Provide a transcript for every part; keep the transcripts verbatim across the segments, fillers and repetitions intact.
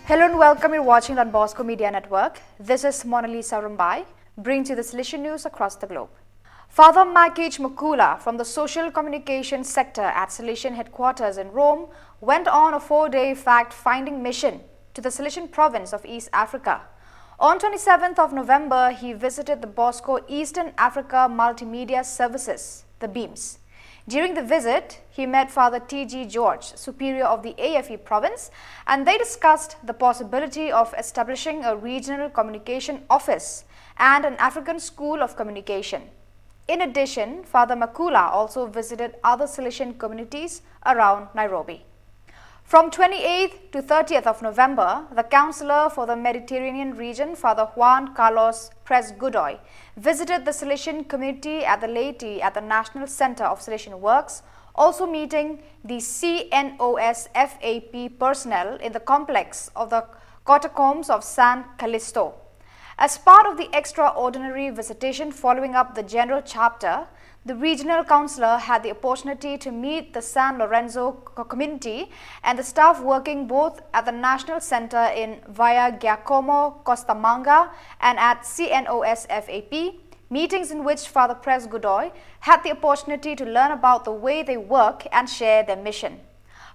Hello and welcome. You're watching Don Bosco Media Network. This is Mona Lisa Rumbai, bringing to you the Salesian news across the globe. Father Makich Makula from the Social Communication Sector at Salesian Headquarters in Rome went on a four-day fact-finding mission to the Salesian province of East Africa. On twenty-seventh of November, he visited the Bosco Eastern Africa Multimedia Services, the beams. During the visit, he met Father T G George, Superior of the A F E province, and they discussed the possibility of establishing a regional communication office and an African school of communication. In addition, Father Makula also visited other Salesian communities around Nairobi. From twenty-eighth to thirtieth of November, the Counselor for the Mediterranean region, Father Juan Carlos Pres Godoy, visited the Salesian community at the Laity at the National Centre of Salesian Works, also meeting the C N O S F A P personnel in the complex of the catacombs of San Callisto. As part of the extraordinary visitation following up the general chapter, the regional councillor had the opportunity to meet the San Lorenzo co-, community and the staff working both at the National Centre in Via Giacomo Costamanga and at C N O S F A P, meetings in which Father Pres Godoy had the opportunity to learn about the way they work and share their mission.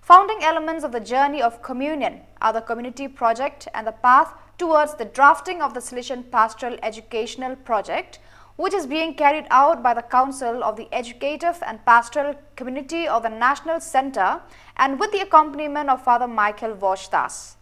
Founding elements of the journey of communion are the community project and the path towards the drafting of the Salesian Pastoral Educational Project, which is being carried out by the Council of the Educative and Pastoral Community of the National Centre and with the accompaniment of Father Michael Voshdas.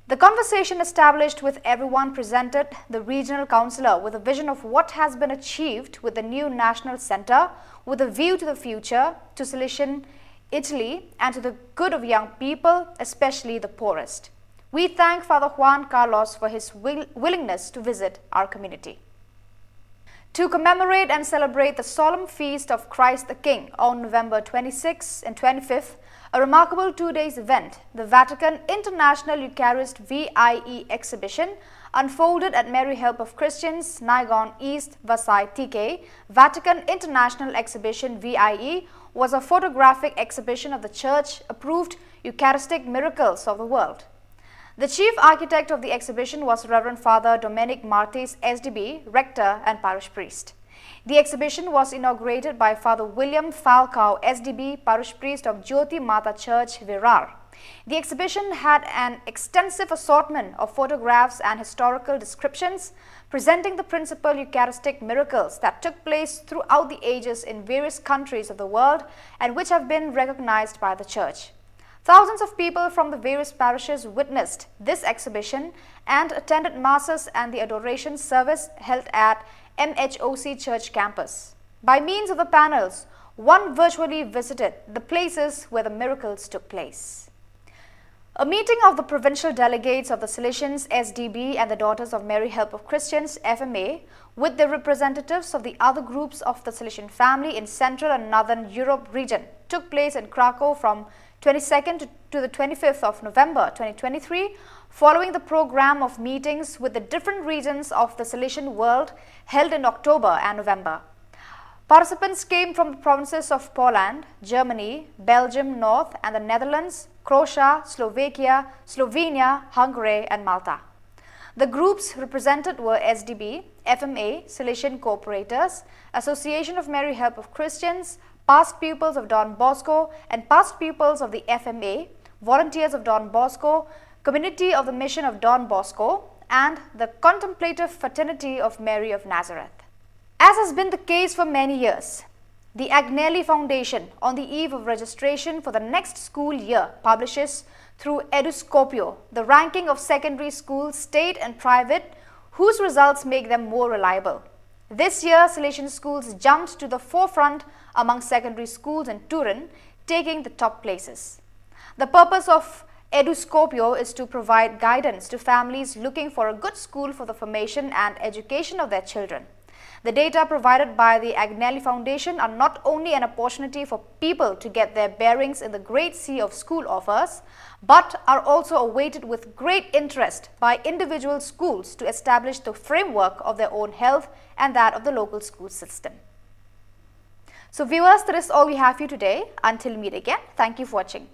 The conversation established with everyone presented the regional councillor with a vision of what has been achieved with the new national centre, with a view to the future, to Salesian Italy, and to the good of young people, especially the poorest. We thank Father Juan Carlos for his will-, willingness to visit our community. To commemorate and celebrate the solemn feast of Christ the King on November twenty-sixth and twenty-fifth, a remarkable two days event, the Vatican International Eucharist V I E exhibition, unfolded at Mary Help of Christians, Naigon East, Vasai, T K. Vatican International Exhibition V I E was a photographic exhibition of the Church approved Eucharistic miracles of the world. The chief architect of the exhibition was Reverend Father Domenic Martis, S D B, rector and parish priest. The exhibition was inaugurated by Father William Falcao, S D B, parish priest of Jyoti Mata Church, Virar. The exhibition had an extensive assortment of photographs and historical descriptions presenting the principal Eucharistic miracles that took place throughout the ages in various countries of the world and which have been recognized by the Church. Thousands of people from the various parishes witnessed this exhibition and attended masses and the adoration service held at M H O C Church campus. By means of the panels, one virtually visited the places where the miracles took place. A meeting of the provincial delegates of the Salesians S D B and the Daughters of Mary Help of Christians F M A with the representatives of the other groups of the Salesian family in Central and Northern Europe region took place in Krakow from twenty-second to, to the twenty-fifth of November twenty twenty-three, following the program of meetings with the different regions of the Salesian world held in October and November. Participants came from the provinces of Poland, Germany, Belgium North and the Netherlands, Croatia, Slovakia, Slovenia, Hungary and Malta. The groups represented were S D B, F M A, Salesian Cooperators, Association of Mary Help of Christians, past pupils of Don Bosco and past pupils of the F M A, volunteers of Don Bosco, community of the Mission of Don Bosco, and the Contemplative Fraternity of Mary of Nazareth. As has been the case for many years, the Agnelli Foundation, on the eve of registration for the next school year, publishes through Eduscopio the ranking of secondary schools, state and private, whose results make them more reliable. This year, Salesian schools jumped to the forefront among secondary schools in Turin, taking the top places. The purpose of Eduscopio is to provide guidance to families looking for a good school for the formation and education of their children. The data provided by the Agnelli Foundation are not only an opportunity for people to get their bearings in the great sea of school offers, but are also awaited with great interest by individual schools to establish the framework of their own health and that of the local school system. So viewers, that is all we have for you today. Until we meet again, thank you for watching.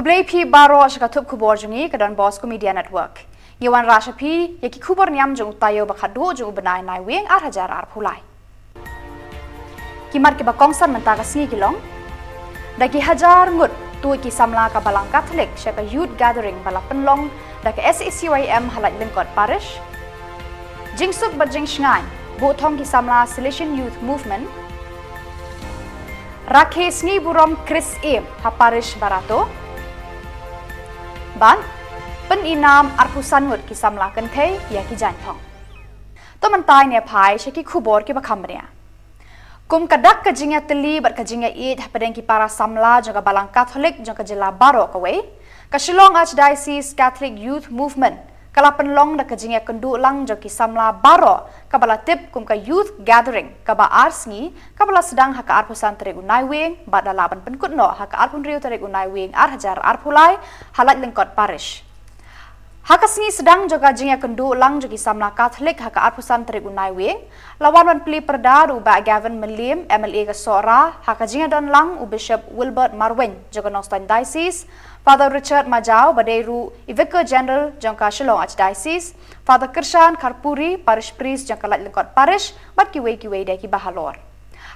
Khublei phi baroh sha ka thup khubor jong ngi ka Don Bosco Media Network. Ngi wanrah sha phi ïa ki khubor niam jong u taïew ba khatduh jong u bnai Naiwieng ar hajar arphew lai. Ki mat kiba kongsan mynta ka sngi ki long: da ki hajar ngut tuid ki samla ka Balang Katholik sha ka Youth Gathering ba la pynlong da ka S A C Y M ha Laitlyngkot Parish. Jingsuk bad jingshngaiñ buh thong ki samla Salesian Youth Movement. Rakhe sngi burom Khrist Ïa ha Parish Barato. Bad pynïnam arphew san ngut ki samla kynthei ïa ki jaiñthong. To mynta ngin ïa phai sha ki khubor kiba kham bniah. Kum ka dak ka jingïatylli bad ka jingïaieit hapdeng ki para samla jong ka Balang Katholik jong ka jylla baroh kawei, ka Shillong Archdiocese Catholic Youth Movement ka la pynlong da ka jingïakynduh lang jong ki samla baroh kaba la tip kum ka Youth Gathering kaba ar sngi, kaba la sdang ha ka arphew san tarik u Naiwieng bad la lah ban pynkut noh ha ka arphew hynriew tarik u Naiwieng ar hajar arphew lai ha Laitlyngkot Parish. Ha ka sngi sdang jong ka jingïakynduh lang jong ki samla Katholik ha ka arphew san tarik u Naiwieng, la wan ban plie pyrda da u Bah Gavin Mylliem, M L A ka Sohra, ha ka jingïadon lang u Bishop Wilbert Marwein jong ka Nongstoiñ Diocese, Father Richard Majaw ba dei ruh i Vicar General jong ka Shillong Archdiocese, Father Kyrshan Kharpuri, Parish Priest jong ka Laitlyngkot Parish, bad kiwei kiwei de kiba halor.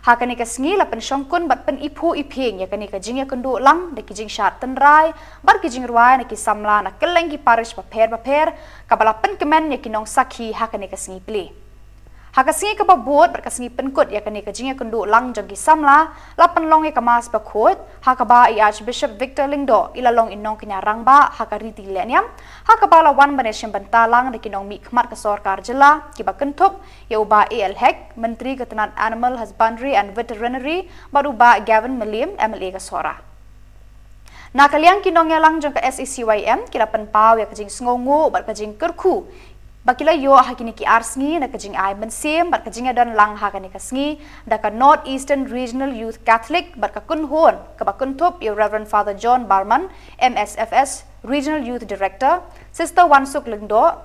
Ha kane ka sngi la pynshongkun bad pyniphuh iphieng ïa kane ka jingïakynduh lang da ki jingshad tynrai bad ki jingrwai na ki samla na kylleng ki parish bapher bapher, kaba la pynkmen ïa ki nongsakhi ha kane ka sngi plie. Ha ka sngi kaba bud bad ka sngi pynkut ïa kane ka jingïakynduh lang jong ki samla, la pynlong ïa ka Mass bakhuid, ha kaba i Archbishop Victor Lyngdoh i la long i nongkñia rangbah ha ka riti lehniam, ha kaba la wan ban ïashim bynta lang da ki nongmihkhmat ka sorkar jylla kiba kynthup ïa u Bah A L Hek, Myntri ka tnat Animal Husbandry and Veterinary, bad u Bah Gavin Mylliem, M L A ka Sohra. Na ka liang ki nongïalang jong ka S A C Y M ki la pynpaw ïa ka jingsngewnguh bad ka jingkyrkhu ba ki la ïoh ha kine ki ar sngi na ka jingai mynsiem bad ka jingïadon lang ha kane ka sngi da ka North Eastern Regional Youth Catholic bad ka kynhun kaba kynthup ïa u Reverend Father John Barman, M S F S Regional Youth Director, Sister Wansuk Lyngdoh,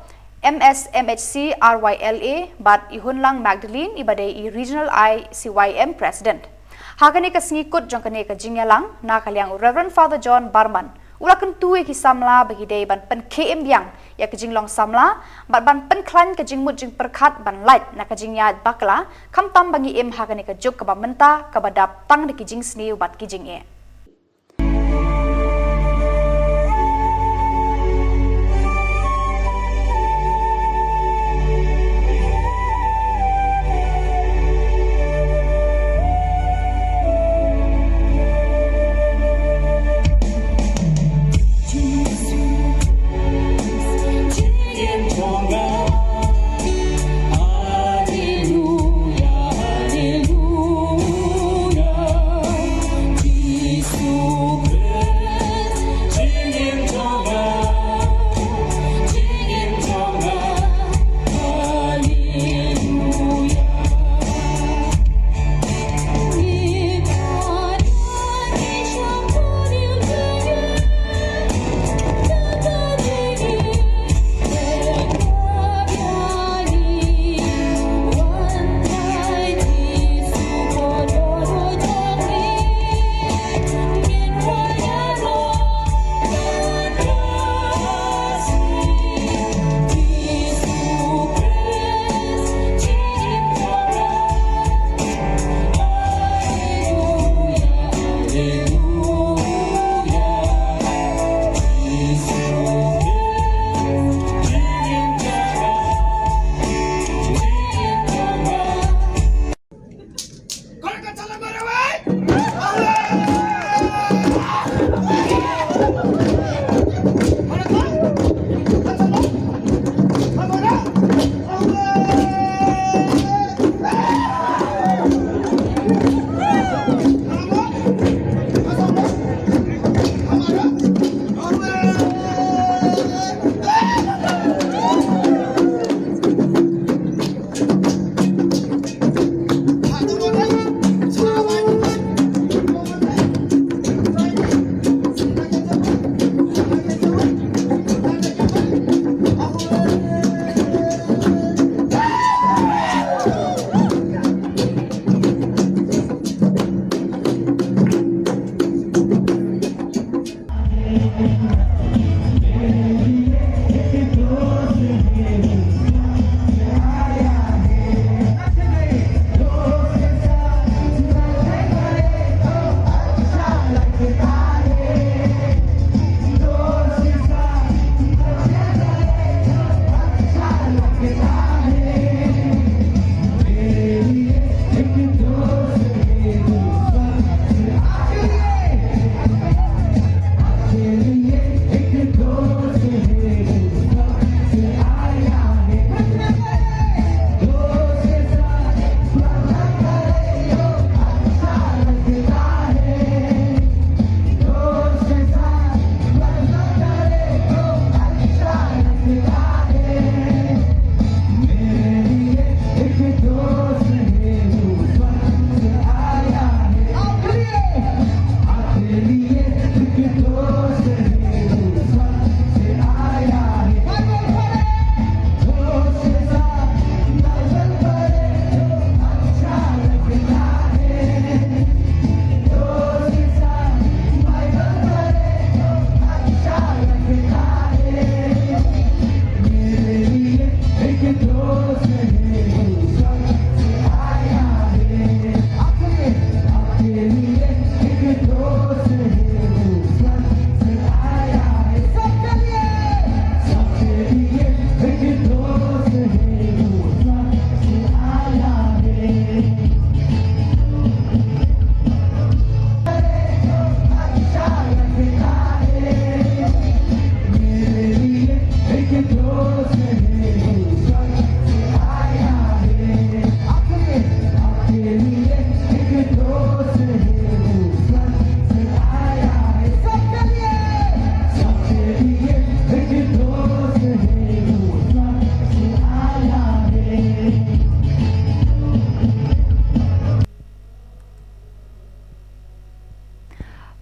M S M H C R Y L A, bad i Hunlang Magdalene iba dei i Regional I C Y M President. Ha kane ka sngi kut jong kane ka jingïalang, na ka liang u Reverend Father John Barman u la kyntu ïa ki samla ba ki dei ban pynkhie im biang ïa ka jinglong samla bad ban pynkhlaiñ ka jingmut jingpyrkhat ban lait na ka jingïaid bakla, khamtam ba ngi im ha kane ka juk kaba mynta kaba dap tang da ki jingsniew bad ki jingeh.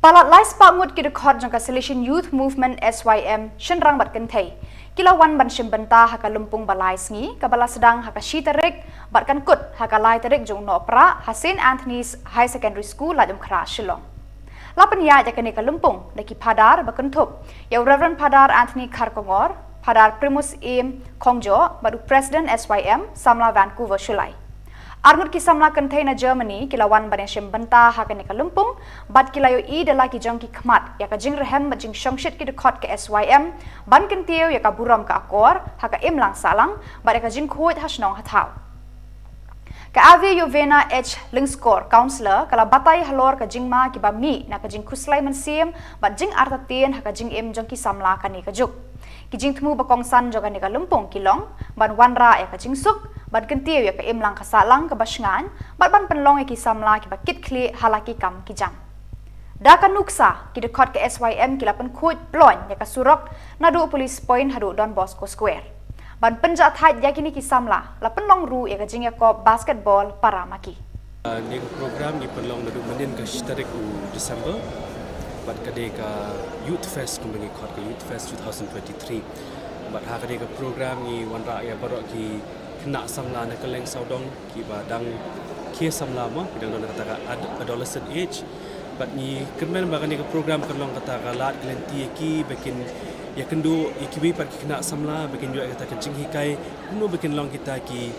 Palat lai spah ngut ki dkhot jong ka Salesian Youth Movement, S Y M, shynrang bad kynthei, ki la wan ban shim bynta ha ka lympung ba lai sngi kaba la sdang ha ka shi tarik bad kan kut ha ka lai tarik jong u Nohprah ha Saint Anthony's Higher Secondary School, Laitumkhrah, Shillong. La pynïaid ïa kane ka lympung da ki phadar ba kynthup ïa u Reverend Phadar Anthony Kharkongor, Phadar Primus Im Khongjoh bad u President S Y M, Samla Vancouver Shullai. Arngut ki samla kynthei na Germany ki la wan ban ïashim bynta ha kane ka lympung bad ki la ïohi da la ki jong ki khmat ïa ka jingrhem bad jingshongshit ki dkhot ka S Y M ban kyntiew ïa ka burom ka akor ha ka imlang sahlang bad ïa ka jingkhuid ha shnong ha thaw. Ka Ave Yovena H Lyngskor, Councillor, ka la batai halor ka jingma kiba mih na ka jingkhuslai mynsiem bad jingartatien ha ka jingim jong ki samla kane ka juk. Ki jingthmu ba kongsan jong kane ka lympung ki long ban wanrah ïa ka jingsuk, ban kyntiew ïa ka imlang ka sahlang kaba shngaiñ bad ban pynlong ïa ki samla kiba kit khlieh ha la ki kam ki jam. Da ka nuksa, ki dkhot ka S Y M ki la pynkhuid ploiñ ïa ka surok naduh Police Point haduh Don Bosco Square. Ban pynjahthait ïa kine ki samla, la pynlong ruh ïa ka jingïakop basketball para ma ki. Ah, kane ka program ngi pynlong naduh mynnin ka shi tarik u December, bad ka dei ka Youth Fest, kumba ngi khot ka Youth Fest two thousand twenty-three. Bad ha kane ka program ngi wanrah ïa baroh ki khynnah samla na kylleng sawdong kiba dang khie samla mo, ki dang don kata ka ad-, adolescent age. Bad ngi kyrmen ba kane ka program kan long kata ka lad ka lynti ïa ki ba kin ïakynduh ïa kiwei pat ki khynnah samla, ba kin ïoh ïa kata ka jinghikai kumno ba kin long kita ki,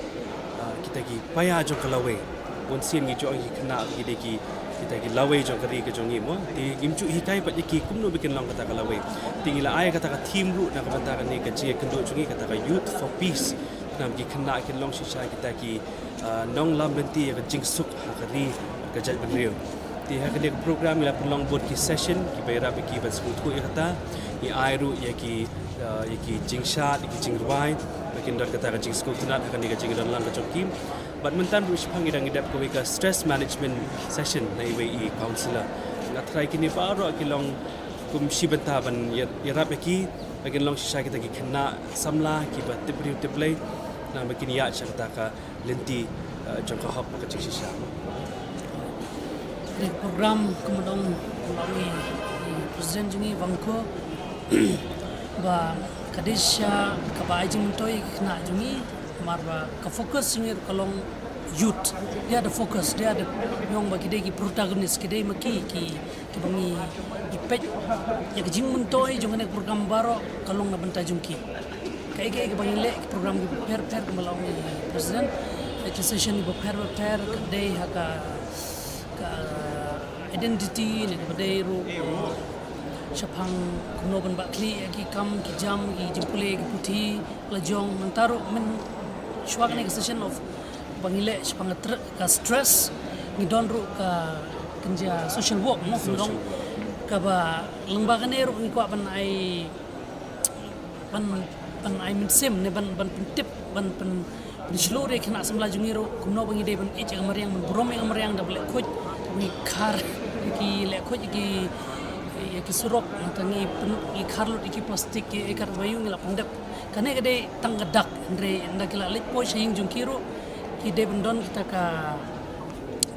ah, kita ki paia jong ka lawei. Bun sien ngi ju ong ki khynnah ki dei ki, kita ki lawei jong ka ri ka jong ngi mo. Te ngim ju hikai pat ïa ki kumno ba kin long kata ka lawei. Te ngi la ai kata ka theme ruh na ka bynta kane ka jingïakynduh jong ngi, kata ka Youth for Peace. Namar ki khynnah kin long shisha kita ki, ah, nonglam lynti ïa ka jingsuk ha ka ri, ka jaitbynriew. Te ha kane ka program ngi la pynlong bun ki session kiba ïarap ïa ki ban sngewthuh ïa kata. Ngi ai ruh ïa ki, ah, ïa ki jingshad, ïa ki jingrwai ba kin don kata ka jingsngewtynnat ha kane ka jingdonlang ka jong ki. Bad mynta ruh shaphang ngi dang ïadep kawei ka stress management session na iwei i counsellor. Nga tharai kine baroh ki long kum shi bynta ban ïa-, ïarap ïa ki ba kin long shisha kita ki khynnah samla kiba tip briew tip Blei, namar ba kin ïaid sha kata ka lynti, eh, jong ka hok bad ka jingshisha. Ka program kumba ong i President jong ngi Vangkho ba ka dei shisha kaba ai jingmyntoi ïa ki khynnah jong ngi, namar ba ka focus jong ngi ruh ka long youth. They are the focus, they are the, ong ba ki dei ki protagonist, ki dei ma ki, ki, kiba ngi, ngi peit ïa ka jingmyntoi jong kane ka program baroh ka long na bynta jong ki. Kaei kaei kaba ngi leh, ki program kiba pher pher kumba la ong i President, ki session kiba pher pher ka dei ha ka, ka identity ne kaba dei ruh shaphang kumno ban bah khlieh ïa ki kam ki jam, ki jingpule ki puthi la jong. Nangta ruh mynshwa kane ka session of ba ngi leh shaphang ka tr-, ka stress, ngi don ruh ka kynja social work mo, ngi don kaba lyngba kane ruh ngi kwah ban ai, ban, ban ai mynsiem ne ban, ban pyntip, ban pyn, pynshlur ïa ki khynnah samla jong ngi ruh kumno ba ngi dei ban ïeit ïa ka mariang, ban burom ïa ka mariang da ba leh khuid, da ba ngi khar ïa ki, leh khuid ïa ki, ïa ki surok, nangta ngi pyn, ngi khar lut ïa ki plastik, ïa ki kar ba ïoh ngi la pyndep. Kane ka dei tang ka dak, hynrei ynda ki la leit poi sha ïing jong ki ruh ki dei ban don kita ka,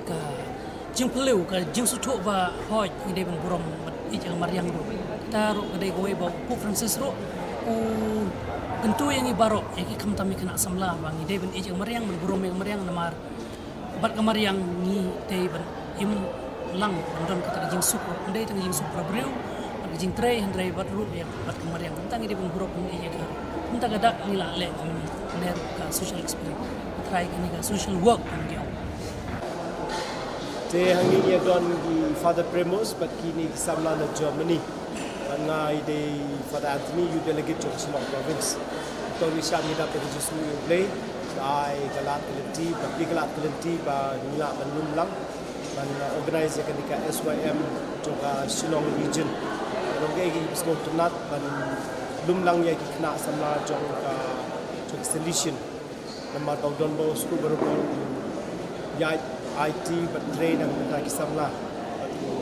ka jingphylliew, ka jingsngewthuh ba hooid ngi dei ban burom bad ïeit ïa ka mariang ruh. Kata ruh ka dei kawei ba u Pope Francis ruh u kyntu ïa ngi baroh, ïa ki khamtam ïa ki khynnah samla, ba ngi dei ban ïeit ïa ka mariang, ban burom ïa ka mariang, namar bad ka mariang ngi dei ban im lang, ban don kata ka jingsuk ruh, ym dei tang jingsuk para briew bad ka jingtrei, hynrei bad ruh ïa bad ka mariang. Kumta ngi dei ban burom ïa ka. Kumta ka dak ngi la leh, ym, ne ruh ka social experience. Trai kane ka social work, kum ki ong. Te hangne ngi don i Father Premos bad kine ki samla na Germany. Bad nga i dei Father Anthony, Youth Delegate jong Shillong Province. To ngi shah ngi dap da ka jingsngew ïa U Blei, ka ai ka lad ka lynti, ba plie ka lad ka lynti ba ngi lah ban lum lang ban, uh, organize ïa kane ka S Y M jong ka Shillong Region. Long kaei kaei kiba sngewtynnat ban lum lang ïa ki khynnah samla jong ka, jong ka Salesian. Namar ba u Don Bosco baroh u ïaid aiti bad trei na ka bynta ki samla. Bad u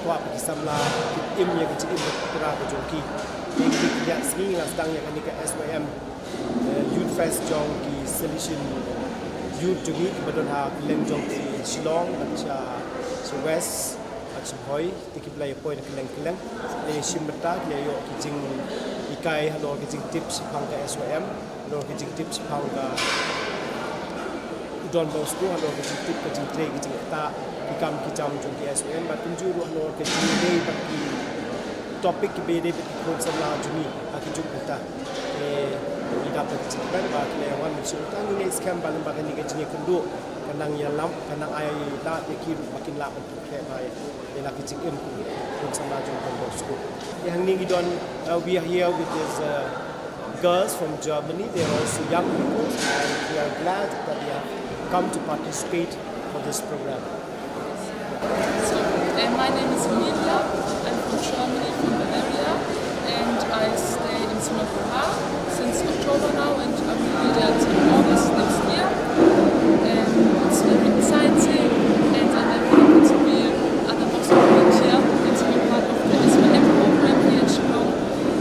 kwah ba ki samla kin im ïa ka jingim ba trai ka jong ki. Te ki, ki ïa sngi nga sdang ïa kane ka S Y M, eh, Youth Fest jong ki Salesian Youth jong ngi kiba don ha kylleng jong ki Shillong bad sha, sha West. Sngewbha te ki ba la ïa poi na kylleng kylleng, ki la ïa shim bynta, ki la ïoh ki jinghikai halor ki jingtip shaphang ka S Y M, halor ki jingtip shaphang ka Don Bosco, halor ki jingtip ka jingtrei ki jingktah, ki kam ki jam jong ki S Y M, bad kumjuh ruh halor ki jingïadei bad ki topic kiba ïadei bad ki khun samla jong ngi ha ki juk mynta. Te ngi dap da ka jingkmen ba ki la ïa wan mynshuwa. Tang ngi ngeit skhem ba lyngba kane ka jingïakynduh ka nang ïalam, ka nang ai lad ïa ki ruh ba kin lah ban pyrkhat ba ïa la ka jingim ka khun samla jong Don Bosco. Te hangne ngi don, uh, we are here with these, uh, girls from Germany. They are also young people, and we are glad that they have come to participate for this program. So, uh, my name is Emilia. I'm from Germany, from Bavaria, and I stay in Singapore since October now, and I will be there till August next year. And it's very exciting, and I'm very happy to be at the Bosco volunteer and to be part of the S Y M program here in Shillong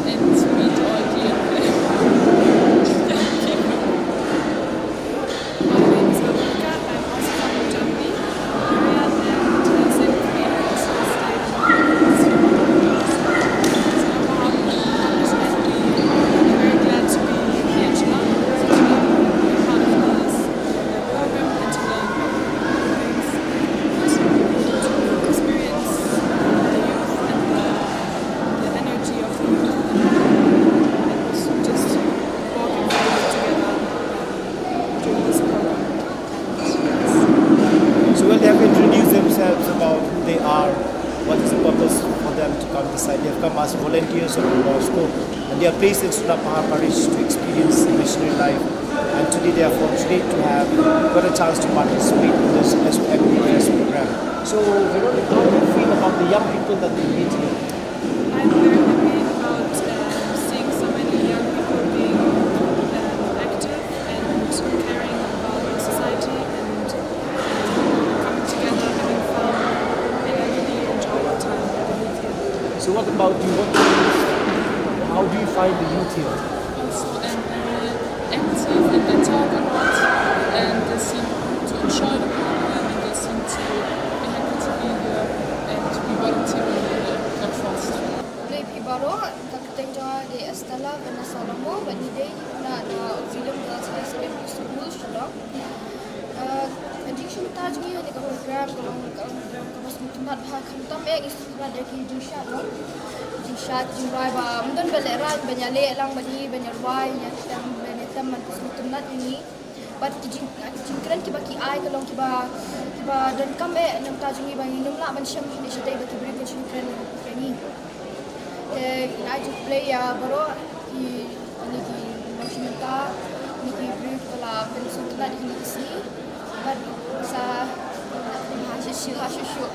and to meet all the people. My name is Veronica. I'm also from Germany. Maria and, uh, same with me. I also stay in Germany. So, um, I'm definitely very glad to be here in Shillong, to be part of this program and to learn things, to experience the youth and the, the energy of the youth, and also just walking forward together. So when they have introduced themselves about who they are, what is the purpose for them to come this side, they have come as volunteers of Don Bosco, and they are placed in Sunapahar Parish to experience the missionary life. And today they are fortunate to have got a chance to participate in this S O M P S program. So, Veronica, how do you feel about the young people that we meet here? I'm very happy about, um, seeing so many young people being, um, active and caring about the society and, um, coming together, having fun, and I really enjoy the time that I live here. So what about you? What, how do you find the youth here? Also, I'm very active and they talk a lot and they seem to enjoy the program and they seem to be happy to be here and to be volunteering here at first. Khublei phi baroh, ka kyrteng jong nga dei Estella Vanessa Longmo, bad ngi dei na, na Auxilium Girls High Secondary School, Shillong. Uh, ka jingshim bynta jong ngi ha kane ka program ka long, ka long program kaba sngewtynnat bha, khamtam eh ngi sngewtynnat ïa ki jingshad, no? Jingshad, jingrwai ba ym don ba lehraiñ ban ïaleh lang bad ngi, ban ïarwai, ïatem, ban ïatem, ban pynsngewtynnat ïa ngi. Bad ki jing, ki jingkren kiba ki ai ka long kiba, kiba donkam eh na ka bynta jong ngi ba ngin ym lah ban shem ne shatei ba ki briew kin shu kren ïa ngi. Te ngi ai jingkhublei ïa baroh ki, kine ki nongshim bynta, kine ki briew kiba la pynsngewtynnat ïa kine ki sngi. Bad sa ha shuh shuh, ha shuh shuh.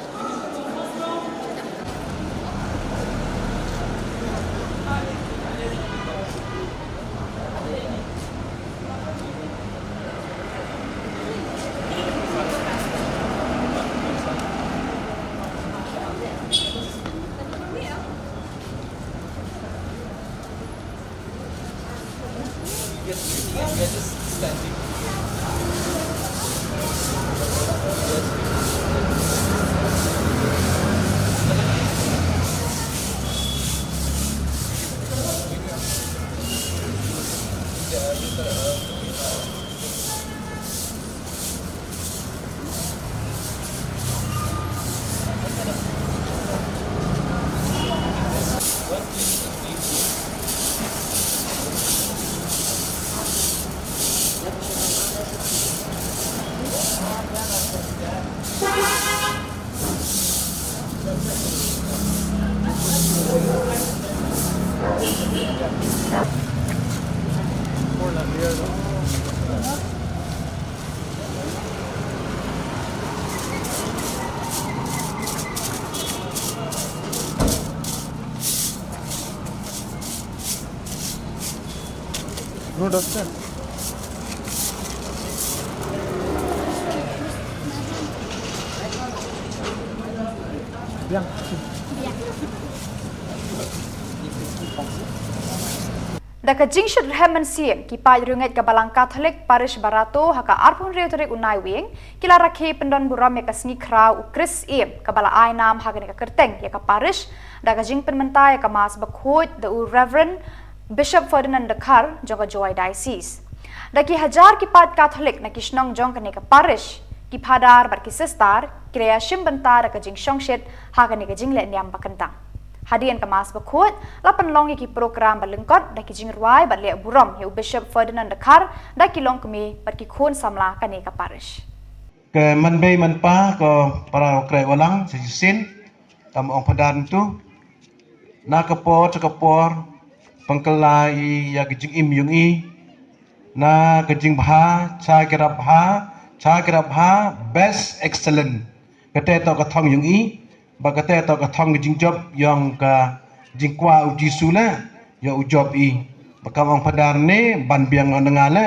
No duster. Biang. Da ka jingshitrhem mynsiem, ki paid riewngeit ka Balang Katholik Parish Barato ha ka arphew hynriew tarik u Naiwieng ki la rakhe pyndon burom ïa ka sngi khraw u Kris Syiem kaba la ai nam ha kane ka kyrteng ïa ka parish da ka jingpynmynta ïa ka Mass bakhuid da u Reverend Bishop Ferdinand Dkhar jong ka Jowai Diocese. Da ki hajar ki paid Katholik na ki shnong jong kane ka parish, ki phadar bad ki sister ki la ïashim bynta da ka jingshongshit ha kane ka jingleh niam ba kyntang. Hadien ka Mass bakhuid la pynlong ïa ki program ba lyngkot da ki jingrwai bad leh burom ïa u Bishop Ferdinand Dkhar da ki longkmie bad ki khun samla kane ka parish. Ke manbei manpa ko para u kreh walang sa shisien, kam ong padan tu. Na ka por cha ka por pangkala i ïa ka jingim yung i. Na ka jingbha cha ki rap bha cha ki rap bha best excellent. Kate to ka thong yung i. Ba kate to ka thong ka jingjop yong ka jingkwah u Jisu le, yong u jop i. Ba kam ong padar ne ban biang ong nga le,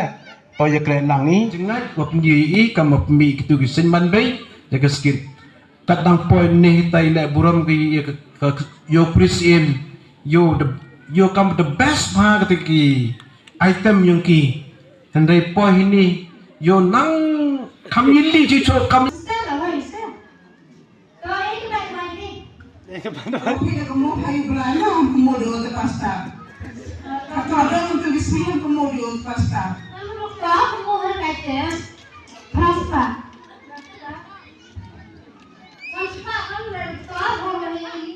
to ïa kre lang i. Jingngat wa pynji i kam wa pynmi kitu ki seiñ manbei ïa ka skit. Kat dang poi ne tai le burom ki ïa ka, ka, yo Kris Syiem, yo the, yo kam the best bha kata ki item yong ki. Hynrei poi hini yo nang kam yili ji cho kam. Phi da ka mo pha u Blai na, ka mo do te pasta. Ka to do tu ki smi ka mo do te pasta. Ka mo ha ka te pasta. Pasta ka mo do te pasta.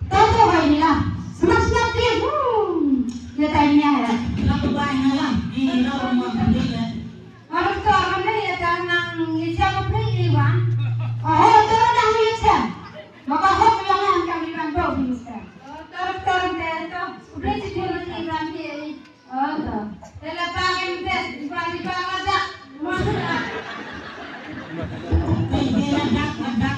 To to bai ni la. Smat smat ti. Hmm. Ya tai ni ya. La ko bai na la. Ni na ko mo kan ni la. Baru to kan ni ya ta nang ni siapa pun ni wan. Oh, to nang ni siapa. Maka hok yang yang kami kan to ni siapa. To to te to. Udah sih dulu ni kan ni. Oh, to. Te la pa kan te, di pa di pa la da. Mo sa. Ni ni la da la da.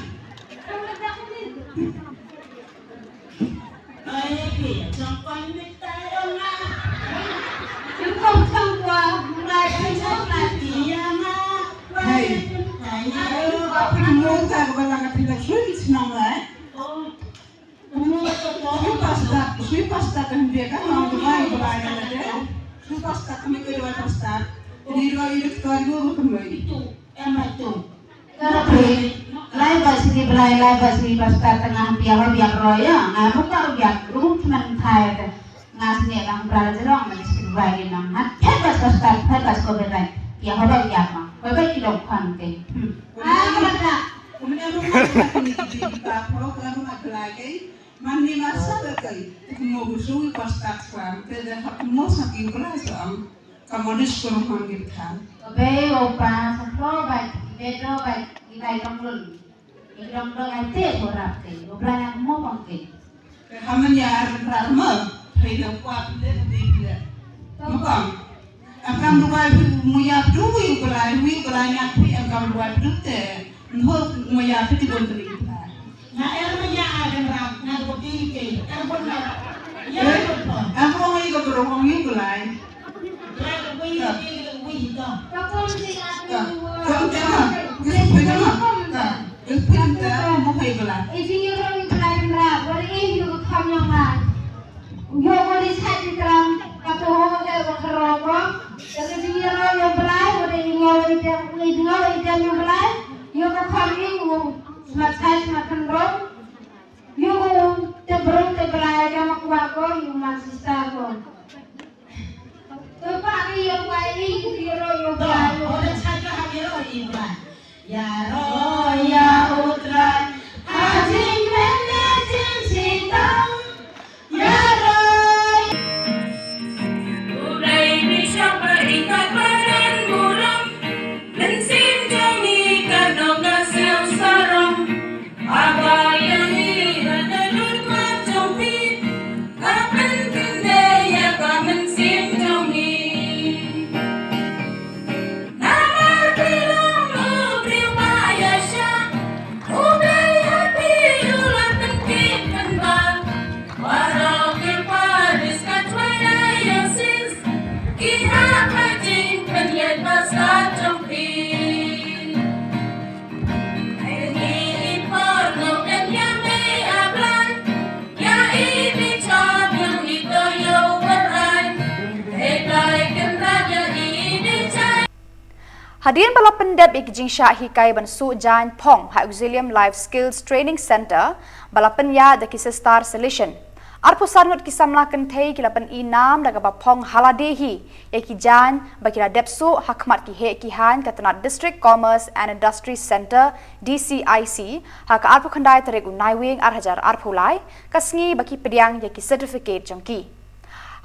Hey. Hey. Sui pasta, sui pasta kan bia kan ong Blai Blai kan de. Sui pasta kan bia Blai pasta. Ni ro i doktor ro kan bia. Lai ba sini Blai, lai ba sini pasta tengah biak biak roya. Nga buka biak rum teman thai te. Nga sini dang Blai jerong na sini Blai ni nang hat. Phet ba pasta, phet ba ko berai. Ya hoba biak ma. Hoba ki dong khan te. Hmm. Ah, mata. Kumne rum ma ni ki ba pro kan ma Blai ke. Man ni masa ba kai, te mo bu sui pasta kwan, te da hap mo sa ki kula sa am, ka mo dis ko man ki than. Be o pa sa pro ba, be do ba, ki dai tong lun. Ki dong dong ai te ko rap te, o bla na mo pang te. Te haman ya ar ra ma, hai da kwa te te te. Mo pang. Akam duwai wi mu yap du wi u Blai, wi u Blai nyak wi akam duwai du te. Nho mu yap ti bon tri. Na er mu ya akan ram na ko ti ke. Er bon na. Ya ko. Am ong i ko bro ong i u Blai. Blai ko wi ti wi to. Ka kon ti a. Ka kon ti a. Ka kon ti a. Ka kon ti a. Mo hai Blai. E ti ro i Blai ra. Wa i ko kham yong ma. Yo ko di sa di tram ka to ho de wa kro ko. Te ke di ro yo Blai, wa de ngo i de, i ngo i de yo Blai. Yo ko kham i ngo smat sai smat kan ro. Yo ko te bro te Blai ka ma kwa ko, yo ma sista ko. To pa ki yo kwa i, yo ro yo Blai. Ko de sa ka ha yo i Blai. Ya ro ya u Trai, ha jingmynne jingshitom. Ya ro. U Blai mi shah ba ri ka badan burom, mynsiem jong mi ka dong ka siew sarong. Haba ïa ngi ha ka dur mat jong phi, ka pynkyndit ïa ka mynsiem jong ngi. Namar phi long u briew ba ïaishah, u Hadien ba la pyndep ïa ki jingshah hikai ban suh jaiñ phong ha Auxilium Life Skills Training Centre ba la pynïaid da ki Sister Salesian, arphew san ngut ki samla kynthei ki la pynïaid nam da kaba phong ha lade hi ïa ki jaiñ ba ki la dep suh ha khmat ki heh ki haiñ ka tnat District Commerce and Industry Centre, D C I C, ha ka arphew khyndai tarik u Naiwieng ar hajar arphew lai, ka sngi ba ki pdiang ïa ki certificate jong ki.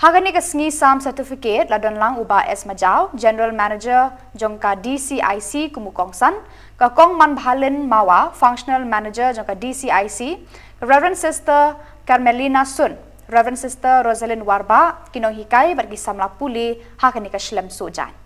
Ha kane ka sngi sam certificate la don lang u Bah S Majaw, General Manager jong ka D C I C kum u kongsan, ka Kong Manbhalin Mawa, Functional Manager jong ka D C I C, ka Reverend Sister Carmelina Sun, Reverend Sister Rosalind Warbah, ki nonghikai bad ki samla pule ha kane ka shlem suh jaiñ.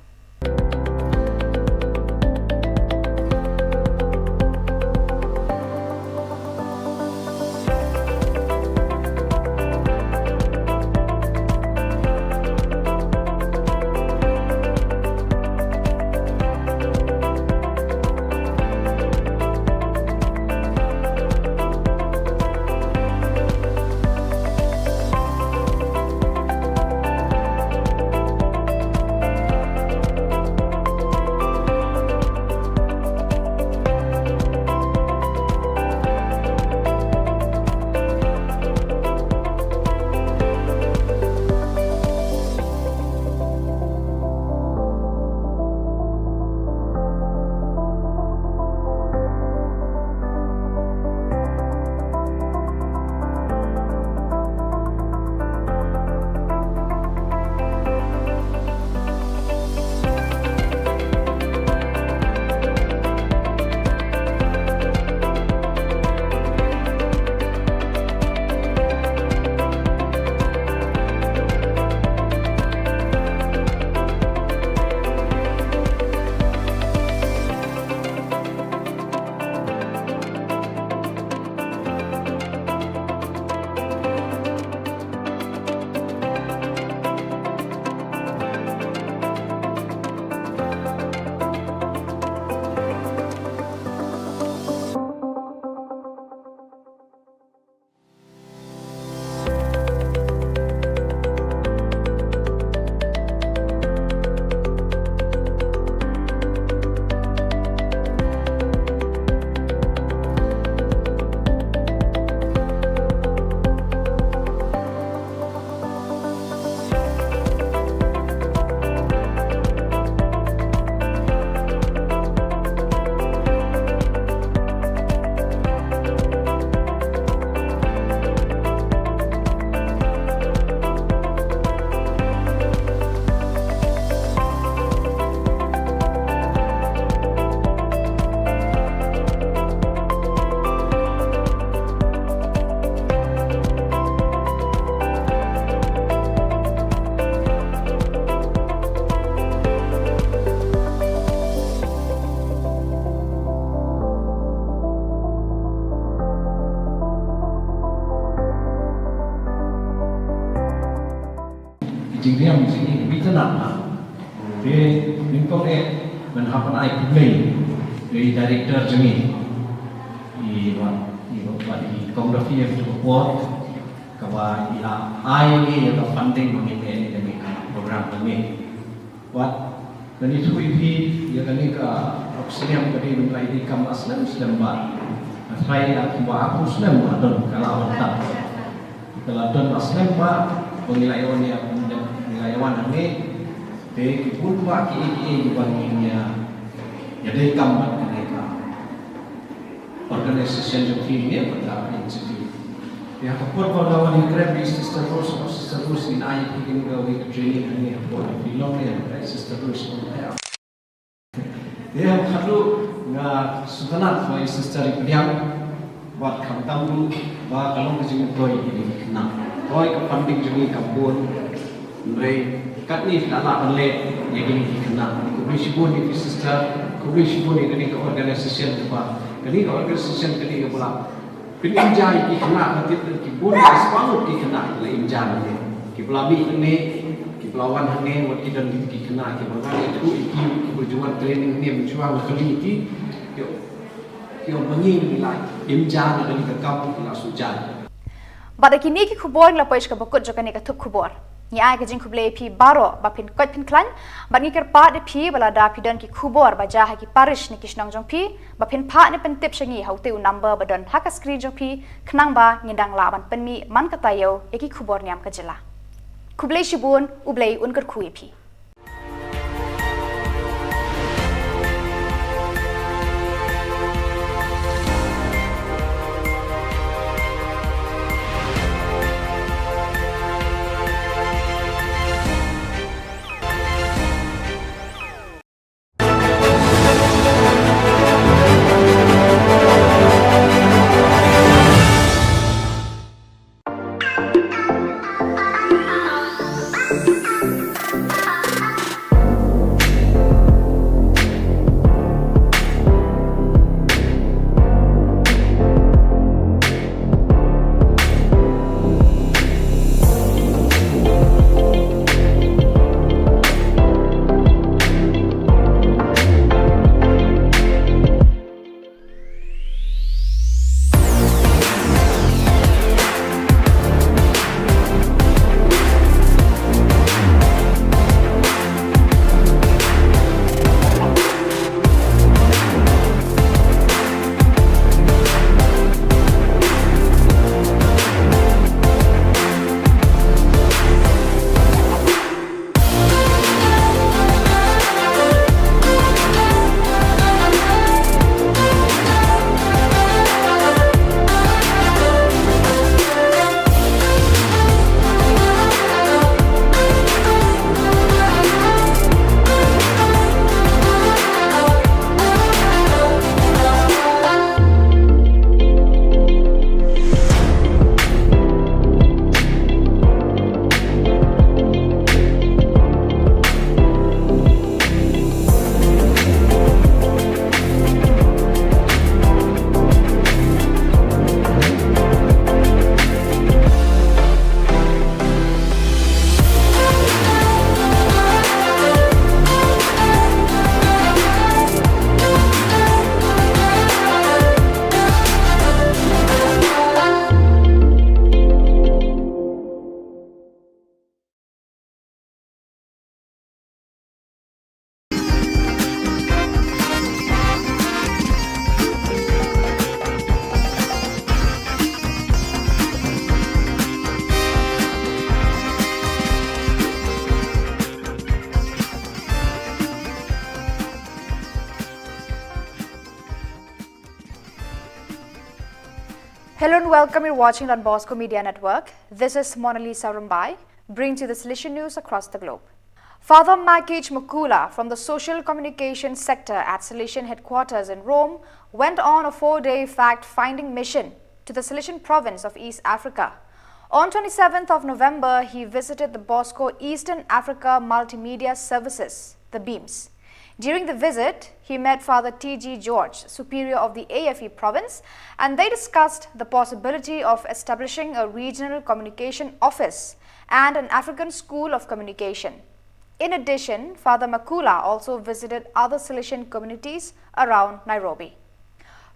Jingriam jingim bit na. Te nyngkong eh ban hap ban ai khublei ïa i director jong ngi, i Bah, i Bah, i Kong Daffy, ïa ka por kaba i la ai ïa ka funding ba ngin leh ïa kane ka program ba ngin. Wat, lani thui phi ïa kane ka Auxilium ka dei ban lai dei kam slem slem bha. Hynrei ïa kumba arphew snem ba don ka la wan tang. Ka la don ba slem bha ba ngi la ïa wan ïa, ngi la ïa wan hangne. Te ki bun bha kiei kiei kiba ngin ïa, ïa dei kam bad kane ka organization jong phi ne bad ka initiative. Ïa ka por ba la wan ïa grab i Sister Rose, Sister Rose in ai phi kane ka wei ka training hangne ha por phi long ne, Sister Rose, ïa. Ïa, khadduh nga sngewtynnat ba i Sister i pdiang, bad khamtam ruh ba ka long ka jingmyntoi ïa kine ki khynnah. Hooid ka funding jong ngi kam bun, hynrei katne phi la lah ban leh ïa kine ki khynnah. Khublei shibun ïa phi Sister, khublei shibun ïa kane ka organization kaba, kane ka organization kane kaba la pynimjai ïa ki khynnah, ka tip ki bun ki spah ngut ki khynnah ki la imjai ïa ki, kiba la mih hangne, kiba la wan hangne, wat ki don ki khynnah kiba la ïathuh ïa ki, kiba ju wan training hangne mynshuwa, la kylli ïa ki, ki ong, ki ong ba ngi ngi la imjai na kane ka kam, ki la shu jai. Bad da kine ki khubor ngi la poi sha kaba kut jong kane ka thup khubor. Ngi ai ka jingkhublei ïa phi baroh ba phin koit phin khlaiñ, bad ngi kyrpad ïa phi ba lada phi don ki khubor ba jia ha ki parish ne ki shnong jong phi, ba phin phah ne pyntip sha ngi ha utei u number ba don ha ka screen jong phi, khnang ba ngin dang lah ban pynmih man ka taïew ïa ki khubor niam ka jylla. Khublei shibun, U Blei un kyrkhu ïa phi. Hello and welcome. You're watching Don Bosco Media Network. This is Mona Lisa Rumbai, bringing to you the Salesian news across the globe. Father Makich Makula from the Social Communication Sector at Salesian Headquarters in Rome went on a four-day fact-finding mission to the Salesian province of East Africa. On twenty-seventh of November, he visited the Bosco Eastern Africa Multimedia Services, the BEAMS. During the visit, he met Father T G George, Superior of the A F E province, and they discussed the possibility of establishing a regional communication office and an African School of Communication. In addition, Father Makula also visited other Salesian communities around Nairobi.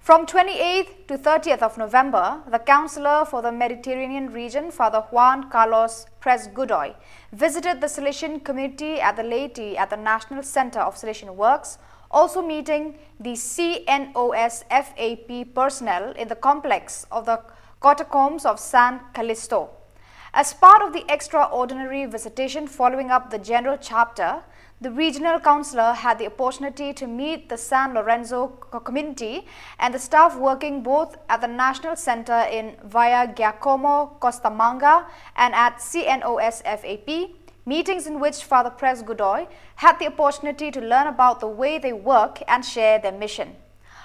From twenty-eighth to thirtieth of November, the Councillor for the Mediterranean region, Father Juan Carlos Pres Godoy, visited the Salesian community at the laity at the National Centre of Salesian Works, also meeting the C N O S F A P personnel in the complex of the catacombs of San Callisto. As part of the extraordinary visitation following up the general chapter, the regional councillor had the opportunity to meet the San Lorenzo co-, community and the staff working both at the National Centre in Via Giacomo Costamagna and at C N O S F A P, meetings in which Father Pres Godoy had the opportunity to learn about the way they work and share their mission.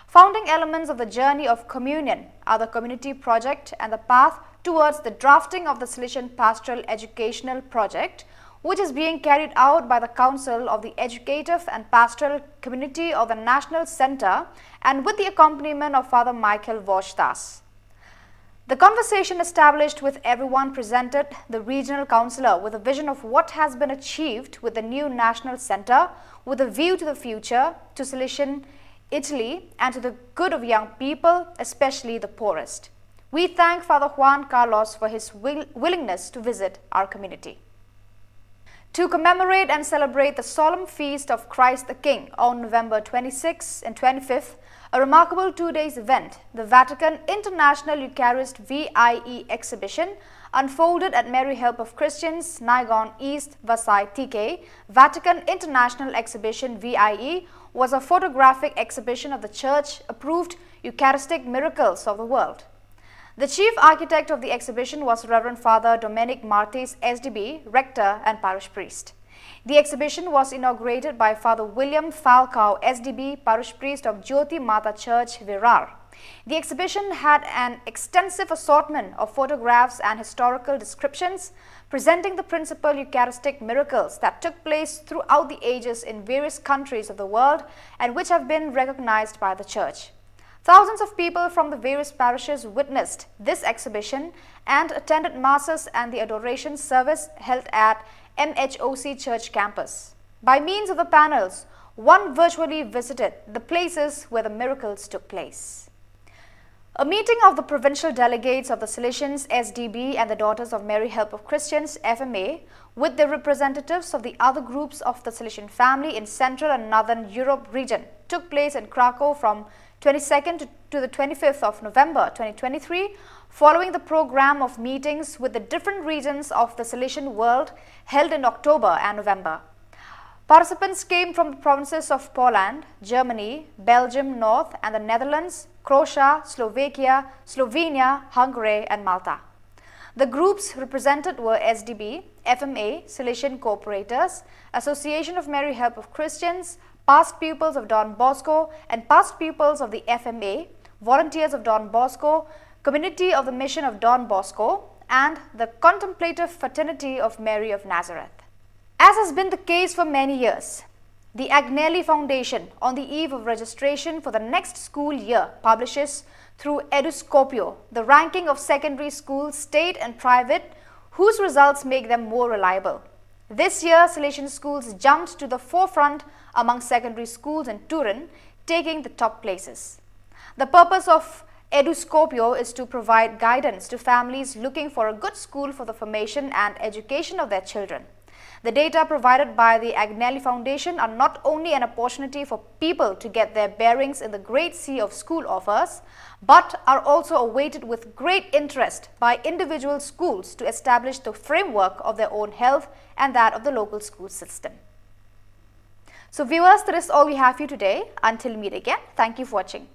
Founding elements of the Journey of Communion are the community project and the path towards the drafting of the Salesian Pastoral Educational Project, which is being carried out by the Council of the Educative and Pastoral Community of the National Centre and with the accompaniment of Father Michael Voshtas. The conversation established with everyone presented the regional councillor with a vision of what has been achieved with the new national centre, with a view to the future, to Salesian Italy, and to the good of young people, especially the poorest. We thank Father Juan Carlos for his will-, willingness to visit our community. To commemorate and celebrate the solemn feast of Christ the King on November twenty-sixth and twenty-fifth, a remarkable two days event, the Vatican International Eucharist V I E exhibition, unfolded at Mary Help of Christians, Naigon East, Vasai T K. Vatican International Exhibition V I E was a photographic exhibition of the Church approved Eucharistic miracles of the world. The chief architect of the exhibition was Reverend Father Domenic Martis, S D B, rector and parish priest. The exhibition was inaugurated by Father William Falcao, S D B, parish priest of Jyoti Mata Church, Virar. The exhibition had an extensive assortment of photographs and historical descriptions presenting the principal Eucharistic miracles that took place throughout the ages in various countries of the world and which have been recognized by the Church. Thousands of people from the various parishes witnessed this exhibition and attended masses and the adoration service held at M H O C Church campus. By means of the panels, one virtually visited the places where the miracles took place. A meeting of the provincial delegates of the Salesians S D B and the Daughters of Mary Help of Christians F M A with the representatives of the other groups of the Salesian family in Central and Northern Europe region took place in Krakow from twenty-second to, to the twenty-fifth of November twenty twenty-three, following the program of meetings with the different regions of the Salesian world held in October and November. Participants came from the provinces of Poland, Germany, Belgium North and the Netherlands, Croatia, Slovakia, Slovenia, Hungary and Malta. The groups represented were S D B, F M A, Salesian Cooperators, Association of Mary Help of Christians, past pupils of Don Bosco and past pupils of the F M A, volunteers of Don Bosco, community of the Mission of Don Bosco, and the Contemplative Fraternity of Mary of Nazareth. As has been the case for many years, the Agnelli Foundation, on the eve of registration for the next school year, publishes through Eduscopio the ranking of secondary schools, state and private, whose results make them more reliable. This year, Salesian schools jumped to the forefront among secondary schools in Turin, taking the top places. The purpose of Eduscopio is to provide guidance to families looking for a good school for the formation and education of their children. The data provided by the Agnelli Foundation are not only an opportunity for people to get their bearings in the great sea of school offers, but are also awaited with great interest by individual schools to establish the framework of their own health and that of the local school system. So viewers, that is all we have for you today. Until we meet again, thank you for watching.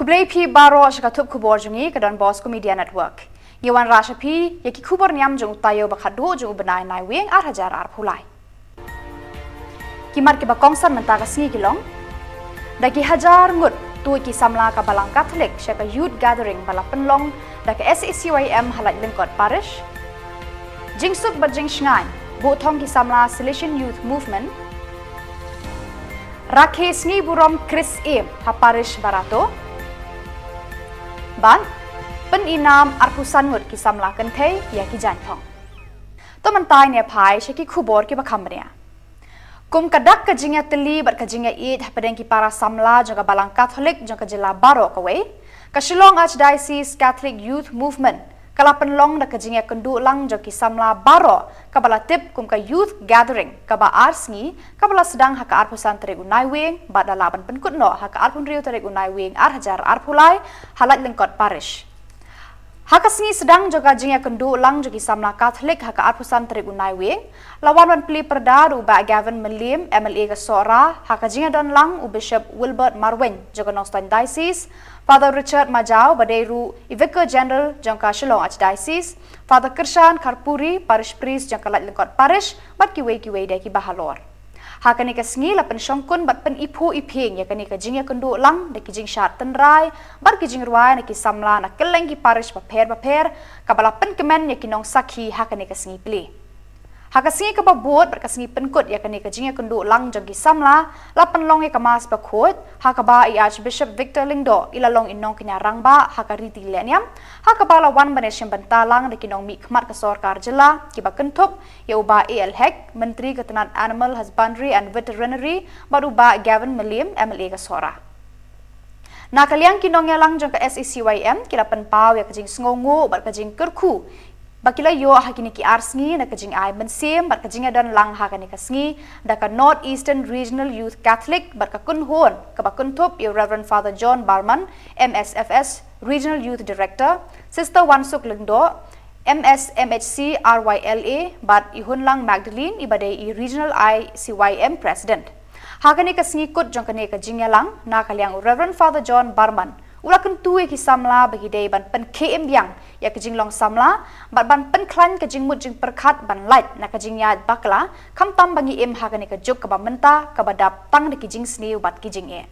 Khublei phi baroh sha ka thup khubor jong ngi ka Don Bosco Media Network. Ngi wanrah sha phi ïa ki khubor niam jong u taïew ba khatduh jong u bnai Naiwieng ar hajar arphew lai. Ki mat kiba kongsan mynta ka sngi ki long: da ki hajar ngut tuid ki samla ka Balang Katholik sha ka Youth Gathering ba la pynlong da ka S A C Y M ha Laitlyngkot Parish. Jingsuk bad jingshngaiñ buh thong ki samla Salesian Youth Movement. Rakhe sngi burom Khrist Ïa ha Parish Barato. Bad pynïnam arphew san ngut ki samla kynthei ïa ki jaiñthong. To mynta ngin ïa phai sha ki khubor kiba kham bniah. Kum ka dak ka jingïatylli bad ka jingïaieit hapdeng ki para samla jong ka Balang Katholik jong ka jylla baroh kawei, ka Shillong Archdiocese Catholic Youth Movement ka la pynlong da ka jingïakynduh lang jong ki samla baroh kaba la tip kum ka Youth Gathering kaba ar sngi, kaba la sdang ha ka arphew san tarik u Naiwieng bad la lah ban pynkut noh ha ka arphew hynriew tarik u Naiwieng ar hajar arphew lai ha Laitlyngkot Parish. Ha ka sngi sdang jong ka jingïakynduh lang jong ki samla Katholik ha ka arphew san tarik u Naiwieng, la wan ban plie pyrda da u Bah Gavin Mylliem, M L A ka Sohra, ha ka jingïadon lang u Bishop Wilbert Marwein jong ka Nongstoiñ Diocese, Father Richard Majaw ba dei ruh i Vicar General jong ka Shillong Archdiocese, Father Kyrshan Kharpuri, Parish Priest jong ka Laitlyngkot Parish, bad kiwei kiwei de kiba halor. Ha kane ka sngi la pynshongkun bad pyniphuh iphieng ïa kane ka jingïakynduh lang da ki jingshad tynrai bad ki jingrwai na ki samla na kylleng ki parish bapher bapher, kaba la pynkmen ïa ki nongsakhi ha kane ka sngi plie. Ha ka sngi kaba bud bad ka sngi pynkut ïa kane ka jingïakynduh lang jong ki samla, la pynlong ïa ka Mass bakhuid, ha kaba i Archbishop Victor Lyngdoh i la long i nongkñia rangbah ha ka riti lehniam, ha kaba la wan ban ïashim bynta lang da ki nongmihkhmat ka sorkar jylla kiba kynthup ïa u Bah A L Hek, Myntri ka tnat Animal Husbandry and Veterinary, bad u Bah Gavin Mylliem, M L A ka Sohra. Na ka liang ki nongïalang jong ka S A C Y M ki la pynpaw ïa ka jingsngewnguh bad ka jingkyrkhu ba ki la ïoh ha kine ki ar sngi na ka jingai mynsiem bad ka jingïadon lang ha kane ka sngi da ka North Eastern Regional Youth Catholic bad ka kynhun kaba kynthup ïa u Reverend Father John Barman, M S F S Regional Youth Director, Sister Wansuk Lyngdoh, M S M H C R Y L A, bad i Hunlang Magdalene iba dei i Regional I C Y M President. Ha kane ka sngi kut jong kane ka jingïalang, na ka liang u Reverend Father John Barman u la kyntu ïa ki samla ba ki dei ban pynkhie im biang ïa ka jinglong samla bad ban pynkhlaiñ ka jingmut jingpyrkhat ban lait na ka jingïaid bakla, khamtam ba ngi im ha kane ka juk kaba mynta kaba dap tang da ki jingsniew bad ki jingeh.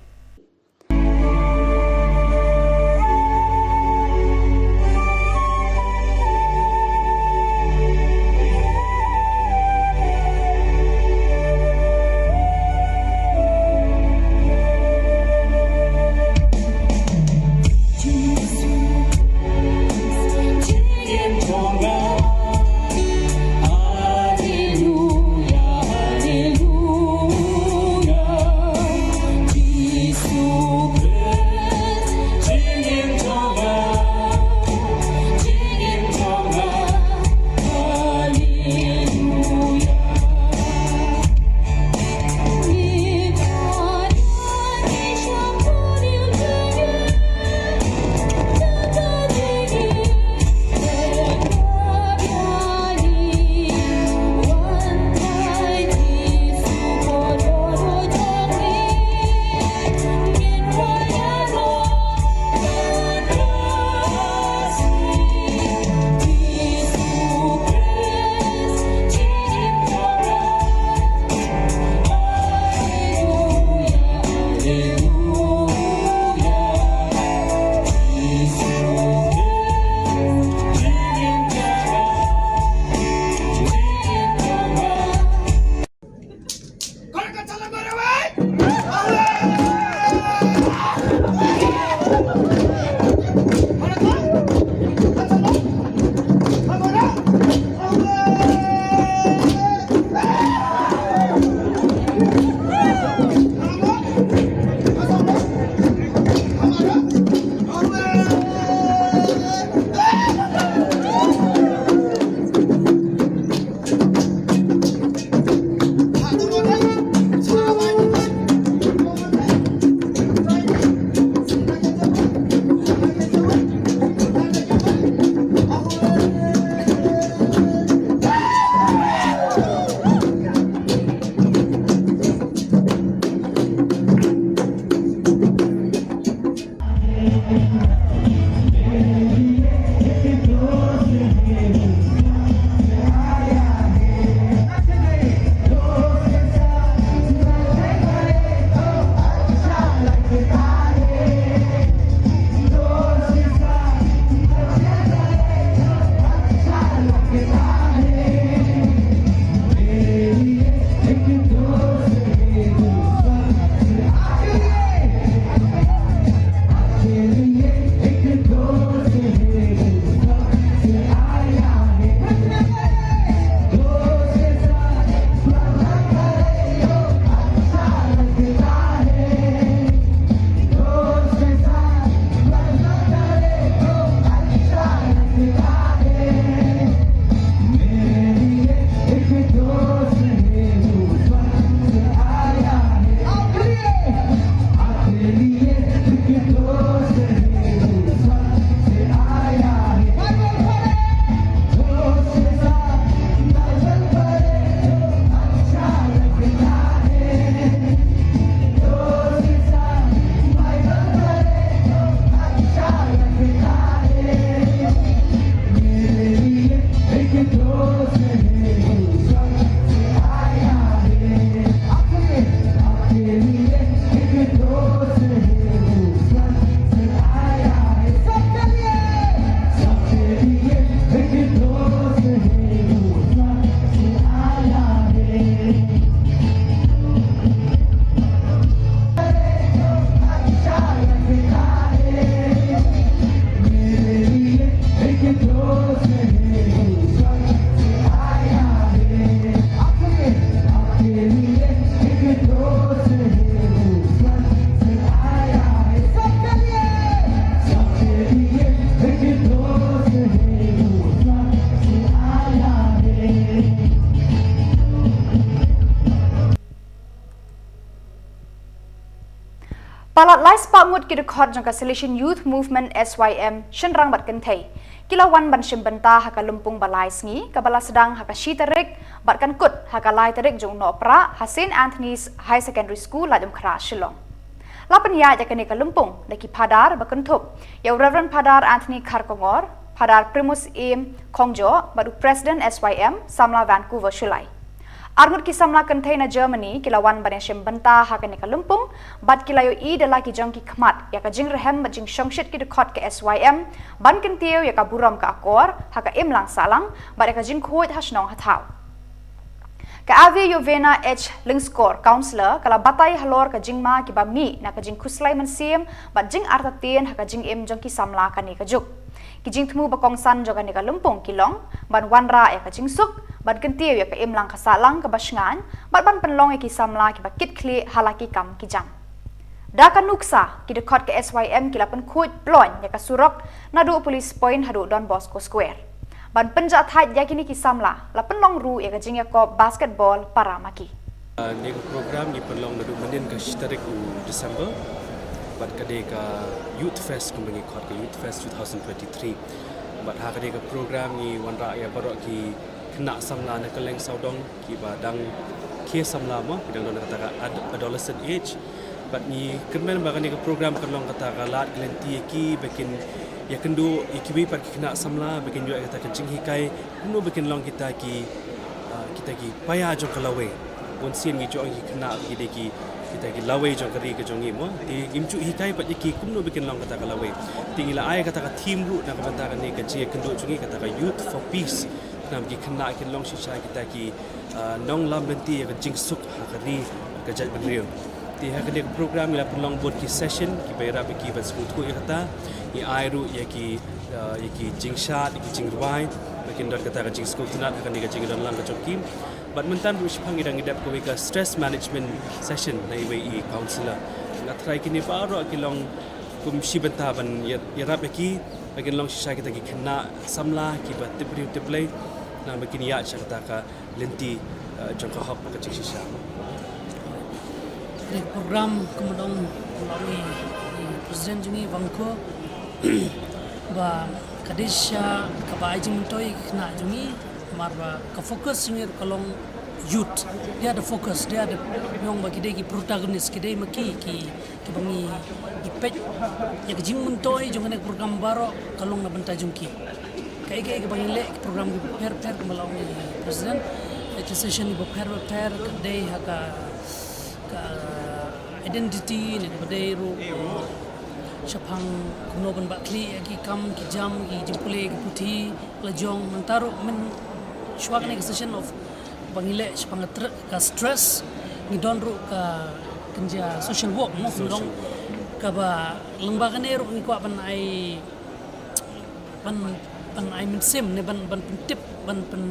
Palat lai spah ngut ki dkhot jong ka Salesian Youth Movement, S Y M, shynrang bad kynthei, ki la wan ban shim bynta ha ka lympung ba lai sngi kaba la sdang ha ka shi tarik bad kan kut ha ka lai tarik jong u Nohprah ha Saint Anthony's Higher Secondary School, Laitumkhrah, Shillong. La pynïaid ïa kane ka lympung da ki phadar ba kynthup ïa u Reverend Phadar Anthony Kharkongor, Phadar Primus Im Khongjoh bad u President S Y M, Samla Vancouver Shullai. Arngut ki samla kynthei na Germany ki la wan ban ïashim bynta ha kane ka lympung bad ki la ïohi da la ki jong ki khmat ïa ka jingrhem bad jingshongshit ki dkhot ka S Y M ban kyntiew ïa ka burom ka akor ha ka imlang sahlang bad ïa ka jingkhuid ha shnong ha thaw. Ka Ave Yovena H Lyngskor, Councillor, ka la batai halor ka jingma kiba mih na ka jingkhuslai mynsiem bad jingartatien ha ka jingim jong ki samla kane ka juk. Ki jingthmu ba kongsan jong kane ka lympung ki long ban wanrah ïa ka jingsuk, ban kyntiew ïa ka imlang ka sahlang kaba shngaiñ bad ban pynlong ïa ki samla kiba kitkhlieh ha la ki kam ki jam. Da ka nuksa, ki dkhot ka S Y M ki la pynkhuid ploiñ ïa ka surok naduh Police Point haduh Don Bosco Square. Ban pynjahthait ïa kine ki samla, la pynlong ruh ïa ka jingïakob basketball para ma ki. Ah, kane ka program ngi pynlong naduh mynnin ka shi tarik u December, bad ka dei ka Youth Fest, kumba ngi khot ka Youth Fest two thousand twenty-three. Bad ha kane ka program ngi wanrah ïa baroh ki khynnah samla na kylleng sawdong kiba dang khie samla mo, ki dang don ha kata ka ad-, adolescent age. Bad ngi kyrmen ba kane ka program kan long kata ka lad ka lynti ïa ki ba kin ïakynduh ïa kiwei pat ki khynnah samla, ba kin ïoh ïa kata ka jinghikai kumno ba kin long kita ki, ah, kita ki paia jong ka lawei. Bunsien ngi ju ong ïa ki khynnah ki dei ki, kita ki lawei jong ka ri ka jong ngi mo. Te ngim ju hikai pat ïa ki kumno ba kin long kata ka lawei. Te ngi la ai kata ka theme ruh na ka bynta kane ka jingïakynduh jong ngi, kata ka Youth for Peace. Namar ki khynnah kin long shisha kita ki, ah, nonglam lynti ïa ka jingsuk ha ka ri ka jaitbynriew. Te ha kane ka program ngi la pynlong bun ki session kiba ïarap ïa ki ban sngewthuh ïa kata. Ngi ai ruh ïa ki, ah, ïa ki jingshad, ïa ki jingrwai ba kin don kata ka jingsngewtynnat ha kane ka jingdon lang ka jong ki. Bad mynta ruh shaphang ngi dang ïadep kawei ka stress management session na iwei i counsellor. Nga tharai kine baroh ki long kum shi bynta ban ïa-, ïarap ïa ki ba kin long shisha kita ki khynnah samla kiba tip briew tip Blei, namar ba kin ïaid sha kata ka lynti, eh, jong ka hok bad ka jingshisha. Ka program kumba ong u President jong ngi Vangkho ba ka dei shisha kaba ai jingmyntoi ïa ki khynnah jong ngi, namar ba ka focus jong ngi ruh ka long youth. They are the focus, they are the, ngi ong ba ki dei ki protagonist, ki dei ma ki, ki, kiba ngi, ngi peit ïa ka jingmyntoi jong kane ka program baroh ka long na bynta jong ki. Kaei kaei kaba ngi leh, ki program kiba pher pher kumba la ong i President, ïa ki session kiba pher pher ka dei ha ka, ka identity ne kaba dei ruh, eh, shaphang kumno ban bah khlieh ïa ki kam ki jam, ki jingpule ki puthi la jong. Mynta ruh mynshwa kane ka session of ba ngi leh shaphang ka tr-, ka stress, ngi don ruh ka kynja social work mo, kumba long, kaba lyngba kane ruh ngi kwah ban ai, ban, ban ai mynsiem ne ban, ban pyntip, ban pyn,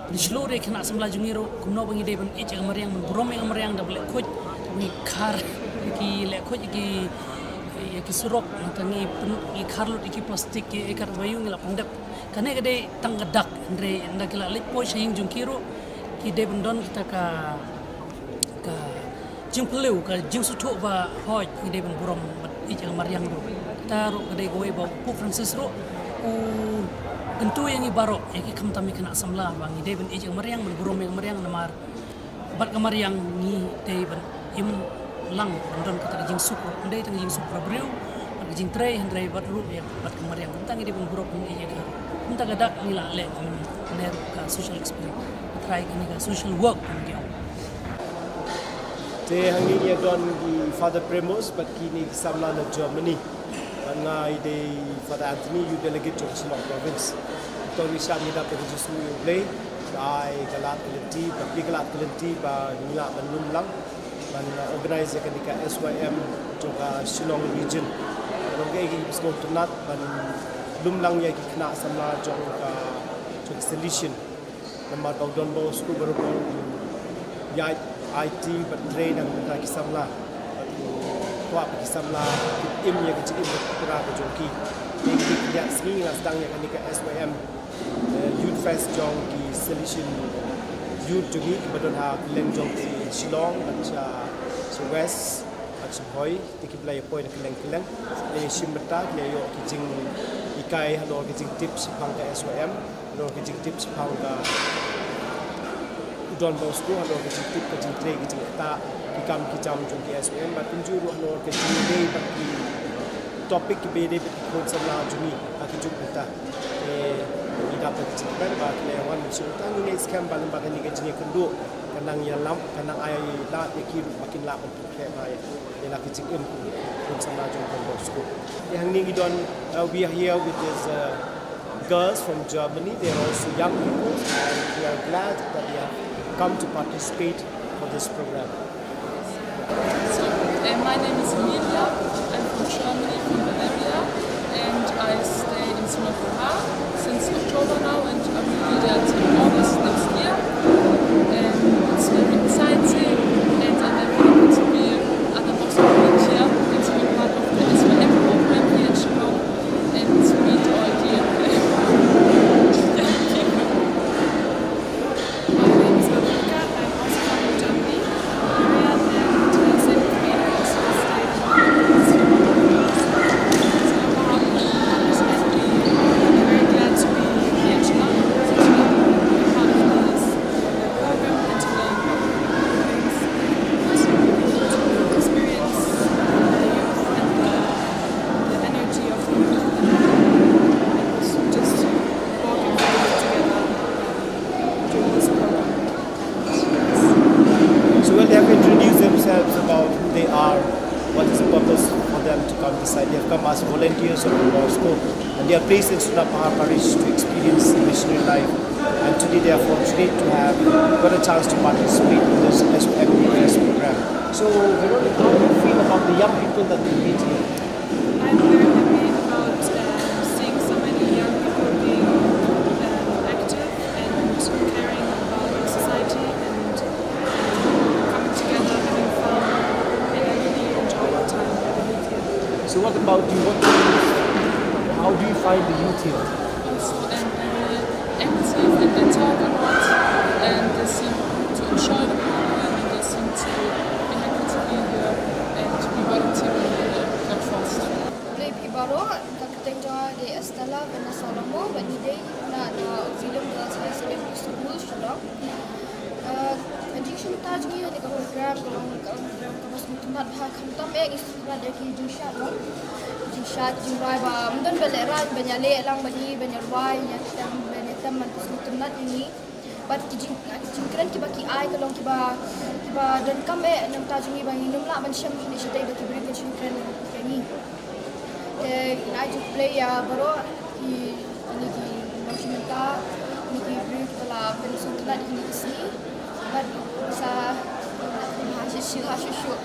pynshlur ïa ki khynnah samla jong ngi ruh kumno ba ngi dei ban ïeit ïa ka mariang, ban burom ïa ka mariang da ba leh khuid, da ba ngi khar ïa ki, leh khuid ïa ki, ïa ki surok, nangta ngi pyn, ngi khar lut ïa ki plastik, ïa ki kat ba ïoh ngi la pyndep. Kane ka dei tang ka dak, hynrei ynda ki la leit poi sha ïing jong ki ruh ki dei ban don kita ka, ka jingpyllait, ka jingsngewthuh ba hooid ngi dei ban burom bad ïeit ïa ka mariang ruh. Kata ruh ka dei kawei ba u Pope Francis ruh u kyntu ïa ngi baroh, ïa ki khamtam ïa ki khynnah samla, ba ngi dei ban ïeit ïa ka mariang, ban burom ïa ka mariang, namar bad ka mariang ngi dei ban im lang, ban don kata ka jingsuk ruh, ym dei tang ka jingsuk para briew bad ka jingtrei, hynrei bad ruh ïa bad ka mariang. Kumta ngi dei ban burom ïa ka. Kumta ka dak ngi la leh, mynne ruh ka social experience, ka trai kane ka social work, ngi ong. Te hangne ngi ïa don i Father Premos bad kine ki samla na Germany. Bad nga i dei Father Anthony, youth delegate jong Shillong Province. To ngi shah ngi dap ka jingsngew ïa U Blei, ba ai ka lad ka lynti, ba plie ka lad ka lynti ba ngi lah ban lum lang ban, uh, organize ïa kane ka S Y M jong ka Shillong region. Long kaei kaei ba sngewtynnat ban lum lang ïa ki khynnah samla jong ka, jong ka Salesian. Namar ba u Don Bosco baroh u ïaid aiti bad trei na ka bynta ki samla. Bad u kwah ba ki samla kin im ïa ka jingim ba pura ka jong ki. Te ki, ki ïa sngi ngi la sdang ïa kane ka S Y M, eh, Youth Fest jong ki Salesian Youth jong ngi kiba don ha kylleng jong ki Shillong bad sha, sha West bad Hoi, te ki la ïa poi na kylleng kylleng, ki la ïa shim bynta, ki la ïoh ki jinghikai halor ki jingtip shaphang ka S Y M, halor ki jingtip shaphang ka u Don Bosco, halor ki jingtip ka jingtrei ki jingktah, ki kam ki jam jong ki S Y M, bad kumjuh ruh halor ki jingdei bad ki topic kiba ïadei bad ki khun samla jong ngi ha ki juk mynta. Te ngi dap da ka jingkmen ba ki la ïa wan sha mynta, ngi ngeit skhem ba lem bad kane ka jingïakynduh kan nang ïalam, kan nang ai lad ïa ki ruh ba kin lah ban pynkreh bha ïa la ka jingim ki khun samla jong Don Bosco. Te hangne ngi don, uh, we are here with these, uh, girls from Germany. They are also young people, and we are glad that they have come to participate for this program. So, uh, my name is Emilia. I'm from Germany, from Bavaria, and I stay in Singapore since October now, and I will be there till August next year. And it's very exciting, and I'm very happy to be at the Bosco College here and to be part of the S Y M program here in Shillong and to meet all the young people. My name is Veronica. I'm also from Germany, Bavaria, and, uh, same with me, I also stay in Singapore. So I'm very glad to be here in Shillong, to be part of this, uh, program and to learn about things and also to experience the youth and the, the energy of the youth and also just walking forward together, um, during this program. So, well, they have introduced themselves about who they are, what is the purpose for them to come this side. They have come as volunteers of Don Bosco, and they are placed in Sutapahar Parish to experience the missionary life. And today they are fortunate to have got a chance to participate in this S O M Fest program. So, Veronica, how do you feel about the young people that we meet here? I'm very happy about, um, seeing so many young people being, um, active and caring about the society and, um, coming together, having fun, and I really enjoy the time with them. So what about you? What do you, how do you find the youth here? Also, I'm very active and they talk a lot and they seem to enjoy the program and they seem to be happy to be here and to be volunteering here at Frost. Khublei phi baroh, ka kyrteng jong nga dei Estella Vanessa Longmo, bad ngi dei na, na Auxilium Girls High Secondary School, Shillong. Uh, ka jingshim bynta jong ngi ha kane ka program ka long, ka long program kaba sngewtynnat bha, khamtam eh ngi sngewtynnat ïa ki jingshad, long jingshad jingrwai ba ym don ba lehraiñ ban ïaleh lang bad ngi, ban ïarwai, ïatem, ban ïatem, ban pynsngewtynnat ïa ngi. Bad ki jing, ki jingkren kiba ki ai ka long kiba, kiba donkam eh na ka bynta jong ngi ba ngin ym lah ban shem ne shatei ba ki briew kin shu kren ïa ngi. Te ngi ai jingkhublei ïa baroh ki, kine ki nongshim bynta, kine ki briew kiba la pynsngewtynnat ïa kine ki sngi. Bad sa ha shuh shuh, ha shuh shuh.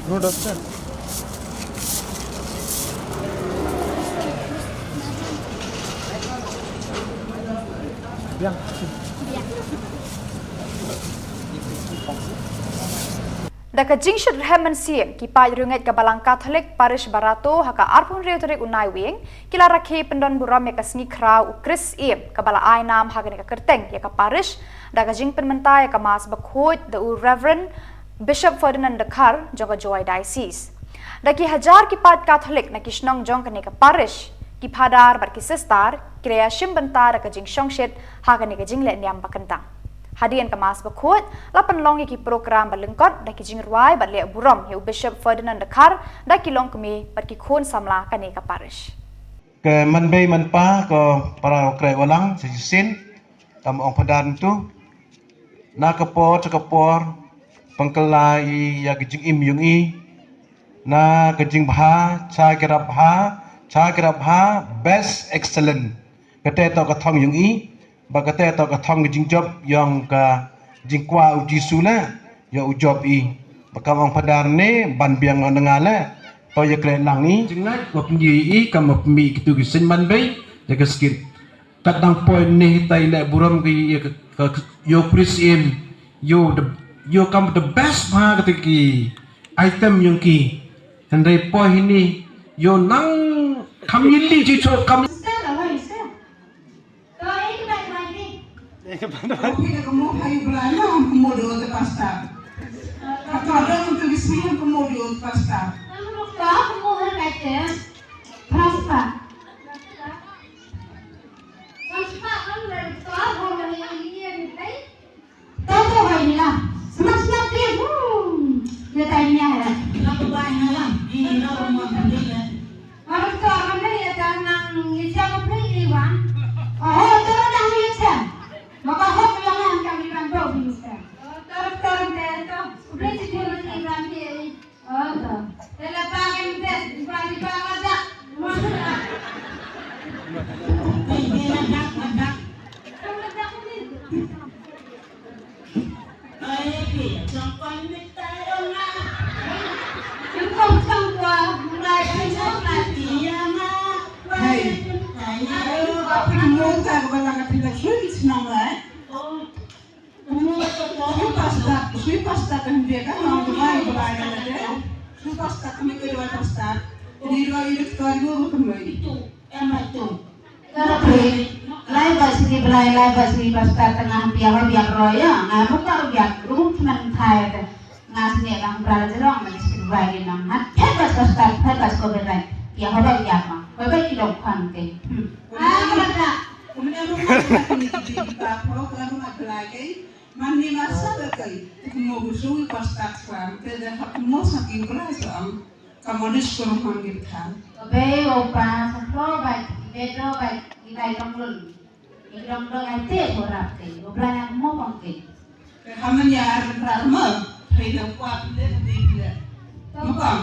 No dustbin. Biang. Da ka jingshit rhem mynsiem, ki paid riewngeit ka Balang Katholik Parish Barato ha ka arphew hynriew tarik u Naiwieng ki la rakhe pyndon burom ïa ka sngi khraw u Kris Syiem kaba la ai nam ha kane ka kyrteng ïa ka parish da ka jingpynmynta ïa ka Mass bakhuid da u Reverend Bishop Ferdinand Dkhar jong ka Jowai Diocese. Da ki hajar ki paid Katholik na ki shnong jong kane ka parish, ki phadar bad ki sister ki la ïashim bynta da ka jingshongshit ha kane ka jingleh niam ba kyntang. Hadien ka Mass bakhuid la pynlong ïa ki program ba lyngkot da ki jingrwai bad leh burom ïa u Bishop Ferdinand Dkhar da ki longkmie bad ki khun samla kane ka parish. Ke man bei man pa ko para u kreh walang sa shisien, kam ong padan tu na ka por cha ka por pangkala i ïa ka jingim yung i na ka jingbha cha ki rap bha cha ki rap bha best excellent. Kate to ka thong yung i ba kate to ka thong ka jingjop yong ka jingkwa u Jisu la yo u jop i ba kam ong padar ne ban biang ong nga la to ya kre lang i jingngat wa pynyi i kam wa pynmi kitu ki sin man bei ya ka skit. Kat dang poi ne tai le burom ki ya ka yo Chris im yo the yo kam the best ma kata ki item yung ki. Hynrei poi hini yo nang kam yili ji cho kam. Phi da ka mo ha u Blai na hom ka mo do te pastor. Ka to do hom tu ki smi hom ka mo do te pastor. Ka mo ha ka te pastor. Pastor ka mo do te pastor hom ni ni ni. Tau tau hai ni la. Semak semak dia. Hmm. Dia tanya ya. Kenapa banyak lah? Ini lo rumah dia. Orang tua mana ya tanang ni siapa beli iwan? Oh, tu dah ni siapa? Maka hok yang yang kami kan bau ni siapa? Orang tua orang tua. Beli sejumlah iwan dia. Oh, tu. Dalam tangan dia, iwan iwan ada. Mana? Dia ada ada. Ada ni. Hey, ayo, apa yang mau tak kepala kata kita sweet nama eh? Sweet pasta, sweet pasta kan dia kan orang Dubai, Dubai kan ada. Sweet pasta kami kedua pasta. Ini dua ini kedua dua kembali. Em atu. Ka ruh phi lai bad sngi Blai, lai bad sngi pastor, tang nga hynrei haba biang roi ïa nga ruh ka ruh biang ruh kmen thai te. Nga sngi bang bra la jrong ma ki sngi Blai ki nang hat phet bad pastor, phet bad ko Blai. Ïa haba biang ma haba ki dong kham te. Hmm. Ah, ka da. Kumne ruh ma ki ki ki pa pro ka ruh ma Blai ke. Man ni ma sa ba kai. Mo bu sui pastor kram te da hap mo sa ki Blai sa am. Ka monis kurung hon gin khan. Ka bei o pa sa klo bai, i bei do bai, i bai dong lun. I dong dong ai te ko rap te, o bla yang mo bang te. Ka man ya ar rar ma, hai da kwa pinde pinde pinde. Mo bang.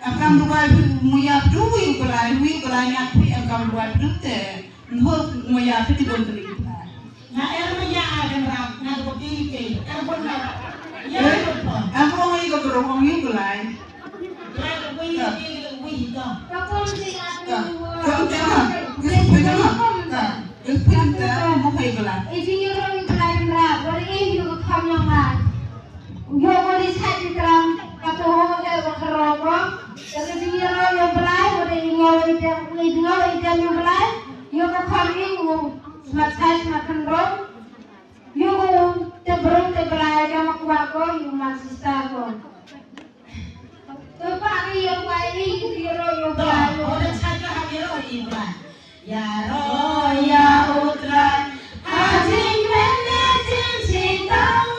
Akam du bai mu ya du wi belai, wi belai ya pi akam du bai du te. Nho mo ya piti bon tuni kita. Na er mo ya adan ram na do di ke er bon na. Ya ko. Ang ko ngi ko ro ngi ko lai. Lai ko wi di ko wi ko. Ka kon di a ko. Ka kon di a. Ka kon di a. Ka kon di a mo kai ko lai. Iti ro ngi ko lai ra. Bor e ngi ko kham yang lai. Yo ko di sa di tram ka to ho ke wa kro ko. Ka di ni ro yo Blai ko di ni yo ite ni yo ite ni Blai. Yo ko kham ni u smat sai smat kan ro. Yo ko te bro te Blai ka ma kwa ko yo ma sista ko. To pa ni yo kwa ni yo ro yo Blai. Ko de sa ka ha yo i Blai. Ya ro ya u Trai. Ha jing men ne jing sitang.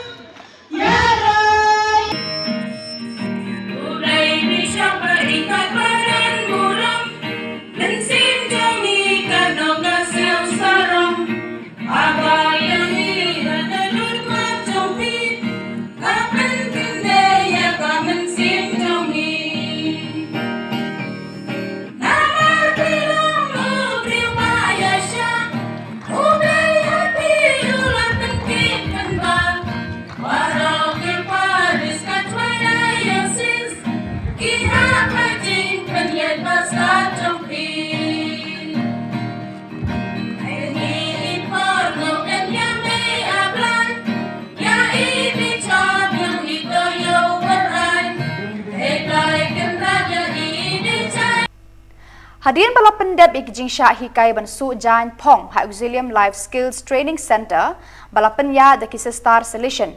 Hadien ba la pyndep ïa ki jingshah hikai ban suh jaiñ phong ha Auxilium Life Skills Training Centre ba la pynïaid da ki Sister Salesian,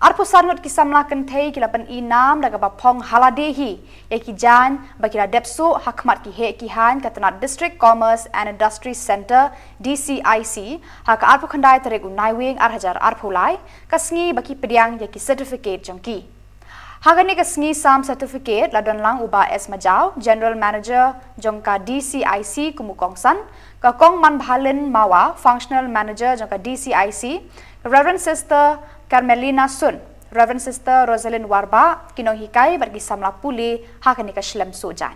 arphew san ngut ki samla kynthei ki la pynïaid nam da kaba phong ha lade hi ïa ki jaiñ ba ki la dep suh ha khmat ki heh ki haiñ ka tnat District Commerce and Industry Centre, D C I C, ha ka arphew khyndai tarik u Naiwieng ar hajar arphew lai, ka sngi ba ki pdiang ïa ki certificate jong ki. Ha kane ka sngi sam certificate la don lang u Bah S Majaw, General Manager jong ka D C I C kum u kongsan, ka Kong Manbhalin Mawa, Functional Manager jong ka D C I C, ka Reverend Sister Carmelina Sun, Reverend Sister Rosalind Warbah, ki nonghikai bad ki samla pule ha kane ka shlem suh jaiñ.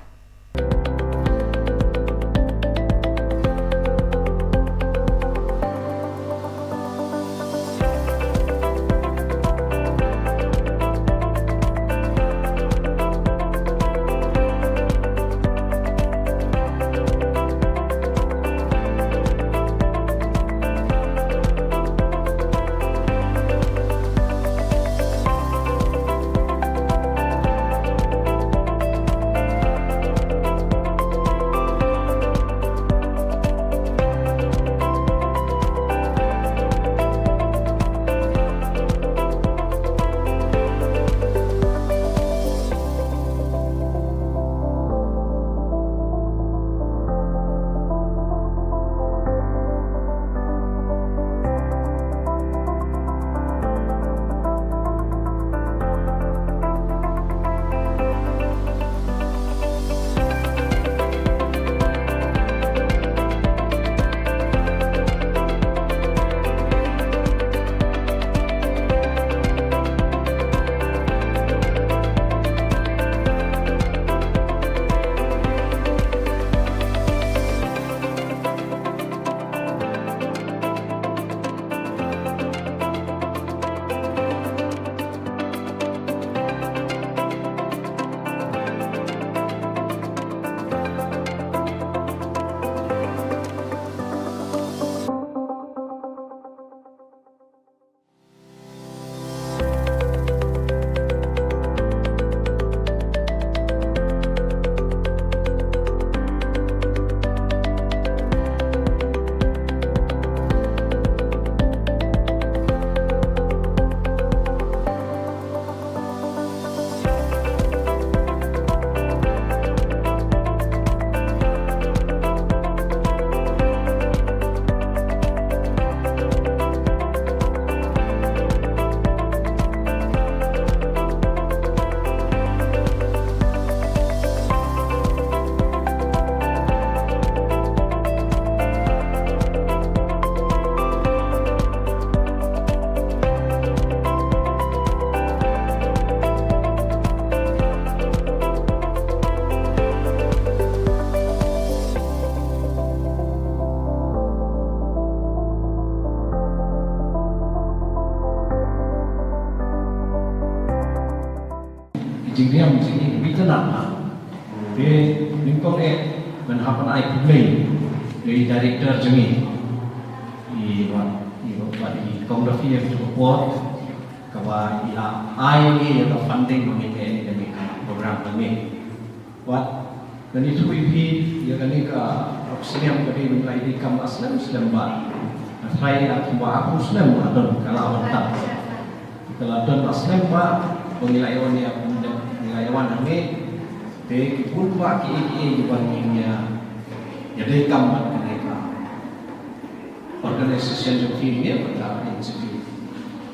Jingriam jingim bit na. Te nyngkong eh ban hap ban ai khublei ïa i director jong ngi, i Bah, i Bah, i Kong Rafi, ïa ka por kaba i la ai ïa ka funding ba ngi ïa ka program ba ngi. Wat, ngan ïathuh ïa phi, ïa kane ka, ka snem ka dei ba ngi la ïadei kam la slem slem bha. Nga tharai ïa kumba arphew snem la don ka la wan tang. Ka la don la slem bha ba ngi la ïa wan ïa, ngi la ïa wan hangne. Te ki bun bha kiei kiei kiba ngi ïa, ïadei kam bad kane ka organization jong phi ne bad ka N C P.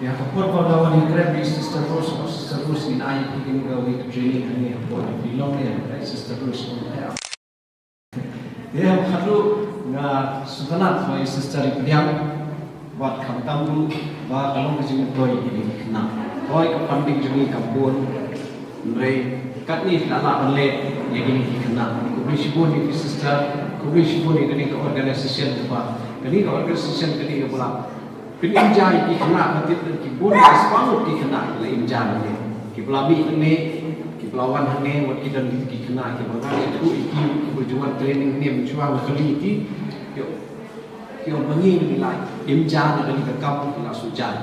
Ïa ka por ba la wan ïakren bad i Sister Rose, Sister Rose, ngin ai ïa phi kawei ka training hangne hapoh, phi long ne, Sister Rose, ïa. Ïa, khatduh nga sngewtynnat ba i Sister i pdiang, bad khamtam ruh ba ka long ka jingmyntoi ïa kine ki khynnah. Hooid, ka funding jong ngi kam bun, hynrei katne phi la lah ban leh ïa kine ki khynnah. Khublei shibun ïa phi Sister, khublei shibun ïa kane ka organization kaba, kane ka organization kane kaba la pynimjai ïa ki khynnah, ka tip ki bun, ki spah ngut ki khynnah ki la imjai ïa ki, kiba la mih hangne, kiba la wan hangne, wat ki don ki khynnah kiba nga ïathuh ïa ki, kiba ju wan training hangne mynshuwa, nga kylli ïa ki, ki ong, ki ong ba ngi ngi la imjai na kane ka kam, ki la shu jai.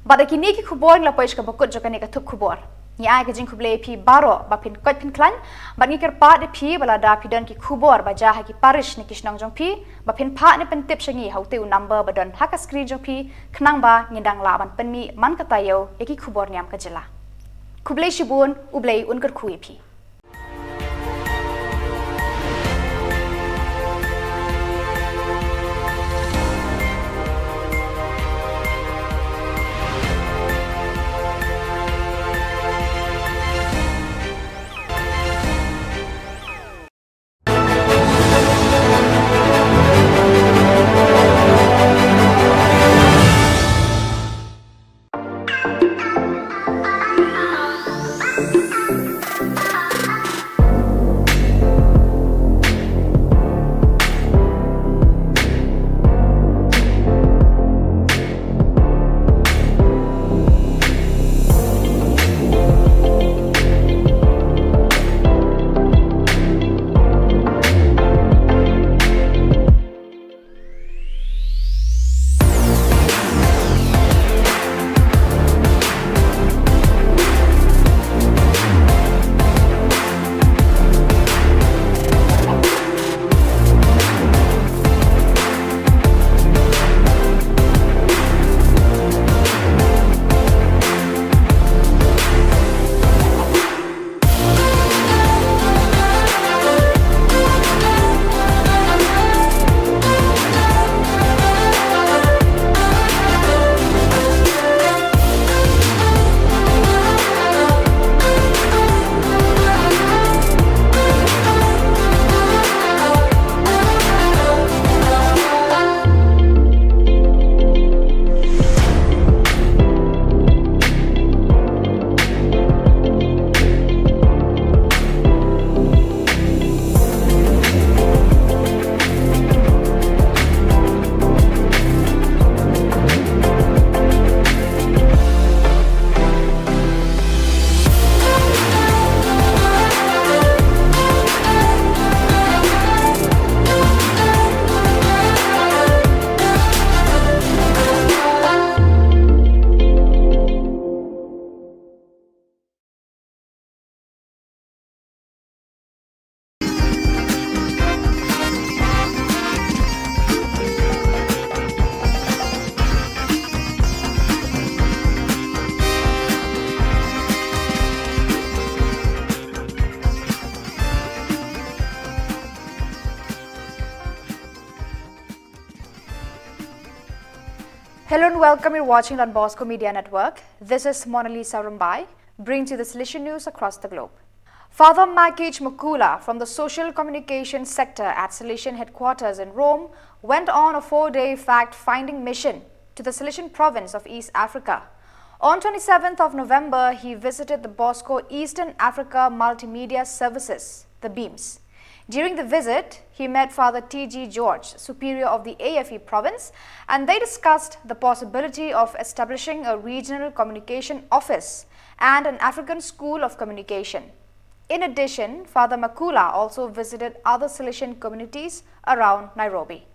Bad da kine ki khubor ngi la poi sha kaba kut jong kane ka thup khubor. Ngi ai ka jingkhublei ïa phi baroh ba phin koit phin khlaiñ, bad ngi kyrpad ïa phi ba lada phi don ki khubor ba jia ha ki parish ne ki shnong jong phi, ba phin phah ne pyntip sha ngi ha utei u number ba don ha ka screen jong phi, khnang ba ngin dang lah ban pynmih man ka taïew ïa ki khubor niam ka jylla. Khublei shibun, U Blei un kyrkhu ïa phi. Hello and welcome. You're watching Don Bosco Media Network. This is Monalisa Rumbai, bringing to you the Salesian news across the globe. Father Makich Makula from the Social Communication Sector at Salesian Headquarters in Rome went on a four-day fact-finding mission to the Salesian province of East Africa. On twenty-seventh of November, he visited the Bosco Eastern Africa Multimedia Services, the BEAMS. During the visit, he met Father T G George, Superior of the A F E province, and they discussed the possibility of establishing a regional communication office and an African school of communication. In addition, Father Makula also visited other Salesian communities around Nairobi.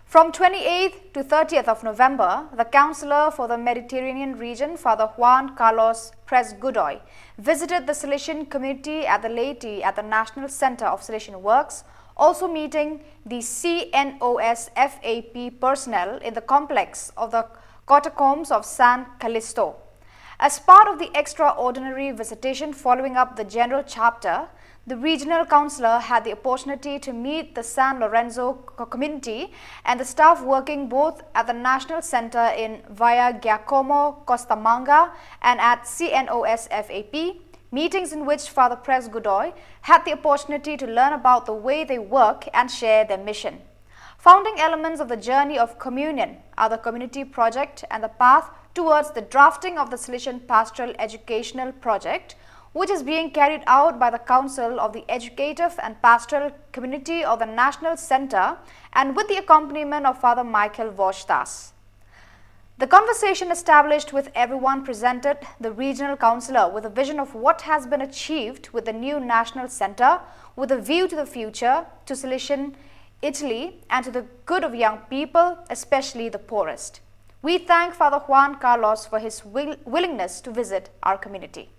From twenty-eighth to thirtieth of November, the Councillor for the Mediterranean region, Father Juan Carlos Prez Godoy, visited the Salesian community at the Laity at the National Centre of Salesian Works, also meeting the C N O S F A P personnel in the complex of the Catacombs of San Callisto. As part of the extraordinary visitation following up the General Chapter, the regional councillor had the opportunity to meet the San Lorenzo co-, community and the staff working both at the National Centre in Via Giacomo Costamagna and at C N O S F A P, meetings in which Father Prez Godoy had the opportunity to learn about the way they work and share their mission. Founding elements of the Journey of Communion are the community project and the path towards the drafting of the Salesian Pastoral Educational Project, which is being carried out by the Council of the Educative and Pastoral Community of the National Centre and with the accompaniment of Father Michael Voshdas. The conversation established with everyone presented the regional councillor with a vision of what has been achieved with the new national centre, with a view to the future, to Salesian Italy, and to the good of young people, especially the poorest. We thank Father Juan Carlos for his will-, willingness to visit our community.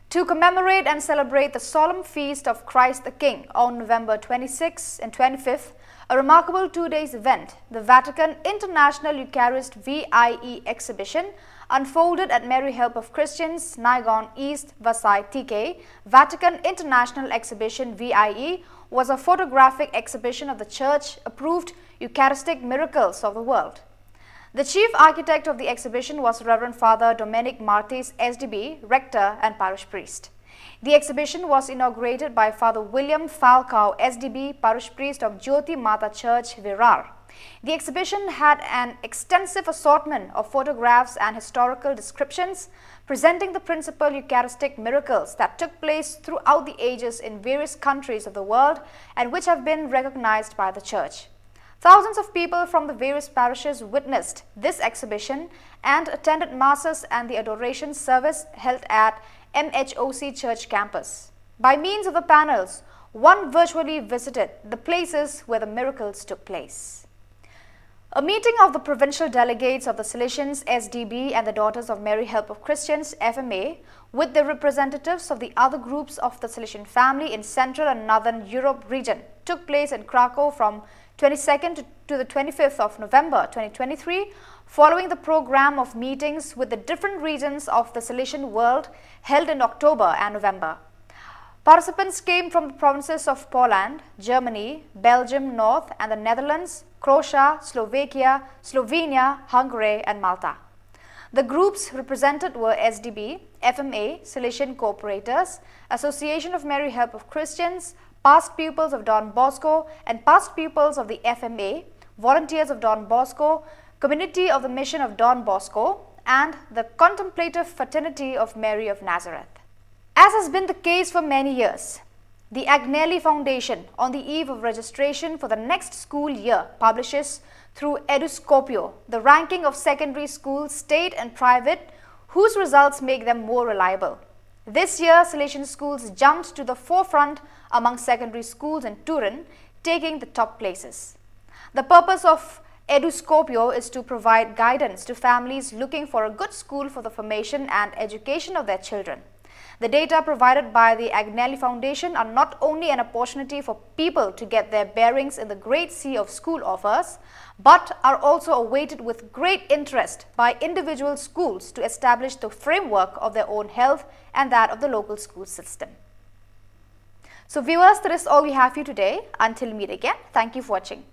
To commemorate and celebrate the solemn feast of Christ the King on November twenty-sixth and twenty-fifth, a remarkable two days event, the Vatican International Eucharist V I E exhibition, unfolded at Mary Help of Christians, Naigaon East, Vasai T K. Vatican International Exhibition V I E was a photographic exhibition of the Church approved Eucharistic miracles of the world. The chief architect of the exhibition was Reverend Father Domenic Martis, S D B, rector and parish priest. The exhibition was inaugurated by Father William Falcao, S D B, parish priest of Jyoti Mata Church, Virar. The exhibition had an extensive assortment of photographs and historical descriptions presenting the principal Eucharistic miracles that took place throughout the ages in various countries of the world and which have been recognized by the Church. Thousands of people from the various parishes witnessed this exhibition and attended masses and the adoration service held at M H O C Church campus. By means of the panels, one virtually visited the places where the miracles took place. A meeting of the provincial delegates of the Salesians S D B and the Daughters of Mary Help of Christians F M A with the representatives of the other groups of the Salesian family in Central and Northern Europe region took place in Krakow from twenty-second to, to the twenty-fifth of November twenty twenty-three, following the program of meetings with the different regions of the Salesian world held in October and November. Participants came from the provinces of Poland, Germany, Belgium North and the Netherlands, Croatia, Slovakia, Slovenia, Hungary and Malta. The groups represented were S D B, F M A, Salesian Cooperators, Association of Mary Help of Christians, past pupils of Don Bosco and past pupils of the F M A, volunteers of Don Bosco, community of the Mission of Don Bosco, and the Contemplative Fraternity of Mary of Nazareth. As has been the case for many years, the Agnelli Foundation, on the eve of registration for the next school year, publishes through Eduscopio the ranking of secondary schools, state and private, whose results make them more reliable. This year, Salesian schools jumped to the forefront among secondary schools in Turin, taking the top places. The purpose of Eduscopio is to provide guidance to families looking for a good school for the formation and education of their children. The data provided by the Agnelli Foundation are not only an opportunity for people to get their bearings in the great sea of school offers, but are also awaited with great interest by individual schools to establish the framework of their own health and that of the local school system. So viewers, that is all we have for you today. Until we meet again, thank you for watching.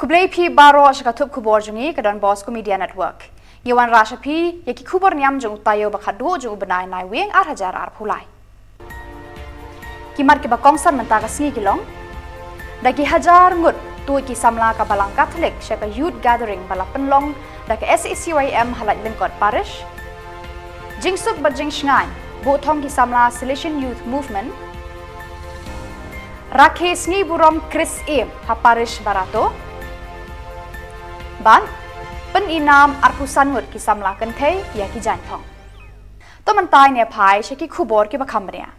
Khublei phi baroh sha ka thup khubor jong ngi ka Don Bosco Media Network. Ngi wanrah sha phi ïa ki khubor niam jong u taïew ba khatduh jong u bnai Naiwieng ar hajar arphew lai. Ki mat kiba kongsan mynta ka sngi ki long: da ki hajar ngut tuid ki samla ka Balang Katholik sha ka Youth Gathering ba la pynlong da ka S A C Y M ha Laitlyngot Parish. Jingsuk bad jingshngaiñ buh thong ki samla Salesian Youth Movement. Rakhe sngi burom Khrist Ïa ha Parish Barato. Bad pynïainam arphew san ngut ki samla kynthei ïa ki jaiñthong. To mynta ngin ïa phai sha ki khubor kiba kham bniah.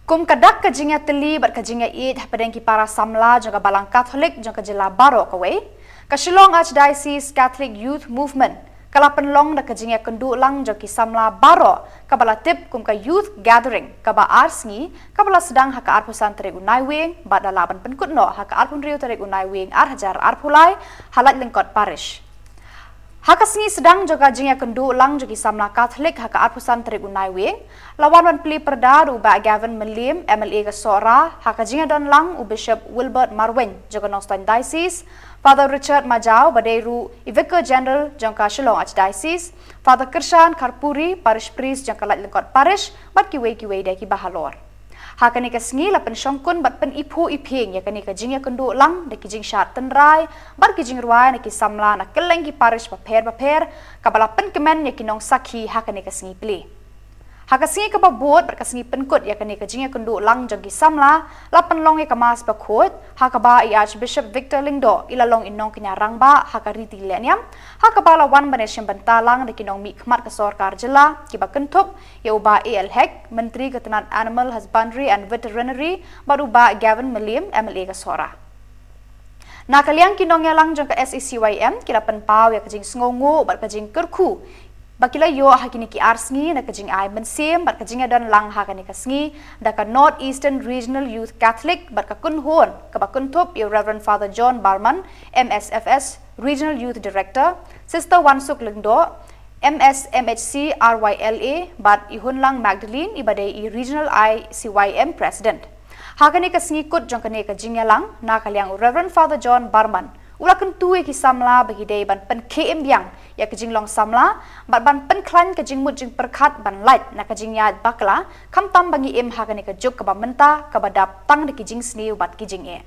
Kum ka dak ka jingïatylli bad ka jingïaieit hapdeng ki para samla jong ka Balang Katholik jong ka jylla baroh kawei, ka Shillong Archdiocese Catholic Youth Movement ka la pynlong da ka jingïakynduh lang jong ki samla baroh kaba la tip kum ka Youth Gathering kaba ar sngi, kaba la sdang ha ka arphew san tarik u Naiwieng bad la lah ban pynkut noh ha ka arphew hynriew tarik u Naiwieng ar hajar arphew lai ha Laitlyngot Parish. Ha ka sngi sdang jong ka jingïakynduh lang jong ki samla Katholik ha ka arphew san tarik u Naiwieng, la wan ban plie pyrda da u Bah Gavin Mylliem, M L A ka Sohra, ha ka jingïadon lang u Bishop Wilbert Marwein jong ka Nongstoiñ Diocese, Father Richard Majaw ba dei ruh i Vicar General jong ka Shillong Archdiocese, Father Kyrshan Kharpuri, Parish Priest jong ka Laitlyngot Parish, bad kiwei kiwei de kiba halor. Ha kane ka sngi la pynshongkun bad pyniphuh iphieng ïa kane ka jingïakynduh lang da ki jingshad tynrai bad ki jingrwai na ki samla na kylleng ki parish bapher bapher, kaba la pynkmen ïa ki nongsakhi ha kane ka sngi plie. Ha ka sngi kaba bud bad ka sngi pynkut ïa kane ka jingïakynduh lang jong ki samla, la pynlong ïa ka Mass bakhuid, ha kaba i Archbishop Victor Lyngdoh i la long i nongkñia rangbah ha ka riti lehniam, ha kaba la wan ban ïashim bynta lang da ki nongmihkhmat ka sorkar jylla kiba kynthup ïa u Bah A L Hek, Myntri ka tnat Animal Husbandry and Veterinary, bad u Bah Gavin Mylliem, M L A ka Sohra. Na ka liang ki nongïalang jong ka S A C Y M ki la pynpaw ïa ka jingsngewnguh bad ka jingkyrkhu ba ki la ïoh ha kine ki ar sngi na ka jingai mynsiem bad ka jingïadon lang ha kane ka sngi da ka North Eastern Regional Youth Catholic bad ka kynhun kaba kynthup ïa u Reverend Father John Barman, M S F S Regional Youth Director, Sister Wansuk Lyngdoh, M S M H C R Y L A, bad i Hunlang Magdalene iba dei i Regional I C Y M President. Ha kane ka sngi kut jong kane ka jingïalang, na ka liang u Reverend Father John Barman u la kyntu ïa ki samla ba ki dei ban pynkhie im biang ïa ka jinglong samla bad ban pynkhlaiñ ka jingmut jingpyrkhat ban lait na ka jingïaid bakla, khamtam ba ngi im ha kane ka juk kaba mynta kaba dap tang da ki jingsniew bad ki jingeh.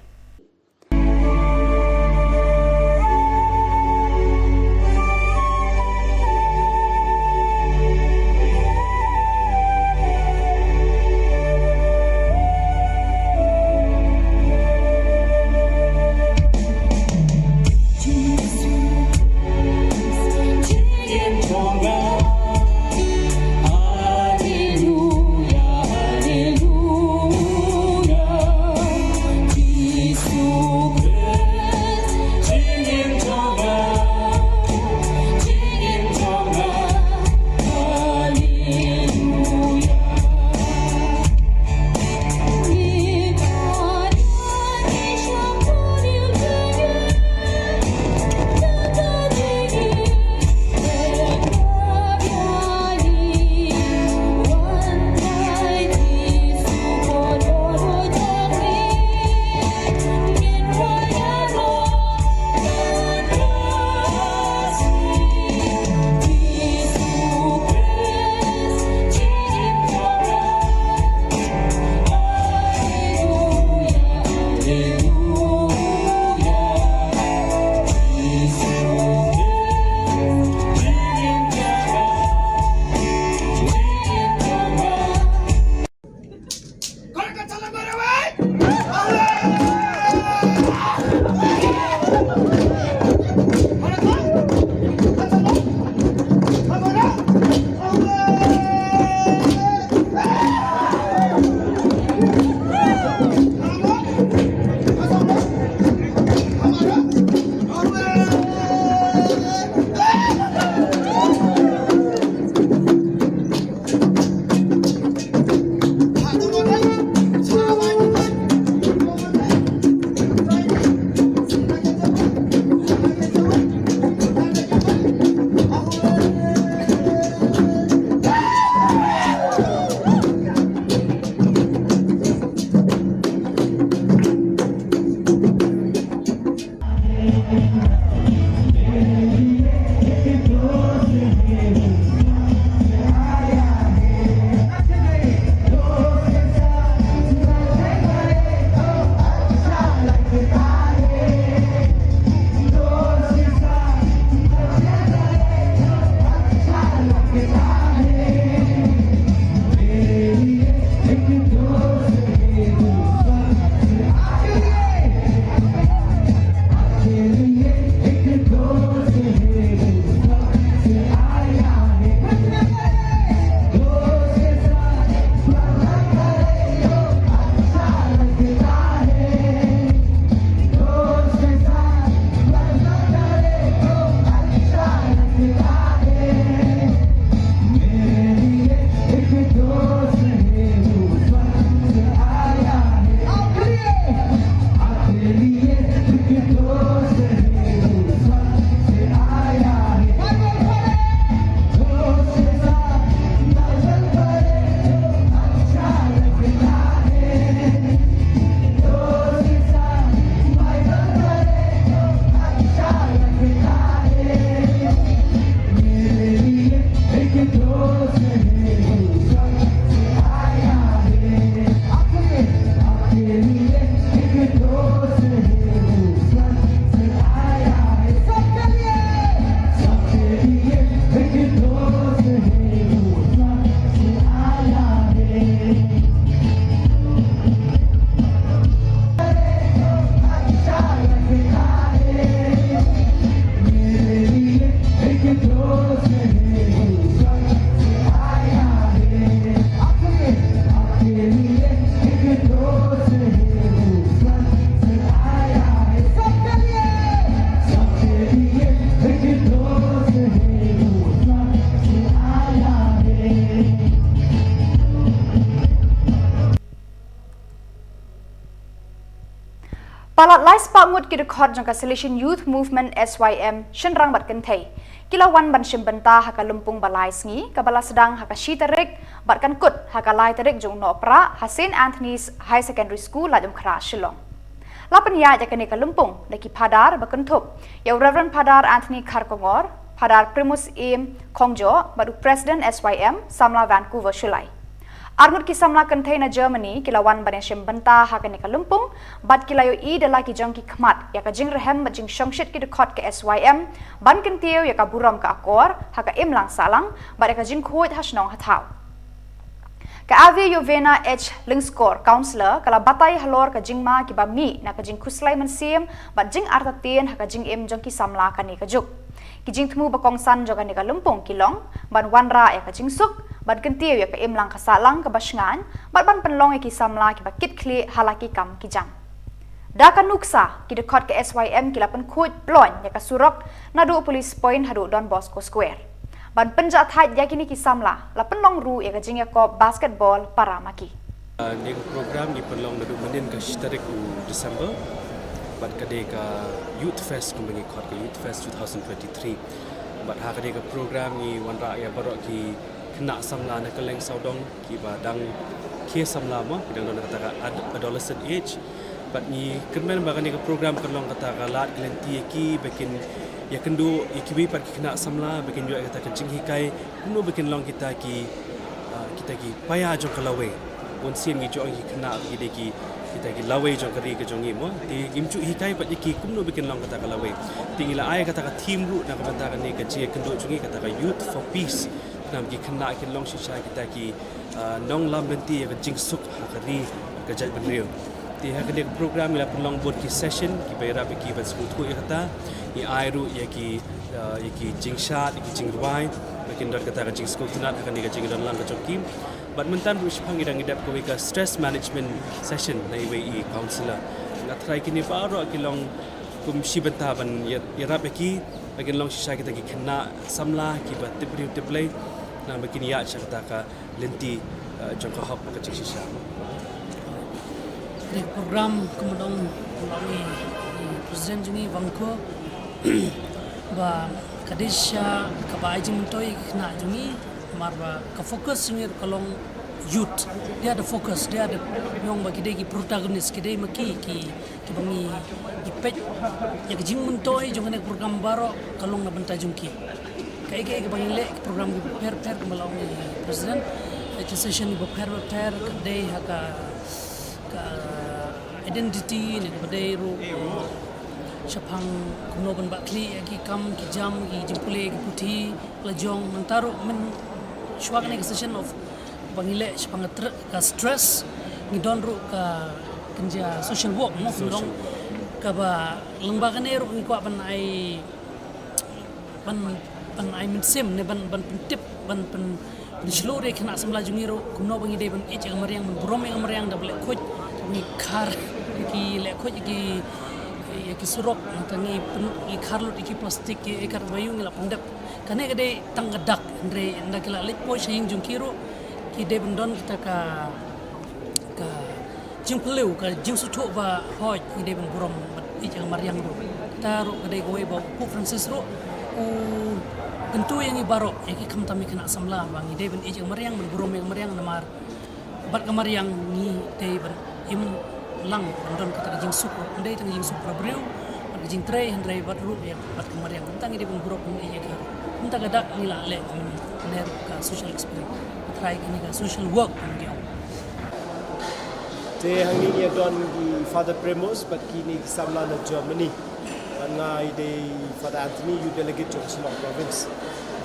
Palat lai spah ngut ki dkhot jong ka Salesian Youth Movement, S Y M, shynrang bad kynthei, ki la wan ban shim bynta ha ka lympung ba lai sngi kaba la sdang ha ka shi tarik bad kan kut ha ka lai tarik jong u Nohprah ha Saint Anthony's Higher Secondary School, Laitumkhrah, Shillong. La pynïaid ïa kane ka lympung da ki phadar ba kynthup ïa u Reverend Phadar Anthony Kharkongor, Phadar Primus Im Khongjoh bad u President S Y M, Samla Vancouver Shullai. Arngut ki samla kynthei na Germany ki la wan ban ïashim bynta ha kane ka lympung bad ki la ïohi da la ki jong ki khmat ïa ka jingrhem bad jingshongshit ki dkhot ka S Y M ban kyntiew ïa ka burom ka akor ha ka imlang sahlang bad ïa ka jingkhuid ha shnong ha thaw. Ka Ave Yovena H Lyngskor, Councillor, ka la batai halor ka jingma kiba mih na ka jingkhuslai mynsiem bad jingartatien ha ka jingim jong ki samla kane ka juk. Ki jingthmu ba kongsan jong kane ka lympung ki long ban wanrah ïa ka jingsuk, ban kyntiew ïa ka imlang ka sahlang kaba shngaiñ bad ban pynlong ïa ki samla kiba kit khlieh ha la ki kam ki jam. Da ka nuksa, ki dkhot ka S Y M ki la pynkhuid ploiñ ïa ka surok naduh Police Point haduh Don Bosco Square. Ban pynjahthait ïa kine ki samla, la pynlong ruh ïa ka jingïakop basketball para ma ki. Ah, kane ka program ngi pynlong naduh mynnin ka shi tarik u December, bad ka dei ka Youth Fest, kumba ngi khot ka Youth Fest two thousand twenty-three. Bad ha kane ka program ngi wanrah ïa baroh ki khynnah samla na kylleng sawdong kiba dang khie samla mo, ki dang don kata ka ad-, adolescent age. Bad ngi kyrmen ba kane ka program kan long kata ka lad ka lynti ïa ki ba kin ïakynduh ïa kiwei pat ki khynnah samla, ba kin ïoh ïa kata ka jinghikai kumno ba kin long kita ki, ah, kita ki paia jong ka lawei. Bun sien ngi ju ong ki khynnah ki dei ki, kita ki lawei jong ka ri ka jong ngi mo. Te ngim ju hikai pat ïa ki kumno ba kin long kata ka lawei. Te ngi la ai kata ka theme ruh na ka bynta kane ka jingïakynduh jong ngi, kata ka Youth for Peace. Khnang ba ki khynnah kin long shisha kita ki, ah, nonglam lynti ïa ka jingsuk ha ka ri, ka jaitbynriew. Te ha kane ka program ngi la pynlong bun ki session kiba ïarap ïa ki ban sngewthuh ïa kata. Ngi ai ruh ïa ki, ah, ïa ki jingshad, ïa ki jingrwai ba kin don kata ka jingsngewtynnat ha kane ka jingdon lang ka jong ki. Bad mynta ruh shaphang ngi dang ïadep kawei ka stress management session na iwei i counsellor. Nga tharai kine baroh ki long kum shi bynta ban ïa-, ïarap ïa ki ba kin long shisha kita ki khynnah samla kiba tip briew tip Blei, khnang ba kin ïaid sha kata ka lynti, eh, jong ka hok bad ka jingshisha. Kane ka program kumba ong i, i president jong ngi Vangkho, ba ka dei shisha kaba ai jingmyntoi ïa ki khynnah jong ngi, namar ba ka focus jong ngi ruh ka long youth. They are the focus, they are the, ong ba ki dei ki protagonist, ki dei ma ki, ki, kiba ngi, ngi peit ïa ka jingmyntoi jong kane ka program baroh ka long na bynta jong ki. Kaei kaei kaba ngi leh, ki program kiba pher pher kumba la ong i president, ki session kiba pher pher ka dei ha ka, ka identity ne kaba dei ruh shaphang kumno ban bah khlieh ïa ki kam ki jam, ki jingpule ki puthi la jong. Mynta ruh mynshuwa kane ka session of ba ngi leh shaphang ka tr-, ka stress, ngi don ruh ka kynja social work mo, ngi don kaba lyngba kane ruh ngi kwah ban ai, ban, ban ai mynsiem ne ban, ban pyntip, ban pyn, pynshlur ïa ki khynnah samla jong ngi ruh kumno ba ngi dei ban ïeit ïa ka mariang, ban burom ïa ka mariang da ba leh khuid, ba ngi khar ïa ki, leh khuid ïa ki, ïa ki surok, nangta ngi pyn, ngi khar lut ïa ki plastik, ïa, ïa katba ïoh ngi la pyndep. Kane ka dei tang ka dak, hynrei ynda ki la leit poi sha ïing jong ki ruh ki dei ban don kita ka, ka jingpyllait, ka jingsngewthuh ba hooid ngi dei ban burom bad ïeit ïa ka mariang ruh. Kata ruh ka dei kawei ba u Pope Francis ruh u kyntu ïa ngi baroh, ïa ki khamtam ïa ki khynnah samla, ba ngi dei ban ïeit ïa ka mariang, ban burom ïa ka mariang, namar bad ka mariang ngi dei ban im lang, ban don kata ka jingsuk ruh. Ym dei tang ka jingsuk para briew, bad ka jingtrei, hynrei bad ruh ïa bad ka mariang. Kumta ngi dei ban burom ïa ka. Kumta ka dak ngi la leh, ne ruh ka social experience. Ka trai kane ka social work, ngi ong. Te hangne ngi don ki Father Premos bad kine ki samla na Germany. Bad nga i dei Father Anthony, youth delegate jong Shillong Province.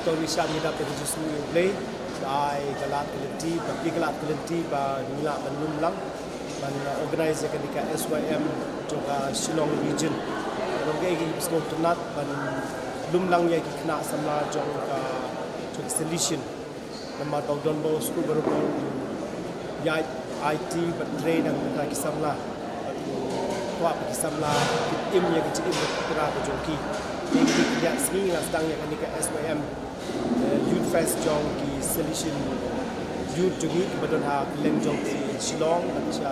To ngi shah ngi dap da ka jingsngew ïa U Blei, da ai ka lad ka lynti, bad ki ka lad ka lynti ba ngi lah ban lum lang ban, uh, organize ïa kane ka S Y M jong ka Shillong region. Ka long kaei kaei kaba sngewtynnat ban lum lang ïa ki khynnah samla jong ka, jong ka Salesian. Namar ba u Don Bosco baroh u ïaid aiti bad trei na ka bynta ki samla. Bad u kwah ba ki samla kin im ïa ka jingim kaba pura ka jong ki. Te ki, ki ïa sngi nga sdang ïa kane ka S Y M, eh, Youth Fest jong ki Salesian Youth jong ngi kiba don ha kylleng jong ki Shillong bad sha,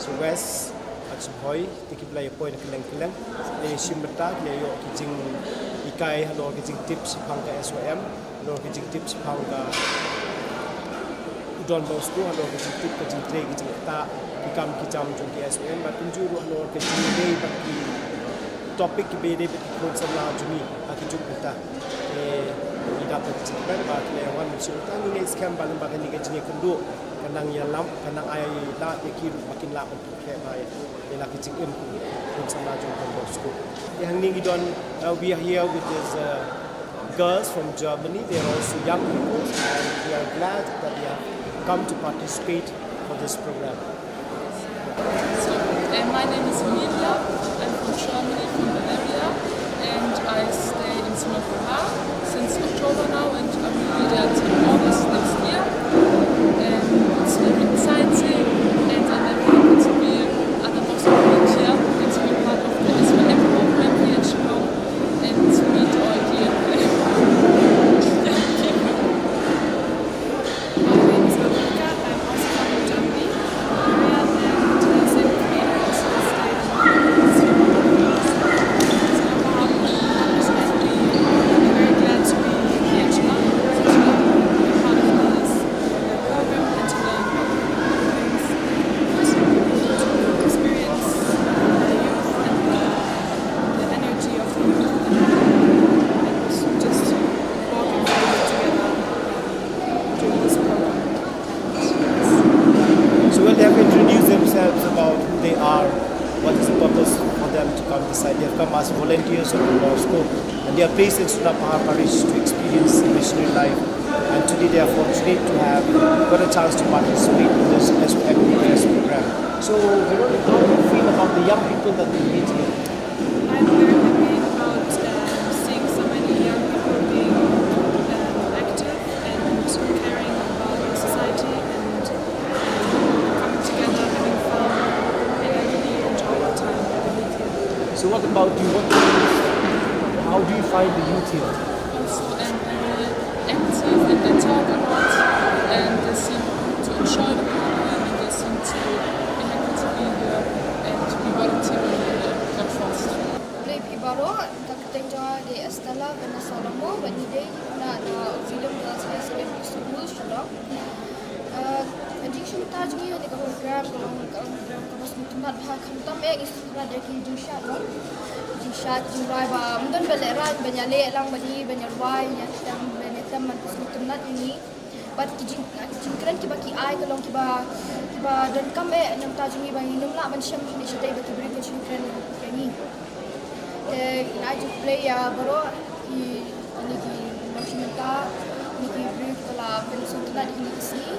sha West. Ach hoi, te ki ba la ïa poi na kylleng kylleng. Te shim bynta, ki la ïoh ki jinghikai halor ki jingtip shaphang ka S Y M, halor ki jingtip shaphang ka u Don Bosco, halor ki jingtip ka jingtrei ki jingktah, ki kam ki jam jong ki S Y M, bad kumjuh ruh halor ki jingïadei bad ki topic kiba ïadei bad ki khun samla jong ngi ha ki juk mynta. Te ngi dap da ka jingkmen ba ki la ïa wan mynshuwa, te ngi ngeit skhem ba lyngba kane ka jingïakynduh ka nang ïalam, ka nang ai lad ïa ki ruh ba kin lah ban pyrkhat bha ïa la ki jingim ki khun samla jong Don Bosco. Te hangne ngi don, uh, we are here with these, uh, girls from Germany. They are also young people, and we are glad that they have come to participate for this program. So, uh, my name is Emilia. I'm from Germany, from Bavaria, and I stay in Singapore since October now, and I will be there till August next year. And it's very exciting, and I'm very happy to be at the Bosco volunteer and to be part of the S Y M program here in Shillong and to meet all the young people. My name is Veronica. I'm also from Germany. And, uh, same with me, I also stay in Singapore. So I'm very glad to be here tonight, to be part of this, uh, program and to learn about things, to experience, uh, the youth and the, the energy of the youth and, and also just walking forward together. So when they have introduced themselves about who they are, what is the purpose for them to come this side, they have come as volunteers of Don Bosco, and they are placed in Sunapahar Parish to experience the missionary life. And today they are fortunate to have got a chance to participate in this S O M Fest program. So, Veronica, how do you feel about the young people that we meet here? I'm very happy about, um, seeing so many young people being, um, active and caring about the society and, um, coming together, having fun, and I really enjoy the time with you. So what about you? What, how do you find the youth here? Also, I'm very active and they talk a lot and they seem to enjoy the program and they seem to be happy to be here and to be volunteering in the Fest. Khublei phi baroh, ka kyrteng jong nga dei Estella Vanessa Lamo, bad ngi dei na, na Auxilium Girls High Secondary School, Shillong. Uh, ka jingshim bynta jong ngi ha kane ka program ka long, ka long program kaba sngewtynnat bha, khamtam eh ngi sngewtynnat ïa ki jingshad, no? Jingshad, jingrwai ba ym don ba lehraiñ ban ïaleh lang bad ngi, ban ïarwai, ïatem, ban ïatem, ban sngewtynnat ïa ngi. Bad ki jing, ki jingkren kiba ki ai ka long kiba, kiba donkam eh na ka bynta jong ngi ba ngin ym lah ban shem shatei ba ki briew kin shu kren ïa ngi. Te ngi ai jingkhublei ïa baroh ki, kine ki nongshim bynta, kine ki briew kiba la pynsngewtynnat ïa kine ki sngi.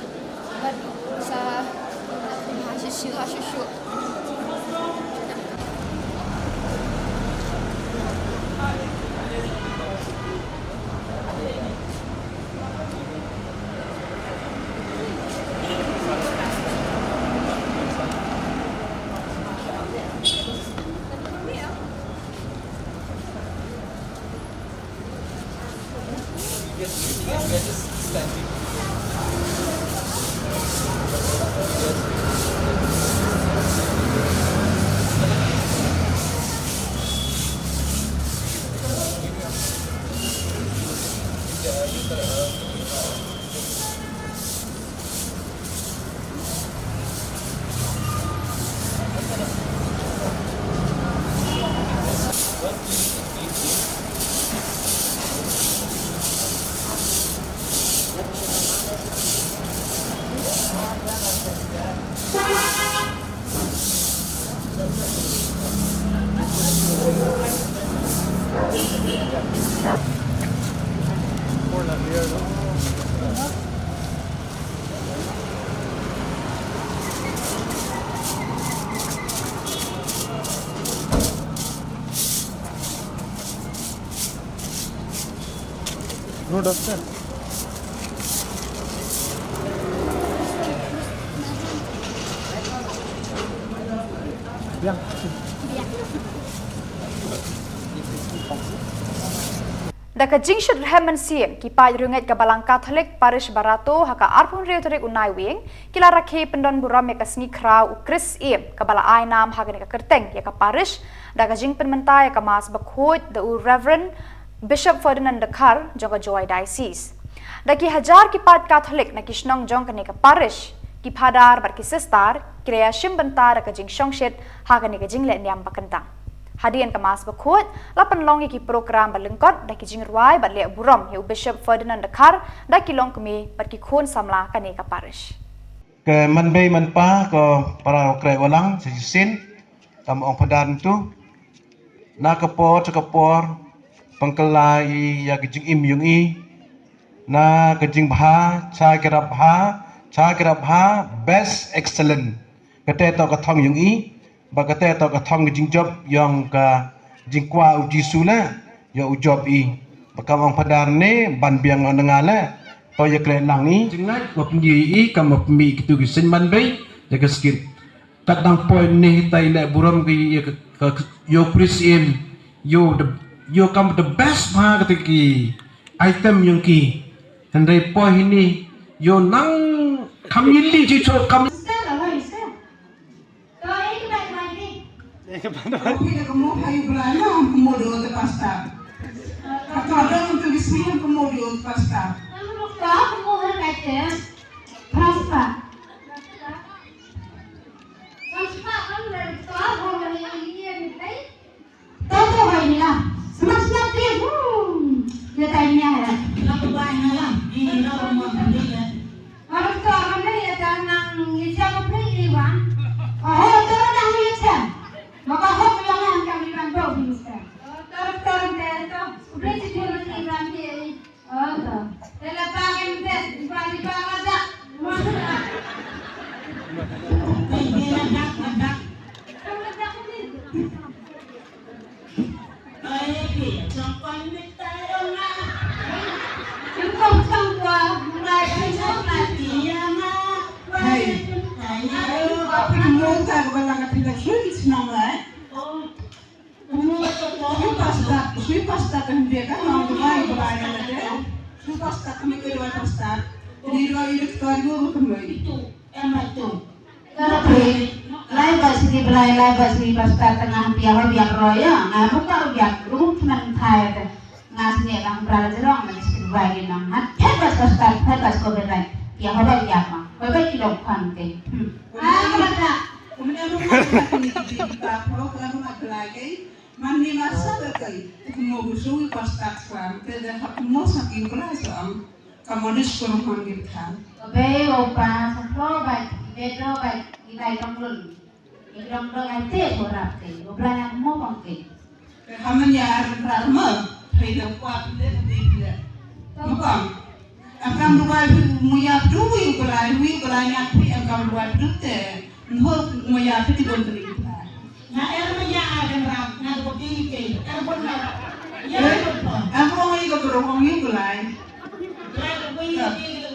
Bad sa ha shuh shuh, ha shuh shuh. No duster. Biang. Da ka jingshit rhem mynsiem, ki paid riewngeit ka Balang Katholik Parish Barato ha ka arphew hynriew tarik u Naiwieng ki la rakhe pyndon burom ïa ka sngi khraw u Chris Syiem kaba la ai nam ha kane ka kyrteng ïa ka parish da ka jingpynmynta ïa ka Mass Bakhuid da u Reverend Bishop Ferdinand Dkhar jong ka Jowai Diocese. Da ki hajar ki paid Katholik na ki shnong jong kane ka parish, ki phadar bad ki sister ki la ïashim bynta da ka jingshongshit ha kane ka jingleh niam ba kyntang. Hadien ka Mass Bakhuid la pynlong ïa ki program ba lyngkot da ki jingrwai bad leh burom ïa u Bishop Ferdinand Dkhar da ki longkmie bad ki khun samla kane ka parish. Ke man bei man pa ko para u kreh walang sa shisien, kam ong padan tu. Na ka por cha ka por pangkala i ïa ka jingim yung i. Na ka jingbha cha ki rap bha cha ki rap bha best excellent. Kate to ka thong yung i. Ba kate to ka thong ka jingjop yong ka jingkwa u Jisu la yong u jop i. Ba kam ong padar ne ban biang ong nga la to ïa kre lang i. Jingngat wa pyngi i kam wa pynmi kitu ki sin man bei ïa ka skit. Kat dang poi ne tai le burom ki ïa ka, ka, yo Chris Syiem yo the, yo kam the best ma kata ki item yung ki. Hynrei poi hini yo nang kam yili ji cho kam. Step away, step. Ko ek baat baat hi. Ek baat baat. Ko ek mo hai bula na mo do te pasta. Ko do mo tu bismi mo do te pasta. Ko mo hai baat te. Pasta. Pasta, ko mo do te pasta. Toto bai ni la. Smat smat ti. Hmm. Ya tai ni ya. La ko bai na la. Ni la ko mo kan ni la. Harus to akan ni ya ta nang ni siapa pun ni wan. Oh, to nang ni siapa. Maka hok yang yang kami kan to ni siapa. To to ni to. Boleh sih dulu ni kan ni. Ata. Tela pakai bes, di pagi pagi ada. Mana? Tela dak, dak. Kamu dak ni. Ai, pi, jangan minta orang. Engkau sangka, mulai besok lagi. Iya, Mak. Hai. Hai. Ayo, apa yang mau tak kepala kata dah sulit senang lah, eh? Oh. Sui pasta, sui pasta kan dia kan orang Dubai, Dubai kan ada. Sui pasta kami ke dua pasta. Jadi dua ini ketua dua bukan dua itu. Yang itu. Lai bas ni belai lai bas ni pasta tengah dia ho biak roya. Ngai buka biak ruh mentai. Ngas ni bang bral jerong ni sui Dubai ni nang hat. Hebat pasta, hebat ko berai. Dia ho biak mah. Hebat kilong kuan ke. Hmm. Ah, mata. Kumne ruh ma ka ni ki di ba pro ka ruh ma ka lai kai. Man ni ma sa ka kai. Te kum mo bu sui pasta kwan. Te da ha kum mo sa ki kula sa am. Ka mo dis ko ruh man ki than. Ka bei o pa sa pro bai. Ki bei do bai. Ki bai tong lun. Ki dong dong ai te ko rap kai. O bla na mo bang kai. Ka haman ya ar ra ma. Hai da kwa pile pile. Mo bang. Akam duwai wi mu ya pdu wi ukulai, wi ukulai nyak wi akam duwai pdu te. Nhol mu ya pdu ti bon pdu ukulai. Na er ma ya agan ram, na ko bi ke, er bon na. Ya ko. Am ong wi ko bro ong wi ukulai. Wi wi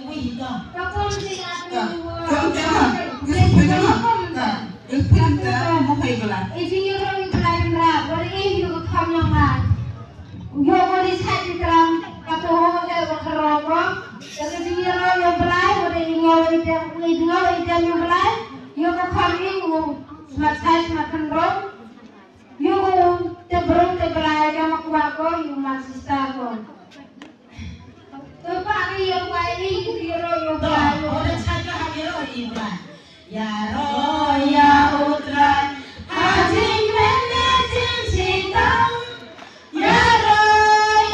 wi ko. Ka kon ti a. Ka kon ti a. Wi wi ko. Ka. Wi wi ko mo wi ukulai. Wi wi ko ukulai ra, wi wi ko kam yang ma. Yo ko ri sa ti tram ka to ho ka wa ka ro ko. Ka ka jing ro yo blai ko de yo i de i de yo i de yo blai. Yo ko kham ni ko smat sai smat kan ro. Yo ko te bro te blai ka ma kwa ko yo ma sista ko. To pa ni yo pa ni yo ro yo blai. Ko de sa ka ha yo i blai. Ïaroh ïa U Trai ha jingmynne jingshitom. Ïaroh.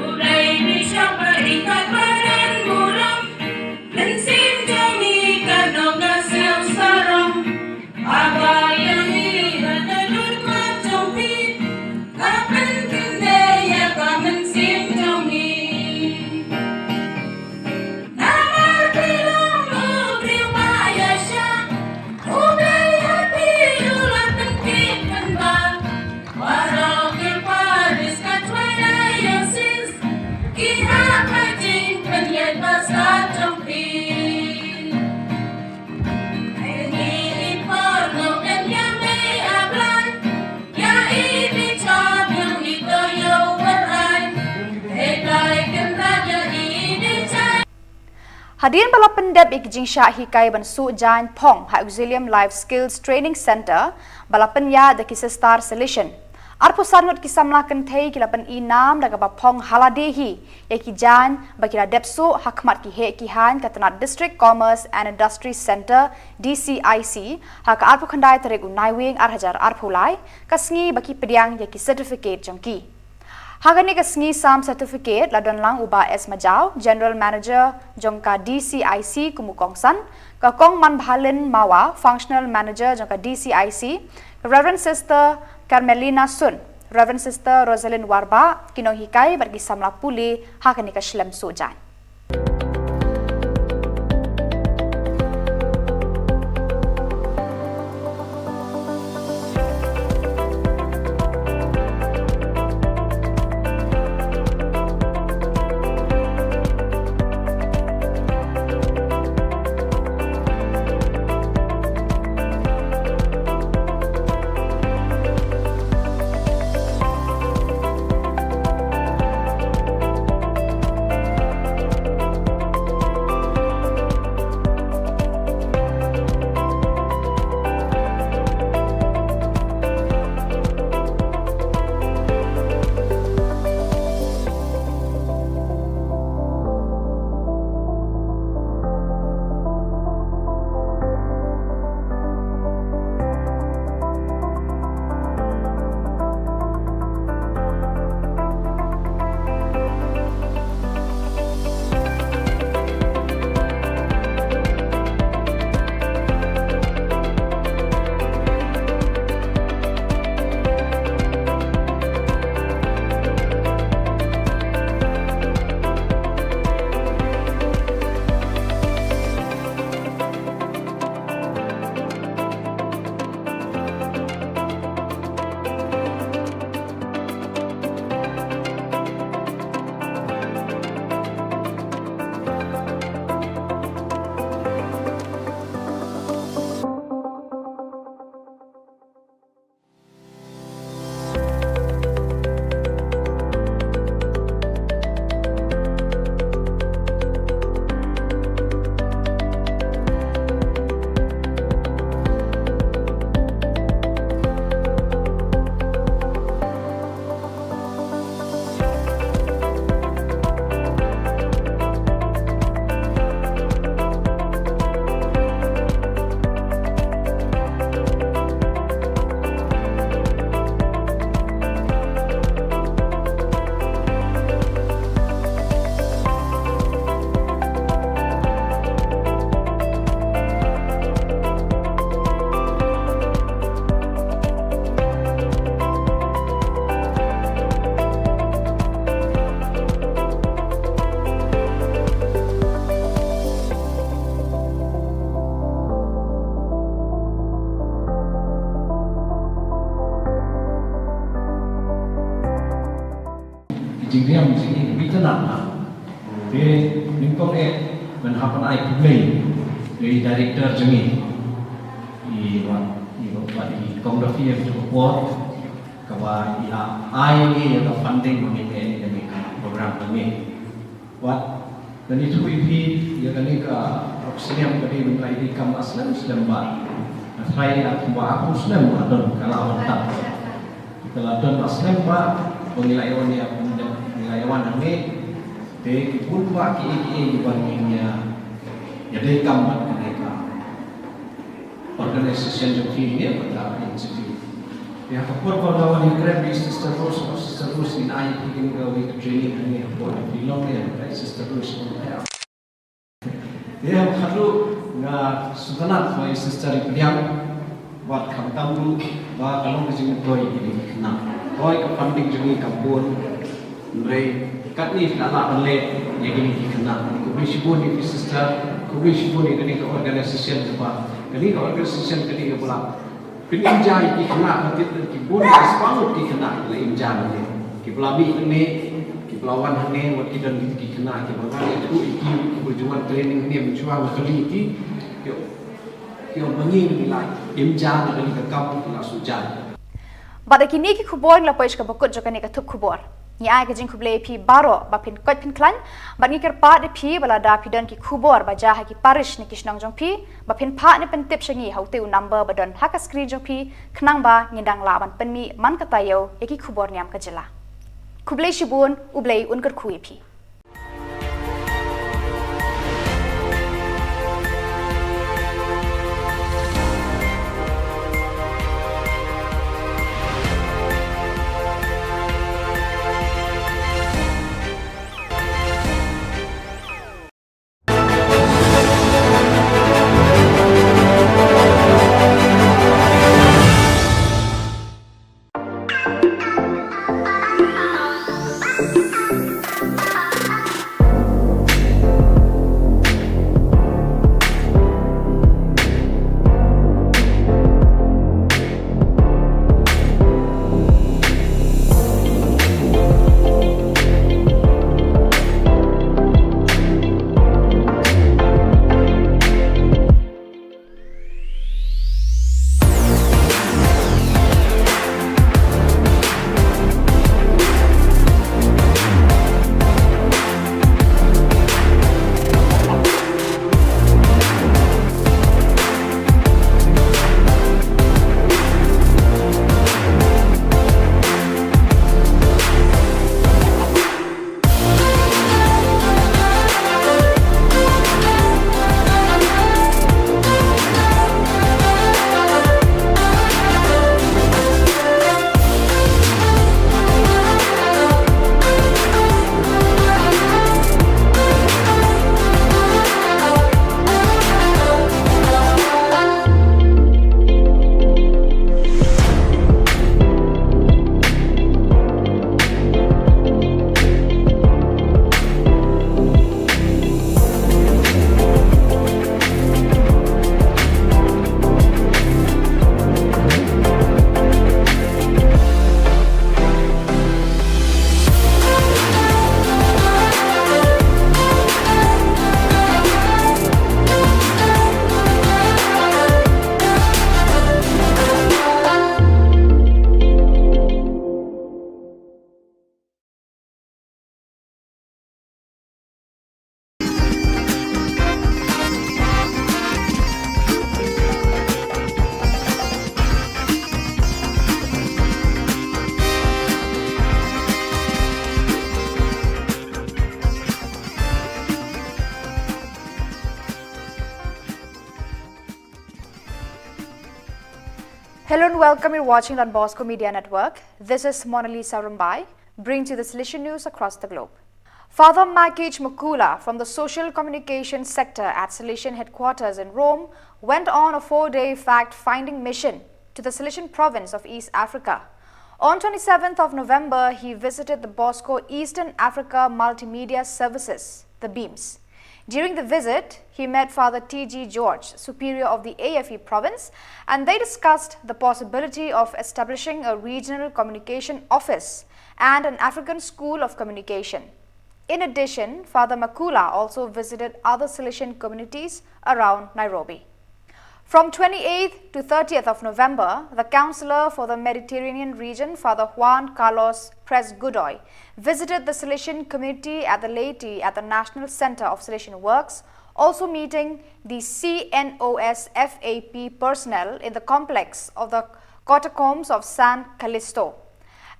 U Blei mi shah ba i kat ba don burom. Mynsiem jong mi ka don ka siew sarong. Haba ïa ngi la da lut mat jong phi. Ka pynkyndit ïa ka mynsiem jong ngi. Namar phi long u briew ba ïaishah. Hadien ba la pyndep ïa ki jingshah hikai ban suh jaiñ phong ha Auxilium Life Skills Training Centre ba la pynïaid da ki Sister Salesian, arphew san ngut ki samla kynthei ki la pynïaid nam da kaba phong ha lade hi ïa ki jaiñ ba ki la dep suh ha khmat ki heh ki haiñ ka tnat District Commerce and Industry Centre, D C I C, ha ka arphew khyndai tarik u Naiwieng ar hajar arphew lai, ka sngi ba ki pdiang ïa ki certificate jong ki. Ha kane ka sngi sam certificate la don lang u Bah S Majaw, General Manager jong ka D C I C kum u kongsan, ka Kong Manbhalin Mawa, Functional Manager jong ka D C I C, ka Reverend Sister Carmelina Sun, Reverend Sister Rosalind Warbah, ki nonghikai bad ki samla pule ha kane ka shlem suh jaiñ. Jingriam jingim, wi tana. Te nyngkong eh ban hap ban ai khublei ïa i director jong ngi, i wat, i wat, i Kong Daffy, ïa ka por kaba i la ai ïa ngi ïa ka funding ba ngin leh ïa kane ka program jong ngi. Wat, lada ngi ïathuh ïa phi, ïa kane ka Auxilium ka dei ban ai dei kam slem slem bha. Nga tharai ïa kumba arphew snem la don ka la wan tang. Ka la don bha slem bha ba ngi la ïa wan ïa, ngi la ïa wan hangne. Te ki bun bha kiei kiei kiba ngin ïa, ïa dei kam bad kane ka organization jong phi ne bad ka institute. Ïa ka por ba la wan ïa kren bad i Sister Rose, Sister Rose ngin ai phi kane ka week training hangne hapoh Shillong ne, Sister Rose. Ïa, khadduh nga sngewtynnat ba i Sister i pdiang, bad khamtam ruh ba ka long ka jingmyntoi ïa kine ki khynnah. Hooid ka funding jong ngi kam bun, hynrei katne phi la lah ban leh ïa kine ki khynnah. Khublei shibun ïa phi Sister, khublei shibun ïa kane ka organization kaba, kane ka organization kane kaba la pynimjai ïa ki khynnah, ba tip ki bun, ki spah ngut ki khynnah ki la imjai ïa ki, kiba la mih hangne, kiba la wan hangne, wat ki don ki khynnah kiba nga ïathuh ïa ki, kiba ju wan training hangne, mynshwa nga kylli ïa ki, ki ong, ki ong ba ngi ngi la imjai ïa kane ka kam, ki la shu jai. Bad da kine ki khubor ngi la poi sha kaba kut jong kane ka thup khubor. Ngi ai ka jingkhublei ïa phi baroh ba phin koit phin khlaiñ, bad ngi kyrpad ïa phi ba lada phi don ki khubor ba jia ha ki parish ne ki shnong jong phi, ba phin phah ne pyntip sha ngi ha utei u number ba don ha ka screen jong phi, khnang ba ngin dang lah ban pynmih man ka taïew ïa ki khubor niam ka jylla. Khublei shibun, U Blei un kyrkhu ïa phi. Hello and welcome. You're watching Don Bosco Media Network. This is Monalisa Rumbai, bringing to you the Salesian news across the globe. Father Makich Makula from the Social Communication Sector at Salesian Headquarters in Rome went on a four-day fact-finding mission to the Salesian province of East Africa. On twenty-seventh of November, he visited the Bosco Eastern Africa Multimedia Services, the BEAMS. During the visit, he met Father T G George, Superior of the A F E province, and they discussed the possibility of establishing a regional communication office and an African school of communication. In addition, Father Makula also visited other Salesian communities around Nairobi. From twenty-eighth to thirtieth of November, the Councillor for the Mediterranean region, Father Juan Carlos Prez Godoy, visited the Salesian community at the laity at the National Centre of Salesian Works, also meeting the C N O S F A P personnel in the complex of the Catacombs of San Callisto.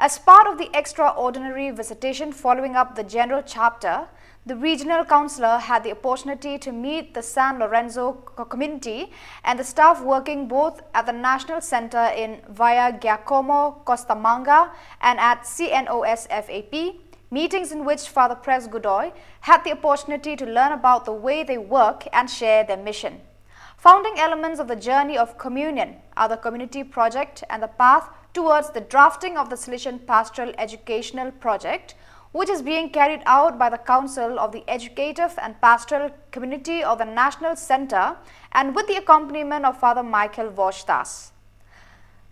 As part of the extraordinary visitation following up the General Chapter, the regional councillor had the opportunity to meet the San Lorenzo co-, community and the staff working both at the National Centre in Via Giacomo Costamanga and at C N O S F A P, meetings in which Father Prez Godoy had the opportunity to learn about the way they work and share their mission. Founding elements of the Journey of Communion are the community project and the path towards the drafting of the Salesian Pastoral Educational Project, which is being carried out by the Council of the Educative and Pastoral Community of the National Centre and with the accompaniment of Father Michael Voshdas.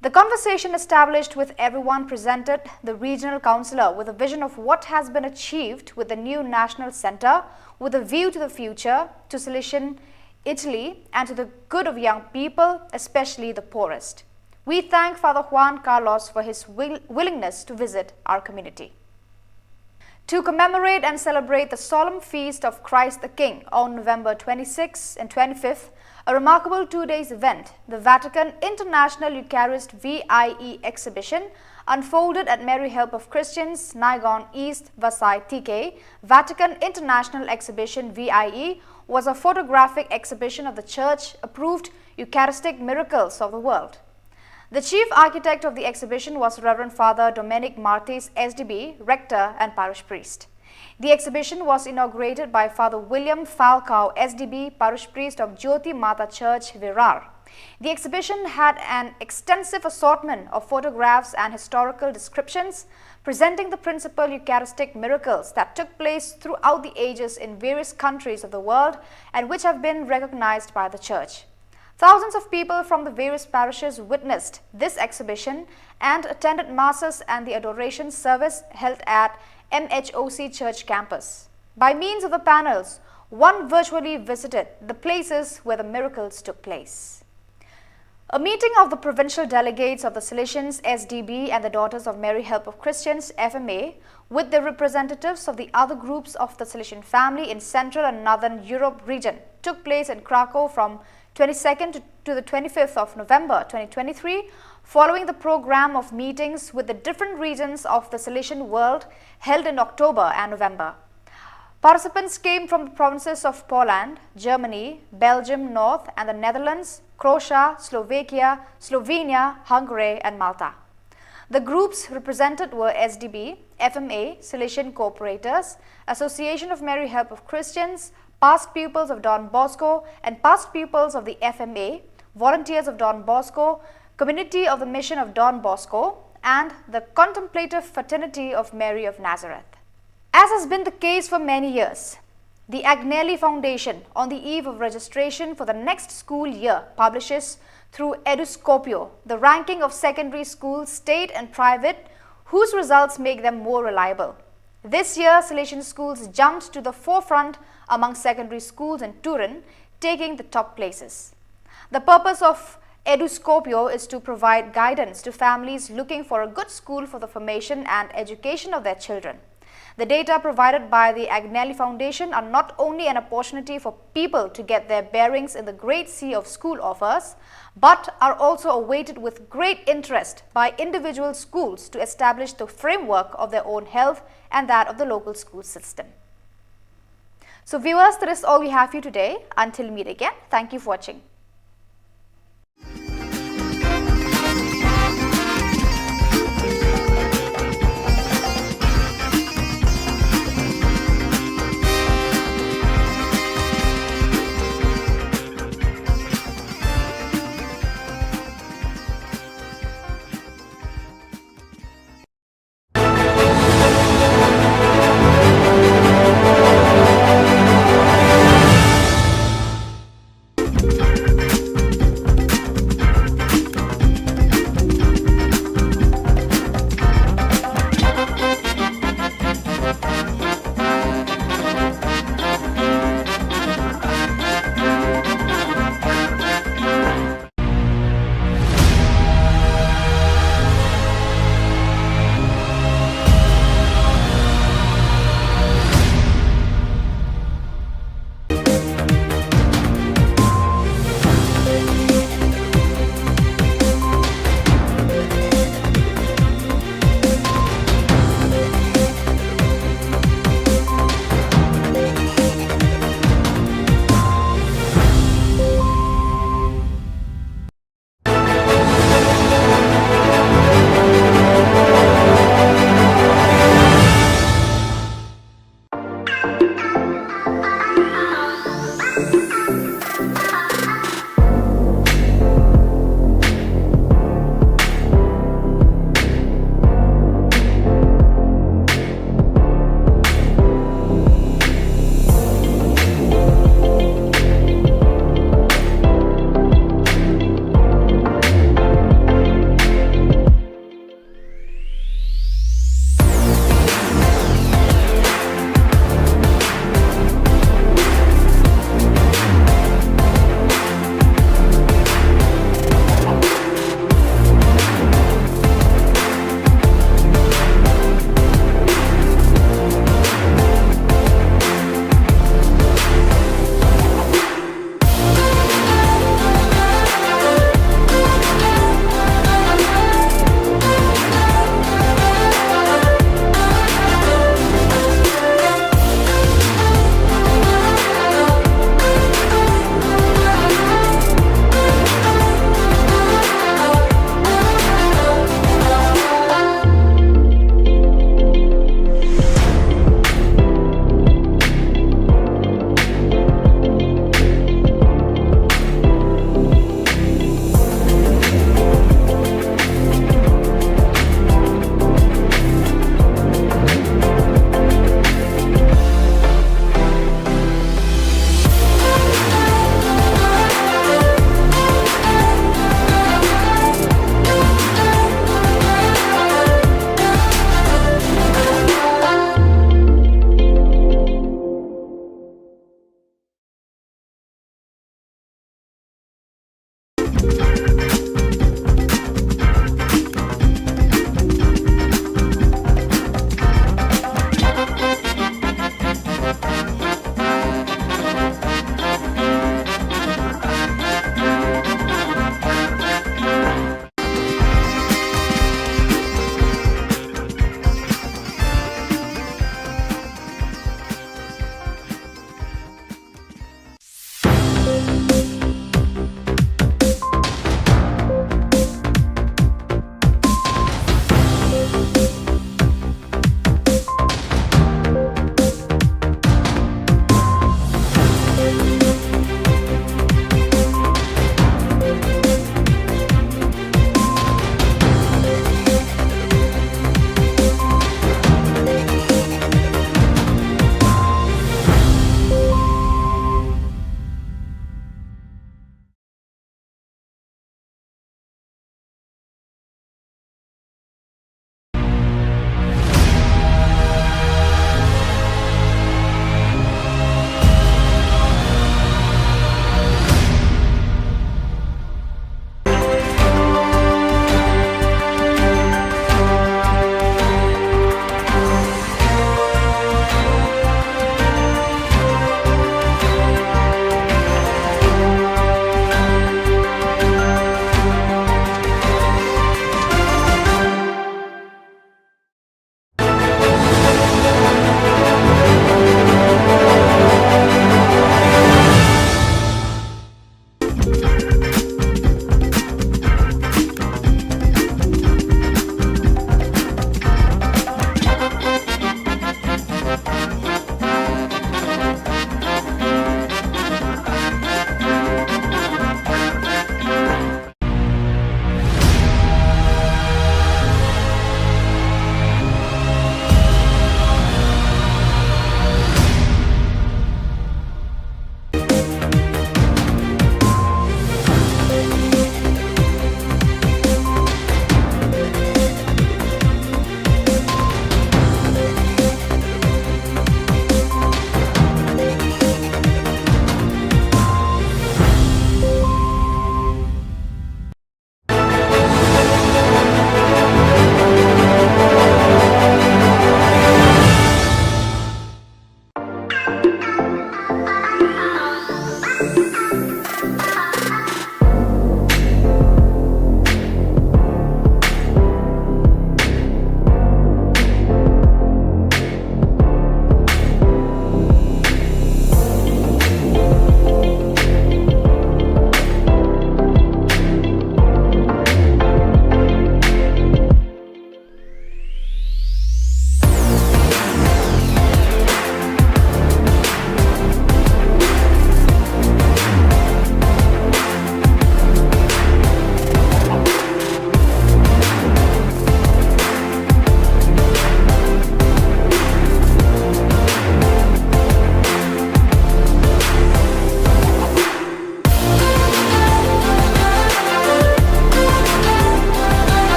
The conversation established with everyone presented the regional councillor with a vision of what has been achieved with the new national centre with a view to the future, to Salesian Italy, and to the good of young people, especially the poorest. We thank Father Juan Carlos for his will-, willingness to visit our community. To commemorate and celebrate the solemn feast of Christ the King on November twenty-sixth and twenty-fifth, a remarkable two days event, the Vatican International Eucharist V I E exhibition unfolded at Mary Help of Christians, Naigaon East, Vasai T K. Vatican International Exhibition V I E was a photographic exhibition of the Church approved Eucharistic miracles of the world. The chief architect of the exhibition was Reverend Father Domenic Martis, S D B, rector and parish priest. The exhibition was inaugurated by Father William Falcao, S D B, parish priest of Jyoti Mata Church, Virar. The exhibition had an extensive assortment of photographs and historical descriptions presenting the principal Eucharistic miracles that took place throughout the ages in various countries of the world and which have been recognized by the Church. Thousands of people from the various parishes witnessed this exhibition and attended masses and the adoration service held at M H O C Church campus. By means of the panels, one virtually visited the places where the miracles took place. A meeting of the provincial delegates of the Salesians, S D B, and the Daughters of Mary Help of Christians, F M A, with the representatives of the other groups of the Salesian family in Central and Northern Europe region took place in Krakow from twenty-second to, to the twenty-fifth of November twenty twenty-three, following the program of meetings with the different regions of the Salesian world held in October and November. Participants came from the provinces of Poland, Germany, Belgium North and the Netherlands, Croatia, Slovakia, Slovenia, Hungary, and Malta. The groups represented were S D B, F M A, Salesian Cooperators, Association of Mary Help of Christians, past pupils of Don Bosco, and past pupils of the F M A, volunteers of Don Bosco, community of the Mission of Don Bosco, and the Contemplative Fraternity of Mary of Nazareth. As has been the case for many years, the Agnelli Foundation, on the eve of registration for the next school year, publishes through Eduscopio the ranking of secondary schools, state and private, whose results make them more reliable. This year, Salesian schools jumped to the forefront among secondary schools in Turin, taking the top places. The purpose of Eduscopio is to provide guidance to families looking for a good school for the formation and education of their children. The data provided by the Agnelli Foundation are not only an opportunity for people to get their bearings in the great sea of school offers, but are also awaited with great interest by individual schools to establish the framework of their own health and that of the local school system. So viewers, that is all we have for you today. Until meet again, thank you for watching.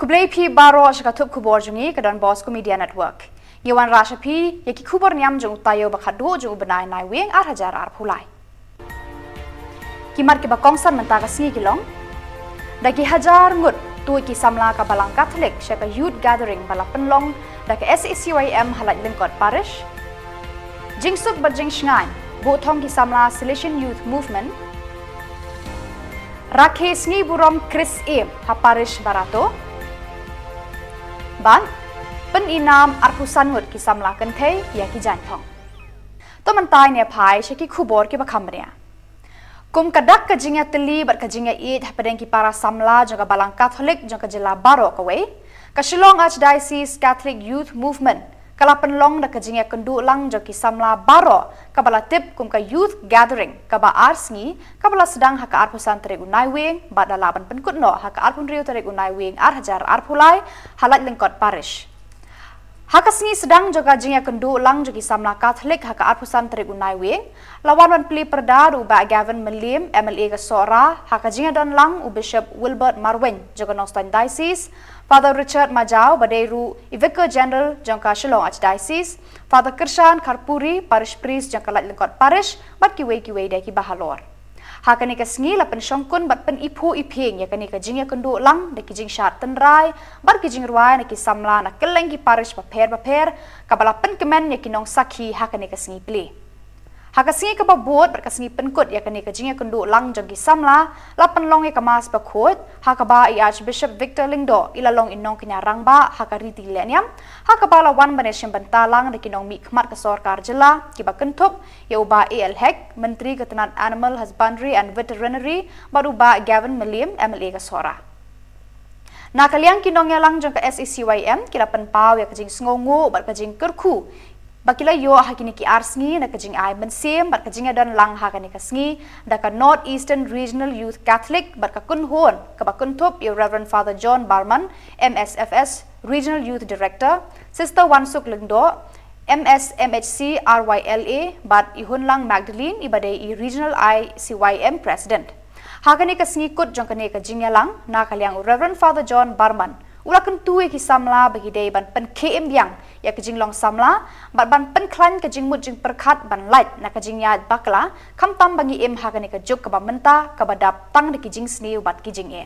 Khublei phi baroh sha ka thup khubor jong ngi ka Don Bosco Media Network. Ngi wanrah sha phi ïa ki khubor niam jong u taïew ba khatduh jong u bnai Naiwieng ar hajar arphew lai. Ki mat kiba kongsan mynta ka sngi ki long: da ki hajar ngut tuid ki samla ka Balang Katholik sha ka Youth Gathering ba la pynlong da ka S A C Y M ha Laitlyngkot Parish. Jingsuk bad jingshngaiñ buh thong ki samla Salesian Youth Movement. Rakhe sngi burom Khrist Ïing ha Parish Barato. Bad pynïainam arphew san ngut ki samla kynthei ïa ki jaiñthong. To mynta ngin ïa phai sha ki khubor kiba kham bniah. Kum ka dak ka jingïatylli bad ka jingïaieit hapdeng ki para samla jong ka Balang Katholik jong ka jylla baroh kawei, ka Shillong Archdiocese Catholic Youth Movement ka la pynlong da ka jingïakynduh lang jong ki samla baroh kaba la tip kum ka Youth Gathering kaba ar sngi, kaba la sdang ha ka arphew san tarik u Naiwieng bad la lah ban pynkut noh ha ka arphew hynriew tarik u Naiwieng ar hajar arphew lai ha Laitlyngkot Parish. Ha ka sngi sdang jong ka jingïakynduh lang jong ki samla Katholik ha ka arphew san tarik u Naiwieng, la wan ban plie pyrda da u Bah Gavin Mylliem, M L A ka Sohra, ha ka jingïadon lang u Bishop Wilbert Marwein jong ka Nongstoiñ Diocese, Father Richard Majaw ba dei ruh i Vicar General jong ka Shillong Archdiocese, Father Kyrshan Kharpuri, Parish Priest jong ka Laitlyngkot Parish, bad kiwei kiwei de kiba halor. Ha kane ka sngi la pynshongkun bad pyniphuh iphieng ïa kane ka jingïakynduh lang da ki jingshad tynrai bad ki jingrwai na ki samla na kylleng ki parish bapher bapher, kaba la pynkmen ïa ki nongsakhi ha kane ka sngi plie. Ha ka sngi kaba bud bad ka sngi pynkut ïa kane ka jingïakynduh lang jong ki samla, la pynlong ïa ka Mass bakhuid, ha kaba i Archbishop Victor Lyngdoh i la long i nongkñia rangbah ha ka riti lehniam, ha kaba la wan ban ïashim bynta lang da ki nongmihkhmat ka sorkar jylla kiba kynthup ïa u Bah A L Hek, Myntri ka tnat Animal Husbandry and Veterinary, bad u Bah Gavin Mylliem, M L A ka Sohra. Na ka liang ki nongïalang jong ka S A C Y M ki la pynpaw ïa ka jingsngewnguh bad ka jingkyrkhu ba ki la ïoh ha kine ki ar sngi na ka jingai mynsiem bad ka jingïadon lang ha kane ka sngi da ka North Eastern Regional Youth Catholic bad ka kynhun kaba kynthup ïa u Reverend Father John Barman, M S F S Regional Youth Director, Sister Wansuk Lyngdoh, M S M H C R Y L A, bad i Hunlang Magdalene iba dei i Regional I C Y M President. Ha kane ka sngi kut jong kane ka jingïalang, na ka liang u Reverend Father John Barman u la kyntu ïa ki samla ba ki dei ban pynkhie im biang ïa ka jinglong samla bad ban pynkhlaiñ ka jingmut jingpyrkhat ban lait na ka jingïaid bakla, khamtam ba ngi im ha kane ka juk kaba mynta kaba dap tang da ki jingsniew bad ki jingeh.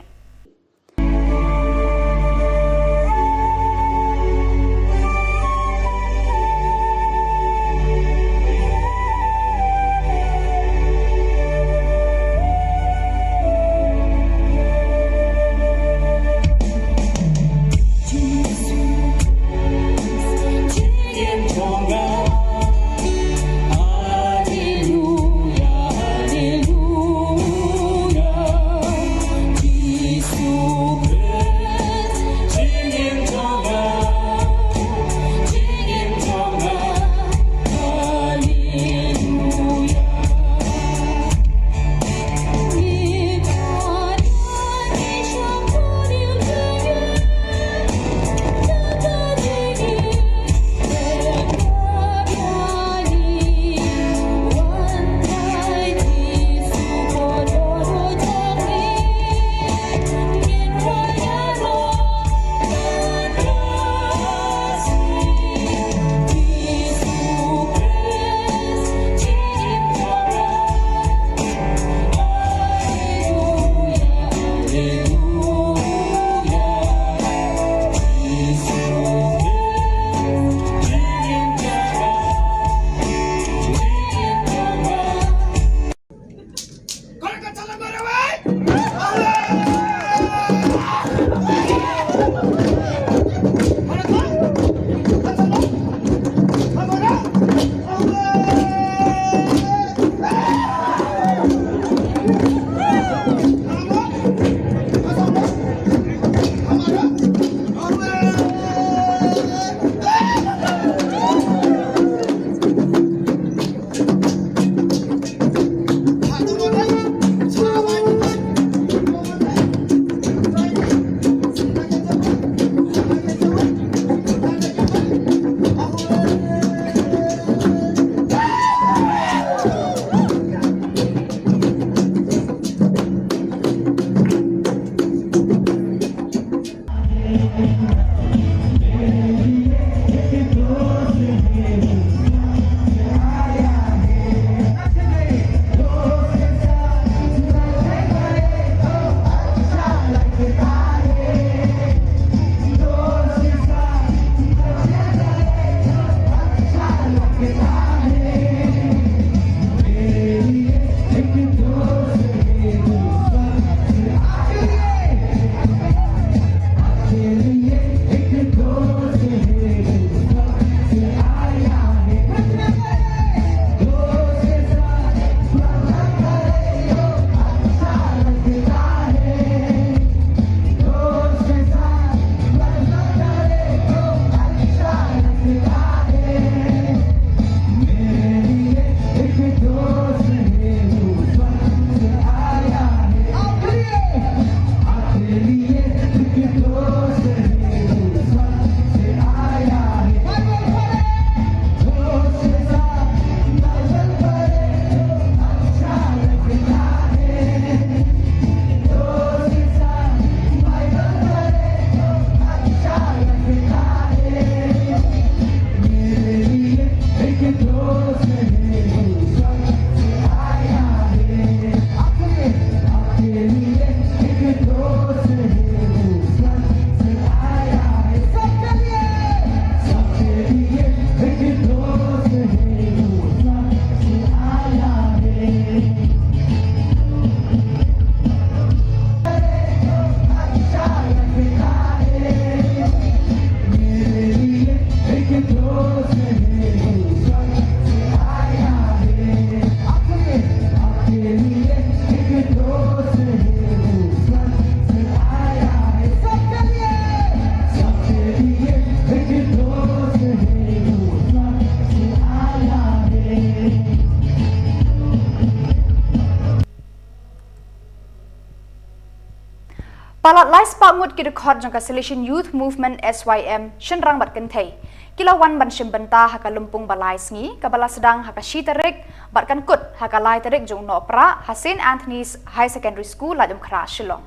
Palat lai spah ngut ki dkhot jong ka Salesian Youth Movement, S Y M, shynrang bad kynthei, ki la wan ban shim bynta ha ka lympung ba lai sngi, kaba la sdang ha ka shi tarik bad kan kut ha ka lai tarik jong u Nohprah ha Saint Anthony's Higher Secondary School, Laitumkhrah, Shillong.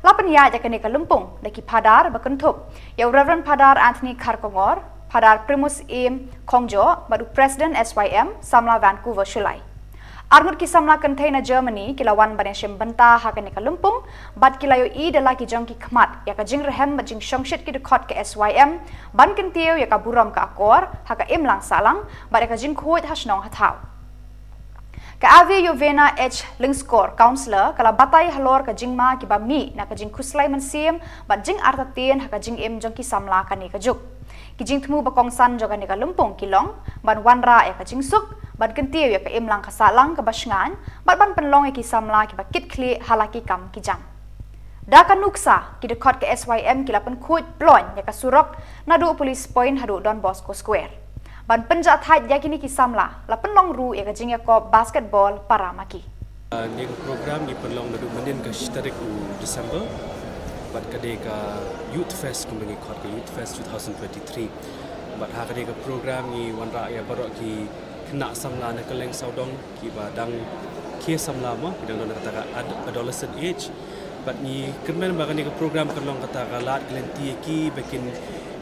La pynïaid ïa kane ka lympung da ki phadar, ba kynthup ïa u Reverend Phadar Anthony Kharkongor, Phadar Primus Im Khongjoh bad u President S Y M, Samla Vancouver Shullai. Arngut ki samla kynthei na Germany ki la wan ban ïashim bynta ha kane ka lympung, bad ki la ïohi da la ki jong ki khmat ïa ka jingrhem bad jingshongshit ki dkhot ka S Y M ban kyntiew ïa ka burom ka akor ha ka imlang sahlang bad ïa ka jingkhuid ha shnong ha thaw. Ka Ave Yovena H Lyngskor, Councillor, ka la batai halor ka jingma kiba mih na ka jingkhuslai mynsiem bad jingartatien ha ka jingim jong ki samla kane ka juk. Ki jingthmu ba kongsan jong kane ka lympung ki long ban wanrah ïa ka jingsuk, ban kyntiew ïa ka imlang ka sahlang kaba shngaiñ, bad ban pynlong ïa ki samla kiba kit khlieh ha la ki kam ki jam. Da ka nuksa, ki dkhot ka S Y M ki la pynkhuid ploiñ ïa ka surok naduh Police Point haduh Don Bosco Square. Ban pynjahthait ïa kine ki samla, la pynlong ruh ïa ka jingïakop basketball para ma ki. Ah, kane ka program ngi pynlong naduh mynnin ka shi tarik u December, bad ka dei ka Youth Fest, kumba ngi khot ka Youth Fest two thousand twenty-three. Bad ha kane ka program ngi wanrah ïa baroh ki khynnah samla na kylleng sawdong, kiba dang khie samla mo, ki dang don kata ka ad-, adolescent age. Bad ngi kyrmen ba kane ka program kan long kata ka lad ka lynti ïa ki ba kin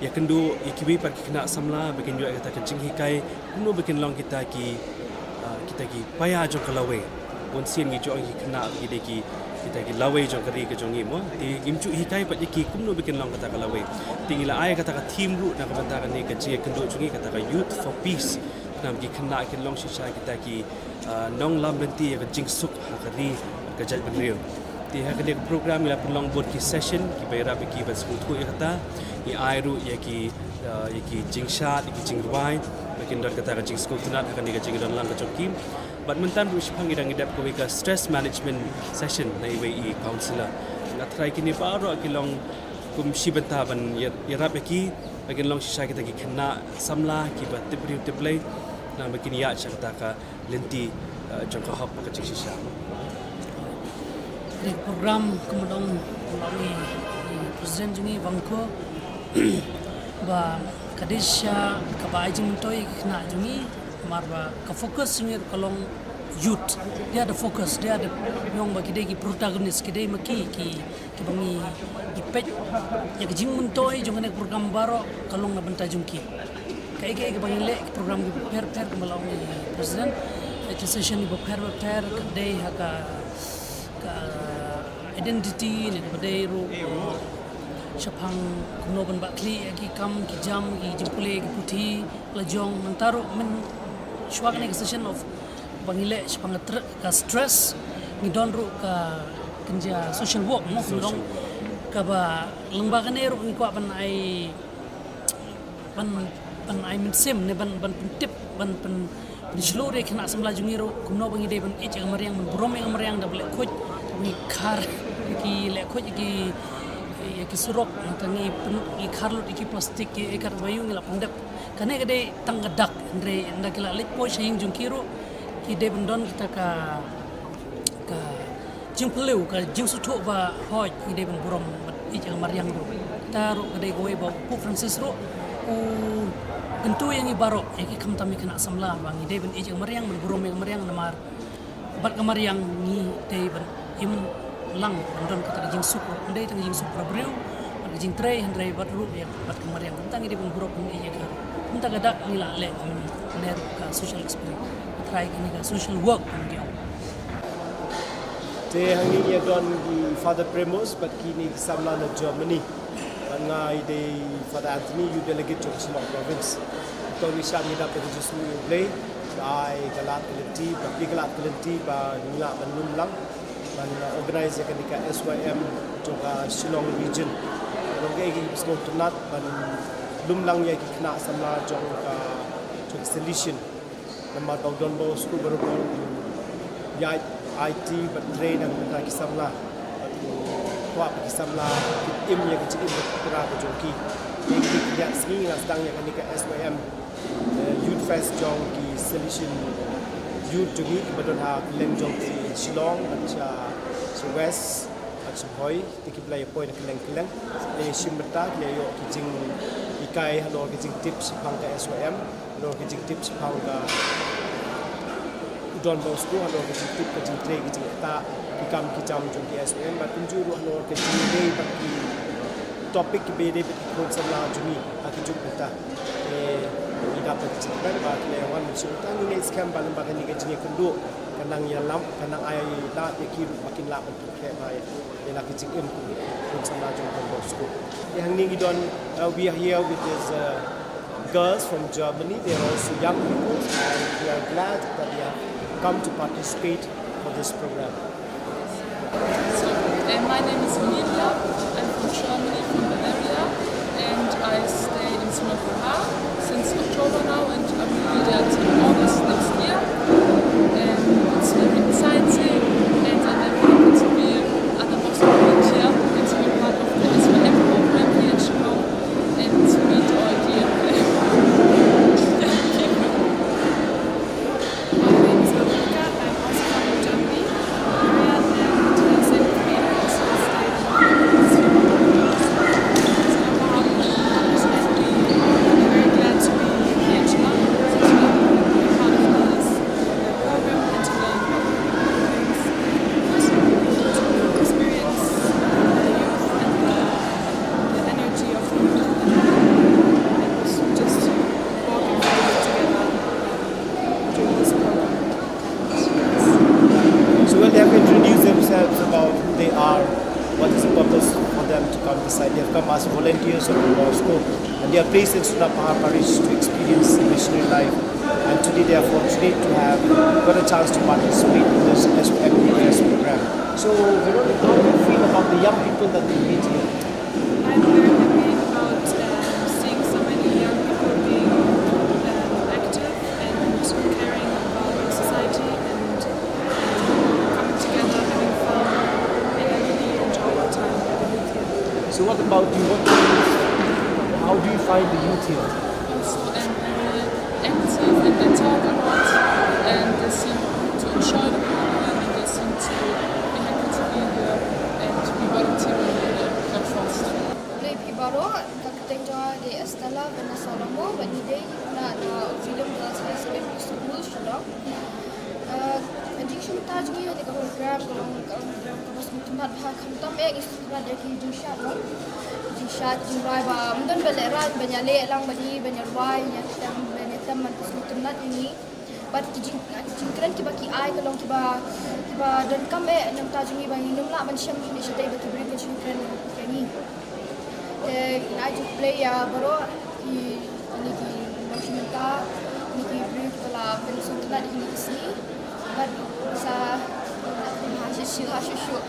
ïakynduh ïa kiwei pat ki khynnah samla, ba kin ïoh ïa kata ka jinghikai kumno ba kin long kita ki, ah, kita ki paia jong ka lawei. Bunsien ngi ju ong ki khynnah ki dei ki, kita ki lawei jong ka ri ka jong ngi mo. Te ngim ju hikai pat ïa ki kumno ba kin long kata ka lawei. Te ngi la ai kata ka theme ruh na ka bynta kane ka jingïakynduh jong ngi, kata ka Youth for Peace. Khnang ba ki khynnah kin long shisha kita ki, ah, nonglam lynti ïa ka jingsuk ha ka ri, ka jaitbynriew. Te ha kane ka program ngi la pynlong bun ki session kiba ïarap ïa ki ban sngewthuh ïa kata. Ngi ai ruh ïa ki, ah, ïa ki jingshad, ïa ki jingrwai, ba kin don kata ka jingsngewtynnat ha kane ka jingdonlang ka jong ki. Bad mynta ruh shaphang ngi dang dep kawei ka stress management session na iwei i counsellor. Nga tharai kine baroh ki long kum shi bynta ban ïa-, ïarap ïa ki, ba kin long shisha kita ki khynnah samla kiba tip briew tip Blei, khnang ba kin ïaid sha kata ka lynti, eh, jong ka hok bad ka jingshisha. Kane ka program, kumba ong u President jong ngi Vangko, ba ka dei shisha kaba ai jingmyntoi ïa ki khynnah jong ngi, namar ba ka focus jong ngi ruh ka long youth. They are the focus, they are the, ong ba ki dei ki protagonist, ki dei ma ki, ki, kiba ngi, ngi peit ïa ka jingmyntoi jong kane ka program baroh ka long na bynta jong ki. Kaei kaei kaba ngi leh, ki program kiba pher pher, kumba la ong i President, ki session kiba pher pher, ka dei ha ka, ka identity ne kaba dei ruh shaphang kumno ban bah khlieh ïa ki kam ki jam, ki jingpule ki puthi la jong. Nangta ruh mynshwa kane ka session of ba ngi leh shaphang ka tr-, ka stress, ngi don ruh ka kynja social work mo, kumba long, kaba lyngba kane ruh ngi kwah ban ai, ban, ban ai mynsiem ne ban, ban pyntip, ban pyn, pynshlur ïa ki khynnah samla jong ngi ruh kumno ba ngi dei ban ïeit ïa ka mariang, ban burom ïa ka mariang da ba leh khuid, ngi khar ïa ki, leh khuid ïa ki, ïa ki surok, nangta ngi pyn, ngi khar lut ïa ki plastik, ki ei kat ba ïoh ngi la pyndep. Kane ka dei tang ka dak, hynrei ynda ki la leit poi sha ïing jong ki ruh, ki dei ban don kita ka, ka jingpyllait, ka jingsngewthuh ba hooid ngi dei ban burom bad ïeit ïa ka mariang ruh. Kata ruh ka dei kawei ba u Pope Francis ruh u kyntu ïa ngi baroh, ïa ki khamtam ïa ki khynnah samla, ba ngi dei ban ïeit ïa ka mariang, ban burom ïa ka mariang, namar bad ka mariang ngi dei ban im lang, ban don kata ka jingsuk ruh. Ym dei tang ka jingsuk para briew bad ka jingtrei, hynrei bad ruh ïa bad ka mariang. Kumta ngi dei ban burom ïa ka. Kumta ka dak ngi la leh, ne ruh ka social experience. Ka trai kane ka social work kumba ngi ong. Te hangne ngi don i Father Premos bad kine ki samla na Germany. Bad nga i dei Father Anthony, youth delegate jong Shillong Province. To ngi shah ngi dap da ka jingsngew ïa U Blei, ba ai ka lad ka lynti, ba plie ka lad ka lynti, ba ngi lah ban lum lang ban organize ïa kane ka S Y M jong ka Shillong region. Long kaei kaei kiba sngewtynnat ban lum lang ïa ki khynnah samla jong ka, jong ka Salesian. Namar ba u Don Bosco baroh u ïaid aiti bad trei na ka bynta ki samla. Bad u kwah ba ki samla kin im ïa ka jingim bakhuid para ka jong ki. Ïa kine ki ar sngi nga sdang ïa kane ka S Y M, eh, Youth Fest jong ki Salesian Youth jong ngi kiba don ha kylleng jong ki Shillong bad sha, sha West. Sngewbha te ki ba la ïa poi na kylleng kylleng. Te shim bynta ki la ïoh ki jinghikai halor ki jingtip shaphang ka S Y M, halor ki jingtip shaphang ka Don Bosco, halor ki jingtip ka jingtrei ki jingktah ki kam ki jam jong ki S Y M, bad kumjuh ruh halor ki jingtrei bad ki topic ki ba ïadei bad ki khun samla jong ngi ha ki juk bynta. Te ngi dap da ka jingkyrpad ba ki la ïa wan sha bynta, ngi ngeit skhem ba lem bad kane ka jingïakynduh ka nang ïalam, ka nang ai lad ïa ki ruh ba kin lah ban pyrkhat bha ïa la ki jingim ki khun samla jong Don Bosco. Te hangne ngi don, uh, we are here with these, uh, girls from Germany. They are also young people, and we are glad that they have come to participate for this program. So, uh, my name is Emilia. I'm from Germany, from Bavaria, and I stay in Singapore since October now, and I will be there till August next year. And it's very exciting, and I'm very happy to be at the Bosco College here and to be part of the S Y M program here in Shillong and to meet all the young people. My name is Veronica. I'm also from Germany. Maria and, uh, Saint Peter is also staying in Singapore. So I'm very glad to be here in Shillong, to be part of this, uh, program and to learn about things, to experience, uh, the youth and the, the energy of the youth and, and also just walking forward together. So when they have introduced themselves about who they are, what is the purpose for them to come this side, they have come as volunteers of Don Bosco, and they are placed in Suna Pahar Parish to experience the missionary life. And today they are fortunate to have got a chance to participate in this S O M P F S program. So, Veronica, how do you feel about the young people that we meet here? I'm very happy about, um, seeing so many young people being, um, active and caring about the society and, um, coming together, having fun, and I really enjoy the time with the youth here. So what about you? What, how do you find the youth here? Also, I'm very active and they talk a lot and they seem to enjoy the program and they seem to be happy to be here and to be volunteering in the North Forest. Khublei phi baroh, ka kyrteng jong nga dei Estella Vanessa Longmo, bad ngi dei na, na Auxilium Girls High Secondary School, Shillong. Uh, ka jingsngewthuh jong ngi ha kane ka program ka long, ka long program kaba sngewtynnat bha, khamtam eh ngi sngewtynnat ïa ki jingshad, no? Jingshad, jingrwai ba ym don ba lehraiñ ban ïaleh lang bad ngi, ban ïarwai, ïatem, ban ïatem, ban pynsngewtynnat ïa ngi. Bad ki jing, ki jingkren kiba ki ai ka long kiba, kiba donkam eh na ka bynta jong ngi ba ngin ym lah ban shem ne shatei ba ki briew kin shu kren ïa ngi. Te ngi ai jingkhublei ïa baroh ki, kine ki nongshim bynta, kine ki briew kiba la pynsngewtynnat ïa kine ki sngi. Bad sa ha shuh shuh, ha shuh shuh.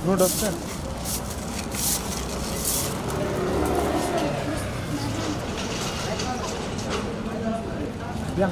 Road option. Biang.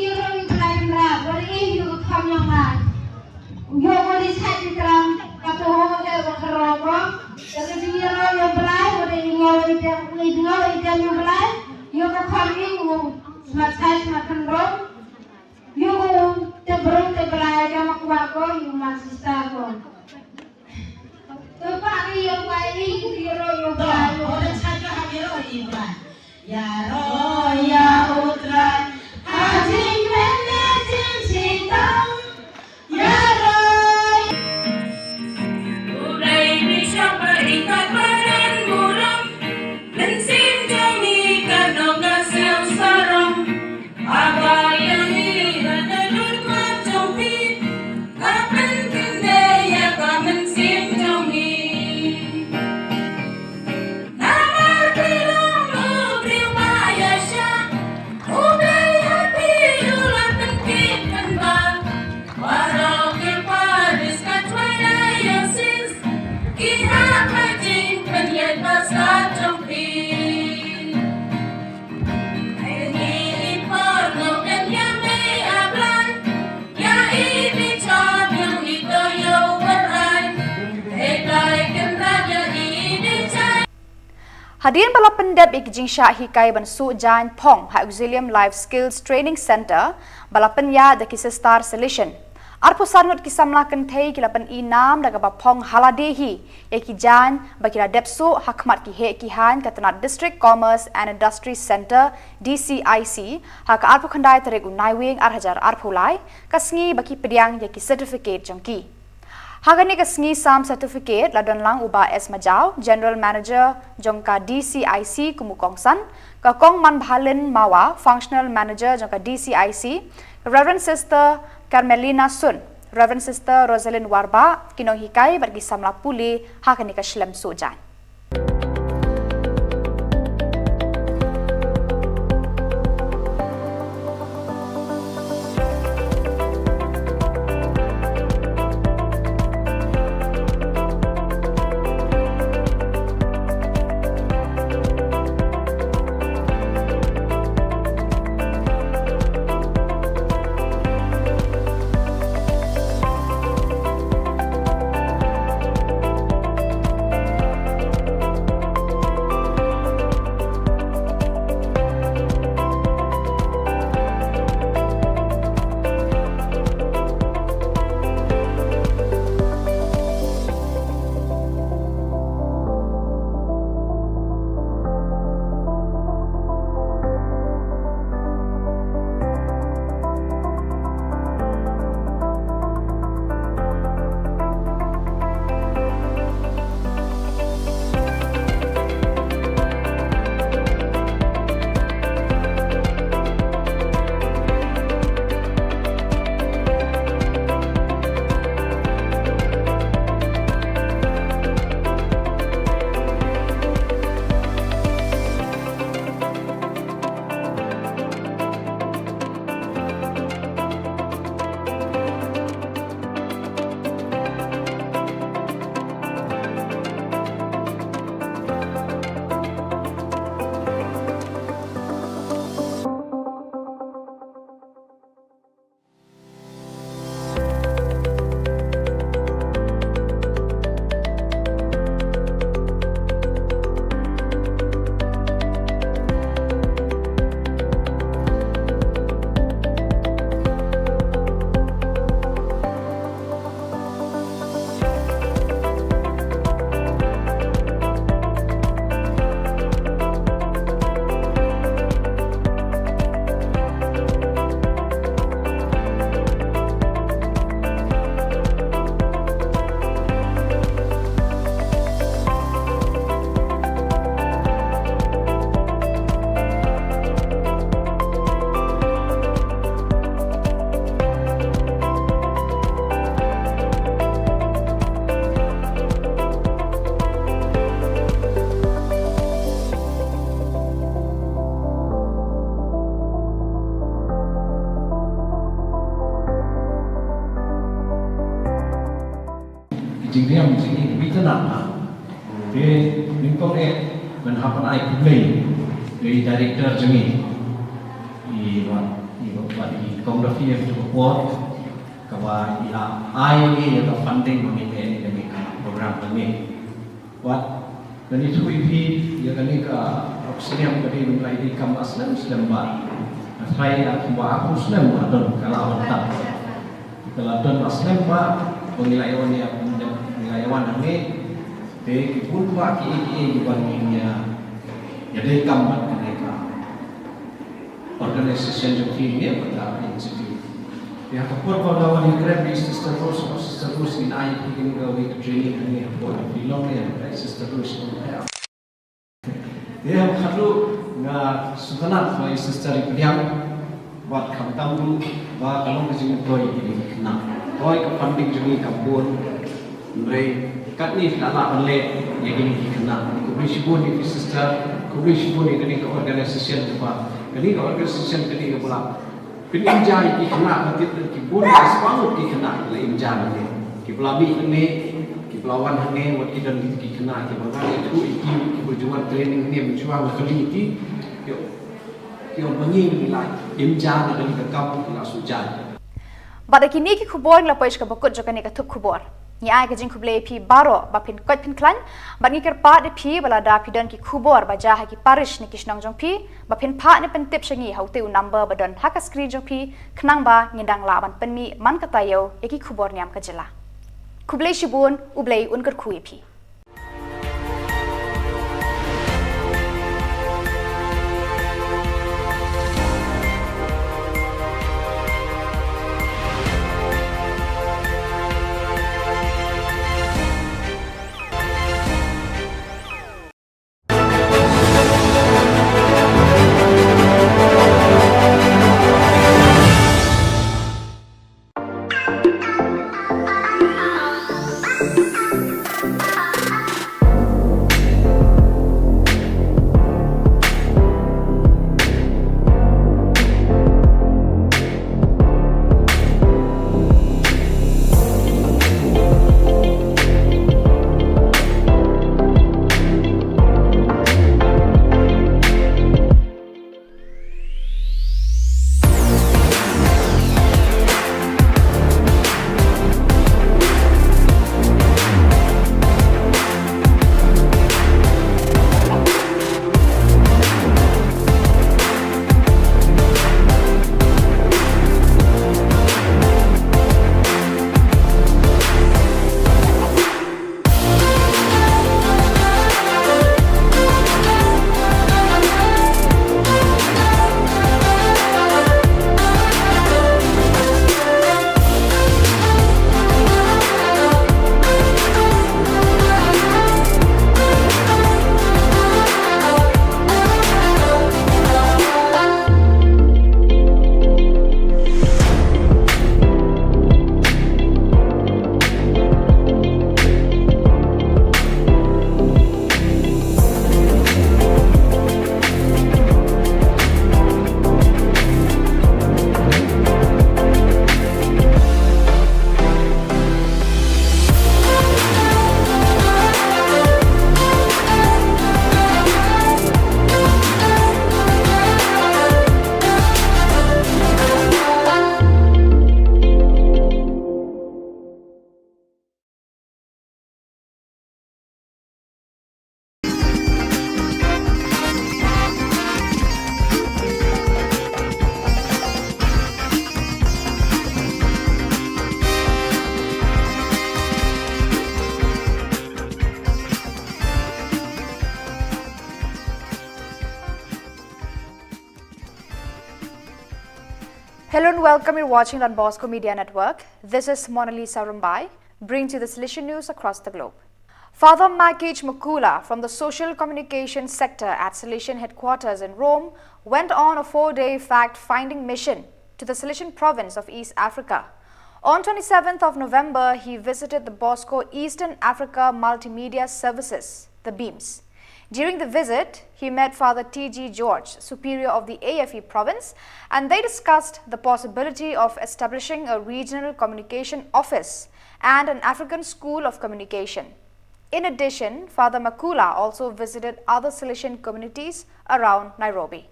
jingïaroh ïa u Blai Kynrad, wat ïa ïa ka kham ïong nga. Ïoh ko ri sait ri tram, ka to ho ka wa ka ro ko. Ka jingïaroh ïa u Blai, wat ïa ïa ïa ïa ïa u Blai. Ïoh ko kham ïong u smat sait smat kynrong. Ïoh ko te brong te Blai ka ma kwah ko, ïoh ma sister ko. To pa ri ïa u Blai, ri ïa ro ïa u Blai. Ïa ro ïa u Trai, ha jingmynne jingshitang. Ïa ro. U Blai mi shah ba ri ka baran burom. Mynsiem jong ngi ka nong ka siew sarong. Haba ïa ngi da da dur ma jong phi. Ka pynkyndit ïa ka mynsiem jong ngi. Namar phi long u briew ba ïa Hadien ba la pyndep ïa ki jingshah hikai ban suh jaiñ phong ha Auxilium Life Skills Training Centre ba la pynïaid da ki Sister Salesian, arphew san ngut ki samla kynthei ki la pyni nam da kaba phong ha lade hi ïa ki jaiñ ba ki la dep suh ha khmat ki heh ki haiñ ka tnat District Commerce and Industry Centre, D C I C, ha ka arphew khyndai tarik u Naiwieng ar hajar arphew lai, ka sngi ba ki pdiang ïa ki certificate jong ki. Ha kane ka sngi sam certificate la don lang u Bah S Majaw, General Manager jong ka D C I C kum u kongsan, ka Kong Manbhalin Mawa, Functional Manager jong ka D C I C, Reverend Sister Carmelina Sun, Reverend Sister Rosalind Warbah, ki nonghikai bad ki samla pule ha kane ka shlem suh jaiñ. Jingriam jingim bitan na. Te nyngkong eh ban hap ban ai khublei ïa i director jong ngi, i Bah, i Bah, i Kong Daffy, ïa ka por kaba i la ai ïa ka funding ba ngin leh ïa kane ka program ba ngi. Wat, ngan ïathuh ïa phi, ïa kane ka Auxilium ka dei ban ïadei kam slem slem bad. Nga tharai ïa kumba arphew snem la don ka la wan tang. Ka la don slem bad ba ngi la ïa wan ïa, ngi la ïa wan hangne. Te ki bun bad kiei kiei kiba ngin ïa, ïadei kam bad kane ka organization jong phi ne bad ka institute. Ïa ka por ba la wan ïakren bad Sister Rose, Sister Rose ngin ai ïa phi kawei ka training hangne hapoh Shillong ne, Sister Rose. Ïa, khatduh nga sngewtynnat ba i Sister i pdiang, bad khamtam ruh ba ka long ka jingmyntoi ïa kine ki khynnah. Hooid ka funding jong ngi kam bun, hynrei katne phi la lah ban leh ïa kine ki khynnah. Khublei shibun ïa phi Sister, khublei shibun ïa kane ka organization kaba, kane ka organization kane kaba la pynimjai ïa ki khynnah, ba tip ki bun, ki spah ngut ki khynnah ki la imjai ïa ki, kiba la mih hangne, kiba la wan hangne, wat ki don ki khynnah kiba nga ïathuh ïa ki, kiba ju wan training hangne mynshuwa, nga kylli ïa ki, ki ong, ki ong ba ngi ngi la imjai na kane ka kam, ki la shu jai. Bad da kine ki khubor ngi la poi sha kaba kut jong kane ka thup khubor. Ngi ai ka jingkhublei ïa phi baroh ba phin koit phin khlaiñ, bad ngi kyrpad ïa phi ba lada phi don ki khubor ba jia ha ki parish ne ki shnong jong phi, ba phin phah ne pyntip sha ngi ha utei u number ba don ha ka screen jong phi, khnang ba ngin dang lah ban pynmih man ka taïew ïa ki khubor niam ka jylla. Khublei shibun, U Blei un kyrkhu ïa phi. Hello and welcome. You're watching Don Bosco Media Network. This is Monalisa Rumbai, bringing to you the Salesian news across the globe. Father Makich Makula from the Social Communication Sector at Salesian Headquarters in Rome went on a four-day fact-finding mission to the Salesian province of East Africa. On twenty-seventh of November, he visited the Bosco Eastern Africa Multimedia Services, the BEAMS. During the visit, he met Father T G George, Superior of the A F E province, and they discussed the possibility of establishing a regional communication office and an African school of communication. In addition, Father Makula also visited other Salesian communities around Nairobi.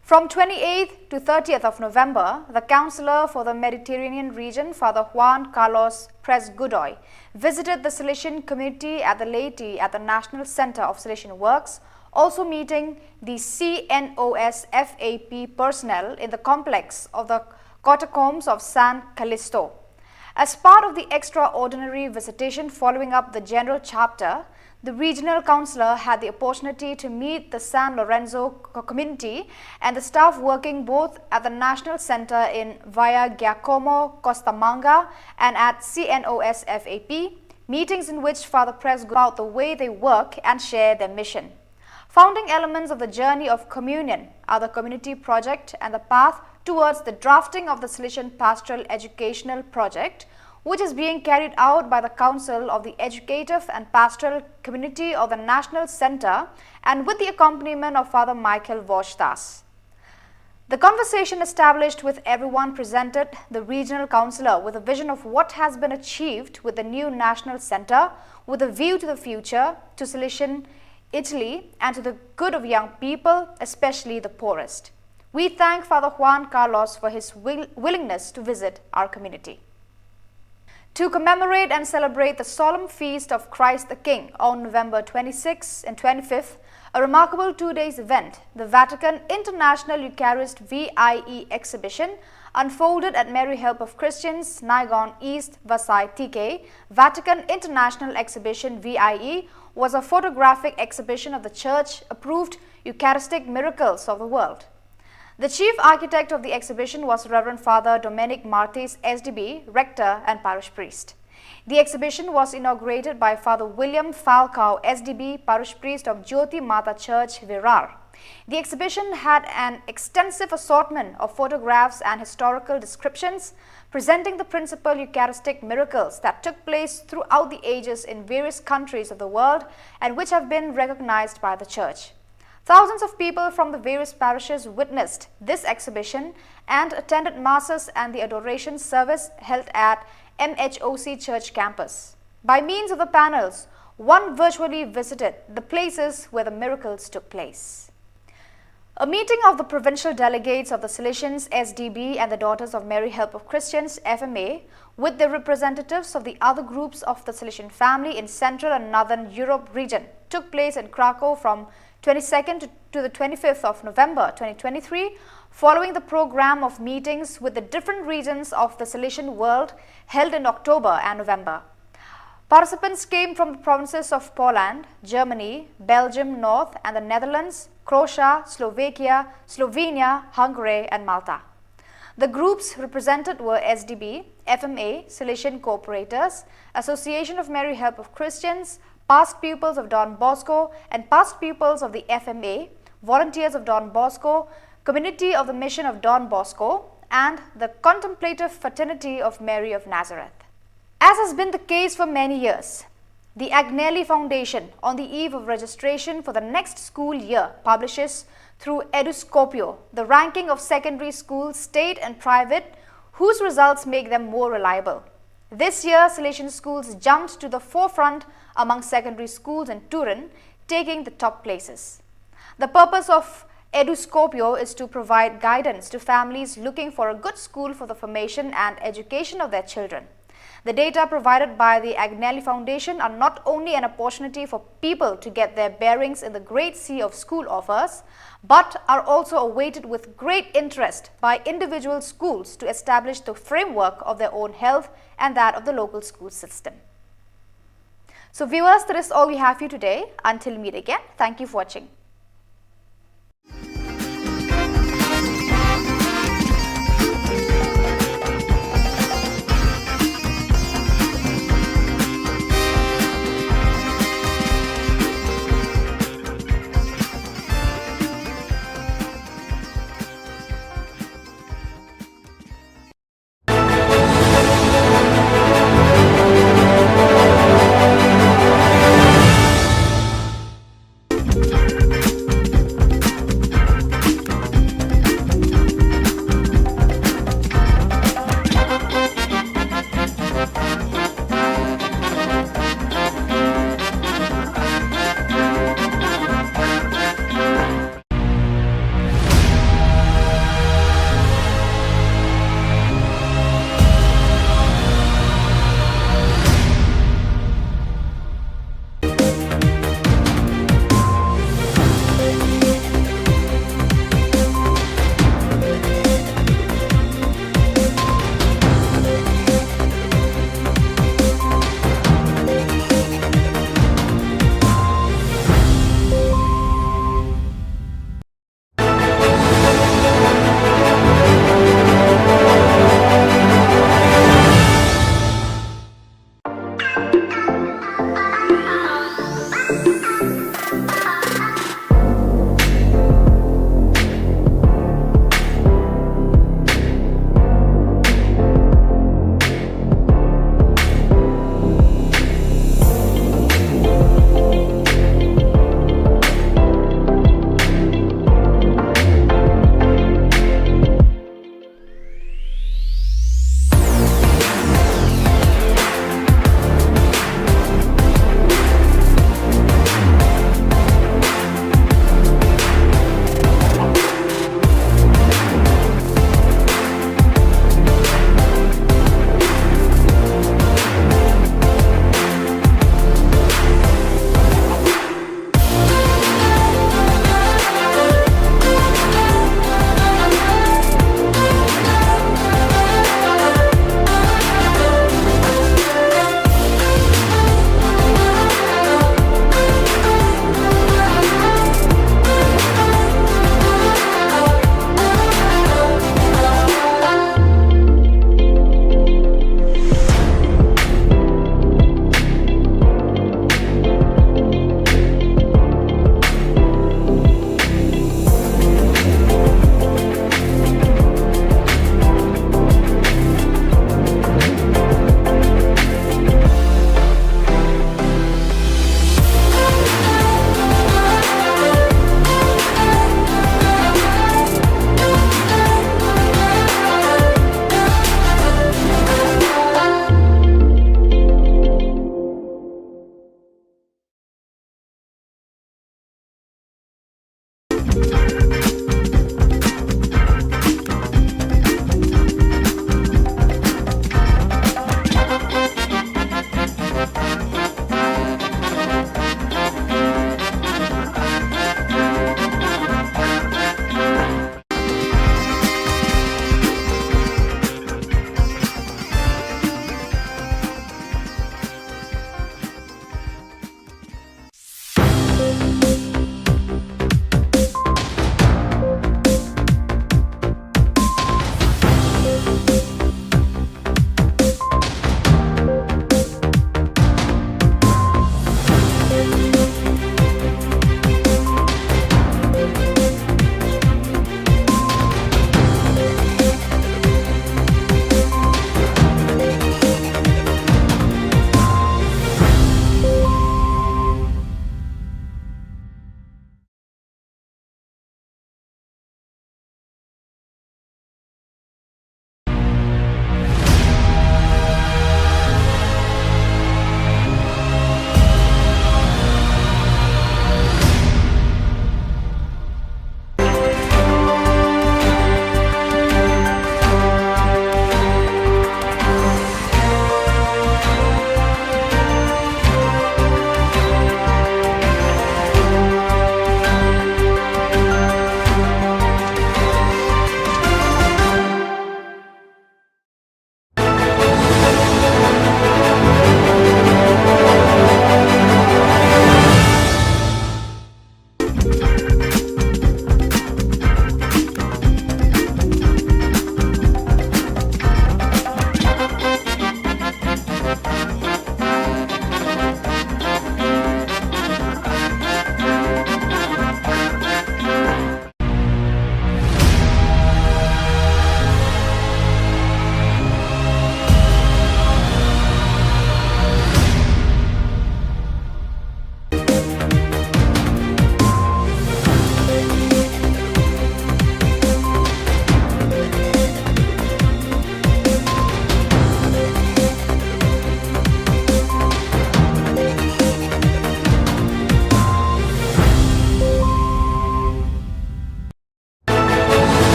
From twenty-eighth to thirtieth of November, the Councillor for the Mediterranean region, Father Juan Carlos Pres Godoy, visited the Salesian community at the Laity at the National Centre of Salesian Works, also meeting the C N O S F A P personnel in the complex of the catacombs of San Callisto. As part of the extraordinary visitation following up the general chapter, the regional councillor had the opportunity to meet the San Lorenzo co-, community and the staff working both at the National Centre in Via Giacomo Costamagna and at C N O S F A P, meetings in which Father Pres about the way they work and share their mission. Founding elements of the journey of communion are the community project and the path towards the drafting of the Salesian Pastoral Educational Project, which is being carried out by the Council of the Educative and Pastoral Community of the National Centre and with the accompaniment of Father Michael Voshdas. The conversation established with everyone presented the regional councillor with a vision of what has been achieved with the new national centre, with a view to the future, to Salesian Italy, and to the good of young people, especially the poorest. We thank Father Juan Carlos for his will-, willingness to visit our community. To commemorate and celebrate the solemn feast of Christ the King on November twenty-sixth and twenty-fifth, a remarkable two days event, the Vatican International Eucharist V I E exhibition, unfolded at Mary Help of Christians, Naigaon East, Vasai T K. Vatican International Exhibition V I E was a photographic exhibition of the Church approved Eucharistic miracles of the world. The chief architect of the exhibition was Reverend Father Domenic Martis, S D B, rector and parish priest. The exhibition was inaugurated by Father William Falcao, S D B, parish priest of Jyoti Mata Church, Virar. The exhibition had an extensive assortment of photographs and historical descriptions presenting the principal Eucharistic miracles that took place throughout the ages in various countries of the world and which have been recognized by the Church. Thousands of people from the various parishes witnessed this exhibition and attended masses and the adoration service held at M H O C Church campus. By means of the panels, one virtually visited the places where the miracles took place. A meeting of the provincial delegates of the Salesians S D B and the Daughters of Mary Help of Christians F M A with the representatives of the other groups of the Salesian family in Central and Northern Europe region took place in Krakow from twenty-second to, to the twenty-fifth of November twenty twenty-three, following the program of meetings with the different regions of the Salesian world held in October and November. Participants came from the provinces of Poland, Germany, Belgium North and the Netherlands, Croatia, Slovakia, Slovenia, Hungary and Malta. The groups represented were S D B, F M A, Salesian Cooperators, Association of Mary Help of Christians, past pupils of Don Bosco and past pupils of the F M A, volunteers of Don Bosco, community of the Mission of Don Bosco, and the Contemplative Fraternity of Mary of Nazareth. As has been the case for many years, the Agnelli Foundation, on the eve of registration for the next school year, publishes through Eduscopio the ranking of secondary schools, state and private, whose results make them more reliable. This year, Salesian schools jumped to the forefront among secondary schools in Turin, taking the top places. The purpose of Eduscopio is to provide guidance to families looking for a good school for the formation and education of their children. The data provided by the Agnelli Foundation are not only an opportunity for people to get their bearings in the great sea of school offers, but are also awaited with great interest by individual schools to establish the framework of their own health and that of the local school system. So viewers, that is all we have for you today. Until we meet again, thank you for watching.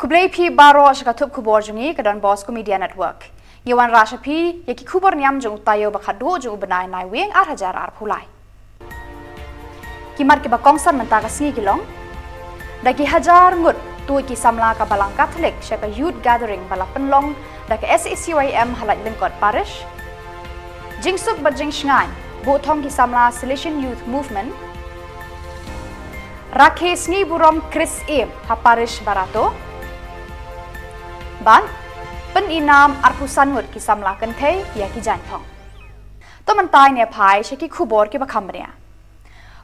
Khublei phi baroh sha ka thup khubor jong ngi ka Don Bosco Media Network. Ngi wanrah sha phi ïa ki khubor niam jong u taïew ba khatduh jong u bnai Naiwieng ar hajar arphew lai. Ki mat kiba kongsan mynta ka sngi ki long: da ki hajar ngut tuid ki samla ka Balang Katholik sha ka Youth Gathering ba la pynlong da ka S A C Y M ha Laitlengkot Parish. Jingsuk bad jingshngaiñ buh thong ki samla Salesian Youth Movement. Rakhe sngi burom Khrist Ïa ha Parish Barato. Bad pynïainam arphew san ngut ki samla kynthei ïa ki jaiñthong. To mynta ngin ïa phai sha ki khubor kiba kham bniah.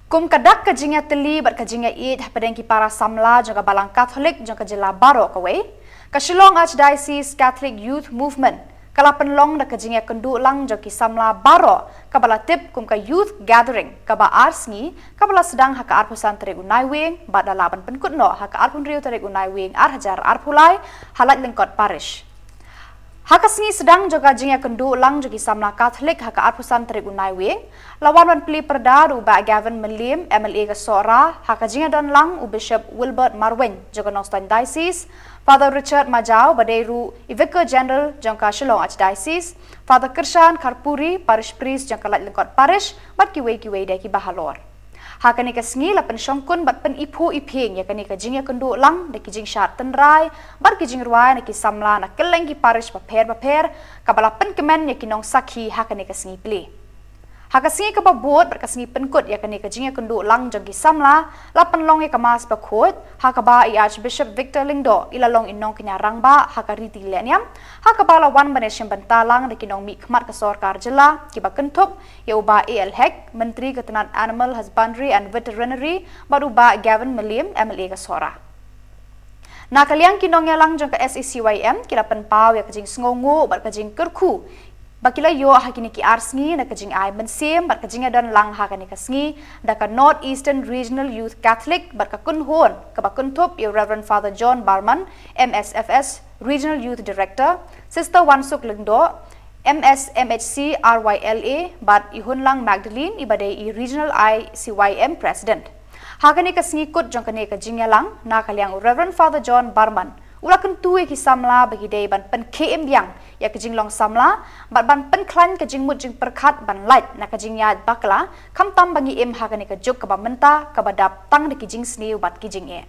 Kum ka dak ka jingïatylli bad ka jingïaieit hapdeng ki para samla jong ka Balang Katholik jong ka jylla baroh kawei, ka Shillong Archdiocese Catholic Youth Movement ka la pynlong da ka jingïakynduh lang jong ki samla baroh kaba la tip kum ka Youth Gathering kaba ar sngi, kaba la sdang ha ka arphew san tarik u Naiwieng bad la lah ban pynkut noh ha ka arphew hynriew tarik u Naiwieng ar hajar arphew lai ha Laitlengkot Parish. Ha ka sngi sdang jong ka jingïakynduh lang jong ki samla Katholik ha ka arphew san tarik u Naiwieng, la wan ban plie pyrda da u Bah Gavin Mylliem, M L A ka Sohra, ha ka jingïadon lang u Bishop Wilbert Marwein jong ka Nongstoiñ Diocese, Father Richard Majaw ba dei ruh i Vicar General jong ka Shillong Archdiocese, Father Kyrshan Kharpuri, Parish Priest jong ka Laitlengkot Parish, bad kiwei kiwei de kiba halor. Ha kane ka sngi la pynshongkun bad pyniphuh iphieng ïa kane ka jingïakynduh lang da ki jingshad tynrai bad ki jingrwai na ki samla na kylleng ki parish bapher bapher, kaba la pynkmen ïa ki nongsakhi ha kane ka sngi plie. Ha ka sngi kaba bud bad ka sngi pynkut ïa kane ka jingïakynduh lang jong ki samla, la pynlong ïa ka Mass bakhuid, ha kaba i Archbishop Victor Lyngdoh i la long i nongkñia rangbah ha ka riti lehniam, ha kaba la wan ban ïashim bynta lang da ki nongmihkhmat ka sorkar jylla kiba kynthup ïa u Bah A L Hek, Myntri ka tnat Animal Husbandry and Veterinary, bad u Bah Gavin Mylliem, M L A ka Sohra. Na ka liang ki nongïalang jong ka S A C Y M ki la pynpaw ïa ka jingsngewnguh bad ka jingkyrkhu ba ki la ïoh ha kine ki ar sngi na ka jingai mynsiem bad ka jingïadon lang ha kane ka sngi da ka North Eastern Regional Youth Catholic bad ka kynhun kaba kynthup ïa u Reverend Father John Barman, M S F S Regional Youth Director, Sister Wansuk Lyngdoh, M S M H C R Y L A, bad i Hunlang Magdalene iba dei i Regional I C Y M President. Ha kane ka sngi kut jong kane ka jingïalang, na ka liang u Reverend Father John Barman u la kyntu ïa ki samla ba ki dei ban pynkhie im biang ïa ka jinglong samla bad ban pynkhlaiñ ka jingmut jingpyrkhat ban lait na ka jingïaid bakla, khamtam ba ngi im ha kane ka juk kaba mynta kaba dap tang da ki jingsniew bad ki jingeh.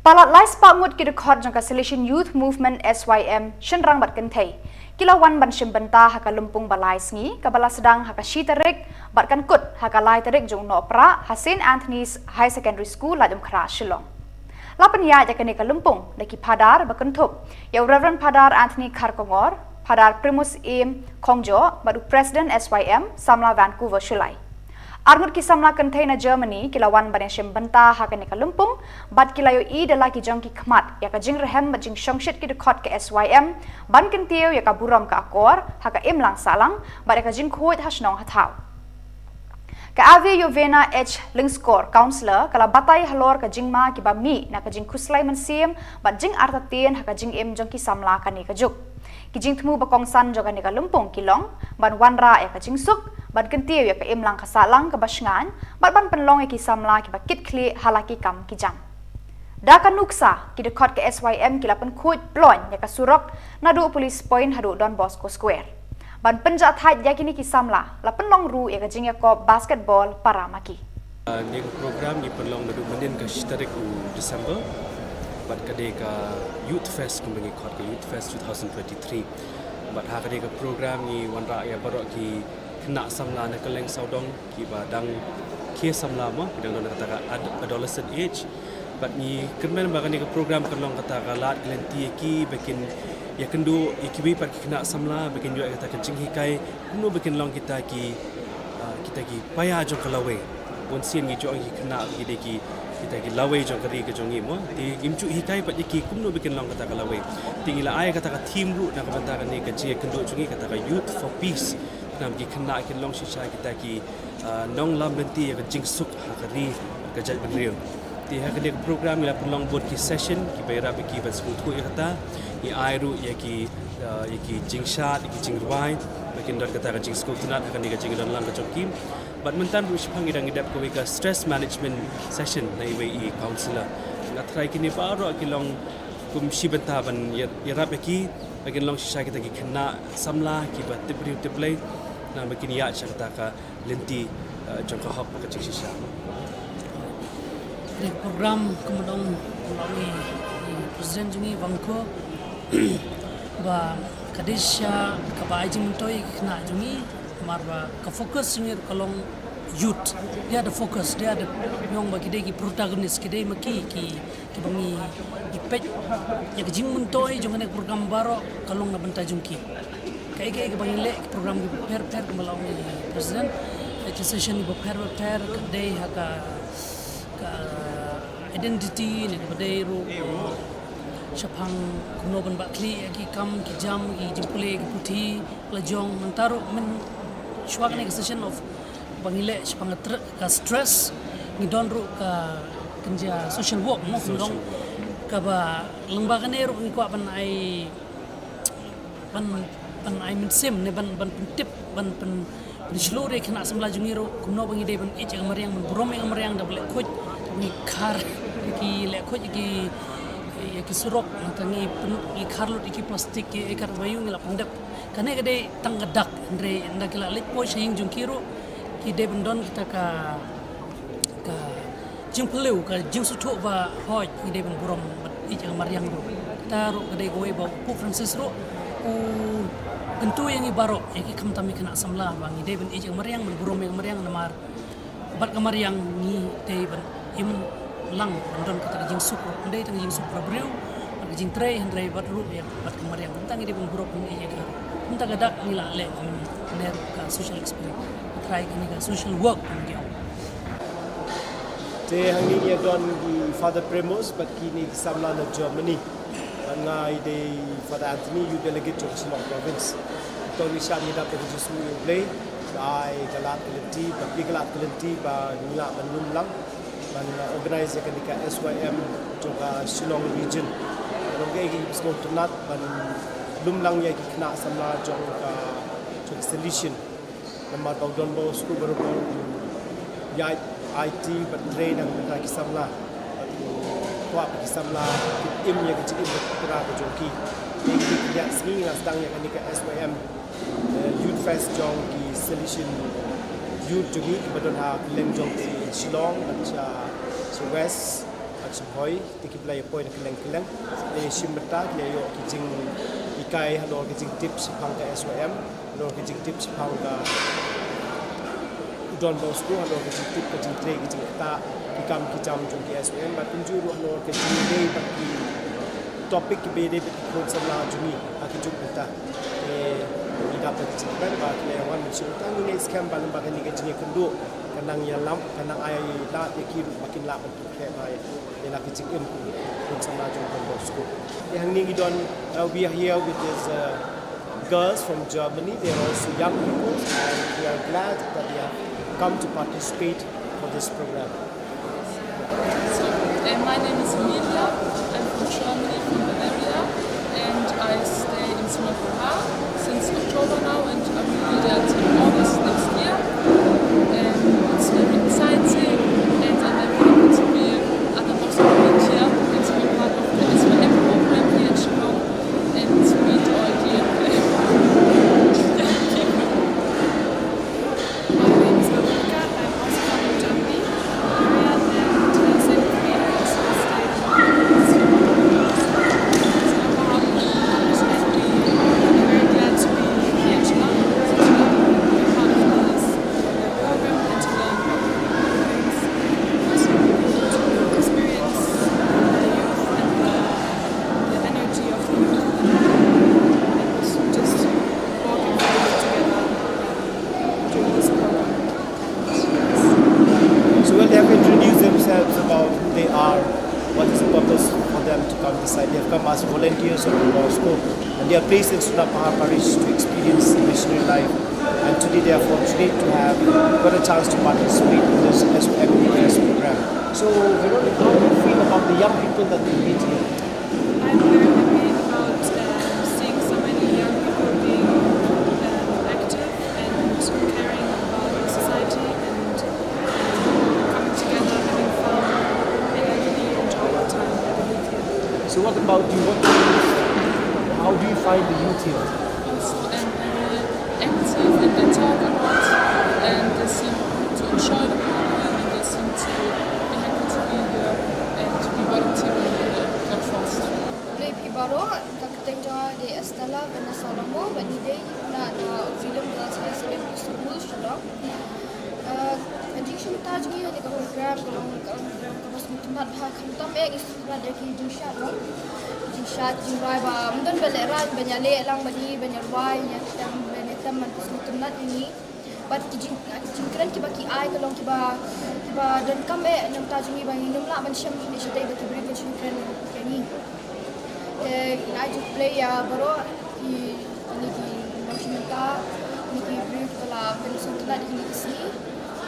Palat lai spah ngut ki dkhot jong ka Salesian Youth Movement, S Y M, shynrang bad kynthei, ki la wan ban shim bynta ha ka lympung ba lai sngi, kaba la sdang ha ka shi tarik bad kan kut ha ka lai tarik jong u Nohprah ha Saint Anthony's Higher Secondary School, Laitumkhrah, Shillong. La pynïaid ïa kane ka lympung da ki phadar ba kynthup ïa u Reverend Phadar Anthony Kharkongor, Phadar Primus Im Khongjoh bad u President S Y M, Samla Vancouver Shullai. Arngut ki samla kynthei na Germany ki la wan ban ïashim bynta ha kane ka lympung, bad ki la ïohi da la ki jong ki khmat ïa ka jingrhem bad jingshongshit ki dkhot ka S Y M ban kyntiew ïa ka burom ka akor ha ka imlang sahlang bad ïa ka jingkhuid ha shnong ha thaw. Ka Ave Yovena H Lyngskor, Councillor, ka la batai halor ka jingma kiba mih na ka jingkhuslai mynsiem bad jingartatien ha ka jingim jong ki samla kane ka juk. Ki jingthmu ba kongsan jong kane ka lympung ki long ban wanrah ïa ka jingsuk, ban kyntiew ïa ka imlang ka sahlang kaba shngaiñ, bad ban pynlong ïa ki samla kiba kit khlieh ha la ki kam ki jam. Da ka nuksa, ki dkhot ka S Y M ki la pynkhuid ploiñ ïa ka surok naduh Police Point haduh Don Bosco Square. Ban pynjahthait ïa kine ki samla, la pynlong ruh ïa ka jingïakop basketball para ma ki. Ah, kane ka program ngi pynlong naduh mynnin ka shi tarik u December, bad ka dei ka Youth Fest, kumba ngi khot ka Youth Fest two thousand twenty-three. Bad ha kane ka program ngi wanrah ïa baroh ki khynnah samla na kylleng sawdong, kiba dang khie samla mo, ki dang don kata ka ad-, adolescent age. Bad ngi kyrmen ba kane ka program kan long kata ka lad ka lynti ïa ki ba kin ïakynduh ïa kiwei pat ki khynnah samla, ba kin ïoh ïa kata ka jinghikai kumno ba kin long kita ki, ah, kita ki paia jong ka lawei. Bun sien ngi ïoh ïa ki khynnah ki dei ki, kita ki lawei jong ka ri ka jong ngi mo. Te ngim ju hikai pat ïa ki kumno ba kin long kata ka lawei. Te ngi la ai kata ka theme ruh na ka bynta kane ka jingïakynduh jong ngi, kata ka Youth for Peace. Khnang ba ki khynnah kin long shisha kita ki, ah, nonglam lynti ïa ka jingsuk ha ka ri, ka jaitbynriew. Te ha kane ka program ngi la pynlong bun ki session kiba ïarap ïa ki ban sngewthuh ïa kata. Ngi ai ruh ïa ki, ah, ïa ki jingshad, ïa ki jingrwai, ba kin don kata ka jingsngewtynnat ha kane ka jingdonlang ka jong ki. Bad mynta ruh shaphang ngi dang ïadep kawei ka stress management session na iwei i counsellor. Nga tharai kine baroh ki long kum shi bynta ban ïa-, ïarap ïa ki, ba kin long shisha kita ki khynnah samla kiba tip briew tip Blei, khnang ba kin ïaid sha kata ka lynti, eh, jong ka hok bad ka jingshisha. Kane ka program, kumba ong u President jong ngi Vangkho, ba ka dei shisha kaba ai jingmyntoi ïa ki khynnah jong ngi, namar ba ka focus jong ngi ruh ka long youth. They are the focus, they are the, ong ba ki dei ki protagonist, ki dei ma ki, ki, kiba ngi, ngi peit ïa ka jingmyntoi jong kane ka program baroh ka long na bynta jong ki. Kaei kaei kaba ngi leh, ki program kiba pher pher, kumba la ong i President, ki session kiba pher pher ka dei ha ka, ka identity ne kaba dei ruh shaphang kumno ban bah khlieh ïa ki kam ki jam, ki jingpule ki puthi la jong. Mynta ruh, mynshuwa kane ka session of ba ngi leh shaphang ka tr-, ka stress, ngi don ruh ka kynja social work mo, kumba ong, kaba lyngba kane ruh ngi kwah ban ai, ban, ban ai mynsiem ne ban, ban pyntip, ban pyn, pynshlur ïa ki khynnah samla jong ngi ruh kumno ba ngi dei ban ïeit ïa ka mariang, ban burom ïa ka mariang da ba leh khuid, da ba ngi khar ïa ki, leh khuid ïa ki, ïa ki surok, nangta ngi pyn, ngi khar lut ïa ki plastik, ïa ki katba ïoh ngi la pyndep. Kane ka dei tang ka dak, hynrei ynda ki la leit poi sha ïing jong ki ruh, ki dei ban don kita ka, ka jingphylliew, ka jingsngewthuh ba hooid ngi dei ban burom bad ïeit ïa ka mariang ruh. Kata ruh ka dei kawei ba u Pope Francis ruh u kyntu ïa ngi baroh, ïa ki khamtam ïa ki khynnah samla, ba ngi dei ban ïeit ïa ka mariang, ban burom ïa ka mariang, namar bad ka mariang ngi dei ban im lang, ban don kata ka jingsuk ruh. Ym dei tang ka jingsuk para briew, bad ka jingtrei, hynrei bad ruh ïa, bad ka mariang. Kumta ngi dei ban burom ïa ka. Kumta ka dak ngi la leh, ne ruh ka social experience. Trai kane ka social work ngi. Te hangne ngi don ki Father Premos bad kine ki samla na Germany. Bad nga i dei Father Anthony, youth delegate jong Shillong Province. To ngi shah ngi dap da ka jingsngew ïa U Blei, ba ai ka lad ka lynti, ba plie ka lad ka lynti, ba ngi lah ban lum lang ban, uh, organize ïa kane ka S Y M jong ka Shillong region. Ka long kaei kaei kaba sngewtynnat ban lum lang ïa ki khynnah samla jong ka, jong ka Salesian. Namar ba u Don Bosco baroh u ïaid aiti bad trei na ka bynta ki samla. Bad u kwah ba ki samla kin im ïa ka jingim bakla ka jong ki. Ïa kine ki ïa sngi nga sdang ïa kane ka S Y M, eh, Youth Fest jong ki Salesian Youth jong ngi kiba don ha kylleng jong ka Shillong bad sha, sha West. Sngewbha te ki ba la ïa poi na kylleng kylleng, ki la ïa shim bynta, ki la ïoh ki jinghikai halor ki jingtip shaphang ka S Y M, halor ki jingtip shaphang ka Don Bosco, halor ki jingtip, ka jingtrei, ki jingktah, ki kam ki jam jong ki S Y M, bad kumjuh ruh halor ki jingïadei bad ki topic kiba ïadei bad ki khun samla jong ngi ha ki juk mynta. Te ngi dap da ka jingkmen ba ki la ïa wan mynshuwa, tang ngi ngeit skhem ba lyngba kane ka jingïakynduh ka nang ïalam, ka nang ai lad ïa ki ruh ba kin lah ban pynkreh bha ïa la ki jingim ki khun samla jong Don Bosco. Te hangne ngi don, uh, we are here with these, uh, girls from Germany. They are also young people, and we are glad that they have come to participate for this program. So, uh, my name is Emilia. I'm from Germany, from Bavaria, and I stay in Singapore since October now, and I will be there till August next year. And it's very exciting, and I'm very happy to be at the Bosco College here and to be part of the S Y M program here in Shillong and to meet all the people. My name is Veronica. I'm also from Germany. Bavaria and, uh, Saint Peter also stayed in Singapore. So I'm very glad to be here in Shillong, to be part of this, uh, program and to learn things. Also, to experience the youth and the, the energy of the youth and, and also just walking forward together, um, during this program. So, well, they have introduced themselves about who they are, what is the purpose for them to come this side. They have come as volunteers of Don Bosco, and they are placed in Sunapahar Parish to experience the missionary life. And today they are fortunate to have got a chance to participate in this S O M Youth Fest program. So, Veronica, how do you feel about the young people that we meet here? I'm very happy about, um, seeing so many young people being, um, active and caring about the society and, um, coming together, having fun, and I really enjoy the time with them. So what about you? What, how do you find the youth here? Also, I'm very active and they talk a lot and they seem to enjoy the program and they seem to be happy to be here and to be volunteering in the Don Bosco. Hello, phi baroh, ka kyrteng jong nga dei Estella Vanessa Longmo, bad ngi dei na, na Auxilium Girls High Secondary School, Shillong. Uh, ka jingshim bynta jong ngi ha kane ka program ka long, ka long program kaba sngewtynnat bha, khamtam eh ngi sngewtynnat ïa ki jingshad, no? Jingshad, jingrwai ba ym don ba lehraiñ ban ïaleh lang bad ngi, ban ïarwai, ïatem, ban ïatem, ban pynsngewtynnat ïa ngi. Bad ki jing, ki jingkren kiba ki ai ka long kiba, kiba donkam eh na ka bynta jong ngi ba ngin ym lah ban shem shatei ba ki briew kin shu kren ïa ngi. Te ngi ai jingkhublei ïa baroh ki, kine ki nongshim bynta, kine ki briew kiba la pynsngewtynnat ïa kine ki sngi.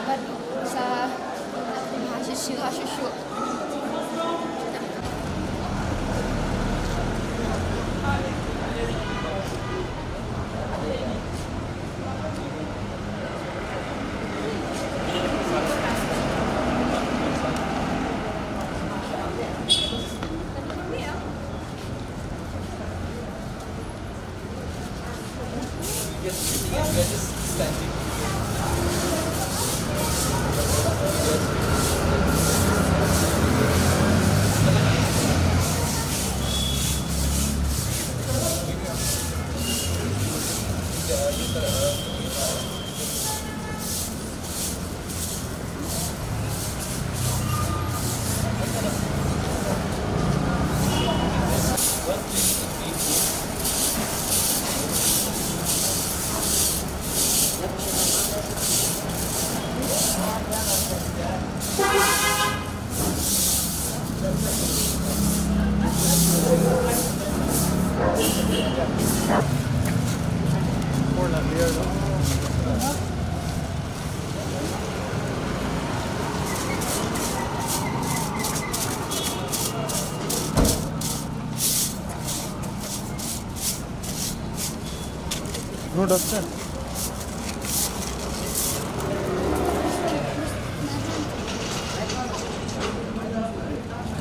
Bad sa ha shuh shuh, ha shuh shuh. No, doctor.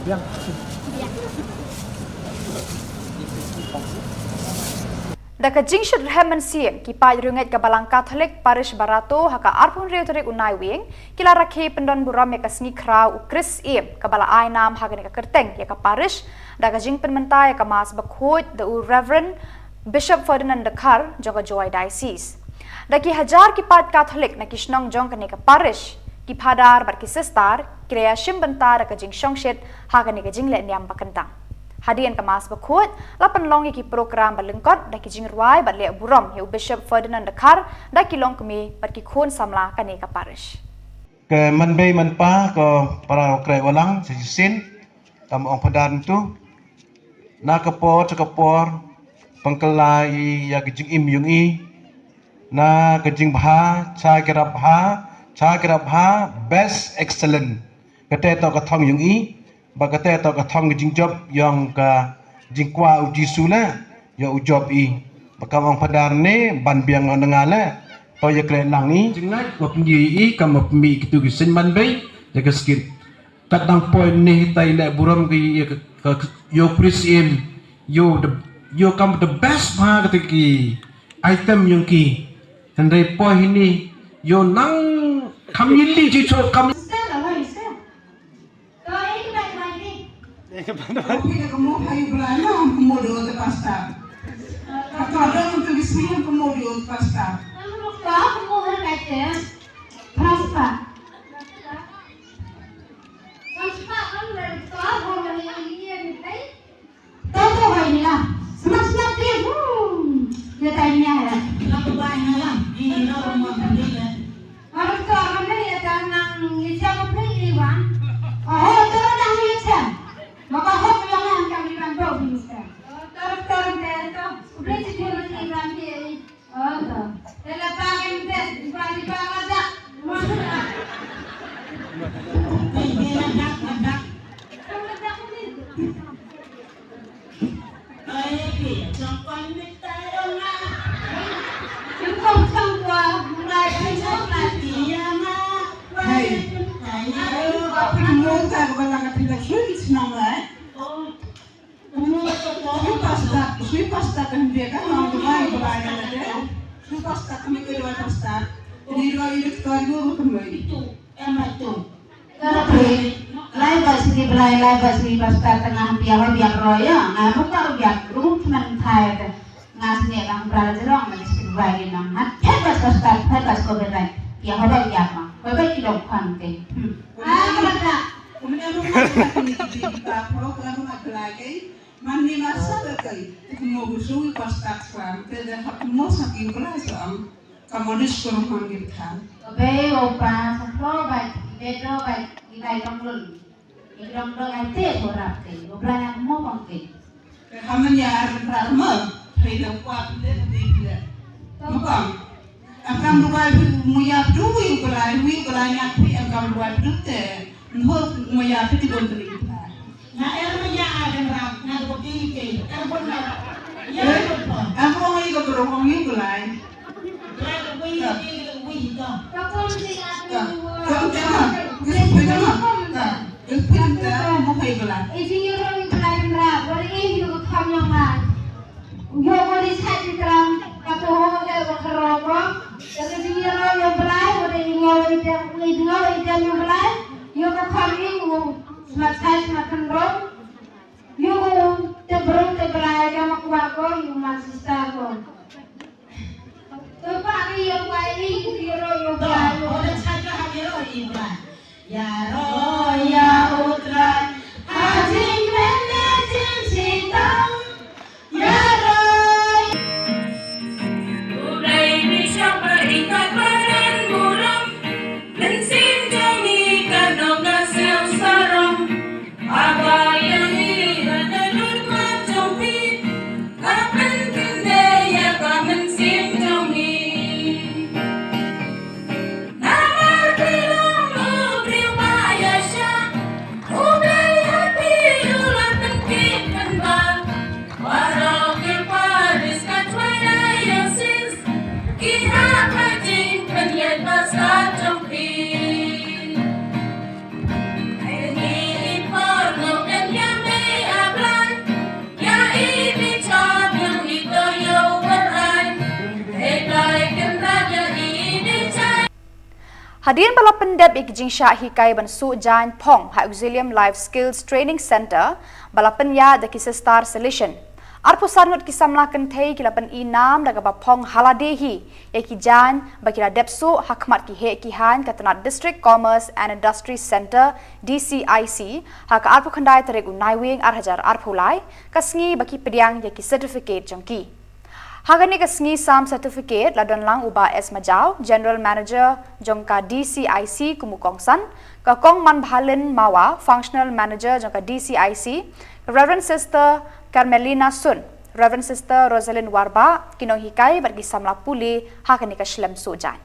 Biang. Da ka jingshit rhem mynsiem, ki paid riewngeit ka Balang Katholik Parish Barato ha ka arphew hynriew tarik u Naiwieng ki la rakhe pyndon burom ïa ka sngi khraw u Kris Syiem kaba la ai nam ha kane ka kyrteng ïa ka parish da ka jingpynmynta ïa ka Mass bakhuid da u Reverend Bishop Ferdinand Dkhar jong ka Jowai Diocese. Da ki hajar ki paid Katholik na ki shnong jong kane ka parish, ki phadar bad ki sister ki la ïashim bynta da ka jingshongshit ha kane ka jingleh niam ba kyntang. Hadien ka Mass bakhuid la pynlong ïa ki program ba lyngkot da ki jingrwai bad leh burom ïa u Bishop Ferdinand Dkhar da ki longkmie bad ki khun samla kane ka parish. Ke man bei man pa ko para u kreh walang sa shisien, kam ong padan tu. Na ka por, ta ka por, pangkala i ïa ka jingim yung i. Na ka jingbha, cha ki rap bha, cha ki rap bha, best excellent. Kate to ka thong yung i, ba kate to ka thong ka jingjop yung ka jingkwa u Jisu la, ïa u jop i. Ba kam ong padan ne, ban biang na nga la, to ïa kreh lang i. Jingngat, wa pyngi i, kam wa pyngi kitu ki sin man bei, ïa ka skit. Kat dang poi ne tai leh burom ki ïa ka, ka, ïa u Kris Syiem, ïa u the, ïa u kam the best bha kata ki item yung ki. Hynrei poi hini ïa u nang kam ïili ji cho kam. Toto bai ni la. Semak semak dia. Hmm. Dia tanya ya. Lapu bai na la. Di la rumah dia. Harus tu orang ni ya kan nang ni siapa beli ni bang. Oh, tu orang ni siapa. Maka hok yang yang kami bantu minister. Tor tor dia tu. Beli security bang dia. Oh, to. Te la pa kan te, di pa, di pa la dak. Di la dak, la dak. Ai, pi, jong kon mit ta dong ah. Jong kon tang kwa, mulai kan jong la ti ya ma. Hai. Hai. Apa nang ta ko la ka ti la shu ti snam lai. Oh. Shu pastor, shu pastor kan dia kan orang Dubai, Dubai kan dia. Shu pastor kami kedua pastor. Jadi dua ini ketua dua bukan dua ini. Itu, emang itu. Lai bas ni belai, lai bas ni pastor tengah biar biar roya. Ngai buka biar group mentai. Ngas ni bang bral jerong ni skin bai ni nang hat. Hebat pastor, hebat ko berai. Biar hobak biar ma. Hobak kilo kan ke. Hmm. Ah, mata. Kumne mo ma kini ki di pa pro kan ma belai. Man ni masa ba kai, mo bu sui pastor kwan, te da hap mo sa ki kula sa am, ka mo dis ko man ki than. Be o pa sa pro ba, be do ba, i bai tong lun. I dong dong ai te ko rap kai, o bla na mo pang kai. Ka haman ya ar ra ma, hai da kwa pile pile. Mo pang. Akam dubai wi mu ya pdu wi ukulai, wi ukulai nyak pi akam dubai pdu te. Nhor mu ya piti bon pili ukulai. Na er mu ya agan rap, na dubai pili ke. Er bon na. Ya er bon. Akam wi ko bro wi ukulai. Dubai wi wi wi to. Ka kon ti ya. Ka kon ti ya. Ka kon ti ya. Ka kon ti ya. Mo hai ukulai. Ejin yo ro ukulai rap, ori ejin yo kam yang lai. Yo ko ri sa ti tram ka to ho le wa ka ro ko. Ka ri ni ro yo blai, o de ni yo i de, i de yo i de yo blai. Yo ko kham ni u smat sai smat kan ro. Yo ko te bro te blai ka ma kwa ko, yo ma sista ko. To pa ni yo kwa i ni ro yo blai. O de sa ka ha ni ro i blai. Ïaroh ïa U Trai ha jingmynne jingshitom. Ïaroh. U Blei mi shah ba i kat ba don burom. Mynsiem jong i ka don ka siew sarong. Haba ïa i ka don lut mat jong phi. Ka pynkyndit ïa ka mynsiem jong i. Namar phi long u briew ba ïaishah. Hadien ba la pyndep ïa ki jingshah hikai ban suh jaiñ phong ha Auxilium Life Skills Training Centre ba la pynïaid da ki Sister Salesian, arphew san ngut ki samla kynthei ki la pynïaid nam da kaba phong ha lade hi ïa ki jaiñ ba ki la dep suh ha khmat ki heh ki haiñ ka tnat District Commerce and Industry Centre, D C I C, ha ka arphew khyndai tarik u Naiwieng ar hajar arphew lai, ka sngi ba ki pdiang ïa ki certificate jong ki. Ha kane ka sngi sam certificate la don lang u Bah S Majaw, General Manager jong ka D C I C kum u kongsan, ka Kong Manbhalin Mawa, Functional Manager jong ka D C I C, Reverend Sister Carmelina Sun, Reverend Sister Rosalind Warbah, ki nonghikai bad ki samla pule ha kane ka shlem suh jaiñ.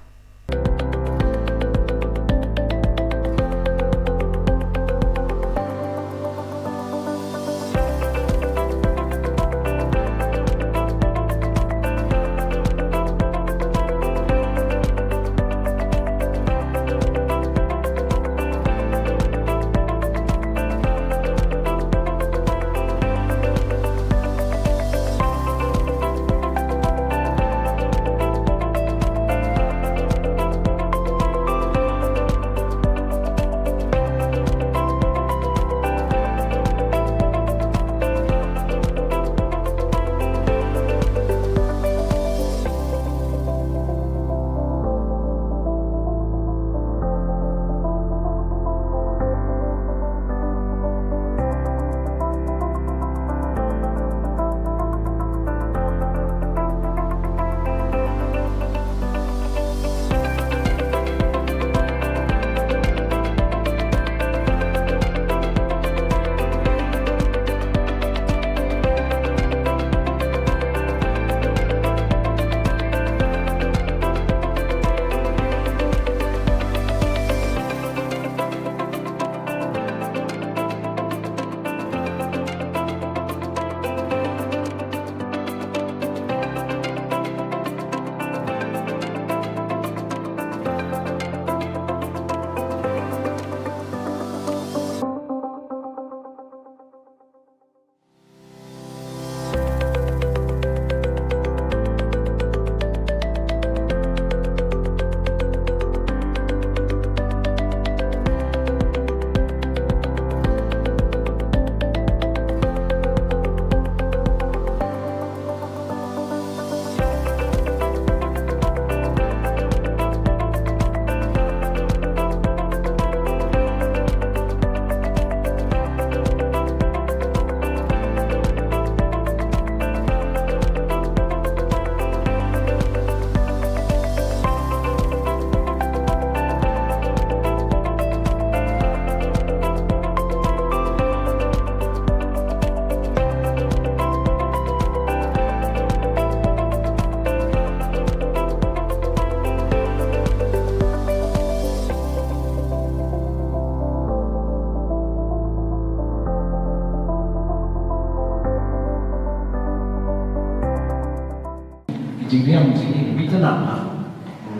Jingriam jingim bitan na.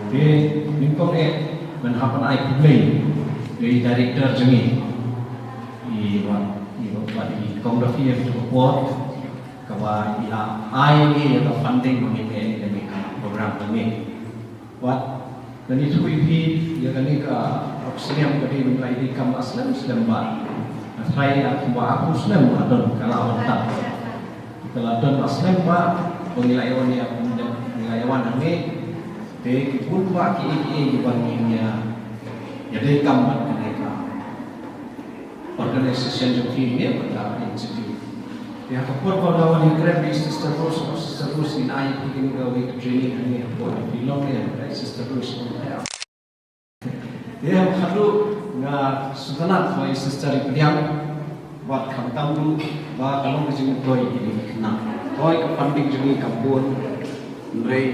Te nyngkong eh ban hap ban ai khublei ïa i director jong ngi, i Bah, i Bah, i Kong Daffy, ïa ka por kaba i la ai ïa ka funding ba ngin leh ïa kane ka program jong ngi. Wat, lada ngi ithuh ïa kane ka Auxilium ka dei ban ïadei kam slem slem bha. Nga tharai ïa kumba arphew snem ka don ka la wan tang. Ka la don slem bha ba ngi la ïa wan ïa, ngi la ïa wan hangne. Te ki bun bha kiei kiei kiba ngin ïa, ïadei kam bad kane ka organization jong phi ne bad ka institute. Te ha ka por ba la wan ïakren bad i Sister Rose, Sister Rose, ngin ai ïa phi kane kawei ka training hangne hapoh jong phi, long ne, Sister Rose. Te ha khadduh nga sngewtynnat ba i Sister i pdiang, bad khamtam ruh ba ka long ka jingmyntoi ïa kine ki khynnah. Hooid, ka funding jong ngi kam bun, hynrei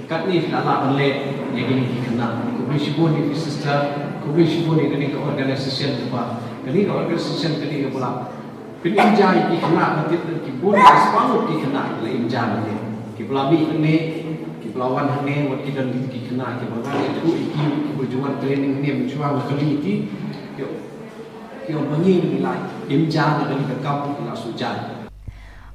katne phi la lah ban leh ïa kine ki khynnah. Khublei shibun ïa phi Sister, khublei shibun ïa kane ka organization kaba, kane ka organization kane kaba la pynïaid ïa ki khynnah, ba tip ki bun, ki spah ngut ki khynnah ki la im jan ïa ki, kiba la mih hangne, kiba la wan hangne, wat ki don ki khynnah kiba nga ïathuh ïa ki, kiba ju wan training hangne mynshuwa, nga kylli ïa ki, ki ong, ki ong ba ngi ngi la im jan ïa kane ka kam, ngi la shu jan.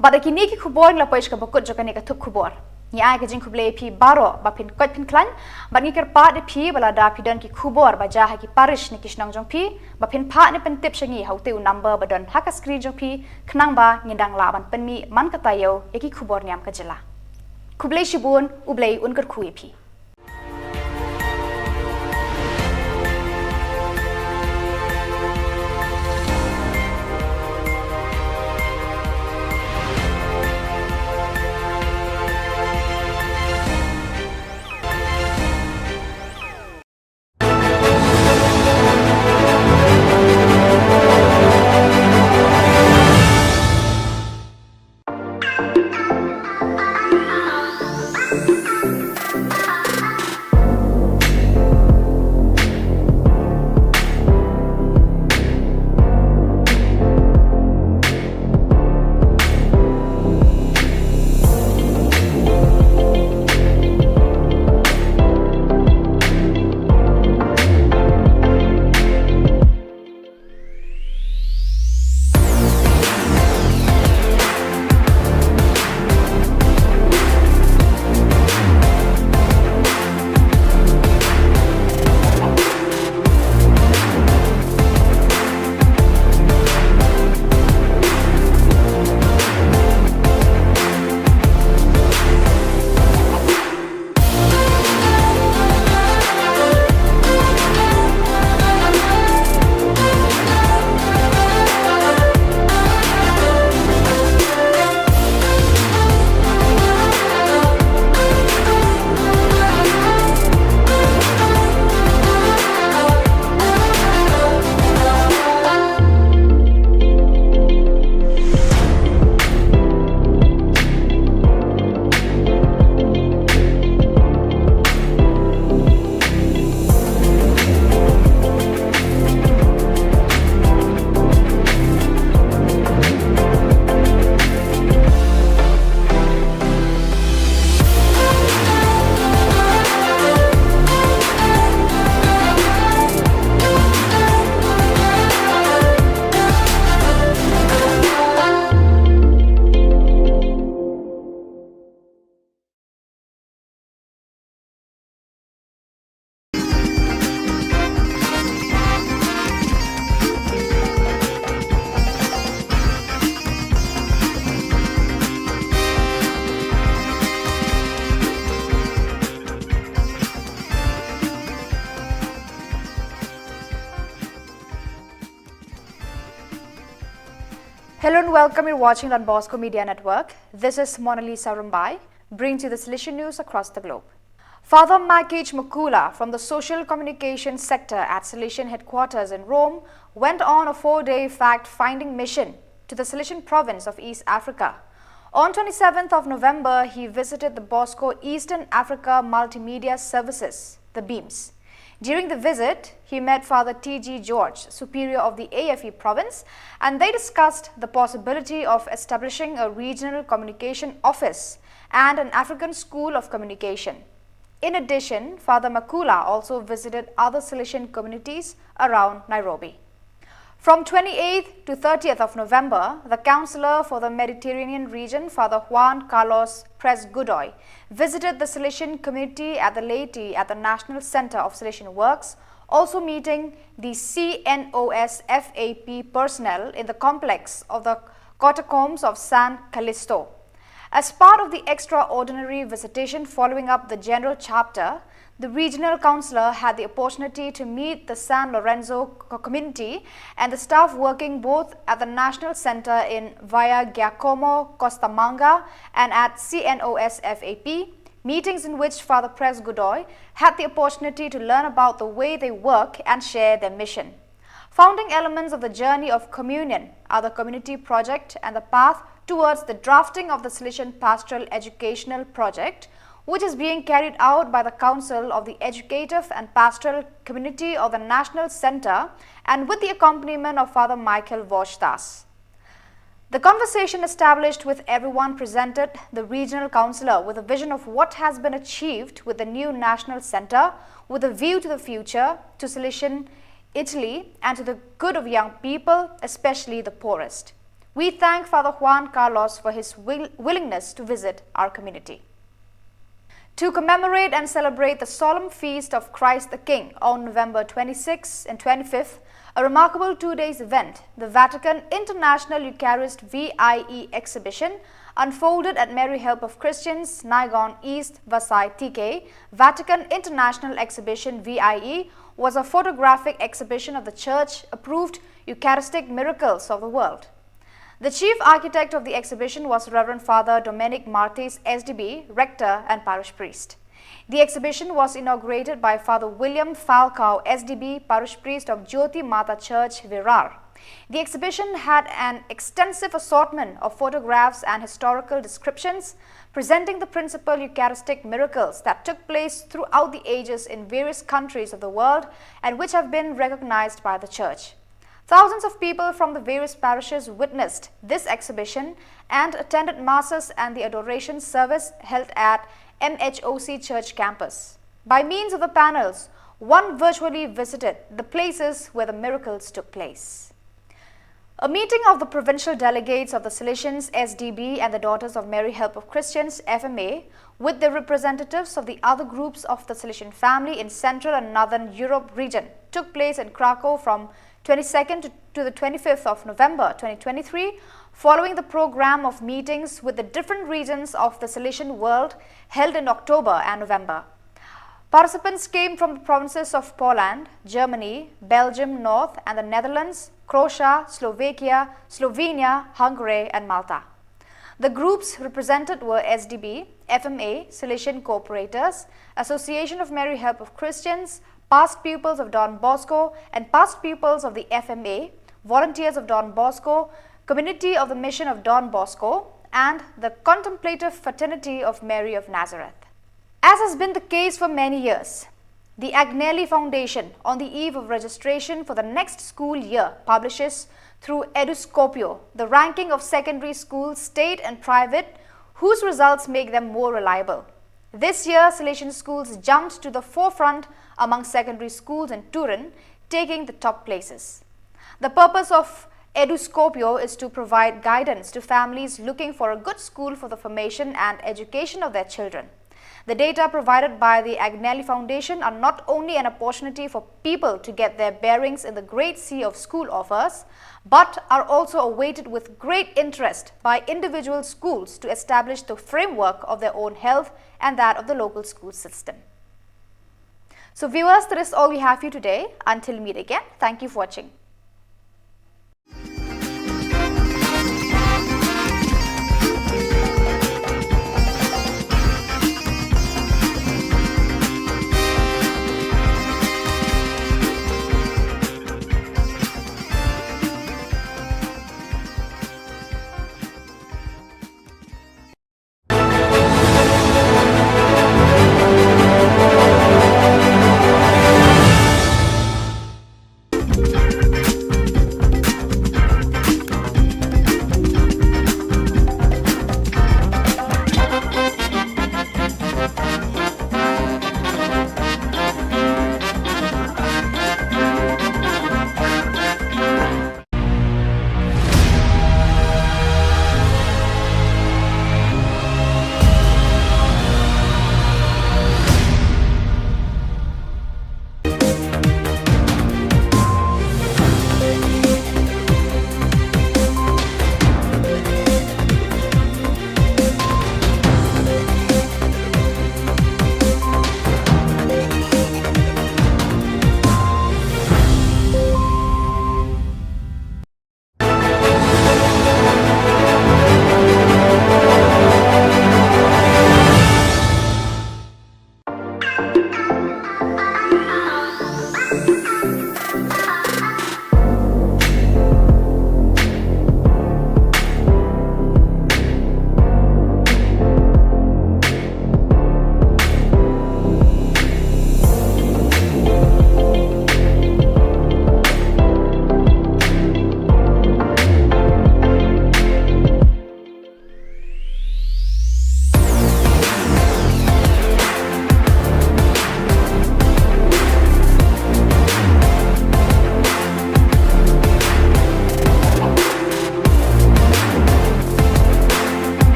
Bad da kine ki khubor ngi la poi sha kaba kut jong kane ka thup khubor. Ngi ai ka jingkhublei ïa phi baroh ba phin koit phin khlaiñ, bad ngi kyrpad ïa phi ba lada phi don ki khubor ba jia ha ki parish ne ki shnong jong phi, ba phin phah ne pyntip sha ngi ha utei u number ba don ha ka screen jong phi, khnang ba ngin dang lah ban pynmih man ka taïew ïa ki khubor niam ka jylla. Khublei shibun, U Blei un kyrkhu ïa phi. Hello and welcome. You're watching Don Bosco Media Network. This is Monalisa Rumbai, bringing you the Salesian news across the globe. Father Makich Makula from the Social Communication Sector at Salesian Headquarters in Rome went on a four-day fact-finding mission to the Salesian province of East Africa. On twenty-seventh of November, he visited the Bosco Eastern Africa Multimedia Services, the BEAMS. During the visit, he met Father T G George, Superior of the A F E province, and they discussed the possibility of establishing a regional communication office and an African School of Communication. In addition, Father Makula also visited other Salesian communities around Nairobi. From twenty-eighth to thirtieth of November, the Councillor for the Mediterranean region, Father Juan Carlos Prez Godoy, visited the Salesian community at the Laity at the National Centre of Salesian Works, also meeting the C N O S F A P personnel in the complex of the catacombs of San Callisto. As part of the extraordinary visitation following up the General Chapter, the regional councillor had the opportunity to meet the San Lorenzo co-, community and the staff working both at the National Centre in Via Giacomo Costamanga and at C N O S F A P, meetings in which Father Prez Godoy had the opportunity to learn about the way they work and share their mission. Founding elements of the Journey of Communion are the community project and the path towards the drafting of the Salesian Pastoral Educational Project, which is being carried out by the Council of the Educative and Pastoral Community of the National Centre and with the accompaniment of Father Michael Voshdas. The conversation established with everyone presented the regional councillor with a vision of what has been achieved with the new national centre with a view to the future, to Salesian Italy, and to the good of young people, especially the poorest. We thank Father Juan Carlos for his will-, willingness to visit our community. To commemorate and celebrate the solemn feast of Christ the King on November twenty-sixth and twenty-fifth, a remarkable two days event, the Vatican International Eucharist V I E exhibition unfolded at Mary Help of Christians, Naigaon East, Vasai T K. Vatican International Exhibition V I E was a photographic exhibition of the Church approved Eucharistic miracles of the world. The chief architect of the exhibition was Reverend Father Domenic Martis, S D B, rector and parish priest. The exhibition was inaugurated by Father William Falcao, S D B, parish priest of Jyoti Mata Church, Virar. The exhibition had an extensive assortment of photographs and historical descriptions presenting the principal Eucharistic miracles that took place throughout the ages in various countries of the world and which have been recognized by the Church. Thousands of people from the various parishes witnessed this exhibition and attended masses and the adoration service held at M H O C Church campus. By means of the panels, one virtually visited the places where the miracles took place. A meeting of the provincial delegates of the Salesians S D B and the Daughters of Mary Help of Christians F M A with the representatives of the other groups of the Salesian family in Central and Northern Europe region took place in Krakow from twenty-second to, to the twenty-fifth of November twenty twenty-three, following the program of meetings with the different regions of the Salesian world held in October and November. Participants came from the provinces of Poland, Germany, Belgium North and the Netherlands, Croatia, Slovakia, Slovenia, Hungary, and Malta. The groups represented were S D B, F M A, Salesian Cooperators, Association of Mary Help of Christians, past pupils of Don Bosco, and past pupils of the F M A, volunteers of Don Bosco, community of the Mission of Don Bosco, and the Contemplative Fraternity of Mary of Nazareth. As has been the case for many years, the Agnelli Foundation, on the eve of registration for the next school year, publishes through Eduscopio the ranking of secondary schools, state and private, whose results make them more reliable. This year, Salesian schools jumped to the forefront among secondary schools in Turin, taking the top places. The purpose of Eduscopio is to provide guidance to families looking for a good school for the formation and education of their children. The data provided by the Agnelli Foundation are not only an opportunity for people to get their bearings in the great sea of school offers, but are also awaited with great interest by individual schools to establish the framework of their own health and that of the local school system. So viewers, that is all we have for you today. Until we meet again, thank you for watching.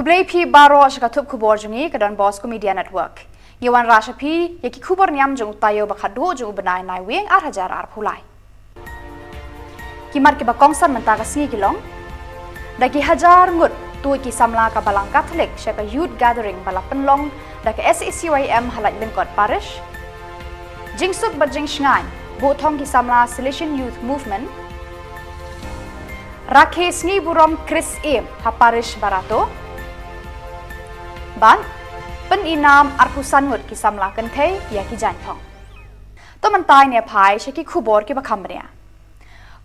Khublei phi baroh sha ka thup khubor jong ngi ka Don Bosco Media Network. Ngi wanrah sha phi ïa ki khubor niam jong u taïew ba khatduh jong u bnai Naiwieng ar hajar arphew lai. Ki mat kiba kongsan mynta ka sngi ki long: da ki hajar ngut tuid ki samla ka Balang Katholik sha ka Youth Gathering ba la pynlong da ka S A C Y M ha Laitlyngkot Parish. Jingsuk bad jingshngaiñ buh thong ki samla Salesian Youth Movement. Rakhe sngi burom Khrist Ïing ha Parish Barato. Bad pynïainam arphew san ngut ki samla kynthei ïa ki jaiñthong. To mynta ngin ïa phai sha ki khubor kiba kham bniah.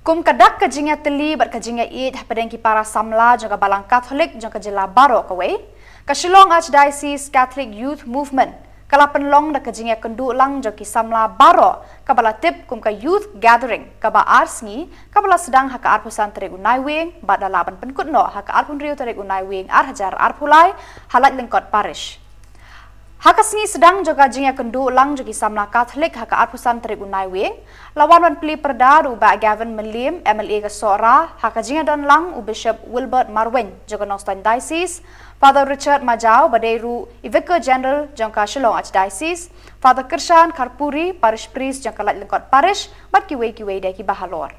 Kum ka dak ka jingïatylli bad ka jingïaieit hapdeng ki para samla jong ka Balang Katholik jong ka jylla baroh kawei, ka Shillong Archdiocese Catholic Youth Movement ka la pynlong da ka jingïakynduh lang jong ki samla baroh kaba la tip kum ka Youth Gathering kaba ar sngi, kaba la sdang ha ka arphew san tarik u Naiwieng bad la lah ban pynkut noh ha ka arphew hynriew tarik u Naiwieng ar hajar arphew lai ha Laitlyngkot Parish. Ha ka sngi sdang jong ka jingïakynduh lang jong ki samla Katholik ha ka arphew san tarik u Naiwieng, la wan ban plie pyrda da u Bah Gavin Mylliem, M L A ka Sohra, ha ka jingïadon lang u Bishop Wilbert Marwein jong ka Nongstoiñ Diocese, Father Richard Majaw ba dei ruh i Vicar General jong ka Shillong Archdiocese, Father Kyrshan Kharpuri, Parish Priest jong ka Laitlyngkot Parish, bad kiwei kiwei de kiba halor.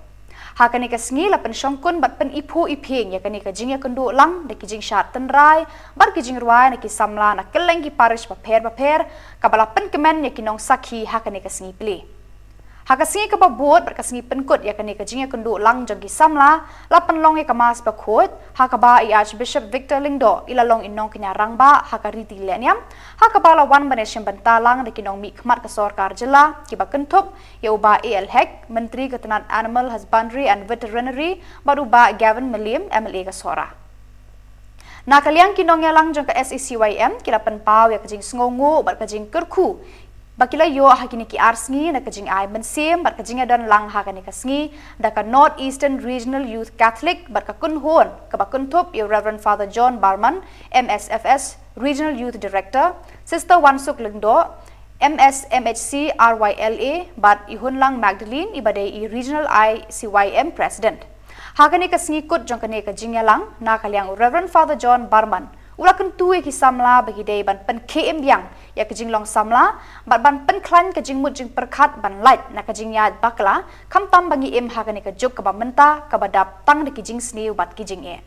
Ha kane ka sngi la pynshongkun bad pyniphuh iphieng ïa kane ka jingïakynduh lang da ki jingshad tynrai bad ki jingrwai na ki samla na kylleng ki parish bapher bapher, kaba la pynkmen ïa ki nongsakhi ha kane ka sngi plie. Ha ka sngi kaba bud bad ka sngi pynkut ïa kane ka jingïakynduh lang jong ki samla, la pynlong ïa ka Mass bakhuid, ha kaba i Archbishop Victor Lyngdoh i la long i nongkñia rangbah ha ka riti lehniam, ha kaba la wan ban ïashim bynta lang da ki nongmihkhmat ka sorkar jylla kiba kynthup ïa u Bah A L Hek, Myntri ka tnat Animal Husbandry and Veterinary, bad u Bah Gavin Mylliem, M L A ka Sohra. Na ka liang ki nongïalang jong ka S A C Y M ki la pynpaw ïa ka jingsngewnguh bad ka jingkyrkhu ba ki la ïoh ha kine ki ar sngi na ka jingai mynsiem bad ka jingïadon lang ha kane ka sngi da ka North Eastern Regional Youth Catholic bad ka kynhun kaba kynthup ïa u Reverend Father John Barman, M S F S Regional Youth Director, Sister Wansuk Lyngdoh, M S M H C R Y L A, bad i Hunlang Magdalene iba dei i Regional I C Y M President. Ha kane ka sngi kut jong kane ka jingïalang, na ka liang u Reverend Father John Barman u la kyntu ïa ki samla ba ki dei ban pynkhie im biang ïa ka jinglong samla bad ban pynkhlaiñ ka jingmut jingpyrkhat ban lait na ka jingïaid bakla, khamtam ba ngi im ha kane ka juk kaba mynta kaba dap tang da ki jingsniew bad ki jingeh.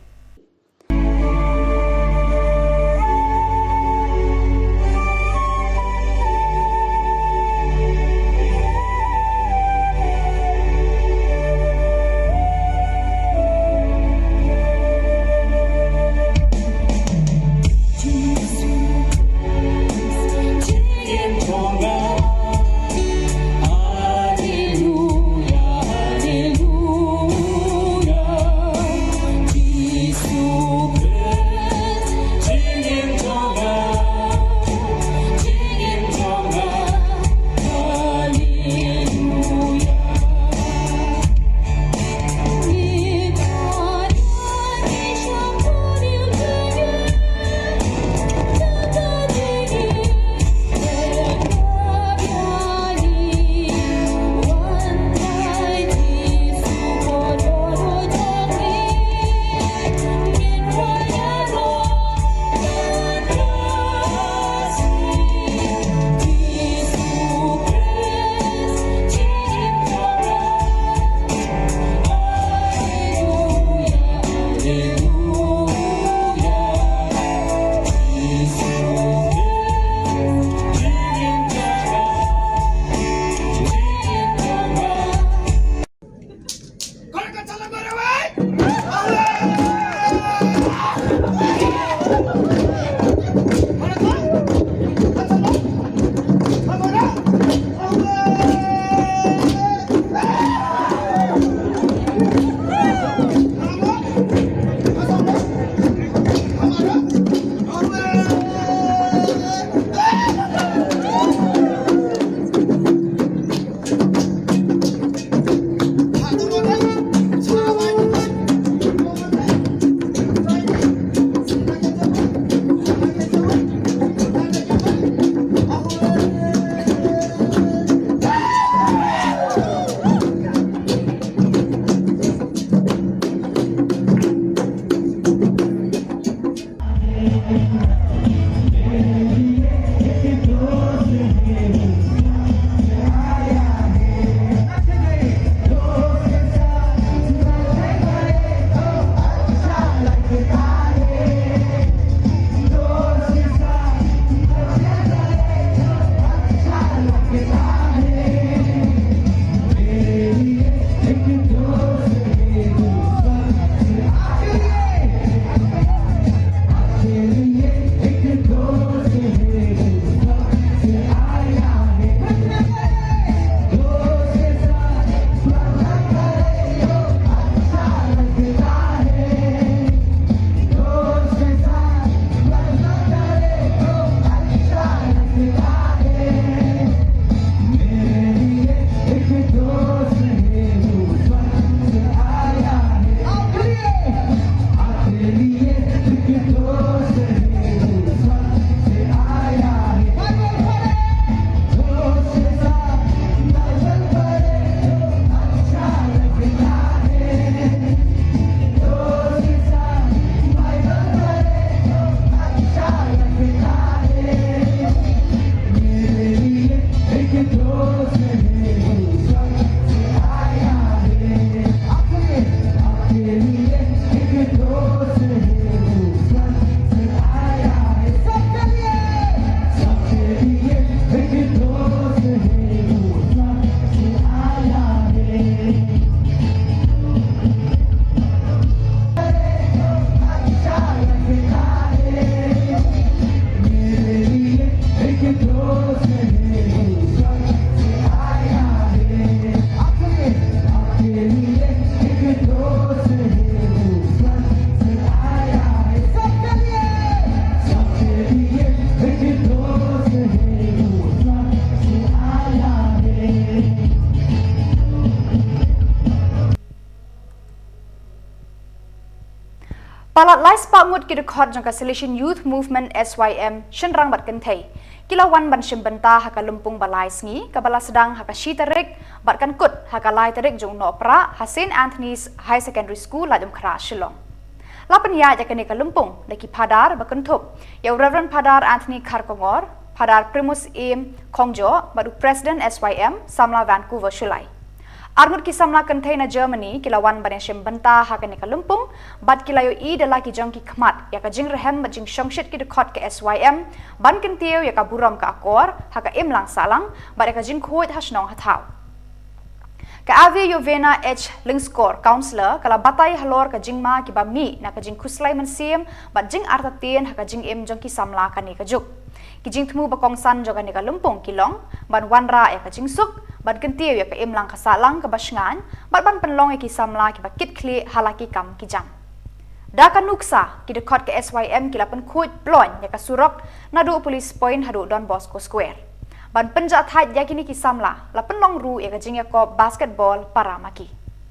Palat lai spah ngut ki dkhot jong ka Salesian Youth Movement, S Y M, shynrang bad kynthei, ki la wan ban shim bynta ha ka lympung ba lai sngi, kaba la sdang ha ka shi tarik bad kan kut ha ka lai tarik jong u Nohprah ha Saint Anthony's Higher Secondary School, Laitumkhrah, Shillong. La pynïaid ïa kane ka lympung da ki phadar, ba kynthup ïa u Reverend Phadar Anthony Kharkongor, Phadar Primus Im Khongjoh bad u President S Y M, Samla Vancouver Shullai. Arngut ki samla kynthei na Germany ki la wan ban ïashim bynta ha kane ka lympung, bad ki la ïohi da la ki jong ki khmat ïa ka jingrhem bad jingshongshit ki dkhot ka S Y M ban kyntiew ïa ka burom ka akor ha ka imlang sahlang bad ïa ka jingkhuid ha shnong ha thaw. Ka Ave Yovena H Lyngskor, Councillor, ka la batai halor ka jingma kiba mih na ka jingkhuslai mynsiem bad jingartatien ha ka jingim jong ki samla kane ka juk. Ki jingthmu ba kongsan jong kane ka lympung ki long ban wanrah ïa ka jingsuk, ban kyntiew ïa ka imlang ka sahlang kaba shngaiñ, bad ban pynlong ïa ki samla kiba kitkhlieh ha la ki kam ki jam. Da ka nuksa, ki dkhot ka S Y M ki la pynkhuid ploiñ ïa ka surok naduh Police Point haduh Don Bosco Square. Ban pynjahthait ïa kine ki samla, la pynlong ruh ïa ka jingïakop basketball para ma ki.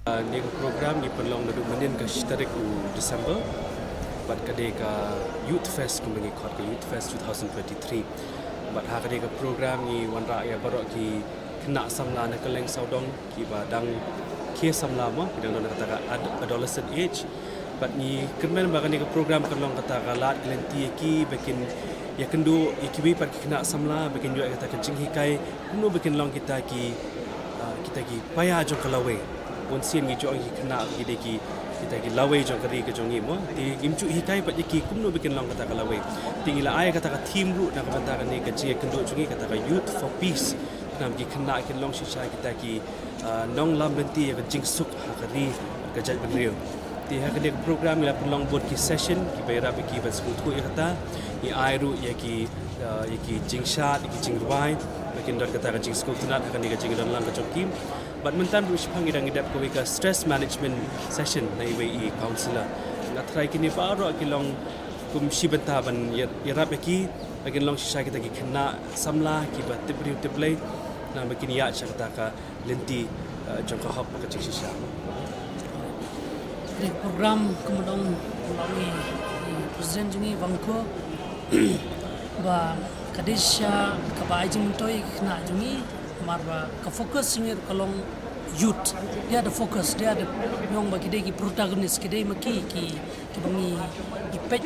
Ah, kane ka program ngi pynlong naduh mynnin ka shi tarik u December, bad ka dei ka Youth Fest, kumba ngi khot ka Youth Fest two thousand twenty-three. Bad ha kane ka program ngi wanrah ïa baroh ki khynnah samla na kylleng sawdong, kiba dang khie samla mo, ki dang don kata ka ad-, adolescent age. Bad ngi kyrmen ba kane ka program kan long kata ka lad ka lynti ïa ki, ba kin ïakynduh ïa kiwei pat ki khynnah samla, ba kin ïoh ïa kata ka jinghikai kumno ba kin long kita ki, ah, kita ki paia jong ka lawei. Bunsien ngi ju ong ki khynnah ki dei ki, kita ki lawei jong ka ri ka jong ngi mo. Te ngim ju hikai pat ïa ki kumno ba kin long kata ka lawei. Te ngi la ai kata ka theme ruh na ka bynta kane ka jingïakynduh jong ngi, kata ka Youth for Peace. Khnang ba ki khynnah kin long shisha kita ki, ah, nonglam lynti ïa ka jingsuk ha ka ri, ka jaitbynriew. Te ha kane ka program ngi la pynlong bun ki session kiba ïarap ïa ki ban sngewthuh ïa kata. Ngi ai ruh ïa ki, ah, ïa ki jingshad, ïa ki jingrwai, ba kin don kata ka jingsngewtynnat ha kane ka jingdonlang ka jong ki. Bad mynta ruh shaphang ngi dang dep kawei ka stress management session na iwei i counsellor. Nga tharai kine baroh ki long kum shi bynta ban ïa-, ïarap ïa ki, ba kin long shisha kita ki khynnah samla kiba tip briew tip Blei, khnang ba kin ïaid sha kata ka lynti, eh, jong ka hok bad ka jingshisha. Kane ka program, kumba ong i, i President jong ngi Vangko, ba ka dei shisha kaba ai jingmyntoi ïa ki khynnah jong ngi, namar ba ka focus jong ngi ruh ka long youth. Dei da focus, dei da ong ba ki dei ki protagonist, ki dei ma ki, ki, kiba ngi, ngi peit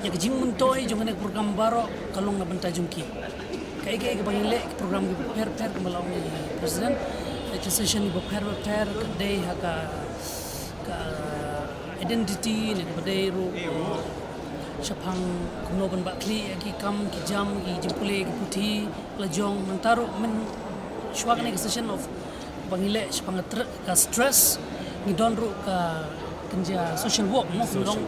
ïa ka jingmyntoi jong kane ka program baroh ka long na bynta jong ki. Kaei kaei kaba ngi leh, ki program kiba pher pher, kumba la ong i President, ki session kiba pher pher, ka dei ha ka, ka identity ne kaba dei ruh shaphang kumno ban bah khlieh ïa ki kam ki jam, ki jingpule ki puthi la jong. Mynta ruh, mynshuwa kane ka session of ba ngi leh shaphang ka tr-, ka stress, ngi don ruh ka kynja social work mo, kumba long,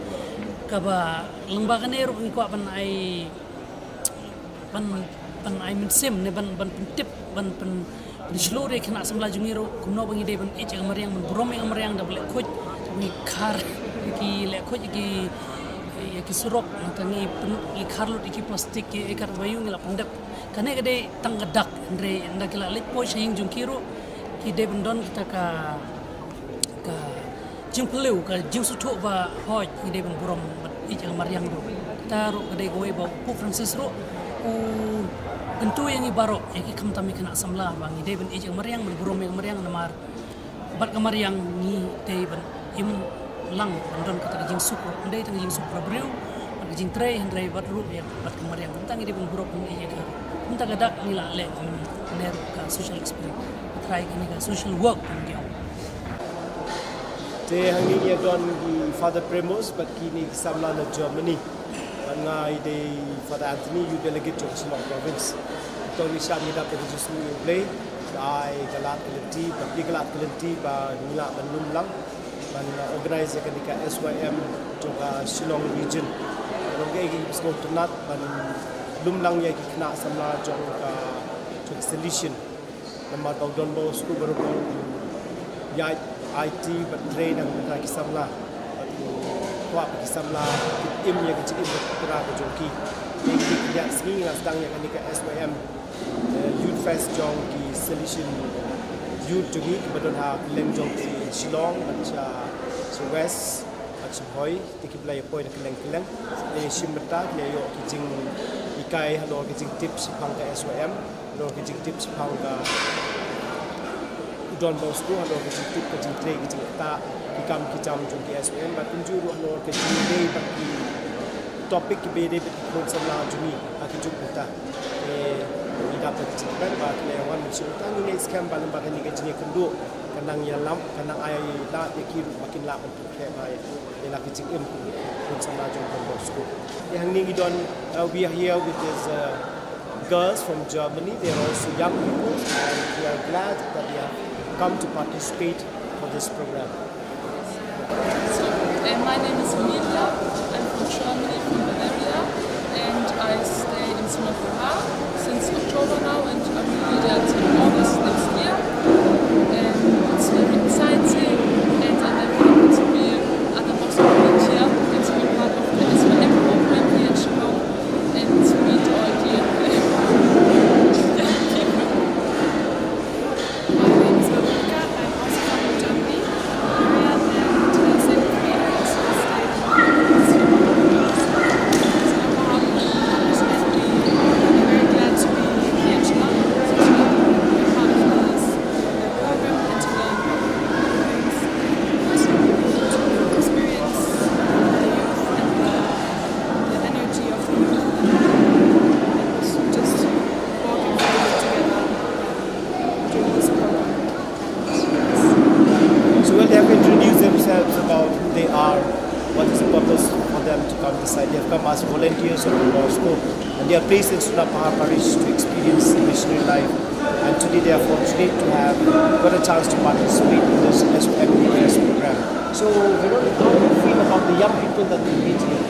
kaba lyngba kane ruh ngi kwah ban ai, ban, ban ai mynsiem ne ban, ban pyntip, ban pyn, pynshlur ïa ki khynnah samla jong ngi ruh kumno ba ngi dei ban ïeit ïa ka mariang, ban burom ïa ka mariang, da ba leh khuid, da ba ngi khar ïa ki, leh khuid ïa ki, ïa ki surok, nangta ngi pyn, ngi khar lut ïa ki plastik, ïa ki kat ba ïoh ngi la pyndep. Kane ka dei tang ka dak, hynrei ynda ki la leit poi sha ïing jong ki ruh, ki dei ban don kita ka, ka jingpyllait, ka jingsngewthuh ba hooid ngi dei ban burom bad ïeit ïa ka mariang ruh. Kata ruh ka dei kawei ba u Pope Francis ruh u kyntu ïa ngi baroh, ïa ki khamtam ïa ki khynnah samla, ba ngi dei ban ïeit ïa ka mariang, ban burom ïa ka mariang, namar bad ka mariang ngi dei ban im lang, ban don kata ka jingsuk ruh. Ym dei tang ka jingsuk para briew, bad ka jingtrei, hynrei bad ruh ïa bad ka mariang. Kumta ngi dei ban burom ïa ka. Kumta ka dak ngi la leh, ne ruh ka social experiment. Trai kane ka social work, ngi ong. Te hangne ngi don i Father Premos bad kine ki samla na Germany. Bad nga i dei Father Anthony, youth delegate jong Shillong Province. To ngi shah ngi dap da ka jingsngew ïa U Blei, ai ka lad ka lynti, ba plie ka lad ka lynti, ba ngi lah ban lum lang ban organize ïa kane ka S Y M jong ka Shillong region. Long kaei kaei ba sngewtynnat ban lum lang ïa ki khynnah samla jong ka, jong ka Salesian. Namar ba u Don Bosco baroh u ïaid aiti bad trei na ka bynta ki samla. Bad u kwah ba ki samla kin im ïa ka jingim ba pura ka jong ki. Ïa ki, ïa sngi nga sdang ïa kane ka S Y M, eh, Youth Fest jong ki Salesian Youth jong ngi kiba don ha kylleng jong ki Shillong bad sha, sha West. Sngewbha te ki ba la ïa poi na kylleng kylleng, te shim bynta ki la ïoh ki jinghikai halor ki jingtip shaphang ka S Y M, halor ki jingtip shaphang ka u Don Bosco, halor ki jingtip ka jingtrei ki jingktah, ki kam ki jam jong ki S Y M, bad kumjuh ruh halor ki jingtrei bad ki topic kiba ïadei bad ki khun samla jong ngi ha ki juk mynta. Te ngi dap da ka jingkmen ba ki la wan sha mynta, ngi ngeit skhem ba lyngba kane ka jingïakynduh ka nang ïalam, ka nang ai lad ïa ki ruh ba kin lah ban pyrkhat ba ïa la ka jingim ka khun samla jong Don Bosco. Te hangne ngi don, uh, we are here with these, uh, girls from Germany. They are also young people, and we are glad that they have come to participate for this program. So, uh, my name is Emilia. I'm from Germany, from Bavaria, and I stay in Singapore since October now, and I will be there till August next year. And it's very exciting, and I'm very happy to be at the Bosco College here and to be part of the S Y M program here in Shillong and to meet all the people. My name is Veronica. I'm also from Germany. And, uh, same for me, I also stay in Singapore. So, um, I'm very glad to be here in Shillong, to be part of this, uh, program and to learn about things and to experience the youth and the, the energy of the youth. And it was just working together during this program. So, well, they have introduced themselves about who they are, what is the purpose for them to come this side. They have come as volunteers of the Bosco, and they are placed in Suna Pahar Parish to experience the missionary life. And today they are fortunate to have got a chance to participate in this S O M Youth Fest program. So, Veronica, how do you feel about the young people that we meet here?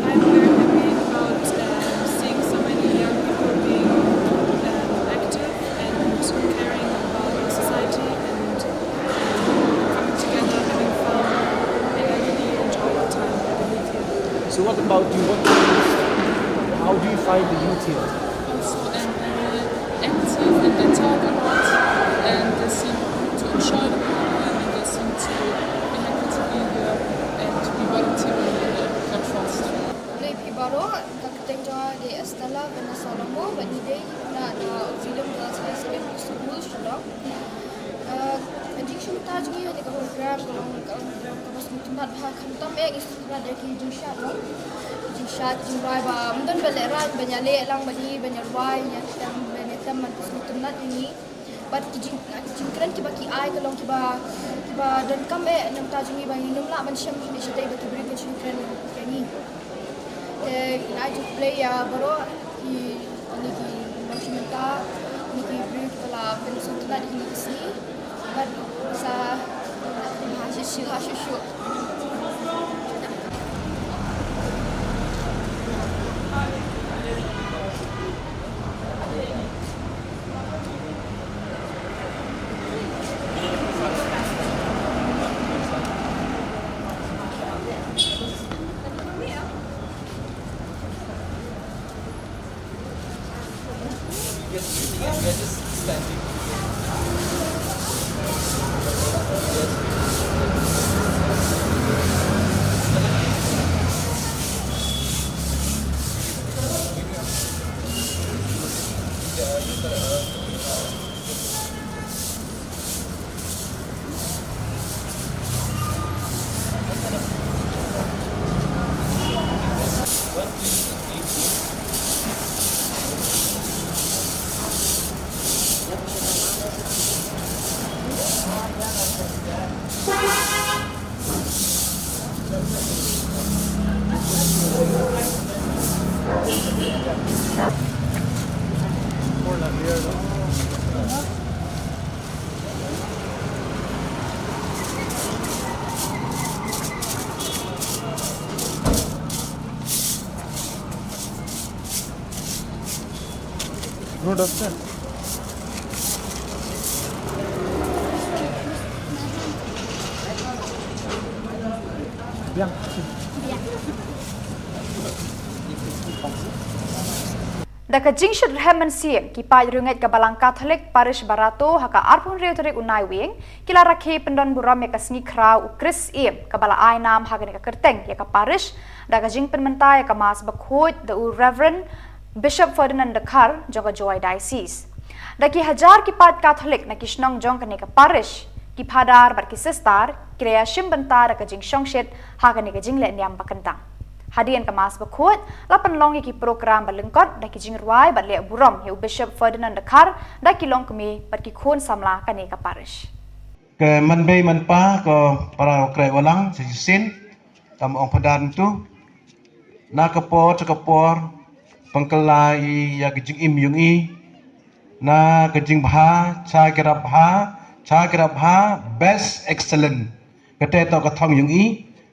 I'm very happy about, um, seeing so many young people being, um, active and caring about our society and, um, coming together, having fun, and I really enjoy the time with you. So what about you? What do you, how do you find the youth here? Also, I'm very active and they talk a lot and they seem to enjoy the program and they seem to be happy to be here and to be volunteering in the Red Cross. Hello, phi baroh, ka kyrteng jong nga dei Estella Vanessa Longmo, bad ngi dei na, na Auxilium Girls High Secondary School, Shillong. Uh, ka jingsngewthuh jong ngi ha kane ka program ka long, ka long program kaba sngewtynnat bha, khamtam eh ngi sngewtynnat ïa ki jingshad, no? Jingshad, jingrwai ba ym don ba lehraiñ ban ïaleh lang bad ngi, ban ïarwai, ïatem, ban ïatem, ban sngewtynnat ïa ngi. Bad ki jing, ki jingkren kiba ki ai ka long kiba, kiba donkam eh na ka bynta jong ngi ba ngin ym lah ban shem shuh shuh ba ki briew kin shu kren ïa ngi. Te ngi ai jingkhublei ïa baroh ki, kine ki nongshim bynta, kine ki briew kiba la pynsngewtynnat ïa kine ki sngi. Bad sa ha shuh shuh, ha shuh shuh. No, doctor. Biang. Da ka jingshit rhem mynsiem, ki paid riewngeit ka Balang Katholik Parish Barato ha ka arphew hynriew tarik u Naiwieng ki la rakhe pyndon burom ïa ka sngi khraw u Kris Syiem kaba la ai nam ha kane ka kyrteng ïa ka parish da ka jingpynmynta ïa ka Mass Bakhuid da u Reverend Bishop Ferdinand Dkhar jong ka Jowai Diocese. Da ki hajar ki paid Katholik na ki shnong jong kane ka parish, ki phadar bad ki sister ki la ïashim bynta da ka jingshongshit ha kane ka jingleh niam ba kyntang. Hadien ka Mass Bakhuid la pynlong ïa ki program ba lyngkot da ki jingrwai bad leh burom ïa u Bishop Ferdinand Dkhar da ki longkmie bad ki khun samla kane ka parish. Ke man bei man pa ko para u kreh walang sa shisien, kam ong padan tu. Na ka por cha ka por pangkala i ïa ka jingim yung i. Na ka jingbha cha ki rap bha cha ki rap bha best excellent. Kate to ka thong yung i.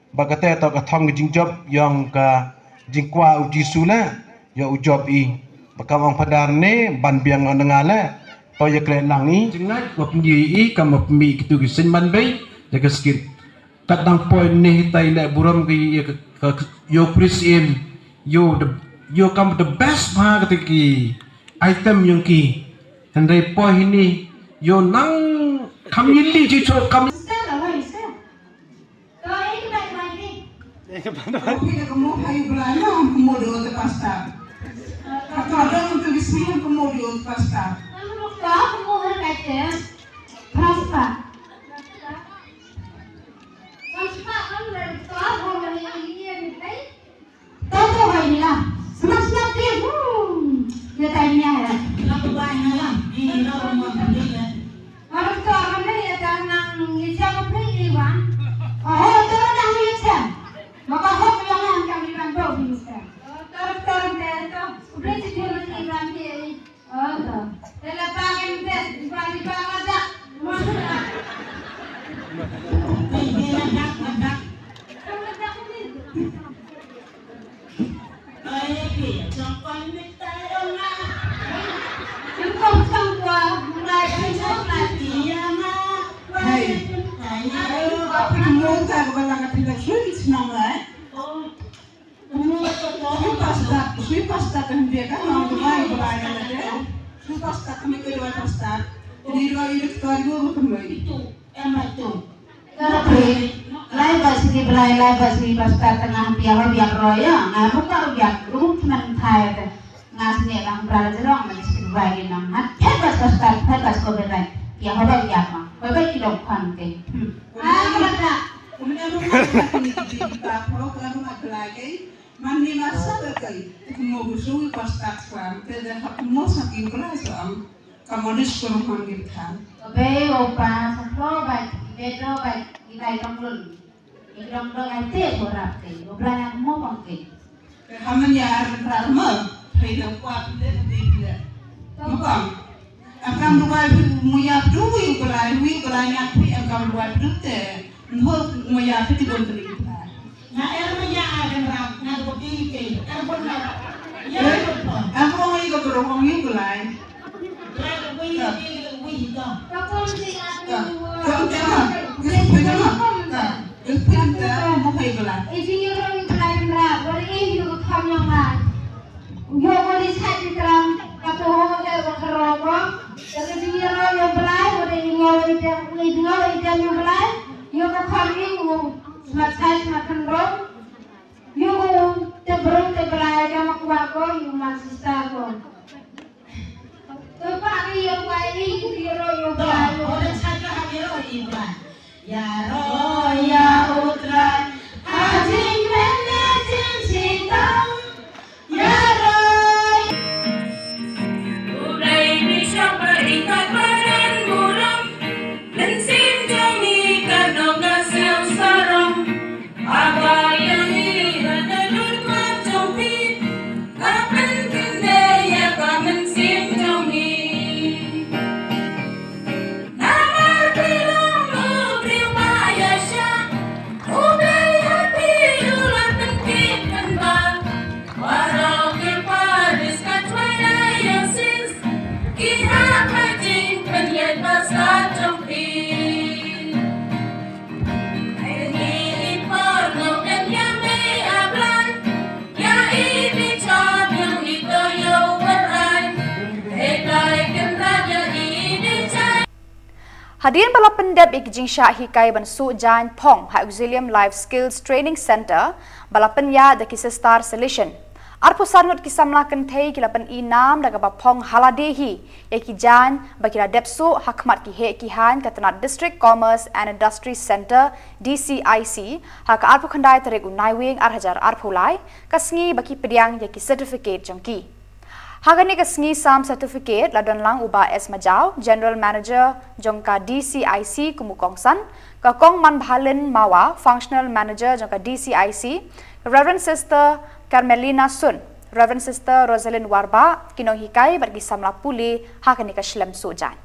Ba kate to ka thong ka jingjop yong ka jingkwa u Jisu la yong u jop i. Ba kam ong padan ne ban biang ong nga la to ïa kre lang i. Jingngat wa pyngi i kam wa pyngi kitu ki seiñ man bei da ka skit. Kat dang poi ne hitai le burom ki ïa ka, ka, ïa u Kris Syiem, ïa u the, ïa u kam the best bha kata ki item yong ki. Hynrei poi hini ïa u nang kam yili ji cho kam. Sister, how are you, sir? To, eh, ke bad mati. Kopi da kemo hai belai na kemo do te pasta. Kato ada untuk di sini kemo do te pasta. Kamu to kemo hai kate. Pasta. Pasta, kamu dari to kemo hai ini ya, ni kai? To to hai ni la. Semak semak dia. Hmm. Dia tanya ya. Lapu bai na la. Ni la rumah dia. Orang tu orang ni ya nang ni siapa pun ni wan. Oh, tu orang ni siapa? Maka hok yang yang kami kan bau ni siapa? Orang tu orang tu. Udah sih dia ni kan dia. Oh, to. Te la pa ngan te, di pa, di pa, ngajak. Ngajak, ngajak. Ngajak ni. Ai, pi, jong kon mit ta yong nga. Jong kon, jong kon, mulai jong kon. Mati ya nga. Hai. Ai, apa ni mo ta ko ba la ka tinda shuit nang lai. Oh. Sui pasta, sui pasta kan dia kan orang Dubai, Dubai kan ada. Sui pasta kami ke dua pasta. Jadi dua ini ketua dua bukan dua ini. Itu, yang itu. Lai bas ni belai, lai bas ni pasta tengah biar biar roya. Nah, buka biar rumah teman thai ada. Ngas ne lang bra la jrong ma jiskin bai ne nang hat. Phet bas ka start, phet bas ko berai. Pia hobak yak ma. Hobak ki dong kwan ke. Hmm. Ah, kata. Kumne rumah ni ki di pa pro ka rumah belai ke. Man ni masa ba ke. Kumo busu i pasta kwan. Te da hap mo sa ki belai so am. Kamonis ko rumah ni than. Obe opa sa pro bai. Bedro bai. Ilai tong lun. Ilong dong ai te borap ke, obla yang mo bang ke. Ke hamen ya ar rar me, hai da kwa pinde pinde pinde. Mo bang. Akam duai wi mo ya pdu wi belai, wi belai ya pdu akam duai pdu te. Nho mo ya pdu bon pdu. Na er me ya ar rar, na do bi ke, er bon na. Ya. Akam wi ko bro wi belai. Yu te brung te brai ka ma kwah ko, yu ma sister ko. To pa ri yu kwai ri yu ro yu kwai. Ora chaka ha yu ro yu kwai. Ya ro ya u Trai. Ha jingmen ne jingshitang. Ya ro. U Blei ni shaba ikat badan burom. Mynsiem jong ngi ka nong ka sel sarong. Haba ïa ngi la da lut mat jong phi, ka pynkyndai ïa ka mynsiem jong ngi. Namar phi long u briew ba ïa Hadien ba la pyndep ïa ki jingshah hikai ban suh jaiñ phong ha Auxilium Life Skills Training Centre ba la pynïaid da ki Sister Salesian, arphew san ngut ki samla kynthei ki la pynïaid nam da kaba phong ha lade hi ïa ki jaiñ ba ki la dep suh ha khmat ki heh ki haiñ ka tnat District Commerce and Industry Centre, D C I C, ha ka arphew khyndai tarik u Naiwieng ar hajar arphew lai, ka sngi ba ki pdiang ïa ki certificate jong ki. Ha kane ka sngi sam certificate la don lang u Bah S Majaw, General Manager jong ka D C I C kum u kongsan, ka Kong Manbhalin Mawa, Functional Manager jong ka D C I C, Reverend Sister Carmelina Sun, Reverend Sister Rosalind Warbah, ki nonghikai bad ki samla pule ha kane ka shlem suh jaiñ.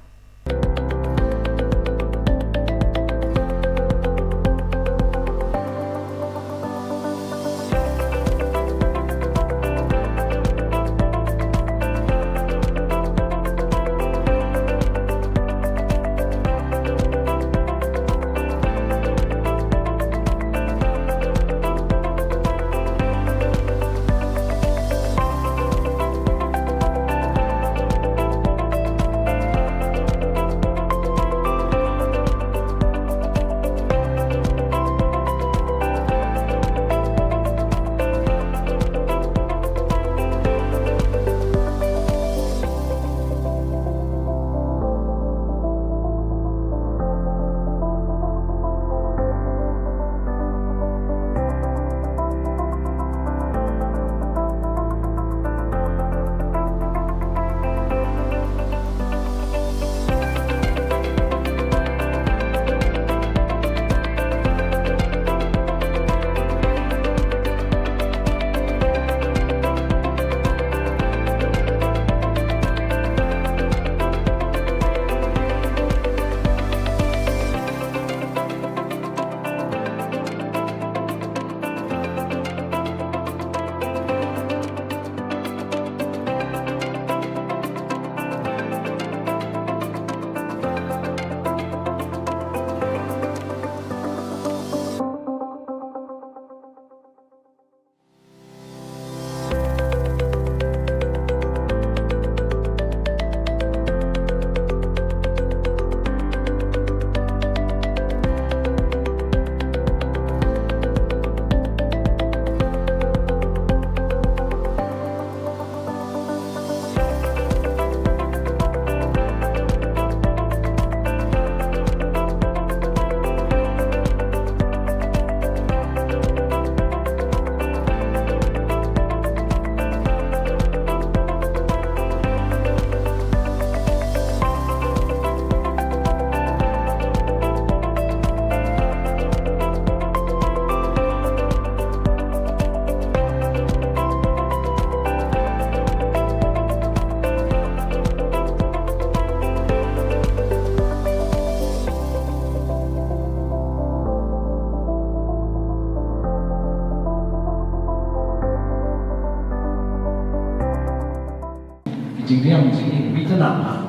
Ki jingriam jong ngi ki bit na.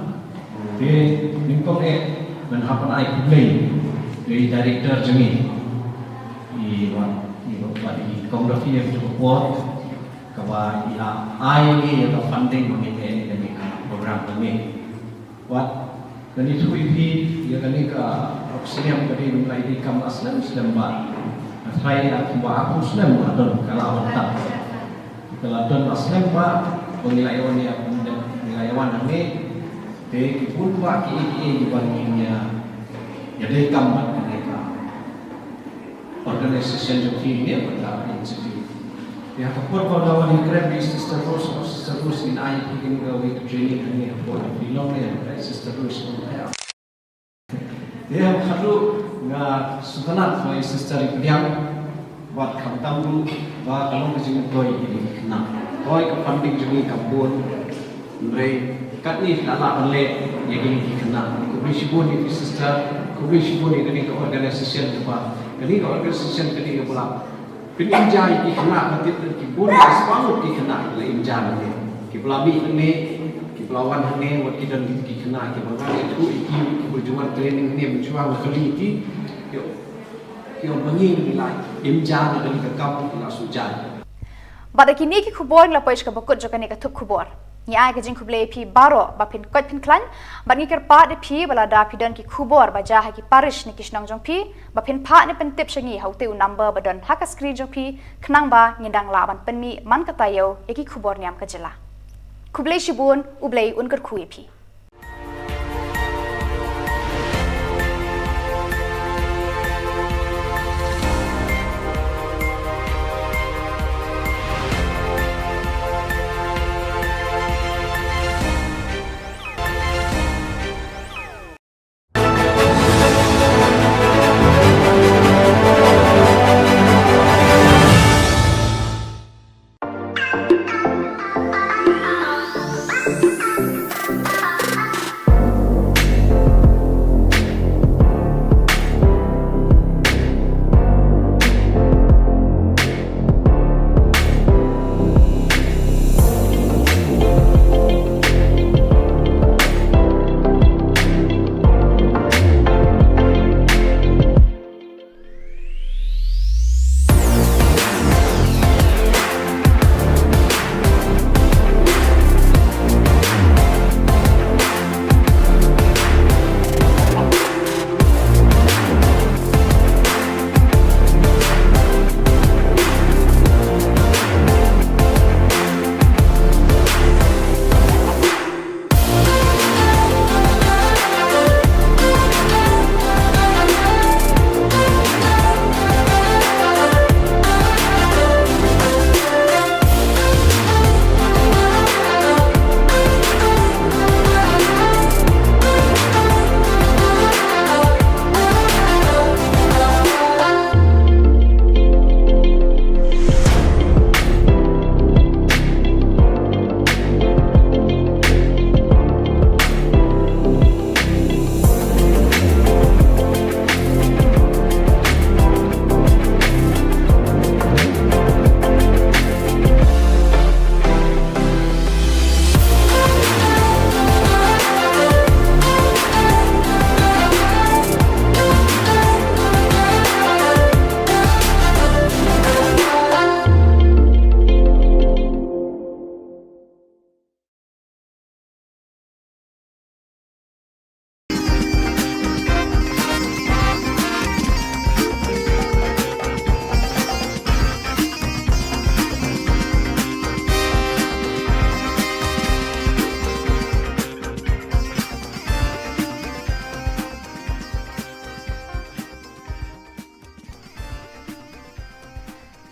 Te nyngkong eh ngan hap ban ai khublei ïa i director jong ngi, i wa, i wa, i Kong Daffy, ïa ka por kaba i la ai ïa ka funding ba ngin leh ïa kane ka program ba ngin. Wat, kane, tip ïa phi, ïa kane ka Auxilium ka dei, ngi la ïa dei kam la slem slem bha. Nga tharai ïa kumba arphew snem la don ka la wan tang. Ka la don la slem bha ba ngi la ïa wan, ïa ngi la ïa wan hangne. Te ki bun bha kiei kiei kiba ngin ïa, ïa dei kam bad kane ka organization jong phi ne bad ka initiative. Ïa ka por ba la wan ïa kren bad i Sister Rose, Sister Rose ngin ai phi kane kawei ka training hangne hapoh Shillong ne, Sister Rose, ong ïa. Ïa, haduh nga sngewtynnat ba i Sister i pdiang bad khamtam ruh ba ka long ka jingmyntoi ïa ki khynnah. Hooid, ka funding jong ngi kam bun. Hynrei katne la lah ban leh ïa kine ki khynnah. Khublei shibun ïa phi Sister, khublei shibun ïa kane ka organization kaba, kane ka organization kane kaba la pynïaid ïa ki khynnah, ka tip ki bun, ki spah ngut ki khynnah ki la ïaid hangne, kiba la mih hangne, kiba la wan hangne, wat ki don ki khynnah kiba nga ïathuh ïa ki, kiba ju wan training hangne mynshuwa, nga kylli ïa ki. Ïoh, ïoh, ma ngi ngi la ïaid na kane ka kam, ngi la shu ïaid. Bad da kine ki khubor ngi la poi sha kaba kut jong kane ka thup khubor. Ngi ai ka jingkhublei ïa phi baroh ba phin koit phin khlaiñ, bad ngi kyrpad ïa phi ba lada phi don ki khubor ba jia ha ki parish ne ki shnong jong phi, ba phin phah ne pyntip sha ngi ha utei u number ba don ha ka screen jong phi, khnang ba ngin dang lah ban pynmih man ka taïew ïa ki khubor niam ka jylla. Khublei shibun, U Blei un kyrkhu ïa phi.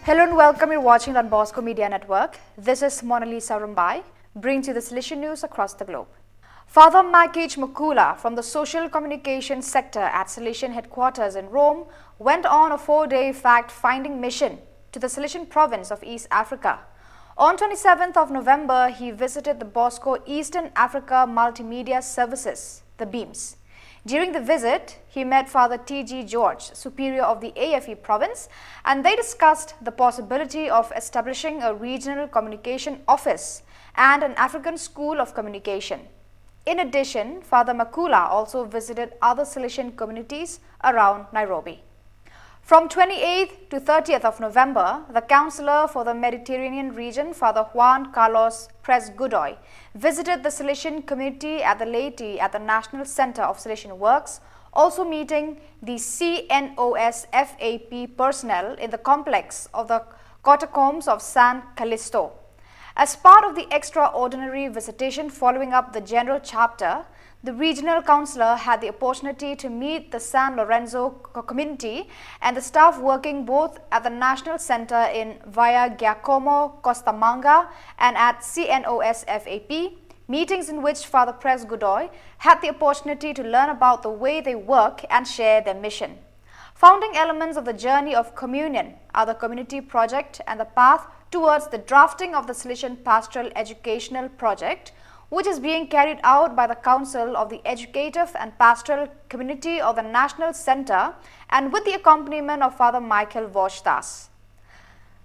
Hello and welcome. You're watching Don Bosco Media Network. This is Mona Lisa Rumbai, brings you the Salesian news across the globe. Father Makich Makula from the Social Communication Sector at Salesian Headquarters in Rome went on a four-day fact-finding mission to the Salesian province of East Africa. On twenty-seventh of November, he visited the Bosco Eastern Africa Multimedia Services, the BEAMS. During the visit, he met Father T G George, Superior of the A F E province, and they discussed the possibility of establishing a regional communication office and an African school of communication. In addition, Father Makula also visited other Salesian communities around Nairobi. From twenty-eighth to thirtieth of November, the Councillor for the Mediterranean region, Father Juan Carlos Pres Godoy, visited the Salesian community at the Laity at the National Centre of Salesian Works, also meeting the C N O S F A P personnel in the complex of the catacombs of San Callisto. As part of the extraordinary visitation following up the General Chapter, the regional councillor had the opportunity to meet the San Lorenzo co-, community and the staff working both at the National Centre in Via Giacomo Costamagna and at C N O S F A P, meetings in which Father Pres Godoy had the opportunity to learn about the way they work and share their mission. Founding elements of the Journey of Communion are the community project and the path towards the drafting of the Salesian Pastoral Educational Project, which is being carried out by the Council of the Educative and Pastoral Community of the National Centre and with the accompaniment of Father Michael Voshdas.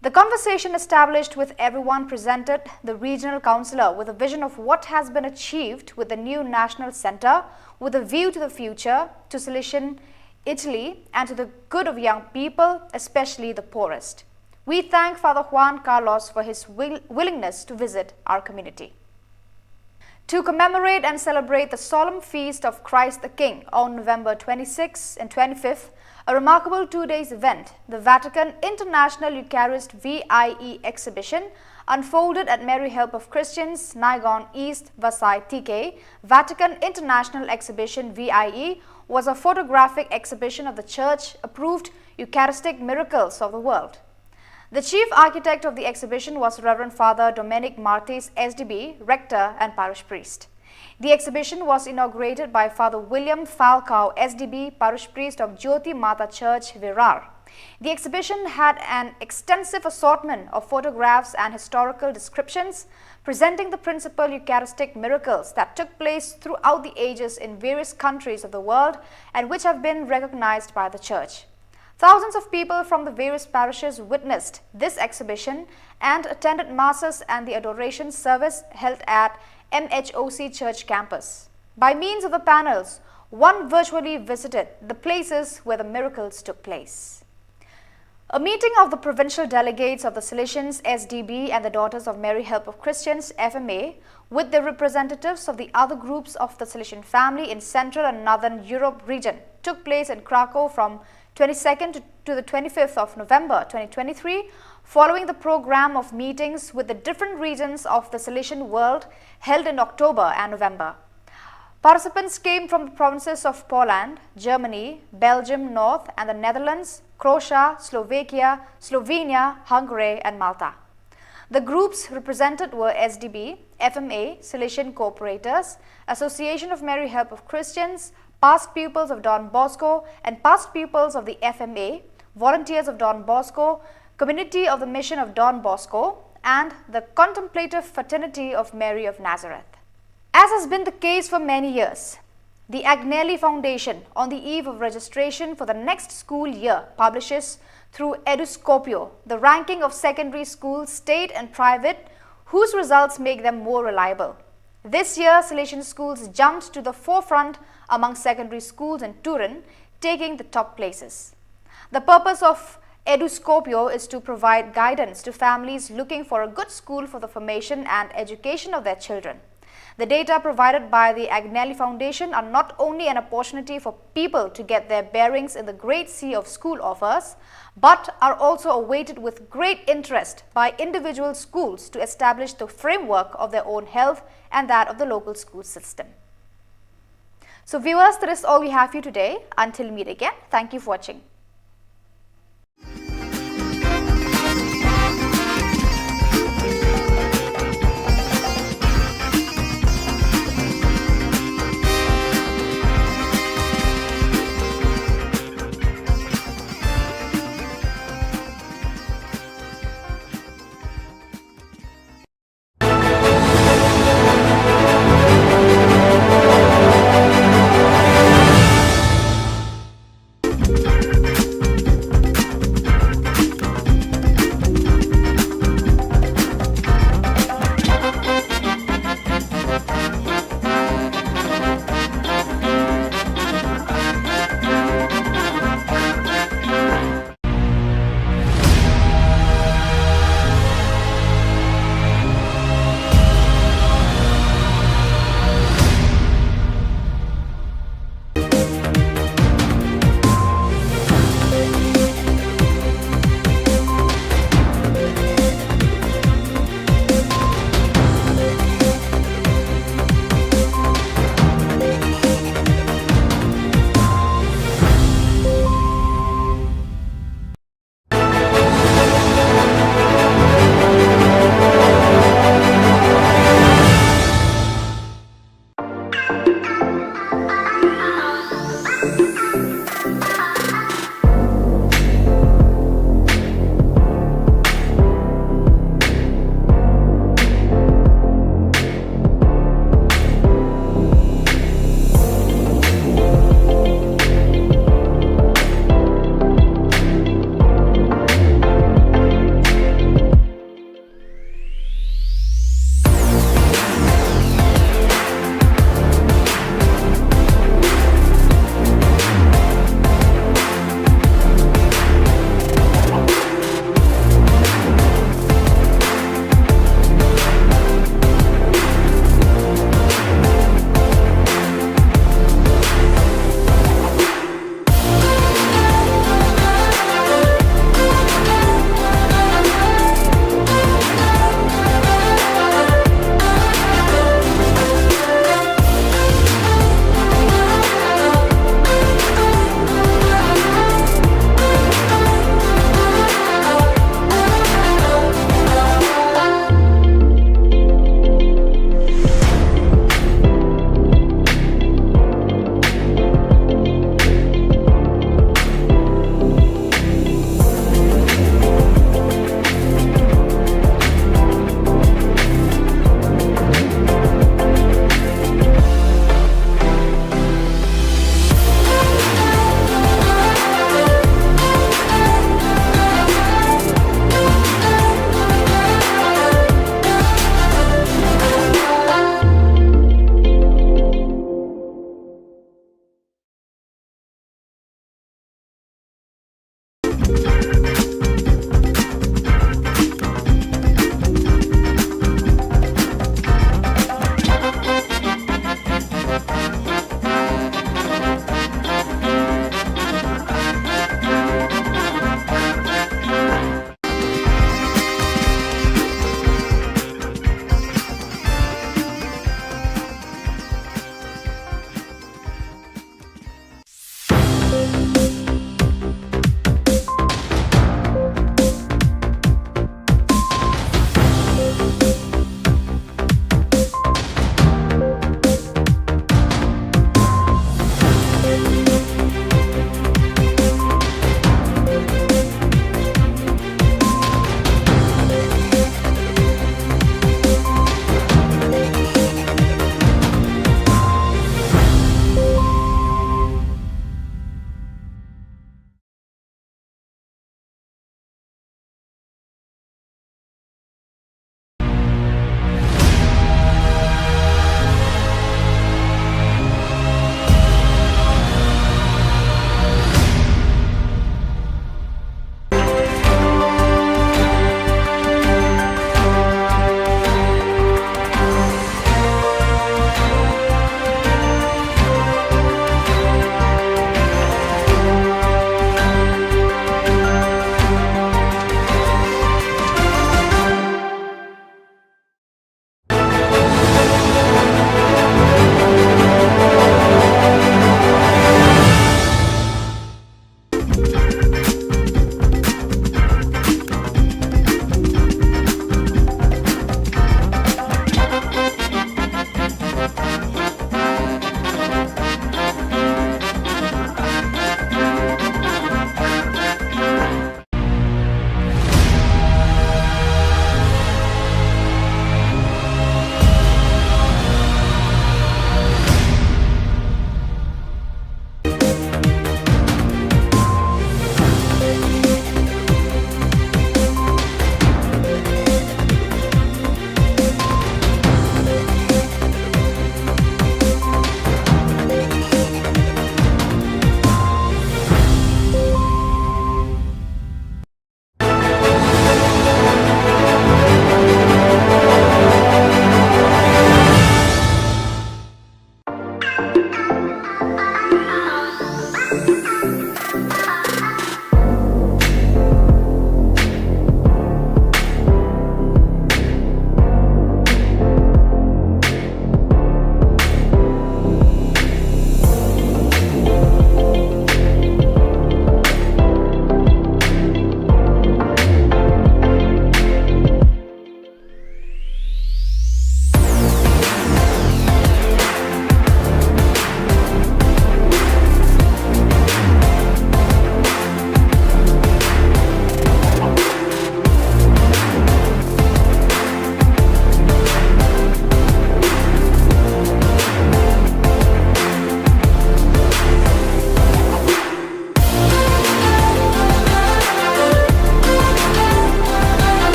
The conversation established with everyone presented the regional councillor with a vision of what has been achieved with the new national centre with a view to the future, to Salesian Italy, and to the good of young people, especially the poorest. We thank Father Juan Carlos for his will-, willingness to visit our community. To commemorate and celebrate the solemn feast of Christ the King on November twenty-sixth and twenty-fifth, a remarkable two days event, the Vatican International Eucharist V I E exhibition, unfolded at Mary Help of Christians, Naigaon East, Vasai T K. Vatican International Exhibition V I E was a photographic exhibition of the Church approved Eucharistic miracles of the world. The chief architect of the exhibition was Reverend Father Domenic Martis, S D B, rector and parish priest. The exhibition was inaugurated by Father William Falcao, S D B, parish priest of Jyoti Mata Church, Virar. The exhibition had an extensive assortment of photographs and historical descriptions presenting the principal Eucharistic miracles that took place throughout the ages in various countries of the world and which have been recognized by the Church. Thousands of people from the various parishes witnessed this exhibition and attended masses and the adoration service held at M H O C Church campus. By means of the panels, one virtually visited the places where the miracles took place. A meeting of the provincial delegates of the Salesians, S D B, and the Daughters of Mary Help of Christians, F M A, with the representatives of the other groups of the Salesian family in Central and Northern Europe region took place in Krakow from twenty-second to, to the twenty-fifth of November twenty twenty-three, following the program of meetings with the different regions of the Salesian world held in October and November. Participants came from the provinces of Poland, Germany, Belgium North and the Netherlands, Croatia, Slovakia, Slovenia, Hungary, and Malta. The groups represented were S D B, F M A, Salesian Cooperators, Association of Mary Help of Christians, past pupils of Don Bosco and past pupils of the F M A, volunteers of Don Bosco, community of the Mission of Don Bosco, and the Contemplative Fraternity of Mary of Nazareth. As has been the case for many years, the Agnelli Foundation, on the eve of registration for the next school year, publishes through Eduscopio the ranking of secondary schools, state and private, whose results make them more reliable. This year, Salesian schools jumped to the forefront among secondary schools in Turin, taking the top places. The purpose of Eduscopio is to provide guidance to families looking for a good school for the formation and education of their children. The data provided by the Agnelli Foundation are not only an opportunity for people to get their bearings in the great sea of school offers, but are also awaited with great interest by individual schools to establish the framework of their own health and that of the local school system. So viewers, that is all we have for you today. Until we meet again, thank you for watching.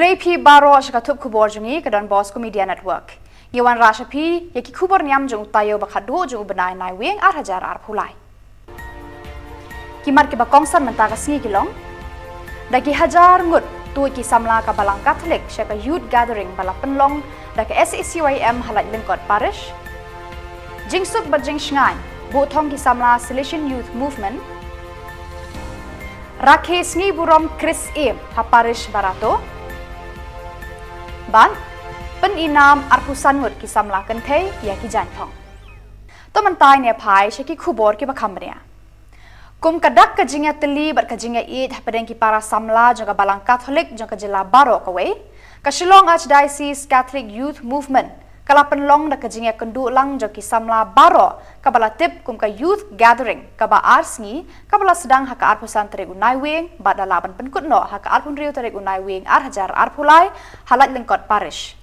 Khublei phi baroh sha ka thup khubor jong ngi ka Don Bosco Media Network. Ngi wanrah sha phi ïa ki khubor niam jong u taïew ba khatduh jong u bnai Naiwieng ar hajar arphew lai. Ki mat kiba kongsan mynta ka sngi ki long: da ki hajar ngut tuid ki samla ka Balang Katholik sha ka Youth Gathering ba la pynlong da ka S A C Y M ha Laitlyngkot Parish. Jingsuk bad jingshngaiñ buh thong ki samla Salesian Youth Movement. Rakhe sngi burom Khrist Ïa ha Parish Barato. Bad pynïnam arphew san ngut ki samla kynthei ïa ki jaiñthong. To mynta ngin ïa phai sha ki khubor kiba kham bniah. Kum ka dak ka jingïatylli bad ka jingïaieit hapdeng ki para samla jong ka Balang Katholik jong ka jylla baroh kawei, ka Shillong Archdiocese Catholic Youth Movement ka la pynlong da ka jingïakynduh lang jong ki samla baroh kaba la tip kum ka Youth Gathering kaba ar sngi, kaba la sdang ha ka arphew san tarik u Naiwieng bad la lah ban pynkut noh ha ka arphew hynriew tarik u Naiwieng ar hajar arphew lai ha Laitlyngkot Parish.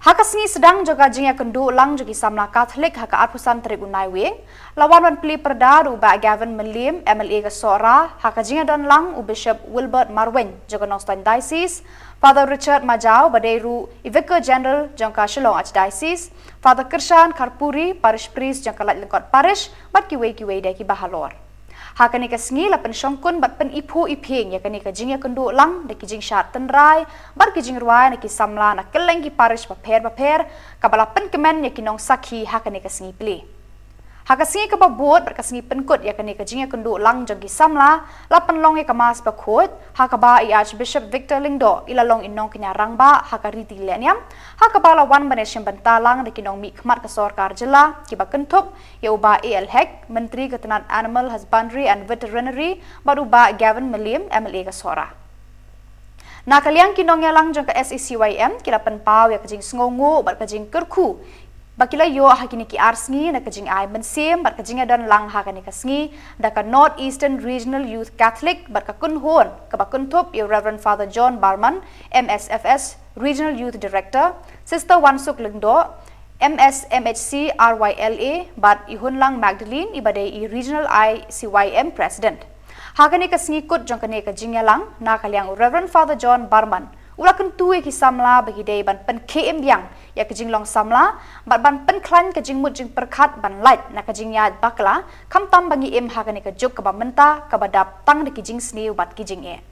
Ha ka sngi sdang jong ka jingïakynduh lang jong ki samla Katholik ha ka arphew san tarik u Naiwieng, la wan ban plie pyrda da u Bah Gavin Mylliem, M L A ka Sohra, ha ka jingïadon lang u Bishop Wilbert Marwein jong ka Nongstoiñ Diocese, Father Richard Majaw ba dei ruh i Vicar General jong ka Shillong Archdiocese, Father Kyrshan Kharpuri, Parish Priest jong ka Laitlyngkot Parish, bad kiwei kiwei de kiba halor. Ha kane ka sngi la pynshongkun bad pyniphuh iphieng ïa kane ka jingïakynduh lang da ki jingshad tynrai bad ki jingrwai na ki samla na kylleng ki parish bapher bapher, kaba la pynkmen ïa ki nongsakhi ha kane ka sngi plie. Ha ka sngi kaba bud bad ka sngi pynkut ïa kane ka jingïakynduh lang jong ki samla, la pynlong ïa ka Mass bakhuid, ha kaba i Archbishop Victor Lyngdoh i la long i nongkñia rangbah ha ka riti lehniam, ha kaba la wan ban ïashim bynta lang da ki nongmihkhmat ka sorkar jylla kiba kynthup ïa u Bah A L Hek, Myntri ka tnat Animal Husbandry and Veterinary, bad u Bah Gavin Mylliem, M L A ka Sohra. Na ka liang ki nongïalang jong ka S A C Y M ki la pynpaw ïa ka jingsngewnguh bad ka jingkyrkhu ba ki la ïoh ha kine ki ar sngi na ka jingai mynsiem bad ka jingïadon lang ha kane ka sngi da ka North Eastern Regional Youth Catholic bad ka kynhun kaba kynthup ïa u Reverend Father John Barman, M S F S Regional Youth Director, Sister Wansuk Lyngdoh, M S M H C R Y L A, bad i Hunlang Magdalene iba dei i Regional I C Y M President. Ha kane ka sngi kut jong kane ka jingïalang, na ka liang u Reverend Father John Barman u la kyntu ïa ki samla ba ki dei ban pynkhie im biang ïa ka jinglong samla bad ban pynkhlaiñ ka jingmut jingpyrkhat ban lait na ka jingïaid bakla, khamtam ba ngi im ha kane ka juk kaba mynta kaba dap tang da ki jingsniew bad ki jingeh.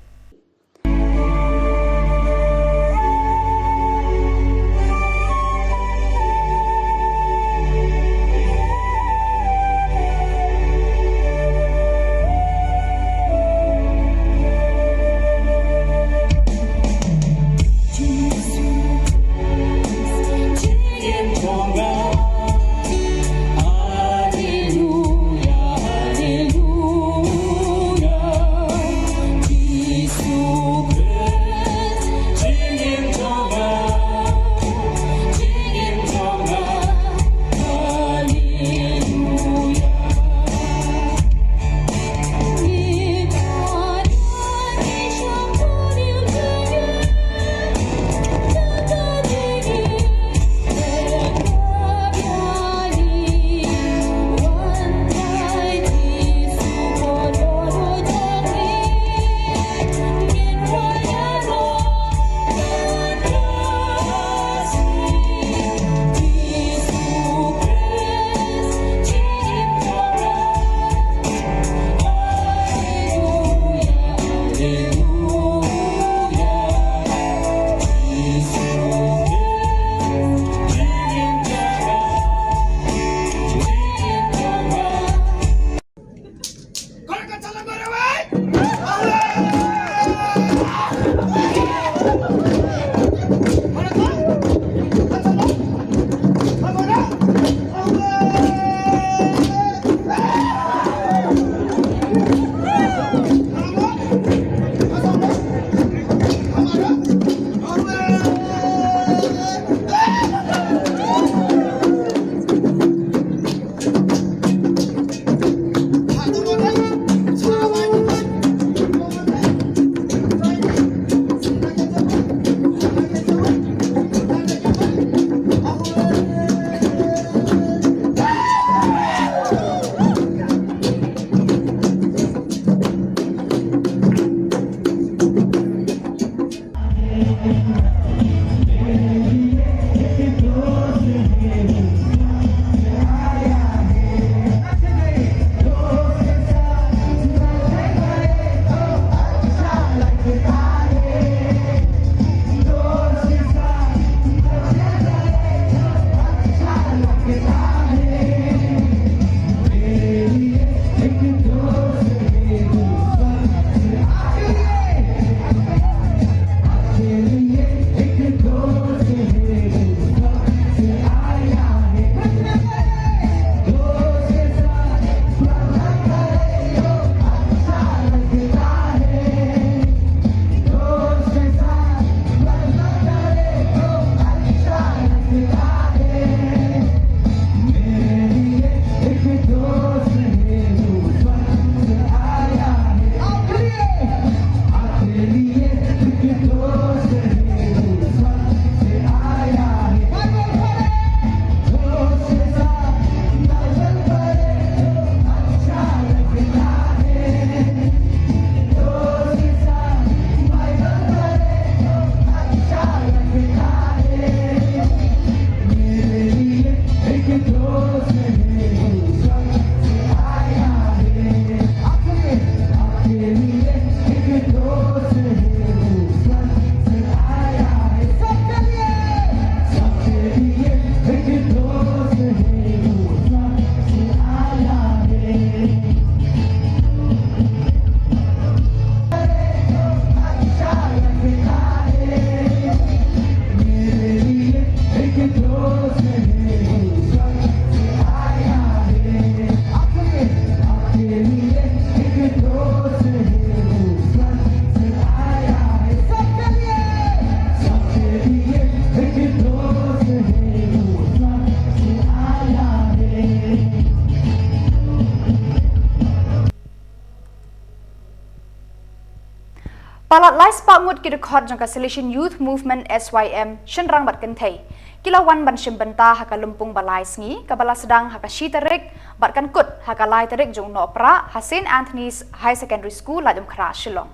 Palat lai spah ngut ki dkhot jong ka Salesian Youth Movement, S Y M, shynrang bad kynthei, ki la wan ban shim bynta ha ka lympung ba lai sngi kaba la sdang ha ka shi tarik bad kan kut ha ka lai tarik jong u Nohprah ha Saint Anthony's Higher Secondary School, Laitumkhrah, Shillong.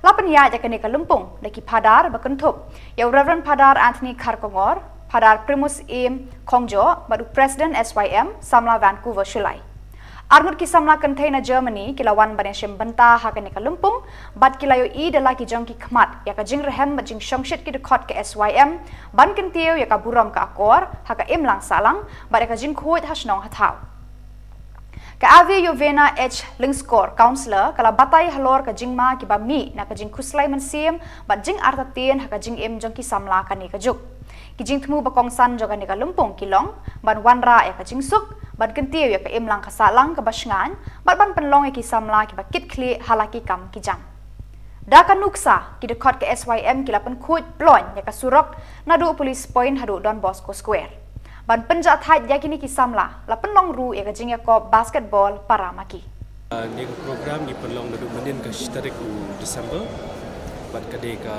La pynïaid ïa kane ka lympung da ki phadar ba kynthup ïa u Reverend Phadar Anthony Kharkongor, Phadar Primus Im Khongjoh bad u President S Y M, Samla Vancouver Shullai. Arngut ki samla kynthei na Germany ki la wan ban ïashim bynta ha kane ka lympung bad ki la ïohi da la ki jong ki khmat ïa ka jingrhem bad jingshongshit ki dkhot ka S Y M ban kyntiew ïa ka burom ka akor ha ka imlang sahlang bad ïa ka jingkhuid ha shnong ha thaw. Ka Ave Yovena H Lyngskor, Councillor, ka la batai halor ka jingma kiba mih na ka jingkhuslai mynsiem bad jingartatien ha ka jingim jong ki samla kane ka juk. Ki jingthmu ba kongsan jong kane ka lympung ki long ban wanrah ïa ka jingsuk, ban kyntiew ïa ka imlang ka sahlang kaba shngaiñ bad ban pynlong ïa ki samla kiba kitkhlieh ha la ki kam ki jam. Da ka nuksa, ki dkhot ka S Y M ki la pynkhuid ploiñ ïa ka surok naduh Police Point haduh Don Bosco Square. Ban pynjahthait ïa kine ki samla, la pynlong ruh ïa ka jingïakob basketball para ma ki. Ah, kane ka program ngi pynlong naduh mynnin ka shi tarik u December, bad ka dei ka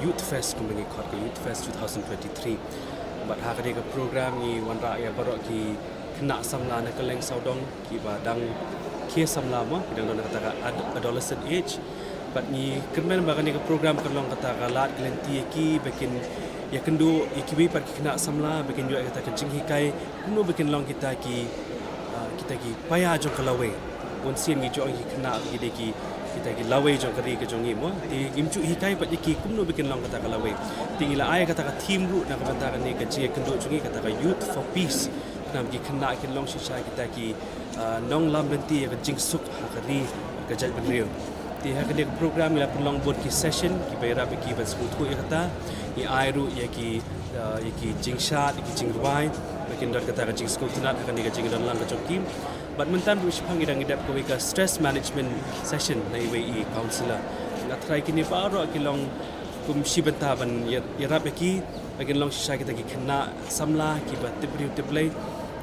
Youth Fest, kumba ngi khot ka Youth Fest two thousand twenty-three. Bad ha kane ka program ngi wanrah ïa baroh ki khynnah samla na kylleng sawdong, kiba dang khie samla mo, ki dang don ha kata ka ad-, adolescent age. Bad ngi kyrmen ba kane ka program kan long kata ka lad ka lynti ïa ki ba kin ïakynduh ïa kiwei pat ki khynnah samla, ba kin ïoh ïa kata ka jinghikai kumno ba kin long kita ki, ah, kita ki paia jong ka lawei. Bun sien ngi ju ong ki khynnah ki dei ki, kita ki lawei jong ka ri ka jong ngi mo. Te ngim ju hikai pat ïa ki kumno ba kin long kata ka lawei. Te ngi la ai kata ka theme ruh na ka bynta kane ka jingïakynduh jong ngi, kata ka Youth for Peace. Khnang ba ki khynnah kin long shisha kita ki, ah, nonglam lynti ïa ka jingsuk ha ka ri, ka jaitbynriew. Te ha kane ka program ngi la pynlong bun ki session kiba ïarap ïa ki ban sngewthuh ïa kata. Ngi ai ruh ïa ki, ah, ïa ki jingshad, ïa ki jingrwai, ba kin don kata ka jingsngewtynnat ha kane ka jingdon lang ka jong ki. Bad mynta ruh shaphang ngi dang ïadep kawei ka stress management session na iwei i counsellor. Nga tharai kine baroh ki long kum shi bynta ban ïa-, ïarap ïa ki, ba kin long shisha kita ki khynnah samla kiba tip briew tip Blei,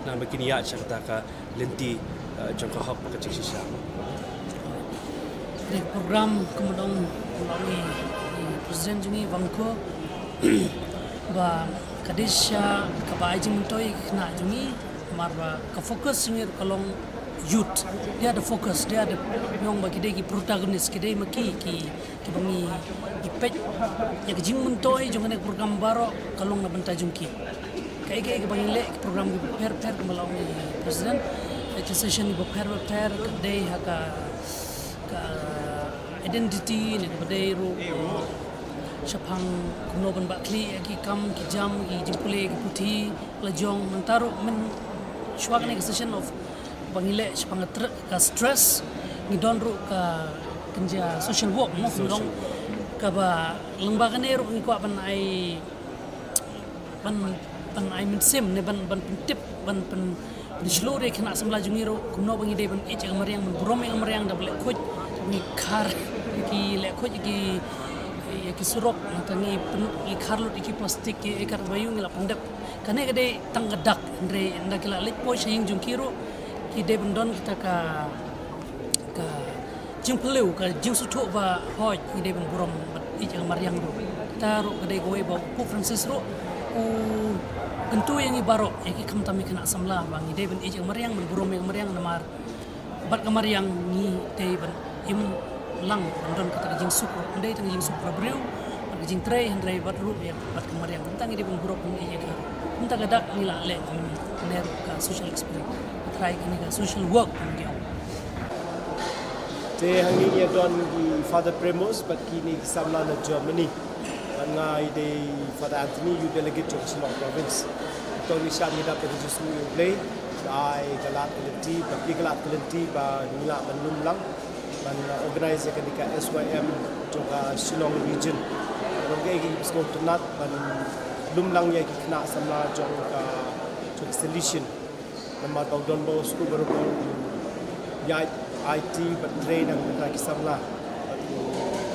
khnang ba kin ïaid sha kata ka lynti, eh, jong ka hok bad ka jingshisha. Kane ka program kumba ong, kumba ong i, i President jong ngi Vangkho, ba ka dei shisha kaba ai jingmyntoi ïa ki khynnah jong ngi, namar ba ka focus jong ngi ruh ka long youth. They are the focus, they are the, ong ba ki dei ki protagonist, ki dei ma ki, ki, kiba ngi, ngi peit ïa ka jingmyntoi jong kane ka program baroh ka long na bynta jong ki. Kaei kaei kaba ngi leh, ki program kiba pher pher kumba la ong i President, ki session kiba pher pher ka dei ha ka, ka identity ne kaba dei ruh, eh, shaphang kumno ban bah khlieh ïa ki kam ki jam, ki jingpule ki puthi la jong. Mynta ruh mynshwa kane ka session of ba ngi leh shaphang ka tr-, ka stress, ngi don ruh ka kynja social work mo, ngi don kaba lyngba kane ruh ngi kwah ban ai, ban, ban ai mynsiem ne ban, ban pyntip, ban pyn, pynshlur ïa ki khynnah samla jong ngi ruh kumno ba ngi dei ban ïeit ïa ka mariang, ban burom ïa ka mariang da ba leh khuid, ngi khar ki, leh khuid ki, ïa ki surok, nangta ngi pyn, ngi khar lut ïa ki plastik, ki ïa kat ba ïoh ngi la pyndep. Kane ka dei tang ka dak, hynrei ynda ki la leit poi sha ïing jong ki ruh, ki dei ban don kita ka, ka jingpyllait, ka jingsngewthuh ba hooid ngi dei ban burom bad ïeit ïa ka mariang ruh. Kata ruh ka dei kawei ba u Pope Francis ruh u kyntu ïa ngi baroh, ïa ki khamtam ïa ki khynnah samla, ba ngi dei ban ïeit ïa ka mariang, ban burom ïa ka mariang namar bad ka mariang ngi dei ban im lang, ban don kata ka jingsuk ruh. Ym dei tang ka jingsuk para briew bad ka jingtrei, hynrei bad ruh ïa bad ka mariang. Mynta ngi dei ban burom ïa ka. Mynta ka dak ngi la leh, mynne ruh ka social experience. Ka trai kane ka social work ngi ong. Te hangne ngi don i Father Premos bad kine ki samla na Germany. Bad nga i dei Father Anthony, Youth Delegate jong Shillong Province. To ngi sham ngi dap da ka jingsngew ïa U Blei, da ai ka lad ka lynti, bad ïa ka lad ka lynti ba ngi lah ban lum lang ban, uh, organize ïa kane ka S Y M jong ka Shillong Region. Long kaei kaei ba sngewtynnat ban lum lang ïa ki khynnah samla jong ka, jong ka Salesian. Namar ba u Don Bosco baroh u ïaid aiti bad trei na ka bynta ki samla. Bad u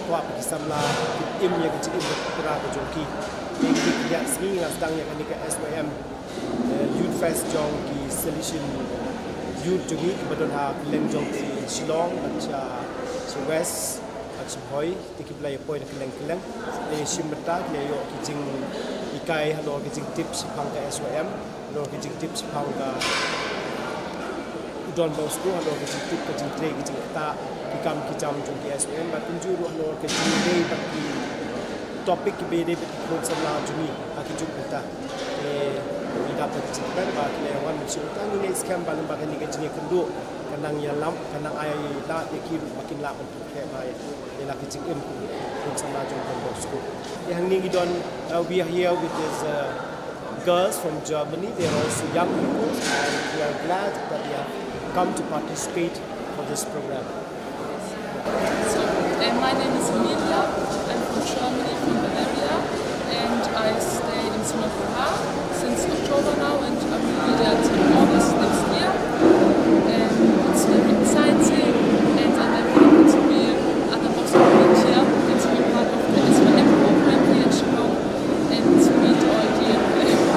kwah ba ki samla kin im ïa ka jingim kaba pura ka jong ki. Te ki ïa sngi ngi la sdang ïa kane ka S Y M, eh, Youth Fest jong ki Salesian Youth jong ngi kiba don ha kylleng jong ki Shillong bad sha, sha West. Sngewbha te ki ba la ïa poi na kylleng kylleng, la ïa shim bynta, la ïa ïoh ki jinghikai halor ki jingtip shaphang ka S Y M, halor ki jingtip shaphang ka u Don Bosco, halor ki jingtip ka jingtrei ki jingktah, ki kam ki jam jong ki S Y M, bad kumjuh ruh halor ki jingtrei bad ki topic kiba ïadei bad ki khun samla jong ngi ha ki juk mynta. Te ngi dap da ka jingkmen ba ki la ïa wan mynsiem mynta, ngi ngeit skhem ba lyngba kane ka jingïakynduh kan nang ïalam, kan nang ai lad ïa ki ruh ba kin lah ban pyrkhat ba ïa la ka jingim ka khun samla jong Don Bosco. Ïa hangne ngi don, uh, we are here with these, uh, girls from Germany. They are also young people, and we are glad that they have come to participate for this program. So, uh, my name is Emilia. I'm from Germany, from Bavaria, and I stay in Singapore since October now, and I will be there till August next year. And it's very exciting, and I'm very happy to be at the Bosco volunteer and to be part of the S Y M program here in Shillong and to meet all the young people.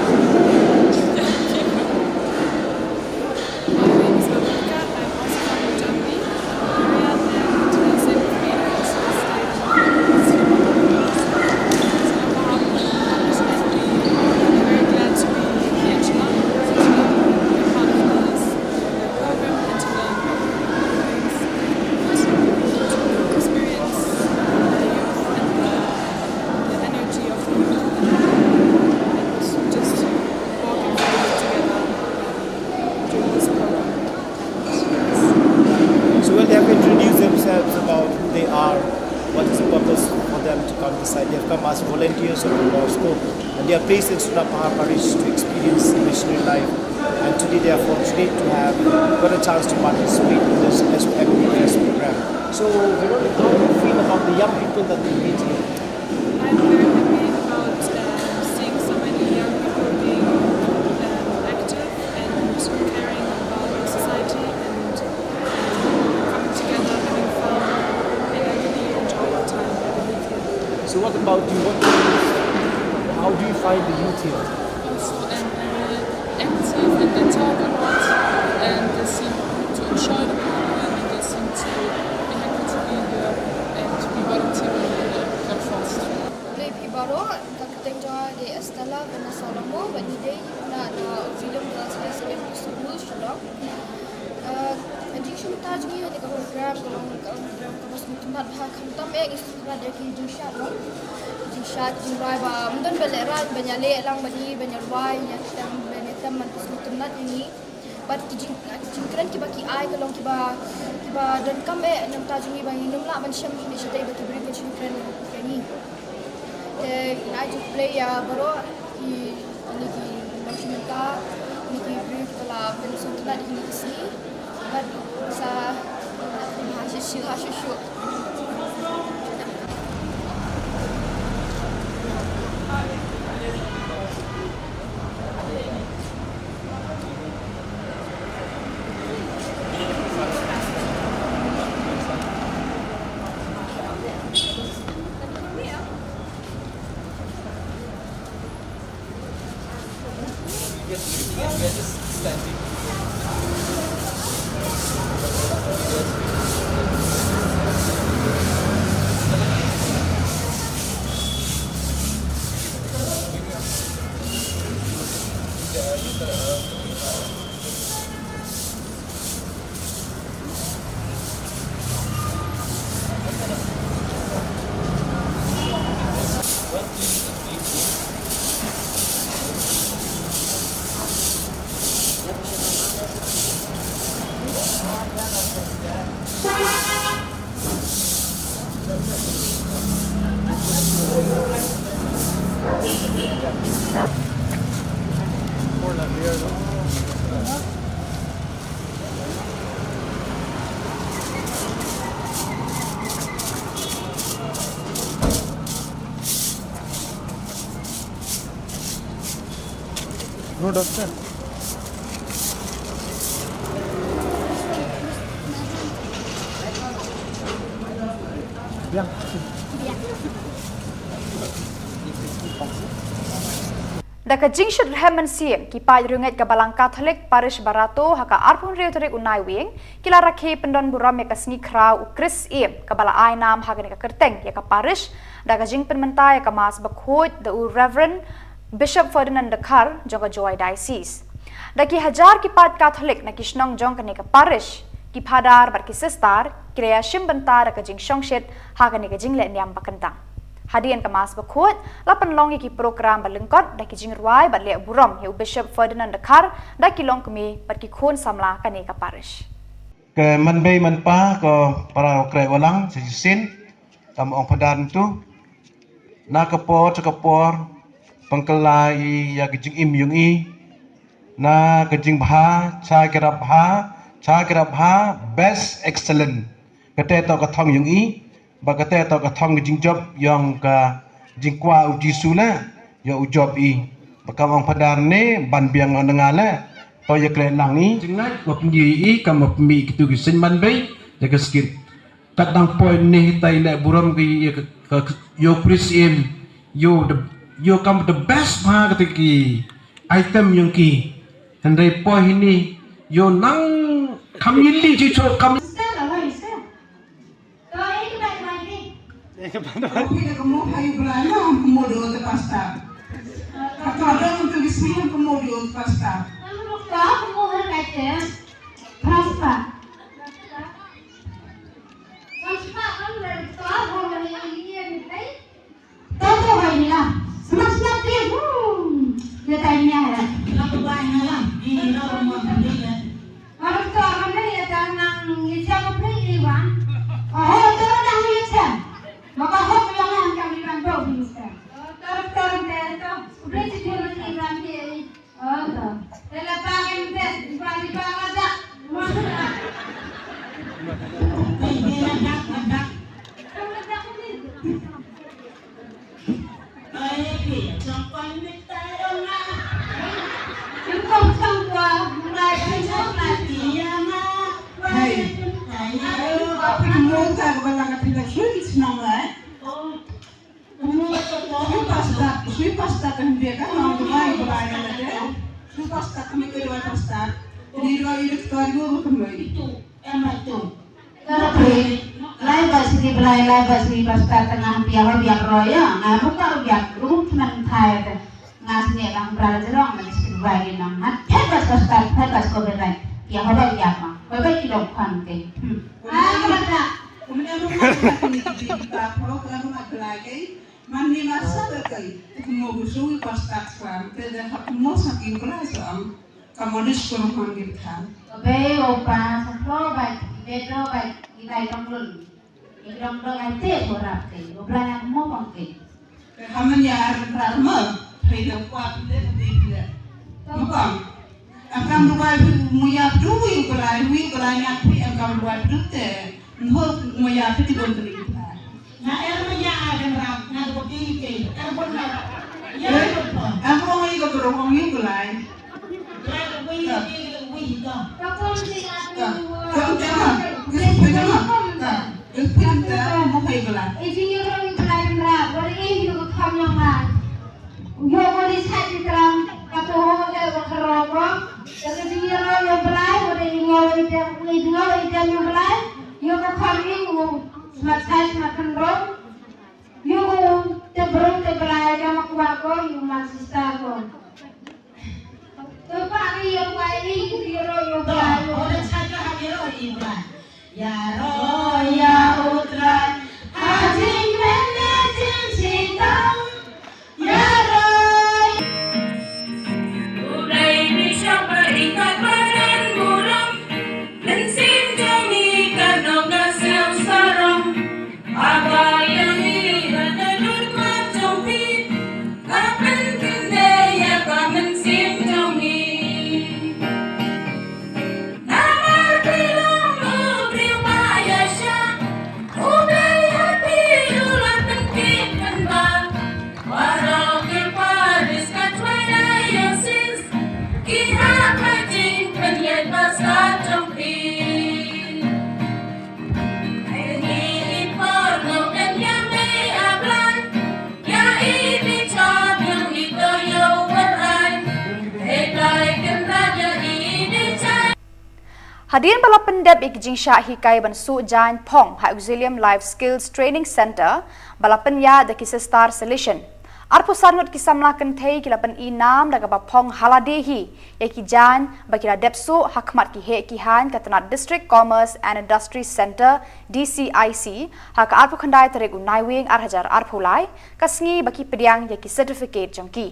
My name is Veronica. I'm also from Germany. Maria and, uh, same with me. I also stay in Singapore. So I'm very glad to be here in Shillong, to be part of this program and to learn about things, to experience the youth and the, the energy of the youth and, and also just working together, um, during this program. So, well, they have introduced themselves about who they are, what is the purpose for them to come this side. They have come as volunteers of the Bosco, and they are placed in Sutapahar Parish to experience the missionary life. And today they are fortunate to have got a chance to participate in this S O M Fest program. So, Veronica, how do you feel about the young people that we meet here? I'm very happy about, um, seeing so many young people being, um, active and caring about the society and, um, coming together, having fun, and I really enjoy the time that I live here. So what about you? What do you, how do you find the youth here? Also, I'm very active and they talk a lot and they seem to enjoy the program and they seem to be happy to be here and to be volunteering in the Fest. Hello, phi baroh, ka kyrteng jong nga dei Estella Vanessa Longmo, bad ngi dei na, na Auxilium Girls High Secondary School, Shillong. Uh, ka jingsngewthuh jong ngi ha kane ka program ka long ka program kaba sngewtynnat bha, khamtam eh ngi sngewtynnat ïa ki jingshad, no? Jingshad, jingrwai ba ym don ba lehraiñ ban ïaleh lang bad ngi, ban ïarwai, ïatem, ban ïatem, ban sngewtynnat ïa ngi. Bad ki jing, ki jingkren kiba ki ai ka long kiba, kiba donkam eh na ka bynta jong ngi ba ngin ym lah ban shem shuh shatei ba ki briew kin shu kren ïa ngi. Te ngi ai jingkhublei ïa baroh kine ki nongshim bynta, kine ki briew kiba la pynsngewtynnat ïa kine ki sngi. Bad sa shisha shisha. No, doctor. Biang. Da ka jingshit rhem mynsiem, ki paid riewngeit ka Balang Katholik Parish Barato ha ka arphew hynriew tarik u Naiwieng ki la rakhe pyndon burom ïa ka sngi khraw u Kris Syiem kaba la ai nam ha kane ka kyrteng ïa ka parish da ka jingpynmynta ïa ka Mass bakhuid da u Reverend Bishop Ferdinand Dkhar jong ka Jowai Diocese. Da ki hajar ki paid Katholik na ki shnong jong kane ka parish, ki phadar bad ki sister ki la ïashim bynta da ka jingshongshit ha kane ka jingleh niam ba kyntang. Hadien ka Mass bakhuid la pynlong ïa ki program ba lyngkot da ki jingrwai bad leh burom ïa u Bishop Ferdinand Dkhar da ki longkmie bad ki khun samla kane ka parish. Ka manbei manpa ko para u kreh walang sa shisien, kam ong padan tu na ka por cha ka por pangkala i ïa ka jingim yung i na ka jingbha cha ki rap bha cha ki rap bha best excellent. Kate to ka thong yung i ba kate to ka thong ka jingjop yong ka jingkwa u Jisu la yo u jop i ba kam ong padar ne ban biang ong nga la to ïa kre lang i jingngat ba pynji i kam ba pynmi kitu ki seiñ manbei ïa ka skit. Kat dang poi ne tai leh burom ki ïa ka, ka, yo Kris Syiem yo the yo kam the best bha kata ki item yung ki. Hynrei poi hini yo nang kam yili ji cho kam. Sister, how are you, sister? Kau ini baik lagi. Tapi dah kamu hai belanja kamu dua ke pasar. Kata ada untuk isi yang kamu dua ke pasar. Kamu lupa kamu hai baik ya. Pasar. Pasar kamu dari pasar kamu ini yang baik. Tau tau bai ni lah. Semak semak dia. Hmm. Dia tanya lah. Kenapa bai ni lah? Ni ni lah rumah dia lah. Baru tu orang ni ya jangan ni siapa beli ni bang. Oh, tu orang ni siapa? Maka hok yang yang kami kan bau ni siapa? Oh, tu tu tu tu. Beli si dia ni bang dia ni. Oh, to. Te la pa ngan bes, di pa, di pa, ngajak. Ngajak, ngajak. Ngajak ni. Ai, pi, chong kon mit tai ong ah. Chong kon chong kwa, mulai chong kon mati ya ma. Hai. Hai. Ayo, apa ni mo ta ko la ka ti la shu ni snong ai. Oh. Sui pasta, sui pasta kan dia kan orang Dubai Dubai kan ada. Sui pasta kami ke dua pasta. Ini dua ini ketua dua bukan dua ini. Itu, yang itu. Lai ba sigi Blai, lai ba sigi pasta tengah dia ba biak roya. Ngai buka biak ruh man thai te. Ngas ne lang bra jerong na sigi Blai nang. Hat phet ba pasta, phet ba ko berai. Dia ba biak ma. Ba ba ki dong khan te. Hmm. Ah, kata. Kemudian rumah kita kini kita kita pro kalau rumah Blai. Man ni ma sa ba kai, te mo bu sui pasta kwan, te da hap mo sa ki kula sa am, ka mo dis ko man ki than. Obe opa, sa pro ba, be do ba, i dai dong lun. I dong dong ai te ko rap kai, o bla mo pang kai. Te haman ya ar rar ma, hai da kwa te te te. Mo pang. Akam ruai wi mo ya du wi kula, wi kula ya pi akam ruai du te. Nho mo ya pi ti bon te ni kula. Na er ma ya a kan rap, na ko ti ke, er bon na. Ya ko. Ang ko ngi ko ro ngi ko lai. Ka ko ti a ko. Ka ko ti a. Ka ko ti a. Ka ko ti a. Mo kai ko lai. E ji ro ngi ko lai ra, ko ri ngi ko kham yong ma. Yo ko ri sa ti tram, ka to ho ke ko ro ko. Ka ri ngi ro yo Blai, ko ri ngi ro ite, ngi ro ite yo Blai. Yo ko kham ngi ko. Smat sai smat kan ro. Yu te brung te brai ka ma kwa ko yu ma sister ko. To pa ni yu pa ni yu ro yu brai. Ora cha ka ha yu ro yu brai. Ya ro ya u trai. Ha jing men ne jing sitang. Ya ro. U dei ni shaba ikat badan buram. Mynsiem jong i ka dong ka siaw sarong. Haba ïa ngi la da dur ma jong phi, ka pynkyndai ïa ka mynsiem jong ngi. Namar phi long u briew ba Hadien ba la pyndep ïa ki jingshah hikai ban suh jaiñ phong ha Auxilium Life Skills Training Centre ba la pynïaid da ki Sister Salesian, arphew san ngut ki samla kynthei ki la pyni nam da kaba phong ha lade hi ïa ki jaiñ ba ki la dep suh ha khmat ki heh ki haiñ ka tnat District Commerce and Industry Centre, D C I C, ha ka arphew khyndai tarik u Naiwieng ar hajar arphew lai, ka sngi ba ki pdiang ïa ki certificate jong ki.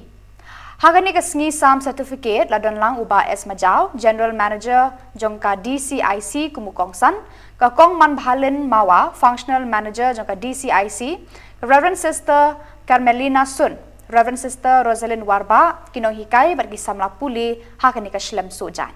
Ha kane ka sngi sam certificate la don lang u Bah S Majaw, General Manager jong ka D C I C kum u kongsan, ka Kong Manbhalin Mawa, Functional Manager jong ka D C I C, ka Reverend Sister Carmelina Sun, Reverend Sister Rosalind Warbah, ki nonghikai bad ki samla pule ha kane ka shlem suh jaiñ.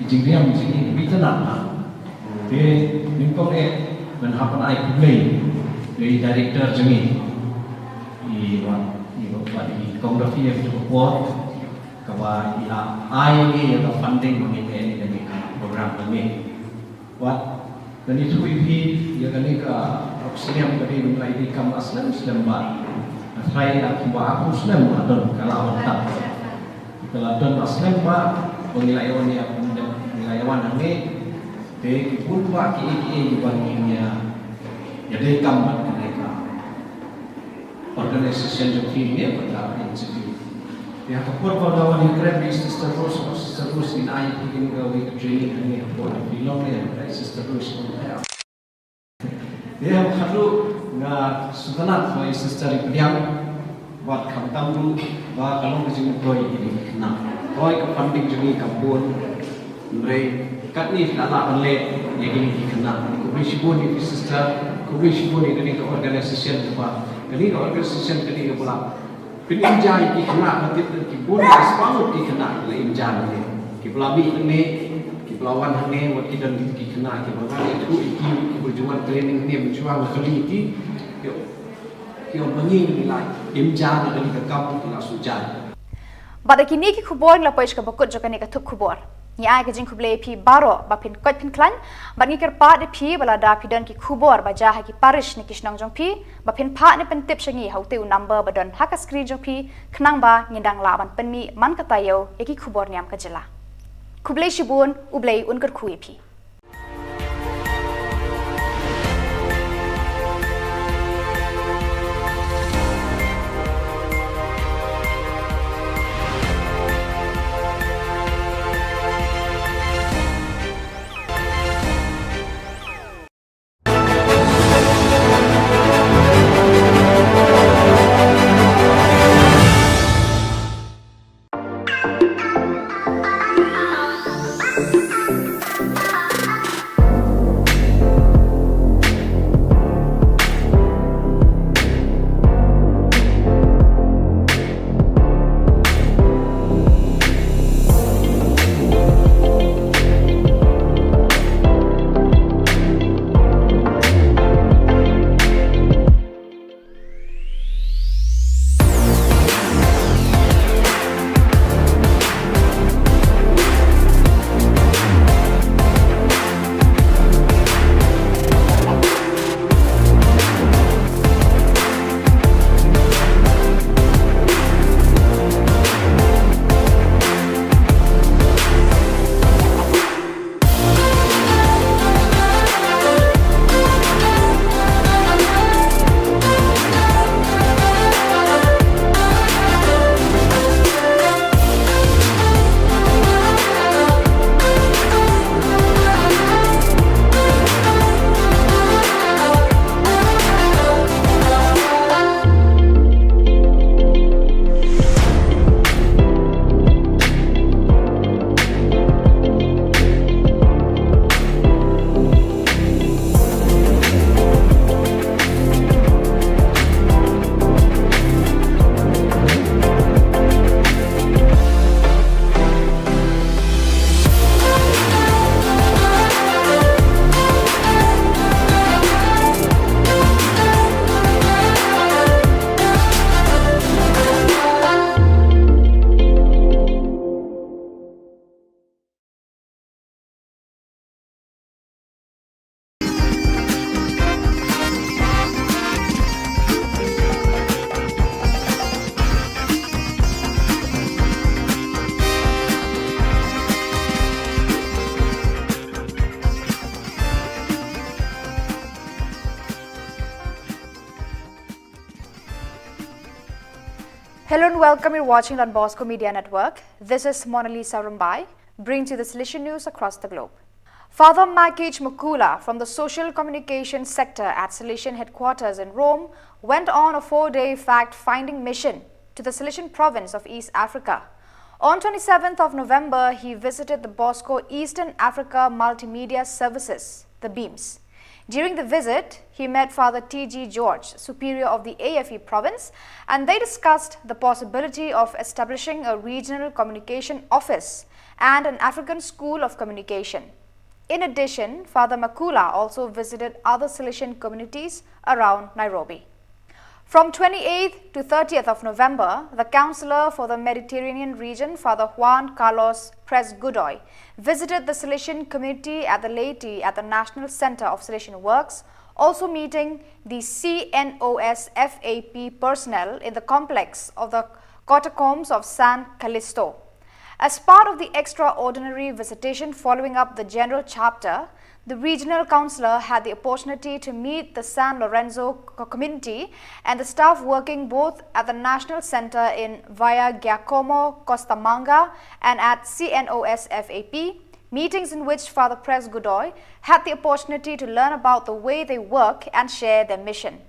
Ki jingriam jong ngi, ngi tnat na. Te nyngkong eh ban hap ban ai khublei ïa i director jong ngi, i wa, i wa, i Kong Rafi, ïa ka por kaba i la ai ngi ïa ka funding ba ngin leh ïa kane ka program ba ngi. Wat, ngan ïathuh ïa phi, ïa kane ka rok snem ka dei ba ngi la ïadei kam la slem slem bha. Nga tharai ïa kumba arphew snem la don ka la wan tang. Ka la don la slem bha ba ngi la ïa wan ïa, ngi la ïa wan hangne. Te ki bun bha kiei kiei kiba ngin ïa, ïadei kam bad kane ka organization jong phi ne bad ka institute. Ïa ka por ba nga wan ïakren bad i Sister Rose, Sister Rose, ngin ai ïa phi kawei ka training hangne hapoh Shillong ne, bad i Sister Rose, ïa, khatduh nga sngewtynnat ba i Sister i pdiang, bad khamtam ruh ba ka long ka jingmyntoi ïa kine ki khynnah. Hooid, ka funding jong ngi kam bun, hynrei katne phi la lah ban leh ïa kine ki khynnah. Khublei shibun ïa phi Sister, khublei shibun ïa kane ka organization kaba, kane ka organization kane kaba la pynimjai ïa ki khynnah, ka tip ki bun, ki spah ngut ki khynnah ki la imjai ïa ki, kiba la mih hangne, kiba la wan hangne, wat ki don ki khynnah kiba nga ïathuh ïa ki, kiba ju wan training hangne mynshuwa, nga kylli ïa ki, ki ong, ki ong ba ngi ngi la imjai ïa kane ka kam, ki la shu jai. Bad da kine ki khubor ngi la poi sha kaba kut jong kane ka thup khubor. Ngi ai ka jingkhublei ïa phi baroh ba phin koit phin khlaiñ, bad ngi kyrpad ïa phi ba lada phi don ki khubor ba jia ha ki parish ne ki shnong jong phi, ba phin phah ne pyntip sha ngi ha utei u number ba don ha ka screen jong phi, khnang ba ngin dang lah ban pynmih man ka taïew ïa ki khubor niam ka jylla. Khublei shibun, U Blei un kyrkhu ïa phi. Hello and welcome. You're watching Don Bosco Media Network. This is Mona Lisa Rumbai, bringing to you the Salesian news across the globe. Father Makich Makula from the Social Communication Sector at Salesian Headquarters in Rome went on a four-day fact-finding mission to the Salesian province of East Africa. On twenty-seventh of November, he visited the Bosco Eastern Africa Multimedia Services, the BEAMS. During the visit, he met Father T G George, Superior of the A F E province, and they discussed the possibility of establishing a regional communication office and an African school of communication. In addition, Father Makula also visited other Salesian communities around Nairobi. From twenty-eighth to thirtieth of November, the Councillor for the Mediterranean region, Father Juan Carlos Pres Godoy, visited the Salesian community at the Laity at the National Centre of Salesian Works, also meeting the C N O S F A P personnel in the complex of the Catacombs of San Callisto. As part of the extraordinary visitation following up the General Chapter, the regional councillor had the opportunity to meet the San Lorenzo co-, community and the staff working both at the National Centre in Via Giacomo Costamagna and at C N O S F A P, meetings in which Father Pres Godoy had the opportunity to learn about the way they work and share their mission.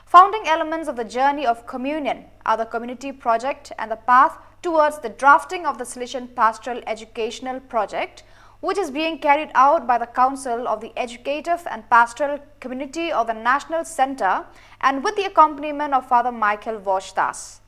Founding elements of the Journey of Communion are the community project and the path towards the drafting of the Salesian Pastoral Educational Project, which is being carried out by the Council of the Educative and Pastoral Community of the National Centre and with the accompaniment of Father Michael Voshdas.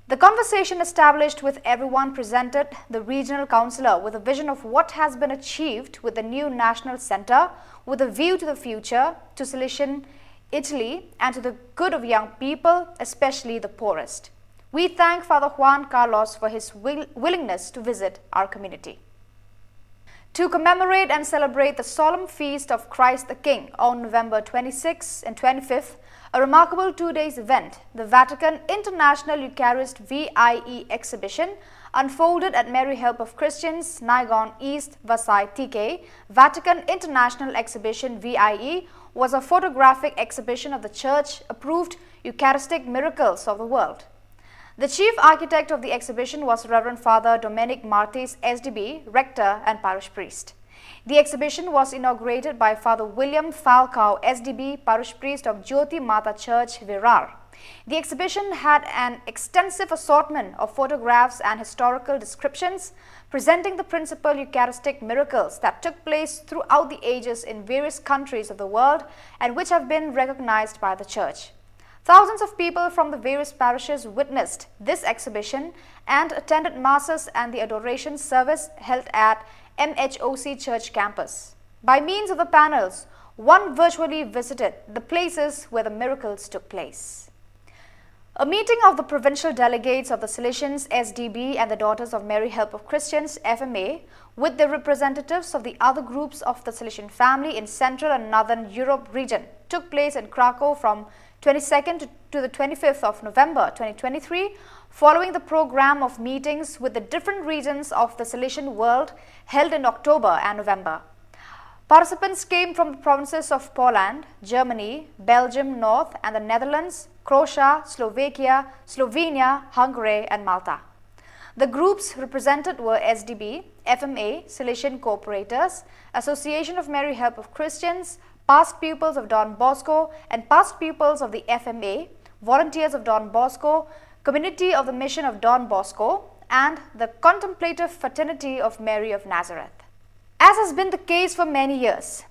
The conversation established with everyone presented the regional councillor with a vision of what has been achieved with the new national centre with a view to the future, to Salesian Italy, and to the good of young people, especially the poorest. We thank Father Juan Carlos for his will-, willingness to visit our community. To commemorate and celebrate the solemn feast of Christ the King on November twenty-sixth and twenty-fifth, a remarkable two days event, the Vatican International Eucharist V I E exhibition, unfolded at Mary Help of Christians, Naigaon East, Vasai T K. Vatican International Exhibition V I E was a photographic exhibition of the Church approved Eucharistic miracles of the world. The chief architect of the exhibition was Reverend Father Domenic Martis, S D B, rector and parish priest. The exhibition was inaugurated by Father William Falcao, S D B, parish priest of Jyoti Mata Church, Virar. The exhibition had an extensive assortment of photographs and historical descriptions presenting the principal Eucharistic miracles that took place throughout the ages in various countries of the world and which have been recognized by the Church. Thousands of people from the various parishes witnessed this exhibition and attended masses and the adoration service held at M H O C Church campus. By means of the panels, one virtually visited the places where the miracles took place. A meeting of the provincial delegates of the Salesians S D B and the Daughters of Mary Help of Christians F M A with the representatives of the other groups of the Salesian family in Central and Northern Europe region took place in Krakow from twenty-second to, to the twenty-fifth of November twenty twenty-three, following the program of meetings with the different regions of the Salesian world held in October and November. Participants came from the provinces of Poland, Germany, Belgium North and the Netherlands, Croatia, Slovakia, Slovenia, Hungary and Malta. The groups represented were S D B, F M A, Salesian Cooperators, Association of Mary Help of Christians, past pupils of Don Bosco and past pupils of the F M A, volunteers of Don Bosco, community of the Mission of Don Bosco, and the Contemplative Fraternity of Mary of Nazareth. As has been the case for many years,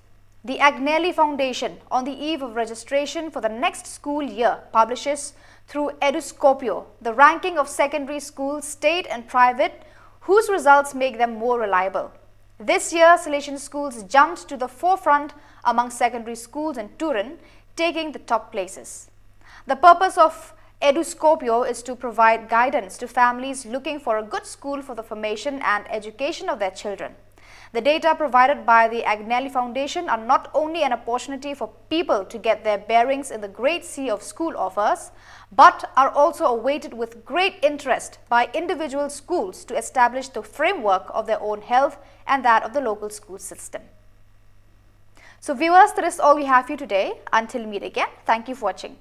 the Agnelli Foundation, on the eve of registration for the next school year, publishes through Eduscopio the ranking of secondary schools, state and private, whose results make them more reliable. This year, Salesian schools jumped to the forefront among secondary schools in Turin, taking the top places. The purpose of Eduscopio is to provide guidance to families looking for a good school for the formation and education of their children. The data provided by the Agnelli Foundation are not only an opportunity for people to get their bearings in the great sea of school offers, but are also awaited with great interest by individual schools to establish the framework of their own health and that of the local school system. So viewers, that is all we have for you today. Until we meet again, thank you for watching.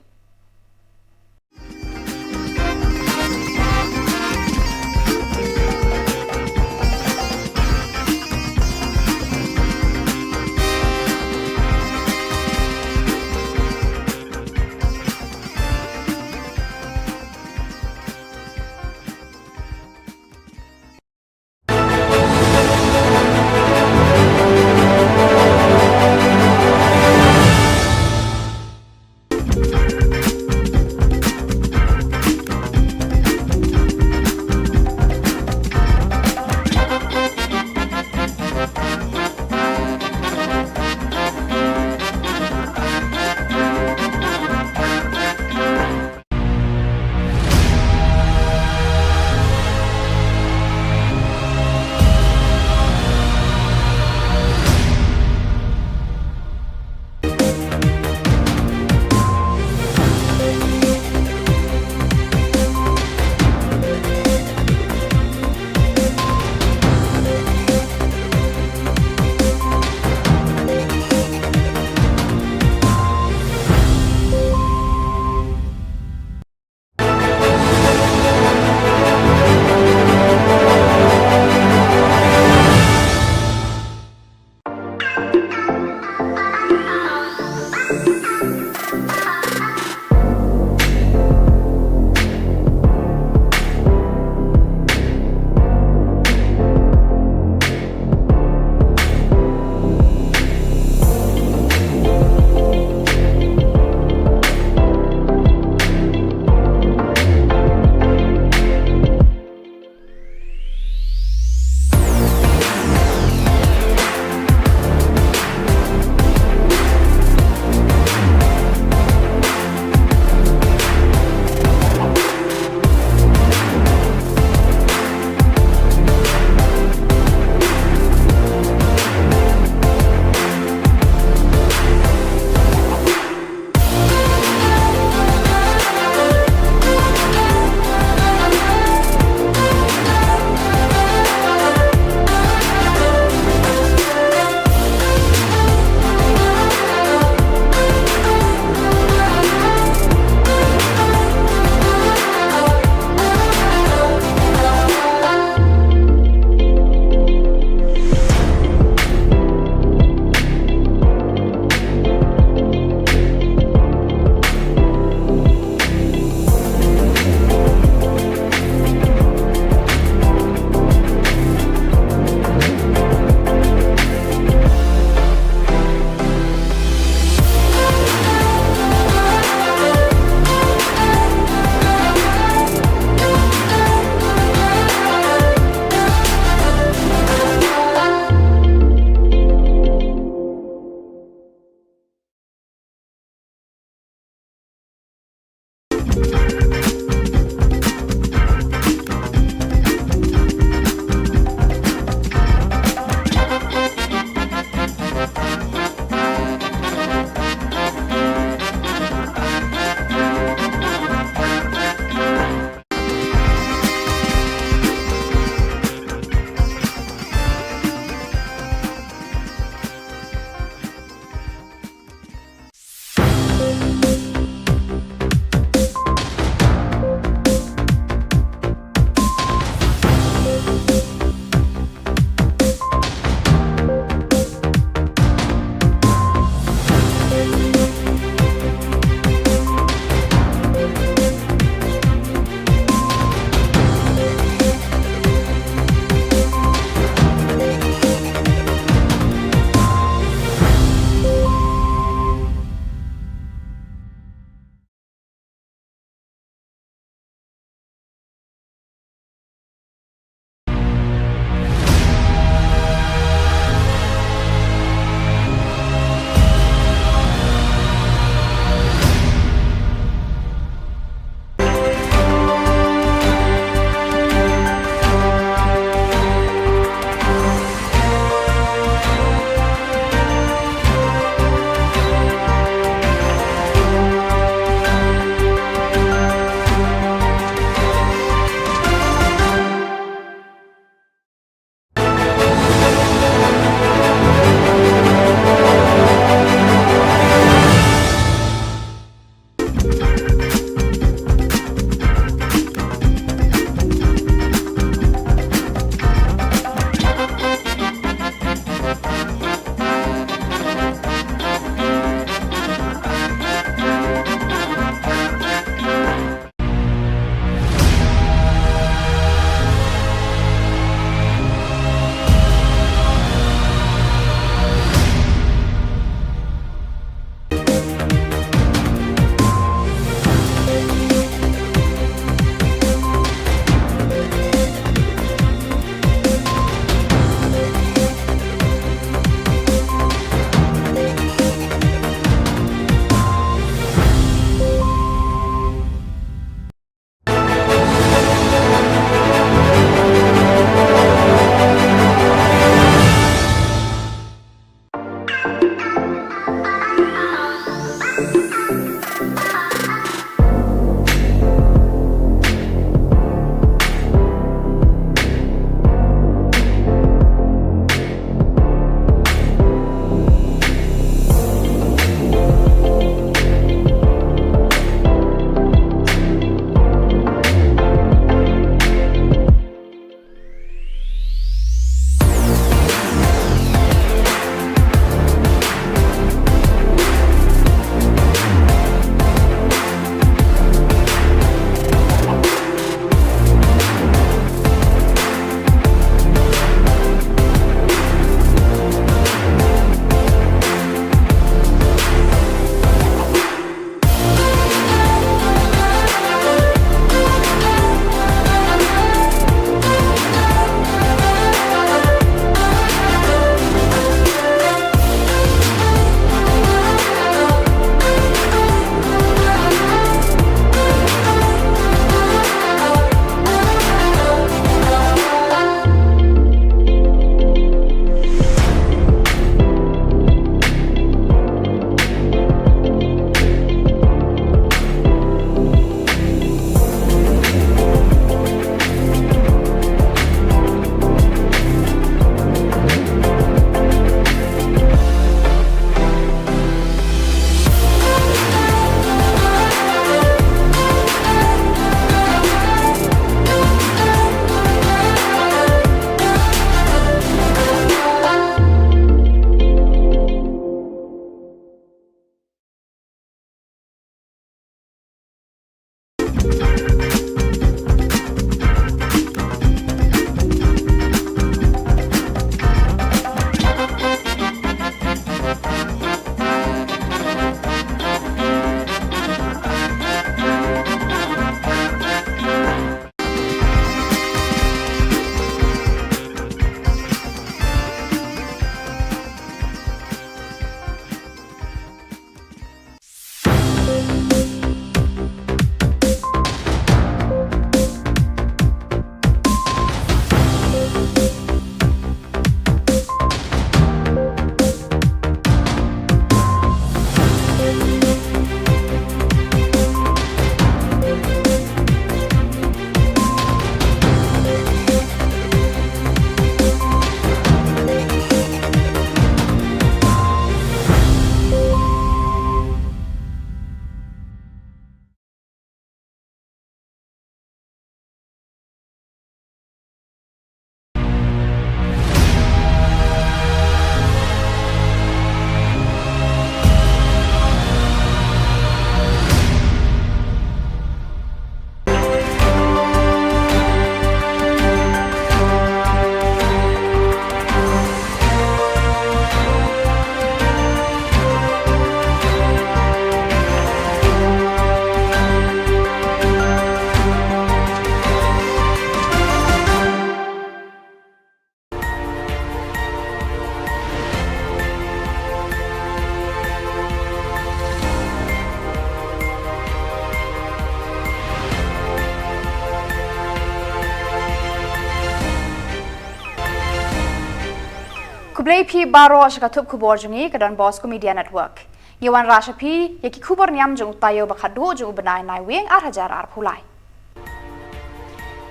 Khublei phi baroh sha ka thup khubor jong ngi ka Don Bosco Media Network. Ngi wanrah sha phi ïa ki khubor niam jong u taïew ba khatduh jong u bnai Naiwieng ar hajar arphew lai.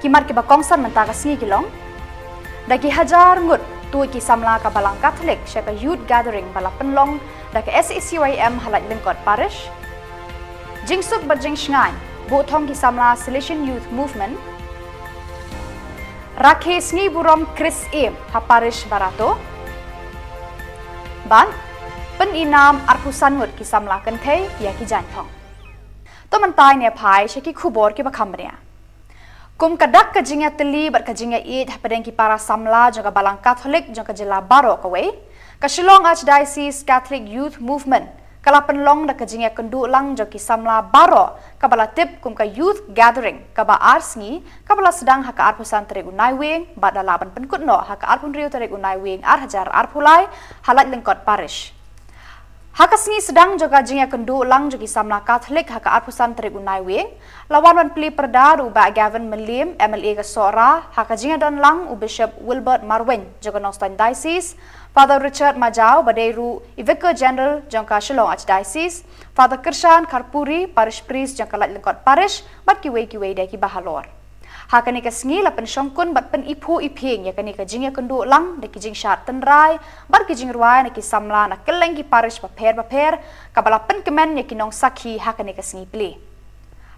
Ki mat kiba kongsan mynta ka sngi ki long: da ki hajar ngut tuid ki samla ka Balang Katholik sha ka Youth Gathering ba la pynlong da ka S A C Y M ha Laitlyngkot Parish. Jingsuk bad jingshngaiñ buh thong ki samla Salesian Youth Movement. Rakhe sngi burom Khrist Ïing ha Parish Barato. Bad pynïnam arphew san ngut ki samla kynthei ïa ki jaiñthong. To mynta ngin ïa phai sha ki khubor kiba kham bniah. Kum ka dak ka jingïatylli bad ka jingïaieit hapdeng ki para samla jong ka Balang Katholik jong ka jylla baroh kawei, ka Shillong Archdiocese Catholic Youth Movement ka la pynlong da ka jingïakynduh lang jong ki samla baroh kaba la tip kum ka Youth Gathering kaba ar sngi, kaba la sdang ha ka arphew san tarik u Naiwieng bad la lah ban pynkut noh ha ka arphew hynriew tarik u Naiwieng ar hajar arphew lai ha Laitlyngkot Parish. Ha ka sngi sdang jong ka jingïakynduh lang jong ki samla Katholik ha ka arphew san tarik u Naiwieng, la wan ban plie pyrda da u Bah Gavin Mylliem, M L A ka Sohra, ha ka jingïadon lang u Bishop Wilbert Marwein jong ka Nongstoiñ Diocese, Father Richard Majaw ba dei ruh i Vicar General jong ka Shillong Archdiocese, Father Kyrshan Kharpuri, Parish Priest jong ka Laitlyngkot Parish, bad kiwei kiwei de kiba halor. Ha kane ka sngi la pynshongkun bad pyniphuh iphieng ïa kane ka jingïakynduh lang da ki jingshad tynrai bad ki jingrwai na ki samla na kylleng ki parish bapher bapher, kaba la pynkmen ïa ki nongsakhi ha kane ka sngi plie.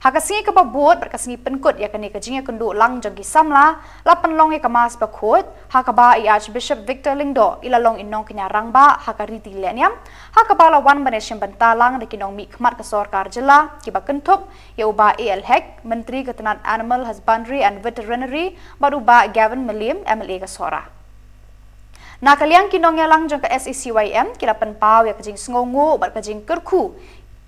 Ha ka sngi kaba bud bad ka sngi pynkut ïa kane ka jingïakynduh lang jong ki samla, la pynlong ïa ka Mass bakhuid, ha kaba i Archbishop Victor Lyngdoh i la long i nongkñia rangbah ha ka riti lehniam, ha kaba la wan ban ïashim bynta lang da ki nongmihkhmat ka sorkar jylla kiba kynthup ïa u Bah A L Hek, Myntri ka tnat Animal Husbandry and Veterinary, bad u Bah Gavin Mylliem, M L A ka Sohra. Na ka liang ki nongïalang jong ka S A C Y M ki la pynpaw ïa ka jingsngewnguh bad ka jingkyrkhu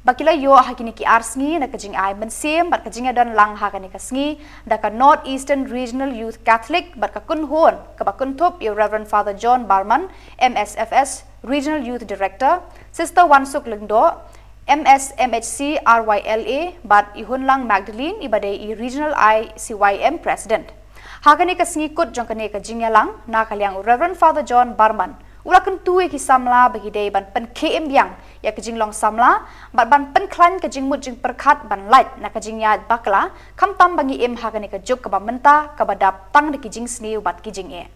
ba ki la ïoh ha kine ki ar sngi na ka jingai mynsiem bad ka jingïadon lang ha kane ka sngi da ka North Eastern Regional Youth Catholic bad ka kynhun kaba kynthup ïa u Reverend Father John Barman, M S F S Regional Youth Director, Sister Wansuk Lyngdoh, M S M H C R Y L A, bad i Hunlang Magdalene iba dei i Regional I C Y M President. Ha kane ka sngi kut jong kane ka jingïalang, na ka liang u Reverend Father John Barman u la kyntu ïa ki samla ba ki dei ban pynkhie im biang ïa ka jinglong samla bad ban pynkhlaiñ ka jingmut jingpyrkhat ban lait na ka jingïaid bakla, khamtam ba ngi im ha kane ka juk kaba mynta kaba dap tang da ki jingsniew bad ki jingeh.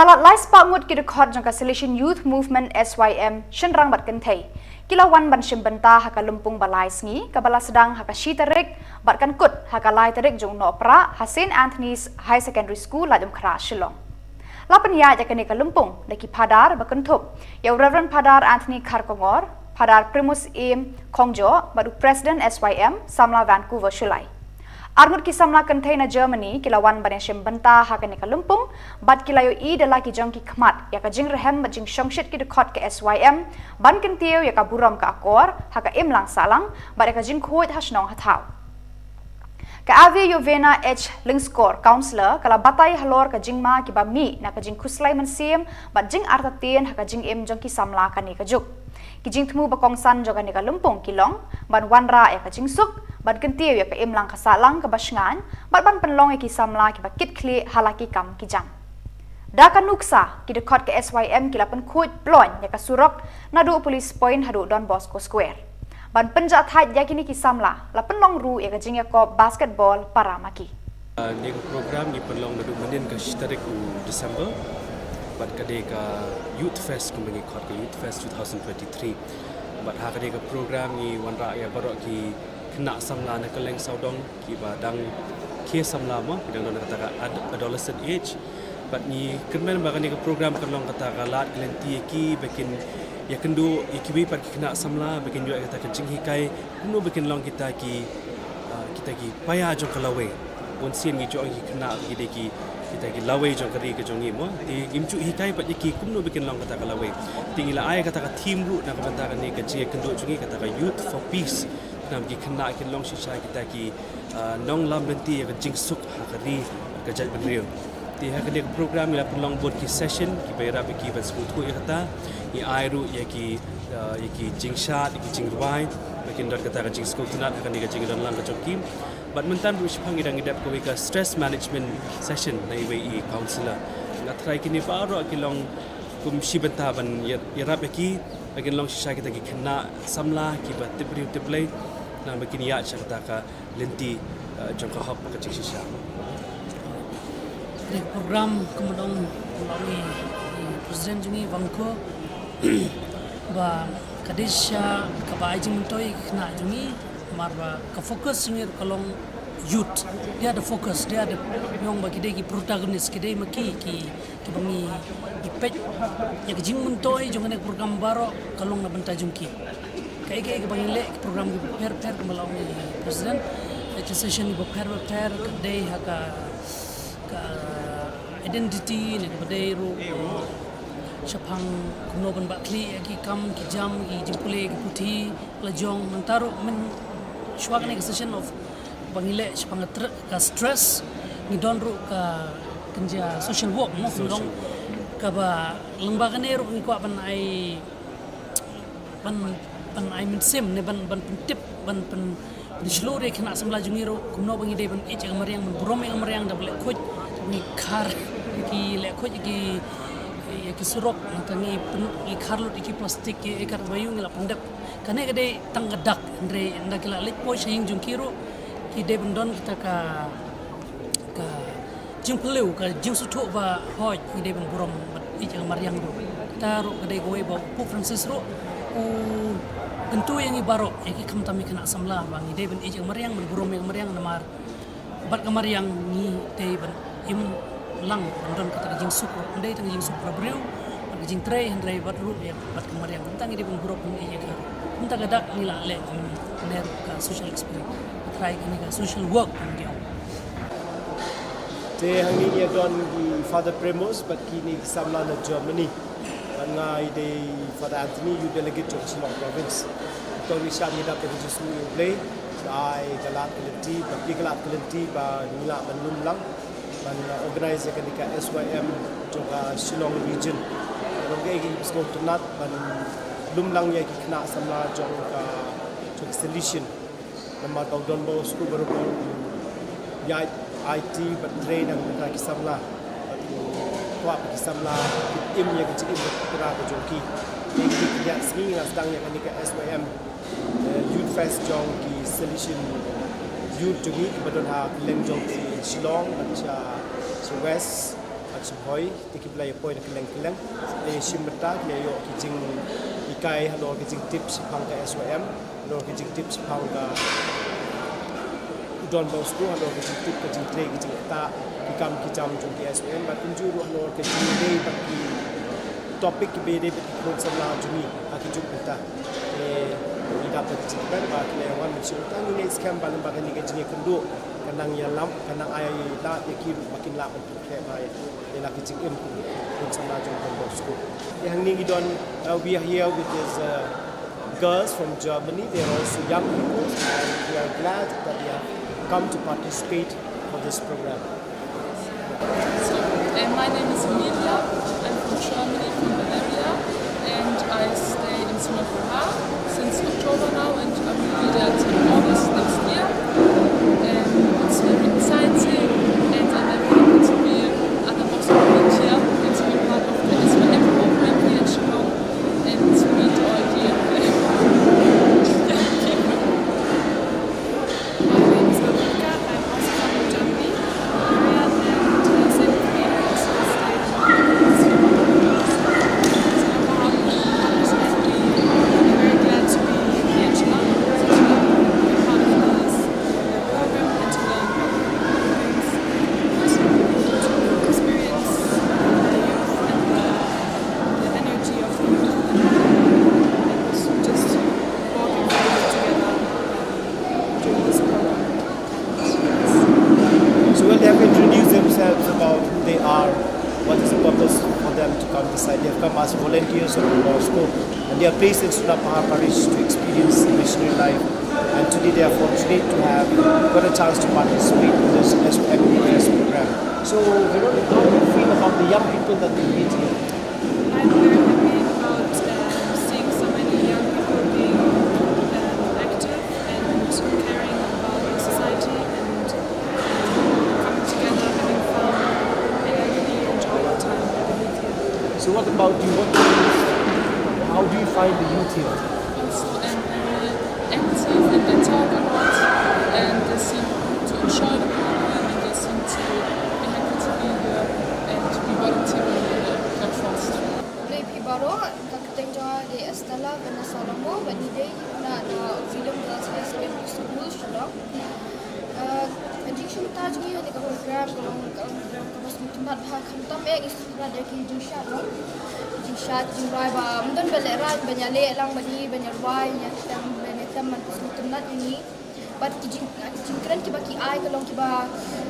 Palat lai spah ngut ki dkhot jong ka Salesian Youth Movement, S Y M, shynrang bad kynthei, ki la wan ban shim bynta ha ka lympung ba lai sngi, kaba la sdang ha ka shi tarik bad kan kut ha ka lai tarik jong u Nohprah ha Saint Anthony's Higher Secondary School, Laitumkhrah, Shillong. La pynïaid ïa kane ka lympung da ki phadar, ba kynthup ïa u Reverend Phadar Anthony Kharkongor, Phadar Primus Im Khongjoh bad u President S Y M, Samla Vancouver Shullai. Arngut ki samla kynthei na Germany ki la wan ban ïa shim bynta ha kane ka lympung, bad ki la ïohi da la ki jong ki khmat ïa ka jingrhem bad jingshongshit ki dkhot ka S Y M ban kyntiew ïa ka burom ka akor ha ka imlang sahlang bad ïa ka jingkhuid ha shnong ha thaw. Ka Ave Yovena H Lyngskor, Councillor, ka la batai halor ka jingma kiba mih na ka jingkhuslai mynsiem bad jingartatien ha ka jingim jong ki samla kane ka juk. Ki jingthmu ba kongsan jong kane ka lympung ki long ban wanrah ïa ka jingsuk, ban kyntiew ïa ka imlang ka sahlang kaba shngaiñ, bad ban pynlong ïa ki samla kiba kit khlieh ha la ki kam ki jam. Da ka nuksa, ki dkhot ka S Y M ki la pynkhuid ploiñ ïa ka surok naduh Police Point haduh Don Bosco Square. Ban pynjah thait ïa kine ki samla, la pynlong ruh ïa ka jingïakop basketball para ma ki. Ah, kane ka program ngi pynlong naduh mynnin ka shi tarik u December, bad ka dei ka Youth Fest, kumba ngi khot ka Youth Fest two thousand twenty-three. Bad ha kane ka program ngi wanrah ïa baroh ki khynnah samla na kylleng sawdong, kiba dang khie samla mo, ki dang don kata ka ad-, adolescent age. Bad ngi kyrmen ba kane ka program kan long kata ka lad ka lynti ïa ki ba kin ïakynduh ïa kiwei pat ki khynnah samla, ba kin ïoh ïa kata ka jinghikai kumno ba kin long kita ki, ah, kita ki paia jong ka lawei. Bun sien ngi ju ong ki khynnah ki dei ki, kita ki lawei jong ka ri ka jong ngi mo. Te ngim ju hikai pat ïa ki kumno ba kin long kata ka lawei. Te ngi la ai kata ka theme ruh na ka bynta kane ka jingïakynduh jong ngi, kata ka Youth for Peace. Khnang ba ki khynnah kin long shisha kita ki, ah, nonglam lynti ïa ka jingsuk ha ka ri, ka jaitbynriew. Te ha kane ka program ngi la pynlong bun ki session kiba ïarap ïa ki ban sngewthuh ïa kata. Ngi ai ruh ïa ki, ah, ïa ki jingshad, ïa ki jingrwai, ba kin don kata ka jingsngewtynnat ha kane ka jingdonlang ka jong ki. Bad mynta ruh shaphang ngi dang ïadep kawei ka stress management session na iwei i counsellor. Nga tharai kine baroh ki long kum shi bynta ban ïa-, ïarap ïa ki, ba kin long shisha kita ki khynnah samla kiba tip briew tip Blei, khnang ba kin ïaid sha kata ka lynti, eh, jong ka hok bad ka jingshisha. Kane ka program, kumba ong i, i President jong ngi Vangko, ba ka dei shisha kaba ai jingmyntoi ïa ki khynnah jong ngi, namar ba ka focus jong ngi ruh ka long youth. They are the focus, they are the, ong ba ki dei ki protagonist, ki dei ma ki, ki, kiba ngi, ngi peit ïa ka jingmyntoi jong kane ka program baroh ka long na bynta jong ki. Kaei kaei kaba ngi leh, ki program kiba pher pher, kumba la ong i President, ki session kiba pher pher, ka dei ha ka, ka identity ne kaba dei ruh shaphang kumno ban bah khlieh ïa ki kam ki jam, ki jingpule ki puthi la jong. Nangta ruh mynshwa kane ka session of ba ngi leh shaphang ka tr-, ka stress, ngi don ruh ka kynja social work mo, kumba long, kaba lyngba kane ruh ngi kwah ban ai, ban, ban ai mynsiem ne ban, ban pyntip, ban pyn, pynshlur ïa ki khynnah samla jong ngi ruh kumno ba ngi dei ban ïeit ïa ka mariang, ban burom ïa ka mariang, da ba leh khuid, da ba ngi khar ïa ki, leh khuid ïa ki, ïa ki surok, nangta ngi pyn, ngi khar lut ïa ki plastik, ïa, ïa kat ba ïoh ngi la pyndep. Kane ka dei tang ka dak, hynrei ynda ki la leit poi sha ïing jong ki ruh, ki dei ban don kita ka, ka jingpyllait, ka jingsngewthuh ba hooid ngi dei ban burom bad ïeit ïa ka mariang ruh. Kata ruh ka dei kawei ba u Pope Francis ruh u kyntu ïa ngi baroh, ïa ki khamtam ïa ki khynnah samla, ba ngi dei ban ïeit ïa ka mariang, ban burom ïa ka mariang, namar bad ka mariang ngi dei ban im lang, ban don kata ka jingsuk ruh. Ym dei tang ka jingsuk para briew bad ka jingtrei, hynrei bad ruh ïa bad ka mariang. Kumta ngi dei ban burom ïa ka. Kumta ka dak ngi la leh, mm, ne ruh ka social experiment. Ka trai kane ka social work, ngi ong. Te hangne ngi don i Father Premos bad kine ki samla na Germany. Bad nga i dei Father Anthony, youth delegate jong Shillong Province. To ngi shah ngi dap ïa ka jingsngew ïa U Blei, ai ka lad ka lynti, ba plie ka lad ka lynti ba ngi lah ban lum lang ban, uh, organize ïa kane ka S Y M jong ka Shillong region. Ngi ong kaei kaei kiba sngewtynnat ban lum lang ïa ki khynnah samla jong ka, jong ka Salesian. Namar ba u Don Bosco baroh u ïaid aiti bad trei na ka bynta ki samla. Bad u kwah ba ki samla kin im ïa ka jingim kaba pura ka jong ki. Te ki ïa sngi nga sdang ïa kane ka S Y M, eh, Youth Fest jong ki Salesian Youth jong ngi kiba don ha kylleng jong ki Shillong bad sha, sha West. Sngewbha te ki ba la ïa poi na kylleng kylleng, te shim bynta ki la ïoh ki jinghikai halor ki jingtip shaphang ka S Y M, halor ki jingtip shaphang ka Don Bosco, halor ki jingtip ka jingtrei ki jingktah, ki kam ki jam jong ki S Y M, bad kumjuh ruh halor ki jingtrei bad ki topic kiba ïadei bad ki khun samla jong ngi ha ki juk mynta. Te ngi dap da ka jingkmen ba ki la ïa wan mynsiem, tang ngi ngeit skhem ba lyngba kane ka jingïakynduh ka nang ïalam, ka nang ai lad ïa ki ruh ba kin lah ban pynkhraw bha ïa la ka jingim ka khun samla jong Don Bosco. Te hangne ngi don, uh, we are here with these, uh, girls from Germany. They are also young people, and we are glad that they have come to participate for this program. So, uh, my name is Emilia. I'm from Germany, from Bavaria, and I stay in Sumatra since October now, and I will be there till August next year. Um, it's very exciting, and I'm very happy to be at the Bosco Beach here and to be part of the S Y M program here in Shillong and to meet all the young people. My name is Veronica. I'm also from Germany. Bavaria, and, uh, same with me, I also stay in Bavaria. So, um, I'm definitely very glad to be here in Shillong, to be part of this, uh, program and to learn about things, to experience the youth and the, the energy of the youth. And it was just working together, um, during this program. So when they have introduced themselves about who they are, what is the purpose for them to come this side? They have come as volunteers of Don Bosco, and they are placed in Sunapahar Parish to experience the missionary life. And today they are fortunate to have got a chance to participate in this S Y M Youth Fest program. So, Veronica, how do you feel about the young people that we meet here? I'm very happy about, um, seeing so many young people being, um, active and caring about our society and, um, coming together, having fun, and I really enjoy the time that I'm with you. So, what about you? What do you, how do you find the youth here? Also, I'm very active and they talk a lot and they seem to enjoy the program and they seem to be happy to be here and to be volunteering in the Red Cross. Khublei phi baroh, ka kyrteng jong nga dei Estella Vanessa Ramoh, bad ngi dei na, na Auxilium Girls High Secondary School, Shillong. Uh, ka jingshim bynta jong ngi ha kane ka program ka long, ka long program kaba sngewtynnat bha, khamtam eh ngi sngewtynnat ïa ki jingshad, no? Jingshad, jingrwai ba ym don ba lehraiñ ban ïaleh lang bad ngi, ban ïarwai, ïatem, ban ïatem, ban pynsngewtynnat ïa ngi. Bad ki jing, ki jingkren kiba ki ai ka long kiba,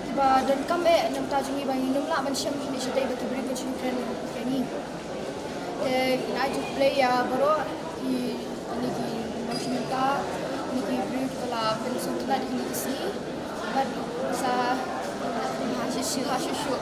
kiba donkam eh na ka bynta jong ngi ba ngin ym lah ban shem shatei ba ki briew kin shu kren ïa ngi. Te ngi ai jingkhublei ïa baroh ki, kine ki nongshim bynta, kine ki briew kiba la pynsngewtynnat ïa kine ki sngi. Bad sa ha shuh shuh, ha shuh shuh.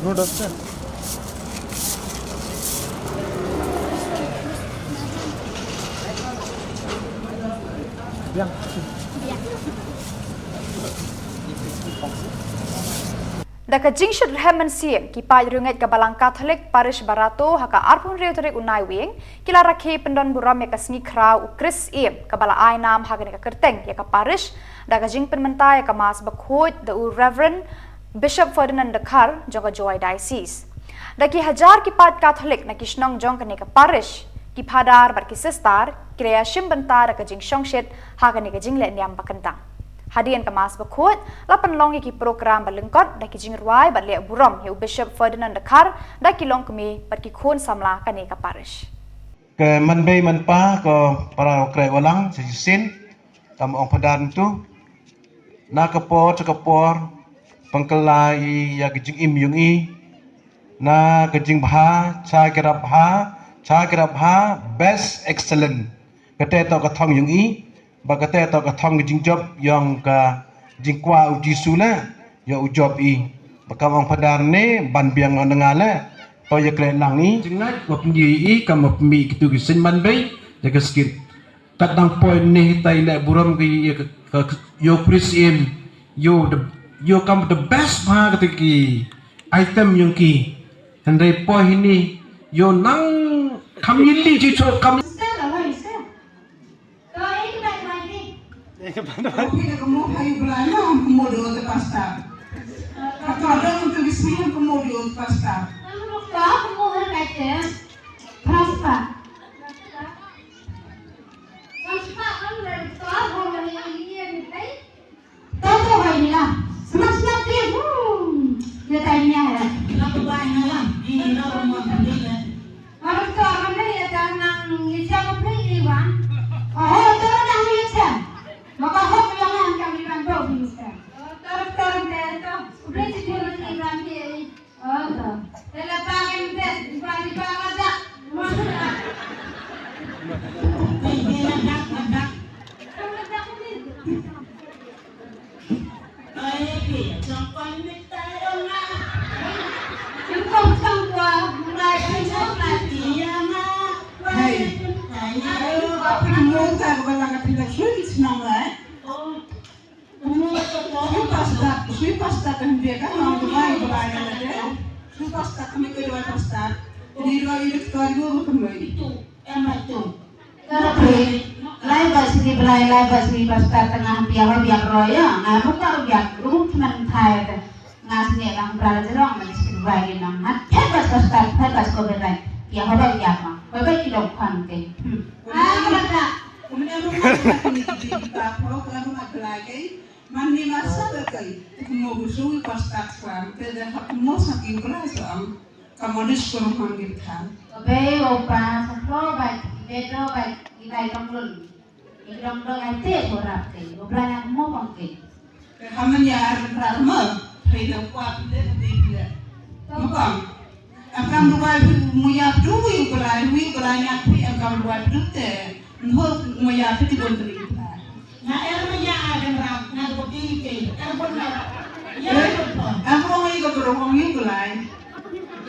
No, doctor. Biang. Da ka jingshit rhem mynsiem, ki paid riewngeit ka Balang Katholik Parish Barato ha ka arphew hynriew tarik u Naiwieng ki la rakhe pyndon burom ïa ka sngi khraw u Kris Syiem kaba la ai nam ha kane ka kyrteng ïa ka parish da ka jingpynmynta ïa ka Mass Bakhuid da u Reverend Bishop Ferdinand Dkhar jong ka Jowai Diocese. Da ki hajar ki paid Katholik na ki shnong jong kane ka parish, ki phadar bad ki sister ki la ïashim bynta da ka jingshongshit ha kane ka jingleh niam ba kyntang. Hadien ka Mass Bakhuid la pynlong ïa ki program ba lyngkot da ki jingrwai bad leh burom ïa u Bishop Ferdinand Dkhar da ki longkmie bad ki khun samla kane ka parish. Ke man bei man pa ko para u kreh walang sa shisien, kam ong padan tu. Na ka por cha ka por pangkala i ïa ka jingim yung i. Na ka jingbha cha ki rap bha cha ki rap bha best excellent. Kate to ka thong yung i. Ba kate to ka thong ka jingjop yong ka jingkwa u Jisu le yong u jop i. Ba kam ong padar ne ban biang ong nga le to ïa kre lang i. Jingngat ma pyngi i kam ma pyngi kitu ki seiñ man bei ïa ka skit. Kat dang poi ne tai le burom ki ïa ka, ka, yo Chris im yo the yo kam the best ma kata ki item yong ki. Hynrei poi hini yo nang kam yili ji cho kam. Phi da ka mo ha u Blai na hom ka mo do te pastor. Ka to da un tu di sini hom ka mo do te pastor. Ka mo ha ka te. Pastor. Pastor kan le to ho ma ni ni ni kai. To to hai ni la. Sma sma ki. Hmm. Ye tai ni ya. La ko bai na la. Ni la ko mo ni la. Arab to arab ne ïa tang nang ïa siang ko phi ïa wan. Oh, to nang ïa siang. Maka hok ïa ngan kam ïa wan to ïa siang. Arab to arab ne to. Phi ïa wan ïa wan ïa. Oh, to. Ïa la pa ngan bes, ïa wan ïa wan dak. Ïa wan dak, wan dak. Ïa wan dak ni. Sui pasta, sui pasta kan dia kan orang Dubai, Dubai ada deh. Sui pasta kami kedua pasta. Jadi dua ini ketua dua bukan dua ini. Em atu. Lai ba sngi Blai, lai ba sngi pastor tengah biang, biang roya. Nga buka biang, ruh man thai te. Nga sngi lang bra jrong man sngi Blai ni nang. Hat phet ba pastor, phet ba ko berai. Biang ba biang ma. Ba ba ki dong khan te. Hmm. Ah, ba ta. Kemudian rumah kita ini di Blai, kalau kalau rumah Blai ke, man ni masa ba kai. Mo bu sui pastor kwan, te dah hap mo sa ki Blai so am. Ka monis ko ruh man gin than. Ka bei o pa sa thlo bai, i bei thlo bai, i bai tong lun. I tong dong ai te ko rap te, o bla na mo pang te. Ka man ya ar rar ma, hai da kwa pinde ka bei pinde. Mo pang. Akam du bai mu ya du wi bla, wi bla ya pi akam du bai du te. Nho mo ya piti bon tri. Nga er mo ya agan ram, nga do di ke, er bon na. Ya, er bon. Ang mo ngi ko bro, mo ngi ko lai.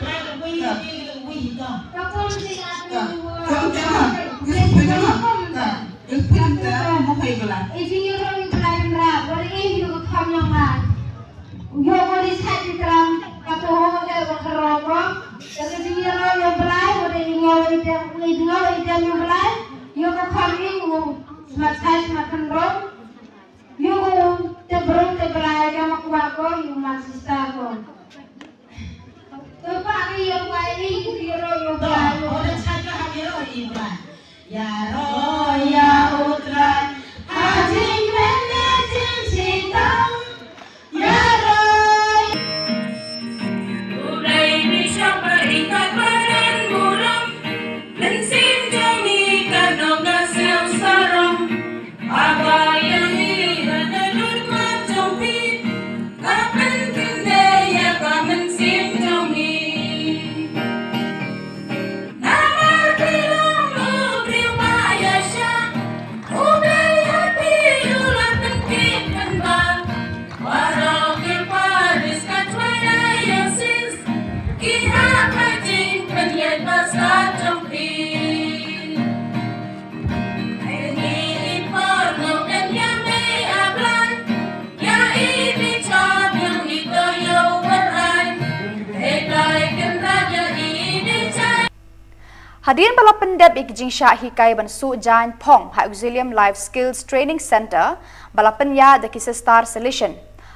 Lai ko wi, wi, wi ko. Ka kon ti a. Ka kon ti a. Ka kon ti a. Ka kon ti a. Mo kai ko lai. If you don't try ra, what if you come your man? Yo ko ri sa ti tram ka to ho de wa ka ro ko. Ka ka jing ro yo Blai ko de yo i de i de yo i de yo Blai. Yo ko kham i u smat sai smat kan ro. Yo ko te bro te Blai ka ma kwa ko yo ma sista ko. To pa ni yo pa i yo ro yo Blai. Ko de sa ka ha yo i Blai. Ïaroh ïa U Trai ha jingmynne jingshitom. Ïaroh. U Blei mi shaba ikat badan burom. Mynsiem jong ngi ka nong ka siew sarong. Haba ïa ngi la da lut mat jong phi. Ka pynkyndit ïa ka mynsiem jong ngi. Namar phi long u briew ba ïa Hadien ba la pyndep ïa ki jingshah hikai ban suh jaiñ phong ha Auxilium Life Skills Training Centre ba la pynïaid da ki Sister Salesian,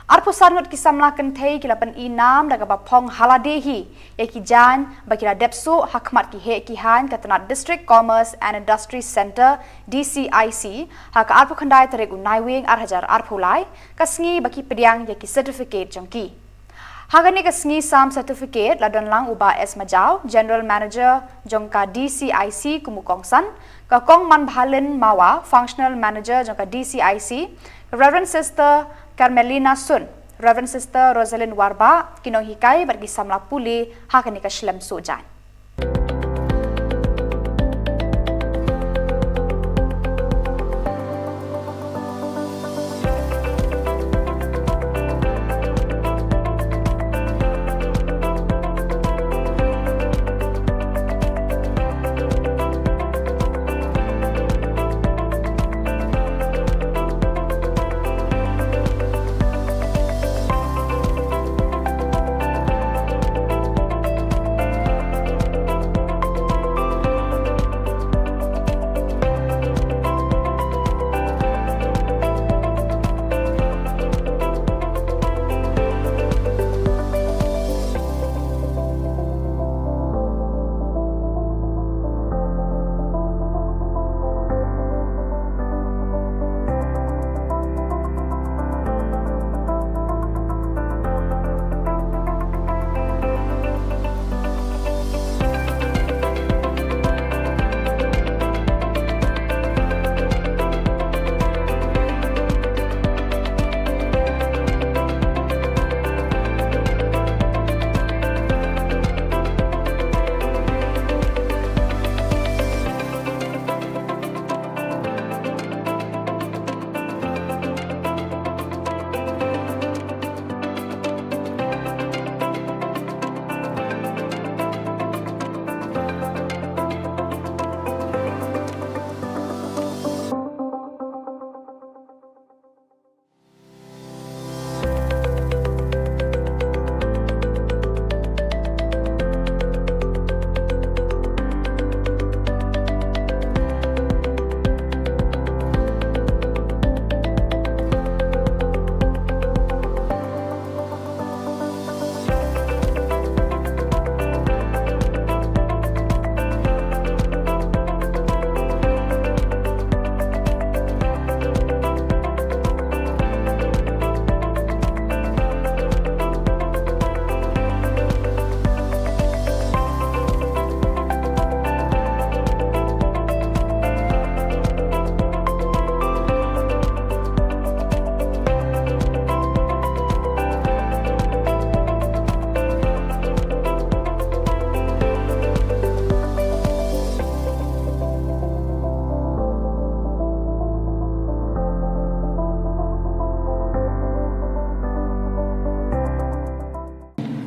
arphew san ngut ki samla kynthei ki la pynïaid nam da kaba phong ha lade hi ïa ki jaiñ ba ki la dep suh ha khmat ki heh ki haiñ ka tnat District Commerce and Industry Centre, D C I C, ha ka arphew khyndai tarik u Naiwieng ar hajar arphew lai, ka sngi ba ki pdiang ïa ki certificate jong ki. Ha kane ka sngi sam certificate la don lang u Bah S Majaw, General Manager jong ka D C I C kum u kongsan, ka Kong Manbhalin Mawa, Functional Manager jong ka D C I C, Reverend Sister Carmelina Sun, Reverend Sister Rosalind Warbah, ki nonghikai bad ki samla pule ha kane ka shlem suh jaiñ.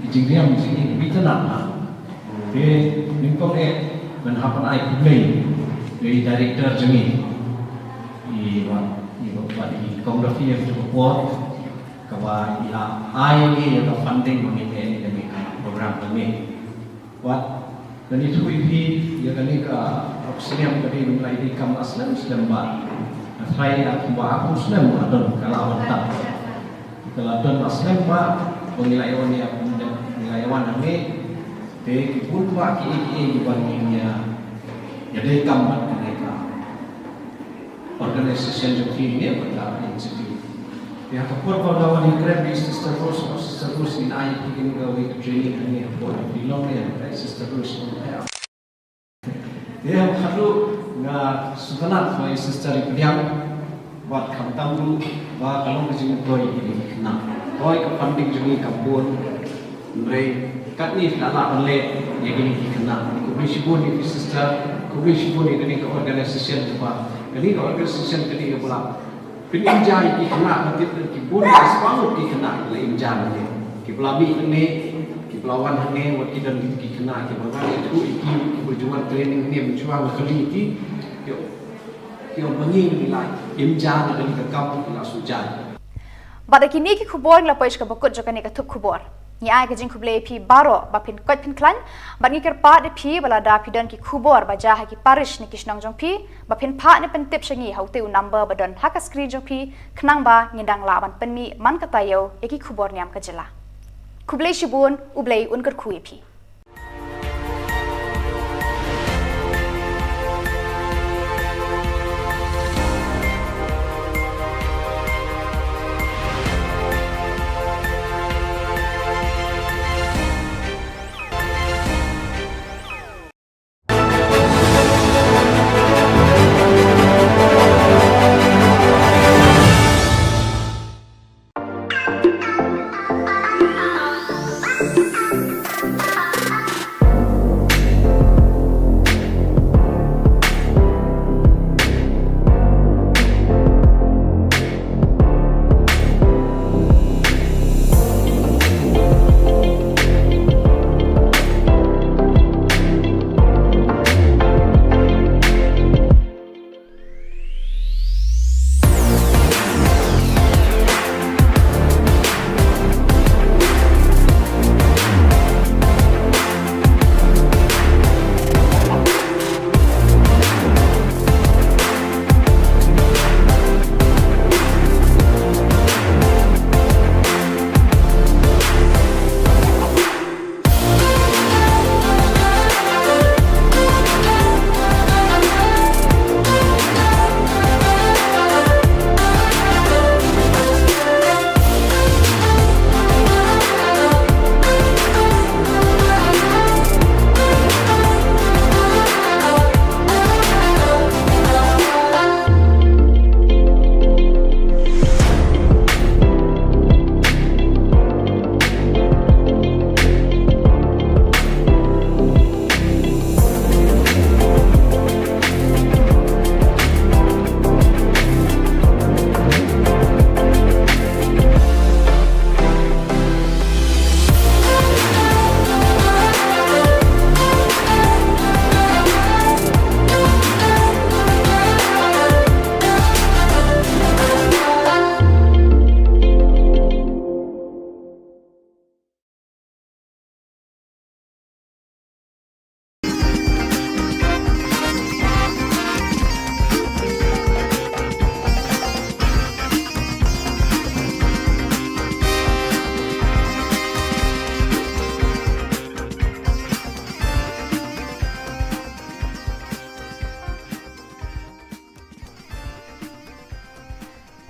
Jingriam jingim bitan na. Te nyngkong eh ban hap ban ai khublei ïa i director jong ngi, i wa, i wa, i Kong Daffy ïa ka por kaba i la ai ïa ka funding ba ngi leh ïa kane ka program ba ngi. Wat, kane thui phi ïa kane ka Auxilium ka dei ngi la ïa kam slem slem ba. Nga tharai ïa kumba arphew snem la don ka la wan tang. Ka la don slem ba, ba ngi la ïa wan ïa, ngi la ïa wan hangne. Te ki bun ba ki, ki, ki ban ngi ïa, ïa dei kam bad kane ka organization jong ki ne bad ka institute. Te ha ka por ba la wan ïa kren bad Sister Rose, Sister Rose in ai ki kane ka wei ka training hangne ha por ki long ne, Sister Rose ong ïa. Ïa, haduh nga sngewtynnat ba i Sister i pdiang, bad khamtam ruh ba ka long ka jingmyntoi ïa kine ki khynnah. Hooid ka funding jong ngi kam bun, hynrei katne phi la lah ban leh ïa kine ki khynnah. Khublei shibun ïa phi Sister, khublei shibun ïa kane ka organization ba, kane ka organization kane ka ba la pynïaid ïa ki khynnah, ba tip ki bun, ki spah ngut ki khynnah ki la ïaid ïa ki, kiba la mih hangne, kiba la wan hangne, wat ki don ki khynnah kiba la wan ïathuh ïa ki, kiba ju wan training hangne, mynshwa nga kylli ïa ki, ki ong, ki ong ba ngi ngi la ïaid ïa kane ka kam, ki la shu ïaid. Bad da kine ki khubor ngi la poi sha kaba kut jong kane ka thup khubor. Ngi ai ka jingkhublei ïa phi baroh ba phin koit phin khlaiñ, bad ngi kyrpad ïa phi ba lada phi don ki khubor ba jia ha ki parish ne ki shnong jong phi, ba phin phah ne pyntip sha ngi ha utei u number ba don ha ka screen jong phi, khnang ba ngin dang lah ban pynmih man ka taïew ïa ki khubor niam ka jylla. Khublei shibun, U Blei un kyrkhu ïa phi.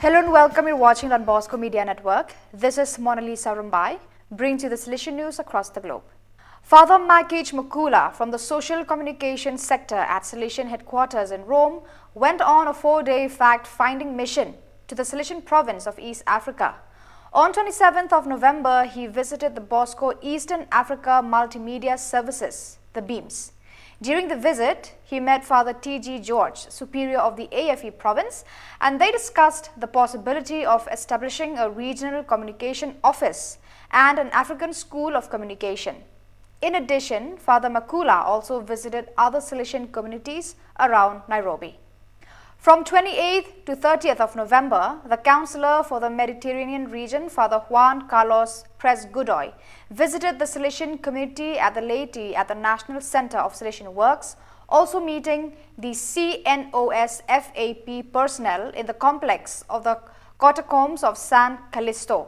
Hello and welcome. You're watching Don Bosco Media Network. This is Mona Lisa Rumbai, bringing to you the Salesian news across the globe. Father Makich Makula from the Social Communication Sector at Salesian Headquarters in Rome went on a four-day fact-finding mission to the Salesian province of East Africa. On twenty-seventh of November, he visited the Bosco Eastern Africa Multimedia Services, the BEAMS. During the visit, he met Father T G George, Superior of the A F E province, and they discussed the possibility of establishing a regional communication office and an African school of communication. In addition, Father Makula also visited other Salesian communities around Nairobi. From twenty-eighth to thirtieth of November, the Councillor for the Mediterranean region, Father Juan Carlos Prez Godoy, visited the Salesian community at the Leyte at the National Centre of Salesian Works, also meeting the C N O S F A P personnel in the complex of the catacombs of San Callisto.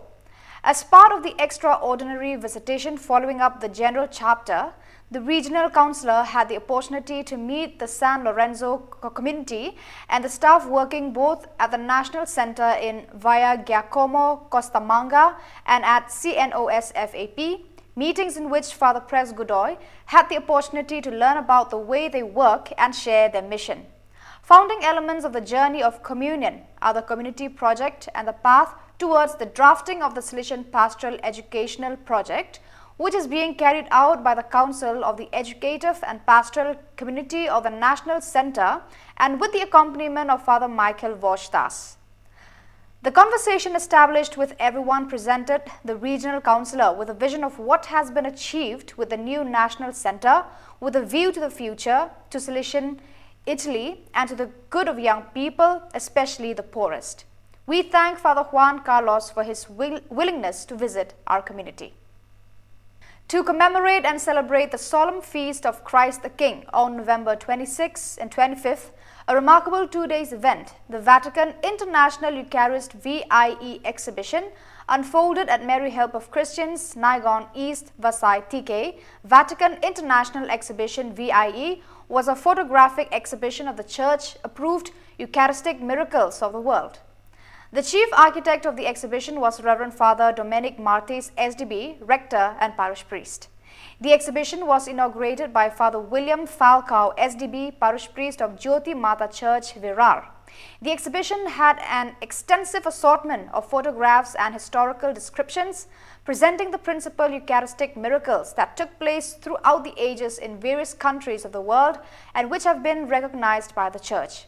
As part of the extraordinary visitation following up the general chapter, the regional councillor had the opportunity to meet the San Lorenzo co-, community and the staff working both at the National Centre in Via Giacomo Costamagna and at C N O S F A P, meetings in which Father Prez Godoy had the opportunity to learn about the way they work and share their mission. Founding elements of the Journey of Communion are the community project and the path towards the drafting of the Salesian Pastoral Educational Project, which is being carried out by the Council of the Educative and Pastoral Community of the National Centre and with the accompaniment of Father Michael Voshtas. The conversation established with everyone presented the regional councillor with a vision of what has been achieved with the new national centre with a view to the future, to Salesian Italy, and to the good of young people, especially the poorest. We thank Father Juan Carlos for his will-, willingness to visit our community. To commemorate and celebrate the solemn feast of Christ the King on November twenty-sixth and twenty-fifth, a remarkable two days event, the Vatican International Eucharist V I E exhibition, unfolded at Mary Help of Christians, Naigaon East, Vasai T K. Vatican International Exhibition V I E was a photographic exhibition of the Church approved Eucharistic miracles of the world. The chief architect of the exhibition was Reverend Father Domenic Martis, S D B, rector and parish priest. The exhibition was inaugurated by Father William Falcao, S D B, parish priest of Jyoti Mata Church, Virar. The exhibition had an extensive assortment of photographs and historical descriptions presenting the principal Eucharistic miracles that took place throughout the ages in various countries of the world and which have been recognized by the Church.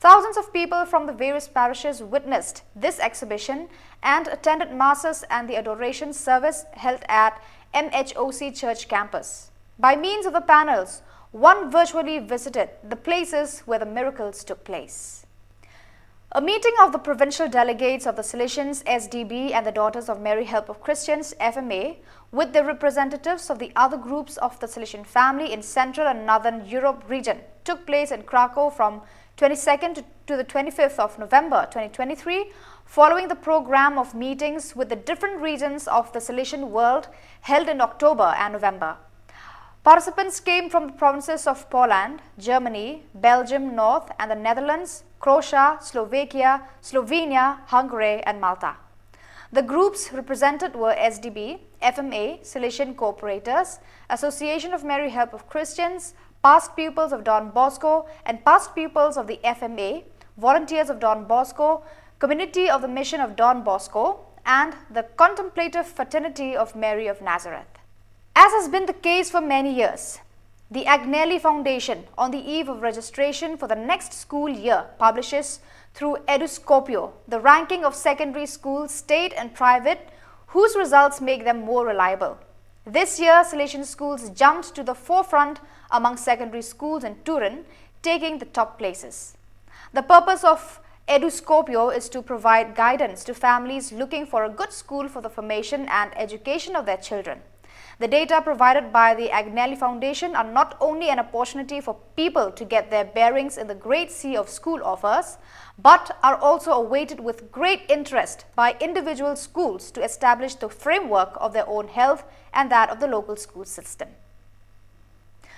Thousands of people from the various parishes witnessed this exhibition and attended masses and the adoration service held at M H O C Church campus. By means of the panels, one virtually visited the places where the miracles took place. A meeting of the provincial delegates of the Salesians, S D B, and the Daughters of Mary Help of Christians, F M A, with the representatives of the other groups of the Salesian family in Central and Northern Europe region took place in Krakow from twenty-second to, to the twenty-fifth of November twenty twenty-three, following the program of meetings with the different regions of the Salesian world held in October and November. Participants came from the provinces of Poland, Germany, Belgium North and the Netherlands, Croatia, Slovakia, Slovenia, Hungary, and Malta. The groups represented were S D B, F M A, Salesian Cooperators, Association of Mary Help of Christians, past pupils of Don Bosco and past pupils of the F M A, volunteers of Don Bosco, community of the Mission of Don Bosco, and the Contemplative Fraternity of Mary of Nazareth. As has been the case for many years, the Agnelli Foundation, on the eve of registration for the next school year, publishes through Eduscopio the ranking of secondary schools, state and private, whose results make them more reliable. This year, Salesian schools jumped to the forefront among secondary schools in Turin, taking the top places. The purpose of Eduscopio is to provide guidance to families looking for a good school for the formation and education of their children. The data provided by the Agnelli Foundation are not only an opportunity for people to get their bearings in the great sea of school offers, but are also awaited with great interest by individual schools to establish the framework of their own health and that of the local school system.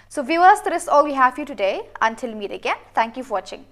So viewers, that is all we have for you today. Until we meet again, thank you for watching.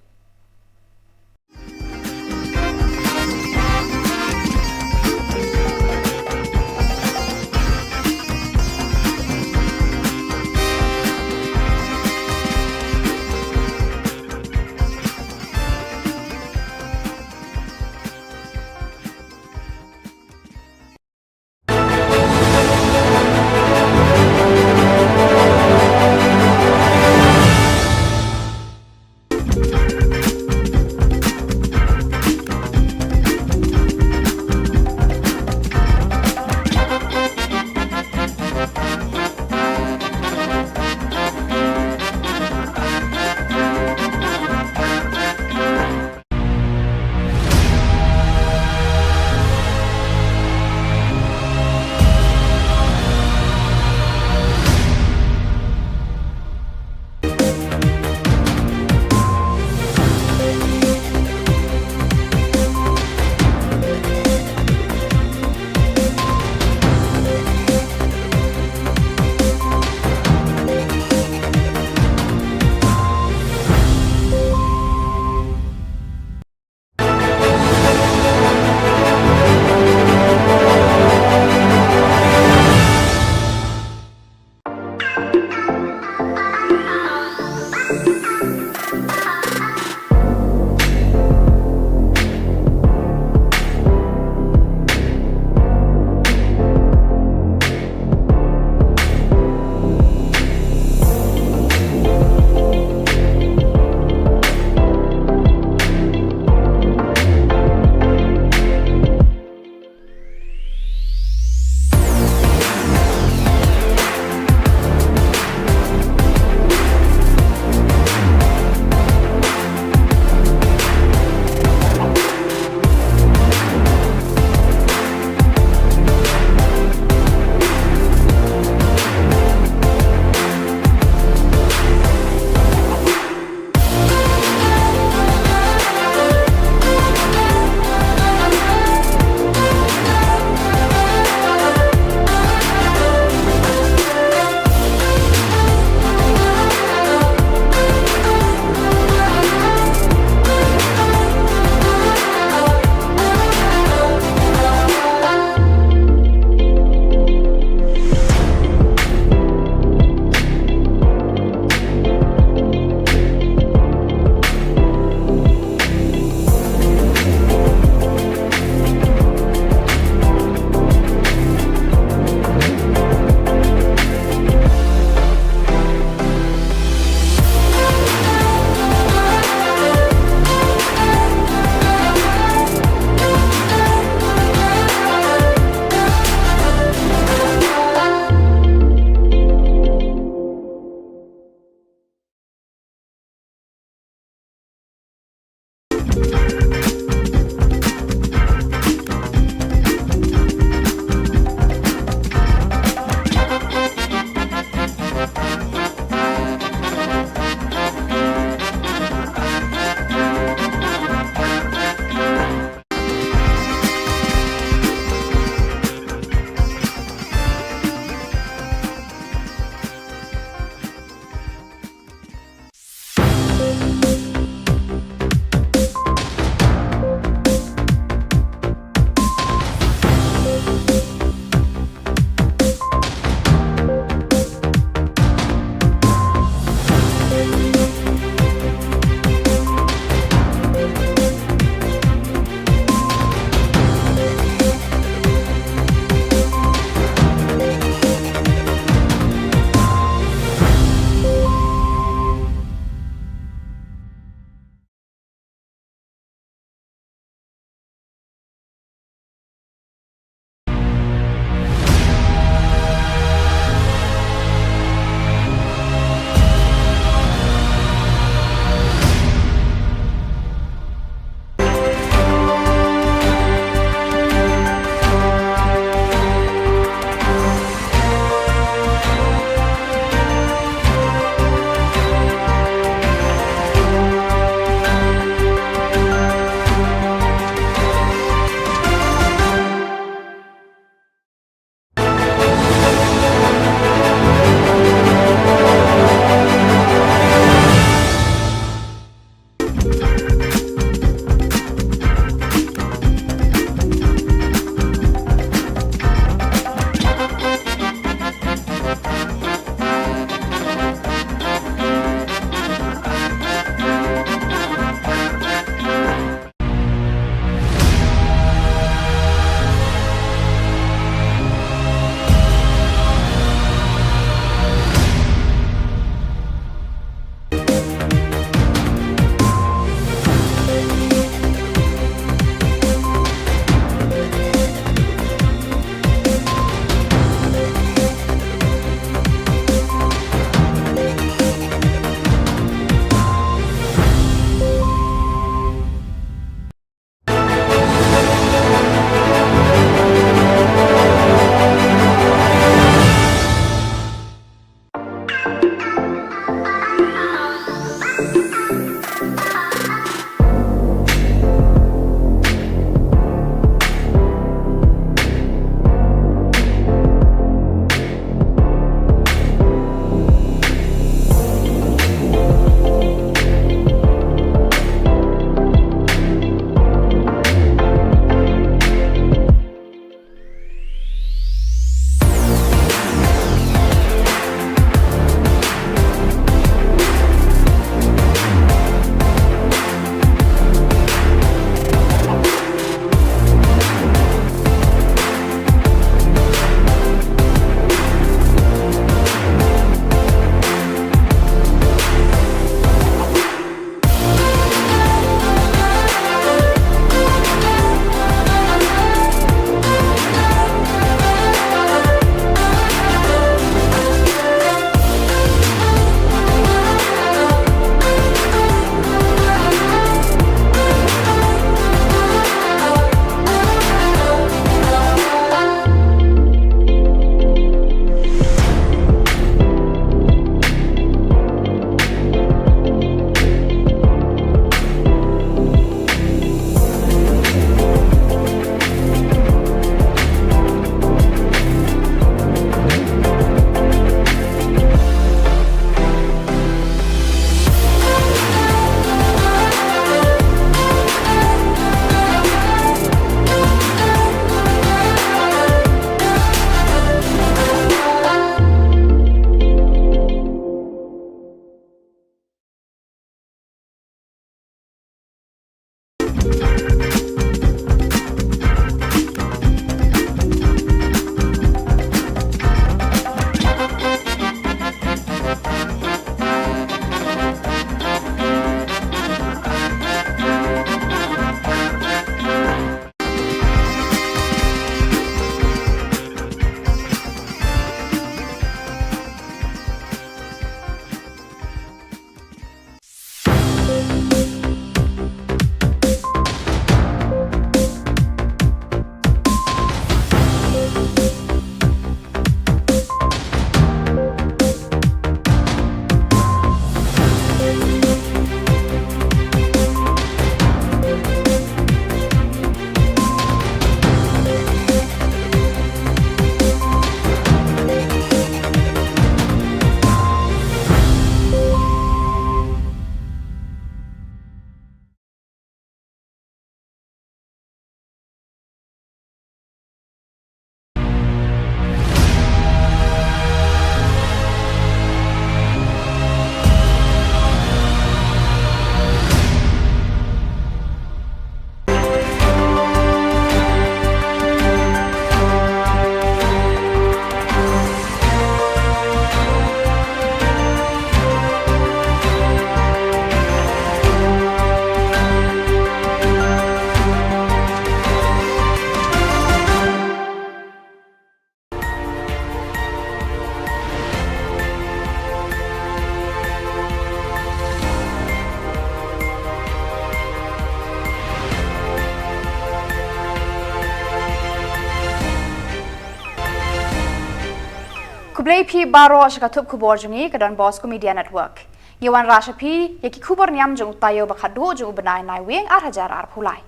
Khublei phi baroh sha ka thup khubor jong ngi ka Don Bosco Media Network. Ngi wanrah sha phi ïa ki khubor niam jong u taïew ba khatduh jong u bnai Naiwieng ar hajar arphew lai.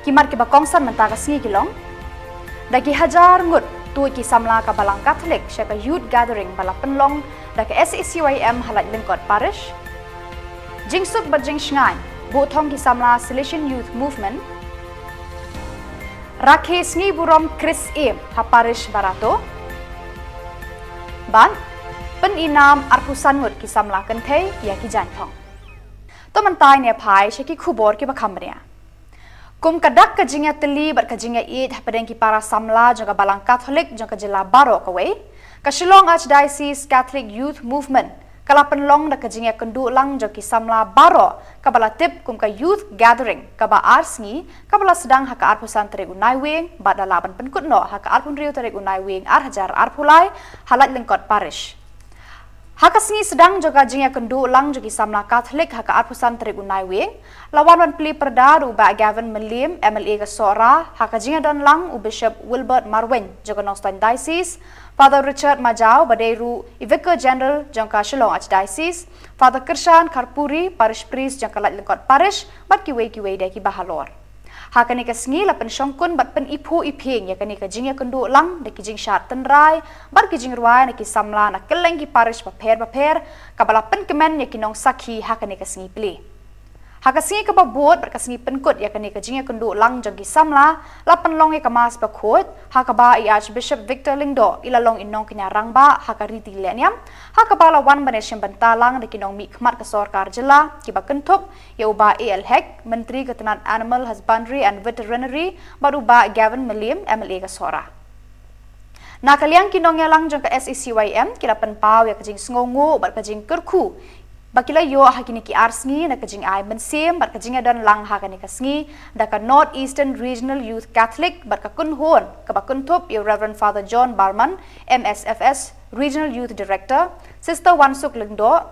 Ki mat kiba kongsan mynta ka sngi ki long: da ki hajar ngut tuid ki samla ka Balang Katholik sha ka Youth Gathering ba la pynlong da ka S A C Y M ha Laityngkot Parish. Jingsuk bad jingshngaiñ buh thong ki samla Salesian Youth Movement. Rakhe sngi burom Khrist Ïing ha Parish Barato. Bad pynïainam arphew san ngut ki samla kynthei ïa ki jaiñthong. To mynta ngin ïa phai sha ki khubor kiba kham bniah. Kum ka dak ka jingïatylli bad ka jingïaieit hapdeng ki para samla jong ka Balang Katholik jong ka jylla baroh kawei, ka Shillong Archdiocese Catholic Youth Movement ka la pynlong da ka jingïakynduh lang jong ki samla baroh kaba la tip kum ka Youth Gathering kaba ar sngi, kaba la sdang ha ka arphew san tarik u Naiwieng bad la lah ban pynkut noh ha ka arphew hynriew tarik u Naiwieng ar hajar arphew lai ha Laityngkot Parish. Ha ka sngi sdang jong ka jingïakynduh lang jong ki samla Katholik ha ka arphew san tarik u Naiwieng, la wan ban plie pyrda da u Bah Gavin Mylliem, M L A ka Sohra, ha ka jingïadon lang u Bishop Wilbert Marwein jong ka Nongstoiñ Diocese, Father Richard Majaw ba dei ruh i Vicar General jong ka Shillong Archdiocese, Father Kyrshan Kharpuri, Parish Priest jong ka Laityngkot Parish, bad kiwei kiwei de kiba halor. Ha kane ka sngi la pynshongkun bad pyniphuh iphieng ïa kane ka jingïakynduh lang da ki jingshad tynrai bad ki jingrwai na ki samla na kylleng ki parish bapher bapher, kaba la pynkmen ïa ki nongsakhi ha kane ka sngi plie. Ha ka sngi kaba bud bad ka sngi pynkut ïa kane ka jingïakynduh lang jong ki samla, la pynlong ïa ka Mass bakhuid, ha kaba i Archbishop Victor Lyngdoh i la long i nongkñia rangbah ha ka riti lehniam, ha kaba la wan ban ïashim bynta lang da ki nongmihkhmat ka sorkar jylla kiba kynthup ïa u Bah A L Hek, Myntri ka tnat Animal Husbandry and Veterinary, bad u Bah Gavin Mylliem, M L A ka Sohra. Na ka liang ki nongïalang jong ka S A C Y M ki la pynpaw ïa ka jingsngewnguh bad ka jingkyrkhu ba ki la ïoh ha kine ki ar sngi na ka jingai mynsiem bad ka jingïadon lang ha kane ka sngi da ka North Eastern Regional Youth Catholic bad ka kynhun kaba kynthup ïa u Reverend Father John Barman, M S F S Regional Youth Director, Sister Wansuk Lyngdoh,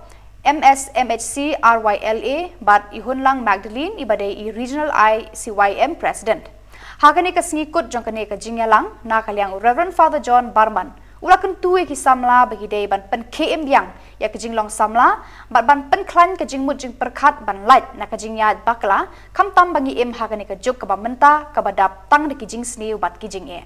M S M H C R Y L A, bad i Hunlang Magdalene iba dei i Regional I C Y M President. Ha kane ka sngi kut jong kane ka jingïalang, na ka liang u Reverend Father John Barman u la kyntu ïa ki samla ba ki dei ban pynkhie im biang ïa ka jinglong samla bad ban pynkhlaiñ ka jingmut jingpyrkhat ban lait na ka jingïaid bakla, khamtam ba ngi im ha kane ka juk kaba mynta kaba dap tang da ki jingsniew bad ki jingeh.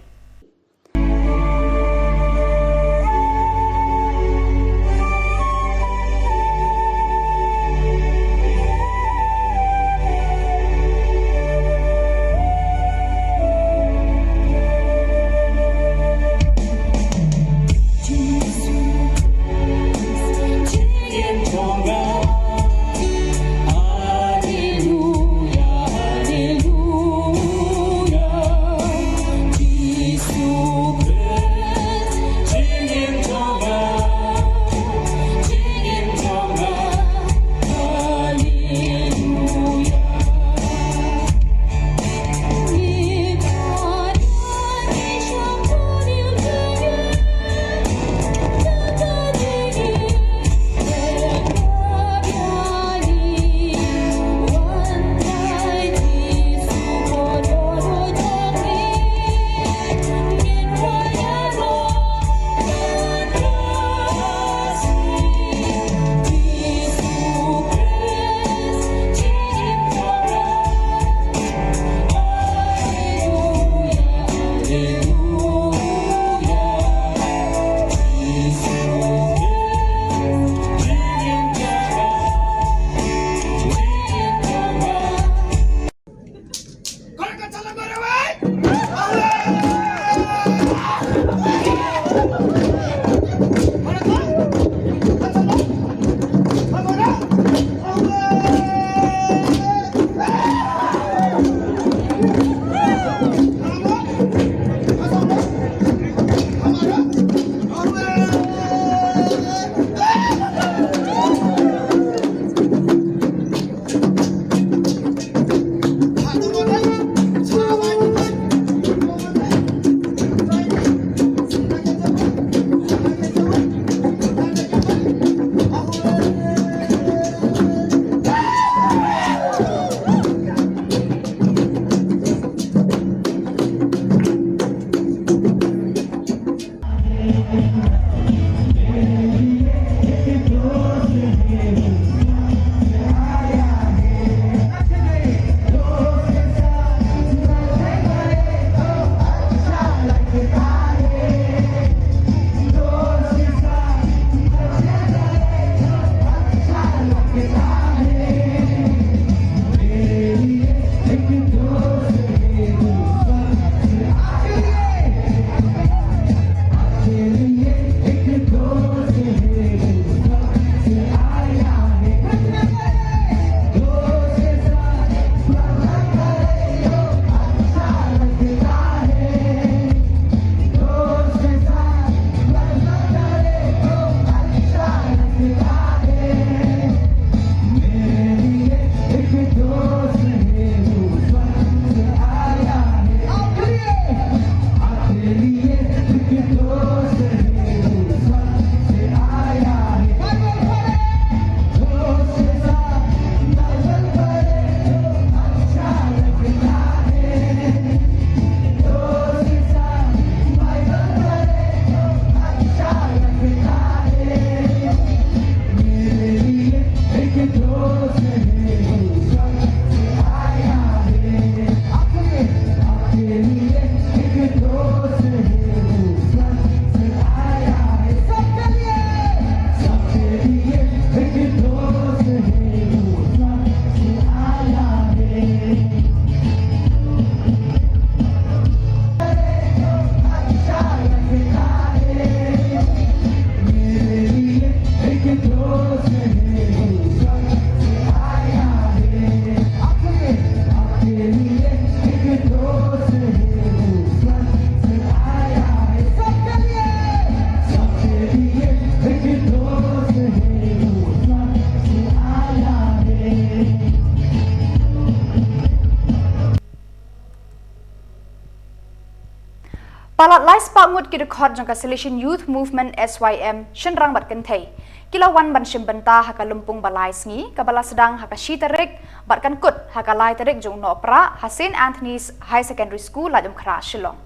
Palat lai spah ngut ki dkhot jong ka Salesian Youth Movement, S Y M, shynrang bad kynthei, ki la wan ban shim bynta ha ka lympung ba lai sngi kaba la sdang ha ka shi tarik bad kan kut ha ka lai tarik jong u Nohprah ha Saint Anthony's Higher Secondary School, Laitumkhrah, Shillong.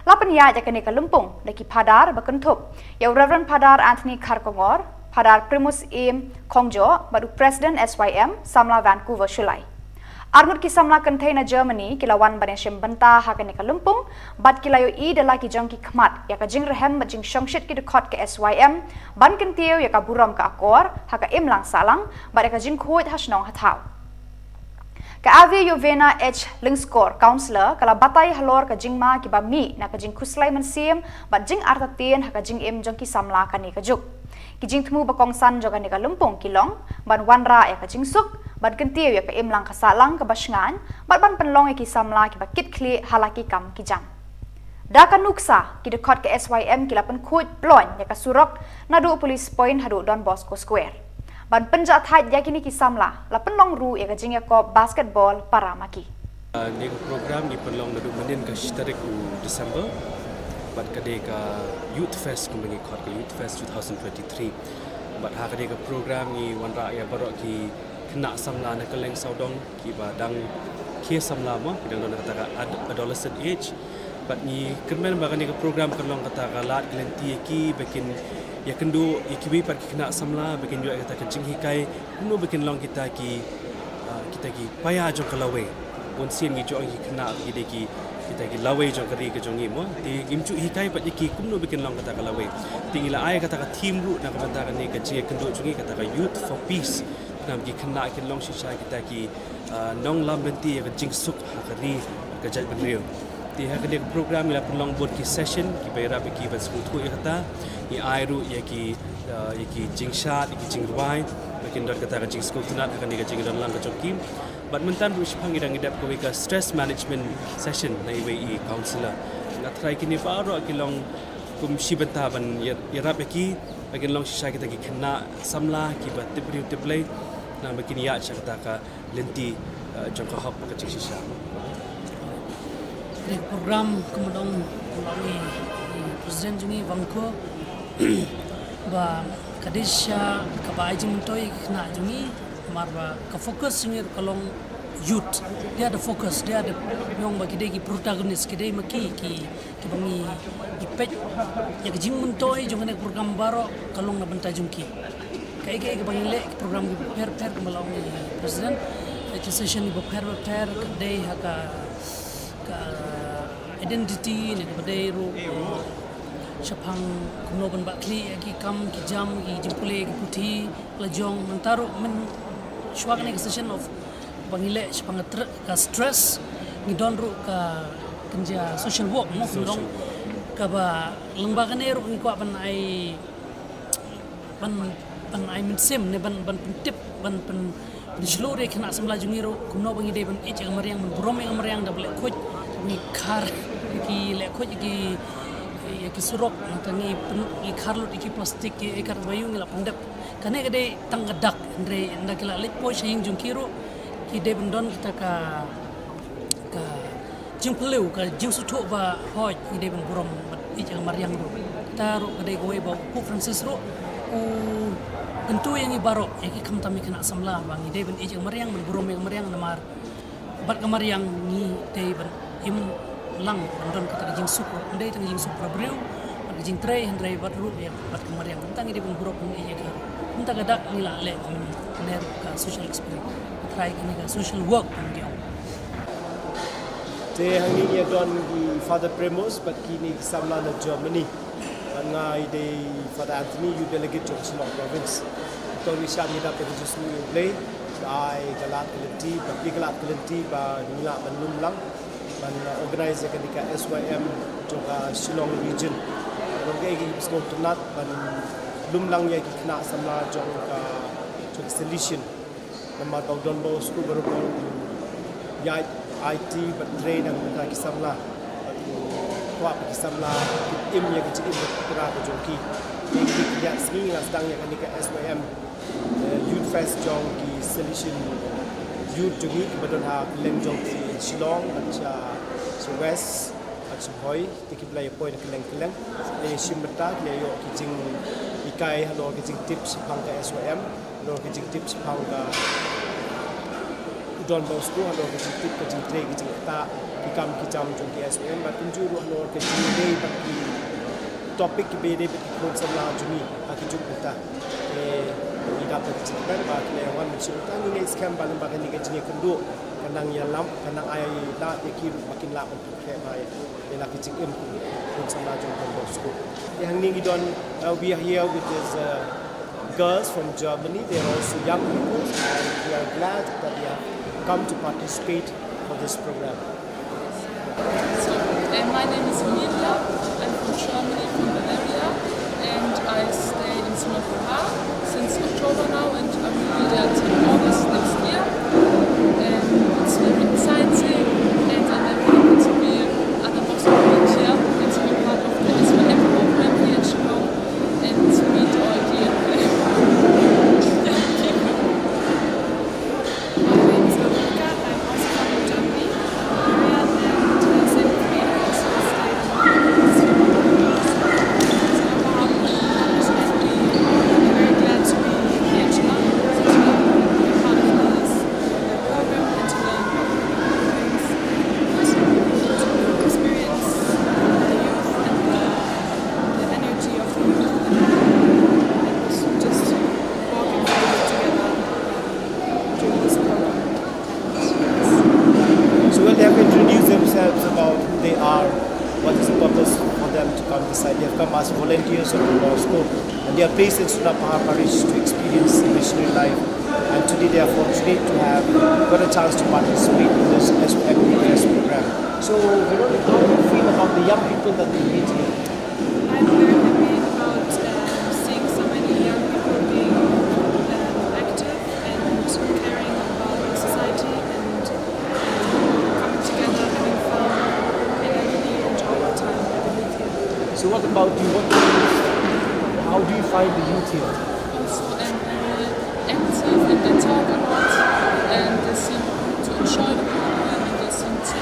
La pynïaid ïa kane ka lympung da ki phadar ba kynthup ïa u Reverend Phadar Anthony Kharkongor, Phadar Primus Im Khongjoh bad u President S Y M, Samla Vancouver Shullai. Arngut ki samla kynthei na Germany ki la wan ban ïashim bynta ha kane ka lympung bad ki la ïohi da la ki jong ki khmat ïa ka jingrhem bad jingshongshit ki dkhot ka S Y M ban kyntiew ïa ka burom ka akor ha ka imlang sahlang bad ïa ka jingkhuid ha shnong ha thaw. Ka Ave Yovena H Lyngskor, Councillor, ka la batai halor ka jingma kiba mih na ka jingkhuslai mynsiem bad jingartatien ha ka jingim jong ki samla kane ka juk. Ki jingthmu ba kongsan jong kane ka lympung ki long ban wanrah ïa ka jingsuk, ban kyntiew ïa ka imlang ka sahlang kaba shngaiñ bad ban pynlong ïa ki samla kiba kit khlieh ha la ki kam ki jam. Da ka nuksa, ki dkhot ka S Y M ki la pynkhuid ploiñ ïa ka surok naduh Police Point haduh Don Bosco Square. Ban pynjahthait ïa kine ki samla, la pynlong ruh ïa ka jingïakop basketball para ma ki. Ah, kane ka program ngi pynlong naduh mynnin ka shi tarik u December, bad ka dei ka Youth Fest, kumba ngi khot ka Youth Fest two thousand twenty-three. Bad ha kane ka program ngi wanrah ïa baroh ki khynnah samla na kylleng sawdong kiba dang khie samla mo, ki dang don ha kata ka ad-, adolescent age. Bad ngi kyrmen ba kane ka program kan long kata ka lad ka lynti ïa ki ba kin ïakynduh ïa kiwei pat ki khynnah samla, ba kin ïoh ïa kata ka jinghikai kumno ba kin long kita ki, ah, kita ki paia jong ka lawei. Bun sien ngi ju ong ïa ki khynnah ki dei ki, kita ki lawei jong ka ri ka jong ngi mo. Te ngim ju hikai pat ïa ki kumno ba kin long kata ka lawei. Te ngi la ai kata ka theme ruh na ka bynta kane ka jingïakynduh jong ngi, kata ka Youth for Peace. Namar ki khynnah kin long shisha kita ki, ah, nonglam lynti ïa ka jingsuk ha ka ri, ka jaitbynriew. Te ha kane ka program ngi la pynlong bun ki session kiba ïarap ïa ki ban sngewthuh ïa kata. Ngi ai ruh ïa ki, ah, ïa ki jingshad, ïa ki jingrwai ba kin don kata ka jingsngewtynnat ha kane ka jingdonlang ka jong ki. Bad mynta ruh shaphang ngi dang ïadep kawei ka stress management session na iwei i counsellor. Nga tharai kine baroh ki long kum shi bynta ban ïa-, ïarap ïa ki ba kin long shisha kita ki khynnah samla kiba tip briew tip Blei, namar ba kin ïaid sha kata ka lynti, eh, jong ka hok bad ka jingshisha. Kane ka program kumba ong u President jong ngi Vangkho ba ka dei shisha kaba ai jingmyntoi ïa ki khynnah jong ngi, namar ba ka focus jong ngi ruh ka long youth. They are the focus, they are the, ngi ong ba ki dei ki protagonist, ki dei ma ki, ki kiba ngi, ngi peit ïa ka jingmyntoi jong kane ka program baroh ka long na bynta jong ki. Kaei kaei kaba ngi leh, ki program kiba pher pher kumba la ong i President, ki session kiba pher pher ka dei ha ka, ka identity ne kaba dei ruh shaphang kumno ban bah khlieh ïa ki kam ki jam, ki jingpule ki puthi la jong. Mynta ruh mynshuwa kane ka session of ba ngi leh shaphang ka tr-, ka stress, ngi don ruh ka kynja social work mo, ngi don kaba lyngba kane ruh ngi kwah ban ai, ban, ban ai mynsiem ne ban, ban pyntip, ban pyn, pynshlur ïa ki khynnah samla jong ngi ruh kumno ba ngi dei ban ïeit ïa ka mariang, ban burom ïa ka mariang da ba leh khuid, ngi khar ïa ki, leh khuid ïa ki, ïa ki surok, nangta ngi pyn, ngi khar lut ïa ki plastik, ki ei kat ba ïoh ngi la pyndep. Kane ka dei tang ka dak, hynrei ynda ki la leit poi sha ïing jong ki ruh ki dei ban don kita ka, ka jingphylliew, ka jingsngewthuh ba hooid ngi dei ban burom bad ïeit ïa ka mariang ruh. Kata ruh ka dei kawei ba u Pope Francis ruh u kyntu ïa ngi baroh, ïa ki khamtam ïa ki khynnah samla, ba ngi dei ban ïeit ïa ka mariang, ban burom ïa ka mariang, namar bad ka mariang ngi dei ban im lang, ban don kata ka jingsuk ruh. Ym dei tang jingsuk para briew bad ka jingtrei, hynrei bad ruh ïa bad ka mariang. Mynta ngi dei ban burom ïa ka. Mynta ka dak ngi la leh, ne ruh ka social experience. Ka trai kane ka social work ngi ong. Te hangne ngi don ki Father Premos bad kine ki samla na Germany. Bad nga i dei Father Anthony, youth delegate jong Shillong Province. To ngi shah ngi dap ka jingsngew ïa U Blei, ai ka lad ka lynti, bad phi ka lad ka lynti ba ngi lah ban lum lang ban, uh, organize ïa kane ka S Y M jong ka Shillong region. Long kaei kaei ba sngewtynnat ban lum lang ïa ki khynnah samla jong ka, jong ka Salesian. Namar ba u Don Bosco baroh u ïaid aiti bad trei na ka bynta ki samla. Bad u kwah ba ki samla kin im ïa ka jingim ba pura ka jong ki. Ïa ki, ki ïaid sngi nga sdang ïa kane ka S Y M, eh, Youth Fest jong ki Salesian Youth jong ngi kiba don ha kylleng jong ki Shillong bad sha, sha West. Bad Sngewbha te ki ba la ïa poi na kylleng kylleng, ki la ïa shim bynta, ki la ïoh ki jinghikai halor ki jingtip shaphang ka S Y M, halor ki jingtip shaphang ka u Don Bosco, halor ki jingtip ka jingtrei ki jingktah, ki kam ki jam jong ki S Y M, bad kumjuh ruh halor ki jingtrei bad ki topic kiba ïadei bad ki khun samla jong ngi ha ki juk mynta. Te ngi dap da ka jingkmen ba ki la ïa wan mynsiem mynta, ngi ngeit skhem ba lyngba kane ka jingïakynduh kan nang ïalam, kan nang ai lad ïa ki ruh ba kin lah ban pynkreh bha ïa la ki jingim ki khun samla jong Don Bosco. Te hangne ngi don, uh, we are here with these, uh, girls from Germany. They are also young people, and we are glad that they have come to participate for this program. So, uh, my name is Emilia. I'm from Germany, from Bavaria, and I stay in Singapore since October now, and I will be there till August next year. And it's very exciting, and I'm very happy to be at the Bosco Beach here and to be part of the S Y M program here in Shillong and to meet all the young people. My name is Veronica. I'm also from Germany. And, uh, same with me, I also stay in Singapore. So I'm very glad to be here in Shillong, to be part of this, uh, program and to learn things. First of all, to experience the youth and the, the energy of the youth and, and also just walking together. So when they have introduced themselves about who they are, what is the purpose for them to come this side, they have come as volunteers of the Bosco, and they are placed in Sunapahar Parish to experience the missionary life. And today they are fortunate to have got a chance to participate in this S O M P S program. So, Veronica, how do you feel about the young people that we meet here? I'm very happy about, uh, seeing so many young people being, um, active and caring about the society and, um, coming together, having fun, and I really enjoy the time with the youth here. So what about you? What, how do you find the youth here? Also, I'm very active and they talk a lot, and they seem to enjoy the program, and they seem to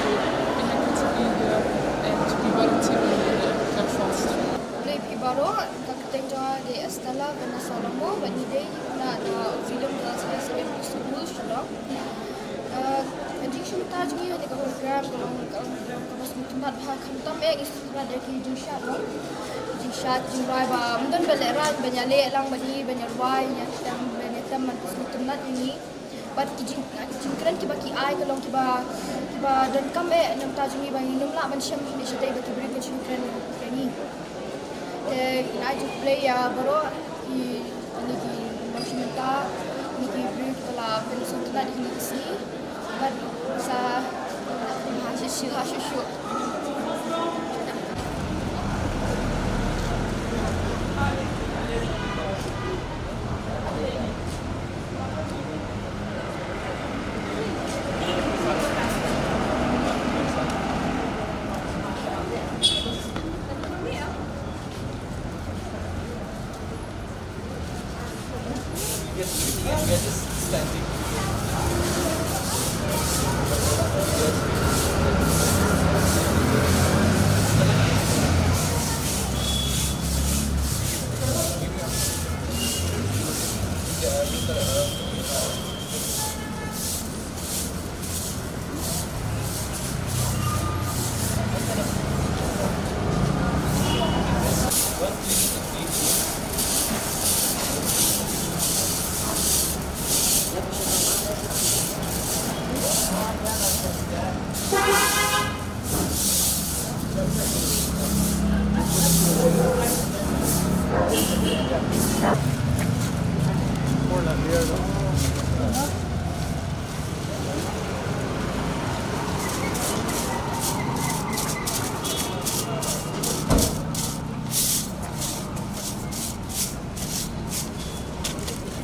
be happy to be here and to be volunteering in the Red Cross. Khublei phi baroh, ka kyrteng jong nga dei Estella Vanessa Longmo, bad ngi dei na, na Auxilium Girls High Secondary School, Shillong. Uh, ka jingshim bynta jong ngi ha kane ka program ka long, ka long program kaba sngewtynnat bha, khamtam eh ngi sngewtynnat ïa ki jingshad, no? Jingshad, jingrwai ba ym don ba lehraiñ ban ïaleh lang bad ngi, ban ïarwai, ïatem, ban ïatem, ban sngewtynnat ïa ngi. Bad ki jing, ki jingkren kiba ki ai ka long kiba, kiba donkam eh na ka bynta jong ngi ba ngin ym lah ban shem shuh shatei ba ki briew kin shu kren ïa ngi. Te ngi ai jingkhublei ïa baroh ki, kine ki nongshim bynta, kine ki briew kiba la pynsngewtynnat ïa kine ki sngi. Bad sa ha shuh shuh, ha shuh shuh.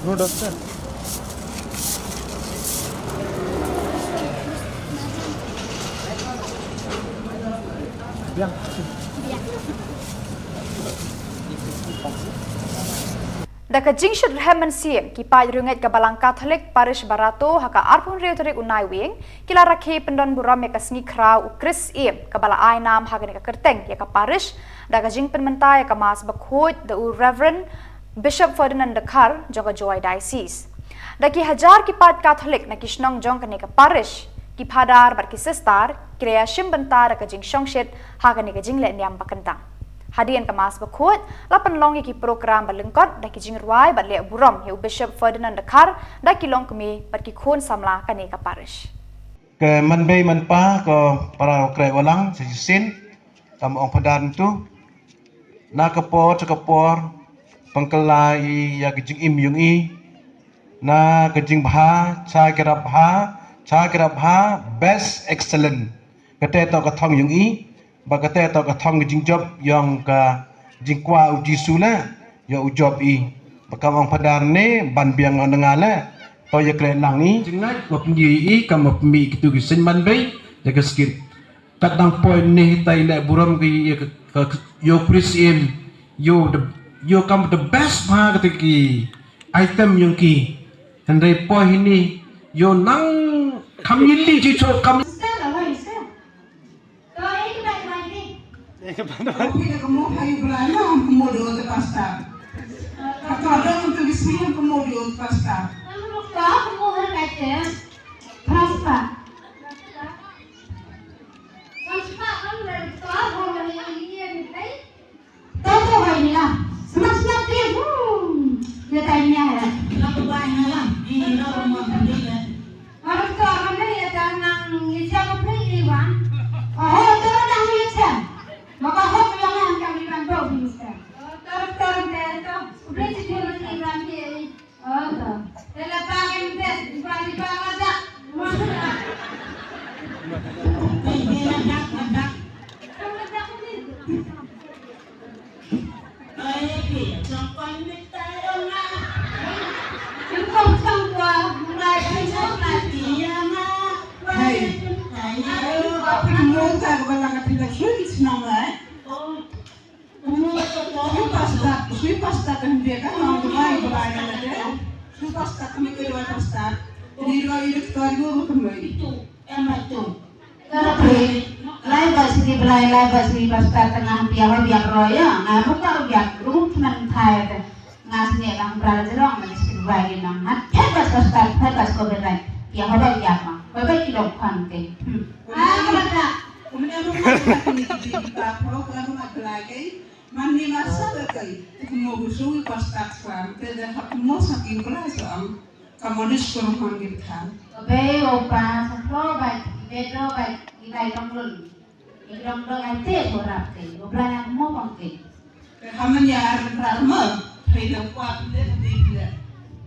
No, doctor. Biang. Da ka jingshit rhem mynsiem, ki paid riewngeit ka Balang Katholik Parish Barato ha ka arphew hynriew tarik u Naiwieng ki la rakhe pyndon burom ïa ka sngi khraw u Kris Syiem kaba la ai nam ha kane ka kyrteng ïa ka parish da ka jingpynmynta ïa ka Mass Bakhuid da u Reverend Bishop Ferdinand Dkhar jong ka Jowai Diocese. Da ki hajar ki paid Katholik na ki shnong jong kane ka parish, ki phadar bad ki sister ki la ïashim bynta da ka jingshongshit ha kane ka jingleh niam ba kyntang. Hadien ka Mass Bakhuid la pynlong ïa ki program ba lyngkot da ki jingrwai bad leh burom ïa u Bishop Ferdinand Dkhar da ki longkmie bad ki khun samla kane ka parish. Ke manbei manpa ko para u kreh walang sa shisien, kam ong padan tu. Na ka por cha ka por pangkala i ïa ka jingim yung i. Na ka jingbha cha ki rap bha cha ki rap bha best excellent. Kate to ka thong yung i. Ba kate to ka thong ka jingjop yong ka jingkwah u Jisu la yong u jop i. Ba kam ong padan ne ban biang ong nga la. To ïa kre lang i. Jingngai ma pyngi i kam ma pynmi kitu ki seiñ manbei da ka skit. Kat dang poi ne tai leh burom ki ïa ka, ka, ïa u Kris Syiem, ïa u the, ïa u kam the best bha kata ki item yong ki. Hynrei poi hini ïa u nang kam yili ji cho kam. Sui pasta, sui pasta kan dia kan orang Dubai Dubai kan ada. Sui pasta kami kedua pasta. Jadi dua ini kedua dua kami. Itu yang itu. Lai ba sini belai lai ba sini pasta tengah dia ho biak roya. Ngai buka biak rup mentai. Ngas ne lang bra jerong man skin wai ne nang hat phet bas bas tar phet bas ko berai. Pia hoba ya ma. Hoba ki long khang ke. Hmm. Ah, mata. Kumne mo ma ni ki di ba pro ko ma belai ke. Man ni ma sa ba ke. Mo bu su ko stak kwan. Te da hap mo sa ki kula so am. Ka mo dis ko man ki than. Be opa sa pro ba. Be do ba. Ki bai tong lun. Ïa ki dong dong ai te ko rap te. Ko bla na mo kong te. Te haman ya ar ra mo. Te da kwa te te te.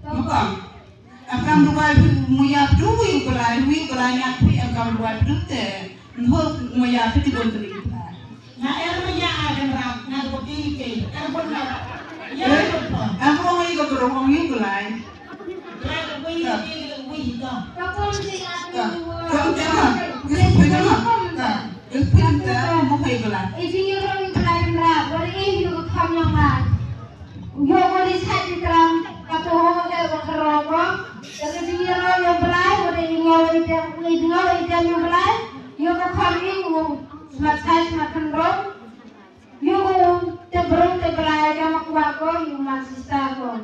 Mo kong. Akam ruwai wi mo ya du wi ko lai wi ko lai ya pi akam ruwai du te. Mo mo ya pi ti bon te ni. Na er mo ya ar ra na ko ti te. Er bon na. Ya ko. Am mo wi ko ro mo wi ko lai. Yu te brung te brai ka ma kwah ko, yu ma sister ko.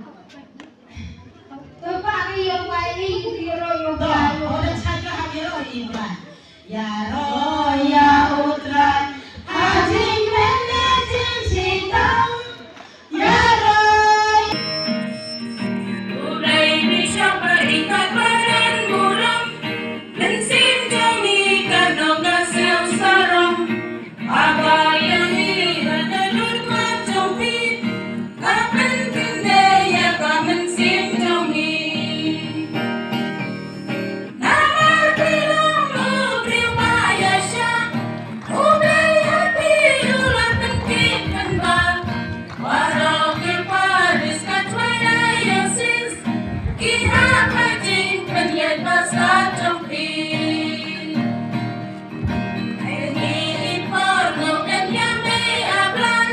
To pa ri yo pa ri yu ro yo pa ro. Ora cha ka ha ro i pa. Ya ro ya u Trai. Ha jing men ne jing sitang. Ya ro. U Blei mi shah ba i kat badan burom. Mynsiem jong i ka nong ka siaw sarong. Haba ïa i la da lut mat jong phi, ka pynkyndai ïa ka mynsiem jong i. Namar phi long u briew ba ïaishah, u Blei ha phi u la pynkit pynbha. Waroh ki parish ka Jowai Diocese, ki hap ha jingpynïaid bastad jong phi. Ai ngi i por no kan ïa mei a Blai,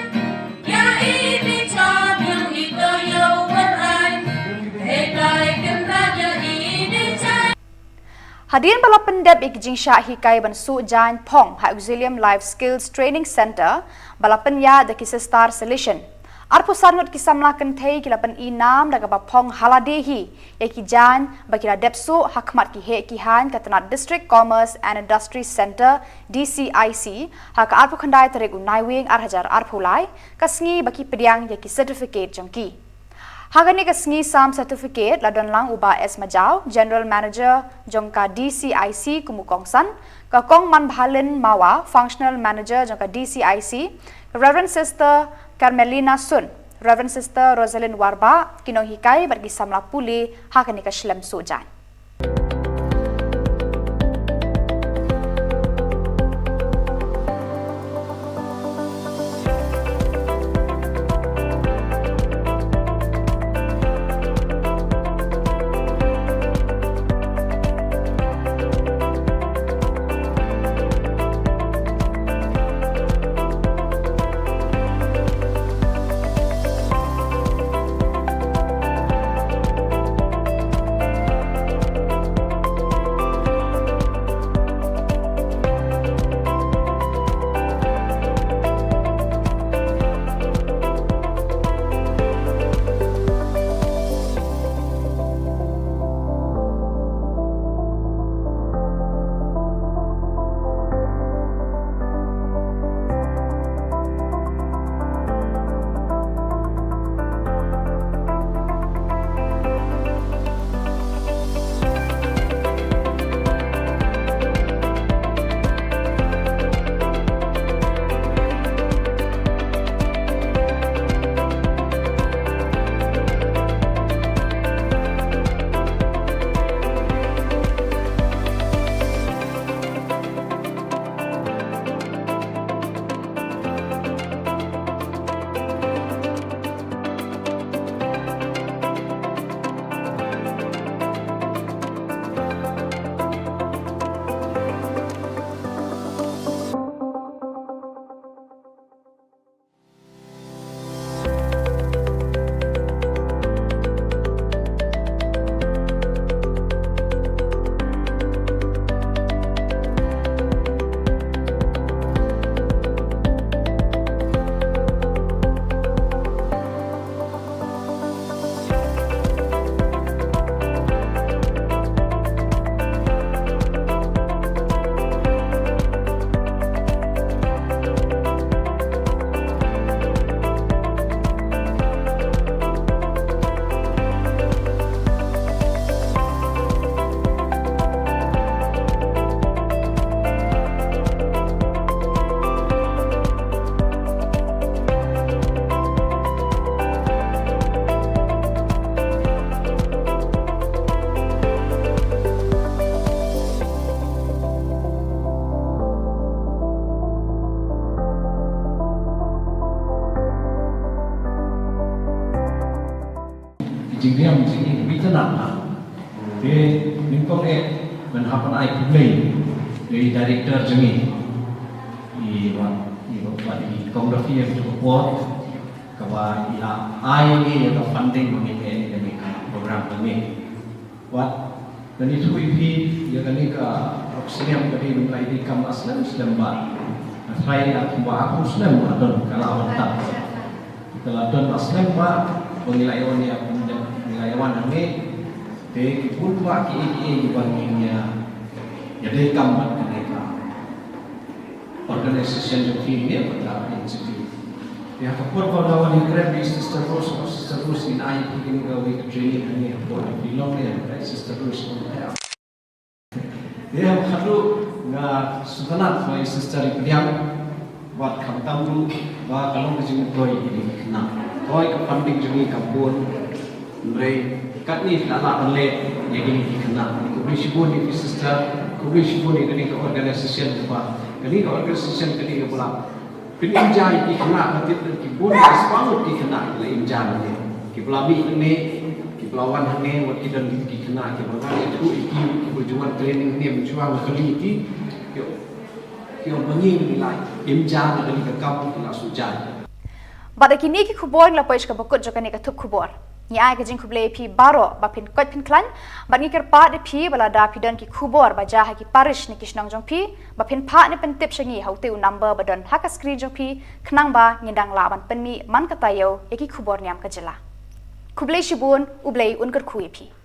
ïa i di chap ïa i to ïa u wer Hadien ba la pyndep ïa ki jingshah hikai ban suh jaiñ phong ha Auxilium Life Skills Training Centre ba la pynïaid da ki Sister Salesian, arphew san ngut ki samla kynthei ki la pynïaid nam da kaba phong ha lade hi ïa ki jaiñ ba ki la dep suh ha khmat ki heh ki haiñ ka tnat District Commerce and Industry Centre, D C I C, ha ka arphew khyndai tarik u Naiwieng ar hajar arphew lai, ka sngi ba ki pdiang ïa ki certificate jong ki. Ha kane ka sngi sam certificate la don lang u Bah S Majaw, General Manager jong ka D C I C kum u kongsan, ka Kong Manbhalin Mawa, Functional Manager jong ka D C I C, ka Reverend Sister Carmelina Sun, Reverend Sister Rosalind Warbah, ki nonghikai bad ki samla pule ha kane ka shlem suh jaiñ. Jingriam jingim, wi tana. Te nyngkong eh ban hap ban ai khublei ïa i director jong ngi, i Bah, i Bah, i Kong Rafi, ïa ka por kaba i la ai ïa ngi ïa ka funding ba ngin ïa ïa ka program ba ngi. Wat, lada ngi ithuh ïa phi, ïa kane ka Auxilium ka dei, ngi la ïa dei kam slem slem bha. Nga tharai ïa kumba arphew snem ka don ka la wan tang. Ka la don ba slem bha ba ngi la ïa wan, ïa ngi la ïa wan hangne. Te ki bun bha kiei kiei kiba ngin ïa, ïa dei kam bad kane ka organization jong phi ne bad ka institute. Ïa ka por ba la wan ïakren bad i Sister Rose, Sister Rose, in ai phi kin ka wei ka training hangne hapoh Shillong ne, Sister Rose, ong ïa. Ïa, khadduh nga sngewtynnat ba i Sister i pdiang, bad khamtam ruh ba ka long ka jingmyntoi ïa kine ki khynnah. Hooid ka funding jong ngi kam bun, hynrei katne phi la lah ban leh ïa kine ki khynnah. Khublei shibun ïa phi Sister, khublei shibun ïa kane ka organization kaba, kane ka organization kane kaba la pynimjai ïa ki khynnah, ba tip ki bun, ki spah ngut ki khynnah ki la imjai ïa ki, kiba la mih hangne, kiba la wan hangne, wat ki don ki khynnah kiba nga ïathuh ïa ki, kiba ju wan training hangne, ba ju wan kali ïa ki, ki ong ba ngi ngi la imjai na kane ka kam, ki la shu jai. Bad da kine ki khubor ngi la poi sha kaba kut jong kane ka thup khubor. Ngi ai ka jingkhublei ïa phi baroh ba phin koit phin khlaiñ, bad ngi kyrpad ïa phi ba lada phi don ki khubor ba jia ha ki parish ne ki shnong jong phi, ba phin phah ne pyntip sha ngi ha utei u number ba don ha ka screen jong phi, khnang ba ngin dang lah ban pynmih man ka taïew ïa ki khubor niam ka jylla. Khublei shibun, U Blei un kyrkhu ïa phi.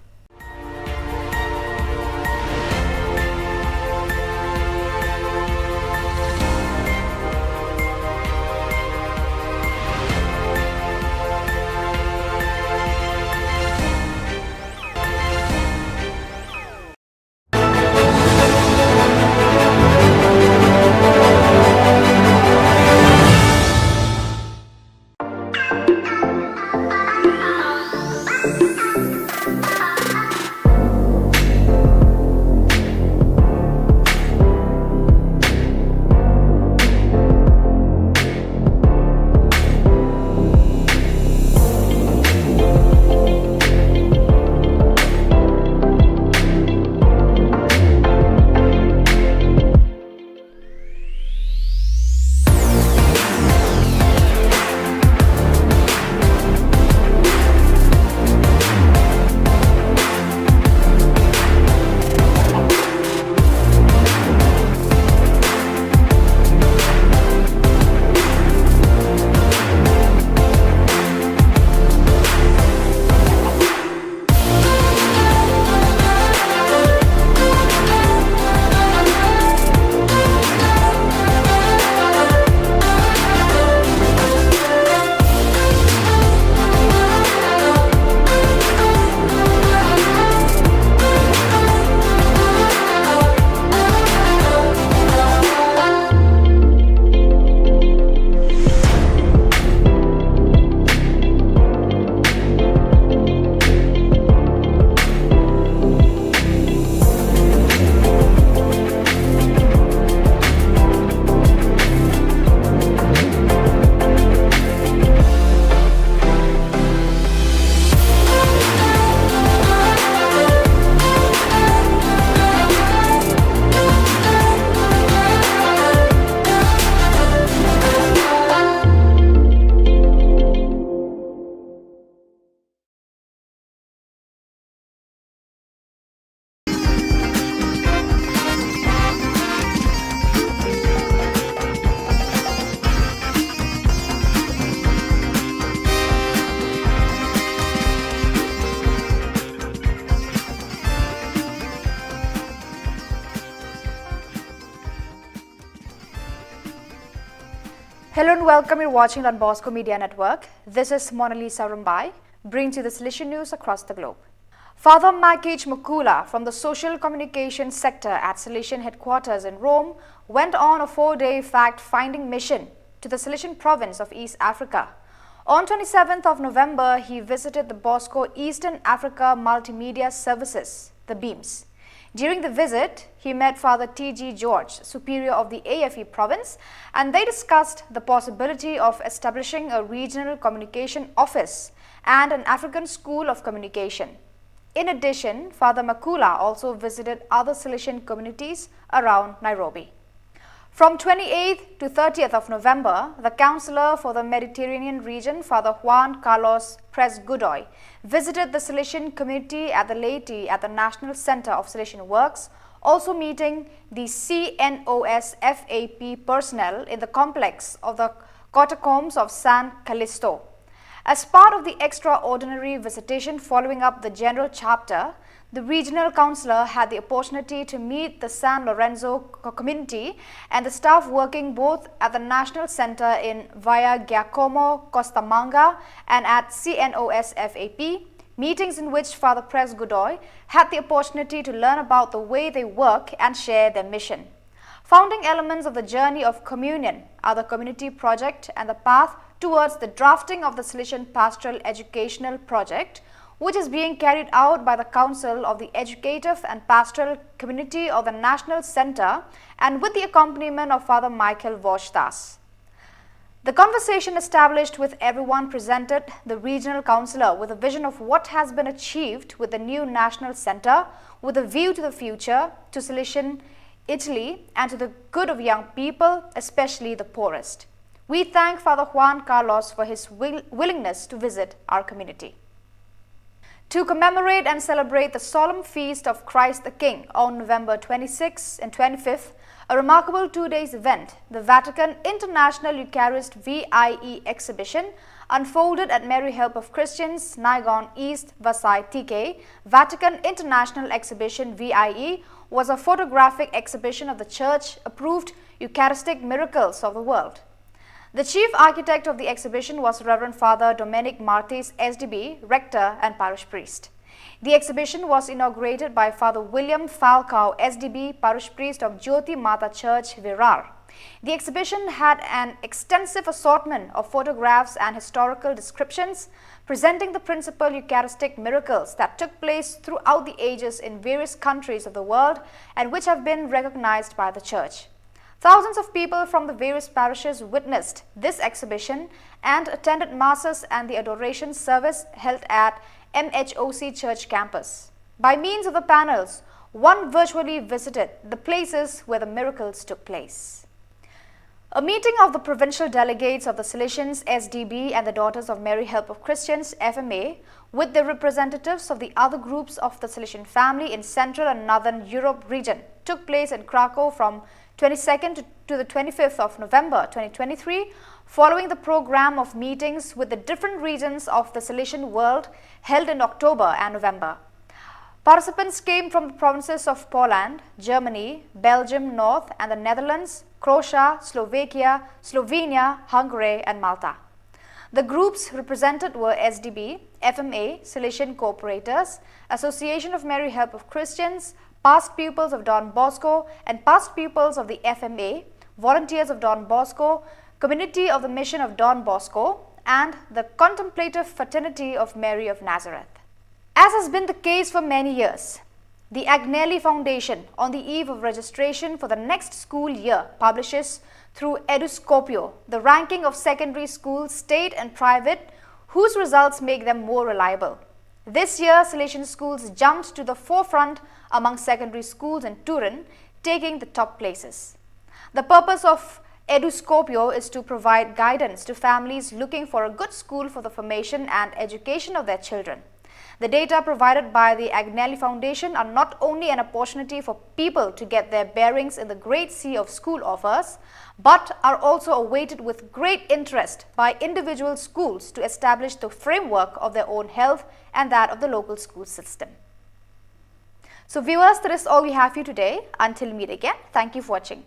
Hello and welcome. You're watching Don Bosco Media Network. This is Monalisa Rumbai, bringing to you the Salesian news across the globe. Father Makich Makula from the Social Communication Sector at Salesian Headquarters in Rome went on a four-day fact-finding mission to the Salesian province of East Africa. On twenty-seventh of November, he visited the Bosco Eastern Africa Multimedia Services, the BEAMS. During the visit, he met Father T G George, Superior of the A F E province, and they discussed the possibility of establishing a regional communication office and an African School of Communication. In addition, Father Makula also visited other Salesian communities around Nairobi. From twenty-eighth to thirtieth of November, the Councillor for the Mediterranean region, Father Juan Carlos Prez Godoy, visited the Salesian community at the laity at the National Centre of Salesian Works, also meeting the C N O S F A P personnel in the complex of the Catacombs of San Callisto. As part of the extraordinary visitation following up the General Chapter, the regional councillor had the opportunity to meet the San Lorenzo co-, community and the staff working both at the National Centre in Via Giacomo Costamanga and at C N O S F A P, meetings in which Father Prez Godoy had the opportunity to learn about the way they work and share their mission. Founding elements of the Journey of Communion are the community project and the path towards the drafting of the Salesian Pastoral Educational Project, which is being carried out by the Council of the Educative and Pastoral Community of the National Centre and with the accompaniment of Father Michael Voshdas. The conversation established with everyone presented the regional councillor with a vision of what has been achieved with the new national centre with a view to the future, to Salesian Italy and to the good of young people, especially the poorest. We thank Father Juan Carlos for his will-, willingness to visit our community. To commemorate and celebrate the solemn feast of Christ the King on November twenty-sixth and twenty-fifth, a remarkable two days event, the Vatican International Eucharist V I E exhibition unfolded at Mary Help of Christians, Naigaon East, Vasai T K. Vatican International Exhibition V I E was a photographic exhibition of the Church approved Eucharistic miracles of the world. The chief architect of the exhibition was Reverend Father Domenic Martis, S D B, rector and parish priest. The exhibition was inaugurated by Father William Falcao, S D B, parish priest of Jyoti Mata Church, Virar. The exhibition had an extensive assortment of photographs and historical descriptions presenting the principal Eucharistic miracles that took place throughout the ages in various countries of the world and which have been recognized by the Church. Thousands of people from the various parishes witnessed this exhibition and attended masses and the adoration service held at M H O C Church campus. By means of the panels, one virtually visited the places where the miracles took place. A meeting of the provincial delegates of the Salesians S D B and the Daughters of Mary Help of Christians F M A with the representatives of the other groups of the Salesian family in Central and Northern Europe region took place in Krakow from twenty-second to, to the twenty-fifth of November twenty twenty-three, following the program of meetings with the different regions of the Salesian world held in October and November. Participants came from the provinces of Poland, Germany, Belgium North and the Netherlands, Croatia, Slovakia, Slovenia, Hungary and Malta. The groups represented were S D B, F M A, Salesian Cooperators, Association of Mary Help of Christians, past pupils of Don Bosco and past pupils of the F M A, volunteers of Don Bosco, community of the Mission of Don Bosco, and the Contemplative Fraternity of Mary of Nazareth. As has been the case for many years, the Agnelli Foundation, on the eve of registration for the next school year, publishes through Eduscopio the ranking of secondary schools, state and private, whose results make them more reliable. This year, Salesian schools jumped to the forefront among secondary schools in Turin, taking the top places. The purpose of Eduscopio is to provide guidance to families looking for a good school for the formation and education of their children. The data provided by the Agnelli Foundation are not only an opportunity for people to get their bearings in the great sea of school offers, but are also awaited with great interest by individual schools to establish the framework of their own health and that of the local school system. So viewers, that is all we have for you today. Until we meet again, thank you for watching.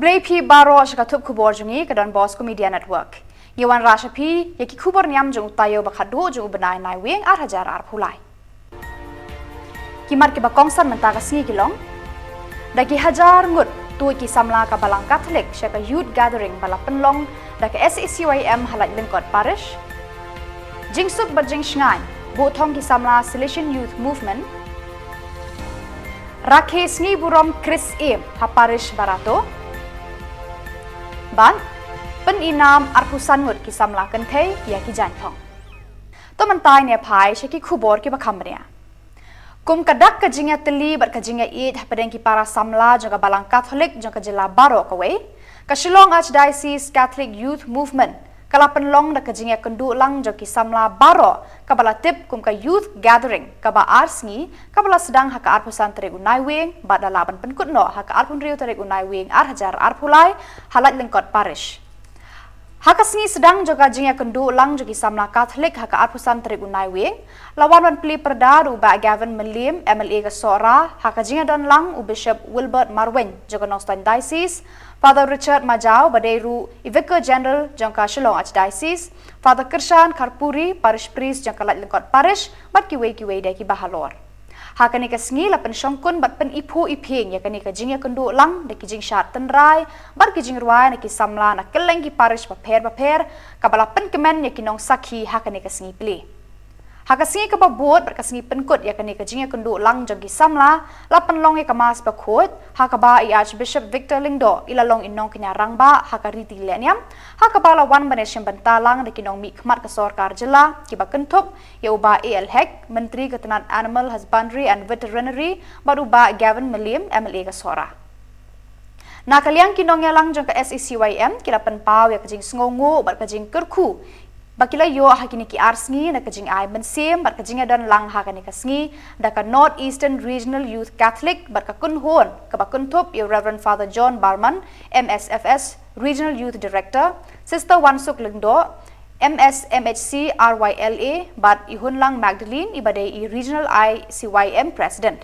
Khublei phi baroh sha ka thup khubor jong ngi ka Don Bosco Media Network. Ngi wanrah sha phi ïa ki khubor niam jong u taïew ba khatduh jong u bnai Naiwieng ar hajar arphew lai. Ki mat kiba kongsan mynta ka sngi ki long: da ki hajar ngut tuid ki samla ka Balang Katholik sha ka Youth Gathering ba la pynlong da ka S A C Y M ha Laitlyngkot Parish. Jingsuk bad jingshngaiñ buh thong ki samla Salesian Youth Movement. Rakhe sngi burom Khrist Ïa ha Parish Barato. Bad pynïnam arphew san ngut ki samla kynthei ïa ki jaiñthong. To mynta ngin ïa phai sha ki khubor kiba kham bniah. Kum ka dak ka jingïatylli bad ka jingïaieit hapdeng ki para samla jong ka Balang Katholik jong ka jylla baroh kawei, ka Shillong Archdiocese Catholic Youth Movement ka la pynlong da ka jingïakynduh lang jong ki samla baroh kaba la tip kum ka Youth Gathering kaba ar sngi, kaba la sdang ha ka arphew san tarik u Naiwieng bad la lah ban pynkut noh ha ka arphew hynriew tarik u Naiwieng ar hajar arphew lai ha Laitlyngkot Parish. Ha ka sngi sdang jong ka jingïakynduh lang jong ki samla Katholik ha ka arphew san tarik u Naiwieng, la wan ban plie pyrda da u Bah Gavin Mylliem, M L A ka Sohra, ha ka jingïadon lang u Bishop Wilbert Marwein jong ka Nongstoiñ Diocese, Father Richard Majaw ba dei ruh i Vicar General jong ka Shillong Archdiocese, Father Kyrshan Kharpuri, Parish Priest jong ka Laitlyngkot Parish, bad kiwei kiwei de kiba halor. Ha kane ka sngi la pynshongkun bad pyniphuh iphieng ïa kane ka jingïakynduh lang da ki jingshad tynrai bad ki jingrwai na ki samla na kylleng ki parish bapher bapher, kaba la pynkmen ïa ki nongsakhi ha kane ka sngi plie. Ha ka sngi kaba bud bad ka sngi pynkut ïa kane ka jingïakynduh lang jong ki samla, la pynlong ïa ka Mass bakhuid, ha kaba i Archbishop Victor Lyngdoh i la long i nongkñia rangbah ha ka riti lehniam, ha kaba la wan ban ïashim bynta lang da ki nongmihkhmat ka sorkar jylla kiba kynthup ïa u Bah A L Hek, Myntri ka tnat Animal Husbandry and Veterinary, bad u Bah Gavin Mylliem, M L A ka Sohra. Na ka liang ki nongïalang jong ka S A C Y M ki la pynpaw ïa ka jingsngewnguh bad ka jingkyrkhu ba ki la ïoh ha kine ki ar sngi na ka jingai mynsiem bad ka jingïadon lang ha kane ka sngi da ka North Eastern Regional Youth Catholic bad ka kynhun kaba kynthup ïa u Reverend Father John Barman, M S F S Regional Youth Director, Sister Wansuk Lyngdoh, M S M H C R Y L A, bad i Hunlang Magdalene iba dei i Regional I C Y M President.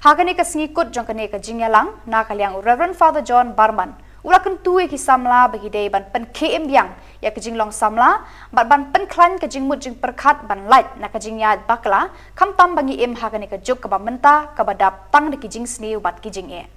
Ha kane ka sngi kut jong kane ka jingïalang, na ka liang u Reverend Father John Barman u la kyntu ïa ki samla ba ki dei ban pynkhie im biang ïa ka jinglong samla bad ban pynkhlaiñ ka jingmut jingpyrkhat ban lait na ka jingïaid bakla, khamtam ba ngi im ha kane ka juk kaba mynta kaba dap tang da ki jingsniew bad ki jingeh.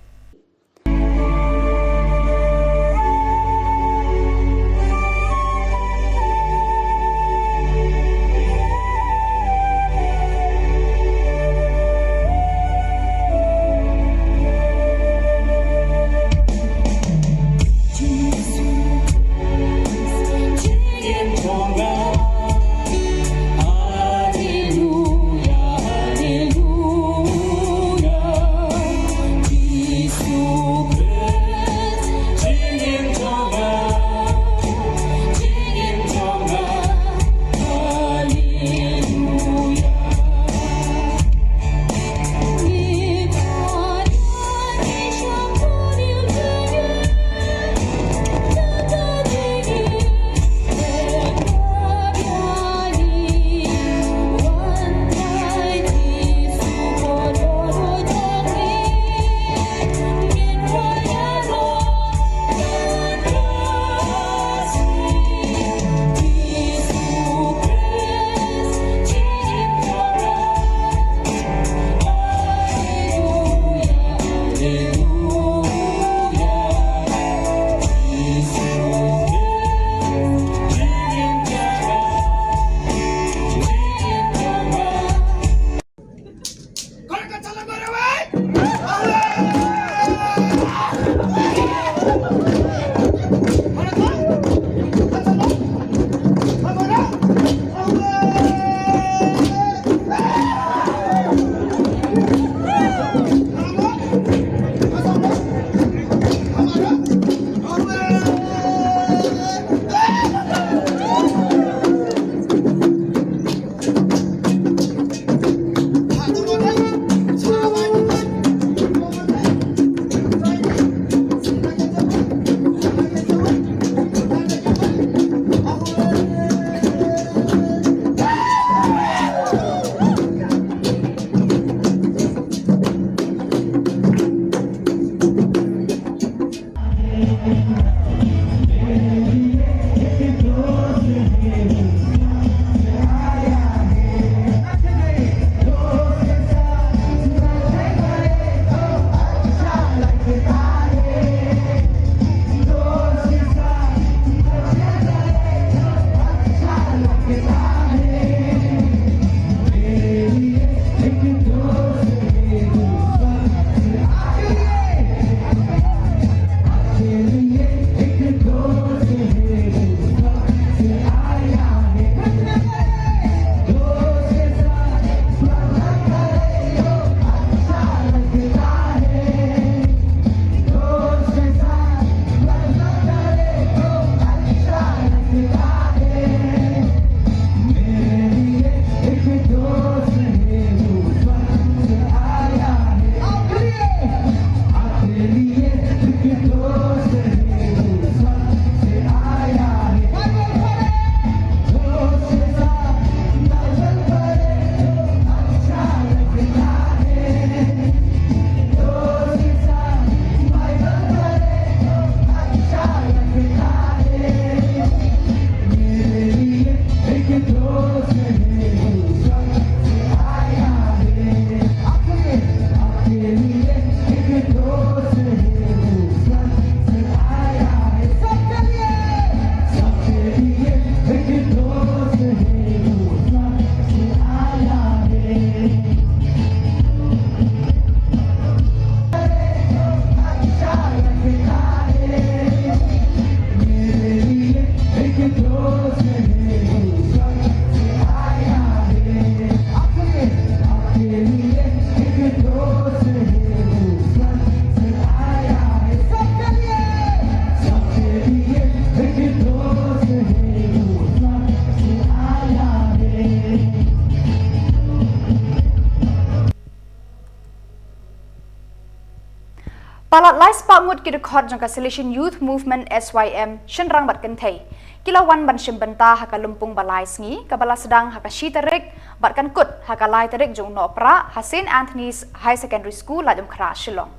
Palat lai spah ngut ki dkhot jong ka Salesian Youth Movement, S Y M, shynrang bad kynthei, ki la wan ban shim bynta ha ka lympung ba lai sngi, kaba la sdang ha ka shi tarik bad kan kut ha ka lai tarik jong u Nohprah ha Saint Anthony's Higher Secondary School, Laitumkhrah, Shillong.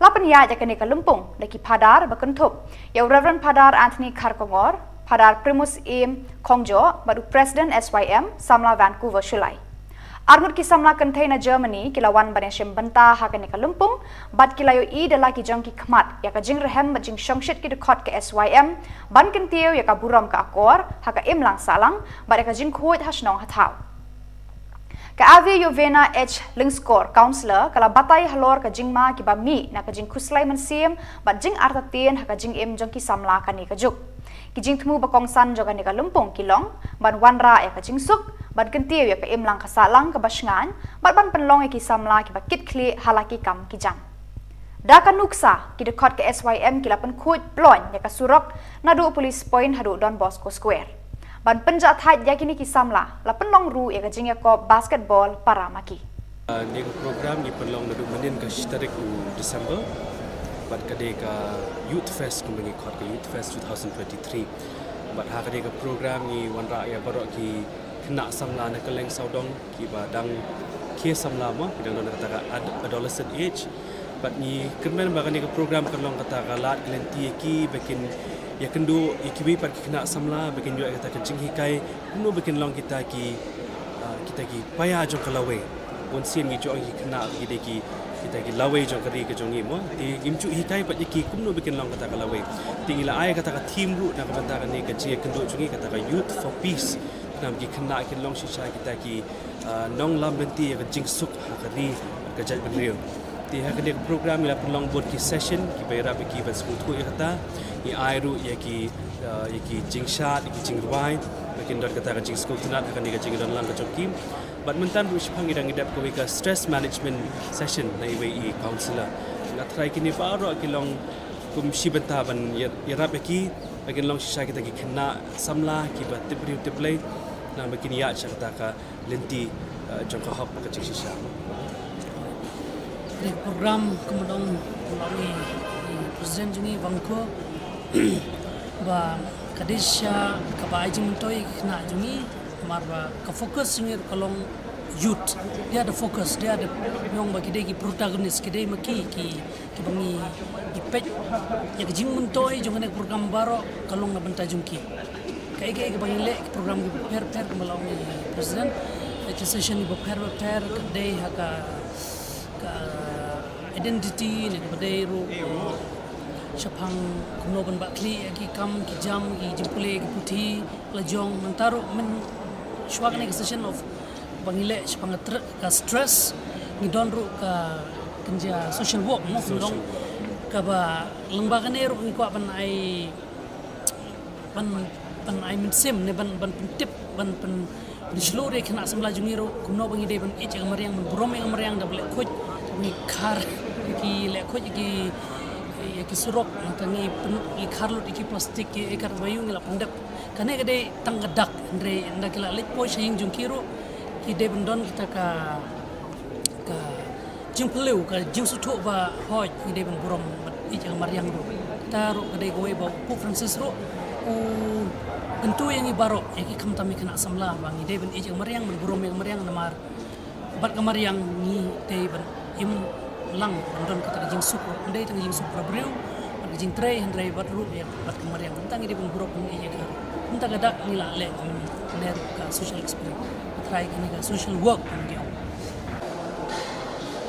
La pynïaid ïa kane ka lympung da ki phadar ba kynthup ïa u Reverend Phadar Anthony Kharkongor, Phadar Primus Im Khongjoh bad u President S Y M, Samla Vancouver Shullai. Arngut ki samla kynthei na Germany ki la wan ban ïashim bynta ha kane ka lympung, bad ki la ïohi da la ki jong ki khmat ïa ka jingrhem bad jingshongshit ki dkhot ka S Y M ban kyntiew ïa ka burom ka akor ha ka imlang sahlang bad ïa ka jingkhuid ha shnong ha thaw. Ka Ave Yovena H Lyngskor, Councillor, ka la batai halor ka jingma kiba mih na ka jingkhuslai mynsiem bad jingartatien ha ka jingim jong ki samla kane ka juk. Ki jingthmu ba kongsan jong kane ka lympung ki long ban wanrah ïa ka jingsuk, ban kyntiew ïa ka imlang ka sahlang kaba shngaiñ, bad ban pynlong ïa ki samla kiba kit khlieh ha la ki kam ki jam. Da ka nuksa, ki dkhot ka S Y M ki la pynkhuid ploiñ ïa ka surok naduh Police Point haduh Don Bosco Square. Ban pynjahthait ïa kine ki samla, la pynlong ruh ïa ka jingïakob basketball para ma ki. Ah, kane ka program ngi pynlong naduh mynnin ka shi tarik u December, bad ka dei ka Youth Fest, kumba ngi khot ka Youth Fest two thousand twenty-three. Bad ha kane ka program ngi wanrah ïa baroh ki khynnah samla na kylleng sawdong, kiba dang khie samla mo, ki dang don kata ka ad-, adolescent age. Bad ngi kyrmen ba kane ka program kan long kata ka lad ka lynti ïa ki ba kin ïakynduh ïa kiwei pat ki khynnah samla, ba kin ïoh ïa kata ka jinghikai kumno ba kin long kita ki, ah, kita ki paia jong ka lawei. Bun sien ngi ju ong ki khynnah ki dei ki, kita ki lawei jong ka ri ka jong ngi mo. Te ngim ju hikai pat ïa ki kumno ba kin long kata ka lawei. Te ngi la ai kata ka theme ruh na ka bynta kane ka jingïakynduh jong ngi, kata ka Youth for Peace. Khnang ba ki khynnah kin long shisha kita ki, ah, nonglam lynti ïa ka jingsuk ha ka ri, ka jaitbynriew. Te ha kane ka program ngi la pynlong bun ki session kiba ïarap ïa ki ban sngewthuh ïa kata. Ngi ai ruh ïa ki, ah, ïa ki jingshad, ïa ki jingrwai, ba kin don kata ka jingsngewtynnat ha kane ka jingdonlang ka jong ki. Bad mynta ruh shaphang ngi dang ïadep kawei ka stress management session na iwei i counsellor. Nga tharai kine baroh ki long kum shi bynta ban ïa-, ïarap ïa ki, ba kin long shisha kita ki khynnah samla kiba tip briew tip Blei, khnang ba kin ïaid sha kata ka lynti, eh, jong ka hok ka jingshisha. Ka program kumba ong, kumba ong i, i president jong ngi Vangko, ba ka dei shisha kaba ai jingmyntoi ïa ki khynnah jong ngi, namar ba ka focus jong ngi ruh ka long youth. They are the focus, they are the, ong ba ki dei ki protagonist, ki dei ma ki, ki, kiba ngi, ngi peit ïa ka jingmyntoi jong kane ka program baroh ka long na bynta jong ki. Kaei kaei kaba ngi leh, ki program kiba pher pher, kumba la ong i president, ki session kiba pher pher ka dei ha ka, ka identity ne kaba dei ruh, eh, shaphang kumno ban bah khlieh ïa ki kam ki jam, ki jingpule ki puthi la jong. Mynta ruh, mynshuwa kane ka session of ba ngi leh shaphang ka tr-, ka stress, ngi don ruh ka kynja social work mo, kumba long, kaba lyngba kane ruh ngi kwah ban ai, ban, ban ai mynsiem ne ban, ban pyntip, ban pyn, pynshlur ïa ki khynnah samla jong ngi ruh kumno ba ngi dei ban ïeit ïa ka mariang, ban burom ïa ka mariang da ba leh khuid, da ba ngi khar ïa ki, leh khuid ïa ki, ïa ki surok, nangta ngi pyn, ngi khar lut ïa ki plastik, ïa ki kar ba ïoh ngi la pyndep. Kane ka dei tang ka dak, hynrei ynda ki la leit poi sha ïing jong ki ruh, ki dei ban don kita ka, ka jingpyllait, ka jingsngewthuh ba hooid ngi dei ban burom bad ïeit ïa ka mariang ruh. Kata ruh ka dei kawei ba u Pope Francis ruh u kyntu ïa ngi baroh, ïa ki khamtam ïa ki khynnah samla, ba ngi dei ban ïeit ïa ka mariang, ban burom ïa ka mariang, namar bad ka mariang ngi dei ban im lang, ban don kata ka jingsuk ruh. Ym dei tang ka jingsuk para briew bad ka jingtrei, hynrei bad ruh ïa bad ka mariang. Mynta ngi dei ban burom ïa ka. Mynta ka dak ngi la leh, mm, ne ruh ka social experience. Trai kane ka social work, ngi ong.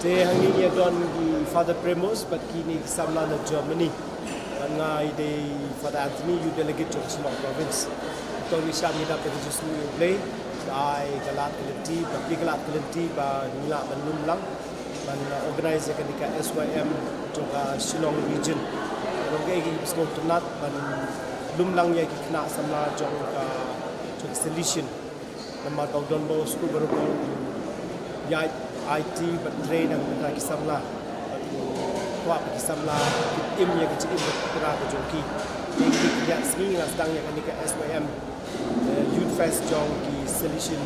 Te hangne ngi don i Father Premos bad kine ki samla na Germany. Bad nga i dei Father Anthony, Youth Delegate jong Shillong Province. Te ngi shah ngi dap da ka jingsngew ïa U Blei, da ai ka lad ka lynti, ba plie ka lad ka lynti, ba ngi lah ban lum lang ban, uh, organize ïa kane ka S Y M jong ka Shillong Region. Long kaei kaei kiba sngewtynnat ban lum lang ïa ki khynnah samla jong ka, jong ka Salesian. Namar ba u Don Bosco baroh u ïaid aiti bad trei na ka bynta ki samla. Bad u kwah ba ki samla kin im ïa ka jingim kaba pura ka jong ki. Te ki, ki ïa sngi ngi la sdang ïa kane ka S Y M, eh, Youth Fest jong ki Salesian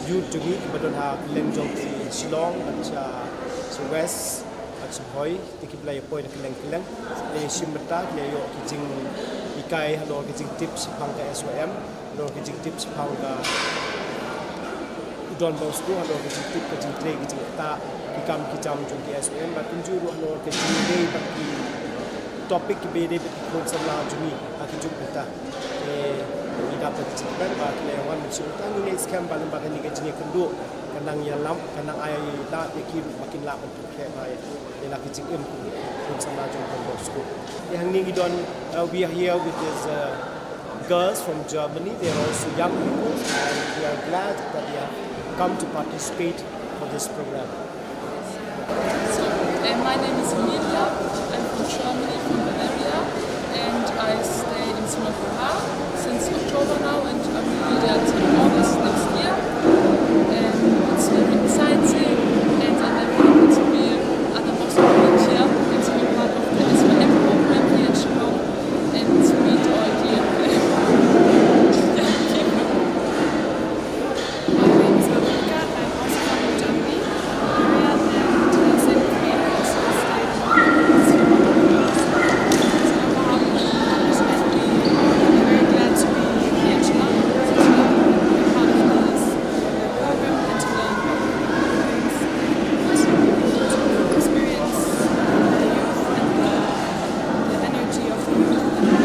Youth jong ngi kiba don ha kylleng jong ki Shillong bad sha, sha West. Sngewbha te ki ba la ïa poi na kylleng kylleng, ki la ïa shim bynta, ki la ïoh ki jinghikai halor ki jingtip shaphang ka S Y M, halor ki jingtip shaphang ka u Don Bosco, halor ki jingtip ka jingtrei ki jingktah, ki kam ki jam jong ki S Y M, bad kumjuh ruh halor ki jingdei bad ki topic kiba ïadei bad ki khun samla jong ngi ha ki juk mynta. Te ngi dap da ka jingkyrmen ba ki la ïa wan mynsiem mynta, ngi ngeit skhem ba lyngba kane ka jingïakynduh kan nang ïalam, kan nang ai lad ïa ki ruh ba kin lah ban pyrkhat ïa la ka jingim ka khun samla jong Don Bosco. Te hangne ngi don, uh, we are here with these, uh, girls from Germany. They are also young people, and we are glad that they have come to participate for this program. So, uh, my name is Emilia. I'm from Germany, from Bavaria, and I stay in Singapore since October now, and I will be there till August next year. And it's very exciting, and I'm very happy to be at the Bosco volunteer and to be part of the S Y M program here in Shillong and to meet all the young people. My name is Veronica. I'm also from Germany. Maria and Sydney are also staying in Singapore. So I'm very glad to be here in Shillong, to be part of this program and to learn about things, to experience the youth and the, the energy of the youth and,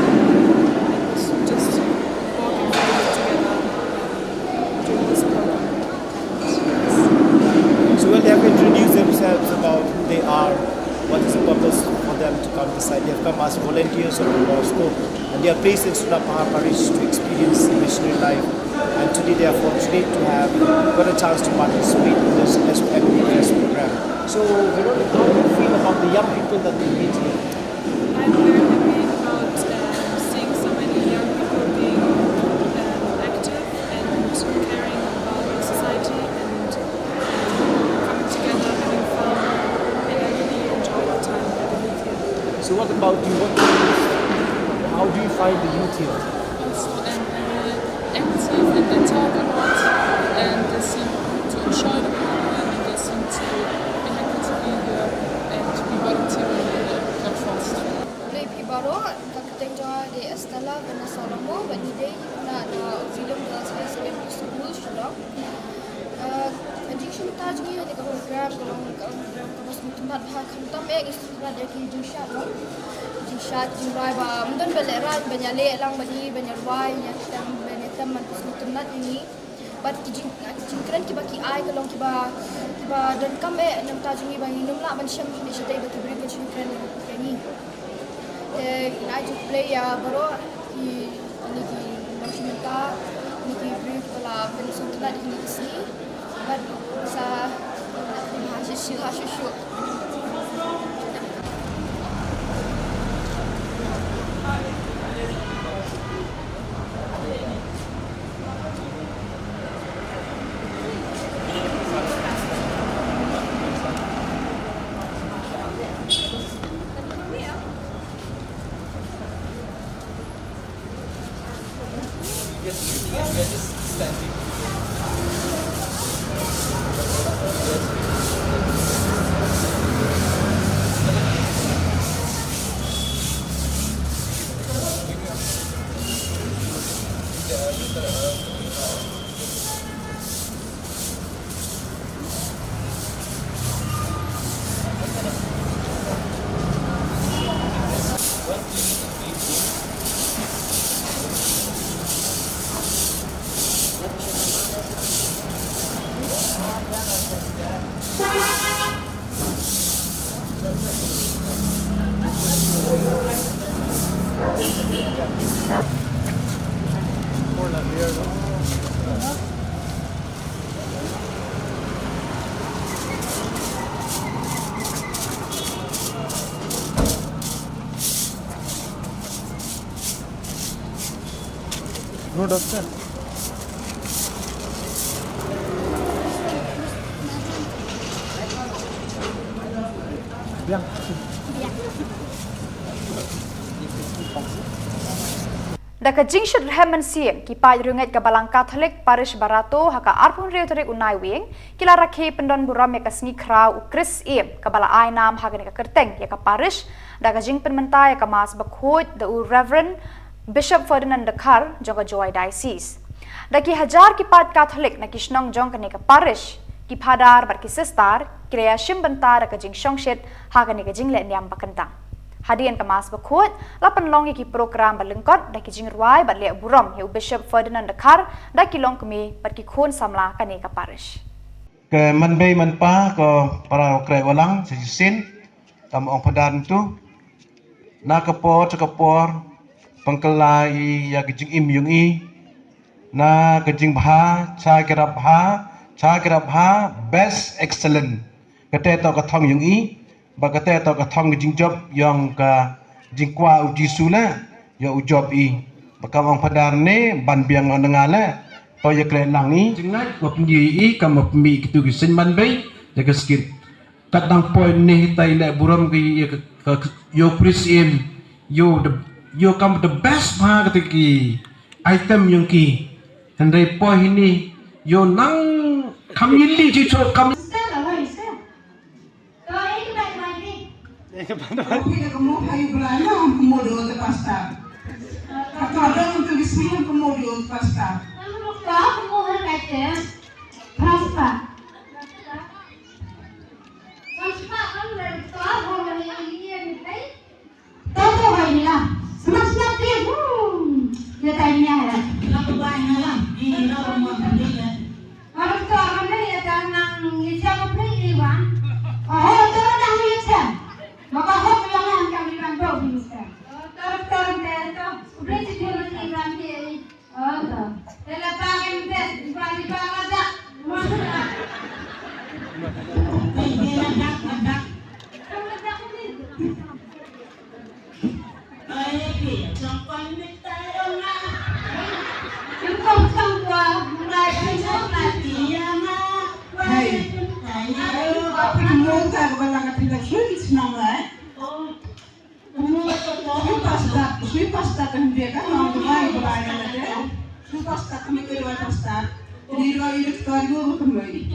and also just working together, um, during this program. So, well, they have introduced themselves about who they are, what is the purpose for them to come this side. They have come as volunteers of Bosco, and they are placed in Sunapahar Parish to experience the missionary life. And today they are fortunate to have got a chance to participate in this S O M P Fest program. So, Veronica, how do you feel about the young people that we meet here? I'm very happy about, um, seeing so many young people being, um, active and caring about the society and, um, coming together, having fun, and I really enjoy the time that we live here. So what about you? What, how do you find the youth here? Also, I'm very active and they talk a lot and they seem to enjoy the program and they seem to be happy to be here and to be volunteering in the platform. Hello, phi baroh, ka kyrteng jong nga dei Estella Vanessa Longmo, bad ngi dei na, na Auxilium Girls High Secondary School, Shillong. Uh, ka jingshim bynta jong ngi ha kane ka program ka long ka program kaba sngewtynnat bha, khamtam eh ngi sngewtynnat ïa ki jingshad, no? Jingshad, jingrwai ba ym don ba lehraiñ ban ïaleh lang bad ngi, ban ïarwai, ïa tem, ban ïa tem, man ka sngewtynnat ïa ngi. Bad ki jing, ki jingkren kiba ki ai ka long kiba, kiba donkam eh na bynta jong ngi ba ngin ym lah ban shem shuh shatei ba ki briew kin shu kren ïa ngi. Te ngi ai jingkhublei ïa baroh ki, kine ki nongshim bynta, kine ki briew kiba la pynsngewtynnat ïa kine ki sngi. Bad sa, ha shuh shuh, ha shuh shuh. No, doctor. Biang. Da ka jingshit rhem mynsiem, ki paid riewngeit ka Balang Katholik Parish Barato ha ka arphew hynriew tarik u Naiwieng ki la rakhe pyndon burom ïa ka sngi khraw u Kris Syiem kaba la ai nam ha kane ka kyrteng ïa ka parish da ka jingpynmynta ïa ka Mass bakhuid da u Reverend Bishop Ferdinand Dkhar jong ka Jowai Diocese. Da ki hajar ki paid Katholik na ki shnong jong kane ka parish, ki phadar bad ki sister ki la ïashim bynta da ka jingshongshit ha kane ka jingleh niam ba kyntang. Hadien ka Mass bakhuid la pynlong ïa ki program ba lyngkot da ki jingrwai bad leh burom ïa u Bishop Ferdinand Dkhar da ki longkmie bad ki khun samla kane ka parish. Ka manbei manpa ko para u kreh walang sa shisien, kam ong padan tu na ka por cha ka por pangkala i ïa ka jingim yung i na ka jingbha cha ki rap bha cha ki rap bha best excellent. Kate to ka thong yung i ba kate to ka thong ka jingjop yong ka jingkwa u Jisu la yo u jop i ba kam ong padar ne ban biang ong nga la to ïa kre lang i jingngat wa pynyi i kam wa pynmi kitu ki seiñ manbei ïa ka skit. Kat dang poi ne hitai leh burom ki ïa ka, ka, yo Kris Syiem, yo the, yo kam the best bha kata ki item yong ki. Hynrei poi hini yo nang kam yili ji cho kam. Sister, how are you, sir? Ko, eh, kita kembali. Kopi da kamo hayu belanya, kamo do the pasta. Kato ada untuk isi yang kamo do the pasta. Kamu doktor, kamu harus baca. Pasta. Sui pasta, sui pasta kan dia kan orang tu mai belai kan ada. Sui pasta kami kedua pasta. Ini dua ini ketua dua kami.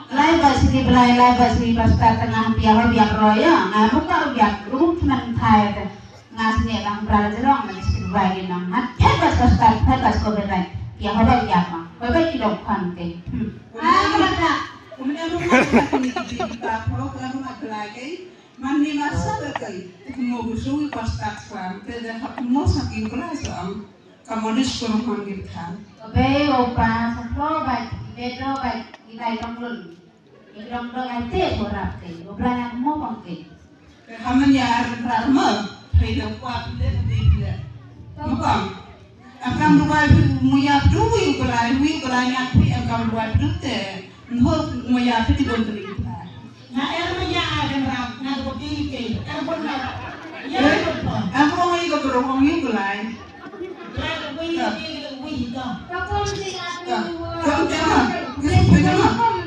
Lai ba sigi belai lai ba sigi pasta tengah dia ho biak roya. Ngai buka biak rum teman thai te. Ngas ne lang bral jerong na sigi belai ni nang hat. Phet ba pasta phet ba ko belai. Dia ho ba biak ma. Ba ba ki dok khan te. Hmm. Ah, kata. Kemudian rumah kita kini kita pro ke rumah belai. Mani masa ba kai, te kynmaw ba shu wi pasta kwan, te da hap kynmaw sa ki U Blai sa am, ka mani skur man ki bthan. Ka bei o pa, sa klo bai, ki bedro bai, ki bai tong lun. Ki dong dong ai te ko rap kai, U Blai ngan kynmaw pang kai. Ka haman ya ar rar ma, thai da kwa pile, pile, pile. Mukam. Em kam ruwai phi mu yap du wi U Blai, wi U Blai ngan phi em kam ruwai phi du te. Nho mu yap phi ti bon phi U Blai. Na er mu ya a den ram, na ko ti ke, er bon na. Ya ko. Em ko ngi ko bro ngi U Blai. Blai ko wi ke wi ko. Ka kon ti a ko. Ka kon ti a. Yes, phi na.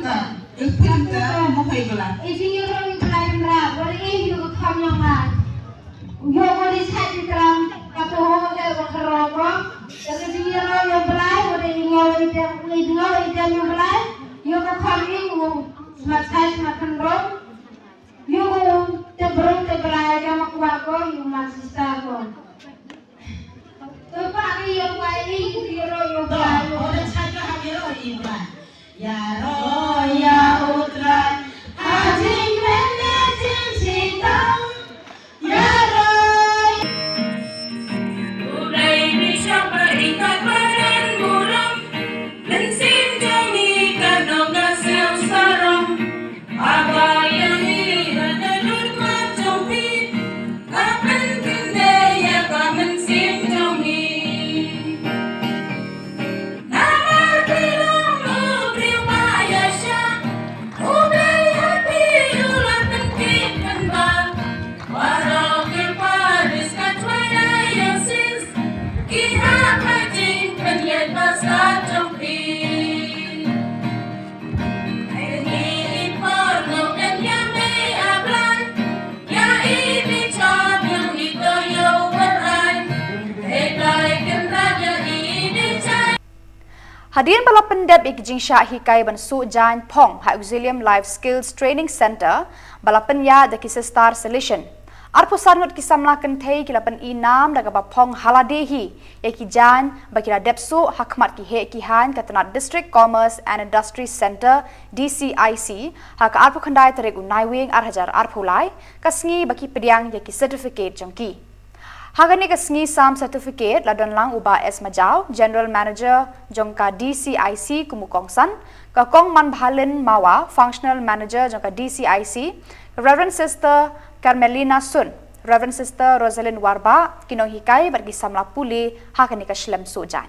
Ka. Yes, phi na. Mo phi U Blai. E ti ro U Blai ra, wa e ko kam ya ma. Yo ko ri sa ti kram ka to ho le wa ka ro ko. Ka ri ni ro yo Blai, wa de ni yo ri de ni yo ri de ni Blai. Yo ko kam ni u smat sai smat kan ro. Yo ko te bro te Blai ka ma kwa ko, yo ma sista ko. To pa ni yo kwa ni yo ro yo Blai. Ko de sa ka ha yo ri Blai. Ya ro ya U Trai. Ha jing men ne jing sita. Hadien ba la pyndep ïa ki jingshah hikai ban suh jaiñ phong ha Auxilium Life Skills Training Centre ba la pynïaid da ki Sister Salesian, arphew san ngut ki samla kynthei ki la pyn-i nam da kaba phong ha lade hi ïa ki jaiñ ba ki la dep suh ha khmat ki heh ki haiñ ka tnat District Commerce and Industry Centre, D C I C, ha ka arphew khyndai tarik u Naiwieng ar hajar arphew lai, ka sngi ba ki pdiang ïa ki certificate jong ki. Ha kane ka sngi sam certificate la don lang u Bah S Majaw, General Manager jong ka D C I C kum u kongsan, ka Kong Manbhalin Mawa, Functional Manager jong ka D C I C, Reverend Sister Carmelina Sun, Reverend Sister Rosalind Warbah, ki nonghikai bad ki samla pule ha kane ka shlem suh jaiñ.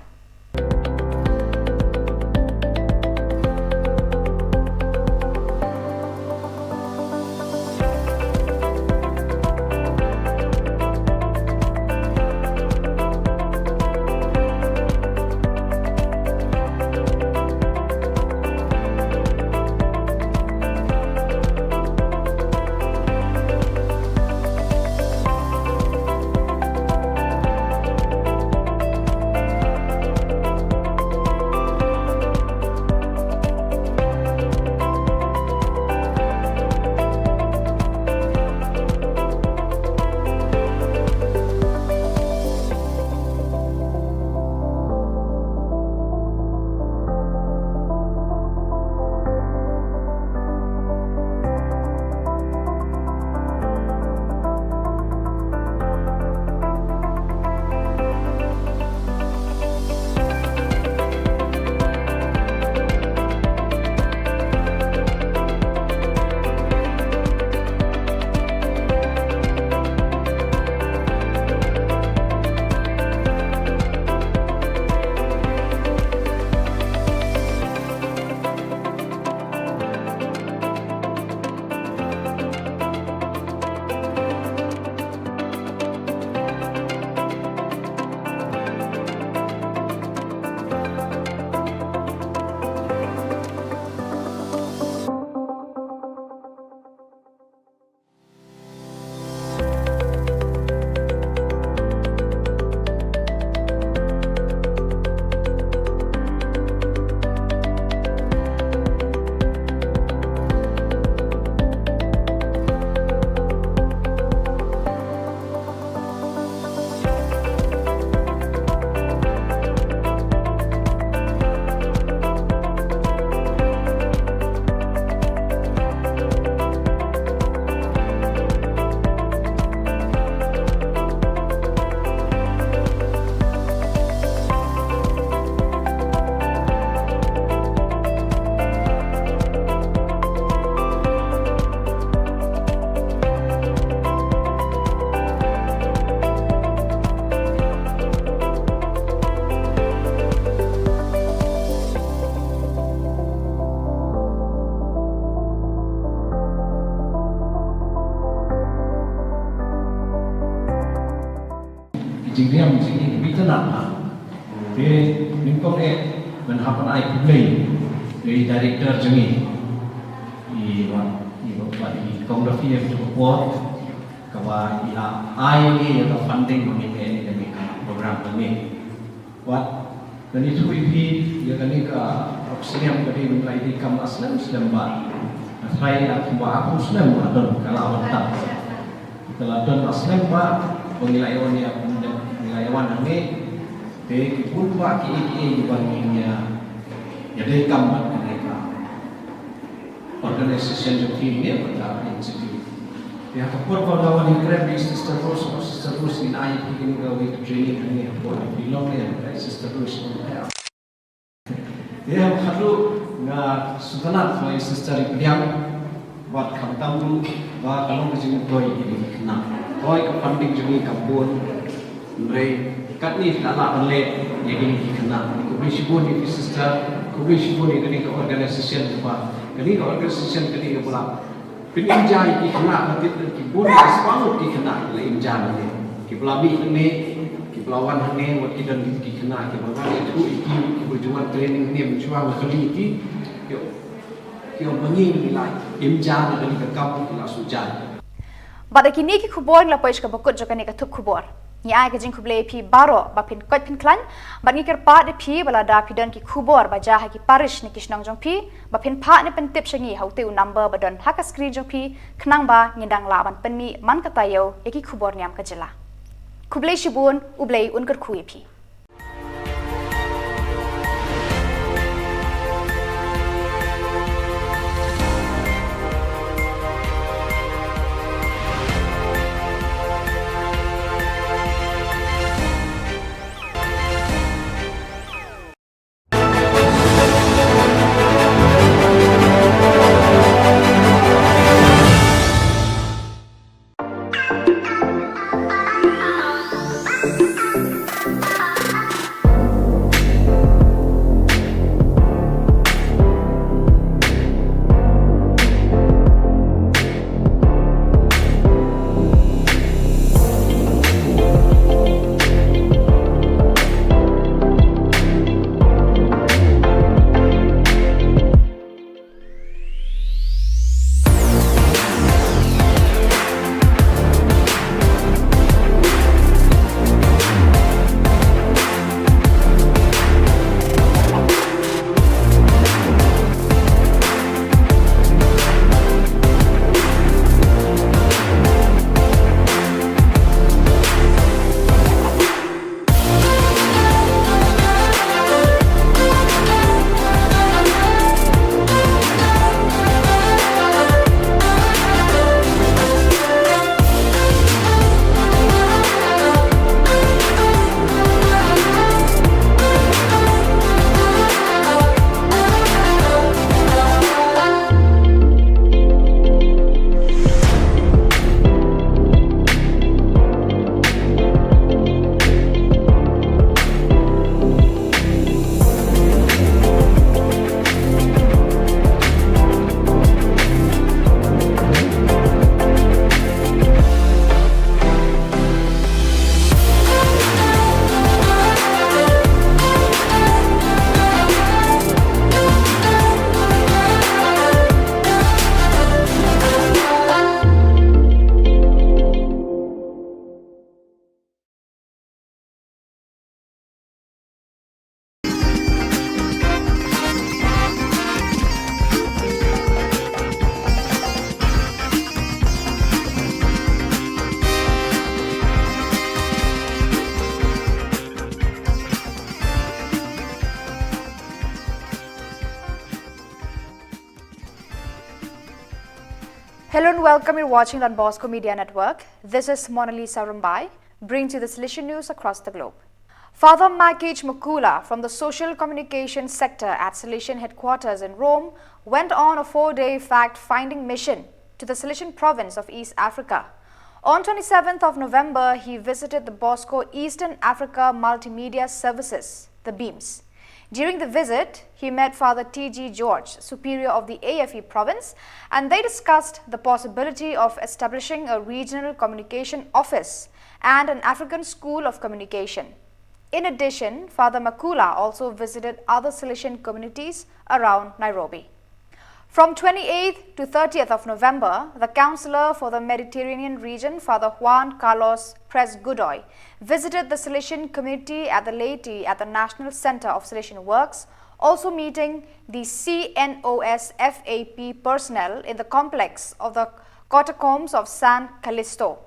Jingriam jingim bitan na. Te nyngkong eh ban hap ban ai khublei ïa i director jong ngi, i wa, i wa, i Kong Rafi, ïa ka por kaba i la ai ïa ka funding ba ngin leh ïa kane ka program ba ngi. Wat, ngan ïathuh ïa phi, ïa kane ka, ka snem ka dei, ka dei kam la slem slem bha. Nga tharai ïa kumba arphew snem la don, ka la wan tang. Ka la don la slem bha ba ngi la ïa wan ïa, ngi la ïa wan hangne. Te ki bun bha kiei kiei ba ngin ïa, ïa dei kam bad kane ka organization jong phi ne bad ka institute. Te ha ka por ba nga wan ïakren bad i Sister Rose, Sister Rose, ngin ai ïa phi kane ka wei ka training hangne ha por phi long ne, ka Sister Rose. Te ha khatduh nga sngewtynnat ba i Sister i pdiang, bad khamtam ruh ba ka long ka jingmyntoi ïa kine ki khynnah. Hooid, ka funding jong ngi kam bun, hynrei katne phi la lah ban leh ïa kine ki khynnah. Khublei shibun ïa phi Sister, khublei shibun ïa kane ka organization kaba, kane ka organization kane kaba la pynimjai ïa ki khynnah, ba tip ki bun, ki spah ngut ki khynnah ki la imjai ïa ki, kiba la mih hangne, kiba la wan hangne, wat ki don ki khynnah kiba nga ïathuh ïa ki, kiba ju wan training hangne mynshuwa, nga kylli ïa ki, ki ong, ki ong ba ngi ngi la imjai ïa kane ka kam, ki la shu jai. Bad da kine ki khubor ngi la poi sha kaba kut jong kane ka thup khubor. Ngi ai ka jingkhublei ïa phi baroh ba phin koit phin khlaiñ, bad ngi kyrpad ïa phi ba lada phi don ki khubor ba jia ha ki parish ne ki shnong jong phi, ba phin phah ne pyntip sha ngi ha utei u number ba don ha ka screen jong phi, khnang ba ngin dang lah ban pynmih man ka taïew ïa ki khubor niam ka jylla. Khublei shibun, U Blei un kyrkhu ïa phi. Hello and welcome. You're watching Don Bosco Media Network. This is Monalisa Rumbai, bringing to you the Salesian news across the globe. Father Makich Makula from the Social Communication Sector at Salesian Headquarters in Rome went on a four-day fact-finding mission to the Salesian province of East Africa. On twenty-seventh of November, he visited the Bosco Eastern Africa Multimedia Services, the BEAMS. During the visit, he met Father T G George, Superior of the A F E province, and they discussed the possibility of establishing a regional communication office and an African school of communication. In addition, Father Makula also visited other Salesian communities around Nairobi. From twenty-eighth to thirtieth of November, the Councillor for the Mediterranean region, Father Juan Carlos Prez Godoy, visited the Salesian community at the Laity at the National Centre of Salesian Works, also meeting the C N O S F A P personnel in the complex of the catacombs of San Callisto.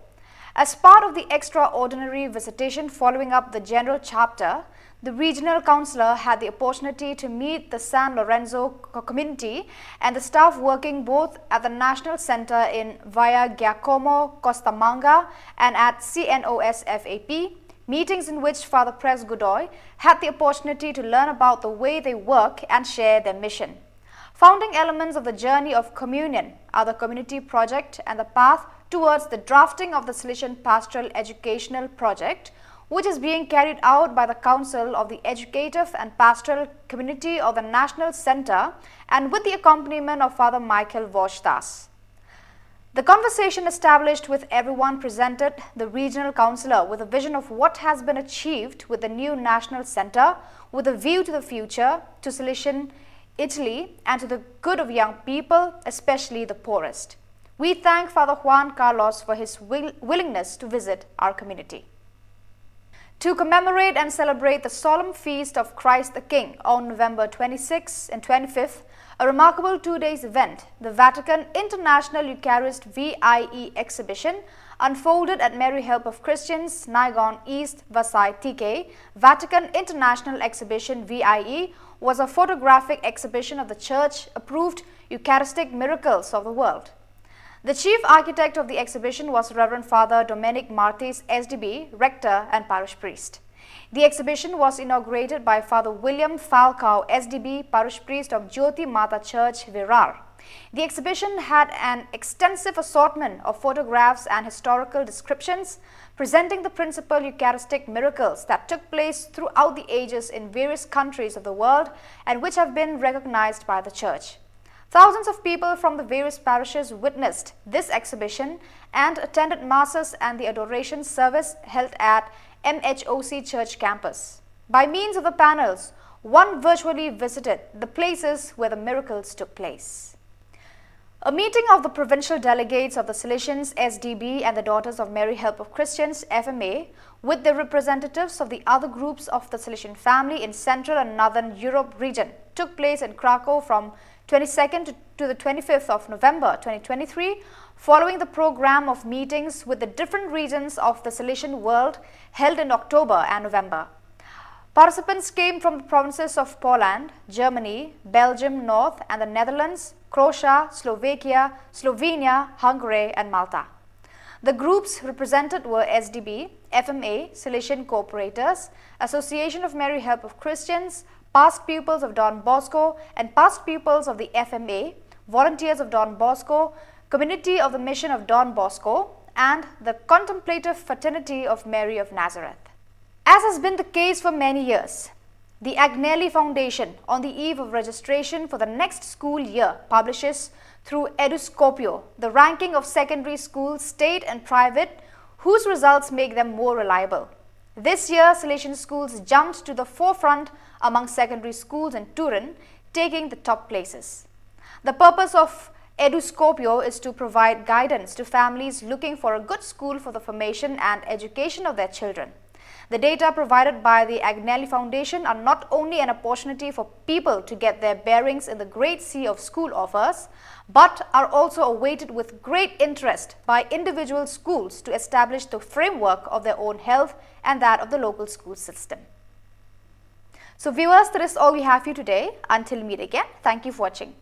As part of the extraordinary visitation following up the General Chapter, the regional councillor had the opportunity to meet the San Lorenzo co-, community and the staff working both at the National Centre in Via Giacomo Costamagna and at C N O S F A P, meetings in which Father Prez Godoy had the opportunity to learn about the way they work and share their mission. Founding elements of the Journey of Communion are the community project and the path towards the drafting of the Salesian Pastoral Educational Project, which is being carried out by the Council of the Educative and Pastoral Community of the National Centre and with the accompaniment of Father Michael Voshdas. The conversation established with everyone presented the regional councillor with a vision of what has been achieved with the new national centre with a view to the future, to Salesian Italy, and to the good of young people, especially the poorest. We thank Father Juan Carlos for his will-, willingness to visit our community. To commemorate and celebrate the solemn feast of Christ the King on November twenty-sixth and twenty-fifth, a remarkable two days event, the Vatican International Eucharist V I E exhibition, unfolded at Mary Help of Christians, Naigaon East, Vasai T K. Vatican International Exhibition V I E was a photographic exhibition of the Church approved Eucharistic miracles of the world. The chief architect of the exhibition was Reverend Father Domenic Martis, S D B, rector and parish priest. The exhibition was inaugurated by Father William Falcao, S D B, parish priest of Jyoti Mata Church, Virar. The exhibition had an extensive assortment of photographs and historical descriptions presenting the principal Eucharistic miracles that took place throughout the ages in various countries of the world and which have been recognized by the Church. Thousands of people from the various parishes witnessed this exhibition and attended masses and the adoration service held at M H O C Church campus. By means of the panels, one virtually visited the places where the miracles took place. A meeting of the provincial delegates of the Salesians, S D B, and the Daughters of Mary Help of Christians, F M A, with the representatives of the other groups of the Salesian family in Central and Northern Europe region took place in Krakow from twenty-second to, to the twenty-fifth of November twenty twenty-three, following the program of meetings with the different regions of the Salesian world held in October and November. Participants came from the provinces of Poland, Germany, Belgium North and the Netherlands, Croatia, Slovakia, Slovenia, Hungary, and Malta. The groups represented were S D B, F M A, Salesian Cooperators, Association of Mary Help of Christians, past pupils of Don Bosco and past pupils of the F M A, volunteers of Don Bosco, community of the Mission of Don Bosco, and the Contemplative Fraternity of Mary of Nazareth. As has been the case for many years, the Agnelli Foundation, on the eve of registration for the next school year, publishes through Eduscopio the ranking of secondary schools, state and private, whose results make them more reliable. This year, Salesian schools jumped to the forefront among secondary schools in Turin, taking the top places. The purpose of Eduscopio is to provide guidance to families looking for a good school for the formation and education of their children. The data provided by the Agnelli Foundation are not only an opportunity for people to get their bearings in the great sea of school offers, but are also awaited with great interest by individual schools to establish the framework of their own health and that of the local school system. So viewers, that is all we have for you today. Until we meet again, thank you for watching.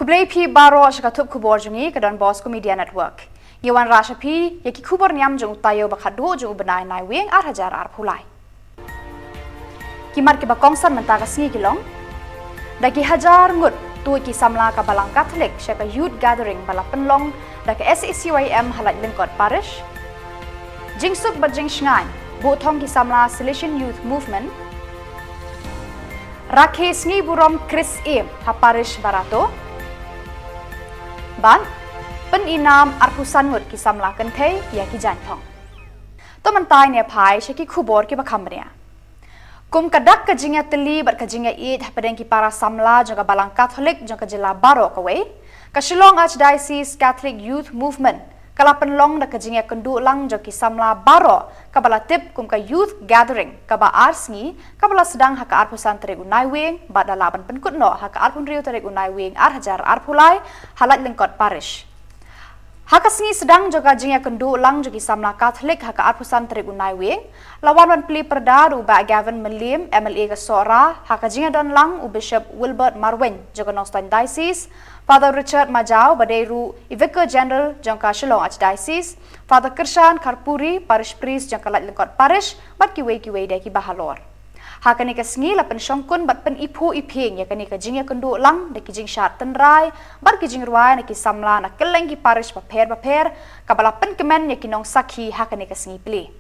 Khublei phi baroh sha ka thup khubor jong ngi ka Don Bosco Media Network. Ngi wanrah sha phi ïa ki khubor niam jong u taïew ba khatduh jong u bnai Naiwieng ar hajar arphew lai. Ki mat kiba kongsan mynta ka sngi ki long: da ki hajar ngut tuid ki samla ka Balang Katholik sha ka Youth Gathering ba la pynlong da ka S A C Y M ha Laitlyngkot Parish. Jingsuk bad jingshngaiñ buh thong ki samla Salesian Youth Movement. Rakhe sngi burom Khrist Ïing ha Parish Barato. Bad pynïnam arphew san ngut ki samla kynthei ïa ki jaiñphong. To mynta ngin ïa phai sha ki khubor kiba kham bniah. Kum ka dak ka jingïatylli bad ka jingïaieit hapdeng ki para samla jong ka Balang Katholik jong ka jylla baroh kawei, ka Shillong Archdiocese Catholic Youth Movement ka la pynlong da ka jingïakynduh lang jong ki samla baroh kaba la tip kum ka Youth Gathering kaba ar sngi, kaba la sdang ha ka arphew san tarik u Naiwieng bad la lah ban pynkut noh ha ka arphew hynriew tarik u Naiwieng ar hajar arphew lai ha Laitlyngkot Parish. Ha ka sngi sdang jong ka jingïakynduh lang jong ki samla Katholik ha ka arphew san tarik u Naiwieng, la wan ban plie pyrda da u Bah Gavin Mylliem, M L A ka Sohra, ha ka jingïadon lang u Bishop Wilbert Marwein jong ka Nongstoiñ Diocese, Father Richard Majaw ba dei ruh i Vicar General jong ka Shillong Archdiocese, Father Kyrshan Kharpuri, Parish Priest jong ka Laitlyngkot Parish, bad kiwei kiwei de kiba halor. Ha kane ka sngi la pynshongkun bad pyniphuh iphieng ïa kane ka jingïakynduh lang da ki jingshad tynrai bad ki jingrwai na ki samla na kylleng ki parish bapher bapher, kaba la pynkmen ïa ki nongsakhi ha kane ka sngi plie.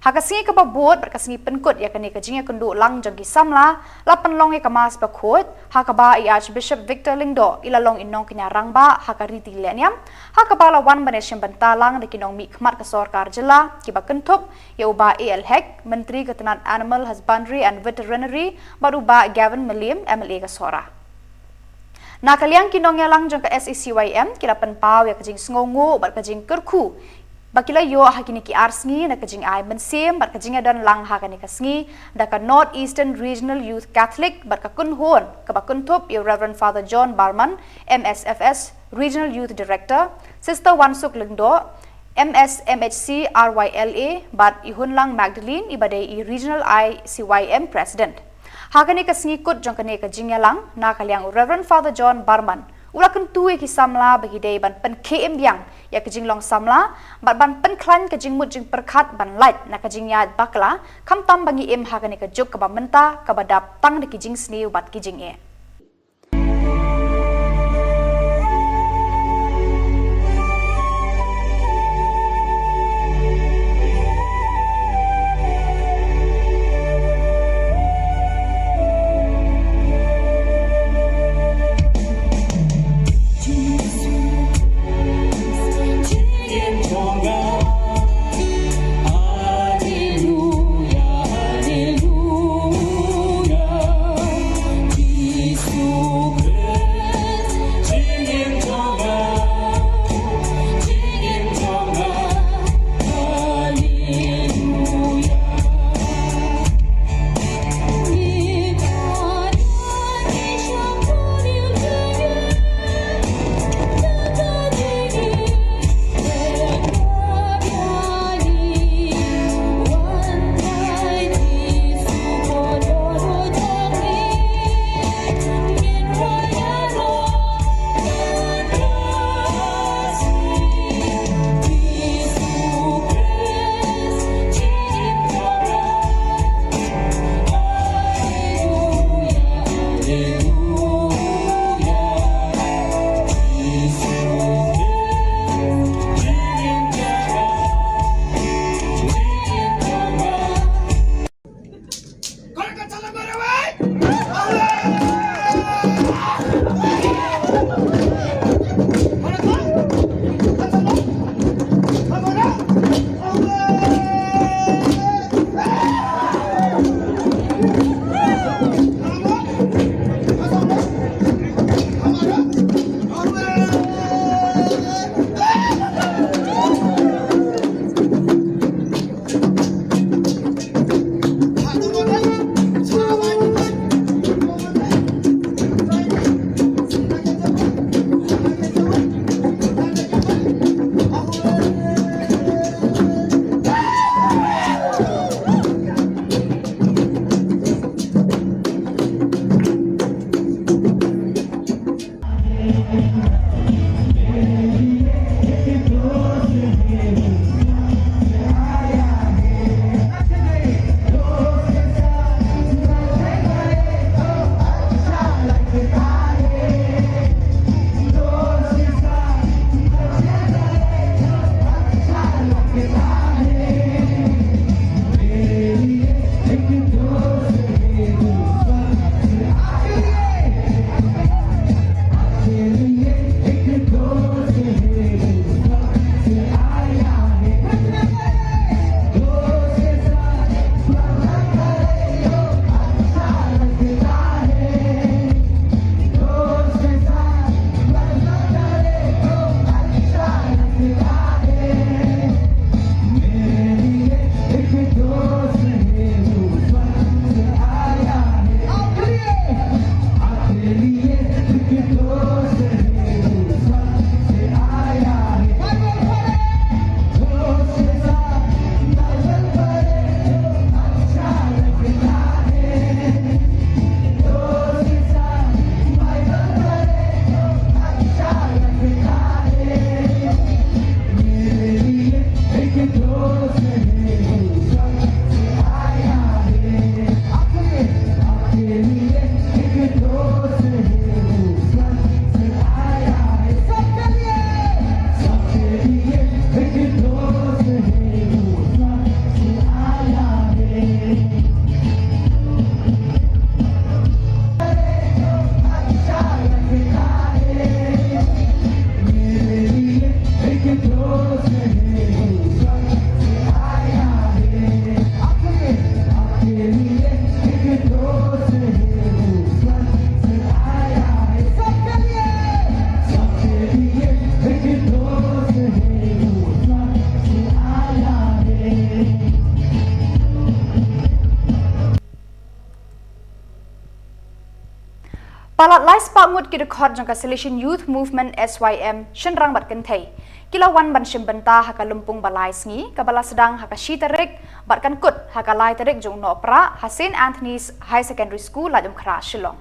Ha ka sngi kaba bud bad ka sngi pynkut ïa kane ka jingïakynduh lang jong ki samla, la pynlong ïa ka Mass bakhuid, ha kaba i Archbishop Victor Lyngdoh i la long i nongkñia rangbah ha ka riti lehniam, ha kaba la wan ban ïashim bynta lang da ki nongmihkhmat ka sorkar jylla kiba kynthup ïa u Bah A L Hek, Myntri ka tnat Animal Husbandry and Veterinary, bad u Bah Gavin Mylliem, M L A ka Sohra. Na ka liang ki nongïalang jong ka S A C Y M ki la pynpaw ïa ka jingsngewnguh bad ka jingkyrkhu ba ki la ïoh ha kine ki ar sngi na ka jingai mynsiem bad ka jingïadon lang ha kane ka sngi da ka North Eastern Regional Youth Catholic bad ka kynhun kaba kynthup ïa u Reverend Father John Barman, M S F S Regional Youth Director, Sister Wansuk Lyngdoh, M S M H C R Y L A, bad i Hunlang Magdalene iba dei i Regional I C Y M President. Ha kane ka sngi kut jong kane ka jingïalang, na ka liang u Reverend Father John Barman u la kyntu ïa ki samla ba ki dei ban pynkhie im biang ïa ka jinglong samla bad ban pynkhlaiñ ka jingmut jingpyrkhat ban lait na ka jingïaid bakla, khamtam ba ngi im ha kane ka juk kaba mynta kaba dap tang da ki jingsniew bad ki jingeh. Palat lai spah ngut ki dkhot jong ka Salesian Youth Movement, S Y M, shynrang bad kynthei, ki la wan ban shim bynta ha ka lympung ba lai sngi, kaba la sdang ha ka shi tarik bad kan kut ha ka lai tarik jong u Nohprah ha Saint Anthony's Higher Secondary School, Laitumkhrah, Shillong.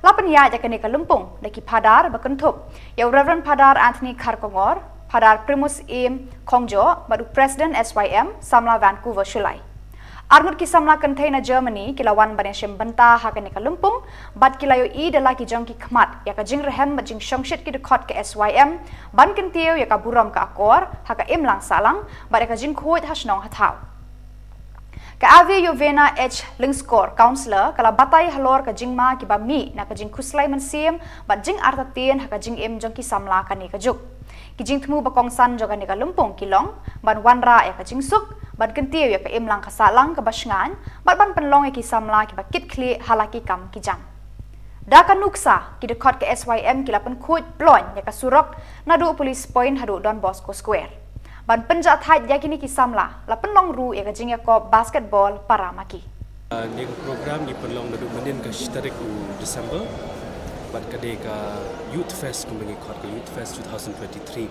La pynïaid ïa kane ka lympung da ki phadar ba kynthup ïa u Reverend Phadar Anthony Kharkongor, Phadar Primus Im Khongjoh bad u President S Y M, Samla Vancouver Shullai. Arngut ki samla kynthei na Germany ki la wan ban ïashim bynta ha kane ka lympung, bad ki la ïohi da la ki jong ki khmat ïa ka jingrhem bad jingshongshit ki dkhot ka S Y M ban kyntiew ïa ka burom ka akor ha ka imlang sahlang bad ïa ka jingkhuid ha shnong ha thaw. Ka Ave Yovena H Lyngskor, Councillor, ka la batai halor ka jingma kiba mih na ka jingkhuslai mynsiem bad jingartatien ha ka jingim jong ki samla kane ka juk. Ki jingthmu ba kongsan jong kane ka lympung ki long ban wanrah ïa ka jingsuk, ban kyntiew ïa ka imlang ka sahlang kaba shngaiñ, bad ban pynlong ïa ki samla kiba kitkhlieh ha la ki kam ki jam. Da ka nuksa, ki dkhot ka S Y M ki la pynkhuid ploiñ ïa ka surok naduh Police Point haduh Don Bosco Square. Ban pynjahthait ïa kine ki samla, la pynlong ruh ïa ka jingïakop basketball para ma ki. Ah, kane ka program ngi pynlong naduh mynnin ka shi tarik u December, bad ka dei ka Youth Fest, kumba ngi khot ka Youth Fest two thousand twenty-three.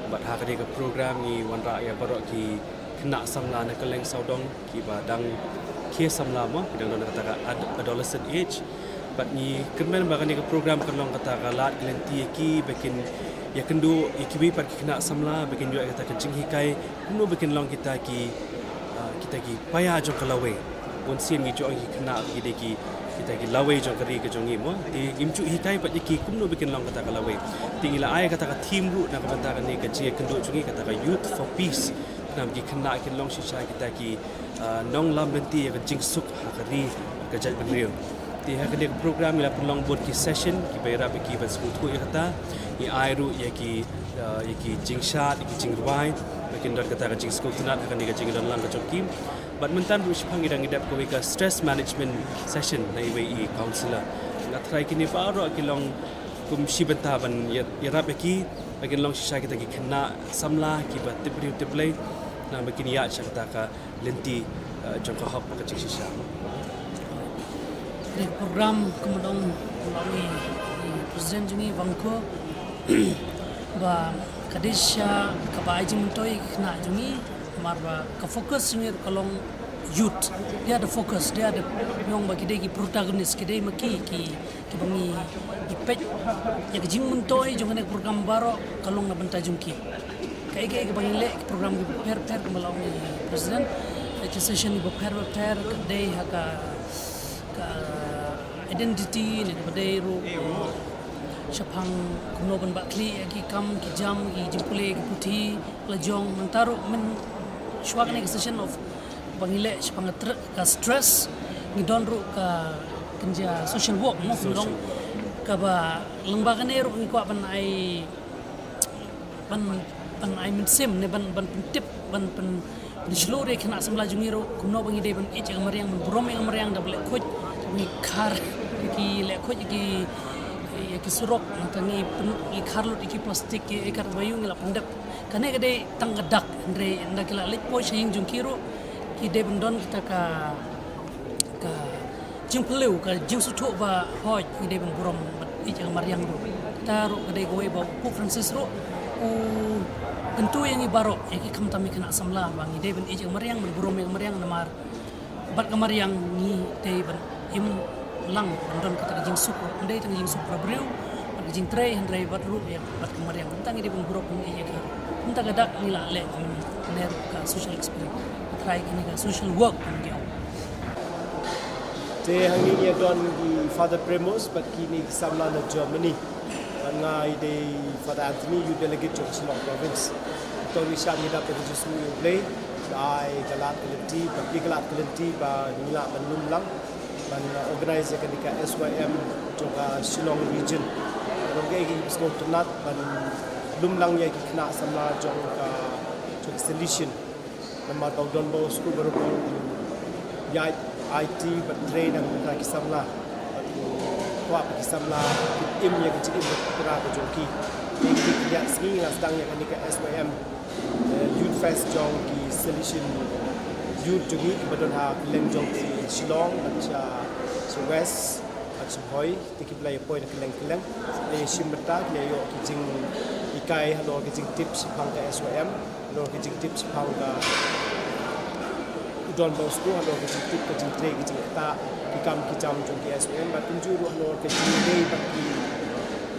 Bad ha kane ka program ngi wanrah ïa baroh ki khynnah samla na kylleng sawdong, kiba dang khie samla mo, ki dang don ha kata ka ad-, adolescent age. Bad ngi kyrmen ba kane ka program kan long kata ka lad ka lynti ïa ki ba kin ïakynduh ïa kiwei pat ki khynnah samla, ba kin ïoh ïa kata ka jinghikai kumno ba kin long kita ki, ah, kita ki paia jong ka lawei. Bun sien ngi ju ong ki khynnah ki dei ki, kita ki lawei jong ka ri ka jong ngi mo. Te ngim ju hikai pat ïa ki kumno ba kin long kata ka lawei. Te ngi la ai kata ka theme ruh na ka bynta kane ka jingïakynduh jong ngi, kata ka Youth for Peace. Khnang ba ki khynnah kin long shisha kita ki, ah, nonglam lynti ïa ka jingsuk ha ka ri, ka jaitbynriew. Te ha kane ka program ngi la pynlong bun ki session kiba ïarap ïa ki ban sngewthuh ïa kata. Ngi ai ruh ïa ki, ah, ïa ki jingshad, ïa ki jingrwai, ba kin don kata ka jingsngewtynnat ha kane ka jingdon lang ka jong ki. Bad mynta ruh shaphang ngi dang ïadep kawei ka stress management session na iwei i counsellor. Nga tharai kine baroh ki long kum shi bynta ban ïa-, ïarap ïa ki, ba kin long shisha kita ki khynnah samla kiba tip briew tip Blei, khnang ba kin ïaid sha kata ka lynti, eh, jong ka hok bad ka jingshisha. Ka program kumba ong i, i President jong ngi Vangkho, ba ka dei shisha kaba ai jingmyntoi ïa ki khynnah jong ngi, namar ba ka focus jong ngi ruh ka long youth. They are the focus, they are the, ong ba ki dei ki protagonist, ki dei ma ki, ki, kiba ngi, ngi peit ïa ka jingmyntoi jong kane ka program baroh ka long na bynta jong ki. Kaei kaei kaba ngi leh, ki program kiba pher pher kumba la ong i President, ki session kiba pher pher ka dei ha ka, ka identity ne kaba dei ruh shaphang kumno ban bah khlieh ïa ki kam ki jam, ki jingpule ki puthi la jong. Mynta ruh mynshwa kane ka session of ba ngi leh shaphang ka tr-, ka stress, ngi don ruh ka kynja social work mo, kumba long, kaba lyngba kane ruh ngi kwah ban ai, ban, ban ai mynsiem ne ban, ban pyntip, ban pyn, pynshlur ïa ki khynnah samla jong ngi ruh kumno ba ngi dei ban ïeit ïa ka mariang, ban burom ïa ka mariang da ba leh khuid, ngi khar ïa ki, leh khuid ïa ki, ïa ki surok, nangta ngi pyn, ngi khar lut ïa ki plastik, ïa ki kar ba ïoh ngi la pyndep. Kane ka dei tang ka dak, hynrei ynda ki la leit poi sha ïing jong ki ruh ki dei ban don kita ka, ka jingpyllait, ka jingsngewthuh ba hooid ngi dei ban burom bad ïeit ïa ka mariang ruh. Kata ruh ka dei kawei ba u Pope Francis ruh u kyntu ïa ngi baroh, ïa ki khamtam ïa ki khynnah samla, ba ngi dei ban ïeit ïa ka mariang, ban burom ïa ka mariang, namar bad ka mariang ngi dei ban im lang, ban don kata ka jingsuk ruh. Ym dei tang ka jingsuk para briew bad ka jingtrei, hynrei bad ruh ïa bad ka mariang. Mynta ngi dei ban burom ïa ka. Mynta ka dak ngi la leh mynne ruh ka social experience. Try kane ka social work kumba ngi ong. Te hangne ngi don i Father Primus bad kine ki samla na Germany. Bad nga i dei Father Anthony, Youth Delegate jong Shillong Province. To ngi shah ngi dap da ka jingsngew ïa U Blei, da ai ka lad ka lynti, bad ka lad ka lynti ba ngi lah ban lum lang ban, uh, organize ïa kane ka S Y M jong ka Shillong Region. Long kaei kaei ba sngewtynnat ban lum lang ïa ki khynnah samla jong ka, jong ka Salesian. Namar ba u Don Bosco baroh u ïaid aiti bad trei na ka bynta ki samla. Bad u kwah ba ki samla kin im ïa ka jingim ba pura ka jong ki. Te ki ïa sngi ngi la sdang ïa kane ka S Y M, eh, Youth Fest jong ki Salesian Youth jong ngi kiba don ha kylleng jong ki Shillong bad sha, sha West. Sngewbha te ki ba la ïa poi na kylleng kylleng, la ïa shim bynta, ki la ïoh ki jinghikai halor ki jingtip shaphang ka S Y M, halor ki jingtip shaphang ka u Don Bosco, halor ki jingtip ka jingtrei ki jingktah, ki kam ki jam jong ki S Y M, bad kumjuh ruh halor ki jingtrei bad ki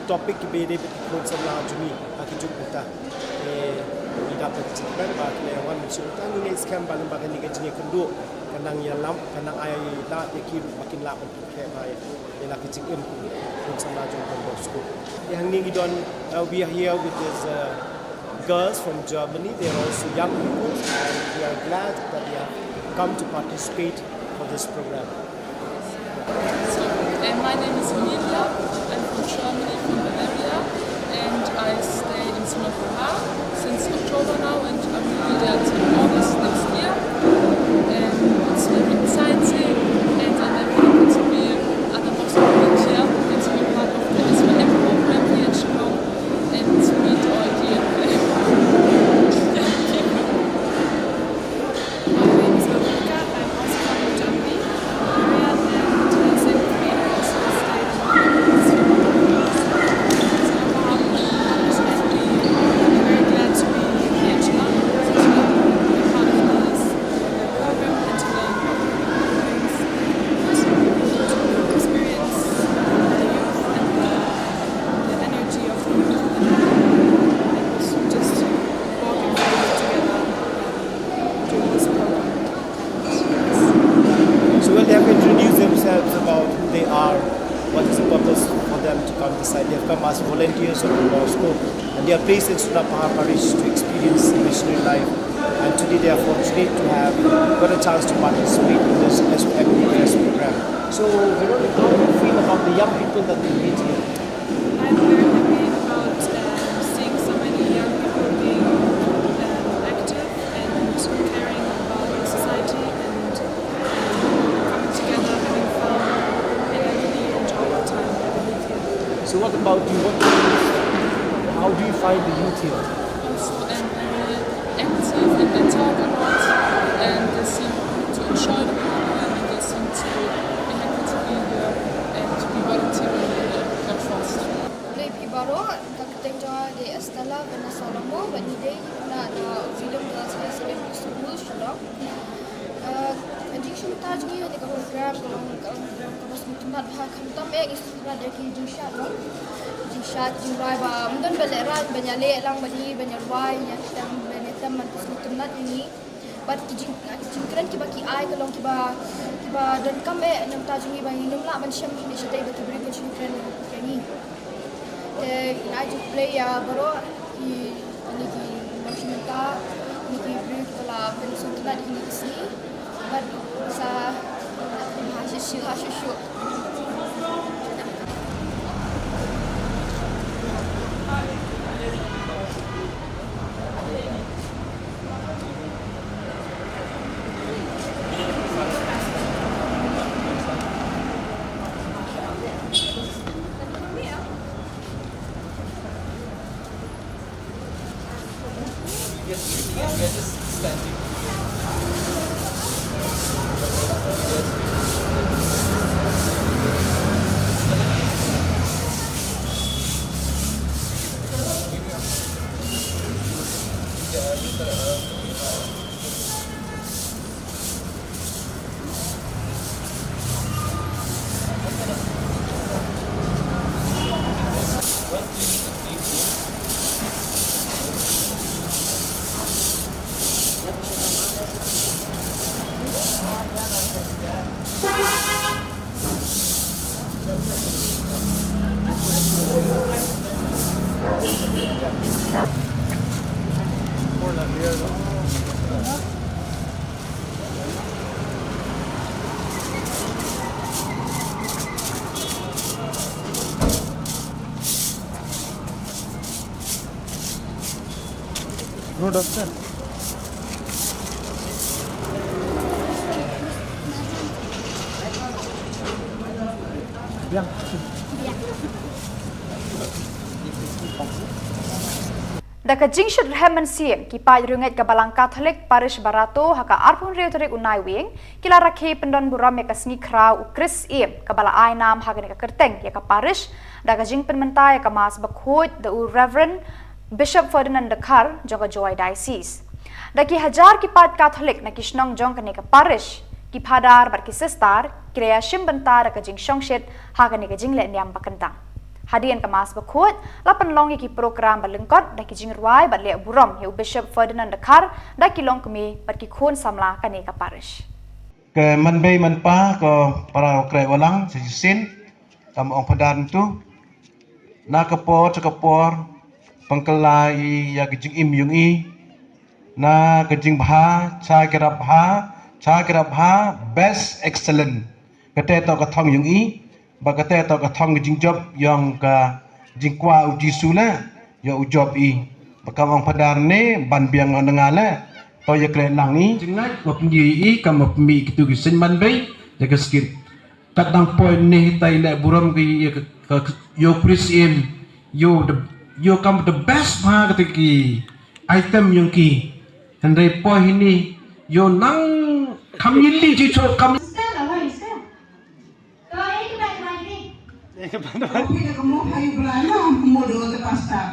topic kiba ïadei bad ki khun samla jong ngi ha ki juk mynta. Te ngi dap da ka jingkmen ba ki la ïa wan mynshuwa, tang ngi ngeit skhem ba lyngba kane ka jingïakynduh kan nang ïalam, kan nang ai lad ïa ki ruh ba kin lah ban pynphriang ïa la ka jingim ka khun samla jong Don Bosco. Te hangne ngi don, uh, we are here with these, uh, girls from Germany. They are also young people, and we are glad that they have come to participate for this program. So, uh, my name is Emilia. I'm from Germany, from Bavaria, and I stay in Singapore since October now, and I will be there until August next year. And it's very exciting, and I'm very happy to be at the Box volunteer and to be part of the S Y M program here in Shillong and to meet all the young people. My name is Veronica. I'm also from Germany, Bavaria, and, uh, same for me. I also stay in Singapore. So I'm very glad to be here in Shillong, to be part of this program and to learn things, to experience the youth and the, the energy of the youth and, and also just walking together, um, during this program. So, well, they have introduced themselves about who they are, what is the purpose for them to come this side. They have come as volunteers of the Bosco, and they are placed in Sutapahar Parish to experience the missionary life. And today they are fortunate to have got a chance to participate in this S O M Fest program. So, Veronica, how do you feel about the young people that we meet here? I'm very happy about, um, seeing so many young people being, um, active and caring about the society and, um, coming together, having fun, and I really enjoy the time that I live here. So what about you? What do you, how do you find the youth here? Also, I'm very active and they talk a lot and they seem to enjoy the program and they seem to be happy to be here and to be volunteering at Red Cross. Hello, phi baroh, ka kyrteng jong nga dei Estella Vanessa Longmo, bad ngi dei na, na Freedom Girls High Secondary School, Shillong. Uh, ka jingshim bynta jong ngi ha kane ka program ka long, ka long program kaba sngewtynnat bha, khamtam eh ngi sngewtynnat ïa ki jingshad, no? Jingshad, jingrwai ba ym don ba lehraiñ ban ïaleh lang bad ngi, ban ïarwai, ïa ki tam, ban ïa tam, ban sngewtynnat ïa ngi. Bad ki jing, ki jingkren kiba ki ai ka long kiba, kiba donkam eh na bynta jong ngi ba ngin ym lah ban shem shatei ba ki briew kin shu kren ïa ngi. Te ngi ai jingkhublei ïa baroh ki, kine ki nongshim bynta, kine ki briew kiba la pynsngewtynnat ïa kine ki sngi. Bad sa, ha shuh shuh, ha shuh shuh. No, doctor. Biang. Da ka jingshit rhem mynsiem, ki paid riewngeit ka Balang Katholik Parish Barato ha ka arphew hynriew tarik u Naiwieng ki la rakhe pyndon burom ïa ka sngi khraw u Kris Syiem kaba la ai nam ha kane ka kyrteng ïa ka parish da ka jingpynmynta ïa ka Mass bakhuid da u Reverend Bishop Ferdinand Dkhar jong ka Jowai Diocese. Da ki hajar ki paid Katholik na ki shnong jong kane ka parish, ki phadar bad ki sister ki la ïashim bynta da ka jingshongshit ha kane ka jingleh niam ba kyntang. Hadien ka Mass bakhuid la pynlong ïa ki program ba lyngkot da ki jingrwai bad leh burom ïa u Bishop Ferdinand Dkhar da ki longkmie bad ki khun samla kane ka parish. Ke man bei man pa ko para u kreh walang sa shisien, kam ong padan tu na ka por cha ka por pangkala i ïa ka jingim yung i na ka jingbha cha ki rap bha cha ki rap bha best excellent. Kate to ka thong yung i ba kate to ka thong ka jingjop yong ka jingkwa u Jisu la yo u jop i ba kam ong padar ne ban biang ong nga la to ïa kre lang i jingngat ba pynji i kam ba pynmi kitu ki seiñ man bei ïa ka skit. Kat dang poi ne tai leh burom ki ïa ka, ka, yo Kris Syiem yo the yo kam the best bha kata ki item yung ki. Hynrei poi hini yo nang kam yili ji cho kam. Sister, how are you, sister? Kau ini baik lagi. Tapi dah kamu hai belanya kamu dua ke pastor.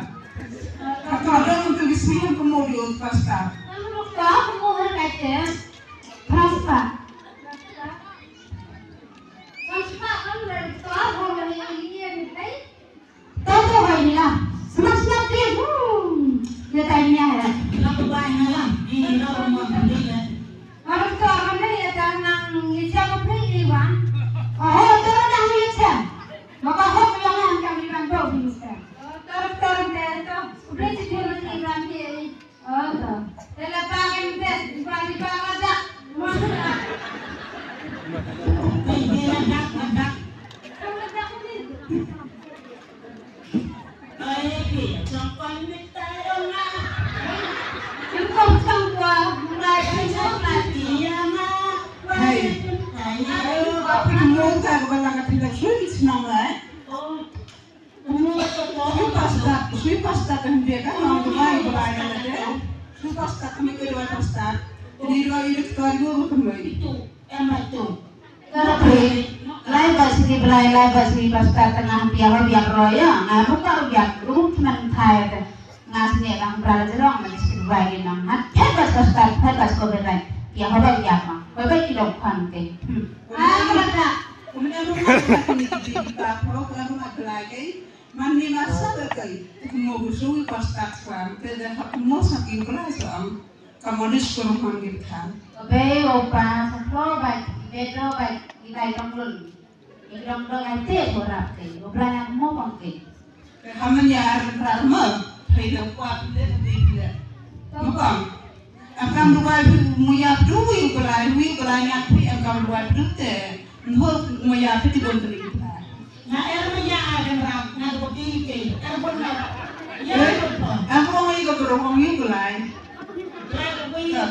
Kata ada untuk isi yang kamu dua ke pastor. Kamu lupa kamu hai kata pastor. Pastor kamu dari pastor kamu ini yang baik. Tau tau bai ni lah. Semak semak dia. Hmm. Dia tanya ya. Kenapa bai ni lah? Ini lah rumah dia. Harus tu orang ni ya jangan yang siapa beri ni bang. Oh, tu orang yang siapa. Maka hok yang yang kami kan bau ni siapa. Oh, tu orang tu orang dia tu. Beri si dia ni bang dia ni. Oh, to. Te la pa kan te, pa ni pa la dak. Te la dak, la dak. Ai, pi, chong kon mit ta yong na. Yung kong kong kwa, mulai kan chong la ti ya na. Hey. Ai, ay, ko pi mo ta ko la ka ti la shu ni sinong la, eh. Oh. Sui pasta, sui pasta kan dia kan orang Dubai Dubai kan ada. Sui pasta kami ke dua pasta. Ini dua ini ketua dua kami. Itu, yang itu. Lai ba sini belai lai ba sini pasta tengah dia ho biak roya. Ngai buka biak rum teman thai te. Ngas ne lang bra jerong na sini Dubai ni nang. Hat pet bas pasta pet bas ko belai. Dia ho biak ma. Bye bye kidong khan te. Hmm. Ah, kata. Kumne rumah kita kini kita kita pro kalau rumah belai. Mani masa ba kai, te mo bu sui pasta kwan, te da hap mo sa ki bra so am, ka mo dis ko man ki than. Be o pa, sa pro ba, be do ba, i bai dong lun. I dong dong ai te ko rap kai, o bra na mo pang kai. Te haman ya ar rar ma, hai da kwa te te te. Mo pang. Akam ruai wi mu ya tu wi belai, wi belai ya wi akam ruai tu te. Nho mo ya piti bon tu ni. Na er mo ya agan ram na ko ti ke. Er bon na. Ya ko. Ang ko ngi ko ro ngi ko lai. Ko ti ko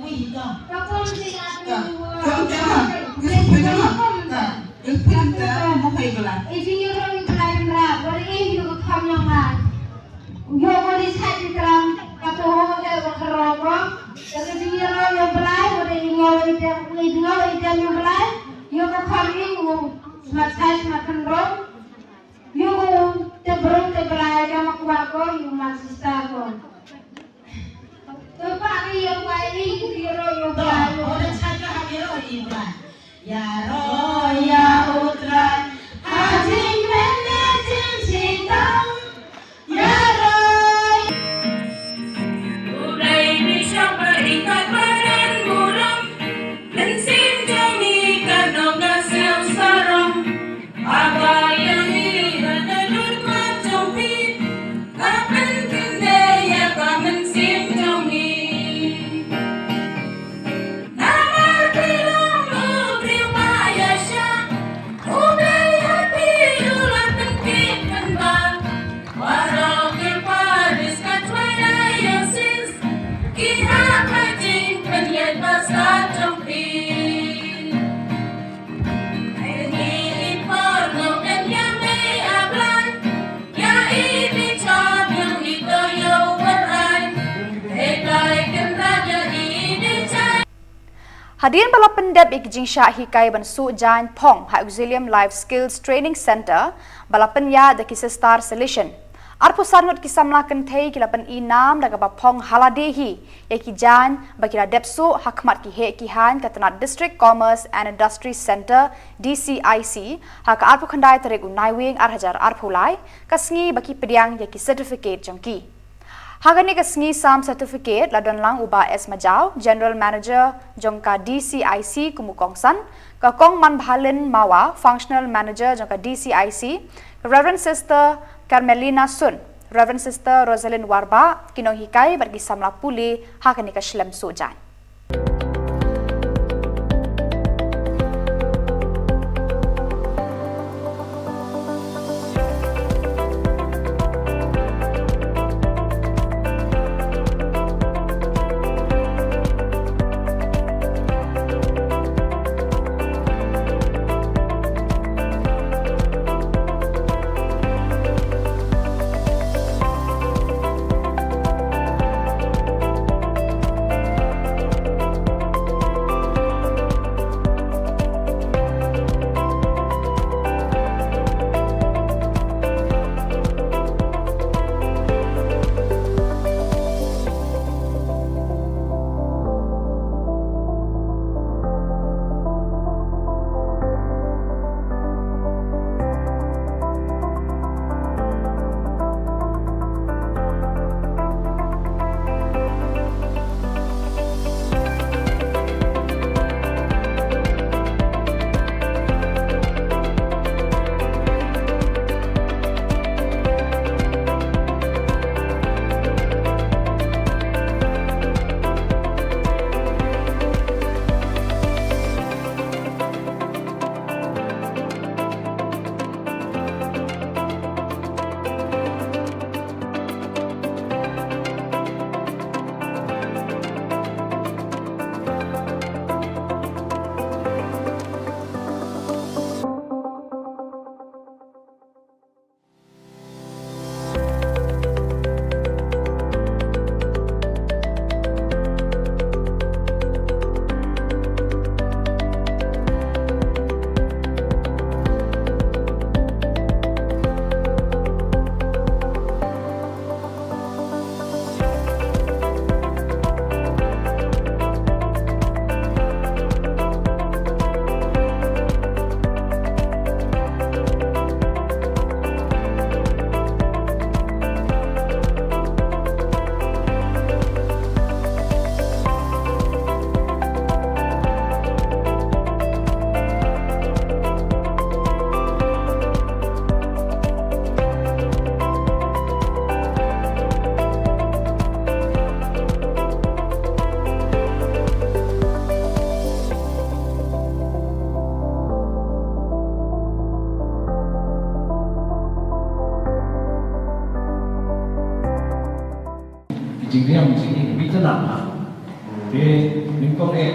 wi ko. Ko ti ma. Ko ti ma. Ko ti ma. Mo kai ko lai. E ji ro ni ko lai ra. Ko ri ko kam yang ma. Yo ko ri sa ti tram. Ka to ho ke ko ro ko. Ko ti ro yo blai ko ri ngo ri te ri ngo ri te yo blai. Yo ko kam ni ngo. Smat sai smat kan ro. Yu te brung te brai ka ma kwah ko yu ma sister ko. Te pa ni yu kwah ni yu ro yu brai. Oh, dah cakap ha yu ro yu brai. Ya ro ya u trai. Ha jingmen ne jingshitang. Ya ro. U dei bishop bad i kat badan burom. Mynsiem jong i ka nong ka siaw sarong. Haba ïa i la da lut mat jong phi, ka pynkyndai ïa ka mynsiem jong i. Namar phi long u briew ba ïaishah, u dei ha phi u la pynpeit pynbha. Baroh ki parish ka Jowai Diocese, ki hap ha jingpynïaid pastor jong phi. Ngi i por ngam ïa mei a Blai, ïa i bichar ïa i to ïa u wer Hadien ba la pyndep ïa ki jingshah hikai ban suh jaiñ phong ha Auxilium Life Skills Training Centre ba la pynïaid da ki Sister Salesian, arphew san ngut ki samla kynthei ki la pyn-i nam da kaba phong ha lade hi ïa ki jaiñ ba ki la dep suh ha khmat ki heh ki haiñ ka tnat District Commerce and Industry Centre, D C I C, ha ka arphew khyndai tarik u Naiwieng ar hajar arphew lai, ka sngi ba ki pdiang ïa ki certificate jong ki. Ha kane ka sngi sam certificate la don lang u Bah S Majaw, General Manager jong ka D C I C kum u kongsan, ka Kong Manbhalin Mawa, Functional Manager jong ka D C I C, ka Reverend Sister Carmelina Sun, Reverend Sister Rosalind Warbah, ki nonghikai bad ki samla pule ha kane ka shlem suh jaiñ. Ki jingriam jong ngi ki bit na. Te nyngkong eh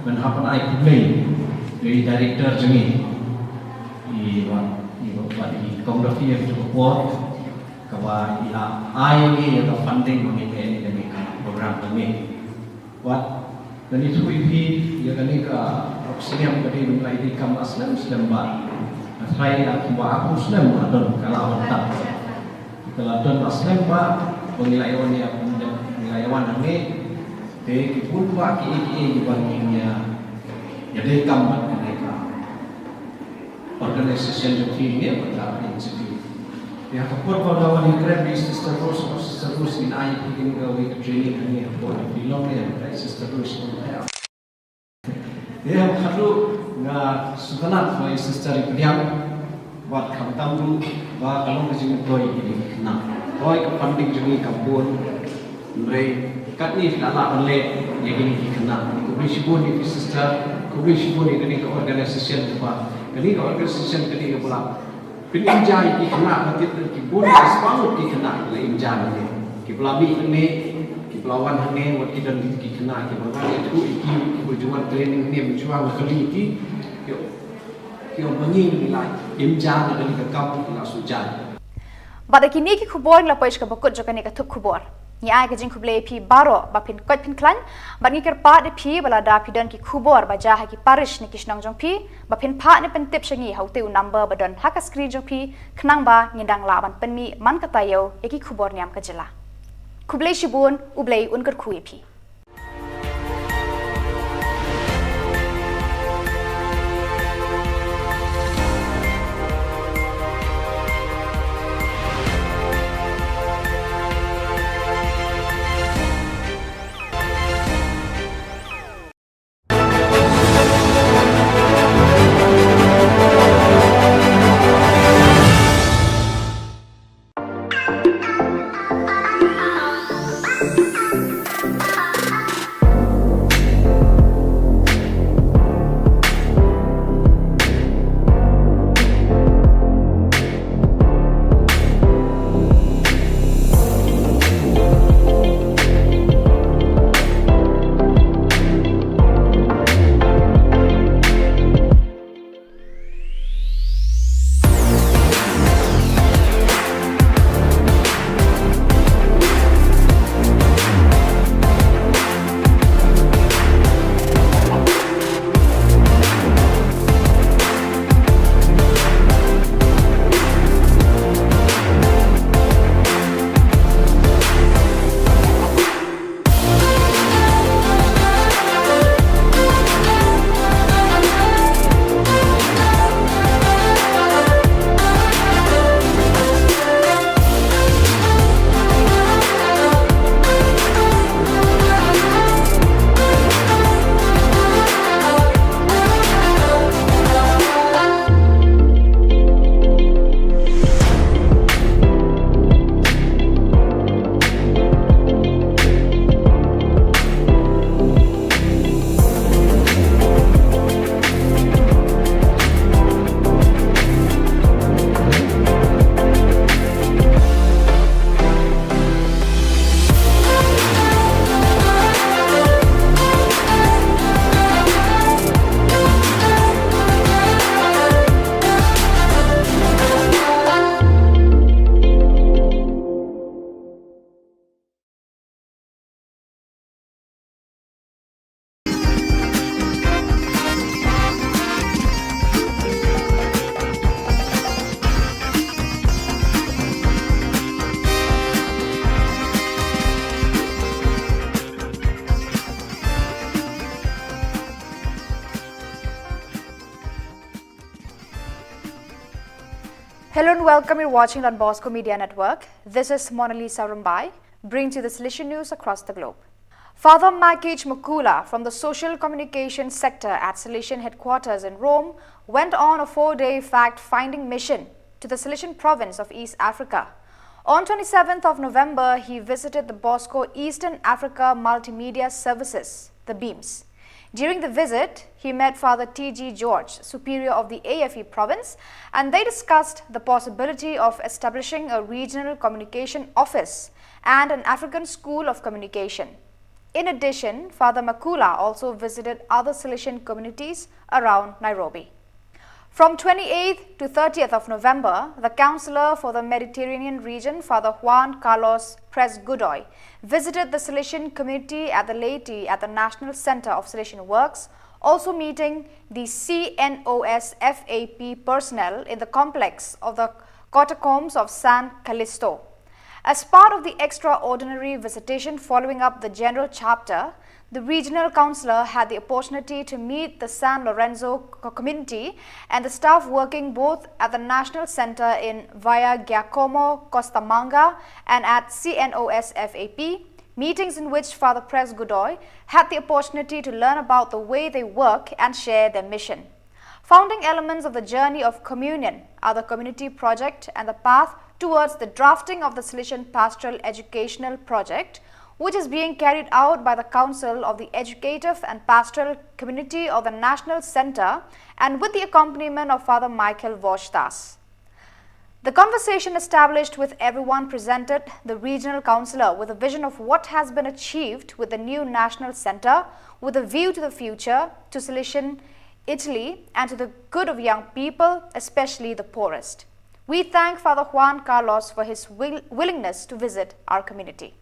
ban hap ban ai khublei ïa i director jong ngi, i wa, i wa, i Kong Rafi, ïa ka por kaba i la ai ngi ïa ka funding ba ngin leh ïa kane ka program jong ngi. Wat, ngan ïathuh ïa phi, ïa kane ka rok snem ka dei ba ngi la ïadei kam la slem slem bha. Nga tharai ïa kumba arphew snem la don ka la wan tang. Ka la don la slem bha ba ngi la ïa wan ïa, ngi la ïa wan hangne. Te ki bun bha kiei kiei kiba ngin ïa, ïadei kam bad kane ka organization jong phi ne bad ka institute. Ïa ka por ba nga wan ïakren bad i Sister Rose, Sister Rose ngin ai ïa phi kawei ka training hangne hapoh Shillong ne, Sister Rose. Ïa, khatduh nga sngewtynnat ba i Sister i pdiang, bad khamtam ruh ba ka long ka jingmyntoi ïa kine ki khynnah. Hooid ka funding jong ngi kam bun, hynrei katne phi la lah ban leh ïa kine ki khynnah. Khublei shibun ïa phi Sister, khublei shibun ïa kane ka organization kaba, kane ka organization kane kaba la pynimjai ïa ki khynnah, ka tip ki bun ki spah ngut ki khynnah ki la imjai ïa ki, kiba la mih hangne, kiba la wan hangne, wat ki don ki khynnah kiba nga ïathuh ïa ki, kiba ju wan training hangne mynshwa, nga kylli ïa ki, ki ong, ki ong ba ngi ngi la imjai ïa kane ka kam, ki la shu jai. Bad da kine ki khubor ngi la poi sha kaba kut jong kane ka thup khubor. Ngi ai ka jingkhublei ïa phi baroh ba phin koit phin khlaiñ, bad ngi kyrpad ïa phi ba lada phi don ki khubor ba jia ha ki parish ne ki shnong jong phi, ba phin phah ne pyntip sha ngi ha utei u number ba don ha ka screen jong phi, khnang ba ngin dang lah ban pynmih man ka taïew ïa ki khubor niam ka jylla. Khublei shibun, U Blei un kyrkhu ïa phi. Hello and welcome. You're watching Don Bosco Media Network. This is Mona Lisa Rumbai, bringing to you the Salesian news across the globe. Father Makich Makula from the Social Communication Sector at Salesian Headquarters in Rome went on a four-day fact-finding mission to the Salesian province of East Africa. On twenty-seventh of November, he visited the Bosco Eastern Africa Multimedia Services, the BEAMS. During the visit, he met Father T G George, Superior of the A F E province, and they discussed the possibility of establishing a regional communication office and an African school of communication. In addition, Father Makula also visited other Salesian communities around Nairobi. From twenty-eighth to thirtieth of November, the Councillor for the Mediterranean region, Father Juan Carlos Pres Godoy, visited the Salesian community at the Laity at the National Centre of Salesian Works, also meeting the C N O S F A P personnel in the complex of the Catacombs of San Callisto. As part of the extraordinary visitation following up the General Chapter, the regional councillor had the opportunity to meet the San Lorenzo co-, community and the staff working both at the National Centre in Via Giacomo Costamagna and at C N O S F A P, meetings in which Father Pres Godoy had the opportunity to learn about the way they work and share their mission. Founding elements of the Journey of Communion are the community project and the path towards the drafting of the Salesian Pastoral Educational Project, which is being carried out by the Council of the Educative and Pastoral Community of the National Centre and with the accompaniment of Father Michael Voshdas. The conversation established with everyone presented the regional councillor with a vision of what has been achieved with the new national centre with a view to the future, to Salesian Italy, and to the good of young people, especially the poorest. We thank Father Juan Carlos for his will-, willingness to visit our community.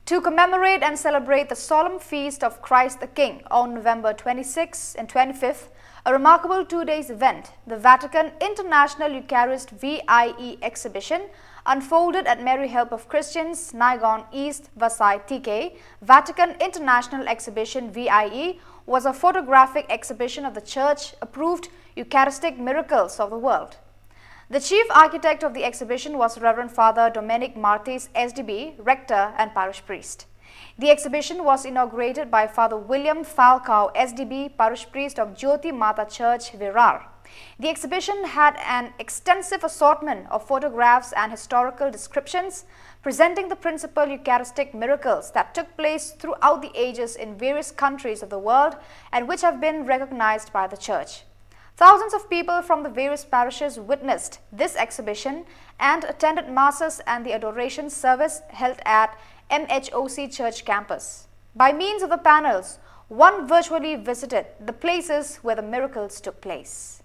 To commemorate and celebrate the solemn feast of Christ the King on November twenty-sixth and twenty-fifth, a remarkable two days event, the Vatican International Eucharist V I E exhibition unfolded at Mary Help of Christians, Naigaon East, Vasai T K. Vatican International Exhibition V I E was a photographic exhibition of the Church approved Eucharistic miracles of the world. The chief architect of the exhibition was Reverend Father Domenic Martis, S D B, rector and parish priest. The exhibition was inaugurated by Father William Falcao, S D B, parish priest of Jyoti Mata Church, Virar. The exhibition had an extensive assortment of photographs and historical descriptions presenting the principal Eucharistic miracles that took place throughout the ages in various countries of the world and which have been recognized by the Church. Thousands of people from the various parishes witnessed this exhibition and attended masses and the adoration service held at M H O C Church campus. By means of the panels, one virtually visited the places where the miracles took place.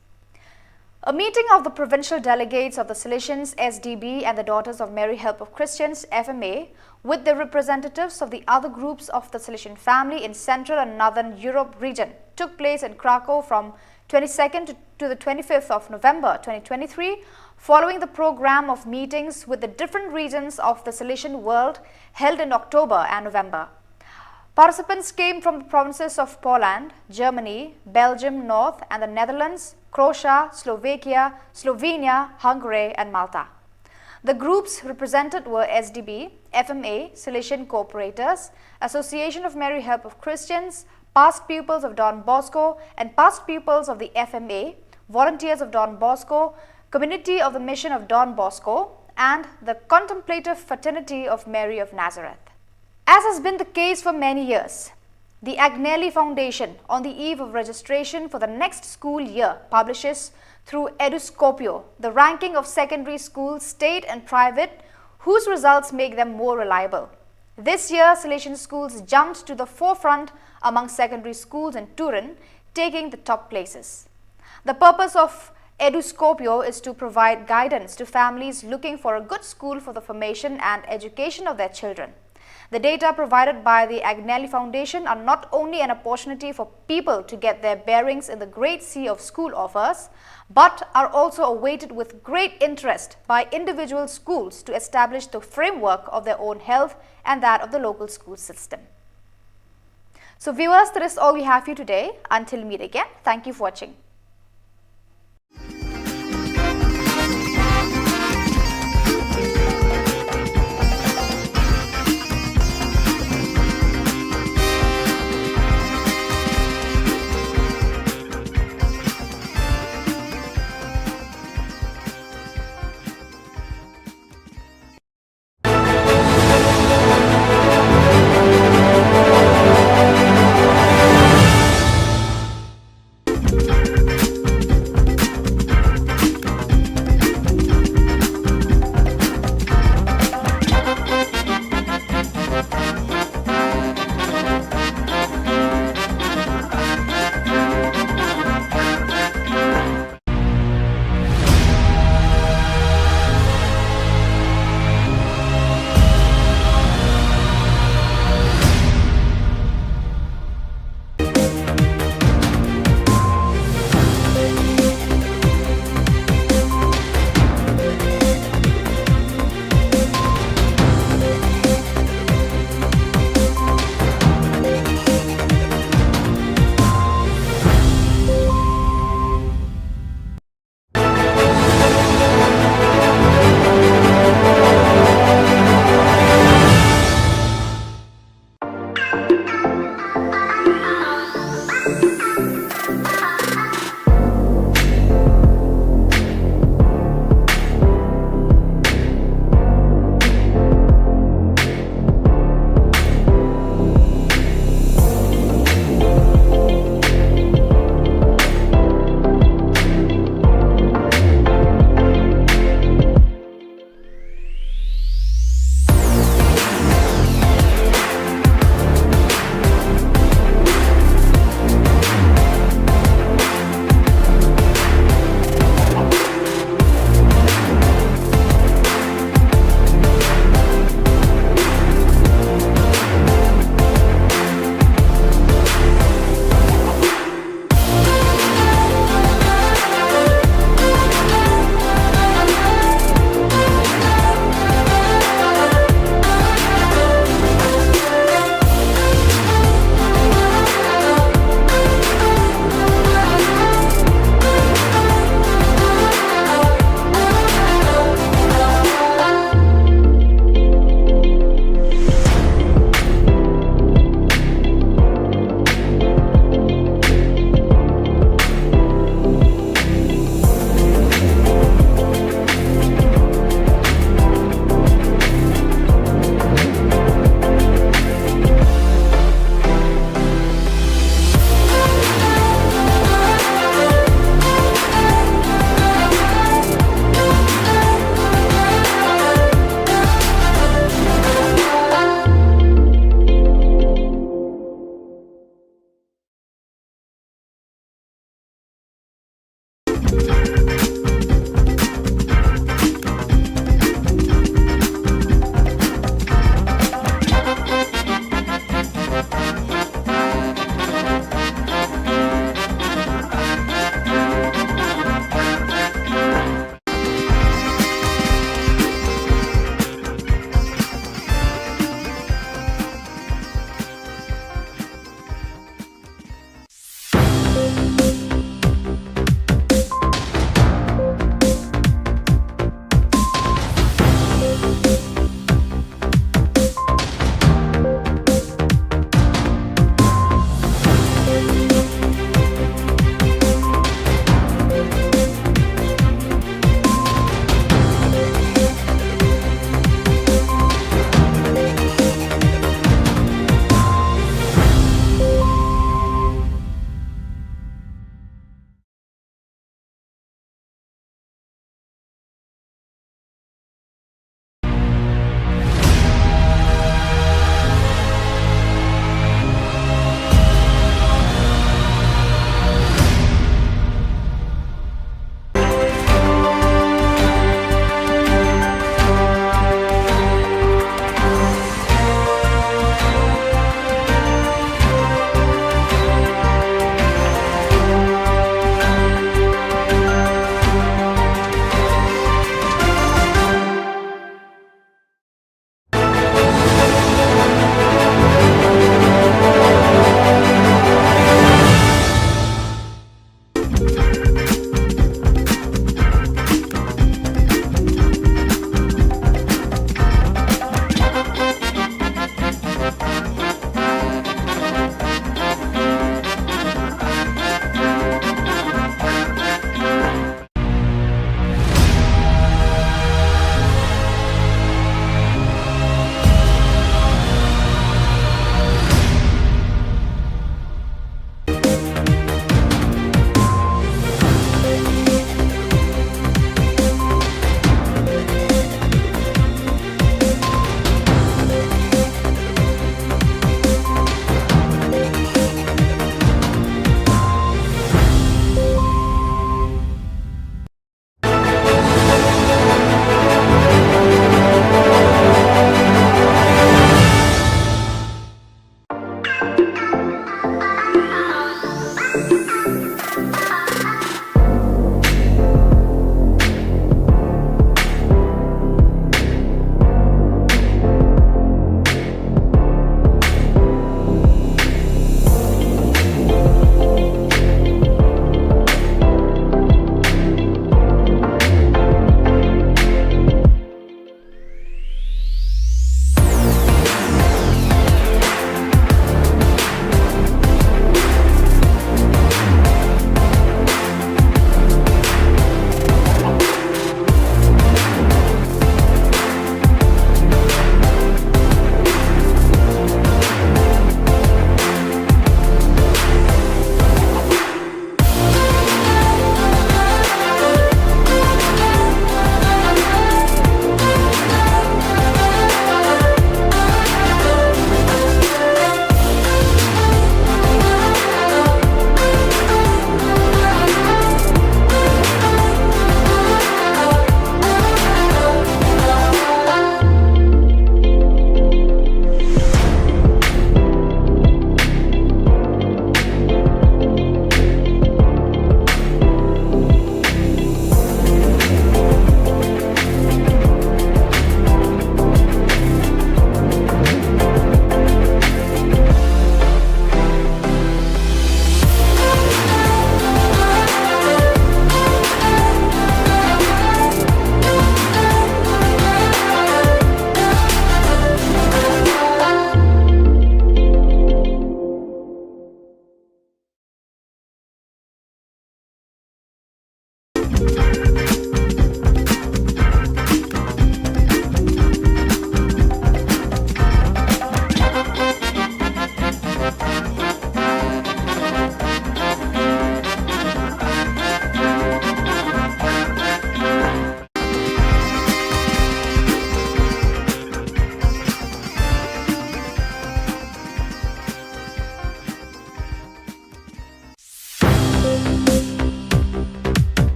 A meeting of the provincial delegates of the Salesians S D B and the Daughters of Mary Help of Christians F M A with the representatives of the other groups of the Salesian family in Central and Northern Europe region took place in Krakow from twenty-second to, to the twenty-fifth of November twenty twenty-three, following the program of meetings with the different regions of the Salesian world held in October and November. Participants came from the provinces of Poland, Germany, Belgium North and the Netherlands, Croatia, Slovakia, Slovenia, Hungary and Malta. The groups represented were S D B, F M A, Salesian Cooperators, Association of Mary Help of Christians, past pupils of Don Bosco and past pupils of the F M A, volunteers of Don Bosco, community of the Mission of Don Bosco, and the Contemplative Fraternity of Mary of Nazareth. As has been the case for many years, the Agnelli Foundation, on the eve of registration for the next school year, publishes through Eduscopio the ranking of secondary schools, state and private, whose results make them more reliable. This year, Salesian schools jumped to the forefront among secondary schools in Turin, taking the top places. The purpose of Eduscopio is to provide guidance to families looking for a good school for the formation and education of their children. The data provided by the Agnelli Foundation are not only an opportunity for people to get their bearings in the great sea of school offers, but are also awaited with great interest by individual schools to establish the framework of their own health and that of the local school system. So viewers, that is all we have for you today. Until meet again, thank you for watching.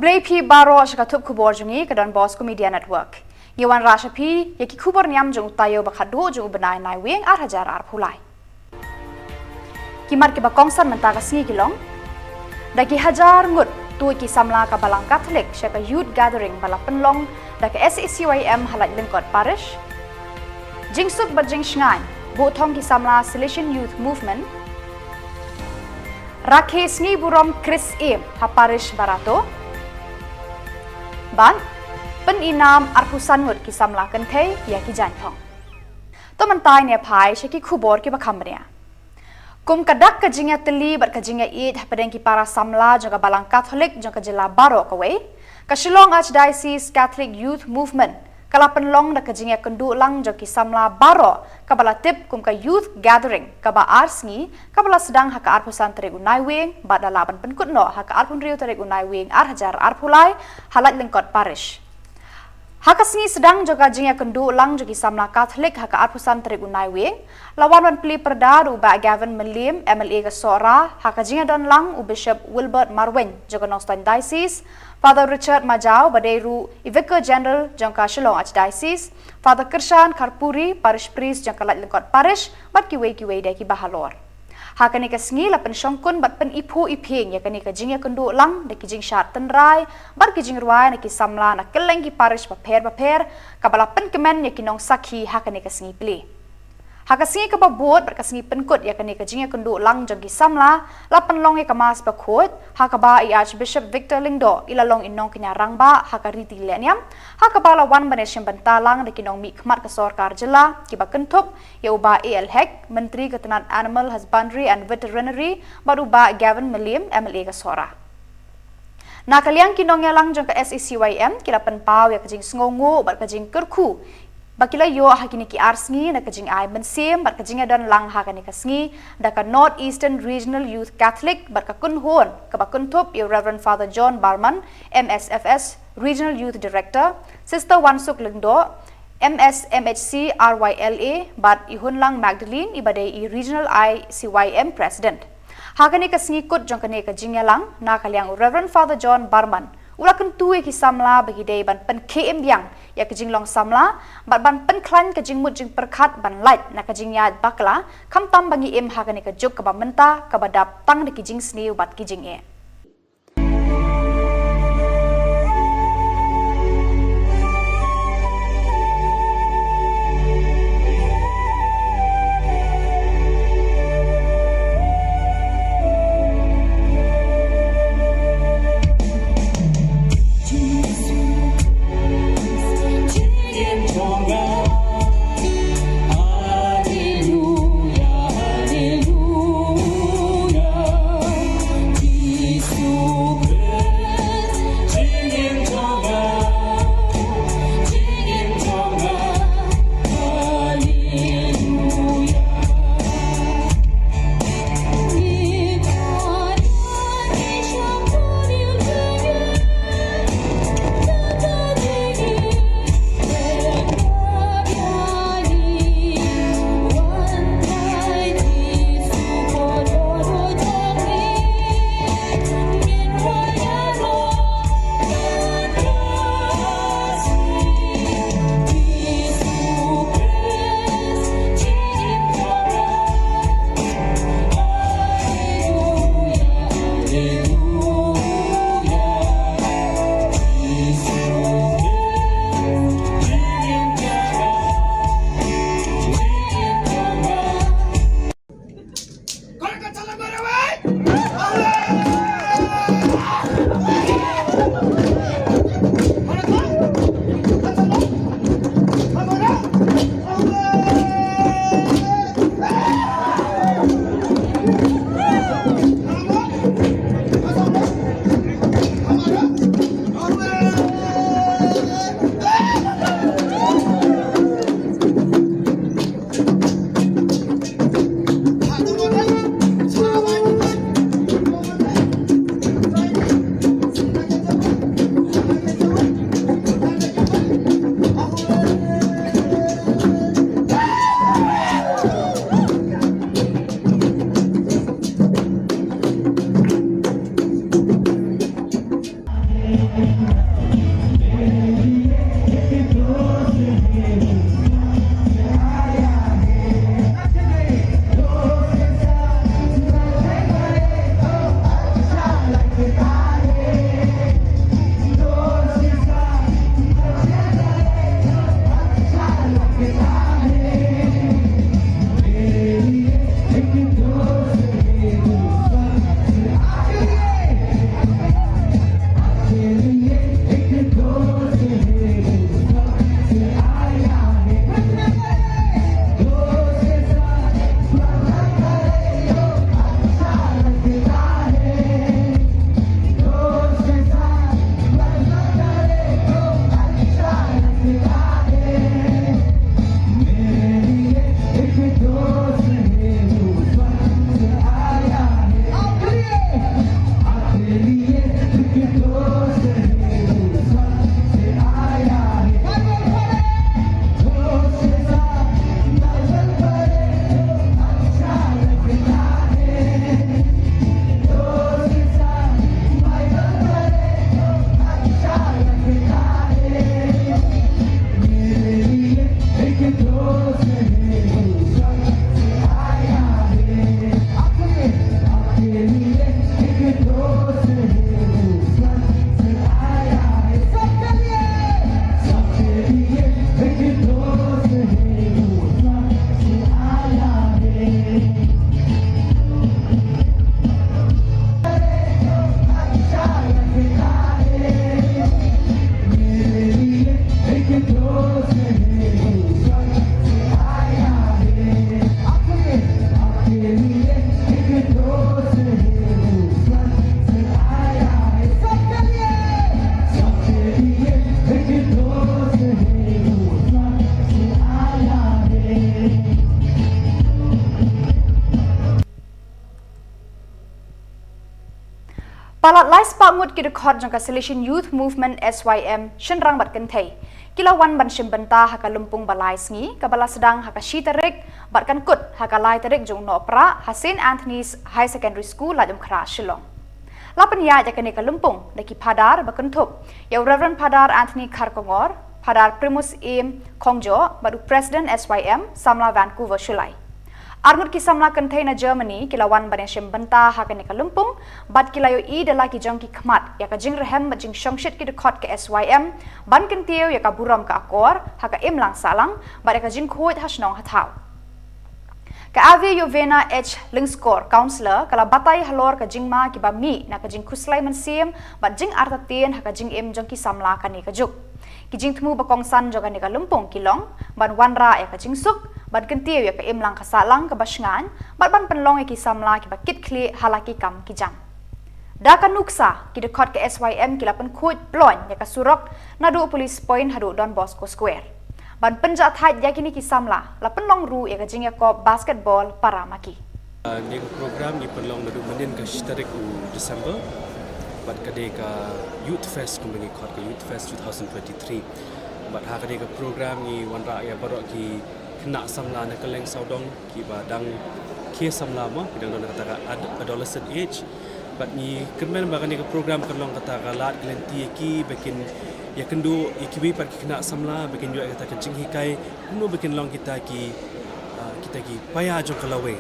Khublei phi baroh sha ka thup khubor jong ngi ka Don Bosco Media Network. Ngi wanrah sha phi ïa ki khubor niam jong u taïew ba khatduh jong u bnai Naiwieng ar hajar arphew lai. Ki mat kiba kongsan mynta ka sngi ki long: da ki hajar ngut tuid ki samla ka Balang Katholik sha ka Youth Gathering ba la pynlong da ka S A C Y M ha Laitlyngkot Parish. Jingsuk bad jingshngaiñ buh thong ki samla Salesian Youth Movement. Rakhe sngi burom Khrist Ïa ha Parish Barato. Bad pynïnam arphew san ngut ki samla kynthei ïa ki jaiñthong. To mynta ngin ïa phai sha ki khubor kiba kham bniah. Kum ka dak ka jingïatylli bad ka jingïaieit hapdeng ki para samla jong ka Balang Katholik jong ka jylla baroh kawei, ka Shillong Archdiocese Catholic Youth Movement ka la pynlong da ka jingïakynduh lang jong ki samla baroh kaba la tip kum ka Youth Gathering kaba ar sngi, kaba la sdang ha ka arphew san tarik u Naiwieng bad la lah ban pynkut noh ha ka arphew hynriew tarik u Naiwieng ar hajar arphew lai ha Laitlyngkot Parish. Ha ka sngi sdang jong ka jingïakynduh lang jong ki samla Katholik ha ka arphew san tarik u Naiwieng, la wan ban plie pyrda da u Bah Gavin Mylliem, M L A ka Sohra, ha ka jingïadon lang u Bishop Wilbert Marwein jong ka Nongstoiñ Diocese, Father Richard Majaw ba dei ruh i Vicar General jong ka Shillong Archdiocese, Father Kyrshan Kharpuri, Parish Priest jong ka Laitlyngkot Parish, bad kiwei kiwei de kiba halor. Ha kane ka sngi la pynshongkun bad pyniphuh iphieng ïa kane ka jingïakynduh lang da ki jingshad tynrai bad ki jingrwai na ki samla na kylleng ki parish bapher bapher, kaba la pynkmen ïa ki nongsakhi ha kane ka sngi plie. Ha ka sngi kaba bud bad ka sngi pynkut ïa kane ka jingïakynduh lang jong ki samla, la pynlong ïa ka Mass bakhuid, ha kaba i Archbishop Victor Lyngdoh i la long i nongkñia rangbah ha ka riti lehniam, ha kaba la wan ban ïashim bynta lang da ki nongmihkhmat ka sorkar jylla kiba kynthup ïa u Bah A L Hek, Myntri ka tnat Animal Husbandry and Veterinary, bad u Bah Gavin Mylliem, M L A ka Sohra. Na ka liang ki nongïalang jong ka S A C Y M ki la pynpaw ïa ka jingsngewnguh bad ka jingkyrkhu ba ki la ïoh ha kine ki ar sngi na ka jingai mynsiem bad ka jingïadon lang ha kane ka sngi da ka North Eastern Regional Youth Catholic bad ka kynhun kaba kynthup ïa u Reverend Father John Barman, M S F S Regional Youth Director, Sister Wansuk Lyngdoh, M S M H C R Y L A, bad i Hunlang Magdalene iba dei i Regional I C Y M President. Ha kane ka sngi kut jong kane ka jingïalang, na ka liang u Reverend Father John Barman u la kyntu ïa ki samla ba ki dei ban pynkhie im biang ïa ka jinglong samla bad ban pynkhlaiñ ka jingmut jingpyrkhat ban lait na ka jingïaid bakla, khamtam ba ngi im ha kane ka juk kaba mynta kaba dap tang da ki jingsniew bad ki jingeh. Spah ngut ki dkhot jong ka Salesian Youth Movement, S Y M, shynrang bad kynthei, ki la wan ban shim bynta ha ka lympung ba lai sngi kaba la sdang ha ka shi tarik bad kan kut ha ka lai tarik jong u Nohprah ha Saint Anthony's Higher Secondary School, Laitumkhrah, Shillong. La pynïaid ïa kane ka lympung da ki phadar ba kynthup ïa u Reverend Phadar Anthony Kharkongor, Phadar Primus Im Khongjoh bad u President S Y M, Samla Vancouver Shullai. Arngut ki samla kynthei na Germany ki la wan ban ïashim bynta ha kane ka lympung bad ki la ïohi da la ki jong ki khmat ïa ka jingrhem bad jingshongshit ki dkhot ka S Y M ban kyntiew ïa ka burom ka akor ha ka imlang sahlang bad ïa ka jingkhuid ha shnong ha thaw. Ka Ave Yovena H Lyngskor, Councillor, ka la batai halor ka jingma kiba mih na ka jingkhuslai mynsiem bad jingartatien ha ka jingim jong ki samla kane ka juk. Ki jingthmu ba kongsan jong kane ka lympung ki long ban wanrah ïa ka jingsuk, ban kyntiew ïa ka imlang ka sahlang kaba shngaiñ bad ban pynlong ïa ki samla kiba kit khlieh ha la ki kam ki jam. Da ka nuksa, ki dkhot ka S Y M ki la pynkhuid ploiñ ïa ka surok naduh Police Point haduh Don Bosco Square. Ban pynjahthait ïa kine ki samla, la pynlong ruh ïa ka jingïakop basketball para ma ki. Ah, kane ka program ngi pynlong naduh mynnin ka shi tarik u December, bad ka dei ka Youth Fest, kumba ngi khot ka Youth Fest two thousand twenty-three. Bad ha kane ka program ngi wanrah ïa baroh ki khynnah samla na kylleng sawdong kiba dang khie samla mo, ki dang don kata ka ad-, adolescent age. Bad ngi kyrmen ba kane ka program kan long kata ka lad ka lynti ïa ki ba kin ïakynduh ïa kiwei pat ki khynnah samla, ba kin ïoh ïa kata ka jinghikai kumno ba kin long kita ki, ah, kita ki paia jong ka lawei.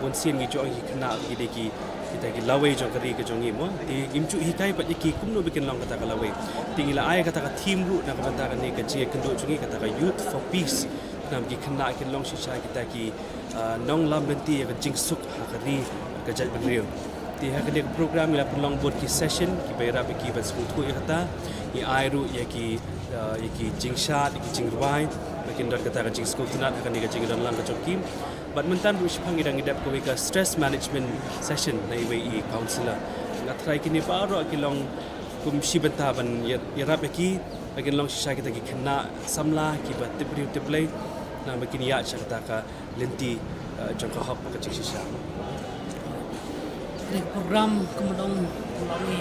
Bun sien ngi ju ong ïa ki khynnah ki dei ki, kita ki lawei jong ka ri ka jong ngi mo. Te ngim ju hikai pat ïa ki kumno ba kin long kata ka lawei. Te ngi la ai kata ka theme ruh na ka bynta kane ka jingïakynduh jong ngi, kata ka Youth for Peace. Namar ki khynnah kin long shisha kita ki, ah, nonglam lynti ïa ka jingsuk ha ka ri, ka jaitbynriew. Te ha kane ka program ngi la pynlong bun ki session kiba ïarap ïa ki ban sngewthuh ïa kata. Ngi ai ruh ïa ki, ah, ïa ki jingshad, ïa ki jingrwai ba kin don kata ka jingsngewtynnat ha kane ka jingdon lang ka jong ki. Bad mynta ruh shaphang ngi dang dep kawei ka stress management session na iwei i counsellor. Nga tharai kine baroh ki long kum shi bynta ban ïa-, ïarap ïa ki ba kin long shisha kita ki khynnah samla kiba tip briew tip Blei, namar ba kin ïaid sha kata ka lynti, eh, jong ka hok bad ka jingshisha. Kane ka program kumba ong, kumba ong i,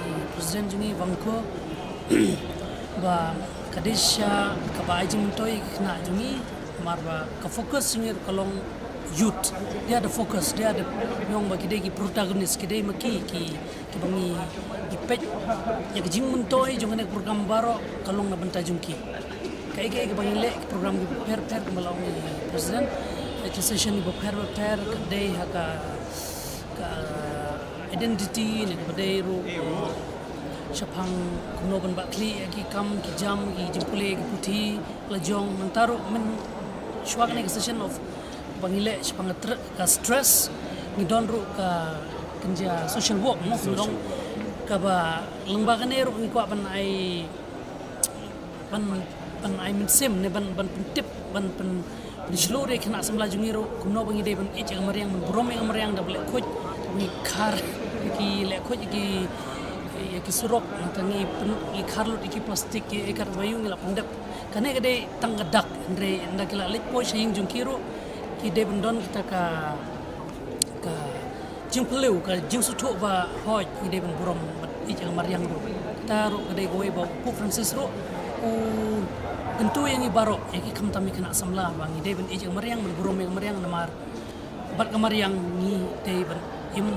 i President jong ngi Vangkho, ba ka dei shisha kaba ai jingmyntoi ïa ki khynnah jong ngi, namar ba ka focus jong ngi ruh ka long youth. They are the focus, they are the, ong ba ki dei ki protagonist, ki dei ma ki, ki, kiba ngi, ngi peit ïa ka jingmyntoi jong kane ka program baroh ka long na bynta jong ki. Kaei kaei kaba ngi leh, ki program kiba pher pher kumba la ong i President, ki session kiba pher pher ka dei ha ka, ka identity ne kaba dei ruh shaphang kumno ban bah khlieh ïa ki kam ki jam, ki jingpule ki puthi la jong. Mynta ruh mynshuwa kane ka session of ba ngi leh shaphang ka tre-, ka stress, ngi don ruh ka kynja social work mo, ngi don kaba lyngba kane ruh ngi kwah ban ai, ban, ban ai mynsiem ne ban, ban pyntip, ban pyn, pynshlur ïa ki khynnah samla jong ngi ruh kumno ba ngi dei ban ïeit ïa ka mariang, ban burom ïa ka mariang da ba leh khuid, da ba ngi khar ïa ki, leh khuid ïa ki, ïa ki surok, nangta ngi pyn, ngi khar lut ïa ki plastik, ïa, ïa kat ba ïoh ngi la pyndep. Kane ka dei tang ka dak, hynrei ynda ki la leit poi sha ïing jong ki ruh ki dei ban don kita ka, ka jingphylliew, ka jingsngewthuh ba hooid ngi dei ban burom bad ïeit ïa ka mariang ruh. Kata ruh ka dei kawei ba u Pope Francis ruh u kyntu ïa ngi baroh, ïa ki khamtam ïa ki khynnah samla, ba ngi dei ban ïeit ïa ka mariang, ban burom ïa ka mariang, namar bad ka mariang ngi dei ban im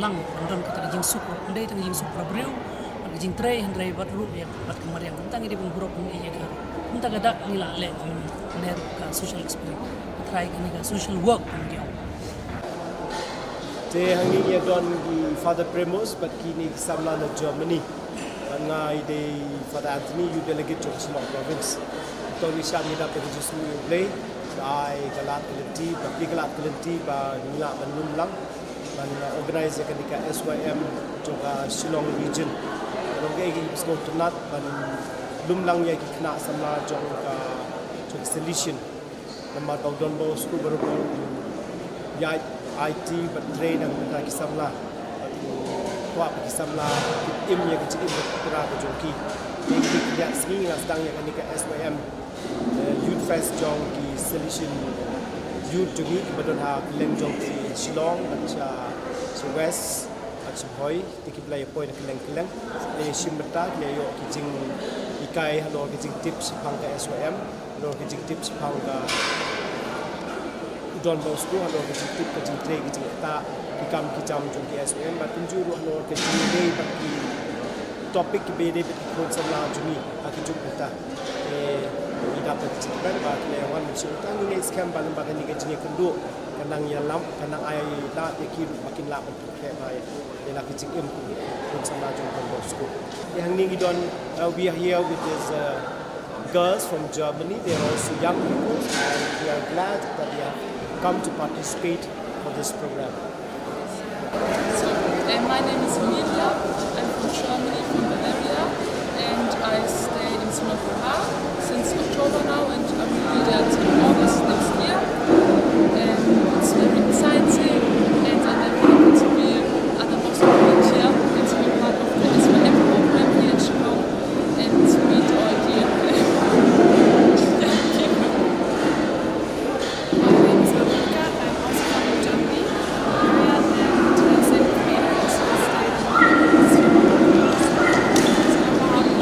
lang, ban don kata ka jingsuk ruh, ym dei tang ka jingsuk para briew bad ka jingtrei, hynrei bad ruh ïa bad ka mariang. Kumta ngi dei ban burom ban ïeit ïa ka. Kumta ka dak ngi la leh, ne ruh ka social experience, trai kane ka social work, ngi ong. Te hangne ngi don ki Father Primus bad kine ki samla na Germany. Bad nga i dei Father Anthony, Youth Delegate jong Shillong Province. To ngin ïa shah ïa ka jingsngew ïa U Blei, ka ai ka lad ka lynti, bad ka lad ka lynti ba ngin lah ban lum lang ban, uh, organize ïa kane ka S Y M jong ka Shillong Region. Ka long kaei kaei kaba sngewtynnat ban lum lang ïa ki khynnah samla jong ka, jong ka Salesian. Namar ba u Don Bosco baroh u ïaid aiti bad trei na ka bynta ki samla. Bad u kwah ba ki samla kin im ïa ka jingim kaba pura ka jong ki. Te ki, ki ïa sngi nga sdang ïa kane ka S Y M, eh, Youth Fest jong ki Salesian Youth jong ngi kiba don ha kylleng jong ki Shillong bad sha, sha West. Bad Sngewbha te ki ba la ïa poi na kylleng kylleng, ki la ïa shim bynta, ki la ïoh ki jinghikai halor ki jingtip shaphang ka S Y M, halor ki jingtip shaphang ka u Don Bosco, halor ki jingtip ka jingtrei ki jingktah, ki kam ki jam jong ki S Y M, bad kumjuh ruh halor ki jingïadei bad ki topic kiba ïadei bad ki khun samla jong ngi ha ki juk mynta. Te ngi dap da ka jingkyrmen ba ki la ïa wan mynshuwa, tang ngi ngeit skhem ba lyngba kane ka jingïakynduh kan nang ïalam, kan nang ai lad ïa ki ruh ba kin lah ban pyrkhat ba ïa la ka jingim khun samla jong Don Bosco. Te hangne ngi don, uh, we are here with these, uh, girls from Germany. They are also young people, and we are glad that they have come to participate for this program. So, uh, my name is Emilia. I'm from Germany, from Bavaria, and I stay in Singapore since October now, and I will be there till August next year. And it's very exciting, and I'm very happy to be at the Bosco College here and to be part of the S Y M program here in Shillong and to meet all the young people. My name is Veronica. I'm also from Germany. Maria and, uh, same with me. I also stayed in Singapore. So I'm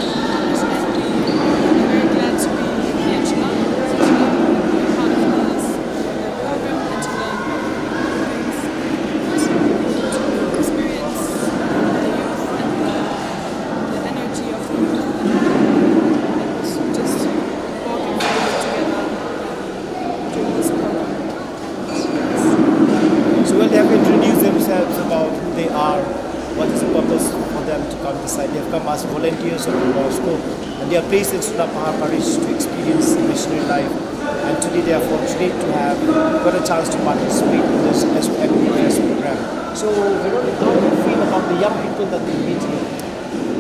very glad to be here tonight. So to be part of this, uh, program and to learn things. Also to experience, uh, the youth and the, the energy of the youth and also just walking together. So when they have introduced themselves about who they are, what is the purpose for them to come this side, they have come as volunteers of the Bosco, and they are placed in Sunapahar Parish to experience missionary life. And today they are fortunate to have got a chance to participate in this S O M P S program. So, Veronica, how do you feel about the young people that we meet here?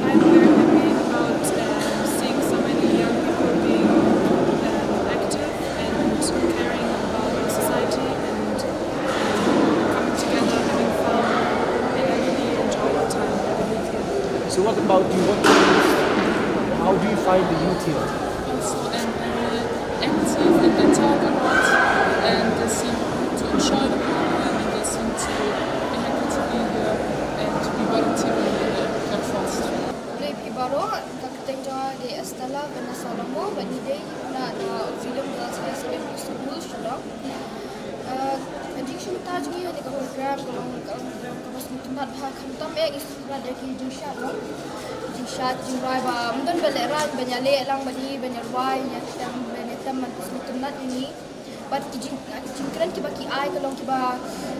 I'm very happy about, um, seeing so many young people being, um, active and caring about society and, um, coming together, having fun, and I really enjoy the time with the youth here. So what about you? What, how do you find the youth here? Also, I'm very active and they talk a lot and they seem to enjoy the program and they seem to be happy to be here and to be volunteering in the Red Cross. Khublei phi baroh, ka kyrteng jong nga dei Estella Vanessa Longmo, bad ngi dei na, na Auxilium Girls High School, Shillong. Uh, ka jingshim bynta jong ngi ha kane ka program ka long, ka long, ka long kaba sngewtynnat bha, khamtam eh ngi sngewtynnat ïa ki jingshad, long jingshad jingrwai ba ym don ba lehraiñ ban ïaleh lang bad ngi, ban ïarwai, ïa ki tem, ban ïa tem, ban sngewtynnat ïa ngi. Bad ki jing, ki jingkren kiba ki ai ka long kiba,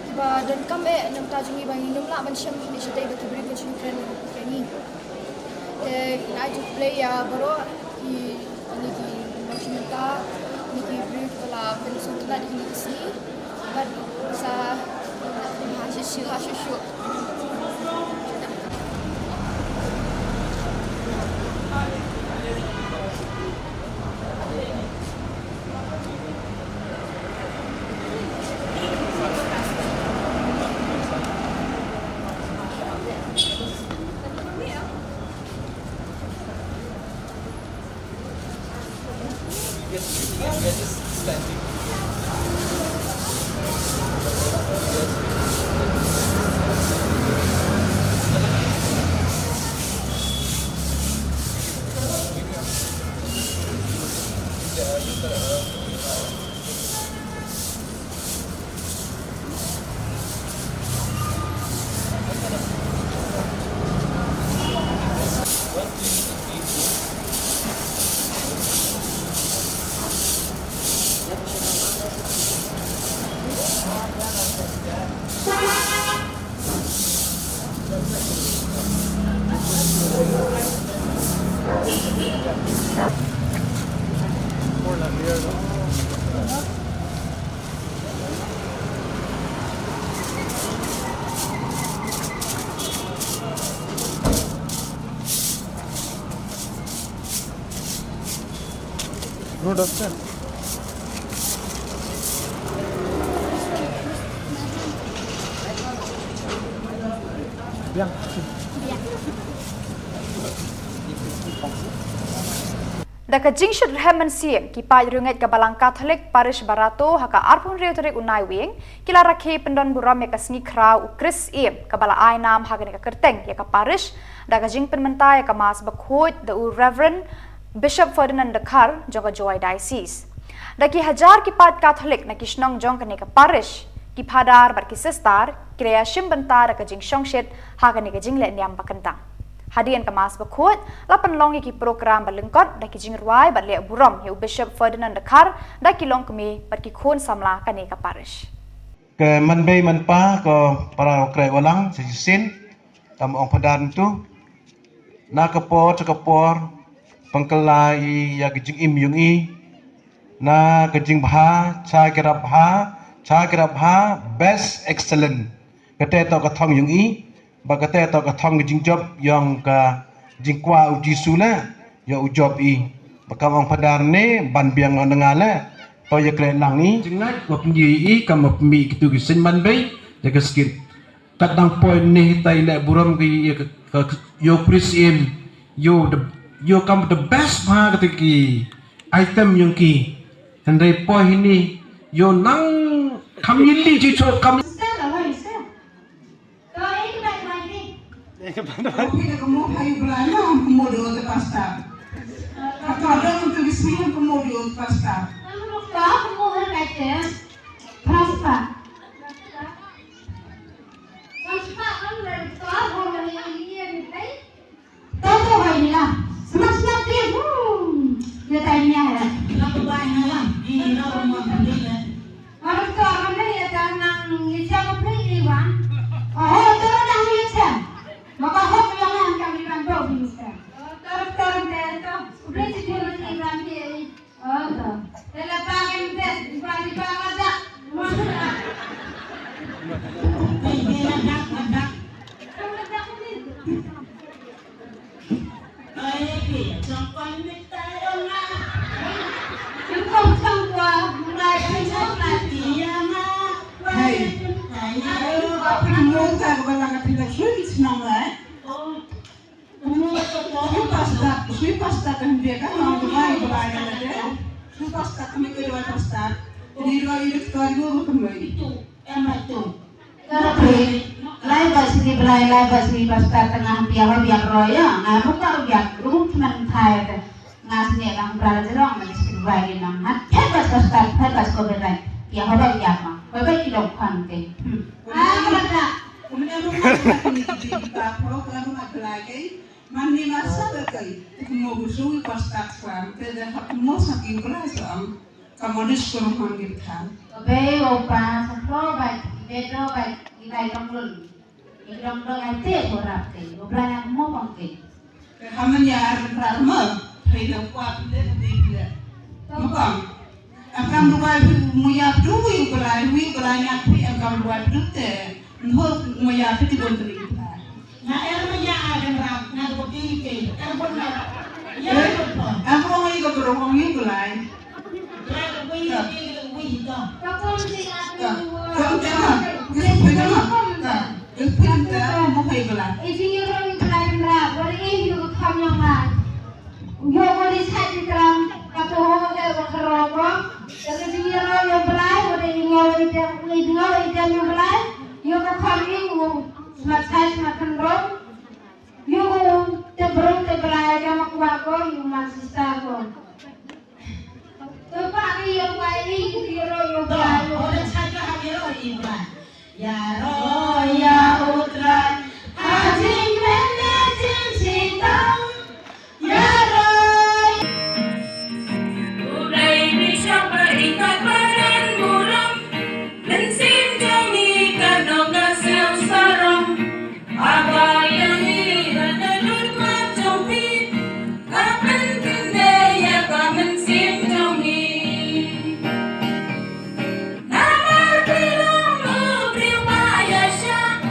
kiba donkam eh na ka bynta jong ngi ba ngin ym lah ban shem ne shatei ba ki briew kin shu kren ïa ngi. Te ngi ai jingkhublei ïa baroh ki, kine ki nongshim bynta, kine ki briew kiba la pynsngewtynnat ïa kine ki sngi. Bad sa ha shuh shuh, ha shuh shuh. No duster. Biang. Da ka jingshit rhem mynsiem, ki paid riewngeit ka Balang Katholik Parish Barato ha ka arphew hynriew tarik u Naiwieng ki la rakhe pyndon burom ïa ka sngi khraw u Kris Syiem kaba la ai nam ha kane ka kyrteng ïa ka parish da ka jingpynmynta ïa ka Mass Bakhuid da u Reverend Bishop Ferdinand Dkhar jong ka Jowai Diocese. Da ki hajar ki paid Katholik na ki shnong jong kane ka parish, ki phadar bad ki sister ki la ïashim bynta da ka jingshongshit ha kane ka jingleh niam ba kyntang. Hadien ka Mass Bakhuid la pynlong ïa ki program ba lyngkot da ki jingrwai bad leh burom ïa u Bishop Ferdinand Dkhar da ki longkmie bad ki khun samla kane ka parish. Ke manbei manpa ko para u kreh walang sa shisien, tam ong padan tu. Na ka por ta ka por pangkala i ïa ka jingim yung i. Na ka jingbha cha ki rap bha cha ki rap bha best excellent. Kate to ka thong yung i. Ba kate to ka thong ka jingjop yong ka jingkwah u Jisu la yong u jop i. Ba kam ong padar ne ban biang ong nga la to ïa kre lang i. Jingngat wa pynji i kam wa pynmi kitu ki seiñ manbei da ka skit. Kat dang point ne hitai le burom ki ïa ka, ka, yo Kris Syiem yo the, yo kam the best bha kata ki item yong ki. Hynrei point hini yo nang kam yili ji cho kam. Sister, ka wai, sister. To, eh, ka bai, bai, ni. Eh, ka bai, bai. Ka bai, ka mo, hai, bla, na, mo, do, the pastor. Ka to, do, to, the sweet, ka mo, do, the pastor. Ka mo, ka mo, hai, ka te. Pastor. Pastor, ka mo, do, ka mo, do, the sweet, ka mo, do. Toto bai ni la. Smak smak ti. Hmm. Dia tanya ya. Kenapa bai ni la? Di ina rumah sendiri ya. Harus tu orang ni ya tanang ni siapa beli ni bang. Oh, tu orang ni siapa? Maka hok yang yang kami kan tu ni siapa? Terus terus dia tu. Beli security bang dia ni. Oh, to. Te la pa kem te, di pa, di pa, la da. Mo. Te, te la da, la da. Ai, pi, chong kon mit ta dong la. Chong kon chong kwa, mulai chong kon la ti ya ma. Hai. Hai. Ayo, apa mo ta ko la ka ti la shu ni snang la, eh? Oh. Sui pasta, sui pasta kan dia kan orang Dubai, Dubai kan ada. Sui pasta kami ke dua pasta. Jadi dua ini kita dua kembali. Itu, emang itu. Lai bas ni belai, lai bas ni pasta tengah dia ho biak roya. Ngai buka biak ruh man thai te. Ngas ni dang bral jerong man skin bai ni nang hat. Phet bas pasta, phet bas ko berai. Dia ho biak ma. Ko bai ki dong khang te. Hmm. Ah, mata. Kumne mo ma ka ni ki ba pro ka mo ma belai. Man ni ma sa ba kai, te mo bu sui pasta kwan, te da hap mo sa ki kula sa am, ka mo dis ko man ki than. Be o pa sa pro ba, be do ba, i bai dong lun. I dong dong ai te ko rap te, o bla na mo pang te. Ke haman ya ar ra ma, hai da kwa pile te pile. Mo pang. Akam ruai wi mu yap du wi ukalai, wi ukalai nyak pi akam ruai du te. Nhor mu yap pi ti bon tuni ukalai. Na er mu ya akan ram, na ko pi ke, er bon na. Ya, er bon. Aku ong iko berong ong iko lai. Ya, wi, wi, wi, wi, wi. Ka kon ti aku. Ka kon ti aku. Ka kon ti aku. Ka kon ti aku. Ka kon ti aku. Ka kon ti aku. Ka kon ti aku. Yo ko di sa di tram, ka to ho ka wa ka ro ko. Ka ka di ro yo blai, ko di ngo i te, i ngo i te yo blai. Yo ko kham i u smat sai smat kan ro. Yo ko te bro te blai ka ma kwa ko, yo ma sista ko. To pa ki yo pa i ki ro yo blai. Ko de sa ka ha ki ro i blai. Ya ro ya u Trai, ha jingmynne jingshitom. Ya ro. U Blei bishop ba ikat badan burom, mynsiem jong ngi ka nong ka sel sarong. Haba ïa ngi la naduh mat jong phi, ka pynkyndai ïa ka mynsiem jong ngi. Namar phi long u briew ba ïaishah.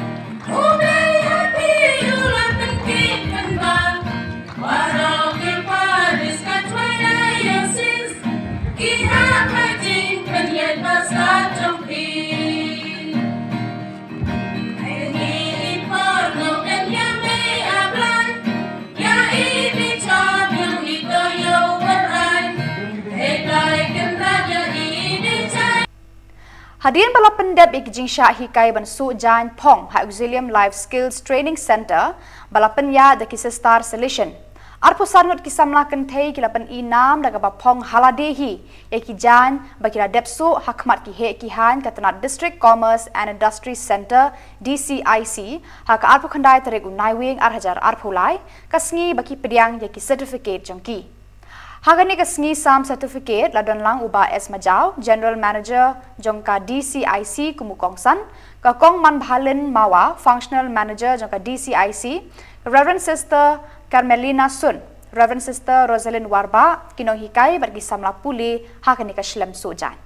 Hadien ba la pyndep ïa ki jingshah hikai ban suh jaiñ phong ha Auxilium Life Skills Training Centre ba la pynïaid da ki Sister Salesian, arphew san ngut ki samla kynthei ki la pynïaid nam da kaba phong ha lade hi ïa ki jaiñ ba ki la dep suh ha khmat ki heh ki haiñ ka tnat District Commerce and Industry Centre, D C I C, ha ka arphew khyndai tarik u Naiwieng ar hajar arphew lai, ka sngi ba ki pdiang ïa ki certificate jong ki. Ha kane ka sngi sam certificate la don lang u Bah S Majaw, General Manager jong ka D C I C kum u kongsan, ka Kong Manbhalin Mawa, Functional Manager jong ka D C I C, ka Reverend Sister Carmelina Sun, Reverend Sister Rosalind Warbah, ki nonghikai bad ki samla pule ha kane ka shlem suh jaiñ.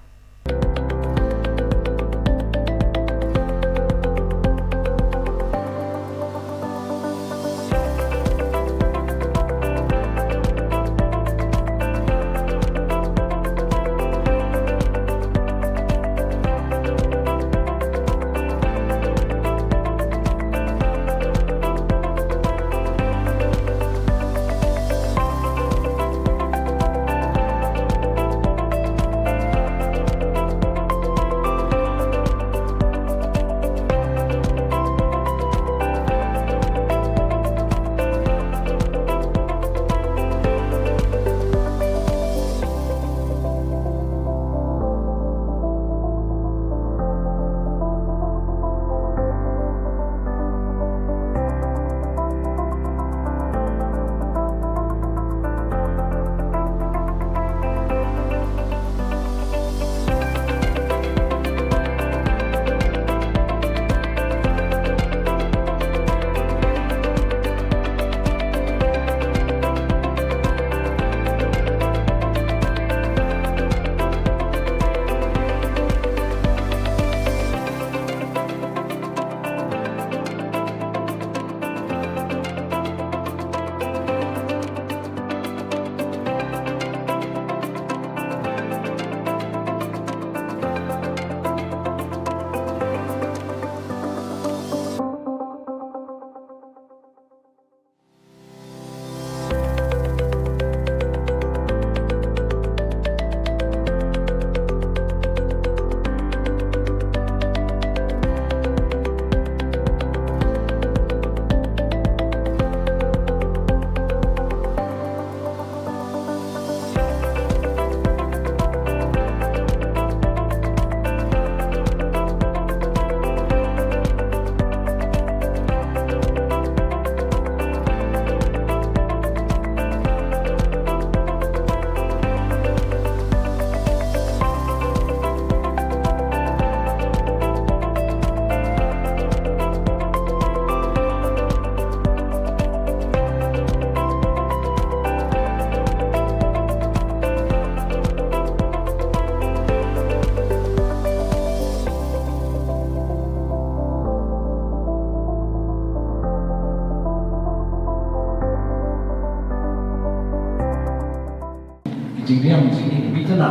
Jingriam jingim bit na.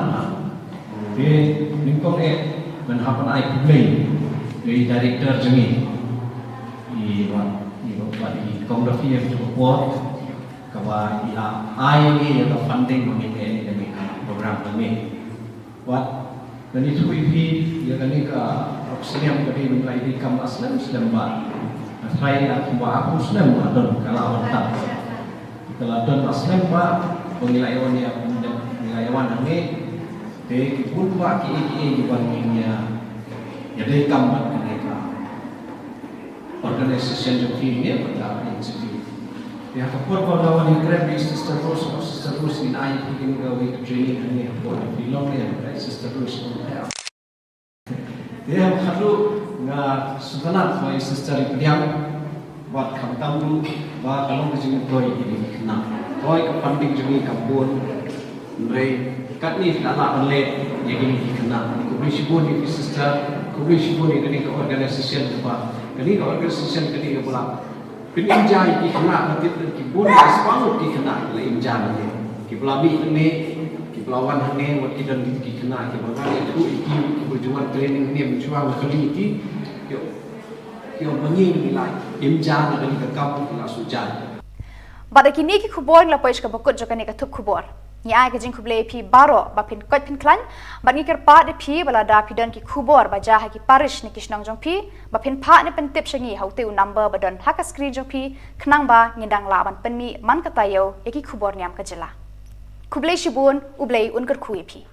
Te nyngkong eh ban hap ban ai khublei ïa i director jong ngi, i Bah, i Bah, i Kong Daffy, ïa ka por kaba i la ai ïa ka funding ba ngin ïa ïa ka program ba ngi. Wat, lani thui phi ïa kane ka Auxilium ka dei ban ïa dei kam slem slem bha. Nga tharai ïa kumba arphew snem ka don ka la wan tang. Ka la don slem bha ba ngi la ïa wan ïa, ngi la ïa wan hangne. Te ki bun bha kiei kiei kiba ngin ïa, ïa dei kam bad kane ka organization jong phi ne bad ka N C P. Ïa ka por ba la wan ïa grab i Sister Rose, Sister Rose, ngin ai phi kane kawei ka training hangne hapoh Shillong ne, Sister Rose, ong ïa. Te ha khadduh nga sngewtynnat ba i Sister i pdiang, bad khamtam ruh ba ka long ka jingmyntoi ïa kine ki khynnah. Hooid, ka funding jong ngi kam bun, hynrei katne phi la lah ban leh ïa kine ki khynnah. Khublei shibun ïa phi Sister, khublei shibun ïa kane ka organization kaba, kane ka organization kane kaba la pynimjai ïa ki khynnah, ka tip ki bun, ki spah ngut ki khynnah ki la imjai ïa ki, kiba la mih hangne, kiba la wan hangne, wat ki don ki khynnah kiba nga ïathuh ïa ki, kiba ju wan training hangne mynshuwa, nga kylli ïa ki, ki ong, ki ong ba ngi ngi la imjai na kane ka kam, ki la shu jai. Bad da kine ki khubor ngi la poi sha kaba kut jong kane ka thup khubor. Ngi ai ka jingkhublei ïa phi baroh ba phin koit phin khlaiñ, bad ngi kyrpad ïa phi ba lada phi don ki khubor ba jia ha ki parish ne ki shnong jong phi, ba phin phah ne pyntip sha ngi ha utei u number ba don ha ka screen jong phi, khnang ba ngin dang lah ban pynmih man ka taïew ïa ki khubor niam ka jylla. Khublei shibun, U Blei un kyrkhu ïa phi.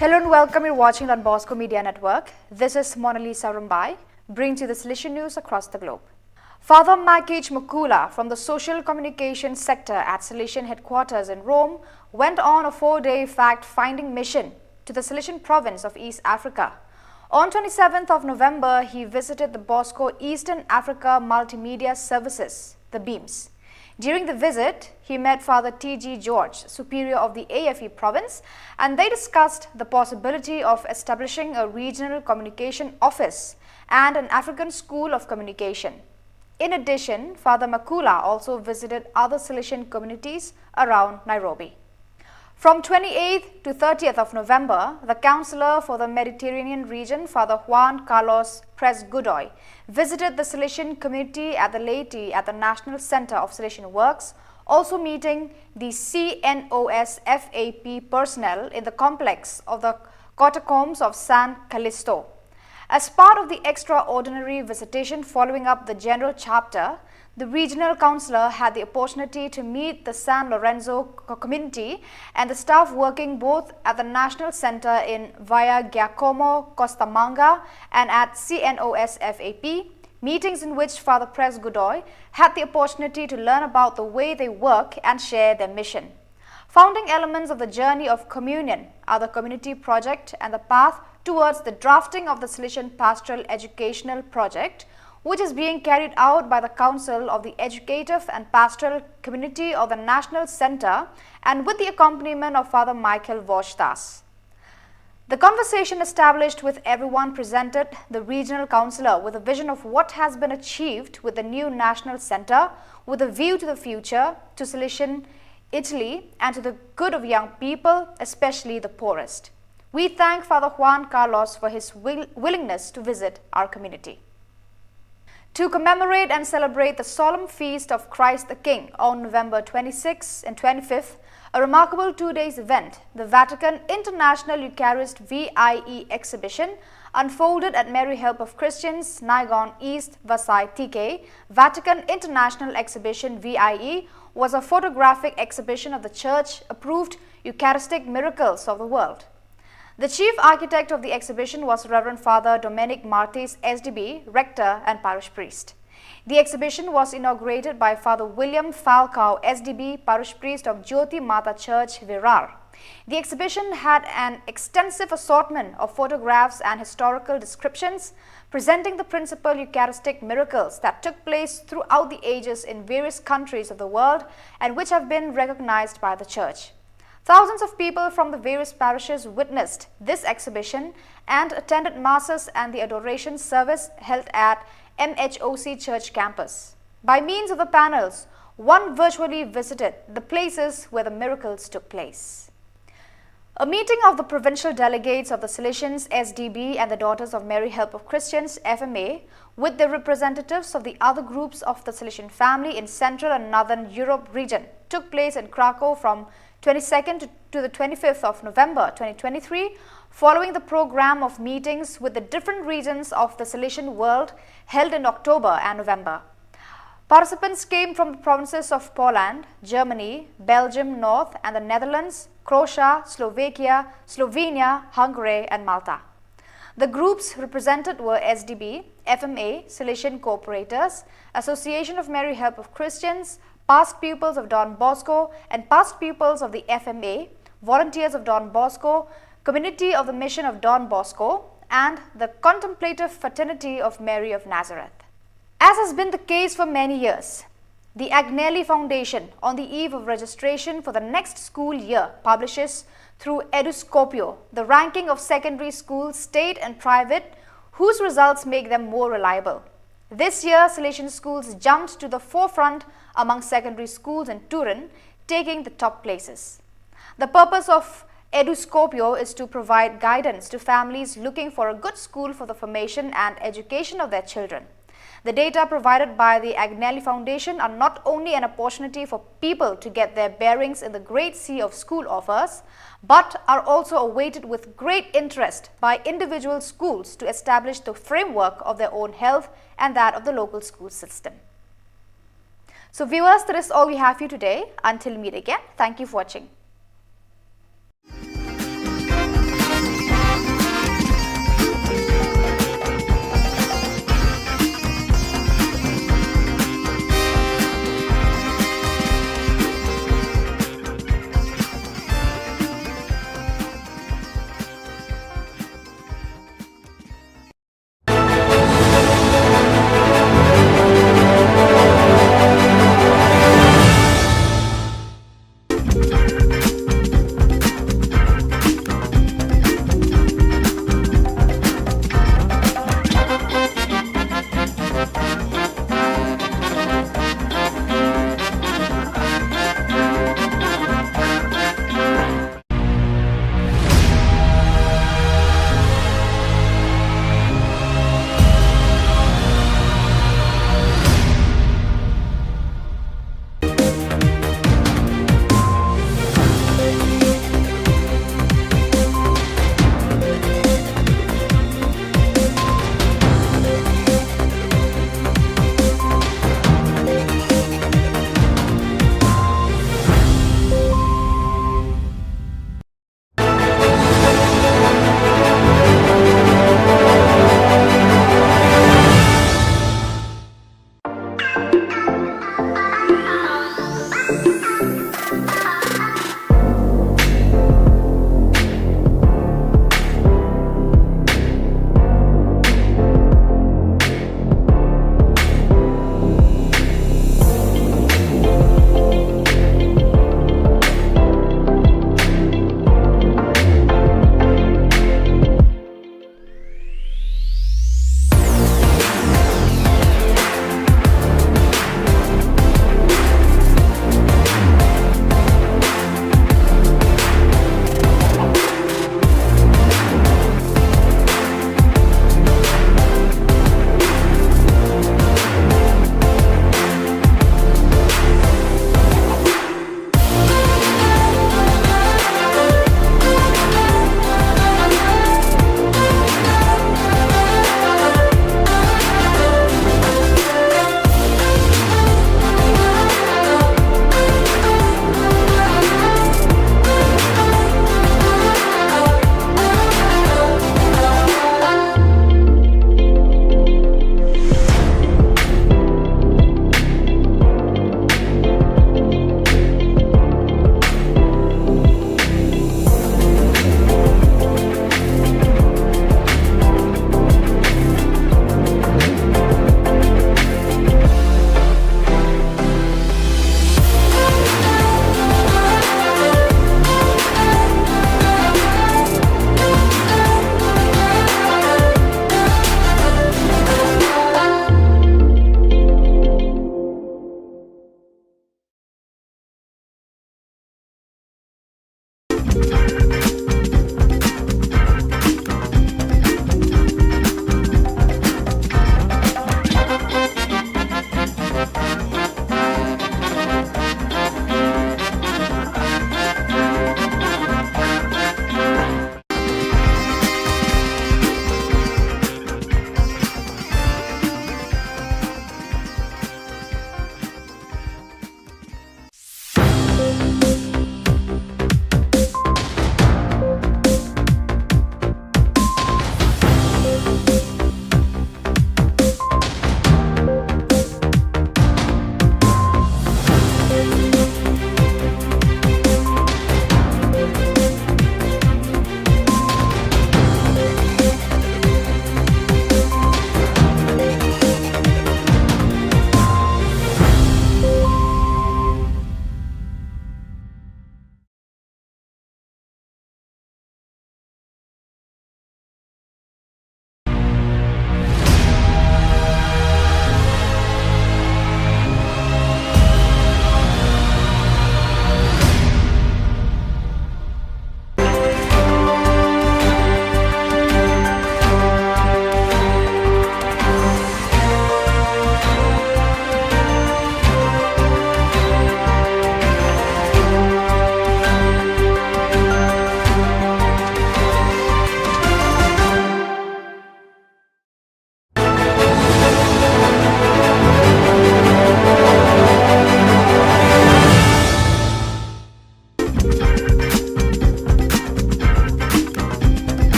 Hello and welcome. You're watching Don Bosco Media Network. This is Monalisa Rumbai, bringing to you the Salesian news across the globe. Father Makich Makula from the Social Communication Sector at Salesian Headquarters in Rome went on a four-day fact-finding mission to the Salesian province of East Africa. On twenty-seventh of November, he visited the Bosco Eastern Africa Multimedia Services, the BEAMS. During the visit, he met Father T G George, Superior of the A F E province, and they discussed the possibility of establishing a regional communication office and an African School of Communication. In addition, Father Makula also visited other Salesian communities around Nairobi. From twenty-eighth to thirtieth of November, the Councillor for the Mediterranean region, Father Juan Carlos Prez Godoy, visited the Salesian community at the Laity at the National Centre of Salesian Works, also meeting the C N O S F A P personnel in the complex of the catacombs of San Callisto. As part of the extraordinary visitation following up the General Chapter, the regional councillor had the opportunity to meet the San Lorenzo co-, community and the staff working both at the National Centre in Via Giacomo Costamanga and at C N O S F A P, meetings in which Father Prez Godoy had the opportunity to learn about the way they work and share their mission. Founding elements of the Journey of Communion are the community project and the path towards the drafting of the Salesian Pastoral Educational Project, which is being carried out by the Council of the Educative and Pastoral Community of the National Centre and with the accompaniment of Father Michael Voshdas. The conversation established with everyone presented the regional councillor with a vision of what has been achieved with the new national centre with a view to the future, to Salesian Italy and to the good of young people, especially the poorest. We thank Father Juan Carlos for his will-, willingness to visit our community. To commemorate and celebrate the solemn feast of Christ the King on November twenty-sixth and twenty-fifth, a remarkable two days event, the Vatican International Eucharist V I E exhibition unfolded at Mary Help of Christians, Naigon East, Vasai T K. Vatican International Exhibition V I E was a photographic exhibition of the Church approved Eucharistic miracles of the world. The chief architect of the exhibition was Reverend Father Domenic Martis, S D B, rector and parish priest. The exhibition was inaugurated by Father William Falcao, S D B, parish priest of Jyoti Mata Church, Virar. The exhibition had an extensive assortment of photographs and historical descriptions presenting the principal Eucharistic miracles that took place throughout the ages in various countries of the world and which have been recognized by the Church. Thousands of people from the various parishes witnessed this exhibition and attended masses and the adoration service held at M H O C Church campus. By means of the panels, one virtually visited the places where the miracles took place. A meeting of the provincial delegates of the Salesians S D B and the Daughters of Mary Help of Christians F M A with the representatives of the other groups of the Salesian family in Central and Northern Europe region took place in Krakow from twenty-second to, to the twenty-fifth of November twenty twenty-three, following the program of meetings with the different regions of the Salesian world held in October and November. Participants came from the provinces of Poland, Germany, Belgium North and the Netherlands, Croatia, Slovakia, Slovenia, Hungary, and Malta. The groups represented were S D B, F M A, Salesian Cooperators, Association of Mary Help of Christians, past pupils of Don Bosco, and past pupils of the F M A, volunteers of Don Bosco, community of the Mission of Don Bosco, and the Contemplative Fraternity of Mary of Nazareth. As has been the case for many years, the Agnelli Foundation, on the eve of registration for the next school year, publishes through Eduscopio the ranking of secondary schools, state and private, whose results make them more reliable. This year, Salesian schools jumped to the forefront among secondary schools in Turin, taking the top places. The purpose of Eduscopio is to provide guidance to families looking for a good school for the formation and education of their children. The data provided by the Agnelli Foundation are not only an opportunity for people to get their bearings in the great sea of school offers, but are also awaited with great interest by individual schools to establish the framework of their own health and that of the local school system. So viewers, that is all we have for you today. Until we meet again, thank you for watching.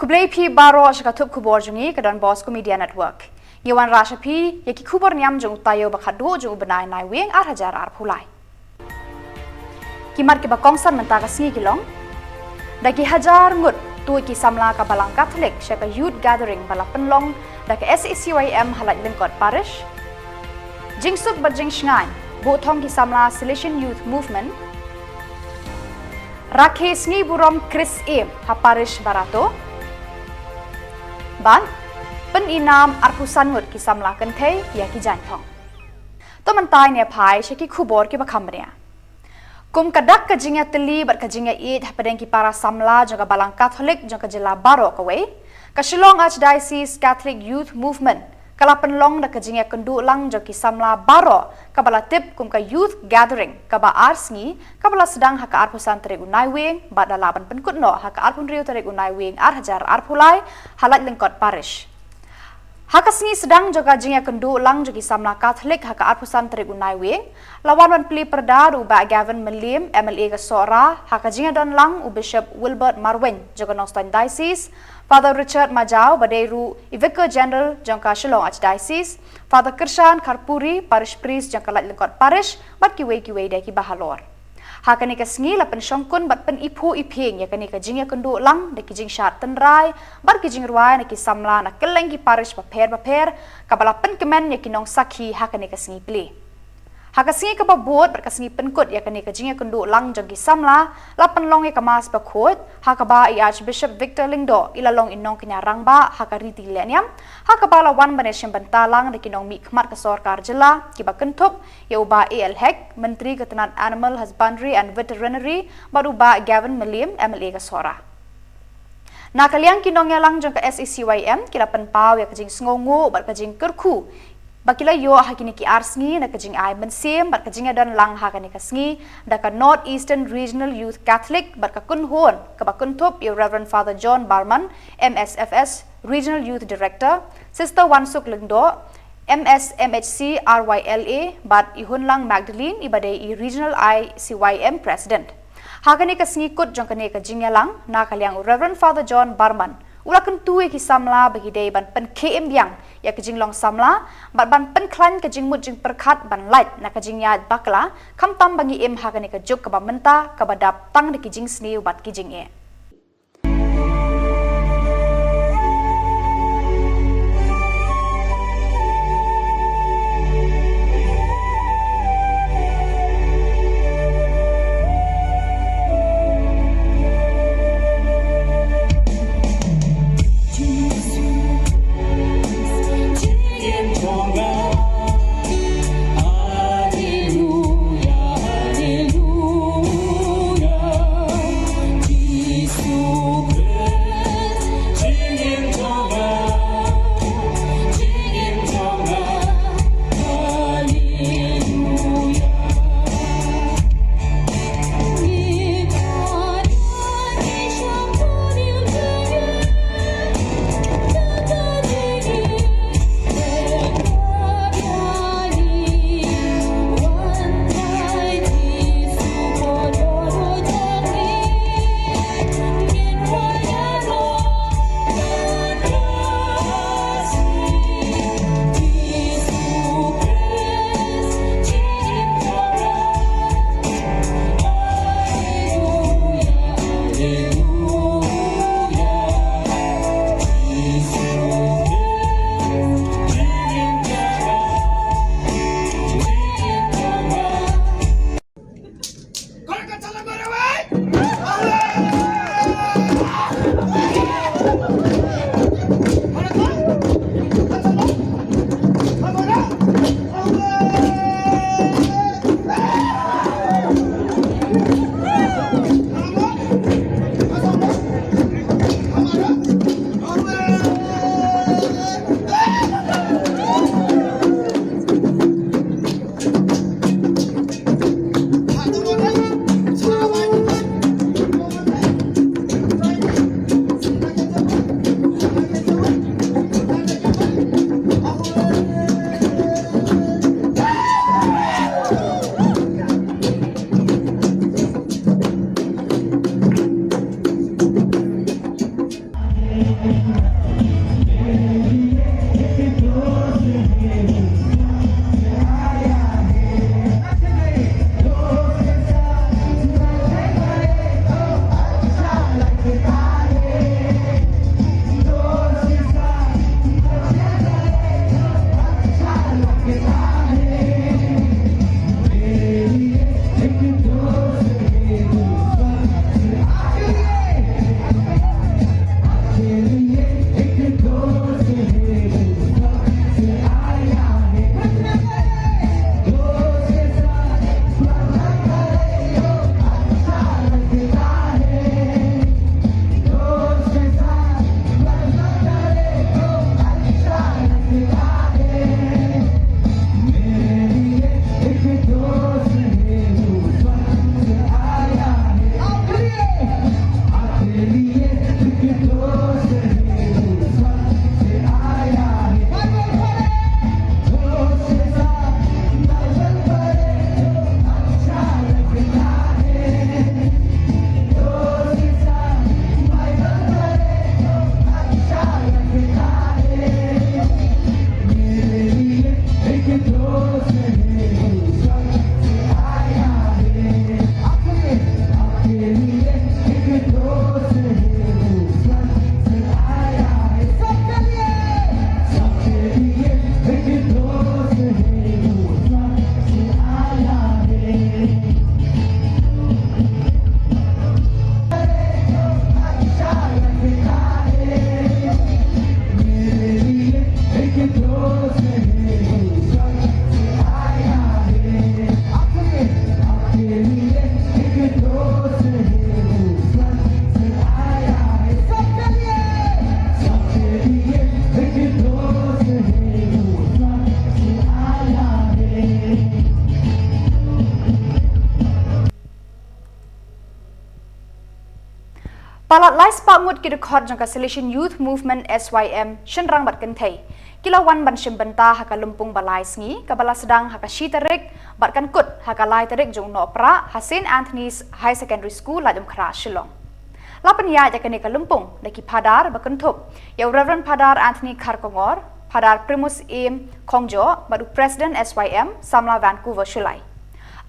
Khublei phi baroh sha ka thup khubor jong ngi ka Don Bosco Media Network. Ngi wanrah sha phi ïa ki khubor niam jong u taïew ba khatduh jong u bnai Naiwieng ar hajar arphew lai. Ki mat kiba kongsan mynta ka sngi ki long: da ki hajar ngut tuid ki samla ka Balang Katholik sha ka Youth Gathering ba la pynlong da ka S A C Y M ha Laitlyngkot Parish. Jingsuk bad jingshngaiñ buh thong ki samla Salesian Youth Movement. Rakhe sngi burom Khrist Ïing ha Parish Barato. Bad pynïainam arphew san ngut ki samla kynthei ïa ki jaiñthong. To mynta ngin ïa phai sha ki khubor kiba kham bniah. Kum ka dak ka jingïatylli bad ka jingïaieit hapdeng ki para samla jong ka Balang Katholik jong ka jylla baroh kawei, ka Shillong Archdiocese Catholic Youth Movement ka la pynlong da ka jingïakynduh lang jong ki samla baroh kaba la tip kum ka Youth Gathering kaba ar sngi, kaba la sdang ha ka arphew san tarik u Naiwieng bad la lah ban pynkut noh ha ka arphew hynriew tarik u Naiwieng ar hajar arphew lai ha Laitlyngkot Parish. Ha ka sngi sdang jong ka jingïakynduh lang jong ki samla Katholik ha ka arphew san tarik u Naiwieng, la wan ban plie pyrda da u Bah Gavin Mylliem, M L A ka Sohra, ha ka jingïadon lang u Bishop Wilbert Marwein jong ka Nongstoiñ Diocese, Father Richard Majaw ba dei ruh i Vicar General jong ka Shillong Archdiocese, Father Kyrshan Kharpuri, Parish Priest jong ka Laitlyngkot Parish, bad kiwei kiwei de kiba halor. Ha kane ka sngi la pynshongkun bad pyniphuh iphieng ïa kane ka jingïakynduh lang da ki jingshad tynrai bad ki jingrwai na ki samla na kylleng ki parish bapher bapher, kaba la pynkmen ïa ki nongsakhi ha kane ka sngi plie. Ha ka sngi kaba bud bad ka sngi pynkut ïa kane ka jingïakynduh lang jong ki samla, la pynlong ïa ka Mass bakhuid, ha kaba i Archbishop Victor Lyngdoh i la long i nongkñia rangbah ha ka riti lehniam, ha kaba la wan ban ïashim bynta lang da ki nongmihkhmat ka sorkar jylla kiba kynthup ïa u Bah A L Hek, Myntri ka tnat Animal Husbandry and Veterinary, bad u Bah Gavin Mylliem, M L A ka Sohra. Na ka liang ki nongïalang jong ka S A C Y M ki la pynpaw ïa ka jingsngewnguh bad ka jingkyrkhu ba ki la ïoh ha kine ki ar sngi na ka jingai mynsiem bad ka jingïadon lang ha kane ka sngi da ka North Eastern Regional Youth Catholic bad ka kynhun kaba kynthup ïa u Reverend Father John Barman, M S F S Regional Youth Director, Sister Wansuk Lyngdoh, M S M H C R Y L A, bad i Hunlang Magdalene iba dei i Regional I C Y M President. Ha kane ka sngi kut jong kane ka jingïalang, na ka liang u Reverend Father John Barman u la kyntu ïa ki samla ba ki dei ban pynkhie im biang ïa ka jinglong samla bad ban pynkhlaiñ ka jingmut jingpyrkhat ban lait na ka jingïaid bakla, khamtam ba ngi im ha kane ka juk kaba mynta kaba dap tang da ki jingsniew bad ki jingeh. Palat lai spah ngut ki dkhot jong ka Salesian Youth Movement, S Y M, shynrang bad kynthei, ki la wan ban shim bynta ha ka lympung ba lai sngi, kaba la sdang ha ka shi tarik bad kan kut ha ka lai tarik jong u Nohprah ha Saint Anthony's Higher Secondary School, Laitumkhrah, Shillong. La pynïaid ïa kane ka lympung da ki phadar, ba kynthup ïa u Reverend Phadar Anthony Kharkongor, Phadar Primus Im Khongjoh bad u President S Y M, Samla Vancouver Shullai.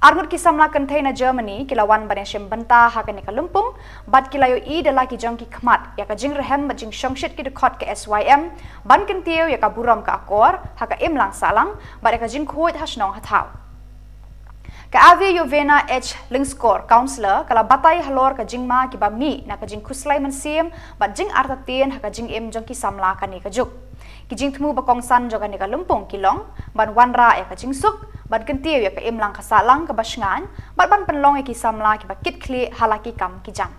Arngut ki samla kynthei na Germany ki la wan ban ïashim bynta ha kane ka lympung, bad ki la ïohi da la ki jong ki khmat ïa ka jingrhem bad jingshongshit ki dkhot ka S Y M ban kyntiew ïa ka burom ka akor ha ka imlang sahlang bad ïa ka jingkhuid ha shnong ha thaw. Ka Ave Yovena H Lyngskor, Councillor, ka la batai halor ka jingma kiba mih na ka jingkhuslai mynsiem bad jingartatien ha ka jingim jong ki samla kane ka juk. Ki jingthmu ba kongsan jong kane ka lympung ki long ban wanrah ïa ka jingsuk, ban kyntiew ïa ka imlang ka sahlang kaba shngaiñ, bad ban pynlong ïa ki samla kiba kit khlieh ha la ki kam ki jam.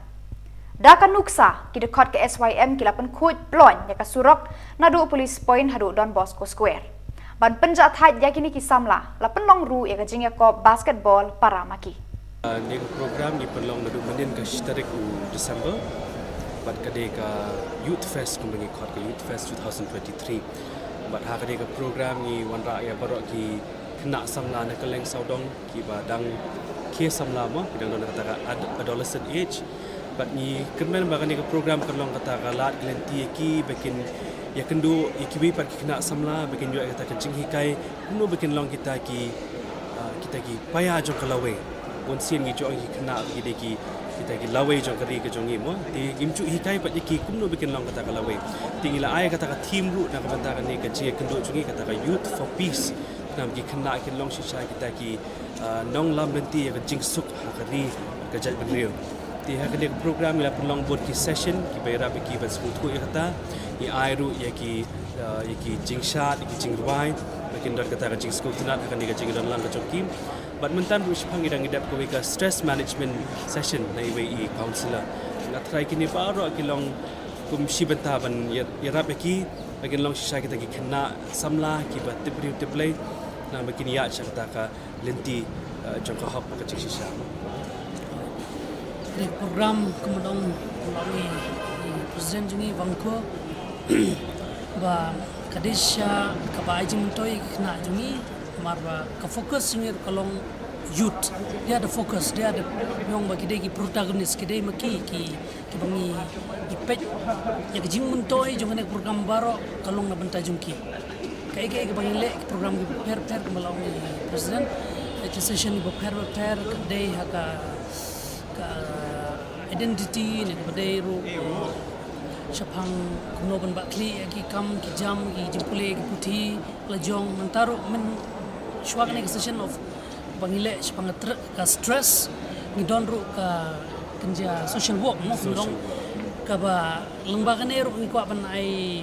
Da ka nuksa, ki dkhot ka S Y M ki la pynkhuid ploiñ ïa ka surok naduh Police Point haduh Don Bosco Square. Ban pynjah thait ïa kine ki samla, la pynlong ruh ïa ka jingïakop basketball para ma ki. Ah, kane ka program ngi pynlong naduh mynnin ka shi tarik u December, bad ka dei ka Youth Fest, kumba ngi khot ka Youth Fest two thousand twenty-three. Bad ha kane ka program ngi wanrah ïa baroh ki khynnah samla na kylleng sawdong, kiba dang khie samla mo, ki dang don kata ka ad-, adolescent age. Bad ngi kyrmen ba kane ka program kan long kata ka lad ka lynti ïa ki ba kin ïakynduh ïa kiwei pat ki khynnah samla, ba kin ïoh ïa kata ka jinghikai kumno ba kin long kita ki, ah, kita ki paia jong ka lawei. Bun sien ngi ju ong ki khynnah ki dei ki, kita ki lawei jong ka ri ka jong ngi mo. Te ngim ju hikai pat ïa ki kumno ba kin long kata ka lawei. Te ngi la ai kata ka theme ruh na ka bynta kane ka jingïakynduh jong ngi, kata ka Youth for Peace. Khnang ba ki khynnah kin long shisha kita ki, ah, nonglam lynti ïa ka jingsuk ha ka ri, ka jaitbynriew. Te ha kane ka program ngi la pynlong bun ki session kiba ïarap ïa ki ban sngewthuh ïa kata. Ngi ai ruh ïa ki, ah, ïa ki jingshad, ïa ki jingrwai, ba kin don kata ka jingsngewtynnat ha kane ka jingdonlang ka jong ki. Bad mynta ruh shaphang ngi dang ïadep kawei ka stress management session na iwei i counsellor. Nga tharai kine baroh ki long kum shi bynta ban ïa-, ïarap ïa ki, ba kin long shisha kita ki khynnah samla kiba tip briew tip Blei, khnang ba kin ïaid sha kata ka lynti, eh, jong ka hok bad ka jingshisha. Kane ka program, kumba ong i, i President jong ngi Vangkho, ba ka dei shisha kaba ai jingmyntoi ïa ki khynnah jong ngi, namar ba ka focus jong ngi ruh ka long youth. They are the focus, they are the, ong ba ki dei ki protagonist, ki dei ma ki, ki, kiba ngi, ngi peit ïa ka jingmyntoi jong kane ka program baroh ka long na bynta jong ki. Kaei kaei kaba ngi leh, ki program kiba pher pher, kumba la ong i President, ki session kiba pher pher, ka dei ha ka, ka identity ne kaba dei ruh shaphang kumno ban bah khlieh ïa ki kam ki jam, ki jingpule ki puthi la jong. Mynta ruh, mynshuwa kane ka session of ba ngi leh shaphang ka tr-, ka stress, ngi don ruh ka kynja social work mo, kaba lyngba kane ruh ngi kwah ban ai,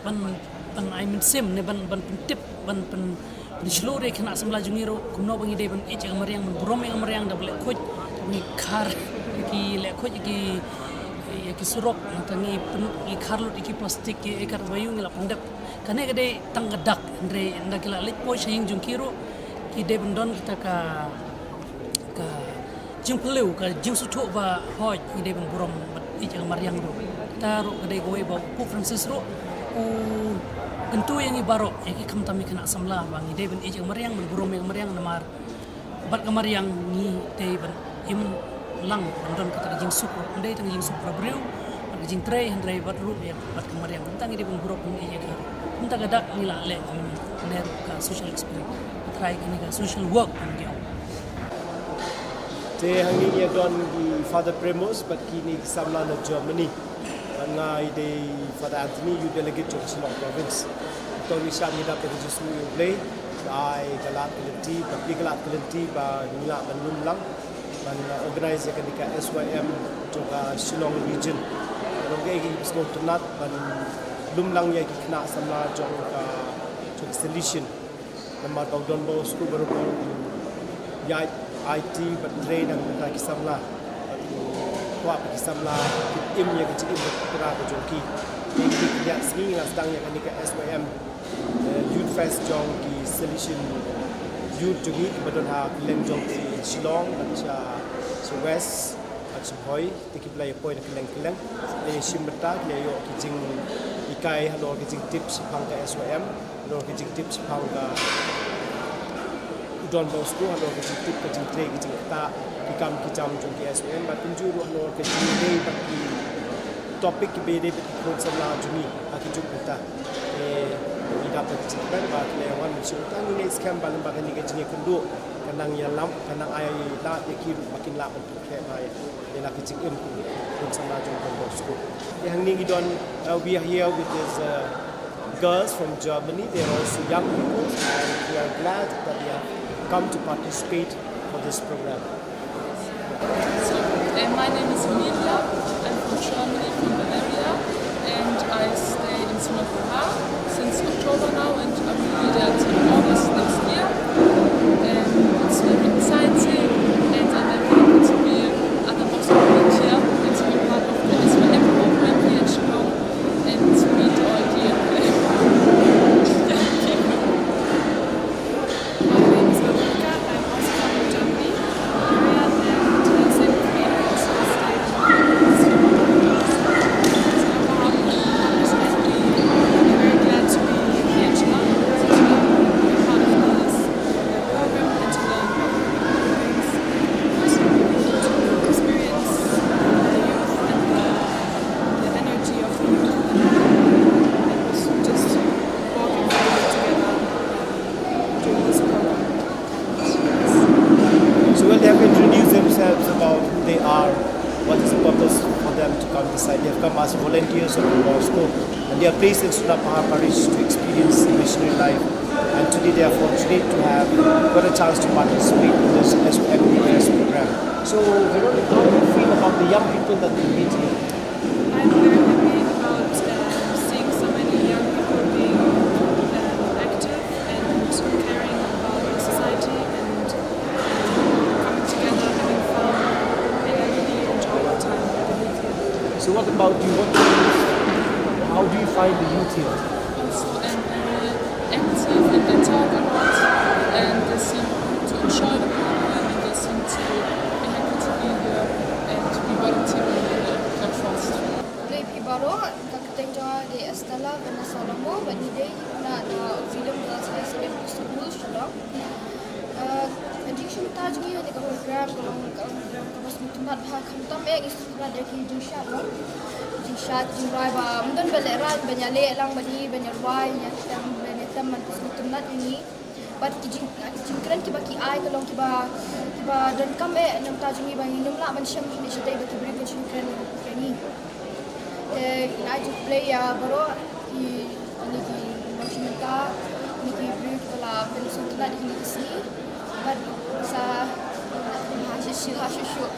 ban, ban ai mynsiem ne ban, ban pyntip, ban pyn, pynshlur ïa ki khynnah samla jong ngi ruh kumno ba ngi dei ban ïeit ïa ka mariang, ban burom ïa ka mariang, da ba leh khuid, da ba ngi khar ïa ki, leh khuid ïa ki, ïa ki surok, nangta ngi pyn, ngi khar lut ïa ki plastik, ïa, ïa ka ba ïoh ngi la pyndep. Kane ka dei tang ka dak, hynrei ynda ki la leit poi sha ïing jong ki ruh, ki dei ban don kita ka, ka jingpyllait, ka jingsngewthuh ba hooid ngi dei ban burom bad ïeit ïa ka mariang ruh. Kata ruh ka dei kawei ba u Pope Francis ruh u kyntu ïa ngi baroh, ïa ki khamtam ïa ki khynnah samla, ba ngi dei ban ïeit ïa ka mariang, ban burom ïa ka mariang, namar bad ka mariang ngi dei ban im lang, ban don kata ka jingsuk ruh. Ym dei tang ka jingsuk para briew, bad ka jingtrei, hynrei bad ruh ïa bad ka mariang. Kumta ngi dei ban burom ïa ka. Kumta ka dak ngi la leh, ne ruh ka social experience. Trai kane ka social work, kan ngi ong. Te hangne ngi don i Father Premos bad kine ki samla na Germany. Bad nga i dei Father Anthony, Youth Delegate jong Shillong Province. To ngi shah ngi dap da ka jingsngew ïa U Blei, ba ai ka lad ka lynti, ba plie ka lad ka lynti, ba ngi lah ban lum lang ban, uh, organize ïa kane ka S Y M jong ka Shillong Region. Long kaei kaei ba sngewtynnat ban lum lang ïa ki khynnah samla jong ka, jong ka Salesian. Namar ba u Don Bosco baroh u ïaid aiti bad trei na ka bynta ki samla. Bad u kwah ba ki samla kin im ïa ka jingim ba pura ka jong ki. Te ki, ki ïa sngi ngi la sdang ïa kane ka S Y M, eh, Youth Fest jong ki Salesian Youth jong ngi kiba don ha kylleng jong ki Shillong bad sha, sha West. Sngewbha te ki ba la ïa poi na kylleng kylleng, la ïa shim bynta, la ïa ïoh ki jinghikai halor ki jingtip shaphang ka S Y M, halor ki jingtip shaphang ka u Don Bosco, halor ki jingtip ka jingtrei ki jingktah, ki kam ki jam jong ki S Y M, bad kumjuh ruh halor ki jingïadei bad ki topic kiba ïadei bad ki khun samla jong ngi ha ki juk mynta. Te ngi dap da ka jingkmen ba ki la ïa wan sha uta, ngi ngeit skhem ba lyngba kane ka jingïakynduh kan nang ïalam, kan nang ai lad ïa ki ruh ba kin lah ban pyrkhat ba ïa la ka jingim ka khun samla jong Don Bosco. Te hangne ngi don, uh, we are here with these, uh, girls from Germany. They are also young people, and we are glad that they have come to participate for this program. So, uh, my name is Emilia. I'm from Germany, from Bavaria, and I stay in Singapore since October now, and I will be there till August next year. And it's very exciting, and I'm very happy to be at the Bosco volunteer and to be part of the S Y M program here in Shillong and to meet all the young people. My name is Veronica. I'm also from Germany. Maria and, uh, same with me. I also stay in Singapore. I'm very glad to be here in Shillong, to be part of this, uh, program and to learn about things, to experience the youth and the, the energy of the youth. And it was just walking forward together, um, during this program. So, well, they have introduced themselves about who they are, what is the purpose for them to come this side. They have come as volunteers of Don Bosco, and they are placed in Sutapahar Parish to experience the missionary life. And today they are fortunate to have got a chance to participate in this S Y M Youth Fest program. So, Veronica, how do you feel about the young people that we meet here? I'm very happy about, um, seeing so many young people being, um, active and caring about our society and, um, coming together, having fun, and I really enjoy the time with the youth here. So what about you? What, how do you find the youth here? Also, I'm very active and they talk a lot and they seem to enjoy the program and they seem to be happy to be here and to be volunteering in the Don Bosco. Khublei phi baroh, ka kyrteng jong nga dei Estella Vanessa Longmo, bad ngi dei na, na Auxilium Girls High Secondary School, Shillong. Uh, ka jingshim bynta jong ngi ha kane ka program ka long, ka long program kaba sngewtynnat bha, khamtam eh ngi sngewtynnat ïa ki jingshad, no? Jingshad, jingrwai ba ym don ba lehraiñ ban ïaleh lang bad ngi, ban ïarwai, ïatem, ban ïatem, ban pynsngewtynnat ïa ngi. Bad ki jing, ki jingkren kiba ki ai ka long kiba, kiba donkam eh na ka bynta jong ngi ba ngin ym lah ban shem shuh shuh ba ki briew kin shu kren ïa ngi. Te ngi ai jingkhublei ïa baroh ki, kine ki nongshim bynta, kine ki briew kiba la pynsngewtynnat ïa kine ki sngi. Bad sa ha shuh shuh, ha shuh shuh.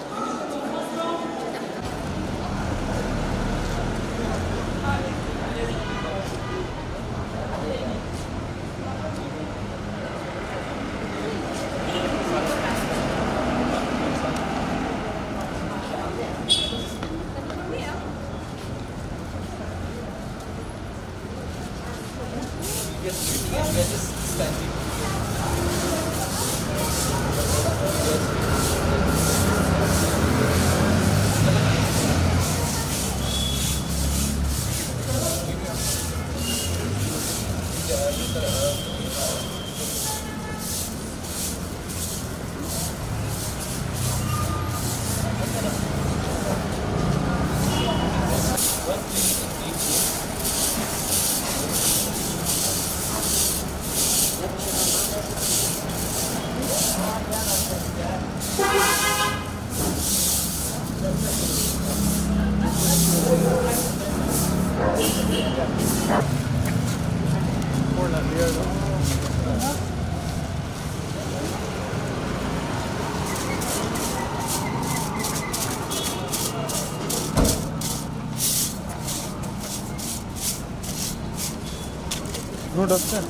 No, doctor.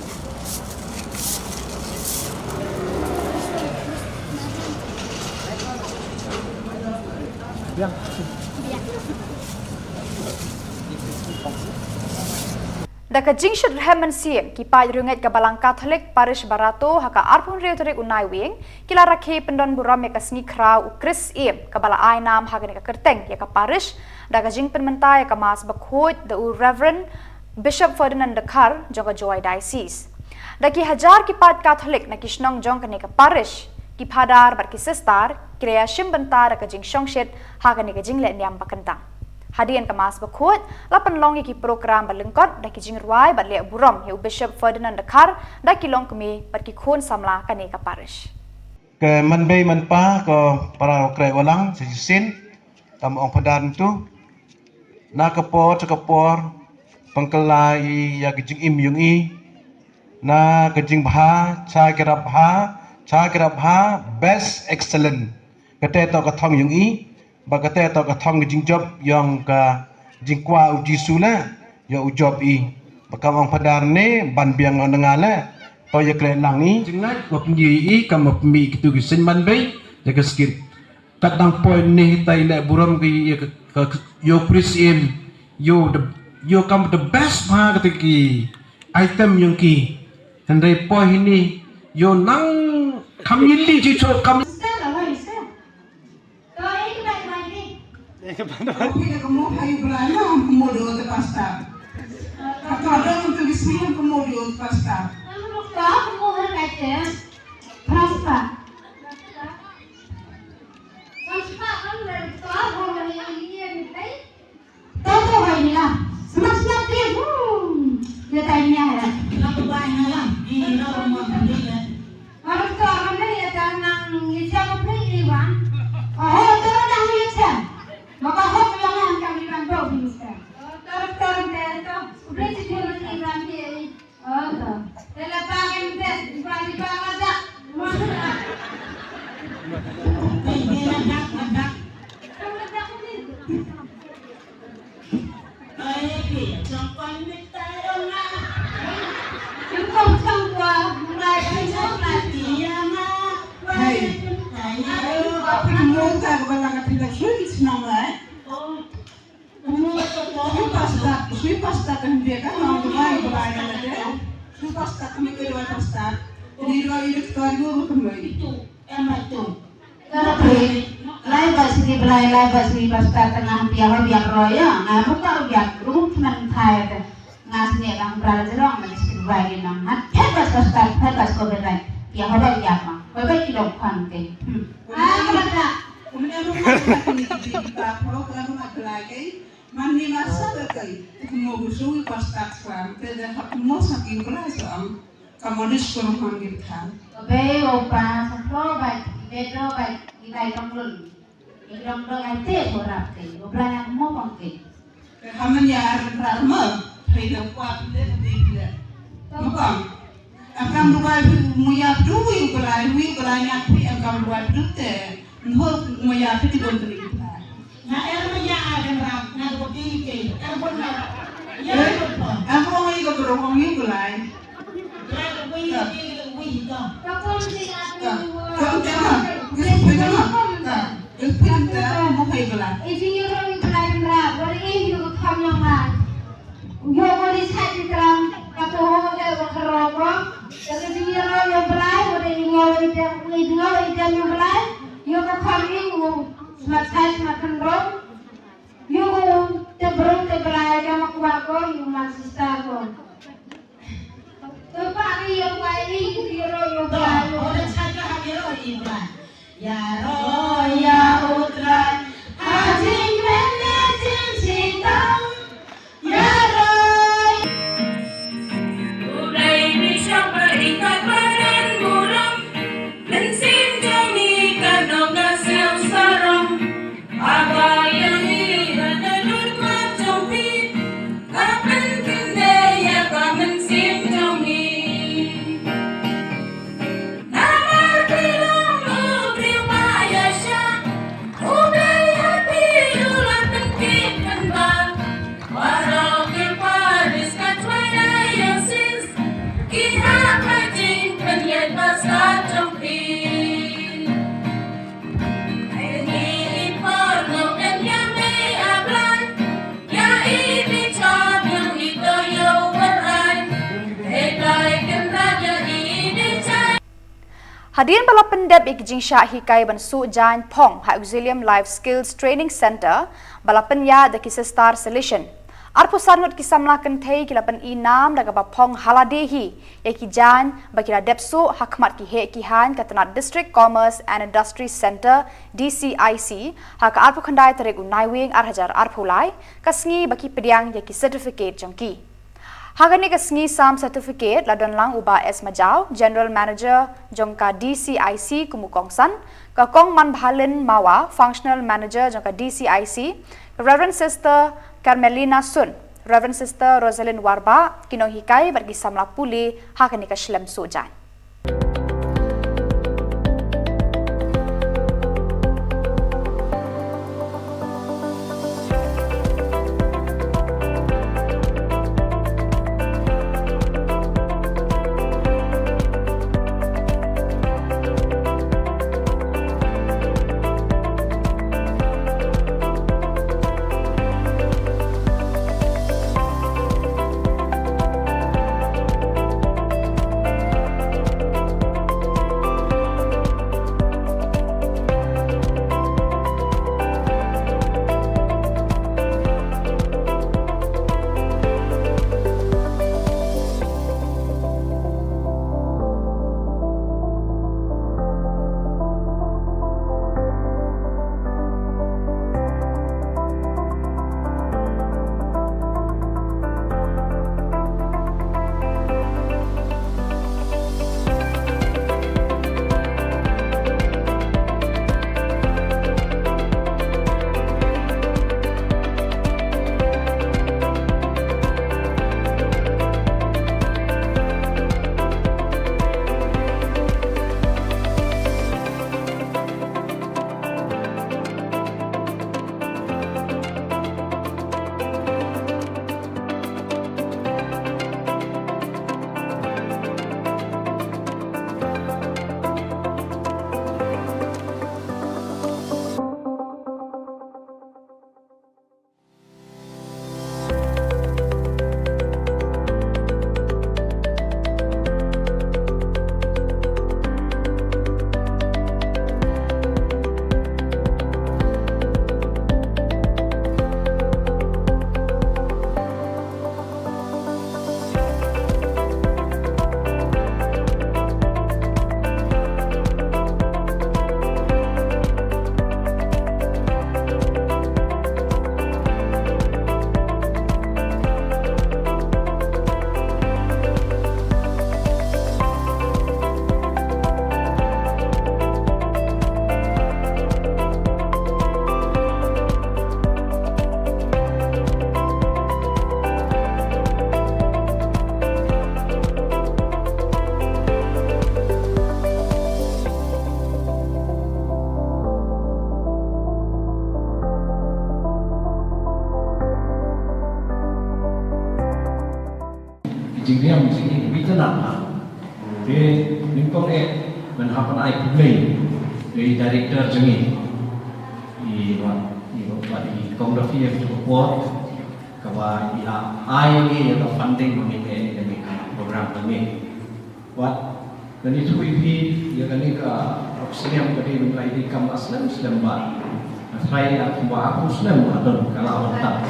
Biang. Da ka jingshit rhem mynsiem, ki paid riewngeit ka Balang Katholik Parish Barato ha ka arphew hynriew tarik u Naiwieng ki la rakhe pyndon burom ïa ka sngi khraw u Kris Syiem kaba la ai nam ha kane ka kyrteng ïa ka parish da ka jingpynmynta ïa ka Mass bakhuid da u Reverend Bishop Ferdinand Dkhar jong ka Jowai Diocese. Da ki hajar ki paid Katholik na ki shnong jong kane ka parish, ki phadar bad ki sister ki la ïashim bynta da ka jingshongshit ha kane ka jingleh niam ba kyntang. Hadien ka Mass bakhuid la pynlong ïa ki program ba lyngkot da ki jingrwai bad leh burom ïa u Bishop Ferdinand Dkhar da ki longkmie bad ki khun samla kane ka parish. Ke man bei man pa ko para u kreh walang sa shisien, kam ong padan tu. Na ka por cha ka por pangkala i ïa ka jingim yung i. Na ka jingbha cha ki rap bha cha ki rap bha best excellent. Kate to ka thong yung i. Ba kate to ka thong ka jingjop yong ka jingkwa u Jisu la yong u jop i. Ba kam ong padar ne ban biang ong nga la to ïa kre nang i. Jingngat wa pynji i kam wa pynmi kitu ki seiñ man bei ïa ka skit. Kat dang poi ne tai le burom ki ïa ka, ka, yo Chris in yo the yo kam the best ma kata ki item yong ki. Hynrei poi hini yo nang kam yili ji cho kam. Phi da ka mo ha ïu Blai na hom ka mo do te pastor. Ka to da ngan tu di smi hom ka mo do te pastor. Ka mo ha ka te. Pastor. Pastor kan le to ho ma ni ni ni kai. To to ha ni la. Sma sma ki. Hmm. Ye tai ni ha. La ko bai na la. Ni la ko mo ni le. Arto aram ne ïa ta nang ïa cha ko phri i wan. Aho to nang ïa cha. Maka hok ïa nang kam i wan bo minister. Tor tor te to. Phri chi phri i wan te i. Oh to. Te la pa ngen te i wan i wan ada. Te la dak la dak. Kam la dak ni. Sui pasta, sui pasta kan dia kan orang Dubai, Dubai kan ada. Sui pasta kami kedua pasta. Jadi dua ini ketua dua bukan dua ini. Lai ba sngi Blai, lai ba sngi pastor tang nga pia ba biak roi ïa, nga buka biak ruh kmen thai te. Nga sngi dang bra jrong ma sngi Blai ngi nang. Hat phet ba pastor, phet ba ko Blai. Pia ba biak ma. Ba ba ki dong khan te. Hmm. Ah, ba da. Kumne ruh ma sngi ki di pa pro ka ruh ma Blai ke. Man ni ma sa ba kai. Kumo bu sui pastor kwan. Te da hap mo sa ki Blai so am. Ka monis ko ruh man gin than. Ka bei o pa sa klo bai, i bei do bai, i bai tong lun. I tong do ai te ko rap te, o bla na mo pang te. Ka man ya ar rar ma, thai da kwa pinde pinde pinde. Mo pang. Akam du bai wi mu ya du wi u bla, wi u bla nya pi akam du bai du te. Nho mo ya piti bon tuni. Na er mo ya a den ram na do ti ke. Er bon na. Ya ko. Am ko ngi ko bro ko ngi ko lai. Ka ko ti na. Ka ko ti na. Ka ko ti na. Ka ko ti na. Mo pe bla. If you don't try to rap, what if you come your mind? Yo ko ri sa ti kram ka to ho le wa ka ro ko. Ka ka jing ro yo Blai, wa de ngo ri de, wi ngo ri de yo Blai. Yo ko kham ri u smat sai smat kan ro. Yo ko te bro te Blai ka ma kwa ko, yo ma sista ko. To pa ri yo Blai ri yo ro yo Blai. Ora cha ka ha yo ri Blai. Ïaroh ïa U Trai ha jingmynne jingshitom. Ïaroh. U Blei mi shong ba i kat badan burom. Mynsiem jong i ka nong ka siew sarong. Haba ïa ngi la da lut mat jong phi. Ka pynkyndai ïa ka mynsiem jong ngi. Namar phi long u briew ba ïa Hadien ba la pyndep ïa ki jingshah hikai ban suh jaiñ phong ha Auxilium Life Skills Training Centre ba la pynïaid da ki Sister Salesian, arphew san ngut ki samla kynthei ki la pynïaid nam da kaba phong ha lade hi ïa ki jaiñ ba ki la dep suh ha khmat ki heh ki haiñ ka tnat District Commerce and Industry Centre, D C I C, ha ka arphew khyndai tarik u Naiwieng ar hajar arphew lai, ka sngi ba ki pdiang ïa ki certificate jong ki. Ha kane ka sngi sam certificate la don lang u Bah S Majaw, General Manager jong ka D C I C kum u kongsan, ka Kong Manbhalin Mawa, Functional Manager jong ka D C I C, Reverend Sister Carmelina Sun, Reverend Sister Rosalind Warbah, ki nonghikai bad ki samla pule ha kane ka shlem suh jaiñ. Jingriam jingim, wi tana. Te nyngkong eh ban hap ban ai khublei ïa i director jong ngi, i Bah, i Bah, i Kong Daffy, ïa ka por kaba i la ai ngi ïa ka funding ba ngi leh ïa kane ka program ba ngi. Wat, lada ngi ïathuh ïa phi, ïa kane ka Auxilium ka dei ban ïadei kam slem slem bha. Nga tharai ïa kumba arphew snem la don ka la wan tang.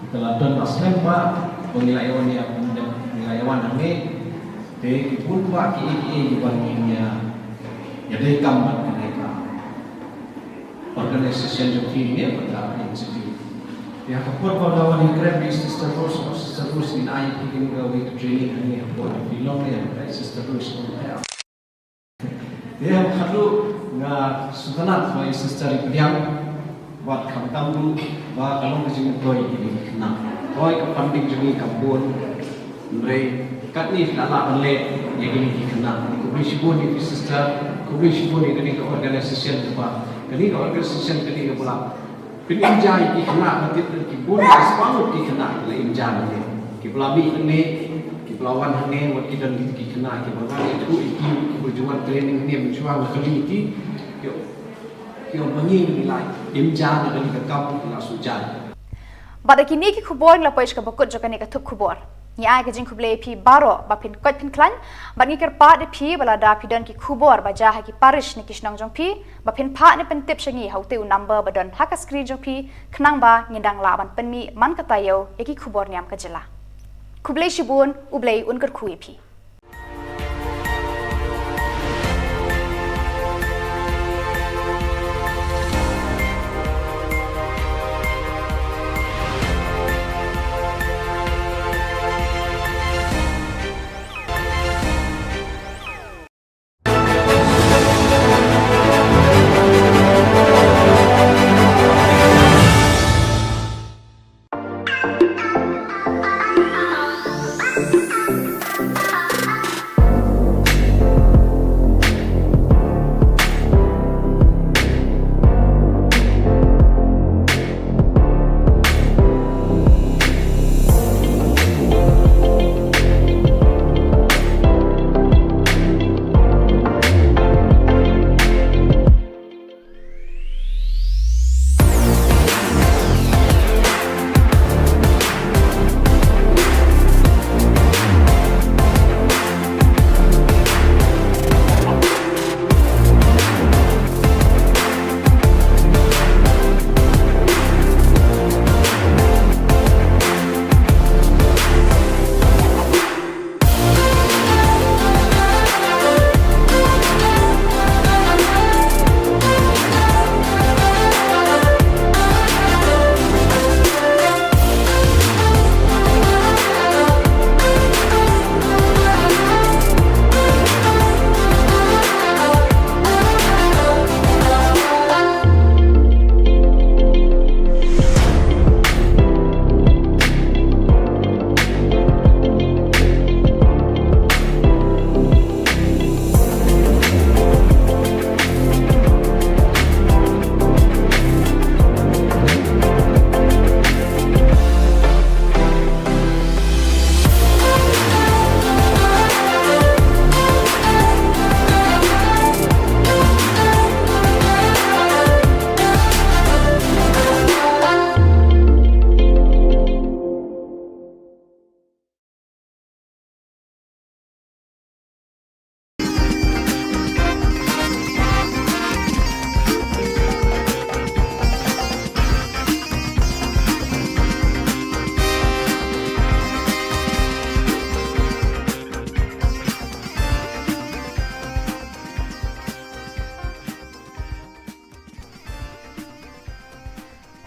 Ka la don slem bha ba ngi la ïa wan, ïa ngi la ïa wan hangne. Te ki bun bha kiei kiei kiba ngi ïa, ïadei kam bad kane ka organization jong phi ne bad ka institute. Ïa ka por ba la wan ïakren bad i Sister Rose, Sister Rose, ngin ai ïa phi kane kawei ka training hangne hapoh Shillong ne, Sister Rose, ong ïa. Ïa, khatduh nga sngewtynnat ba i Sister i pdiang, bad khamtam ruh ba ka long ka jingmyntoi ïa kine ki khynnah. Hooid, ka funding jong ngi kam bun, hynrei katne phi la lah ban leh ïa kine ki khynnah. Khublei shibun ïa phi Sister, khublei shibun ïa kane ka organization kaba, kane ka organization kane kaba la pynïaid ïa ki khynnah, ba tip ki bun, ki spah ngut ki khynnah ki la im ja hangne. Kiba la mih hangne, kiba la wan hangne, wat ki don ki khynnah kiba nga ïathuh ïa ki, kiba ju wan training hangne mynshuwa, nga kylli ïa ki, ki ong, ki ong ba ngi ngi la im ja na kane ka kam, ngi la shu jaiñ. Bad da kine ki khubor ngi la poi sha kaba kut jong kane ka thup khubor. Ngi ai ka jingkhublei ïa phi baroh ba phin koit phin khlaiñ, bad ngi kyrpad ïa phi ba lada phi don ki khubor ba jia ha ki parish ne ki shnong jong phi, ba phin phah ne pyntip sha ngi ha utei u number ba don ha ka screen jong phi, khnang ba ngin dang lah ban pynmih man ka taïew ïa ki khubor niam ka jylla. Khublei shibun, U Blei un kyrkhu ïa phi.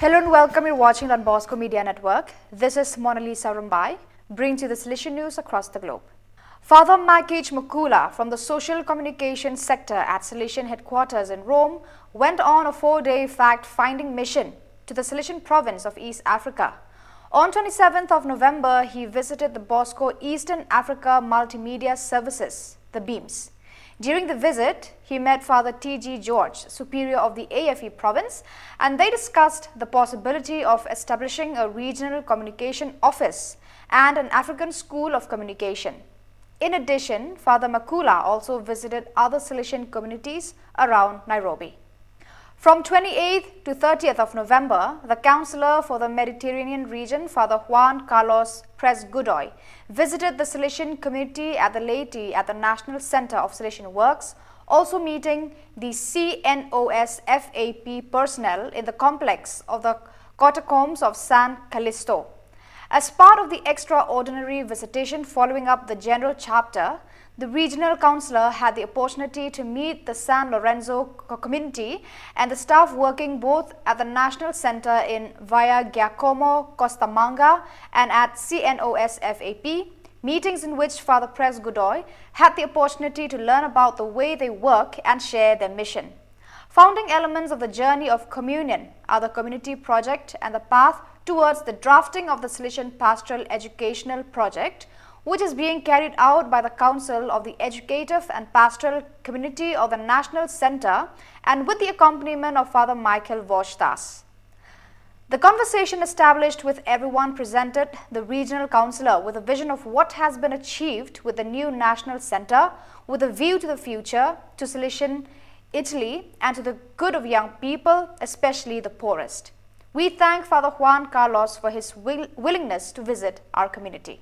Hello and welcome. You're watching Don Bosco Media Network. This is Mona Lisa Rumbai, bringing to you the Salesian news across the globe. Father Makich Makula from the Social Communication Sector at Salesian Headquarters in Rome went on a four-day fact-finding mission to the Salesian province of East Africa. On twenty-seventh of November, he visited the Bosco Eastern Africa Multimedia Services, the BEAMS. During the visit, he met Father T G George, Superior of the A F E province, and they discussed the possibility of establishing a regional communication office and an African school of communication. In addition, Father Makula also visited other Salesian communities around Nairobi. From twenty-eighth to thirtieth of November, the Councillor for the Mediterranean region, Father Juan Carlos Prez Godoy, visited the Salesian community at the Laity at the National Centre of Salesian Works, also meeting the C N O S F A P personnel in the complex of the catacombs of San Callisto. As part of the extraordinary visitation following up the general chapter, the regional councillor had the opportunity to meet the San Lorenzo co-, community and the staff working both at the National Centre in Via Giacomo Costamagna and at C N O S F A P, meetings in which Father Prez Godoy had the opportunity to learn about the way they work and share their mission. Founding elements of the Journey of Communion are the community project and the path towards the drafting of the Salesian Pastoral Educational Project, which is being carried out by the Council of the Educative and Pastoral Community of the National Centre and with the accompaniment of Father Michael Voshtas. The conversation established with everyone presented the regional councillor with a vision of what has been achieved with the new national centre with a view to the future, to Salesian Italy, and to the good of young people, especially the poorest. We thank Father Juan Carlos for his will-, willingness to visit our community.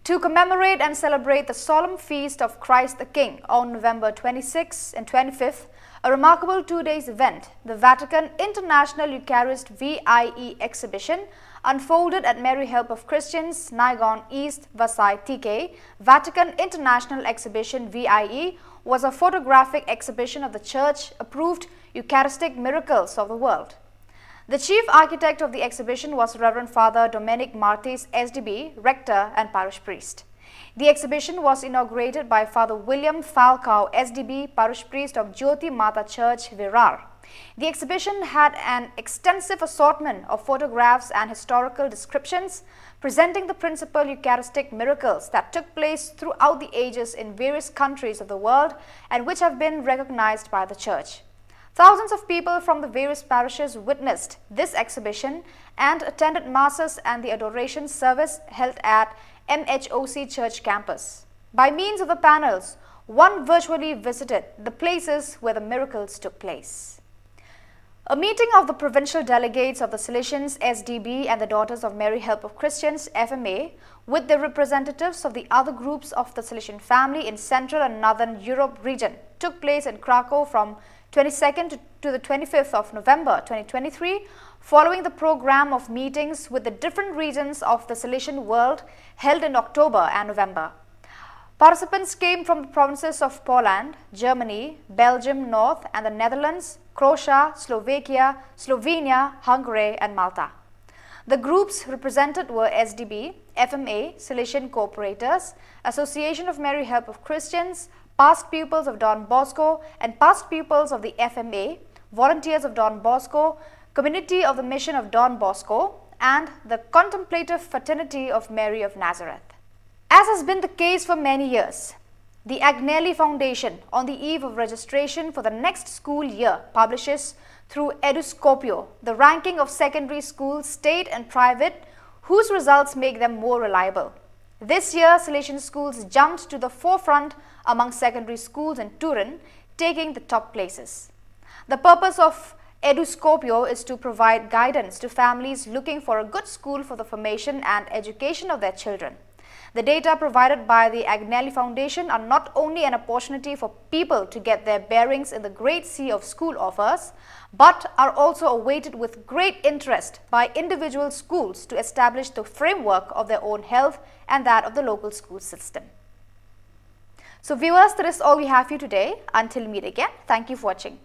To commemorate and celebrate the solemn feast of Christ the King on November twenty-sixth and twenty-fifth, a remarkable two days event, the Vatican International Eucharist V I E exhibition, unfolded at Mary Help of Christians, Naigaon East, Vasai T K. Vatican International Exhibition V I E was a photographic exhibition of the Church approved Eucharistic miracles of the world. The chief architect of the exhibition was Reverend Father Domenic Martis, S D B, rector and parish priest. The exhibition was inaugurated by Father William Falcao, S D B, parish priest of Jyoti Mata Church, Virar. The exhibition had an extensive assortment of photographs and historical descriptions presenting the principal Eucharistic miracles that took place throughout the ages in various countries of the world and which have been recognized by the Church. Thousands of people from the various parishes witnessed this exhibition and attended masses and the adoration service held at M H O C Church campus. By means of the panels, one virtually visited the places where the miracles took place. A meeting of the provincial delegates of the Salesians, S D B, and the Daughters of Mary Help of Christians, F M A, with the representatives of the other groups of the Salesian family in Central and Northern Europe region took place in Krakow from twenty-second to, to the twenty-fifth of November twenty twenty-three, following the program of meetings with the different regions of the Salesian world held in October and November. Participants came from the provinces of Poland, Germany, Belgium North and the Netherlands, Croatia, Slovakia, Slovenia, Hungary, and Malta. The groups represented were S D B, F M A, Salesian Cooperators, Association of Mary Help of Christians, past pupils of Don Bosco and past pupils of the F M A, volunteers of Don Bosco, community of the Mission of Don Bosco, and the Contemplative Fraternity of Mary of Nazareth. As has been the case for many years, the Agnelli Foundation, on the eve of registration for the next school year, publishes through Eduscopio the ranking of secondary schools, state and private, whose results make them more reliable. This year, Salesian schools jumped to the forefront among secondary schools in Turin, taking the top places. The purpose of Eduscopio is to provide guidance to families looking for a good school for the formation and education of their children. The data provided by the Agnelli Foundation are not only an opportunity for people to get their bearings in the great sea of school offers, but are also awaited with great interest by individual schools to establish the framework of their own health and that of the local school system. So viewers, that is all we have for you today. Until we meet again, thank you for watching.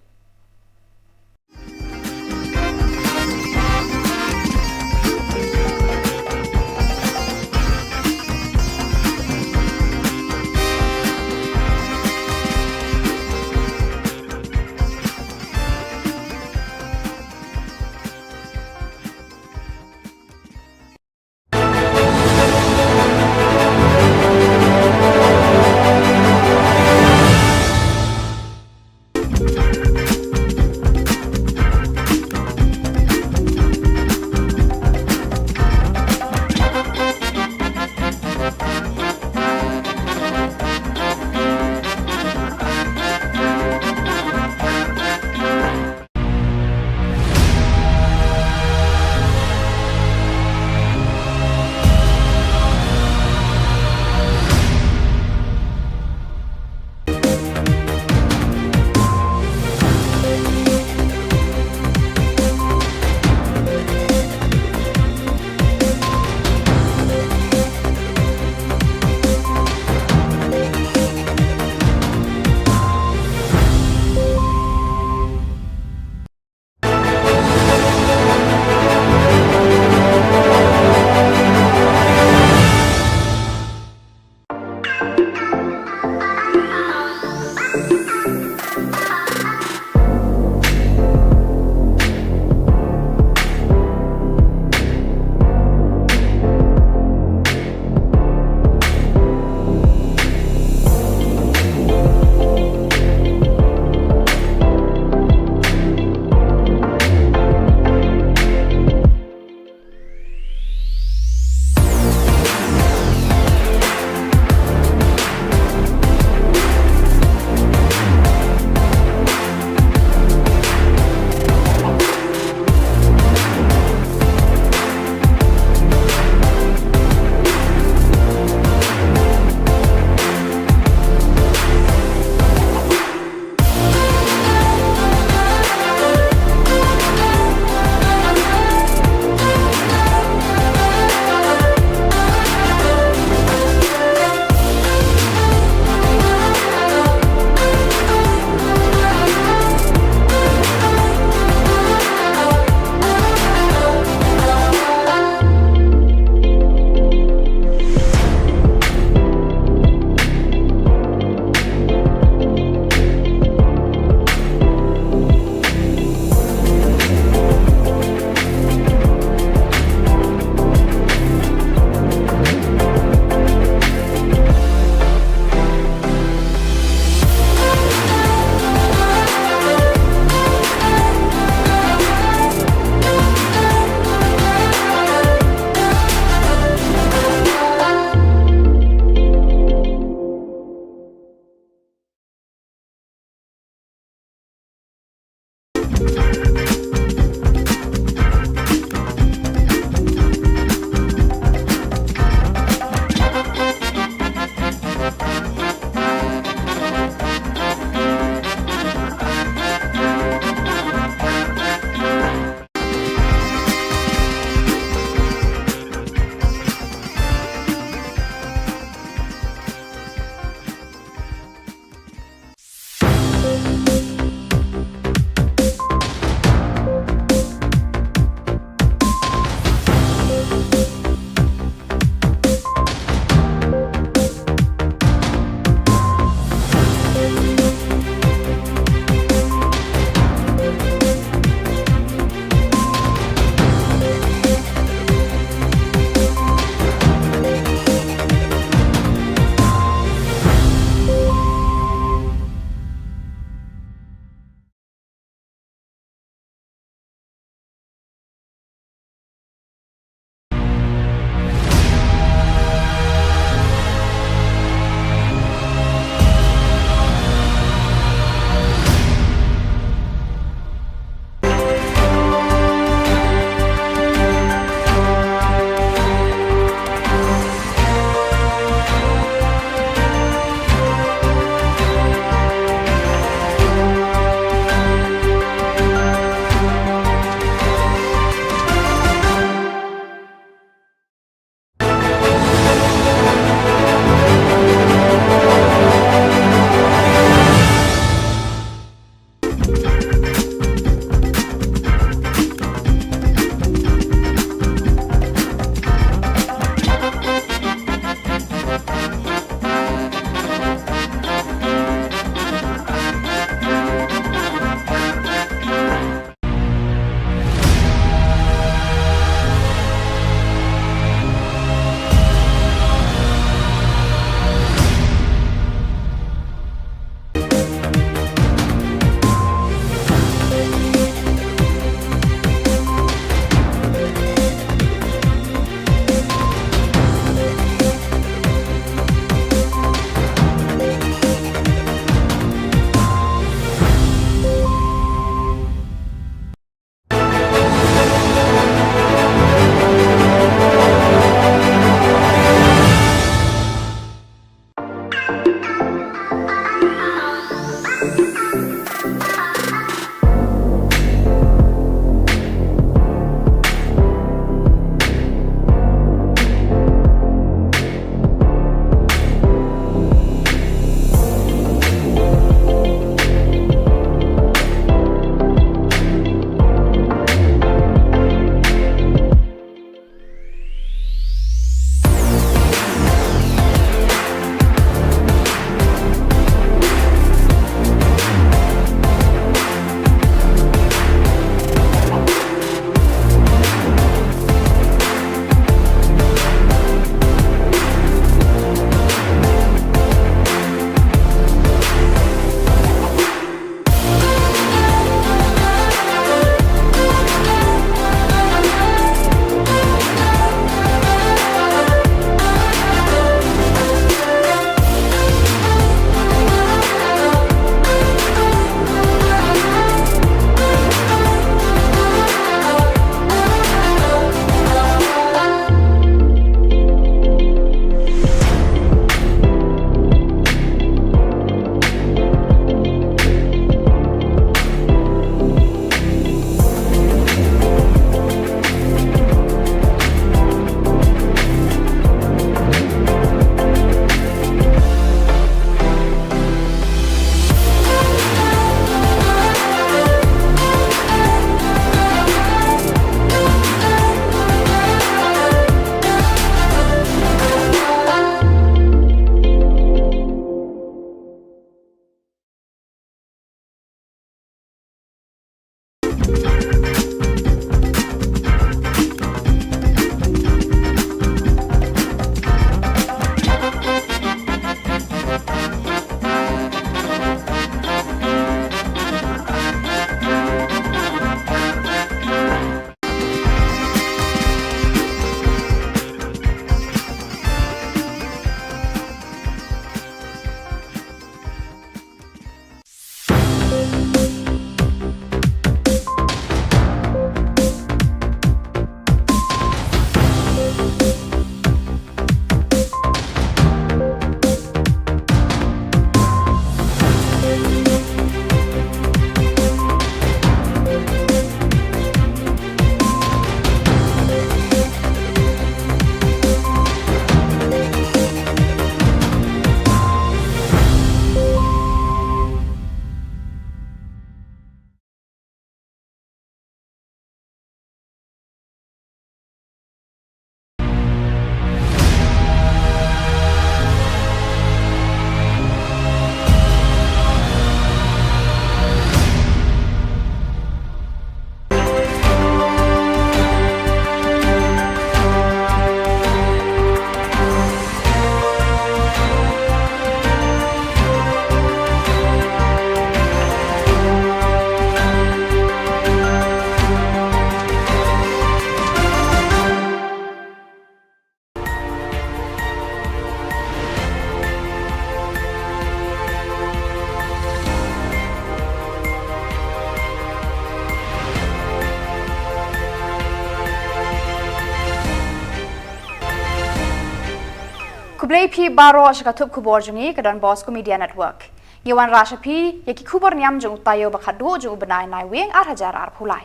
Ïa phi baroh sha ka thup khubor jong ngi ka Don Bosco Media Network. Ngi wanrah sha phi ïa ki khubor niam jong u taïew ba khatduh jong u bnai Naiwieng ar hajar arphew lai.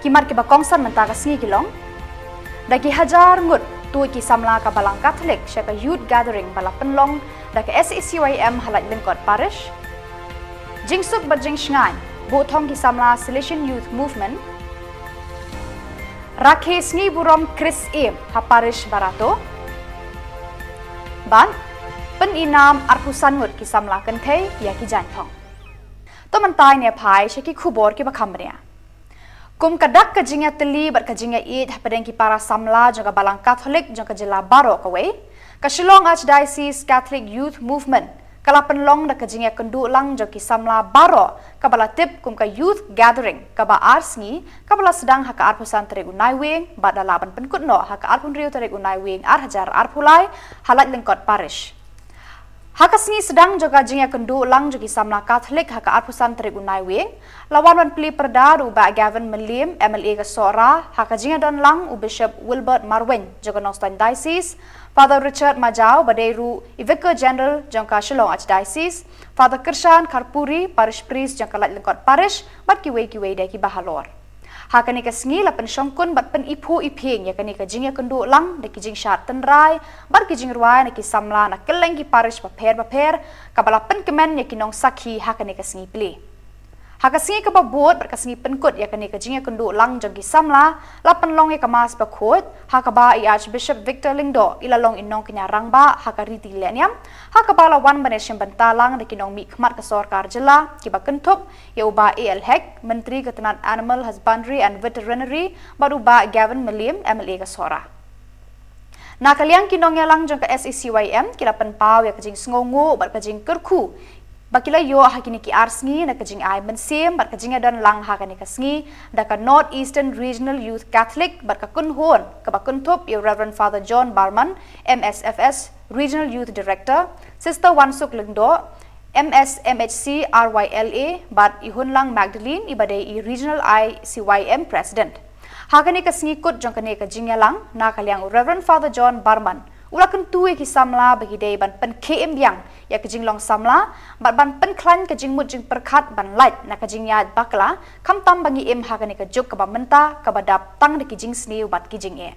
Ki mat kiba kongsan mynta ka sngi ki long: da ki hajar ngut tuid ki samla ka Balang Katholik sha ka Youth Gathering ba la pynlong da ka S A C Y M ha Laityngkot Parish. Jingsuk bad jingshngaiñ buh thong ki samla Salesian Youth Movement. Rakhe sngi burom Khrist Ïa ha Parish Barato. Bad pynïainam arphew san ngut ki samla kynthei ïa ki jaiñthong. To mynta ngin ïa phai sha ki khubor kiba kham bniah. Kum ka dak ka jingïatylli bad ka jingïaieit hapdeng ki para samla jong ka Balang Katholik jong ka jylla baroh kawei, ka Shillong Archdiocese Catholic Youth Movement ka la pynlong da ka jingïakynduh lang jong ki samla baroh kaba la tip kum ka Youth Gathering kaba ar sngi, kaba la sdang ha ka arphew san tarik u Naiwieng bad la lah ban pynkut noh ha ka arphew hynriew tarik u Naiwieng ar hajar arphew lai ha Laityngkot Parish. Ha ka sngi sdang jong ka jingïakynduh lang jong ki samla Katholik ha ka arphew san tarik u Naiwieng, la wan ban plie pyrda da u Bah Gavin Mylliem, M L A ka Sohra, ha ka jingïadon lang u Bishop Wilbert Marwein jong ka Nongstoiñ Diocese, Father Richard Majaw ba dei ruh i Vicar General jong ka Shillong Archdiocese, Father Kyrshan Kharpuri, Parish Priest jong ka Laityngkot Parish, bad kiwei kiwei de kiba halor. Ha kane ka sngi la pynshongkun bad pyniphuh iphieng ïa kane ka jingïakynduh lang da ki jingshad tynrai bad ki jingrwai na ki samla na kylleng ki parish bapher bapher, kaba la pynkmen ïa ki nongsakhi ha kane ka sngi plie. Ha ka sngi kaba bud bad ka sngi pynkut ïa kane ka jingïakynduh lang jong ki samla, la pynlong ïa ka Mass bakhuid, ha kaba i Archbishop Victor Lyngdoh i la long i nongkñia rangbah ha ka riti lehniam, ha kaba la wan ban ïashim bynta lang da ki nongmihkhmat ka sorkar jylla kiba kynthup ïa u Bah A L Hek, Myntri ka tnat Animal Husbandry and Veterinary, bad u Bah Gavin Mylliem, M L A ka Sohra. Na ka liang ki nongïalang jong ka S A C Y M ki la pynpaw ïa ka jingsngewnguh bad ka jingkyrkhu ba ki la ïoh ha kine ki ar sngi na ka jingai mynsiem bad ka jingïadon lang ha kane ka sngi da ka North Eastern Regional Youth Catholic bad ka kynhun kaba kynthup ïa u Reverend Father John Barman, M S F S Regional Youth Director, Sister Wansuk Lyngdoh, M S M H C R Y L A, bad i Hunlang Magdalene iba dei i Regional I C Y M President. Ha kane ka sngi kut jong kane ka jingïalang, na ka liang u Reverend Father John Barman u la kyntu ïa ki samla ba ki dei ban pynkhie im biang ïa ka jinglong samla bad ban pynkhlaiñ ka jingmut jingpyrkhat ban lait na ka jingïaid bakla, khamtam ba ngi im ha kane ka juk kaba mynta kaba dap tang da ki jingsniew bad ki jingeh.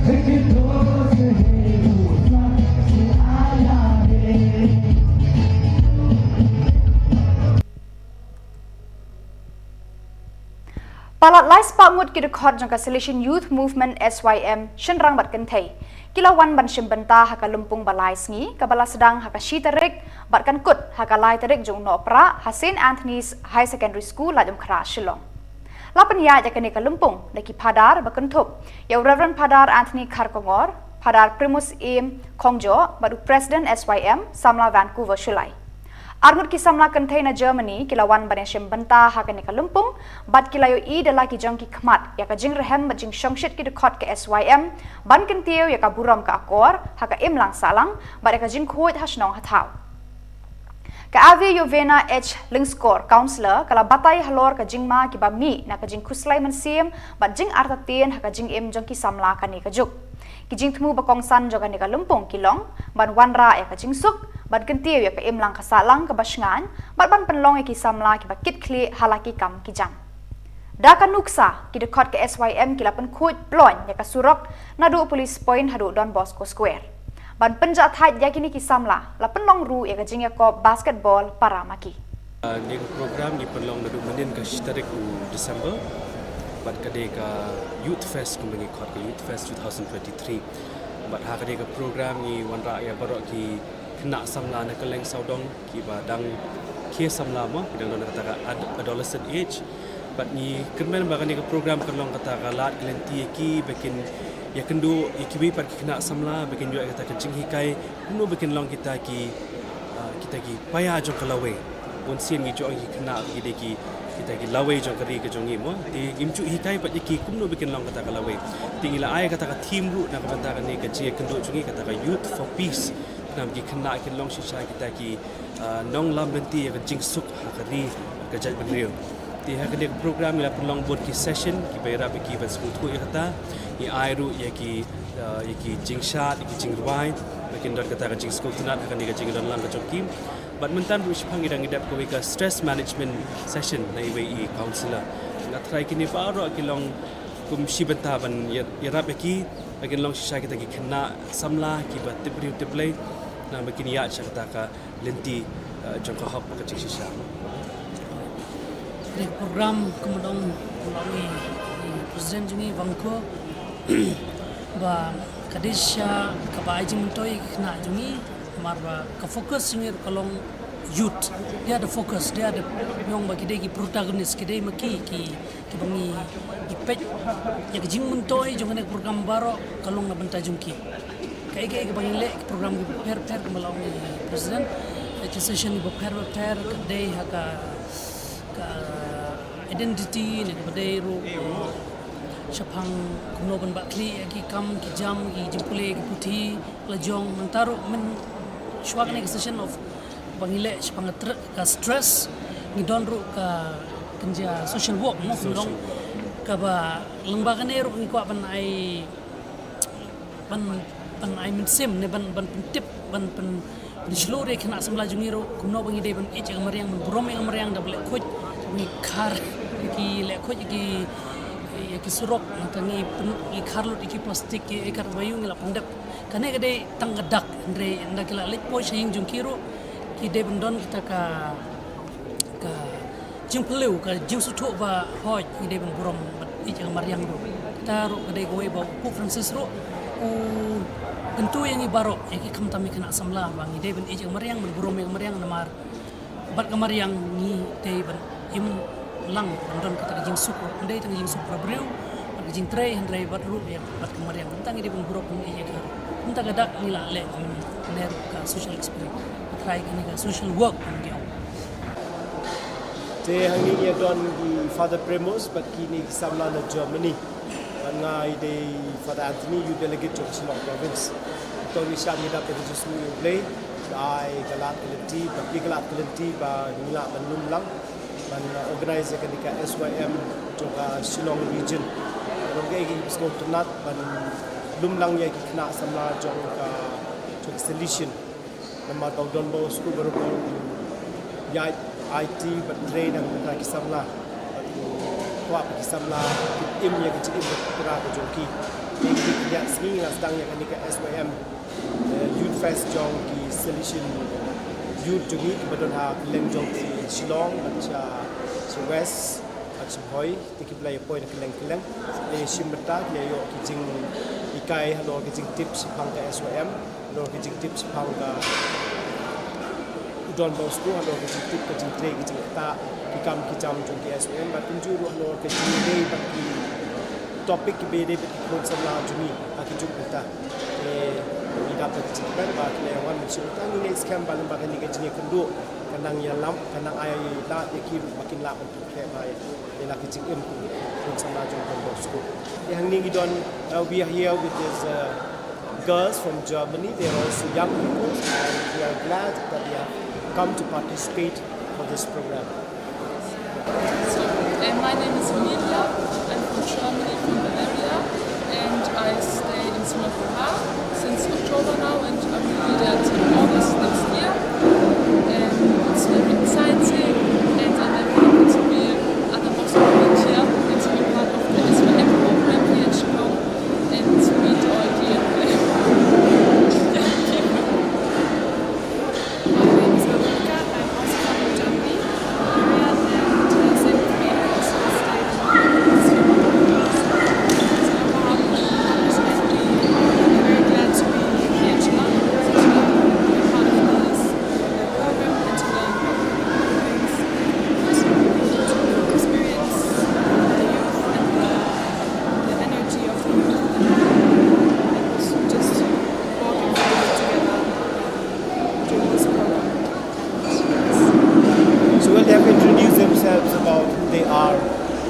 Palat lai spah ngut ki dkhot jong ka Salesian Youth Movement, S Y M, shynrang bad kynthei, ki la wan ban shim bynta ha ka lympung ba lai sngi kaba la sdang ha ka shi tarik bad kan kut ha ka lai tarik jong u Nohprah ha Saint Anthony's Higher Secondary School, Laitumkhrah, Shillong. La pynïaid ïa kane ka lympung da ki phadar ba kynthup ïa u Reverend Phadar Anthony Kharkongor, Phadar Primus Im Khongjoh bad u President S Y M, Samla Vancouver Shullai. Arngut ki samla kynthei na Germany ki la wan ban ïashim bynta ha kane ka lympung bad ki la ïohi da la ki jong ki khmat ïa ka jingrhem bad jingshongshit ki dkhot ka S Y M ban kyntiew ïa ka burom ka akor ha ka imlang sahlang bad ïa ka jingkhuid ha shnong ha thaw. Ka Ave Yovena H Lyngskor, Councillor, ka la batai halor ka jingma kiba mih na ka jingkhuslai mynsiem bad jingartatien ha ka jingim jong ki samla kane ka juk. Ki jingthmu ba kongsan jong kane ka lympung ki long ban wanrah ïa ka jingsuk, ban kyntiew ïa ka imlang ka sahlang kaba shngaiñ bad ban pynlong ïa ki samla kiba kitkhlieh ha la ki kam ki jam. Da ka nuksa, ki dkhot ka S Y M ki la pynkhuid ploiñ ïa ka surok naduh Police Point haduh Don Bosco Square. Ban pynjahthait ïa kine ki samla, la pynlong ruh ïa ka jingïakob basketball para ma ki. Ah, kane ka program ngi pynlong naduh mynnin ka shi tarik u December bad ka dei ka Youth Fest kumba ngi khot, ka Youth Fest two thousand twenty-three. Bad ha kane ka program ngi wanrah ïa baroh ki khynnah samla na kylleng sawdong kiba dang khie samla mo, ki dang don kata ka ad-, adolescent age. Bad ngi kyrmen ba kane ka program kan long kata ka lad ka lynti ïa ki ba kin ïakynduh ïa kiwei pat ki khynnah samla ba kin ïoh ïa kata ka jinghikai kumno ba kin long kita ki, ah, kita ki paia jong ka lawei. Bun sien ngi ju ong ki khynnah ki dei ki, kita ki lawei jong ka ri ka jong ngi mo. Te ngim ju hikai pat ïa ki kumno ba kin long kata ka lawei. Te ngi la ai kata ka theme ruh na ka bynta kane ka jingïakynduh jong ngi, kata ka Youth for Peace. Khnang ba ki khynnah kin long shisha kita ki, ah, nonglam lynti ïa ka jingsuk ha ka ri ka jaitbynriew. Te ha kane ka program ngi la pynlong bun ki session kiba ïarap ïa ki ban sngewthuh ïa kata. Ngi ai ruh ïa ki, ah, ïa ki jingshad, ïa ki jingrwai ba kin don kata ka jingsngewtynnat ha kane ka jingdonlang ka jong ki. Bad mynta ruh shaphang ngi dang ïadep kawei ka stress management session na iwei i counsellor. Nga tharai kine baroh ki long kum shi bynta ban ïa-, ïarap ïa ki ba kin long shisha kita ki khynnah samla kiba tip briew tip Blei, khnang ba kin ïaid sha kata ka lynti, eh, jong ka hok bad ka jingshisha. Kane ka program kumba ong, kumba ong i, i president jong ngi Vangko, ba ka dei shisha kaba ai jingmyntoi ïa ki khynnah jong ngi, namar ba ka focus jong ngi ruh ka long youth. They are the focus, they are the, ong ba ki dei ki protagonist, ki dei ma ki, ki kiba ngi, ngi peit ïa ka jingmyntoi jong kane ka program baroh ka long na bynta jong ki. Kaei kaei kaba ngi leh, ki program kiba pher pher kumba la ong i president, ki session kiba pher pher ka dei ha ka, ka identity ne kaba dei ruh, eh, shaphang kumno ban bah khlieh ïa ki kam ki jam, ki jingpule ki puthi la jong. Mynta ruh mynshwa kane ka session of ba ngi leh shaphang ka tr-, ka stress, ngi don ruh ka kynja social work mo, ngi don kaba lyngba kane ruh ngi kwah ban ai, ban, ban ai mynsiem ne ban, ban pyntip, ban pyn, pynshlur ïa ki khynnah samla jong ngi ruh kumno ba ngi dei ban ïeit ïa ka mariang, ban burom ïa ka mariang da ba leh khuid, ngi khar ki leh khuid ïa ki, ïa ki surok, nangta ngi pyn, ngi khar lut ïa ki plastik, ïa ki kar ba ïoh ngi la pyndep. Kane ka dei tang ka dak, hynrei ynda ki la leit poi sha ïing jong ki ruh, ki dei ban don kita ka, ka jingpyllait, ka jingsngewthuh ba hooid ngi dei ban burom bad ïeit ïa ka mariang ruh. Kata ruh ka dei kawei ba u Pope Francis ruh u kyntu ïa ngi baroh, ïa ki khamtam ïa ki khynnah samla ba ngi dei ban ïeit ïa ka mariang, ban burom ïa ka mariang namar bad ka mariang ngi dei ban im lang, ban don kata ka jingsuk ruh. Ym dei tang ka jingsuk para briew bad ka jingtrei, hynrei bad ruh ïa bad ka mariang. Kumta ngi dei ban burom ïa ka. Kumta ka dak ngi la leh mynne ruh ka social experiment. Trai kane ka social work ngi ong. Te hangne ngi don ki Father Primus bad kine ki samla na Germany. Bad nga i dei Father Anthony, Youth Delegate jong Shillong Province. To ngi shah ngi dap da ka jingsngew ïa U Blei, da ai ka lad ka lynti, ba phi ka lad ka lynti ba ngi lah ban lum lang ban, uh, organize ïa kane ka S Y M jong ka Shillong Region. Long kaei kaei ba sngewtynnat ban lum lang ïa ki khynnah samla jong ka, jong ka Salesian. Namar ba u Don Bosco baroh u ïaid aiti bad trei na ka bynta ki samla. Bad u kwah ba ki samla kin im ïa ka jingim ba pura ka jong ki. Ïa sngi ngi la sdang ïa kane ka S Y M, eh, Youth Fest jong ki Salesian Youth jong ngi kiba don ha kylleng jong ki Shillong bad sha, sha West bad sha Bhoi. Te ki la ïa poi na kylleng kylleng, ki la ïa shim bynta, ki la ïoh ki jinghikai halor ki jingtip shaphang ka S Y M, halor ki jingtip shaphang ka u Don Bosco, halor ki jingtip, ka jingtrei, ki jingktah, ki kam ki jam jong ki S Y M, bad kumjuh ruh halor ki jingïadei bad ki topic kiba ïadei bad ki khun samla jong ngi ha ki juk mynta. Te ngi dap da ka jingkmen ba ki la ïa wan mynsiem mynta, ngi ngeit skhem ba lyngba kane ka jingïakynduh kan nang ïalam, kan nang ai lad ïa ki ruh ba kin lah ban pynkreh bha ïa la ka jingim ka khun samla jong Don Bosco. Te hangne ngi don, uh, we are here with these, uh, girls from Germany. They are also young people, and we are glad that they have come to participate for this program. So, uh, my name is Emilia. I'm from Germany, from Bavaria, and I stay in Singapore since October now, and I will be there till August next year. And it's very exciting, and I'm very happy to be at the Bosco volunteer and to be part of the S Y M program here in Shillong and to meet all the young people. My name is Veronica. I'm also from Germany. Marian and, uh, Zachary are also staying in Singapore. So I'm very glad to be here in Shillong, to be part of this, uh, program and to learn about things, to experience the youth and the, the energy of the youth and, and also just working together, um, during this program. So, well, they have introduced themselves about who they are,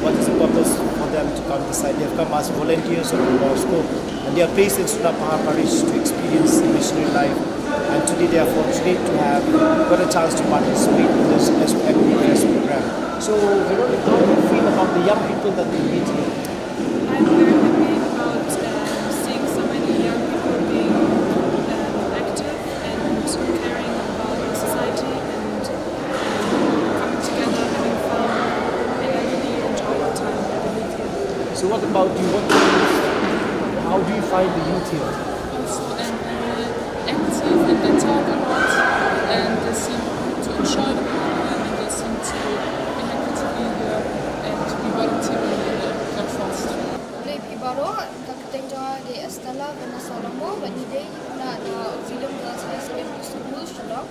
what is the purpose for them to come this side. They have come as volunteers of the Bosco, and they are placed in Sunapahar Parish to experience the missionary life. And today they are fortunate to have got a chance to participate in this S Y M Youth Fest program. So, Veronica, how do you feel about the young people that we meet here? I'm very happy about, um, seeing so many young people being, um, active and caring about the society and, um, coming together, having fun, and I really enjoy the time with the youth here. So what about you? What do you, how do you find the youth here? Also, I'm very active and they talk a lot and they seem to enjoy the program and they seem to be happy to be here and to be volunteering in the Youth Fest. Khublei phi baroh, ka kyrteng jong nga dei Estella Vanessa Longmo, bad ngi dei na, na Auxilium Girls High Secondary School, Shillong.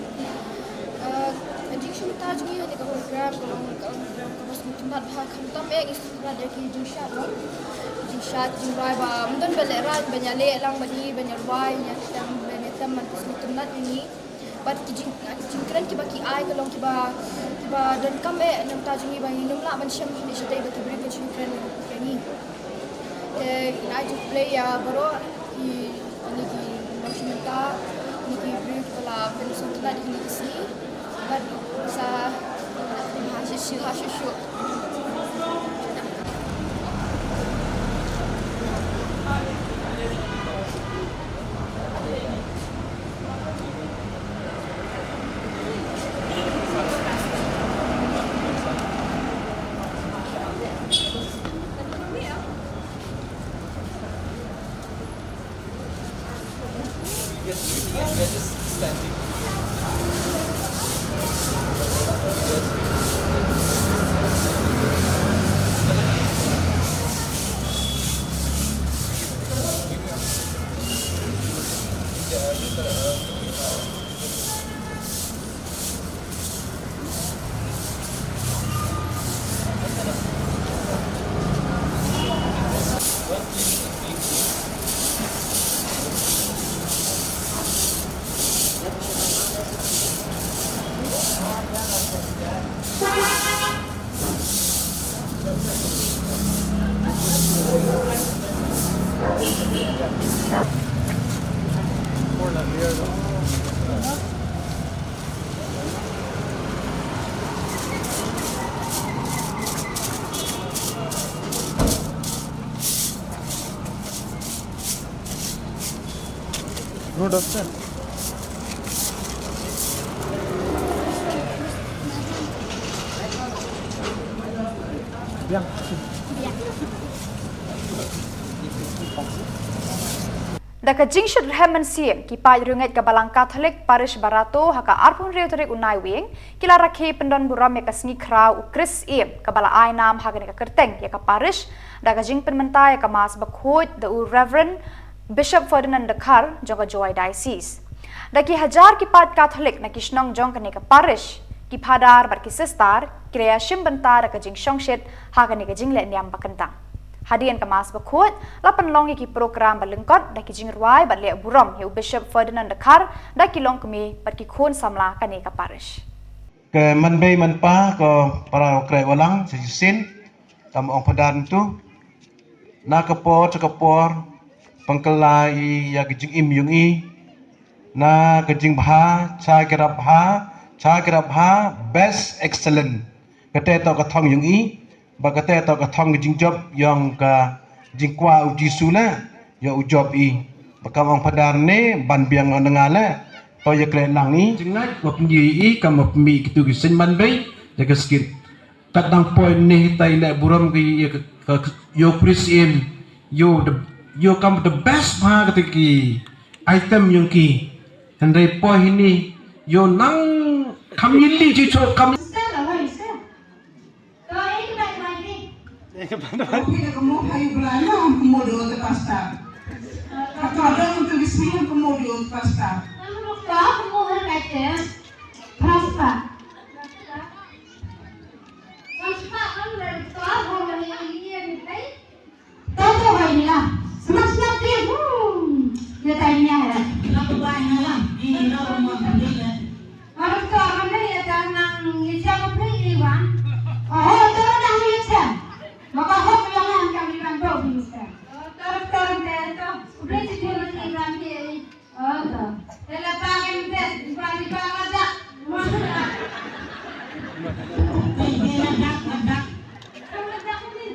Uh, ka jingshim bynta jong ngi ha kane ka program ka long ka program kaba sngewtynnat bha, khamtam eh ngi sngewtynnat ïa ki jingshad, no? Ki jingshad, ki jingrwai ba ym don ba lehraiñ ban ïaleh lang bad ngi, ban ïarwai, ïa ki tam, ban ïa tam, ban sngewtynnat ïa ngi. Bad ki jing, ki jingkren kiba ki ai ka long kiba, kiba donkam eh na ka bynta jong ngi ba ngin ym lah ban shem shatei ba ki briew kin shu kren ïa ngi. Te ngi ai jingkhublei ïa baroh ki, kine ki nongshim bynta, kine ki briew kiba la pynsngewtynnat ïa kine ki sngi. Bad sa, ha shuh shuh, ha shuh shuh. No, doctor. Biang. Biang. Da ka jingshut rhem mynsiem, ki paid riewngeit ka Balang Katholik Parish Barato ha ka arphew hynriew tarik u Naiwieng ki la rakhe pyndon burom ïa ka sngi khraw u Khrist Ïem kaba la ai nam ha kane ka kyrteng ïa ka parish da ka jingpynmynta ïa ka Mass bakhuid da u Reverend Bishop Ferdinand Dkhar jong ka Jowai Diocese. Da ki hajar ki paid Katholik na ki shnong jong kane ka parish, ki phadar bad ki sister ki la ïashim bynta da ka jingshongshit ha kane ka jingleh niam ba kyntang. Hadien ka Mass bakhuid la pynlong ïa ki program ba lyngkot da ki jingrwai bad leh burom ïa u Bishop Ferdinand Dkhar da ki longkmie bad ki khun samla kane ka parish. Ka manbei manpa ko para u kreh walang sa shisien, kam ong padan tu na ka por cha ka por pangkala i ïa ka jingim yung i na ka jingbha cha ki rap bha cha ki rap bha best excellent. Kate to ka thong yung i ba kate to ka thong ka jingjop yong ka jingkwa u Jisu la yo u jop i ba kam ong padar ne ban biang ong nga la to ïa kre lang i jingngat ma pynji i kam ma pynmi kitu ki seiñ manbei ïa ka skit. Kat dang poi ne tai leh burom ki ïa ka, ka, yo Chris Ïem yo the yo kam the best bha kata ki item yung ki. Hynrei poi hini yo nang kam yili ji cho kam. Sister, how are you, sir? Kau ini baik lagi. Tapi dah kamu hai belanya kamu dua ke pastor. Kata ada untuk isi yang kamu dua ke pastor. Kamu lupa kamu hai baca. Pastor. Pastor kamu dari pastor kamu yang ini yang ini. Tau tau bai ni lah. Semak semak dia. Hmm. Dia tanya lah. Kenapa bai ni lah? Ni ni lah rumah dia lah. Baru tu orang ni ya jangan ni siapa beli ni bang. Oh, tu orang ni siapa? Maka hok yang yang kami kan bau ni siapa? Oh, tu orang tu orang dia tu. Beli si dia ni bang dia ni. Oh, to. Te la pa ngan bes, di pa, di pa, ladak. Di ladak, ladak. Tang ladak ni.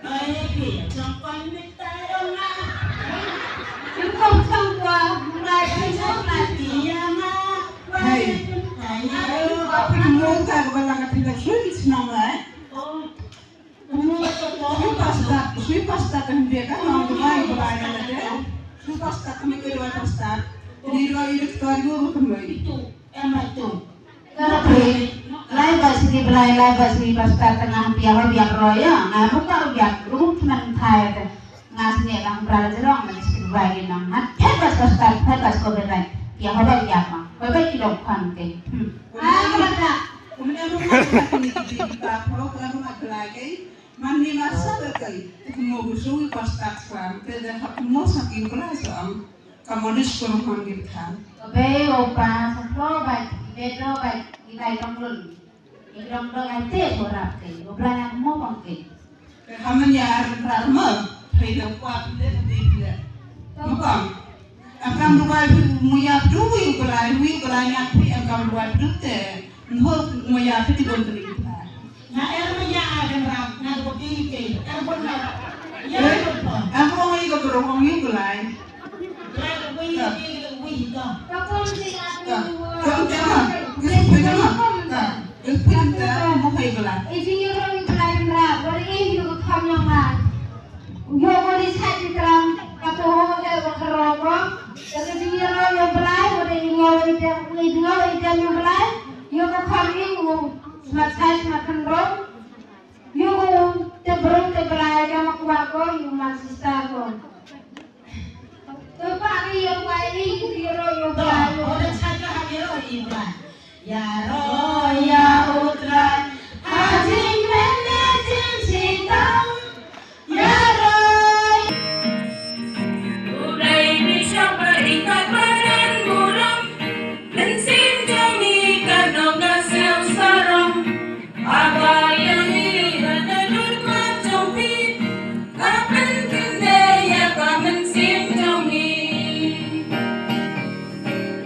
Ai, pi, jong kon ni tai ong ah. Jong kon sang kwa, mulai pi jong la ti ya ma. Hai. Ai, ai, apa ni mo ta ko la ka ti la sui snang ai. Oh. Sui pasta, sui pasta kan dia kan orang Dubai, Dubai kan ada. Sui pasta kami ke dua pasta. Ini dua ini ketua dua bukan dua ini. Itu, yang itu. Lai ba sigi Blai, lai ba sigi pasta tengah dia ba biak roya. Ngai buka biak ruh man thai te. Ngas ne lang bra jerong man sigi Blai nang. Hat phet ba pasta, phet ba ko berai. Dia hoba biak ma. Hoba ki dong khan te. Hmm. Ah, kata. Kumne mo ma kini ki di ka pro ka mo ma Blai ke. Man ni ma sa ba kai. Mo bu sui pasta khan te da hap mo sa ki Blai so am. Ka mo dis ko man ki than. Obe opa sa pro ba, be do ba, i bai dong lun. I dong dong ai te ko rap ke. Oblai mo bang ke. Ka man ya ran rar ma. Hai da kwa te te te. Mo bang. Akam ruai mu ya du wi Blai, wi Blai ya pi akam ruai du te. Nho mo ya piti bon tri. Na er mo ya agan ram na ko ti ke. Er bon na. Ya ko. Ang ko ngi ko ro ngi ko lai. Blai ko wi ke wi ko. Ka kon ti na. Ka kon ti na. Ka kon ti na. Ka kon ti na. Mo kai ko lai. E ji ro ni Blai ra. Wa e ni ko kham yang ma. Yo ko ri sa ti tram ka to ho he wa ka ro ko. Ka ka jing ro yo Blai wa de yo ite wi yo ite yo Blai. Yo ko kham ni u smat sai smat kan ro. Yo ko te bro te Blai ka ma kwa ko yo ma sista ko. To pa ni yo wa ni yo ro yo Blai. Ko de sa ka ha yo i Blai. Ya ro ya u Trai. Ha jing men ne jing sitang.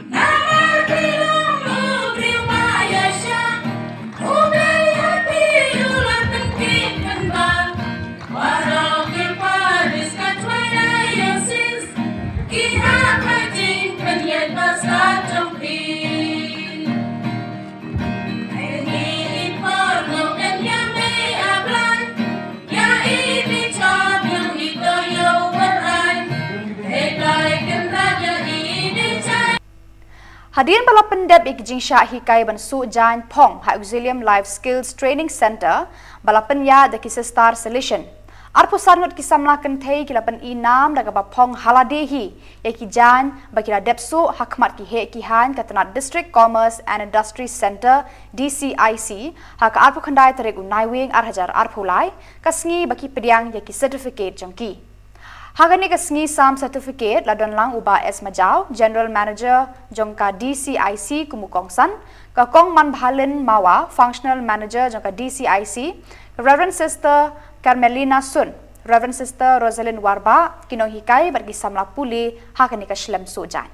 Namar phi long u briew ba ïa Hadien ba la pyndep ïa ki jingshah hikai ban suh jaiñ phong ha Auxilium Life Skills Training Centre ba la pynïaid da ki Sister Salesian, arphew san ngut ki samla kynthei ki la pyn-i nam da kaba phong ha lade hi ïa ki jaiñ ba ki la dep suh ha khmat ki heh ki haiñ ka tnat District Commerce and Industry Centre, D C I C, ha ka arphew khyndai tarik u Naiwieng ar hajar arphew lai, ka sngi ba ki pdiang ïa ki certificate jong ki. Ha kane ka sngi sam certificate la don lang u Bah S Majaw, General Manager jong ka D C I C kum u kongsan, ka Kong Manbhalin Mawa, Functional Manager jong ka D C I C, ka Reverend Sister Carmelina Sun, Reverend Sister Rosalind Warbah, ki nonghikai bad ki samla pule ha kane ka shlem suh jaiñ.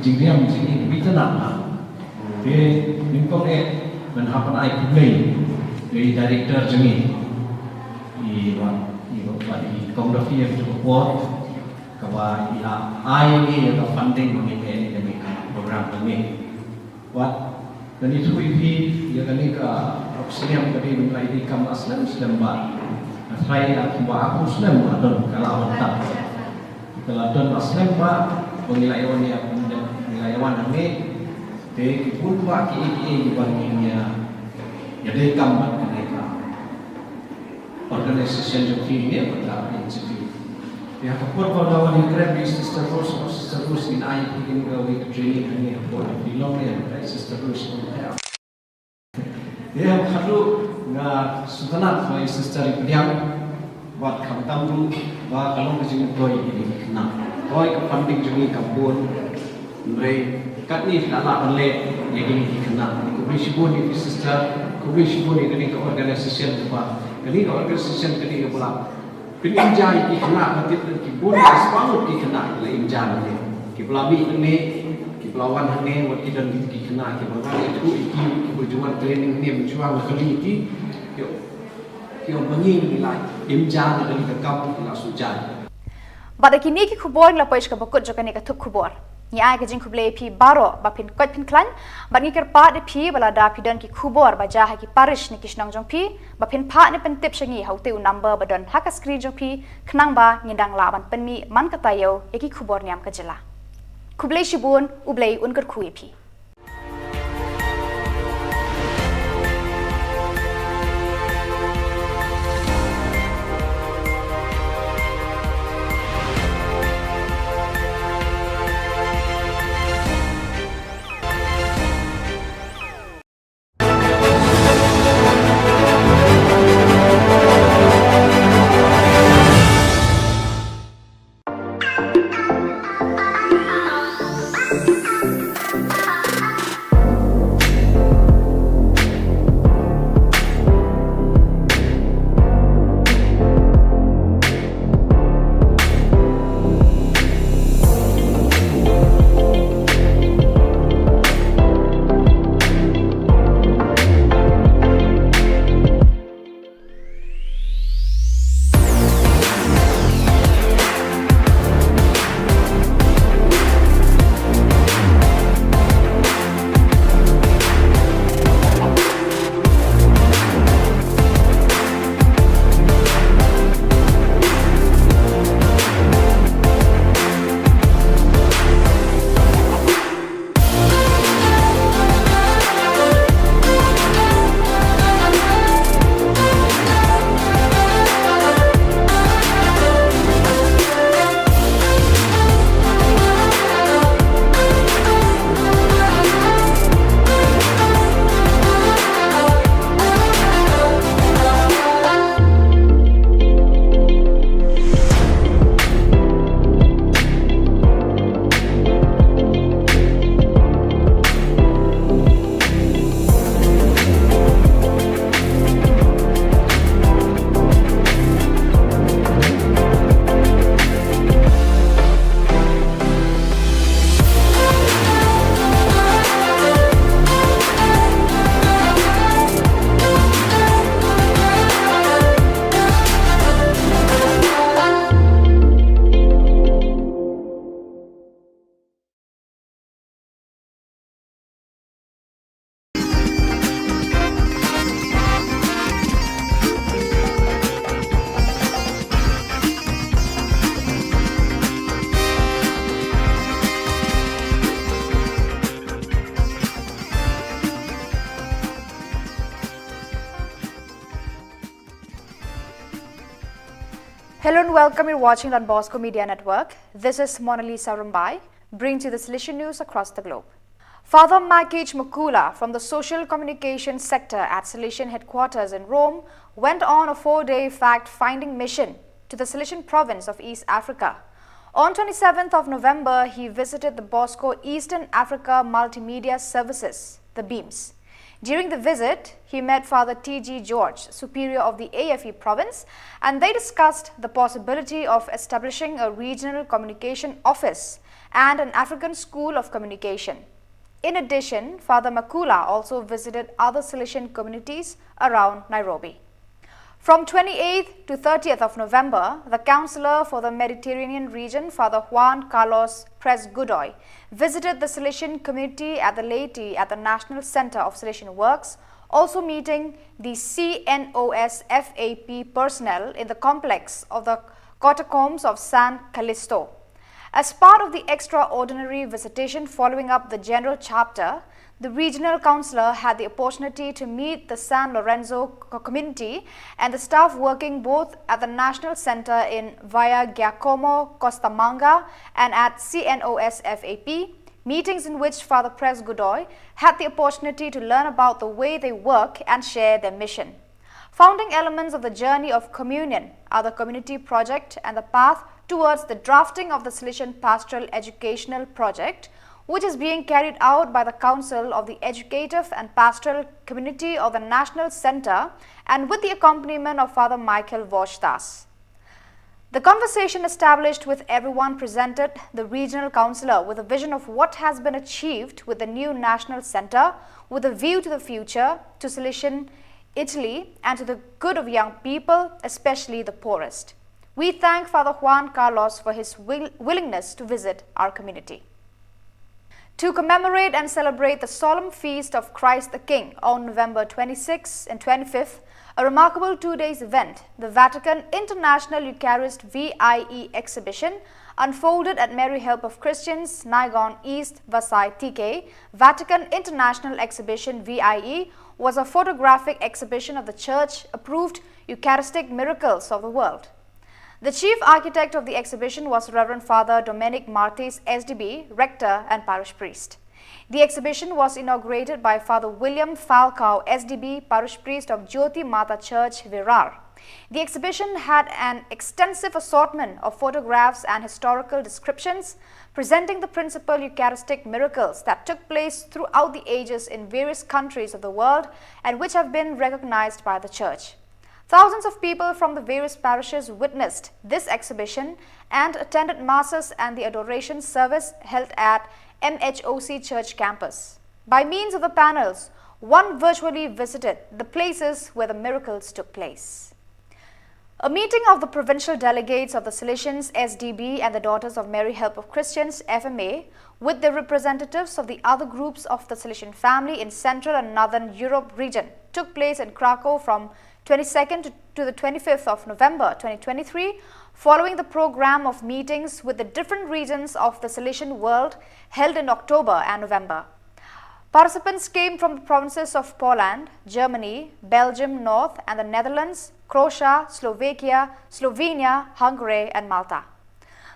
Jingriam jingim bitan na. Te nyngkong eh ban hap ban ai khublei ïa i director jong ngi, i wa, i wa, i Kong Rafi ïa ka por kaba i la ai ngi ïa ka funding ba ngin leh ïa kane ka program jong ngi. Wat, ngan ïathuh ïa phi, ïa kane ka rok snem ka dei ban ïa dei kam la slem slem bha. Nga tharai ïa kumba arphew snem la don ka la wan tang. Ka la don la slem bha ba ngi la ïa wan ïa, ngi la ïa wan hangne. Te ki bun bha kiei kiei kiba ngin ïa, ïa dei kam bad kane ka organization jong phi ne bad ka initiative. Ïa ka por ba la wan ïakren bad Sister Rose, Sister Rose ngin ai ïa phi kawei ka training hangne hapoh Shillong ne, Sister Rose. Ïa, khadduh nga sngewtynnat ba i Sister i pdiang, bad khamtam ruh ba ka long ka jingmyntoi ïa kine ki khynnah. Hooid ka funding jong ngi kam bun, hynrei katne phi la lah ban leh ïa kine ki khynnah. Khublei shibun ïa phi Sister, khublei shibun ïa kane ka organization kaba, kane ka organization kane kaba la pynimjai ïa ki khynnah, ka tip ki bun ki spah ngut ki khynnah ki la imjai ïa ki, kiba la mih hangne, kiba la wan hangne, wat ki don ki khynnah kiba nga ïathuh ïa ki, kiba ju wan training hangne mynshwa nga kylli ïa ki, ki ong, ki ong ba ngi ngi la imjai ïa kane ka kam, ki la shu jai. Bad da kine ki khubor ngi la poi sha kaba kut jong kane ka thup khubor. Ngi ai ka jingkhublei ïa phi baroh ba phin koit phin khlaiñ, bad ngi kyrpad ïa phi ba lada phi don ki khubor ba jia ha ki parish ne ki shnong jong phi, ba phin phah ne pyntip sha ngi ha utei u number ba don ha ka screen jong phi, khnang ba ngin dang lah ban pynmih man ka taïew ïa ki khubor niam ka jylla. Khublei shibun, U Blei un kyrkhu ïa phi. Hello and welcome. You're watching Don Bosco Media Network. This is Mona Lisa Rumbai, bringing to you the Salesian news across the globe. Father Makich Makula from the Social Communication Sector at Salesian Headquarters in Rome went on a four-day fact-finding mission to the Salesian province of East Africa. On twenty-seventh of November, he visited the Bosco Eastern Africa Multimedia Services, the BEAMS. During the visit, he met Father T G George, Superior of the A F E province, and they discussed the possibility of establishing a regional communication office and an African school of communication. In addition, Father Makula also visited other Salesian communities around Nairobi. From twenty-eighth to thirtieth of November, the Councillor for the Mediterranean region, Father Juan Carlos Pres Godoy, visited the Salesian community at the Laity at the National Centre of Salesian Works, also meeting the C N O S F A P personnel in the complex of the Catacombs of San Callisto. As part of the extraordinary visitation following up the General Chapter, the regional councillor had the opportunity to meet the San Lorenzo co-, community and the staff working both at the National Centre in Via Giacomo Costamagna and at C N O S F A P, meetings in which Father Pres Godoy had the opportunity to learn about the way they work and share their mission. Founding elements of the Journey of Communion are the community project and the path towards the drafting of the Salesian Pastoral Educational Project, which is being carried out by the Council of the Educative and Pastoral Community of the National Centre and with the accompaniment of Father Michael Voshdas. The conversation established with everyone presented the regional councillor with a vision of what has been achieved with the new national centre, with a view to the future, to Salesian Italy, and to the good of young people, especially the poorest. We thank Father Juan Carlos for his will-, willingness to visit our community. To commemorate and celebrate the solemn feast of Christ the King on November twenty-sixth and twenty-fifth, a remarkable two days event, the Vatican International Eucharist V I E exhibition, unfolded at Mary Help of Christians, Naigon East, Vasai T K. Vatican International Exhibition V I E was a photographic exhibition of the Church approved Eucharistic miracles of the world. The chief architect of the exhibition was Reverend Father Domenic Martis, S D B, rector and parish priest. The exhibition was inaugurated by Father William Falcao, S D B, parish priest of Jyoti Mata Church, Virar. The exhibition had an extensive assortment of photographs and historical descriptions presenting the principal Eucharistic miracles that took place throughout the ages in various countries of the world and which have been recognized by the Church. Thousands of people from the various parishes witnessed this exhibition and attended masses and the adoration service held at M H O C Church campus. By means of the panels, one virtually visited the places where the miracles took place. A meeting of the provincial delegates of the Salesians S D B and the Daughters of Mary Help of Christians F M A with the representatives of the other groups of the Salesian family in Central and Northern Europe region took place in Krakow from twenty-second to, to the twenty-fifth of November twenty twenty-three, following the program of meetings with the different regions of the Salesian world held in October and November. Participants came from the provinces of Poland, Germany, Belgium North and the Netherlands, Croatia, Slovakia, Slovenia, Hungary and Malta.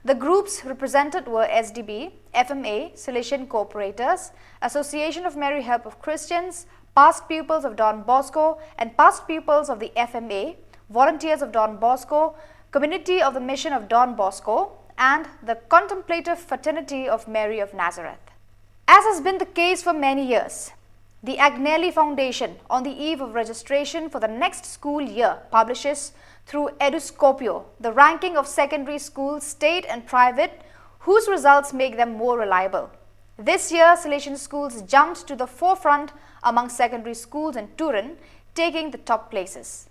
The groups represented were S D B, F M A, Salesian Cooperators, Association of Mary Help of Christians, past pupils of Don Bosco and past pupils of the F M A, volunteers of Don Bosco, community of the Mission of Don Bosco, and the Contemplative Fraternity of Mary of Nazareth. As has been the case for many years, the Agnelli Foundation, on the eve of registration for the next school year, publishes through Eduscopio the ranking of secondary schools, state and private, whose results make them more reliable. This year, Salesian schools jumped to the forefront among secondary schools in Turin, taking the top places.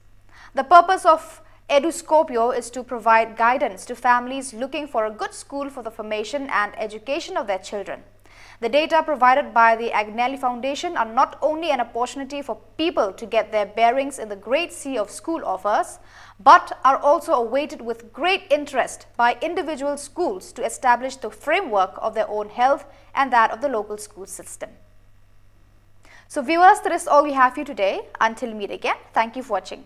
The purpose of Eduscopio is to provide guidance to families looking for a good school for the formation and education of their children. The data provided by the Agnelli Foundation are not only an opportunity for people to get their bearings in the great sea of school offers, but are also awaited with great interest by individual schools to establish the framework of their own health and that of the local school system. So viewers, that is all we have for you today. Until we meet again, thank you for watching.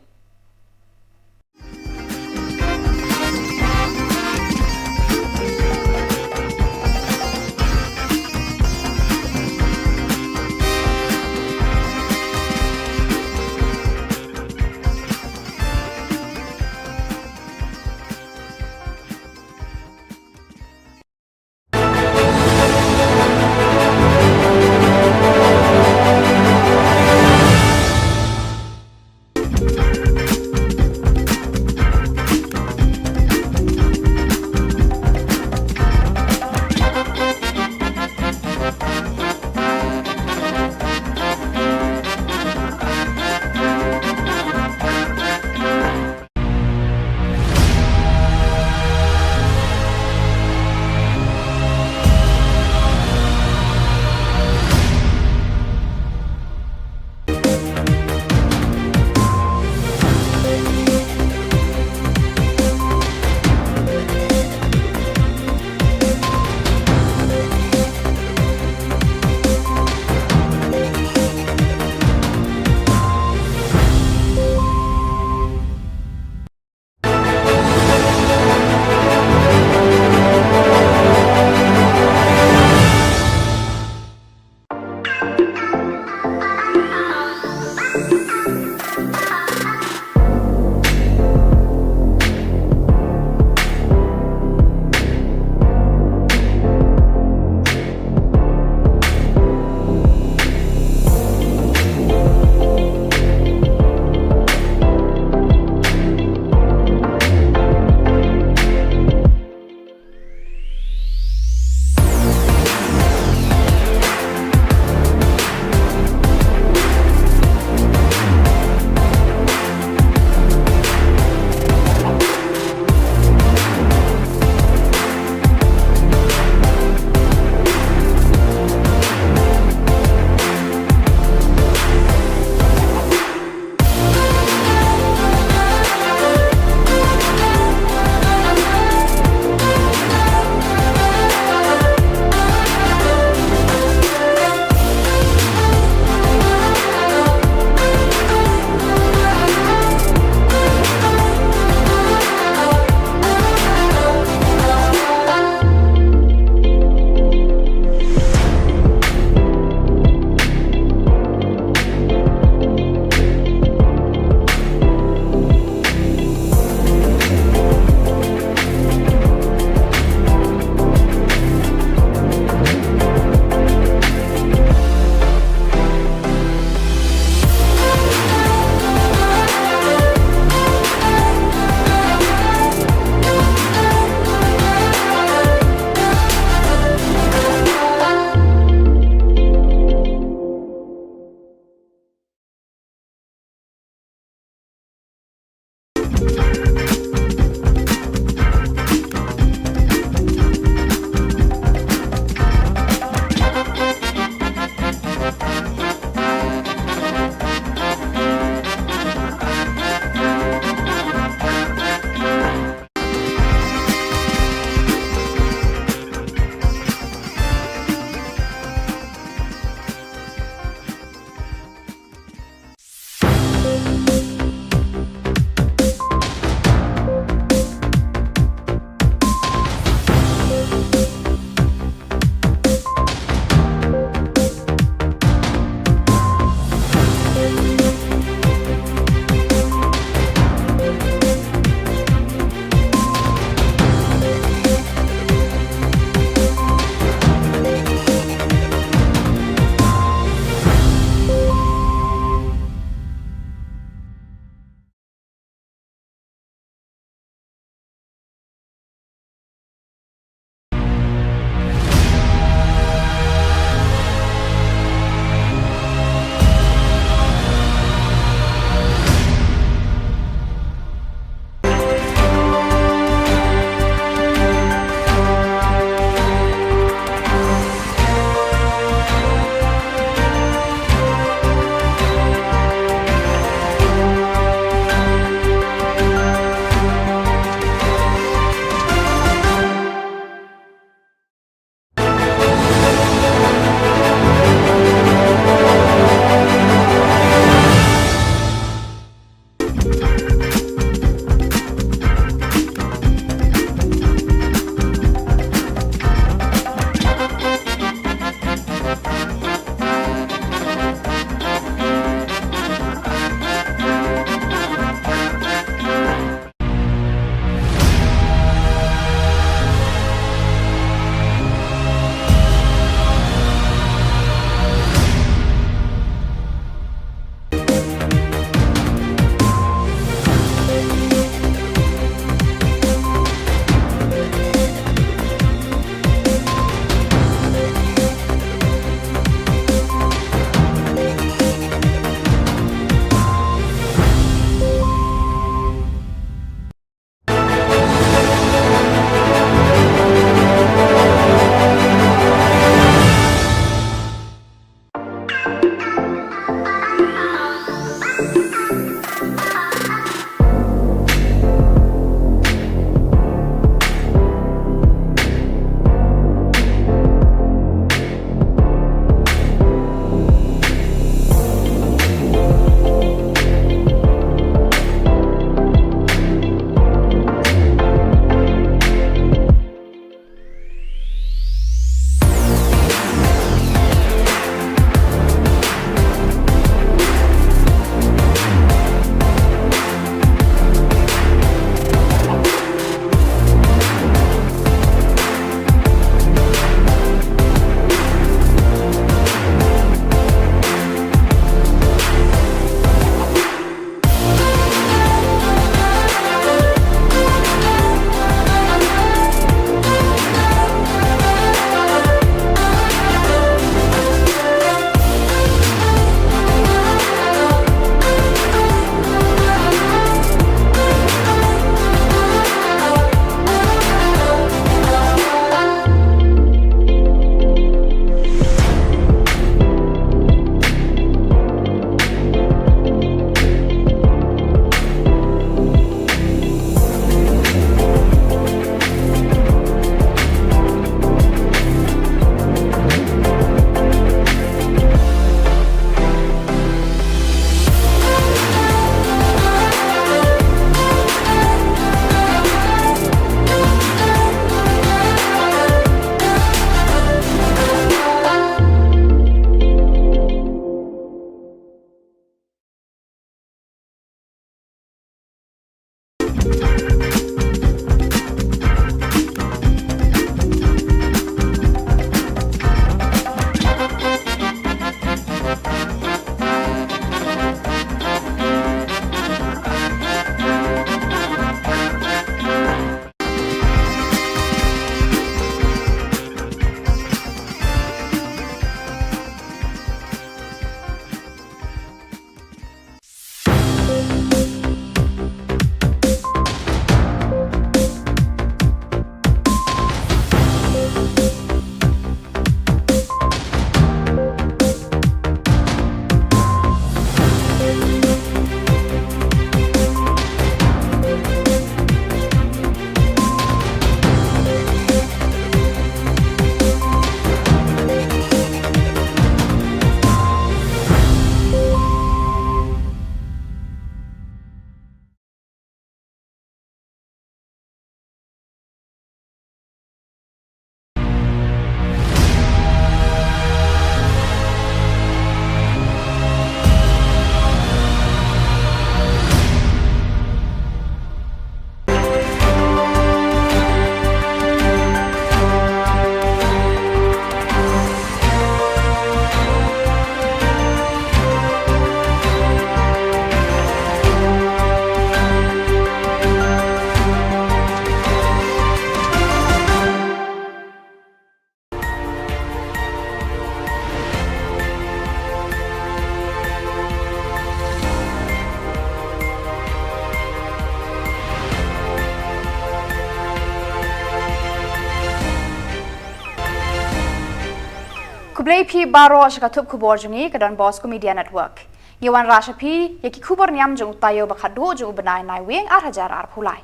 Khublei phi baroh sha ka thup khubor jong ngi ka Don Bosco Media Network. Ngi wanrah sha phi ïa ki khubor niam jong u taïew ba khatduh jong u bnai Naiwieng ar hajar arphew lai.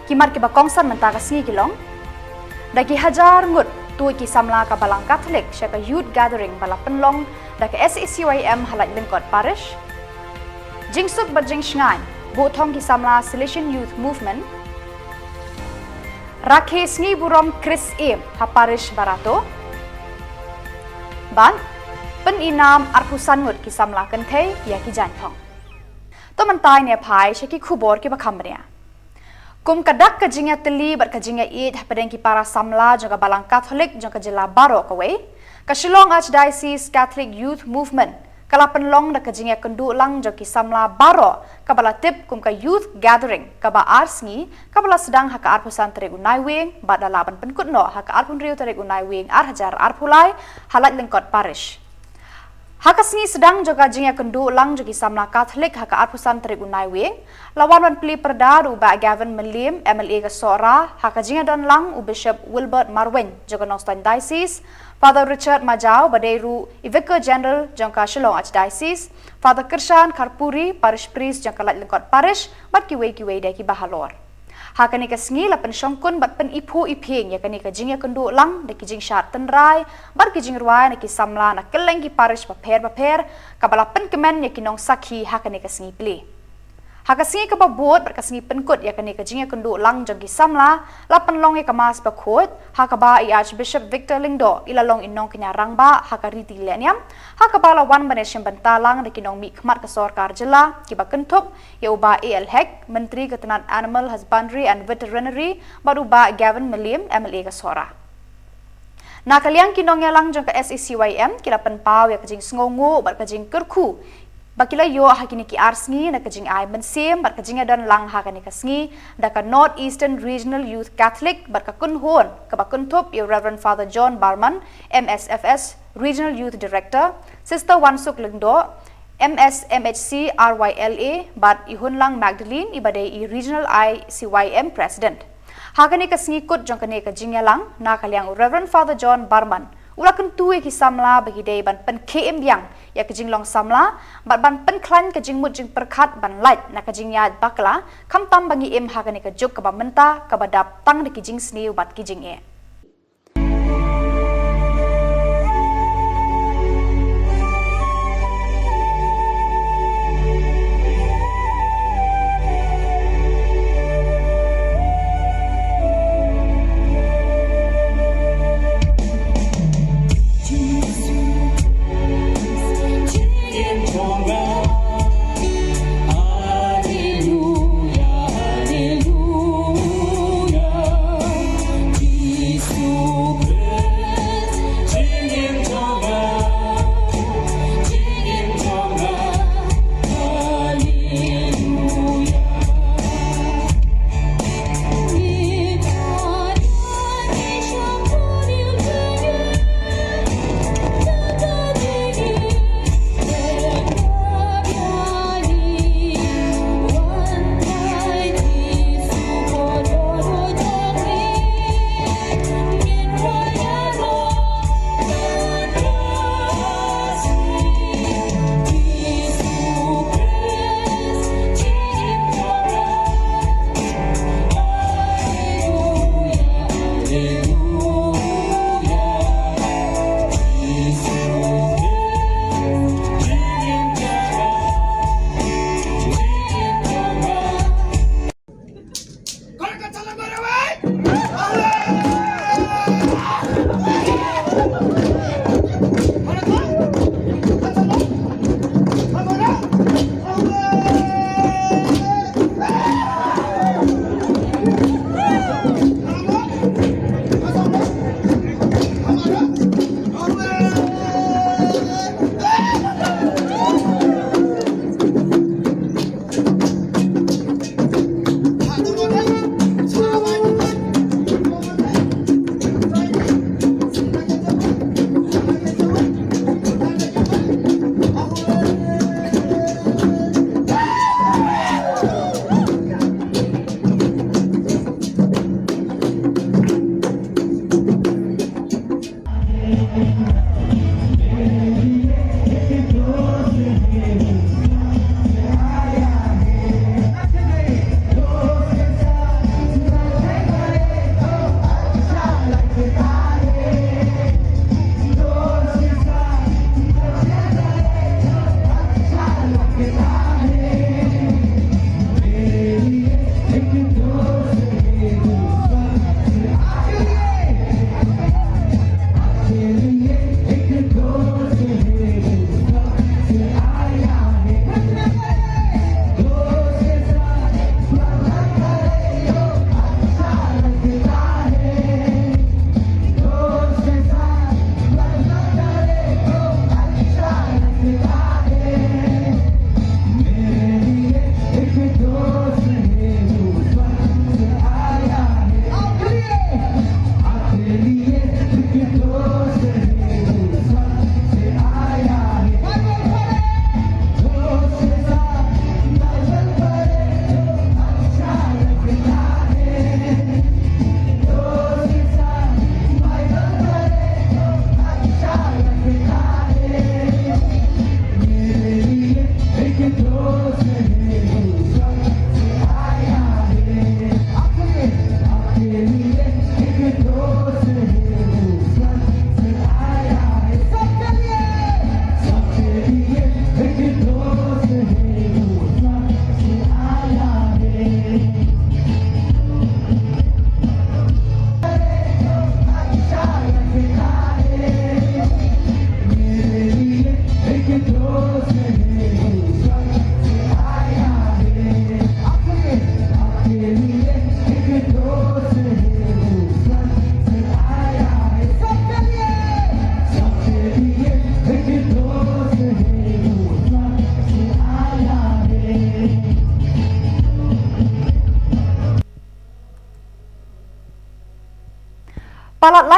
Ki mat kiba kongsan mynta ka sngi ki long: da ki hajar ngut tuid ki samla ka Balang Katholik sha ka Youth Gathering ba la pynlong da ka S A C Y M ha Laitlyngkot Parish. Jingsuk bad jingshngaiñ buh thong ki samla Salesian Youth Movement. Rakhe sngi burom Khrist Ïa ha Parish Barato. Bad pyni nam arphew san ngut ki samla kynthei ïa ki jaiñthong. To mynta ngin ïa phai sha ki khubor kiba kham bniah. Kum ka dak ka jingïatylli bad ka jingïaieit hapdeng ki para samla jong ka Balang Katholik jong ka jylla baroh kawei, ka Shillong Archdiocese Catholic Youth Movement ka la pynlong da ka jingïakynduh lang jong ki samla baroh kaba la tip kum ka Youth Gathering kaba ar sngi, kaba la sdang ha ka arphew san tarik u Naiwieng bad la lah ban pynkut noh ha ka arphew hynriew tarik u Naiwieng ar hajar arphew lai ha Laitlyngkot Parish. Ha ka sngi sdang jong ka jingïakynduh lang jong ki samla Katholik ha ka arphew san tarik u Naiwieng, la wan ban plie pyrda da u Bah Gavin Mylliem, M L A ka Sohra, ha ka jingïadon lang u Bishop Wilbert Marwein jong ka Nongstoiñ Diocese, Father Richard Majaw ba dei ruh i Vicar General jong ka Shillong Archdiocese, Father Kyrshan Kharpuri, Parish Priest jong ka Laitlyngkot Parish, bad kiwei kiwei de kiba halor. Ha kane ka sngi la pynshongkun bad pyniphuh iphieng ïa kane ka jingïakynduh lang da ki jingshad tynrai bad ki jingrwai na ki samla na kylleng ki parish bapher bapher, kaba la pynkmen ïa ki nongsakhi ha kane ka sngi plie. Ha ka sngi kaba bud bad ka sngi pynkut ïa kane ka jingïakynduh lang jong ki samla, la pynlong ïa ka Mass bakhuid, ha kaba i Archbishop Victor Lyngdoh i la long i nongkñia rangbah ha ka riti lehniam, ha kaba la wan ban ïashim bynta lang da ki nongmihkhmat ka sorkar jylla kiba kynthup ïa u Bah A L Hek, Myntri ka tnat Animal Husbandry and Veterinary, bad u Bah Gavin Mylliem, M L A ka Sohra. Na ka liang ki nongïalang jong ka S A C Y M ki la pynpaw ïa ka jingsngewnguh bad ka jingkyrkhu ba ki la ïoh ha kine ki ar sngi na ka jingai mynsiem bad ka jingïadon lang ha kane ka sngi da ka North Eastern Regional Youth Catholic bad ka kynhun kaba kynthup ïa u Reverend Father John Barman, M S F S Regional Youth Director, Sister Wansuk Lyngdoh, M S M H C R Y L A, bad i Hunlang Magdalene iba dei i Regional I C Y M President. Ha kane ka sngi kut jong kane ka jingïalang, na ka liang u Reverend Father John Barman u la kyntu ïa ki samla ba ki dei ban pynkhie im biang ïa ka jinglong samla bad ban pynkhlaiñ ka jingmut jingpyrkhat ban lait na ka jingïaid bakla, khamtam ba ngi im ha kane ka juk kaba mynta kaba dap tang da ki jingsniew bad ki jingeh.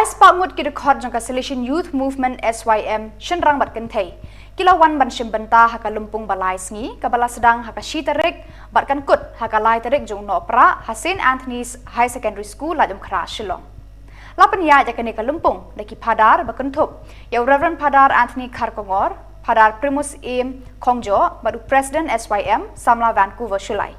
Spah ngut ki dkhot jong ka Salesian Youth Movement, S Y M, shynrang bad kynthei, ki la wan ban shim bynta ha ka lympung ba lai sngi kaba la sdang ha ka shi tarik bad kan kut ha ka lai tarik jong u Nohprah ha Saint Anthony's Higher Secondary School, Laitumkhrah, Shillong. La pynïaid ïa kane ka lympung da ki phadar ba kynthup ïa u Reverend Phadar Anthony Kharkongor, Phadar Primus Im Khongjoh bad u President S Y M, Samla Vancouver Shullai.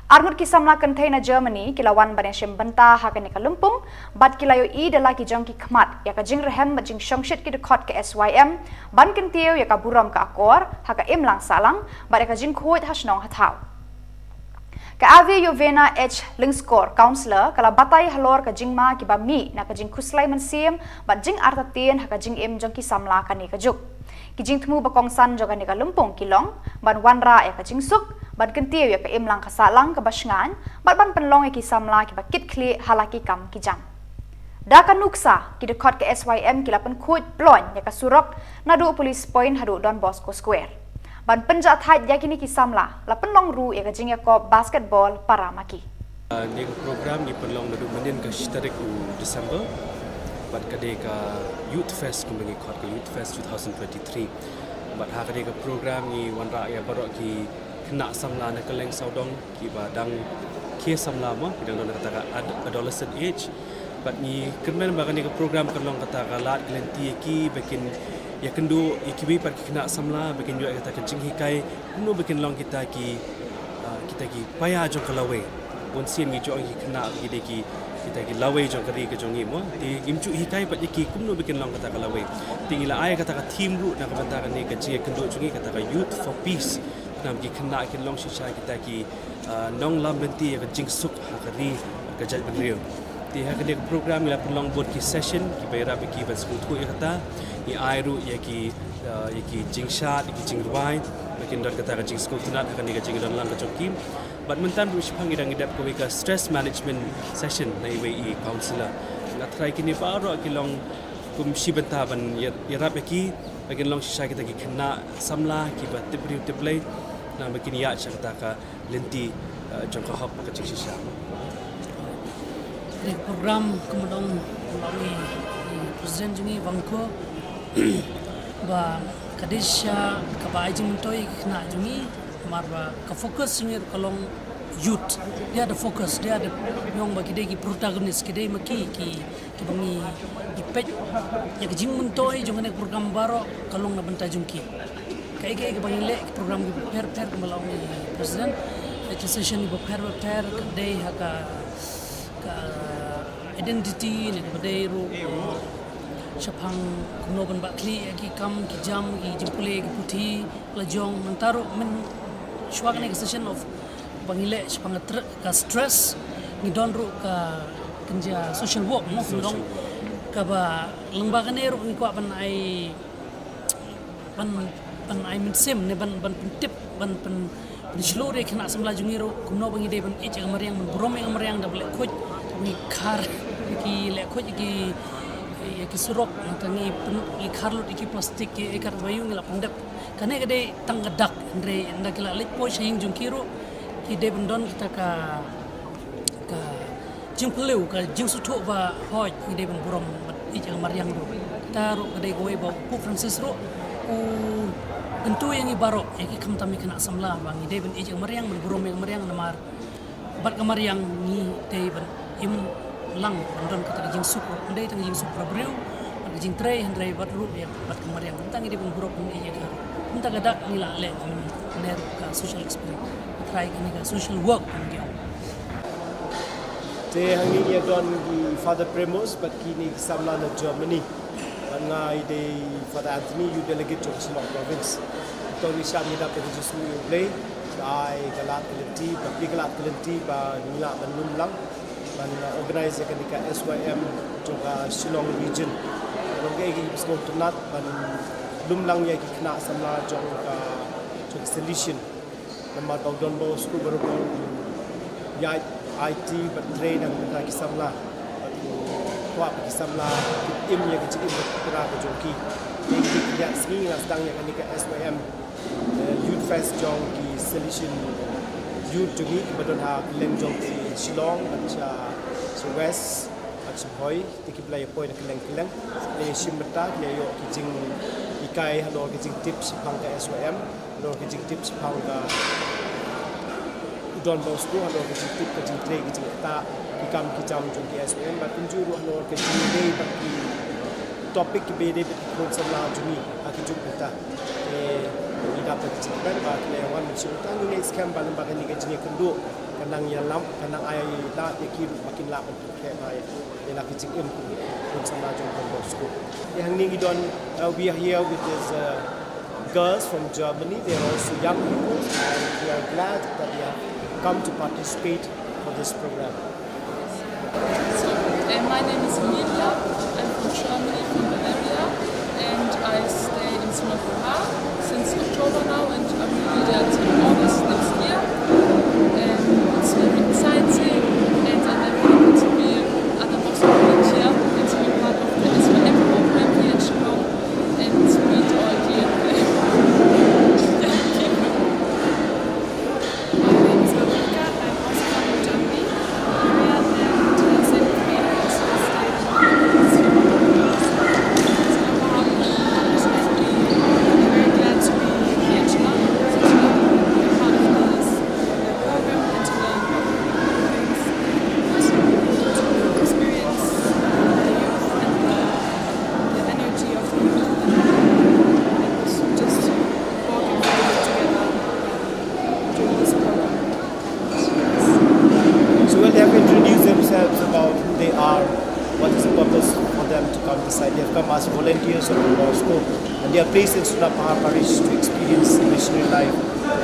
Arngut ki samla kynthei na Germany ki la wan ban ïashim bynta ha kane ka lympung bad ki la ïohi da la ki jong ki khmat ïa ka jingrhem bad jingshongshit ki dkhot ka S Y M ban kyntiew ïa ka burom ka akor ha ka imlang sahlang bad ïa ka jingkhuid ha shnong ha thaw. Ka Ave Yovena H Lyngskor, Councillor, ka la batai halor ka jingma kiba mih na ka jingkhuslai mynsiem bad jingartatien ha ka jingim jong ki samla kane ka juk. Ki jingthmu ba kongsan jong kane ka lympung ki long ban wanrah ïa ka jingsuk, ban kyntiew ïa ka imlang ka sahlang kaba shngaiñ bad ban pynlong ïa ki samla kiba kit khlieh ha la ki kam ki jam. Da ka nuksa, ki dkhot ka S Y M ki la pynkhuid ploiñ ïa ka surok naduh Police Point haduh Don Bosco Square. Ban pynjahthait ïa kine ki samla, la pynlong ruh ïa ka jingïakop basketball para ma ki. Ah, kane ka program ngi pynlong naduh mynnin ka shi tarik u December, bad ka dei ka Youth Fest, kumba ngi khot ka Youth Fest two thousand twenty-three. Bad ha kane ka program ngi wanrah ïa baroh ki khynnah samla na kylleng sawdong kiba dang khie samla mo, ki dang don kata ka ad-, adolescent age. Bad ngi kyrmen ba kane ka program kan long kata ka lad ka lynti ïa ki ba kin ïakynduh ïa kiwei pat ki khynnah samla, ba kin ïoh ïa kata ka jinghikai kumno ba kin long kita ki, ah, kita ki paia jong ka lawei. Bun sien ngi ju ong ïa ki khynnah ba ki dei ki, kita ki lawei jong ka ri ka jong ngi mo. Te ngim ju hikai pat ïa ki kumno ba kin long kata ka lawei. Te ngi la ai kata ka theme ruh na ka bynta kane ka jingïakynduh jong ngi, kata ka Youth for Peace. Namar ki khynnah kin long shisha kita ki, ah, nonglam lynti ïa ka jingsuk ha ka ri bad ka jaitbynriew. Te ha kane ka program ngi la pynlong bun ki session kiba ïarap ïa ki ban sngewthuh ïa kata. Ngi ai ruh ïa ki, ah, ïa ki jingshad, ïa ki jingrwai ba kin don kata ka jingsngewtynnat ha kane ka jingdonlang ka jong ki. Bad mynta ruh shaphang ngi dang dep kawei ka stress management session na iwei i counsellor. Nga tharai kine baroh ki long kum shi bynta ban ïa-, ïarap ïa ki ba kin long shisha kita ki khynnah samla kiba tip briew tip Blei, namar ba kin ïaid sha kata ka lynti, eh, jong ka hok bad ka jingshisha. Kane ka program kumba ong, kumba ong i, i President jong ngi Vangko, ba ka dei shisha kaba ai jingmyntoi ïa ki khynnah jong ngi, namar ba ka focus jong ngi ruh ka long youth. They are the focus, they are the, ong ba ki dei ki protagonist, ki dei ma ki, ki, kiba ngi, ngi peit ïa ka jingmyntoi jong kane ka program baroh ka long na bynta jong ki. Kaei kaei kaba ngi leh, ki program kiba pher pher kumba la ong i President, ki session kiba pher pher ka dei ha ka, ka identity ne kaba dei ruh shaphang kumno ban bah khlieh ïa ki kam ki jam, ki jingpule ki puthi la jong. Mynta ruh mynshuwa kane ka session of ba ngi leh shaphang ka tr-, ka stress, ngi don ruh ka kynja social work mo, ngi don kaba lyngba kane ruh ngi kwah ban ai, ban, ban ai mynsiem ne ban, ban pyntip, ban pyn, pynshlur ïa ki khynnah samla jong ngi ruh kumno ba ngi dei ban ïeit ïa ka mariang, ban burom ïa ka mariang da ba leh khuid, da ba ngi khar ïa ki, leh khuid ïa ki, ïa ki surok, nangta ngi pyn, ngi khar lut ïa ki plastik, ki ei kat ba ïoh ngi la pyndep. Kane ka dei tang ka dak, hynrei ynda ki la leit poi sha ïing jong ki ruh ki dei ban don kita ka, ka jingpyllait, ka jingsngewthuh ba hooid ngi dei ban burom bad ïeit ïa ka mariang ruh. Kata ruh ka dei kawei ba u Pope Francis ruh u kyntu ïa ngi baroh, ïa ki khamtam ïa ki khynnah samla, ba ngi dei ban ïeit ïa ka mariang, ban burom ïa ka mariang, namar bad ka mariang ngi dei ban im lang, ban don kata ka jingsuk ruh. Ym dei tang ka jingsuk para briew bad ka jingtrei, hynrei bad ruh ïa bad ka mariang. Mynta ngi dei ban burom ïa ka. Mynta ka dak ngi la leh, mm, ne ruh ka social experience. Ka trai kane ka social work, mm, ngi ong. Te hangne ngi don ki Father Premos bad kine ki samla na Germany. Bad nga i dei Father Anthony, Youth Delegate jong Shillong Province. To ngi shah ngi dap da ka jingsngew ïa U Blei, ba ai ka lad ka lynti, ba plie ka lad ka lynti ba ngi lah ban lum lang ban, uh, organize ïa kane ka S Y M jong ka Shillong Region. Long kaei kaei kiba sngewtynnat ban lum lang ïa ki khynnah samla jong ka, jong ka Salesian. Namar ba u Don Bosco baroh u ïaid aiti bad trei na ka bynta ki samla. Bad u kwah ba ki samla kin im ïa ka jingim bakla ka jong ki. Ïa kine ki ar sngi nga sdang ïa kane ka S Y M, eh, Youth Fest jong ki Salesian Youth jong ngi kiba don ha kylleng jong ki Shillong bad sha, sha West. Bad Sngewbha te ki ba la ïa poi na kylleng kylleng, ki la ïa shim bynta, ki la ïoh ki jinghikai halor ki jingtip shaphang ka S Y M, halor ki jingtip shaphang ka u Don Bosco, halor ki jingtip ka jingtrei ki jingktah, ki kam ki jam jong ki S Y M, bad kumjuh ruh halor ki jingïadei bad ki topic kiba ïadei bad ki khun samla jong ngi ha ki juk mynta. Te ngi dap da ka jingkmen ba ki la ïa wan mynshuwa mynta, ngi ngeit skhem ba lyngba kane ka jingïakynduh ka nang ïalam, ka nang ai lad ïa ki ruh ba kin lah ban pynkreh bha ïa la ki jingim ki khun samla jong Don Bosco. Te hangne ngi don, uh, we are here with these, uh, girls from Germany. They are also young people, and we are glad that they have come to participate for this program. So, uh, my name is Emilia. I'm from Germany, from Bavaria, and I stay in Singapore since October now, and I'm gonna be there till August next year. And it's very exciting, and I'm very happy to be at the Bosco volunteer and to be part of the S Y M program here in Shillong and to meet all the My name is Veronica. I'm also from Germany. Area and, uh, same with me, I also stay in Singapore. So I'm very glad to be here in Shillong, to be part of this, uh, program and to learn about things. Also, to experience the youth and the, the energy of the youth and, and also just walking forward together. So when they have introduced themselves about who they are, what is the purpose for them to come this side, they have come as volunteers of Don Bosco, and they are placed in Sunapahar Parish to experience the missionary life.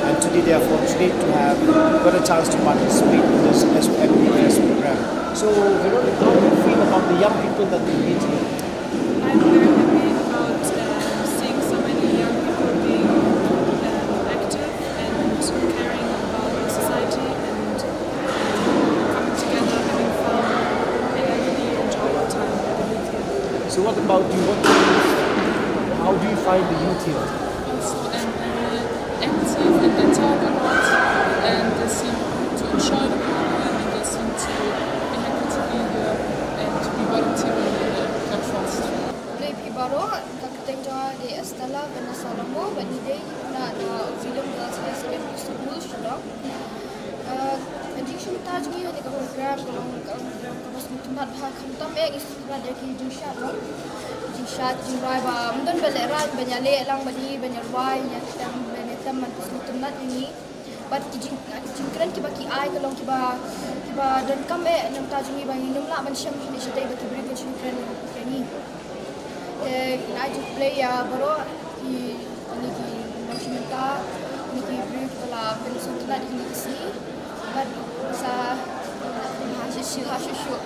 And today they are fortunate to have got a chance to participate in this S O M P S program. So, Veronica, how do you feel about the young people that we meet here? I'm very happy about, uh, seeing so many young people being, um, active and caring about the society and, um, coming together, having fun, and I really enjoy the time with the youth here. So what about you? What do you, how do you find the youth here? Also, I'm very active and they talk a lot and they seem to enjoy the program and they seem to be happy to be here and to be volunteering in the Red Cross. Khublei phi baroh, ka kyrteng jong nga dei Estella Vanessa Lamo, bad ngi dei na, na Auxilium Girls High Secondary School, Shillong. Uh, ka jingshim bynta jong ngi ha kane ka program ka long, ka long program kaba sngewtynnat bha, khamtam eh ngi sngewtynnat ïa ki jingshad, no? Jingshad, jingrwai ba ym don ba lehraiñ ban ïaleh lang bad ngi, ban ïarwai, ïatem, ban ïatem, ban sngewtynnat ïa ngi. Bad ki jing, ki jingkren kiba ki ai ka long kiba, kiba donkam eh na ka bynta jong ngi ba ngin ym lah ban shem shane shatai ba ki briew kin shu kren ïa ngi. Te ngi ai jingkhublei ïa baroh ki, kine ki nongshim bynta, kine ki briew kiba la pynsngewtynnat ïa kine ki sngi. Bad sa ha shuh shuh, ha shuh shuh.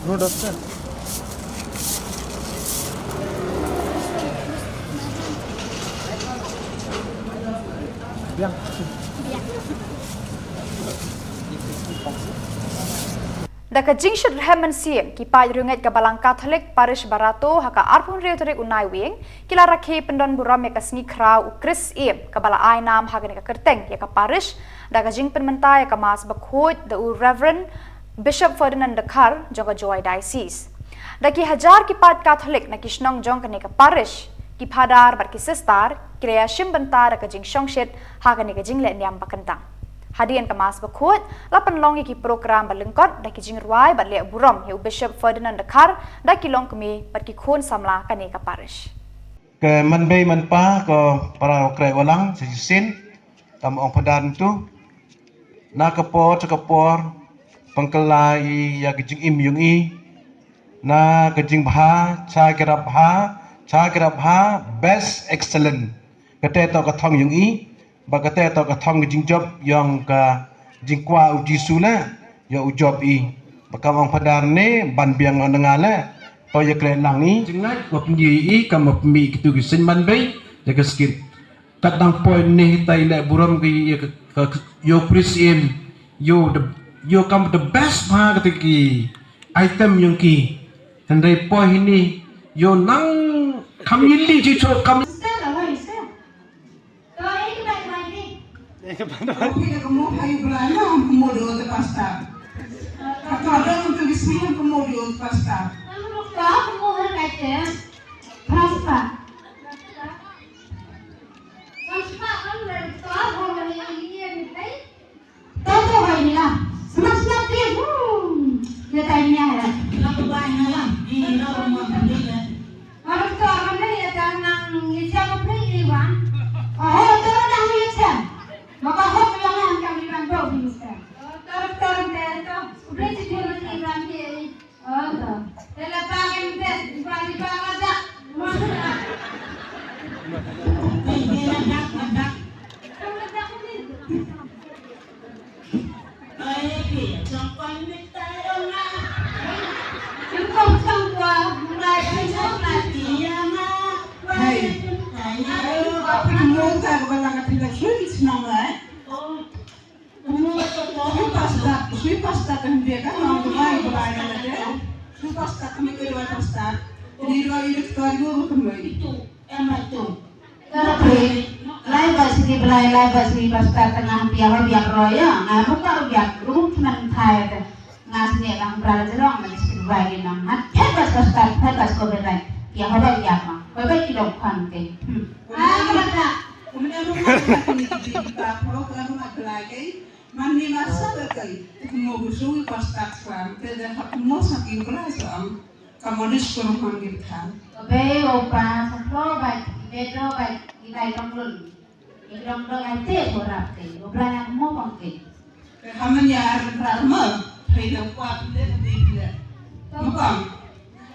No, doctor. Biang. Da ka jingshit rhem mynsiem, ki paid riewngeit ka Balang Katholik Parish Barato ha ka arphew hynriew tarik u Naiwieng ki la rakhe pyndon burom ïa ka sngi khraw u Kris Syiem kaba la ai nam ha kane ka kyrteng ïa ka parish da ka jingpynmynta ïa ka Mass Bakhuid da u Reverend Bishop Ferdinand Dkhar jong ka Jowai Diocese. Da ki hajar ki paid Katholik na ki shnong jong kane ka parish, ki phadar bad ki sister ki la ïashim bynta da ka jingshongshit ha kane ka jingleh niam ba kyntang. Hadien ka Mass Bakhuid la pynlong ïa ki program ba lyngkot da ki jingrwai bad leh burom ïa u Bishop Ferdinand Dkhar da ki longkmie bad ki khun samla kane ka parish. Ke manbei manpa ko para u kreh walang sa shisien, tam ong padan tu na ka por cha ka por pangkala i ïa ka jingim yung i na ka jingbha cha ki rap bha cha ki rap bha best excellent. Kate to ka thong yung i ba kate to ka thong ka jingjop yong ka jingkwa u Jisu la yo u jop i ba kam ong padar ne ban biang ong nga la to ya kre lang i jingngait wa pynyi i kam wa pynmi kitu ki sin manbei ya ka skit. Kat dang poi ne ta i le burom ki ya ka yo Chris im yo the yo kam the best ma kata ki item yung ki. Hynrei poi hini yo nang kam yili ji cho kam. Step away, step. Kau ini baik lagi. Kau punya kamu hai belanya kamu dua ke pasta. Kau ada untuk di sini kamu dua ke pasta. Kamu kau kamu hai kaca. Pasta. Pasta kamu dari kau kamu ini yang baik. Tau tau hai ni lah. Semak semak dia. Hmm. Dia tanya ya. Kenapa banyak lah? Di rumah sendiri. Arab tu akan ni ya kan nang ni siapa beli ni bang? Oh, tu orang dah ni siapa? Maka hok yang yang kami kan tu ni siapa? Arab tu orang dia tu beli sejumlah ni kan ni. Oh, tu. Dia lepas kan dia di bawah di bawah dah. Mana? Dia dah dah dah. Kamu dah ni. Hey, hey, apa kamu tak kepala kata dah sweet nama eh? Sweet pasta, sweet pasta kan dia kan orang Dubai, Dubai kan dia. Sweet pasta kami kedua pasta. Jadi dua ini ketua dua kembali. Lai bad sngi Blai, lai bad sngi Pastor, tang nga hap ïa hok ïa ka roi ïa nga, bun ka ruh ïa ka ruh tymmen thai te. Nga sngi lang bra la jrong, nga sngi Blai ngi nang hat phet bad Pastor, phet bad ko berai ïa hok ïa ma. Ko bad ki dong khang te. Hmm. Ah, ka bad ka. Kumne ruh nga sngi ki di ki pa pro ka ruh nga Blai ke. Man ni ma sa ka kai. Te kumno bu sui Pastor kwan te da hap mo sa ki Blai sa am. Ka monis kurang man gin kan. Ka bei o pa sa pro bai, i bei do bai, i bai tong lun. I tong do bai te ko rap te, o bla na mo kong te. Ka haman ya ar ra ma, hei da kwa pinde te pinde. Mo kong.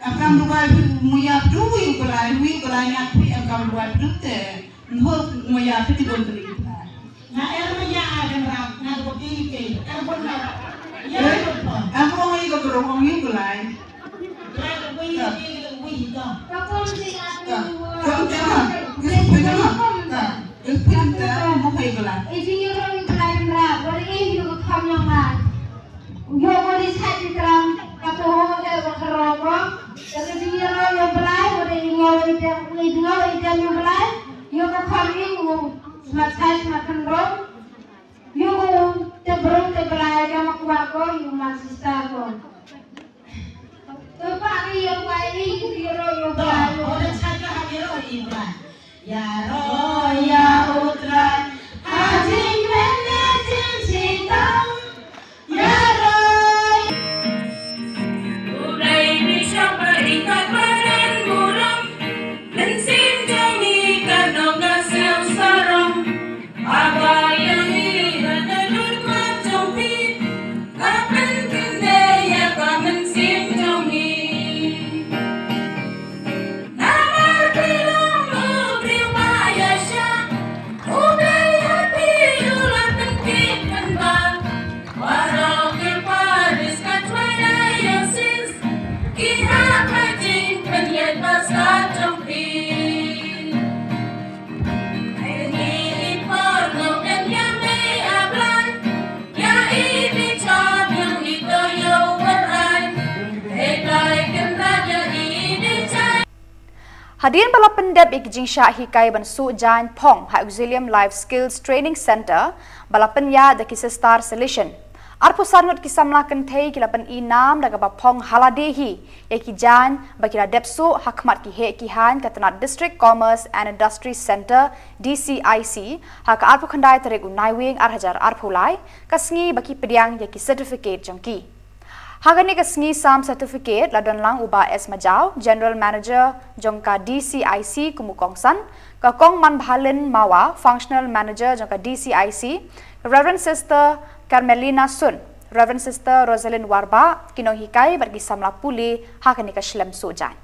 Akam du bai mu ya du wi belai, wi belai nyak pi akam du bai du te. Nho mo ya pi ti bon te. Na er ma ya agan ram, na ko ti ke, er bon na. Ya ko. Ako ngi ko ko ngi ko lai. Lai ko wi ke ko wi to. Ka kon ti a ko. Ka kon ti a. Ko ti a. Ka kon ti a mo kai ko lai. E ti yo ro ni ko lai ra, ko ri e yo ko kham yo ma. Yo ko ri sa ti tram, ka to ho ke ko ro ko. Ka ti yo ro yo ko lai, ko ri yo ri te, wi yo ri te yo ko lai. Yo ko kham ni ko. Smat sai smat kan ro. Yu te brung te brai ka ma kwah ko, yu ma sister ko. To pa ri yu pa ri yu ro yu pa ri. Ora cha ka ha ri ro i bra. Ya ro ya u Trai. Ha jing men ne jing sitang. Ya ro. U Blei mi shah ba i kat badan burom. Mynsiem jong mi ka dong ka siaw sarong. Haba ïa ngi la da lut mat jong phi, ka pynkyndai ïa ka mynsiem jong ngi. Namar phi long u briew ba ïaishah, Hadien ba la pyndep ïa ki jingshah hikai ban suh jaiñ phong ha Auxilium Life Skills Training Centre ba la pynïaid da ki Sister Salesian, arphew san ngut ki samla kynthei ki la pynïaid nam da kaba phong ha lade hi ïa ki jaiñ ba ki la dep suh ha khmat ki heh ki haiñ ka tnat District Commerce and Industry Centre, D C I C, ha ka arphew khyndai tarik u Naiwieng ar hajar arphew lai, ka sngi ba ki pdiang ïa ki certificate jong ki. Ha kane ka sngi sam certificate la don lang u Bah S Majaw, General Manager jong ka D C I C kum u kongsan, ka Kong Manbhalin Mawa, Functional Manager jong ka D C I C, Reverend Sister Carmelina Sun, Reverend Sister Rosalind Warbah, ki nonghikai bad ki samla pule ha kane ka shlem suh jaiñ.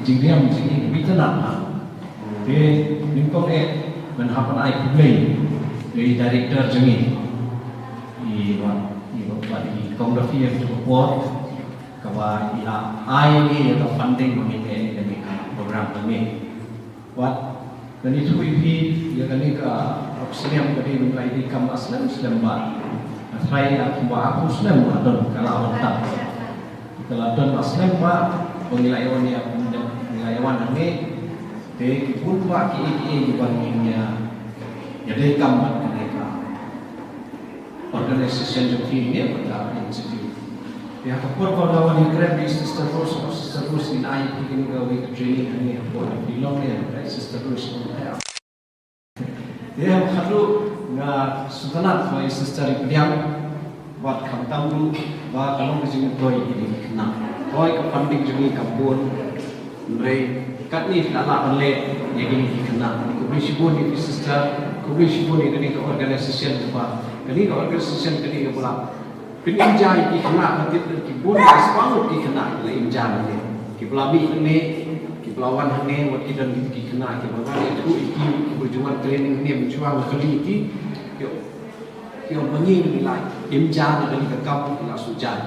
Jingriam jingim bitan na. Te nyngkong eh ban hap ban ai khublei ïa i director jong ngi, i Bah, i Bah, i Kong Daffy, ïa ka por kaba i la ai ïa ka funding ba ngin ïa ïa ka program jong ngi. Wat, lada ngi ithuh ïa phi, ïa kane ka Auxilium ka dei ban ïa dei kam slem slem bha. Nga tharai ïa kumba arphew snem ka la don, ka la wan tang. Ka la don ba slem bha ba ngi la ïa wan ïa, ngi la ïa wan hangne. Te ki bun bha kiei kiei kiba ngin ïa, ïa dei kam bad kane ka organization jong phi ne bad ka institute. Ïa ka por ba la wan ïakren bad i Sister Rose, Sister Rose in ai phi kane kawei ka training hangne hapoh Shillong ne, Sister Rose. Ïa, khadduh nga sngewtynnat ba i Sister i pdiang, bad khamtam ruh ba ka long ka jingmyntoi ïa kine ki khynnah. Hooid ka funding jong ngi kam bun, hynrei katne phi la lah ban leh ïa kine ki khynnah. Khublei shibun ïa phi Sister, khublei shibun ïa kane ka organization kaba, kane ka organization kane kaba la pynimjai ïa ki khynnah, ka tip ki bun, ki spah ngut ki khynnah ki la imjai ïa ki, kiba la mih hangne, kiba la wan hangne, wat ki don ki khynnah kiba la wan ïathuh ïa ki, kiba ju wan training hangne, ba ju wan kylli ïa ki. Ïoh, ïoh, ba ngi ngi la imjai na kane ka kam, ki la shu jai.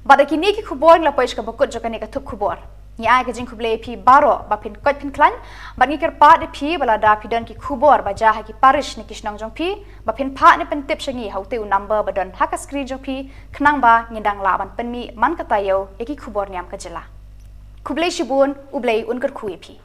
Bad da kine ki khubor ngi la poi sha kaba kut jong kane ka thup khubor. Ngi ai ka jingkhublei ïa phi baroh ba phin koit phin khlaiñ, bad ngi kyrpad ïa phi ba lada phi don ki khubor ba jia ha ki parish ne ki shnong jong phi, ba phin phah ne pyntip sha ngi ha utei u number ba don ha ka screen jong phi, khnang ba ngin dang lah ban pynmih man ka taïew ïa ki khubor niam ka jylla. Khublei shibun, U Blei un kyrkhu ïa phi.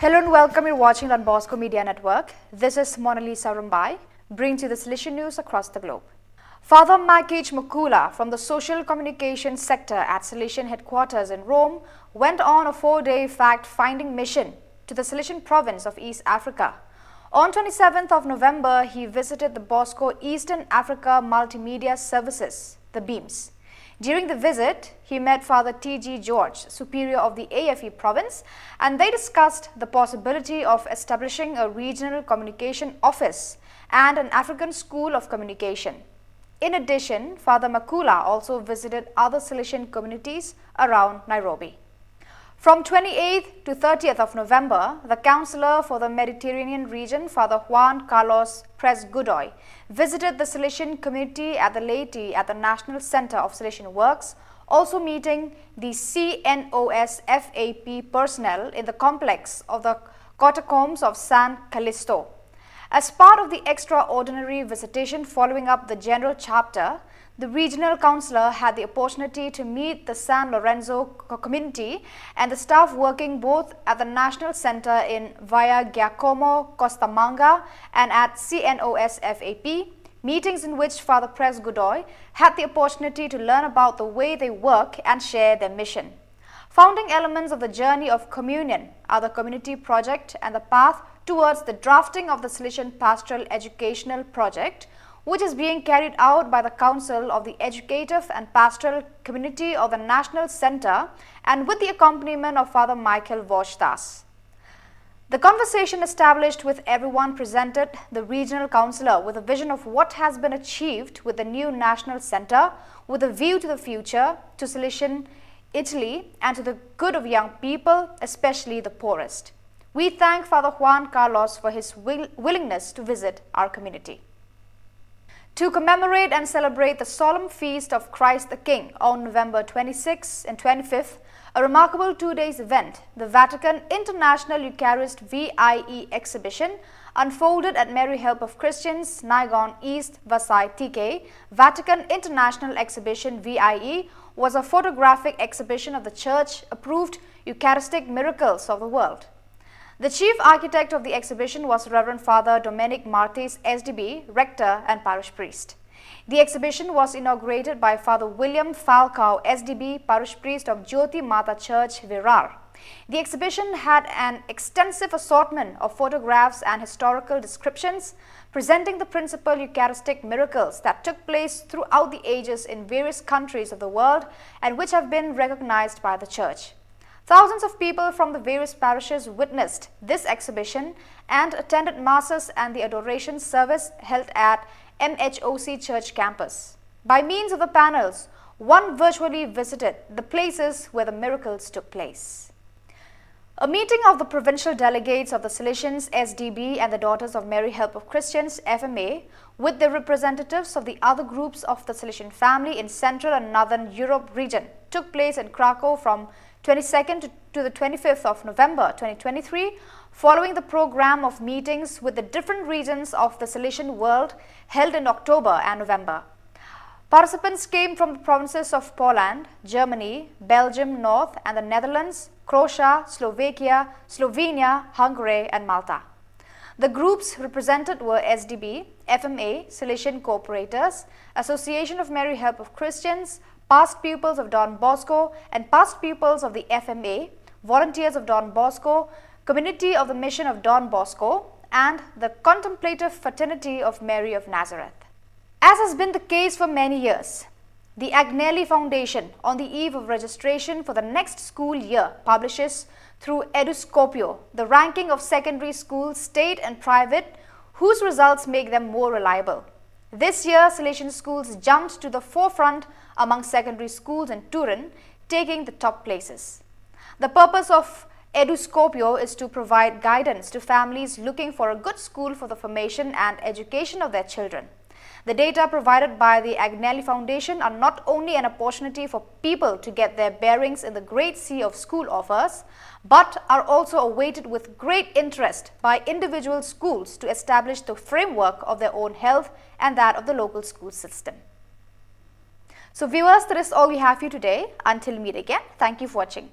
Hello and welcome. You're watching Don Bosco Media Network. This is Monalisa Rumbai, bringing to you the Salesian news across the globe. Father Makich Makula from the Social Communication Sector at Salesian Headquarters in Rome went on a four-day fact-finding mission to the Salesian province of East Africa. On twenty-seventh of November, he visited the Bosco Eastern Africa Multimedia Services, the BEAMS. During the visit, he met Father T G George, Superior of the A F E province, and they discussed the possibility of establishing a regional communication office and an African School of Communication. In addition, Father Makula also visited other Salesian communities around Nairobi. From twenty-eighth to thirtieth of November, the Councillor for the Mediterranean region, Father Juan Carlos Pres Godoy, visited the Salesian community at the laity at the National Centre of Salesian Works, also meeting the C N O S F A P personnel in the complex of the catacombs of San Callisto. As part of the extraordinary visitation following up the General Chapter, the regional councillor had the opportunity to meet the San Lorenzo co-, community and the staff working both at the National Centre in Via Giacomo Costamanga and at C N O S F A P, meetings in which Father Pres Godoy had the opportunity to learn about the way they work and share their mission. Founding elements of the Journey of Communion are the community project and the path towards the drafting of the Salesian Pastoral Educational Project, which is being carried out by the Council of the Educative and Pastoral Community of the National Centre and with the accompaniment of Father Michael Voshdas. The conversation established with everyone presented the regional councillor with a vision of what has been achieved with the new national centre with a view to the future, to Salesian Italy, and to the good of young people, especially the poorest. We thank Father Juan Carlos for his will-, willingness to visit our community. To commemorate and celebrate the solemn feast of Christ the King on November twenty-sixth and twenty-fifth, a remarkable two days event, the Vatican International Eucharist V I E exhibition unfolded at Mary Help of Christians, Naigaon East, Vasai T K. Vatican International Exhibition V I E was a photographic exhibition of the Church approved Eucharistic miracles of the world. The chief architect of the exhibition was Reverend Father Domenic Martis, S D B, rector and parish priest. The exhibition was inaugurated by Father William Falcao, S D B, parish priest of Jyoti Mata Church, Virar. The exhibition had an extensive assortment of photographs and historical descriptions presenting the principal Eucharistic miracles that took place throughout the ages in various countries of the world and which have been recognized by the Church. Thousands of people from the various parishes witnessed this exhibition and attended masses and the adoration service held at M H O C Church campus. By means of the panels, one virtually visited the places where the miracles took place. A meeting of the provincial delegates of the Salesians S D B and the Daughters of Mary Help of Christians F M A with the representatives of the other groups of the Salesian family in Central and Northern Europe region took place in Krakow from twenty-second to, to the twenty-fifth of November twenty twenty-three, following the program of meetings with the different regions of the Salesian world held in October and November. Participants came from the provinces of Poland, Germany, Belgium North and the Netherlands, Croatia, Slovakia, Slovenia, Hungary and Malta. The groups represented were S D B, F M A, Salesian Cooperators, Association of Mary Help of Christians, past pupils of Don Bosco and past pupils of the F M A, volunteers of Don Bosco, community of the Mission of Don Bosco, and the Contemplative Fraternity of Mary of Nazareth. As has been the case for many years, the Agnelli Foundation, on the eve of registration for the next school year, publishes through Eduscopio the ranking of secondary schools, state and private, whose results make them more reliable. This year, Salesian schools jumped to the forefront among secondary schools in Turin, taking the top places. The purpose of Eduscopio is to provide guidance to families looking for a good school for the formation and education of their children. The data provided by the Agnelli Foundation are not only an opportunity for people to get their bearings in the great sea of school offers, but are also awaited with great interest by individual schools to establish the framework of their own health and that of the local school system. So viewers, that is all we have for you today. Until we meet again, thank you for watching.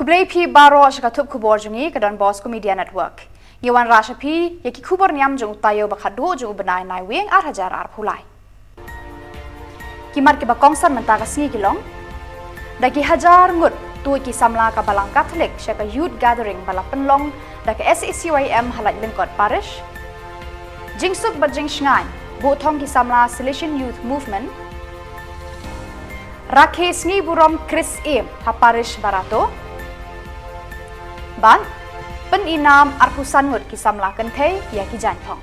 Khublei phi baroh sha ka thup khubor jong ngi ka Don Bosco Media Network. Ngi wanrah sha phi ïa ki khubor niam jong u taïew ba khatduh jong u bnai Naiwieng ar hajar arphew lai. Ki mat kiba kongsan mynta ka sngi ki long: da ki hajar ngut tuid ki samla ka Balang Katholik sha ka Youth Gathering ba la pynlong da ka S A C Y M ha Laitlyngkot Parish. Jingsuk bad jingshngaiñ buh thong ki samla Salesian Youth Movement. Rakhe sngi burom Khrist Ïa ha Parish Barato. Bad pynïnam arphew san ngut ki samla kynthei ïa ki jaiñthong.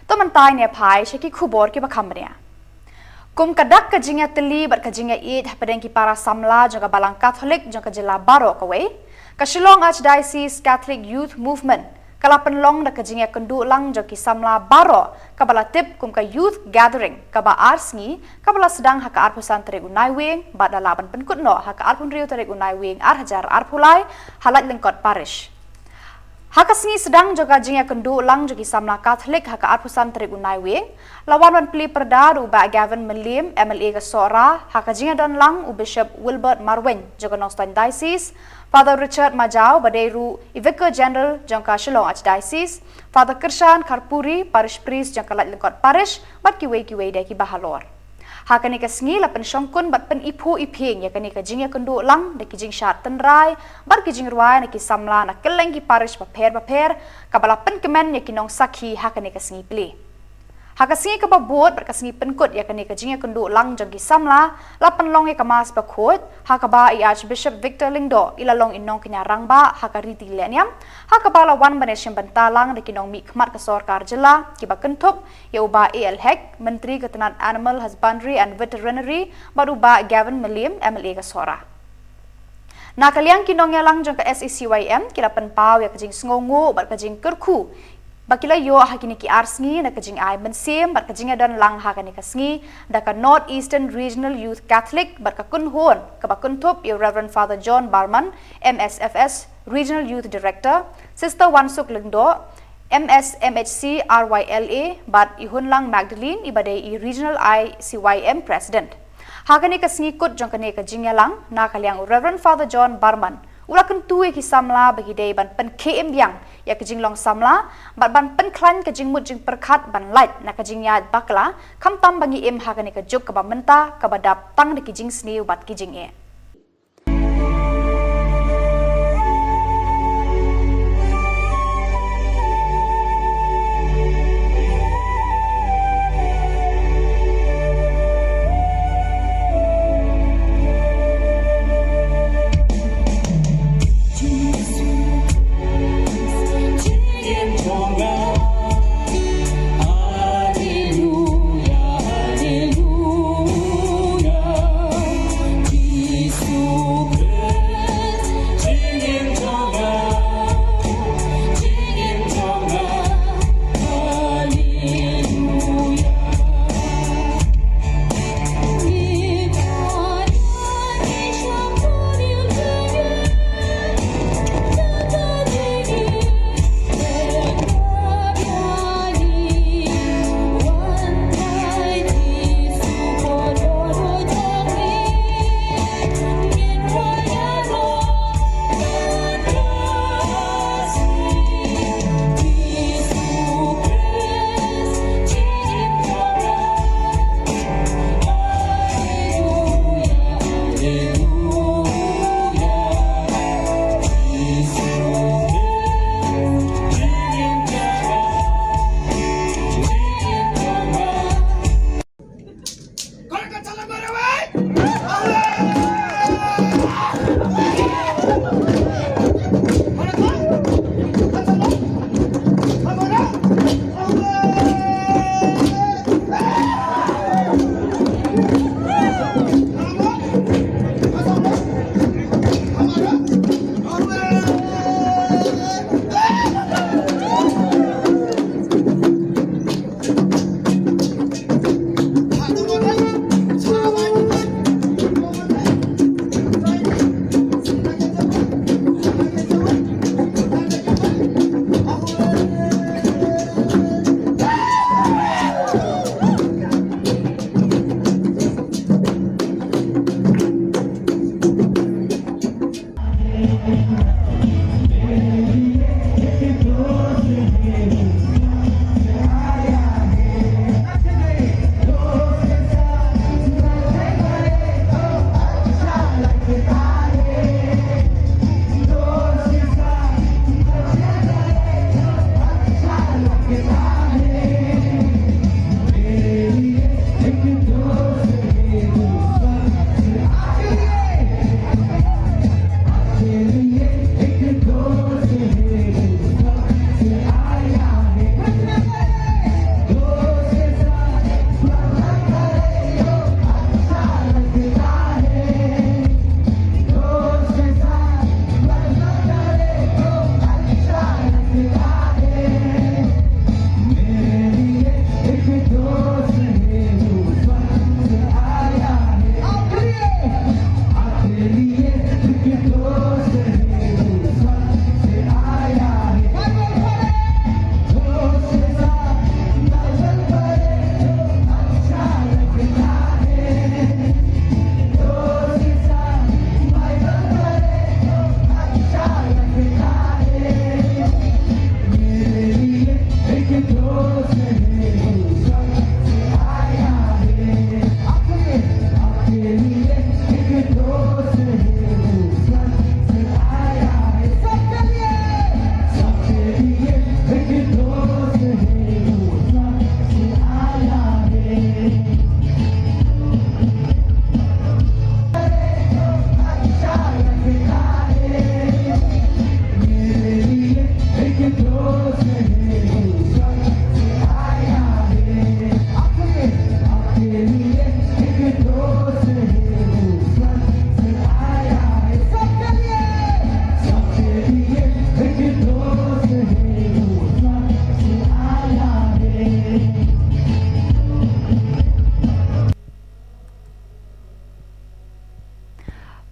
To mynta ngin ïa phai sha ki khubor kiba kham bniah. Kum ka dak ka jingïatylli bad ka jingïaieit hapdeng ki para samla jong ka Balang Katholik jong ka jylla baroh kawei, ka Shillong Archdiocese Catholic Youth Movement ka la pynlong da ka jingïakynduh lang jong ki samla baroh kaba la tip kum ka Youth Gathering kaba ar sngi, kaba la sdang ha ka arphew san tarik u Naiwieng bad la lah ban pynkut noh ha ka arphew hynriew tarik u Naiwieng ar hajar arphew lai ha Laitlyngkot Parish. Ha ka sngi sdang jong ka jingïakynduh lang jong ki samla Katholik ha ka arphew san tarik u Naiwieng, la wan ban plie pyrda da u Bah Gavin Mylliem, M L A ka Sohra, ha ka jingïadon lang u Bishop Wilbert Marwein jong ka Nongstoiñ Diocese, Father Richard Majaw ba dei ruh i Vicar General jong ka Shillong Archdiocese, Father Kyrshan Kharpuri, Parish Priest jong ka Laitlyngkot Parish, bad kiwei kiwei de kiba halor. Ha kane ka sngi la pynshongkun bad pyniphuh iphieng ïa kane ka jingïakynduh lang da ki jingshad tynrai bad ki jingrwai na ki samla na kylleng ki parish bapher bapher, kaba la pynkmen ïa ki nongsakhi ha kane ka sngi plie. Ha ka sngi kaba bud bad ka sngi pynkut ïa kane ka jingïakynduh lang jong ki samla, la pynlong ïa ka Mass bakhuid, ha kaba i Archbishop Victor Lyngdoh i la long i nongkñia rangbah ha ka riti lehniam, ha kaba la wan ban ïashim bynta lang da ki nongmihkhmat ka sorkar jylla kiba kynthup ïa u Bah A L Hek, Myntri ka tnat Animal Husbandry and Veterinary, bad u Bah Gavin Mylliem, M L A ka Sohra. Na ka liang ki nongïalang jong ka S A C Y M ki la pynpaw ïa ka jingsngewnguh bad ka jingkyrkhu ba ki la ïoh ha kine ki ar sngi na ka jingai mynsiem bad ka jingïadon lang ha kane ka sngi da ka North Eastern Regional Youth Catholic bad ka kynhun kaba kynthup ïa u Reverend Father John Barman, M S F S Regional Youth Director, Sister Wansuk Lyngdoh, M S M H C R Y L A, bad i Hunlang Magdalene iba dei i Regional I C Y M President. Ha kane ka sngi kut jong kane ka jingïalang, na ka liang u Reverend Father John Barman u la kyntu ïa ki samla ba ki dei ban pynkhie im biang ïa ka jinglong samla bad ban pynkhlaiñ ka jingmut jingpyrkhat ban lait na ka jingïaid bakla, khamtam ba ngi im ha kane ka juk kaba mynta kaba dap tang da ki jingsniew bad ki jingeh.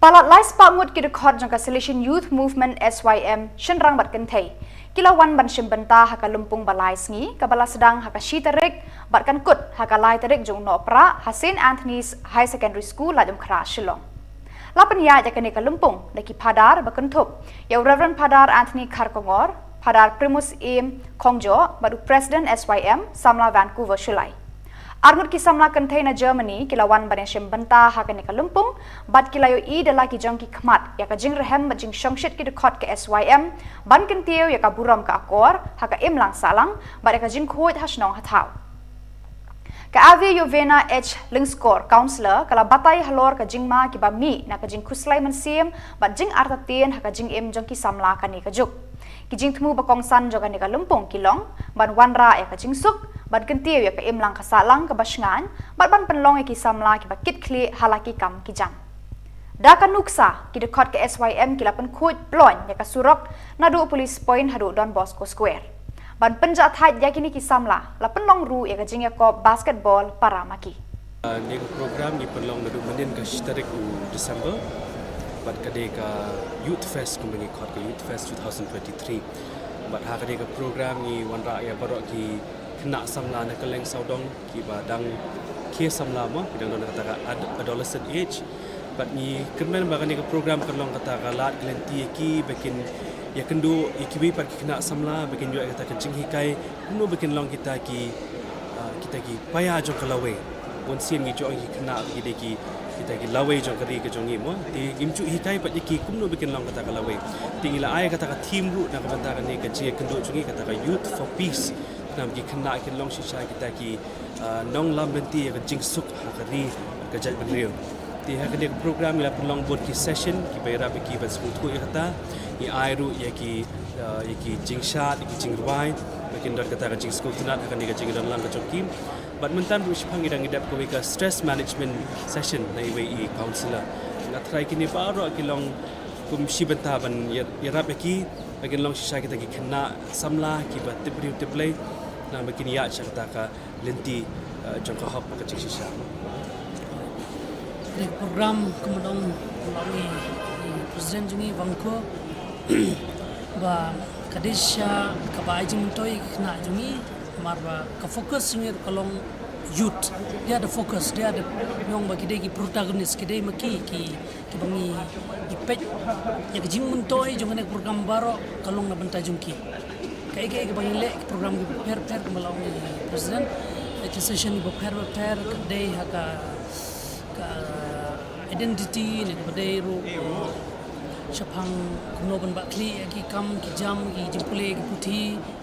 Palat lai spah ngut ki dkhot jong ka Salesian Youth Movement, S Y M, shynrang bad kynthei, ki la wan ban shim bynta ha ka lympung ba lai sngi kaba la sdang ha ka shi tarik bad kan kut ha ka lai tarik jong u Nohprah ha Saint Anthony's High Secondary School, Laitumkhrah, Shillong. La pynïaid ïa kane ka lympung da ki phadar ba kynthup ïa u Reverend Phadar Anthony Kharkongor, Phadar Primus Im Khongjoh bad u President S Y M, Samla Vancouver Shullai. Arngut ki samla kynthei na Germany ki la wan ban ïashim bynta ha kane ka lympung bad ki la ïohi da la ki jong ki khmat ïa ka jingrhem bad jingshongshit ki dkhot ka S Y M ban kyntiew ïa ka burom ka akor ha ka imlang sahlang bad ïa ka jingkhuid ha shnong ha thaw. Ka Ave Jovena H Lyngskor, Councillor, ka la batai halor ka jingma kiba mih na ka jingkhuslai mynsiem bad jingartatien ha ka jingim jong ki samla kane ka juk. Ki jingthmu ba kongsan jong kane ka lympung ki long ban wanrah ïa ka jingsuk, ban kyntiew ïa ka imlang ka sahlang kaba shngaiñ bad ban pynlong ïa ki samla kiba kit khlieh ha la ki kam ki jam. Da ka nuksa, ki dkhot ka S Y M ki la pynkhuid ploiñ ïa ka surok naduh Police Point haduh Don Bosco Square. Ban pynjah thait ïa kine ki samla, la pynlong ruh ïa ka jingïakob basketball para ma ki. Ah, kane ka program ngi pynlong naduh mynnin ka shi tarik u December bad ka dei ka Youth Fest, kumba ngi khot ka Youth Fest two thousand twenty-three. Bad ha kane ka program ngi wanrah ïa baroh ki khynnah samla na kylleng sawdong kiba dang khie samla mo, ki dang don ha kata ka ad-, adolescent age. Bad ngi kyrmen ba kane ka program kan long kata ka lad ka lynti ïa ki ba kin ïakynduh ïa kiwei pat ki khynnah samla ba kin ïoh ïa kata ka jinghikai kumno ba kin long kita ki, ah, kita ki paia jong ka lawei. Bun sien ngi ju ong ïa ki khynnah ba ki dei ki, kita ki lawei jong ka ri ka jong ngi mo. Te ngim ju hikai pat ïa ki kumno ba kin long kata ka lawei. Te ngi la ai kata ka theme ruh na ka bynta kane ka jingïakynduh jong ngi, kata ka Youth for Peace. Khnang ba ki khynnah kin long shisha kita ki, ah, nonglam lynti ïa ka jingsuk ha ka ri, ka jaitbynriew. Te ha kane ka program ngi la pynlong bun ki session kiba ïarap ïa ki ban sngewthuh ïa kata. Ngi ai ruh ïa ki, ah, ïa ki jingshad, ïa ki jingrwai ba kin don kata ka jingsngewtynnat ha kane ka jingdonlang ka jong ki. Bad mynta ruh shaphang ngi dang ïadep kawei ka stress management session na iwei i counsellor. Nga tharai kine baroh ki long kum shi bynta ban ïa-, ïarap ïa ki ba kin long shisha kita ki khynnah samla kiba tip briew tip Blei, khnang ba kin ïaid sha kata ka lynti, eh, jong ka hok bad ka jingshisha. Kane ka program kumba ong, kumba ong i, i president jong ngi Vangkho, ba ka dei shisha kaba ai jingmyntoi ïa ki khynnah jong ngi, namar ba ka focus jong ngi ruh ka long youth. They are the focus, they are the, ngi ong ba ki dei ki protagonist, ki dei ma ki, ki, kiba ngi, Ki peit ïa ka jingmyntoi jong kane ka program baroh ka long na bynta jong ki. Kaei kaei kaba ngi leh, ki program kiba pher pher kumba la ong i President, ki session kiba pher ba pher ka dei ha ka, ka identity ne kaba dei ruh shaphang kumno ban bah khlieh ïa ki kam ki jam, ki jingpule ki puthi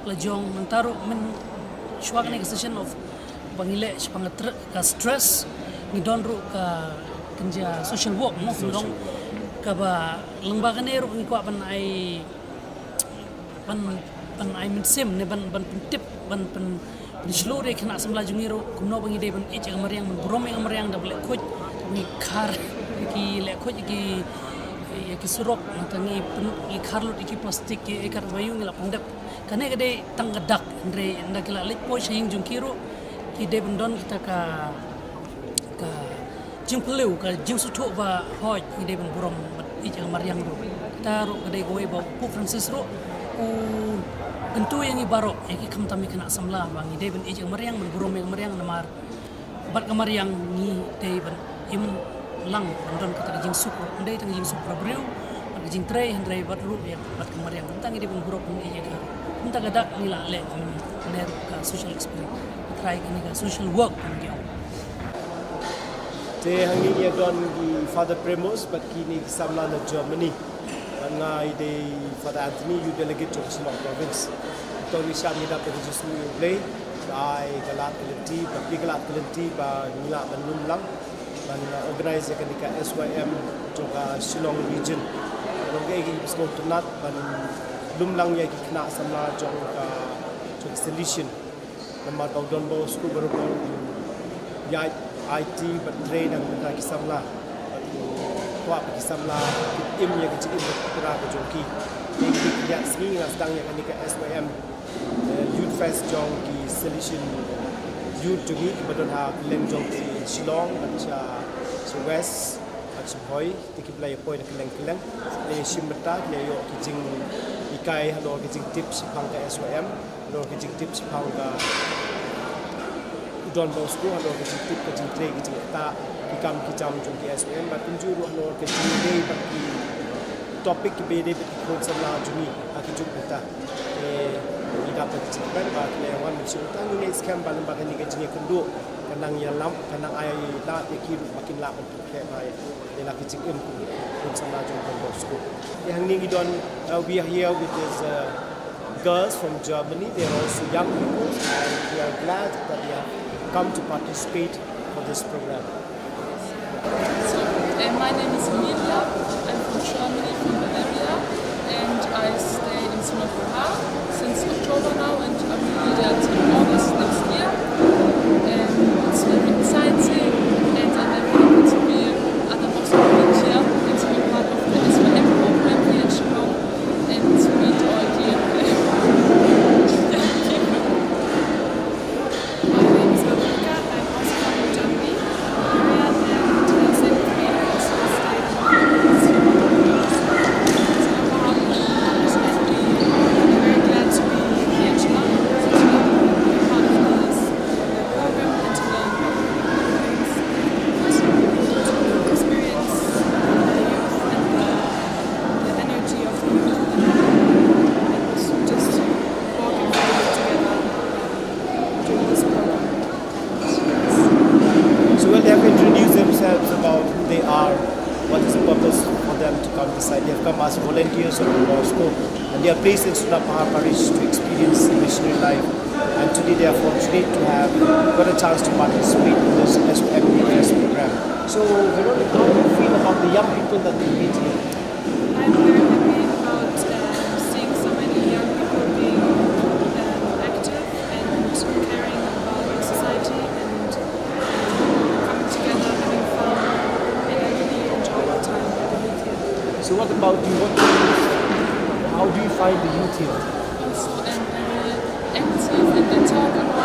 la jong. Nangta ruh mynshwa kane ka session of ba ngi leh shaphang ka tr-, ka stress, ngi don ruh ka kynja social work mo, ngi don kaba lyngba kane ruh ngi kwah ban ai, ban, ban ai mynsiem ne ban, ban pyntip, ban pyn, pynshlur ïa ki khynnah samla jong ngi ruh kumno ba ngi dei ban ïeit ïa ka mariang, ban burom ïa ka mariang da ba leh khuid, ngi khar ïa ki, leh khuid ïa ki, ïa ki surok, nangta ngi pyn, ngi khar lut ïa ki plastik, ïa ki kar bayu ngi la pyndep. Kane ka dei tang ka dak, hynrei ynda ki la leit poi sha ïing jong ki ruh ki dei ban don kata ka, ka jingpyllait, ka jingsngewthuh ba hooid ngi dei ban burom bad ïeit ïa ka mariang ruh. Kata ruh ka dei kawei ba u Pope Francis ruh u kyntu ïa ngi baroh, ïa ki khamtam ïa ki khynnah samla ba ngi dei ban ïeit ïa ka mariang, ban burom ïa ka mariang namar bad ka mariang ngi dei ban im lang, ban don kata ka jingsuk ruh, ym dei tang ka jingsuk para briew bad ka jingtrei, hynrei bad ruh ïa bad ka mariang. Kumta ngi dei ban burom ïa ka, kumta ka dak ngi la leh, ne ruh ka social experiment, trai kane ka social work kumta. Te hangne ngi don ki Father Premos bad kine ki samla na Germany. Bad nga i dei Father Anthony, youth delegate jong Shillong Province. To ngi shah ngi dap da ka jingsngew ïa U Blei, ba ai ka lad ka lynti, ba plie ka lad ka lynti ba ngi lah ban lum lang ban, uh, organize ïa kane ka S Y M jong ka Shillong region. Long kaei kaei ba sngewtynnat ban lum lang ïa ki khynnah samla jong ka, jong ka Salesian. Namar ba u Don Bosco baroh u ïaid aiti bad trei na ka bynta ki samla. Kwah ba ki samla ki im ïa ka jingim ba pura ka jong ki. Ïa ki, ki ïa sngi nga sdang ïa kane ka S Y M, eh, Youth Fest jong ki Salesian Youth jong ngi kiba don ha kylleng jong ki Shillong bad sha, sha West bad sha Bhoi. Te ki ba la ïa poi na kylleng kylleng, ki la ïa shim bynta, ki la ïoh ki jinghikai halor ki jingtip shaphang ka S Y M, halor ki jingtip shaphang ka u Don Bosco, halor ki jingtip ka jingtrei, ki jingktah, ki kam ki jam jong ki S Y M, bad kumjuh ruh halor ki jingdei bad ki topic kiba ïadei bad ki khun samla jong ngi ha ki juk mynta. Te ngi dap da ka jingkyrmen ba ki la ïa wan mynsiem, tang ngi ngeit skhem ba lyngba kane ka jingïakynduh ka nang ïalam, ka nang ai lad ïa ki ruh ba kin lah ban pyrkhat ïa la ki jingim ki khun samla jong Don Bosco. Te hangne ngi don, uh, we are here with these, uh, girls from Germany. They are also young people, and we are glad that they have come to participate for this program. So, uh, my name is Emilia. I'm from Germany, from Bavaria, and I stay in Singapore since October now, and I will be there till August next year. And it's very exciting, and I'm very happy to be at the Oxford College here and to be part of the S Y M program here in Shillong and to meet all the young people. My name is Veronica. I'm also from Germany. Maria and Vincent, we are also staying in Singapore. And we are very glad to be here in Shillong, to be part of this, uh, program and to learn about things, to experience the youth and the, the energy of the youth. And also just to walk and feel together, um, during this program. So when they have introduced themselves about who they are, what is the purpose for them to come this side, they have come as volunteers from Moscow, and they are placed in Sunapahar Parish to experience the missionary life. And today they are fortunate to have got a chance to participate in this S Y M Youth Fest program. So, Veronica, how do you feel about the young people that we meet here? I'm very happy about, um, seeing so many young people being, um, active and caring about our society and, um, coming together, having fun, and I really enjoy the time with the youth here. So what about you? What do you, how do you find the youth here? Also, I'm very active and they talk a lot.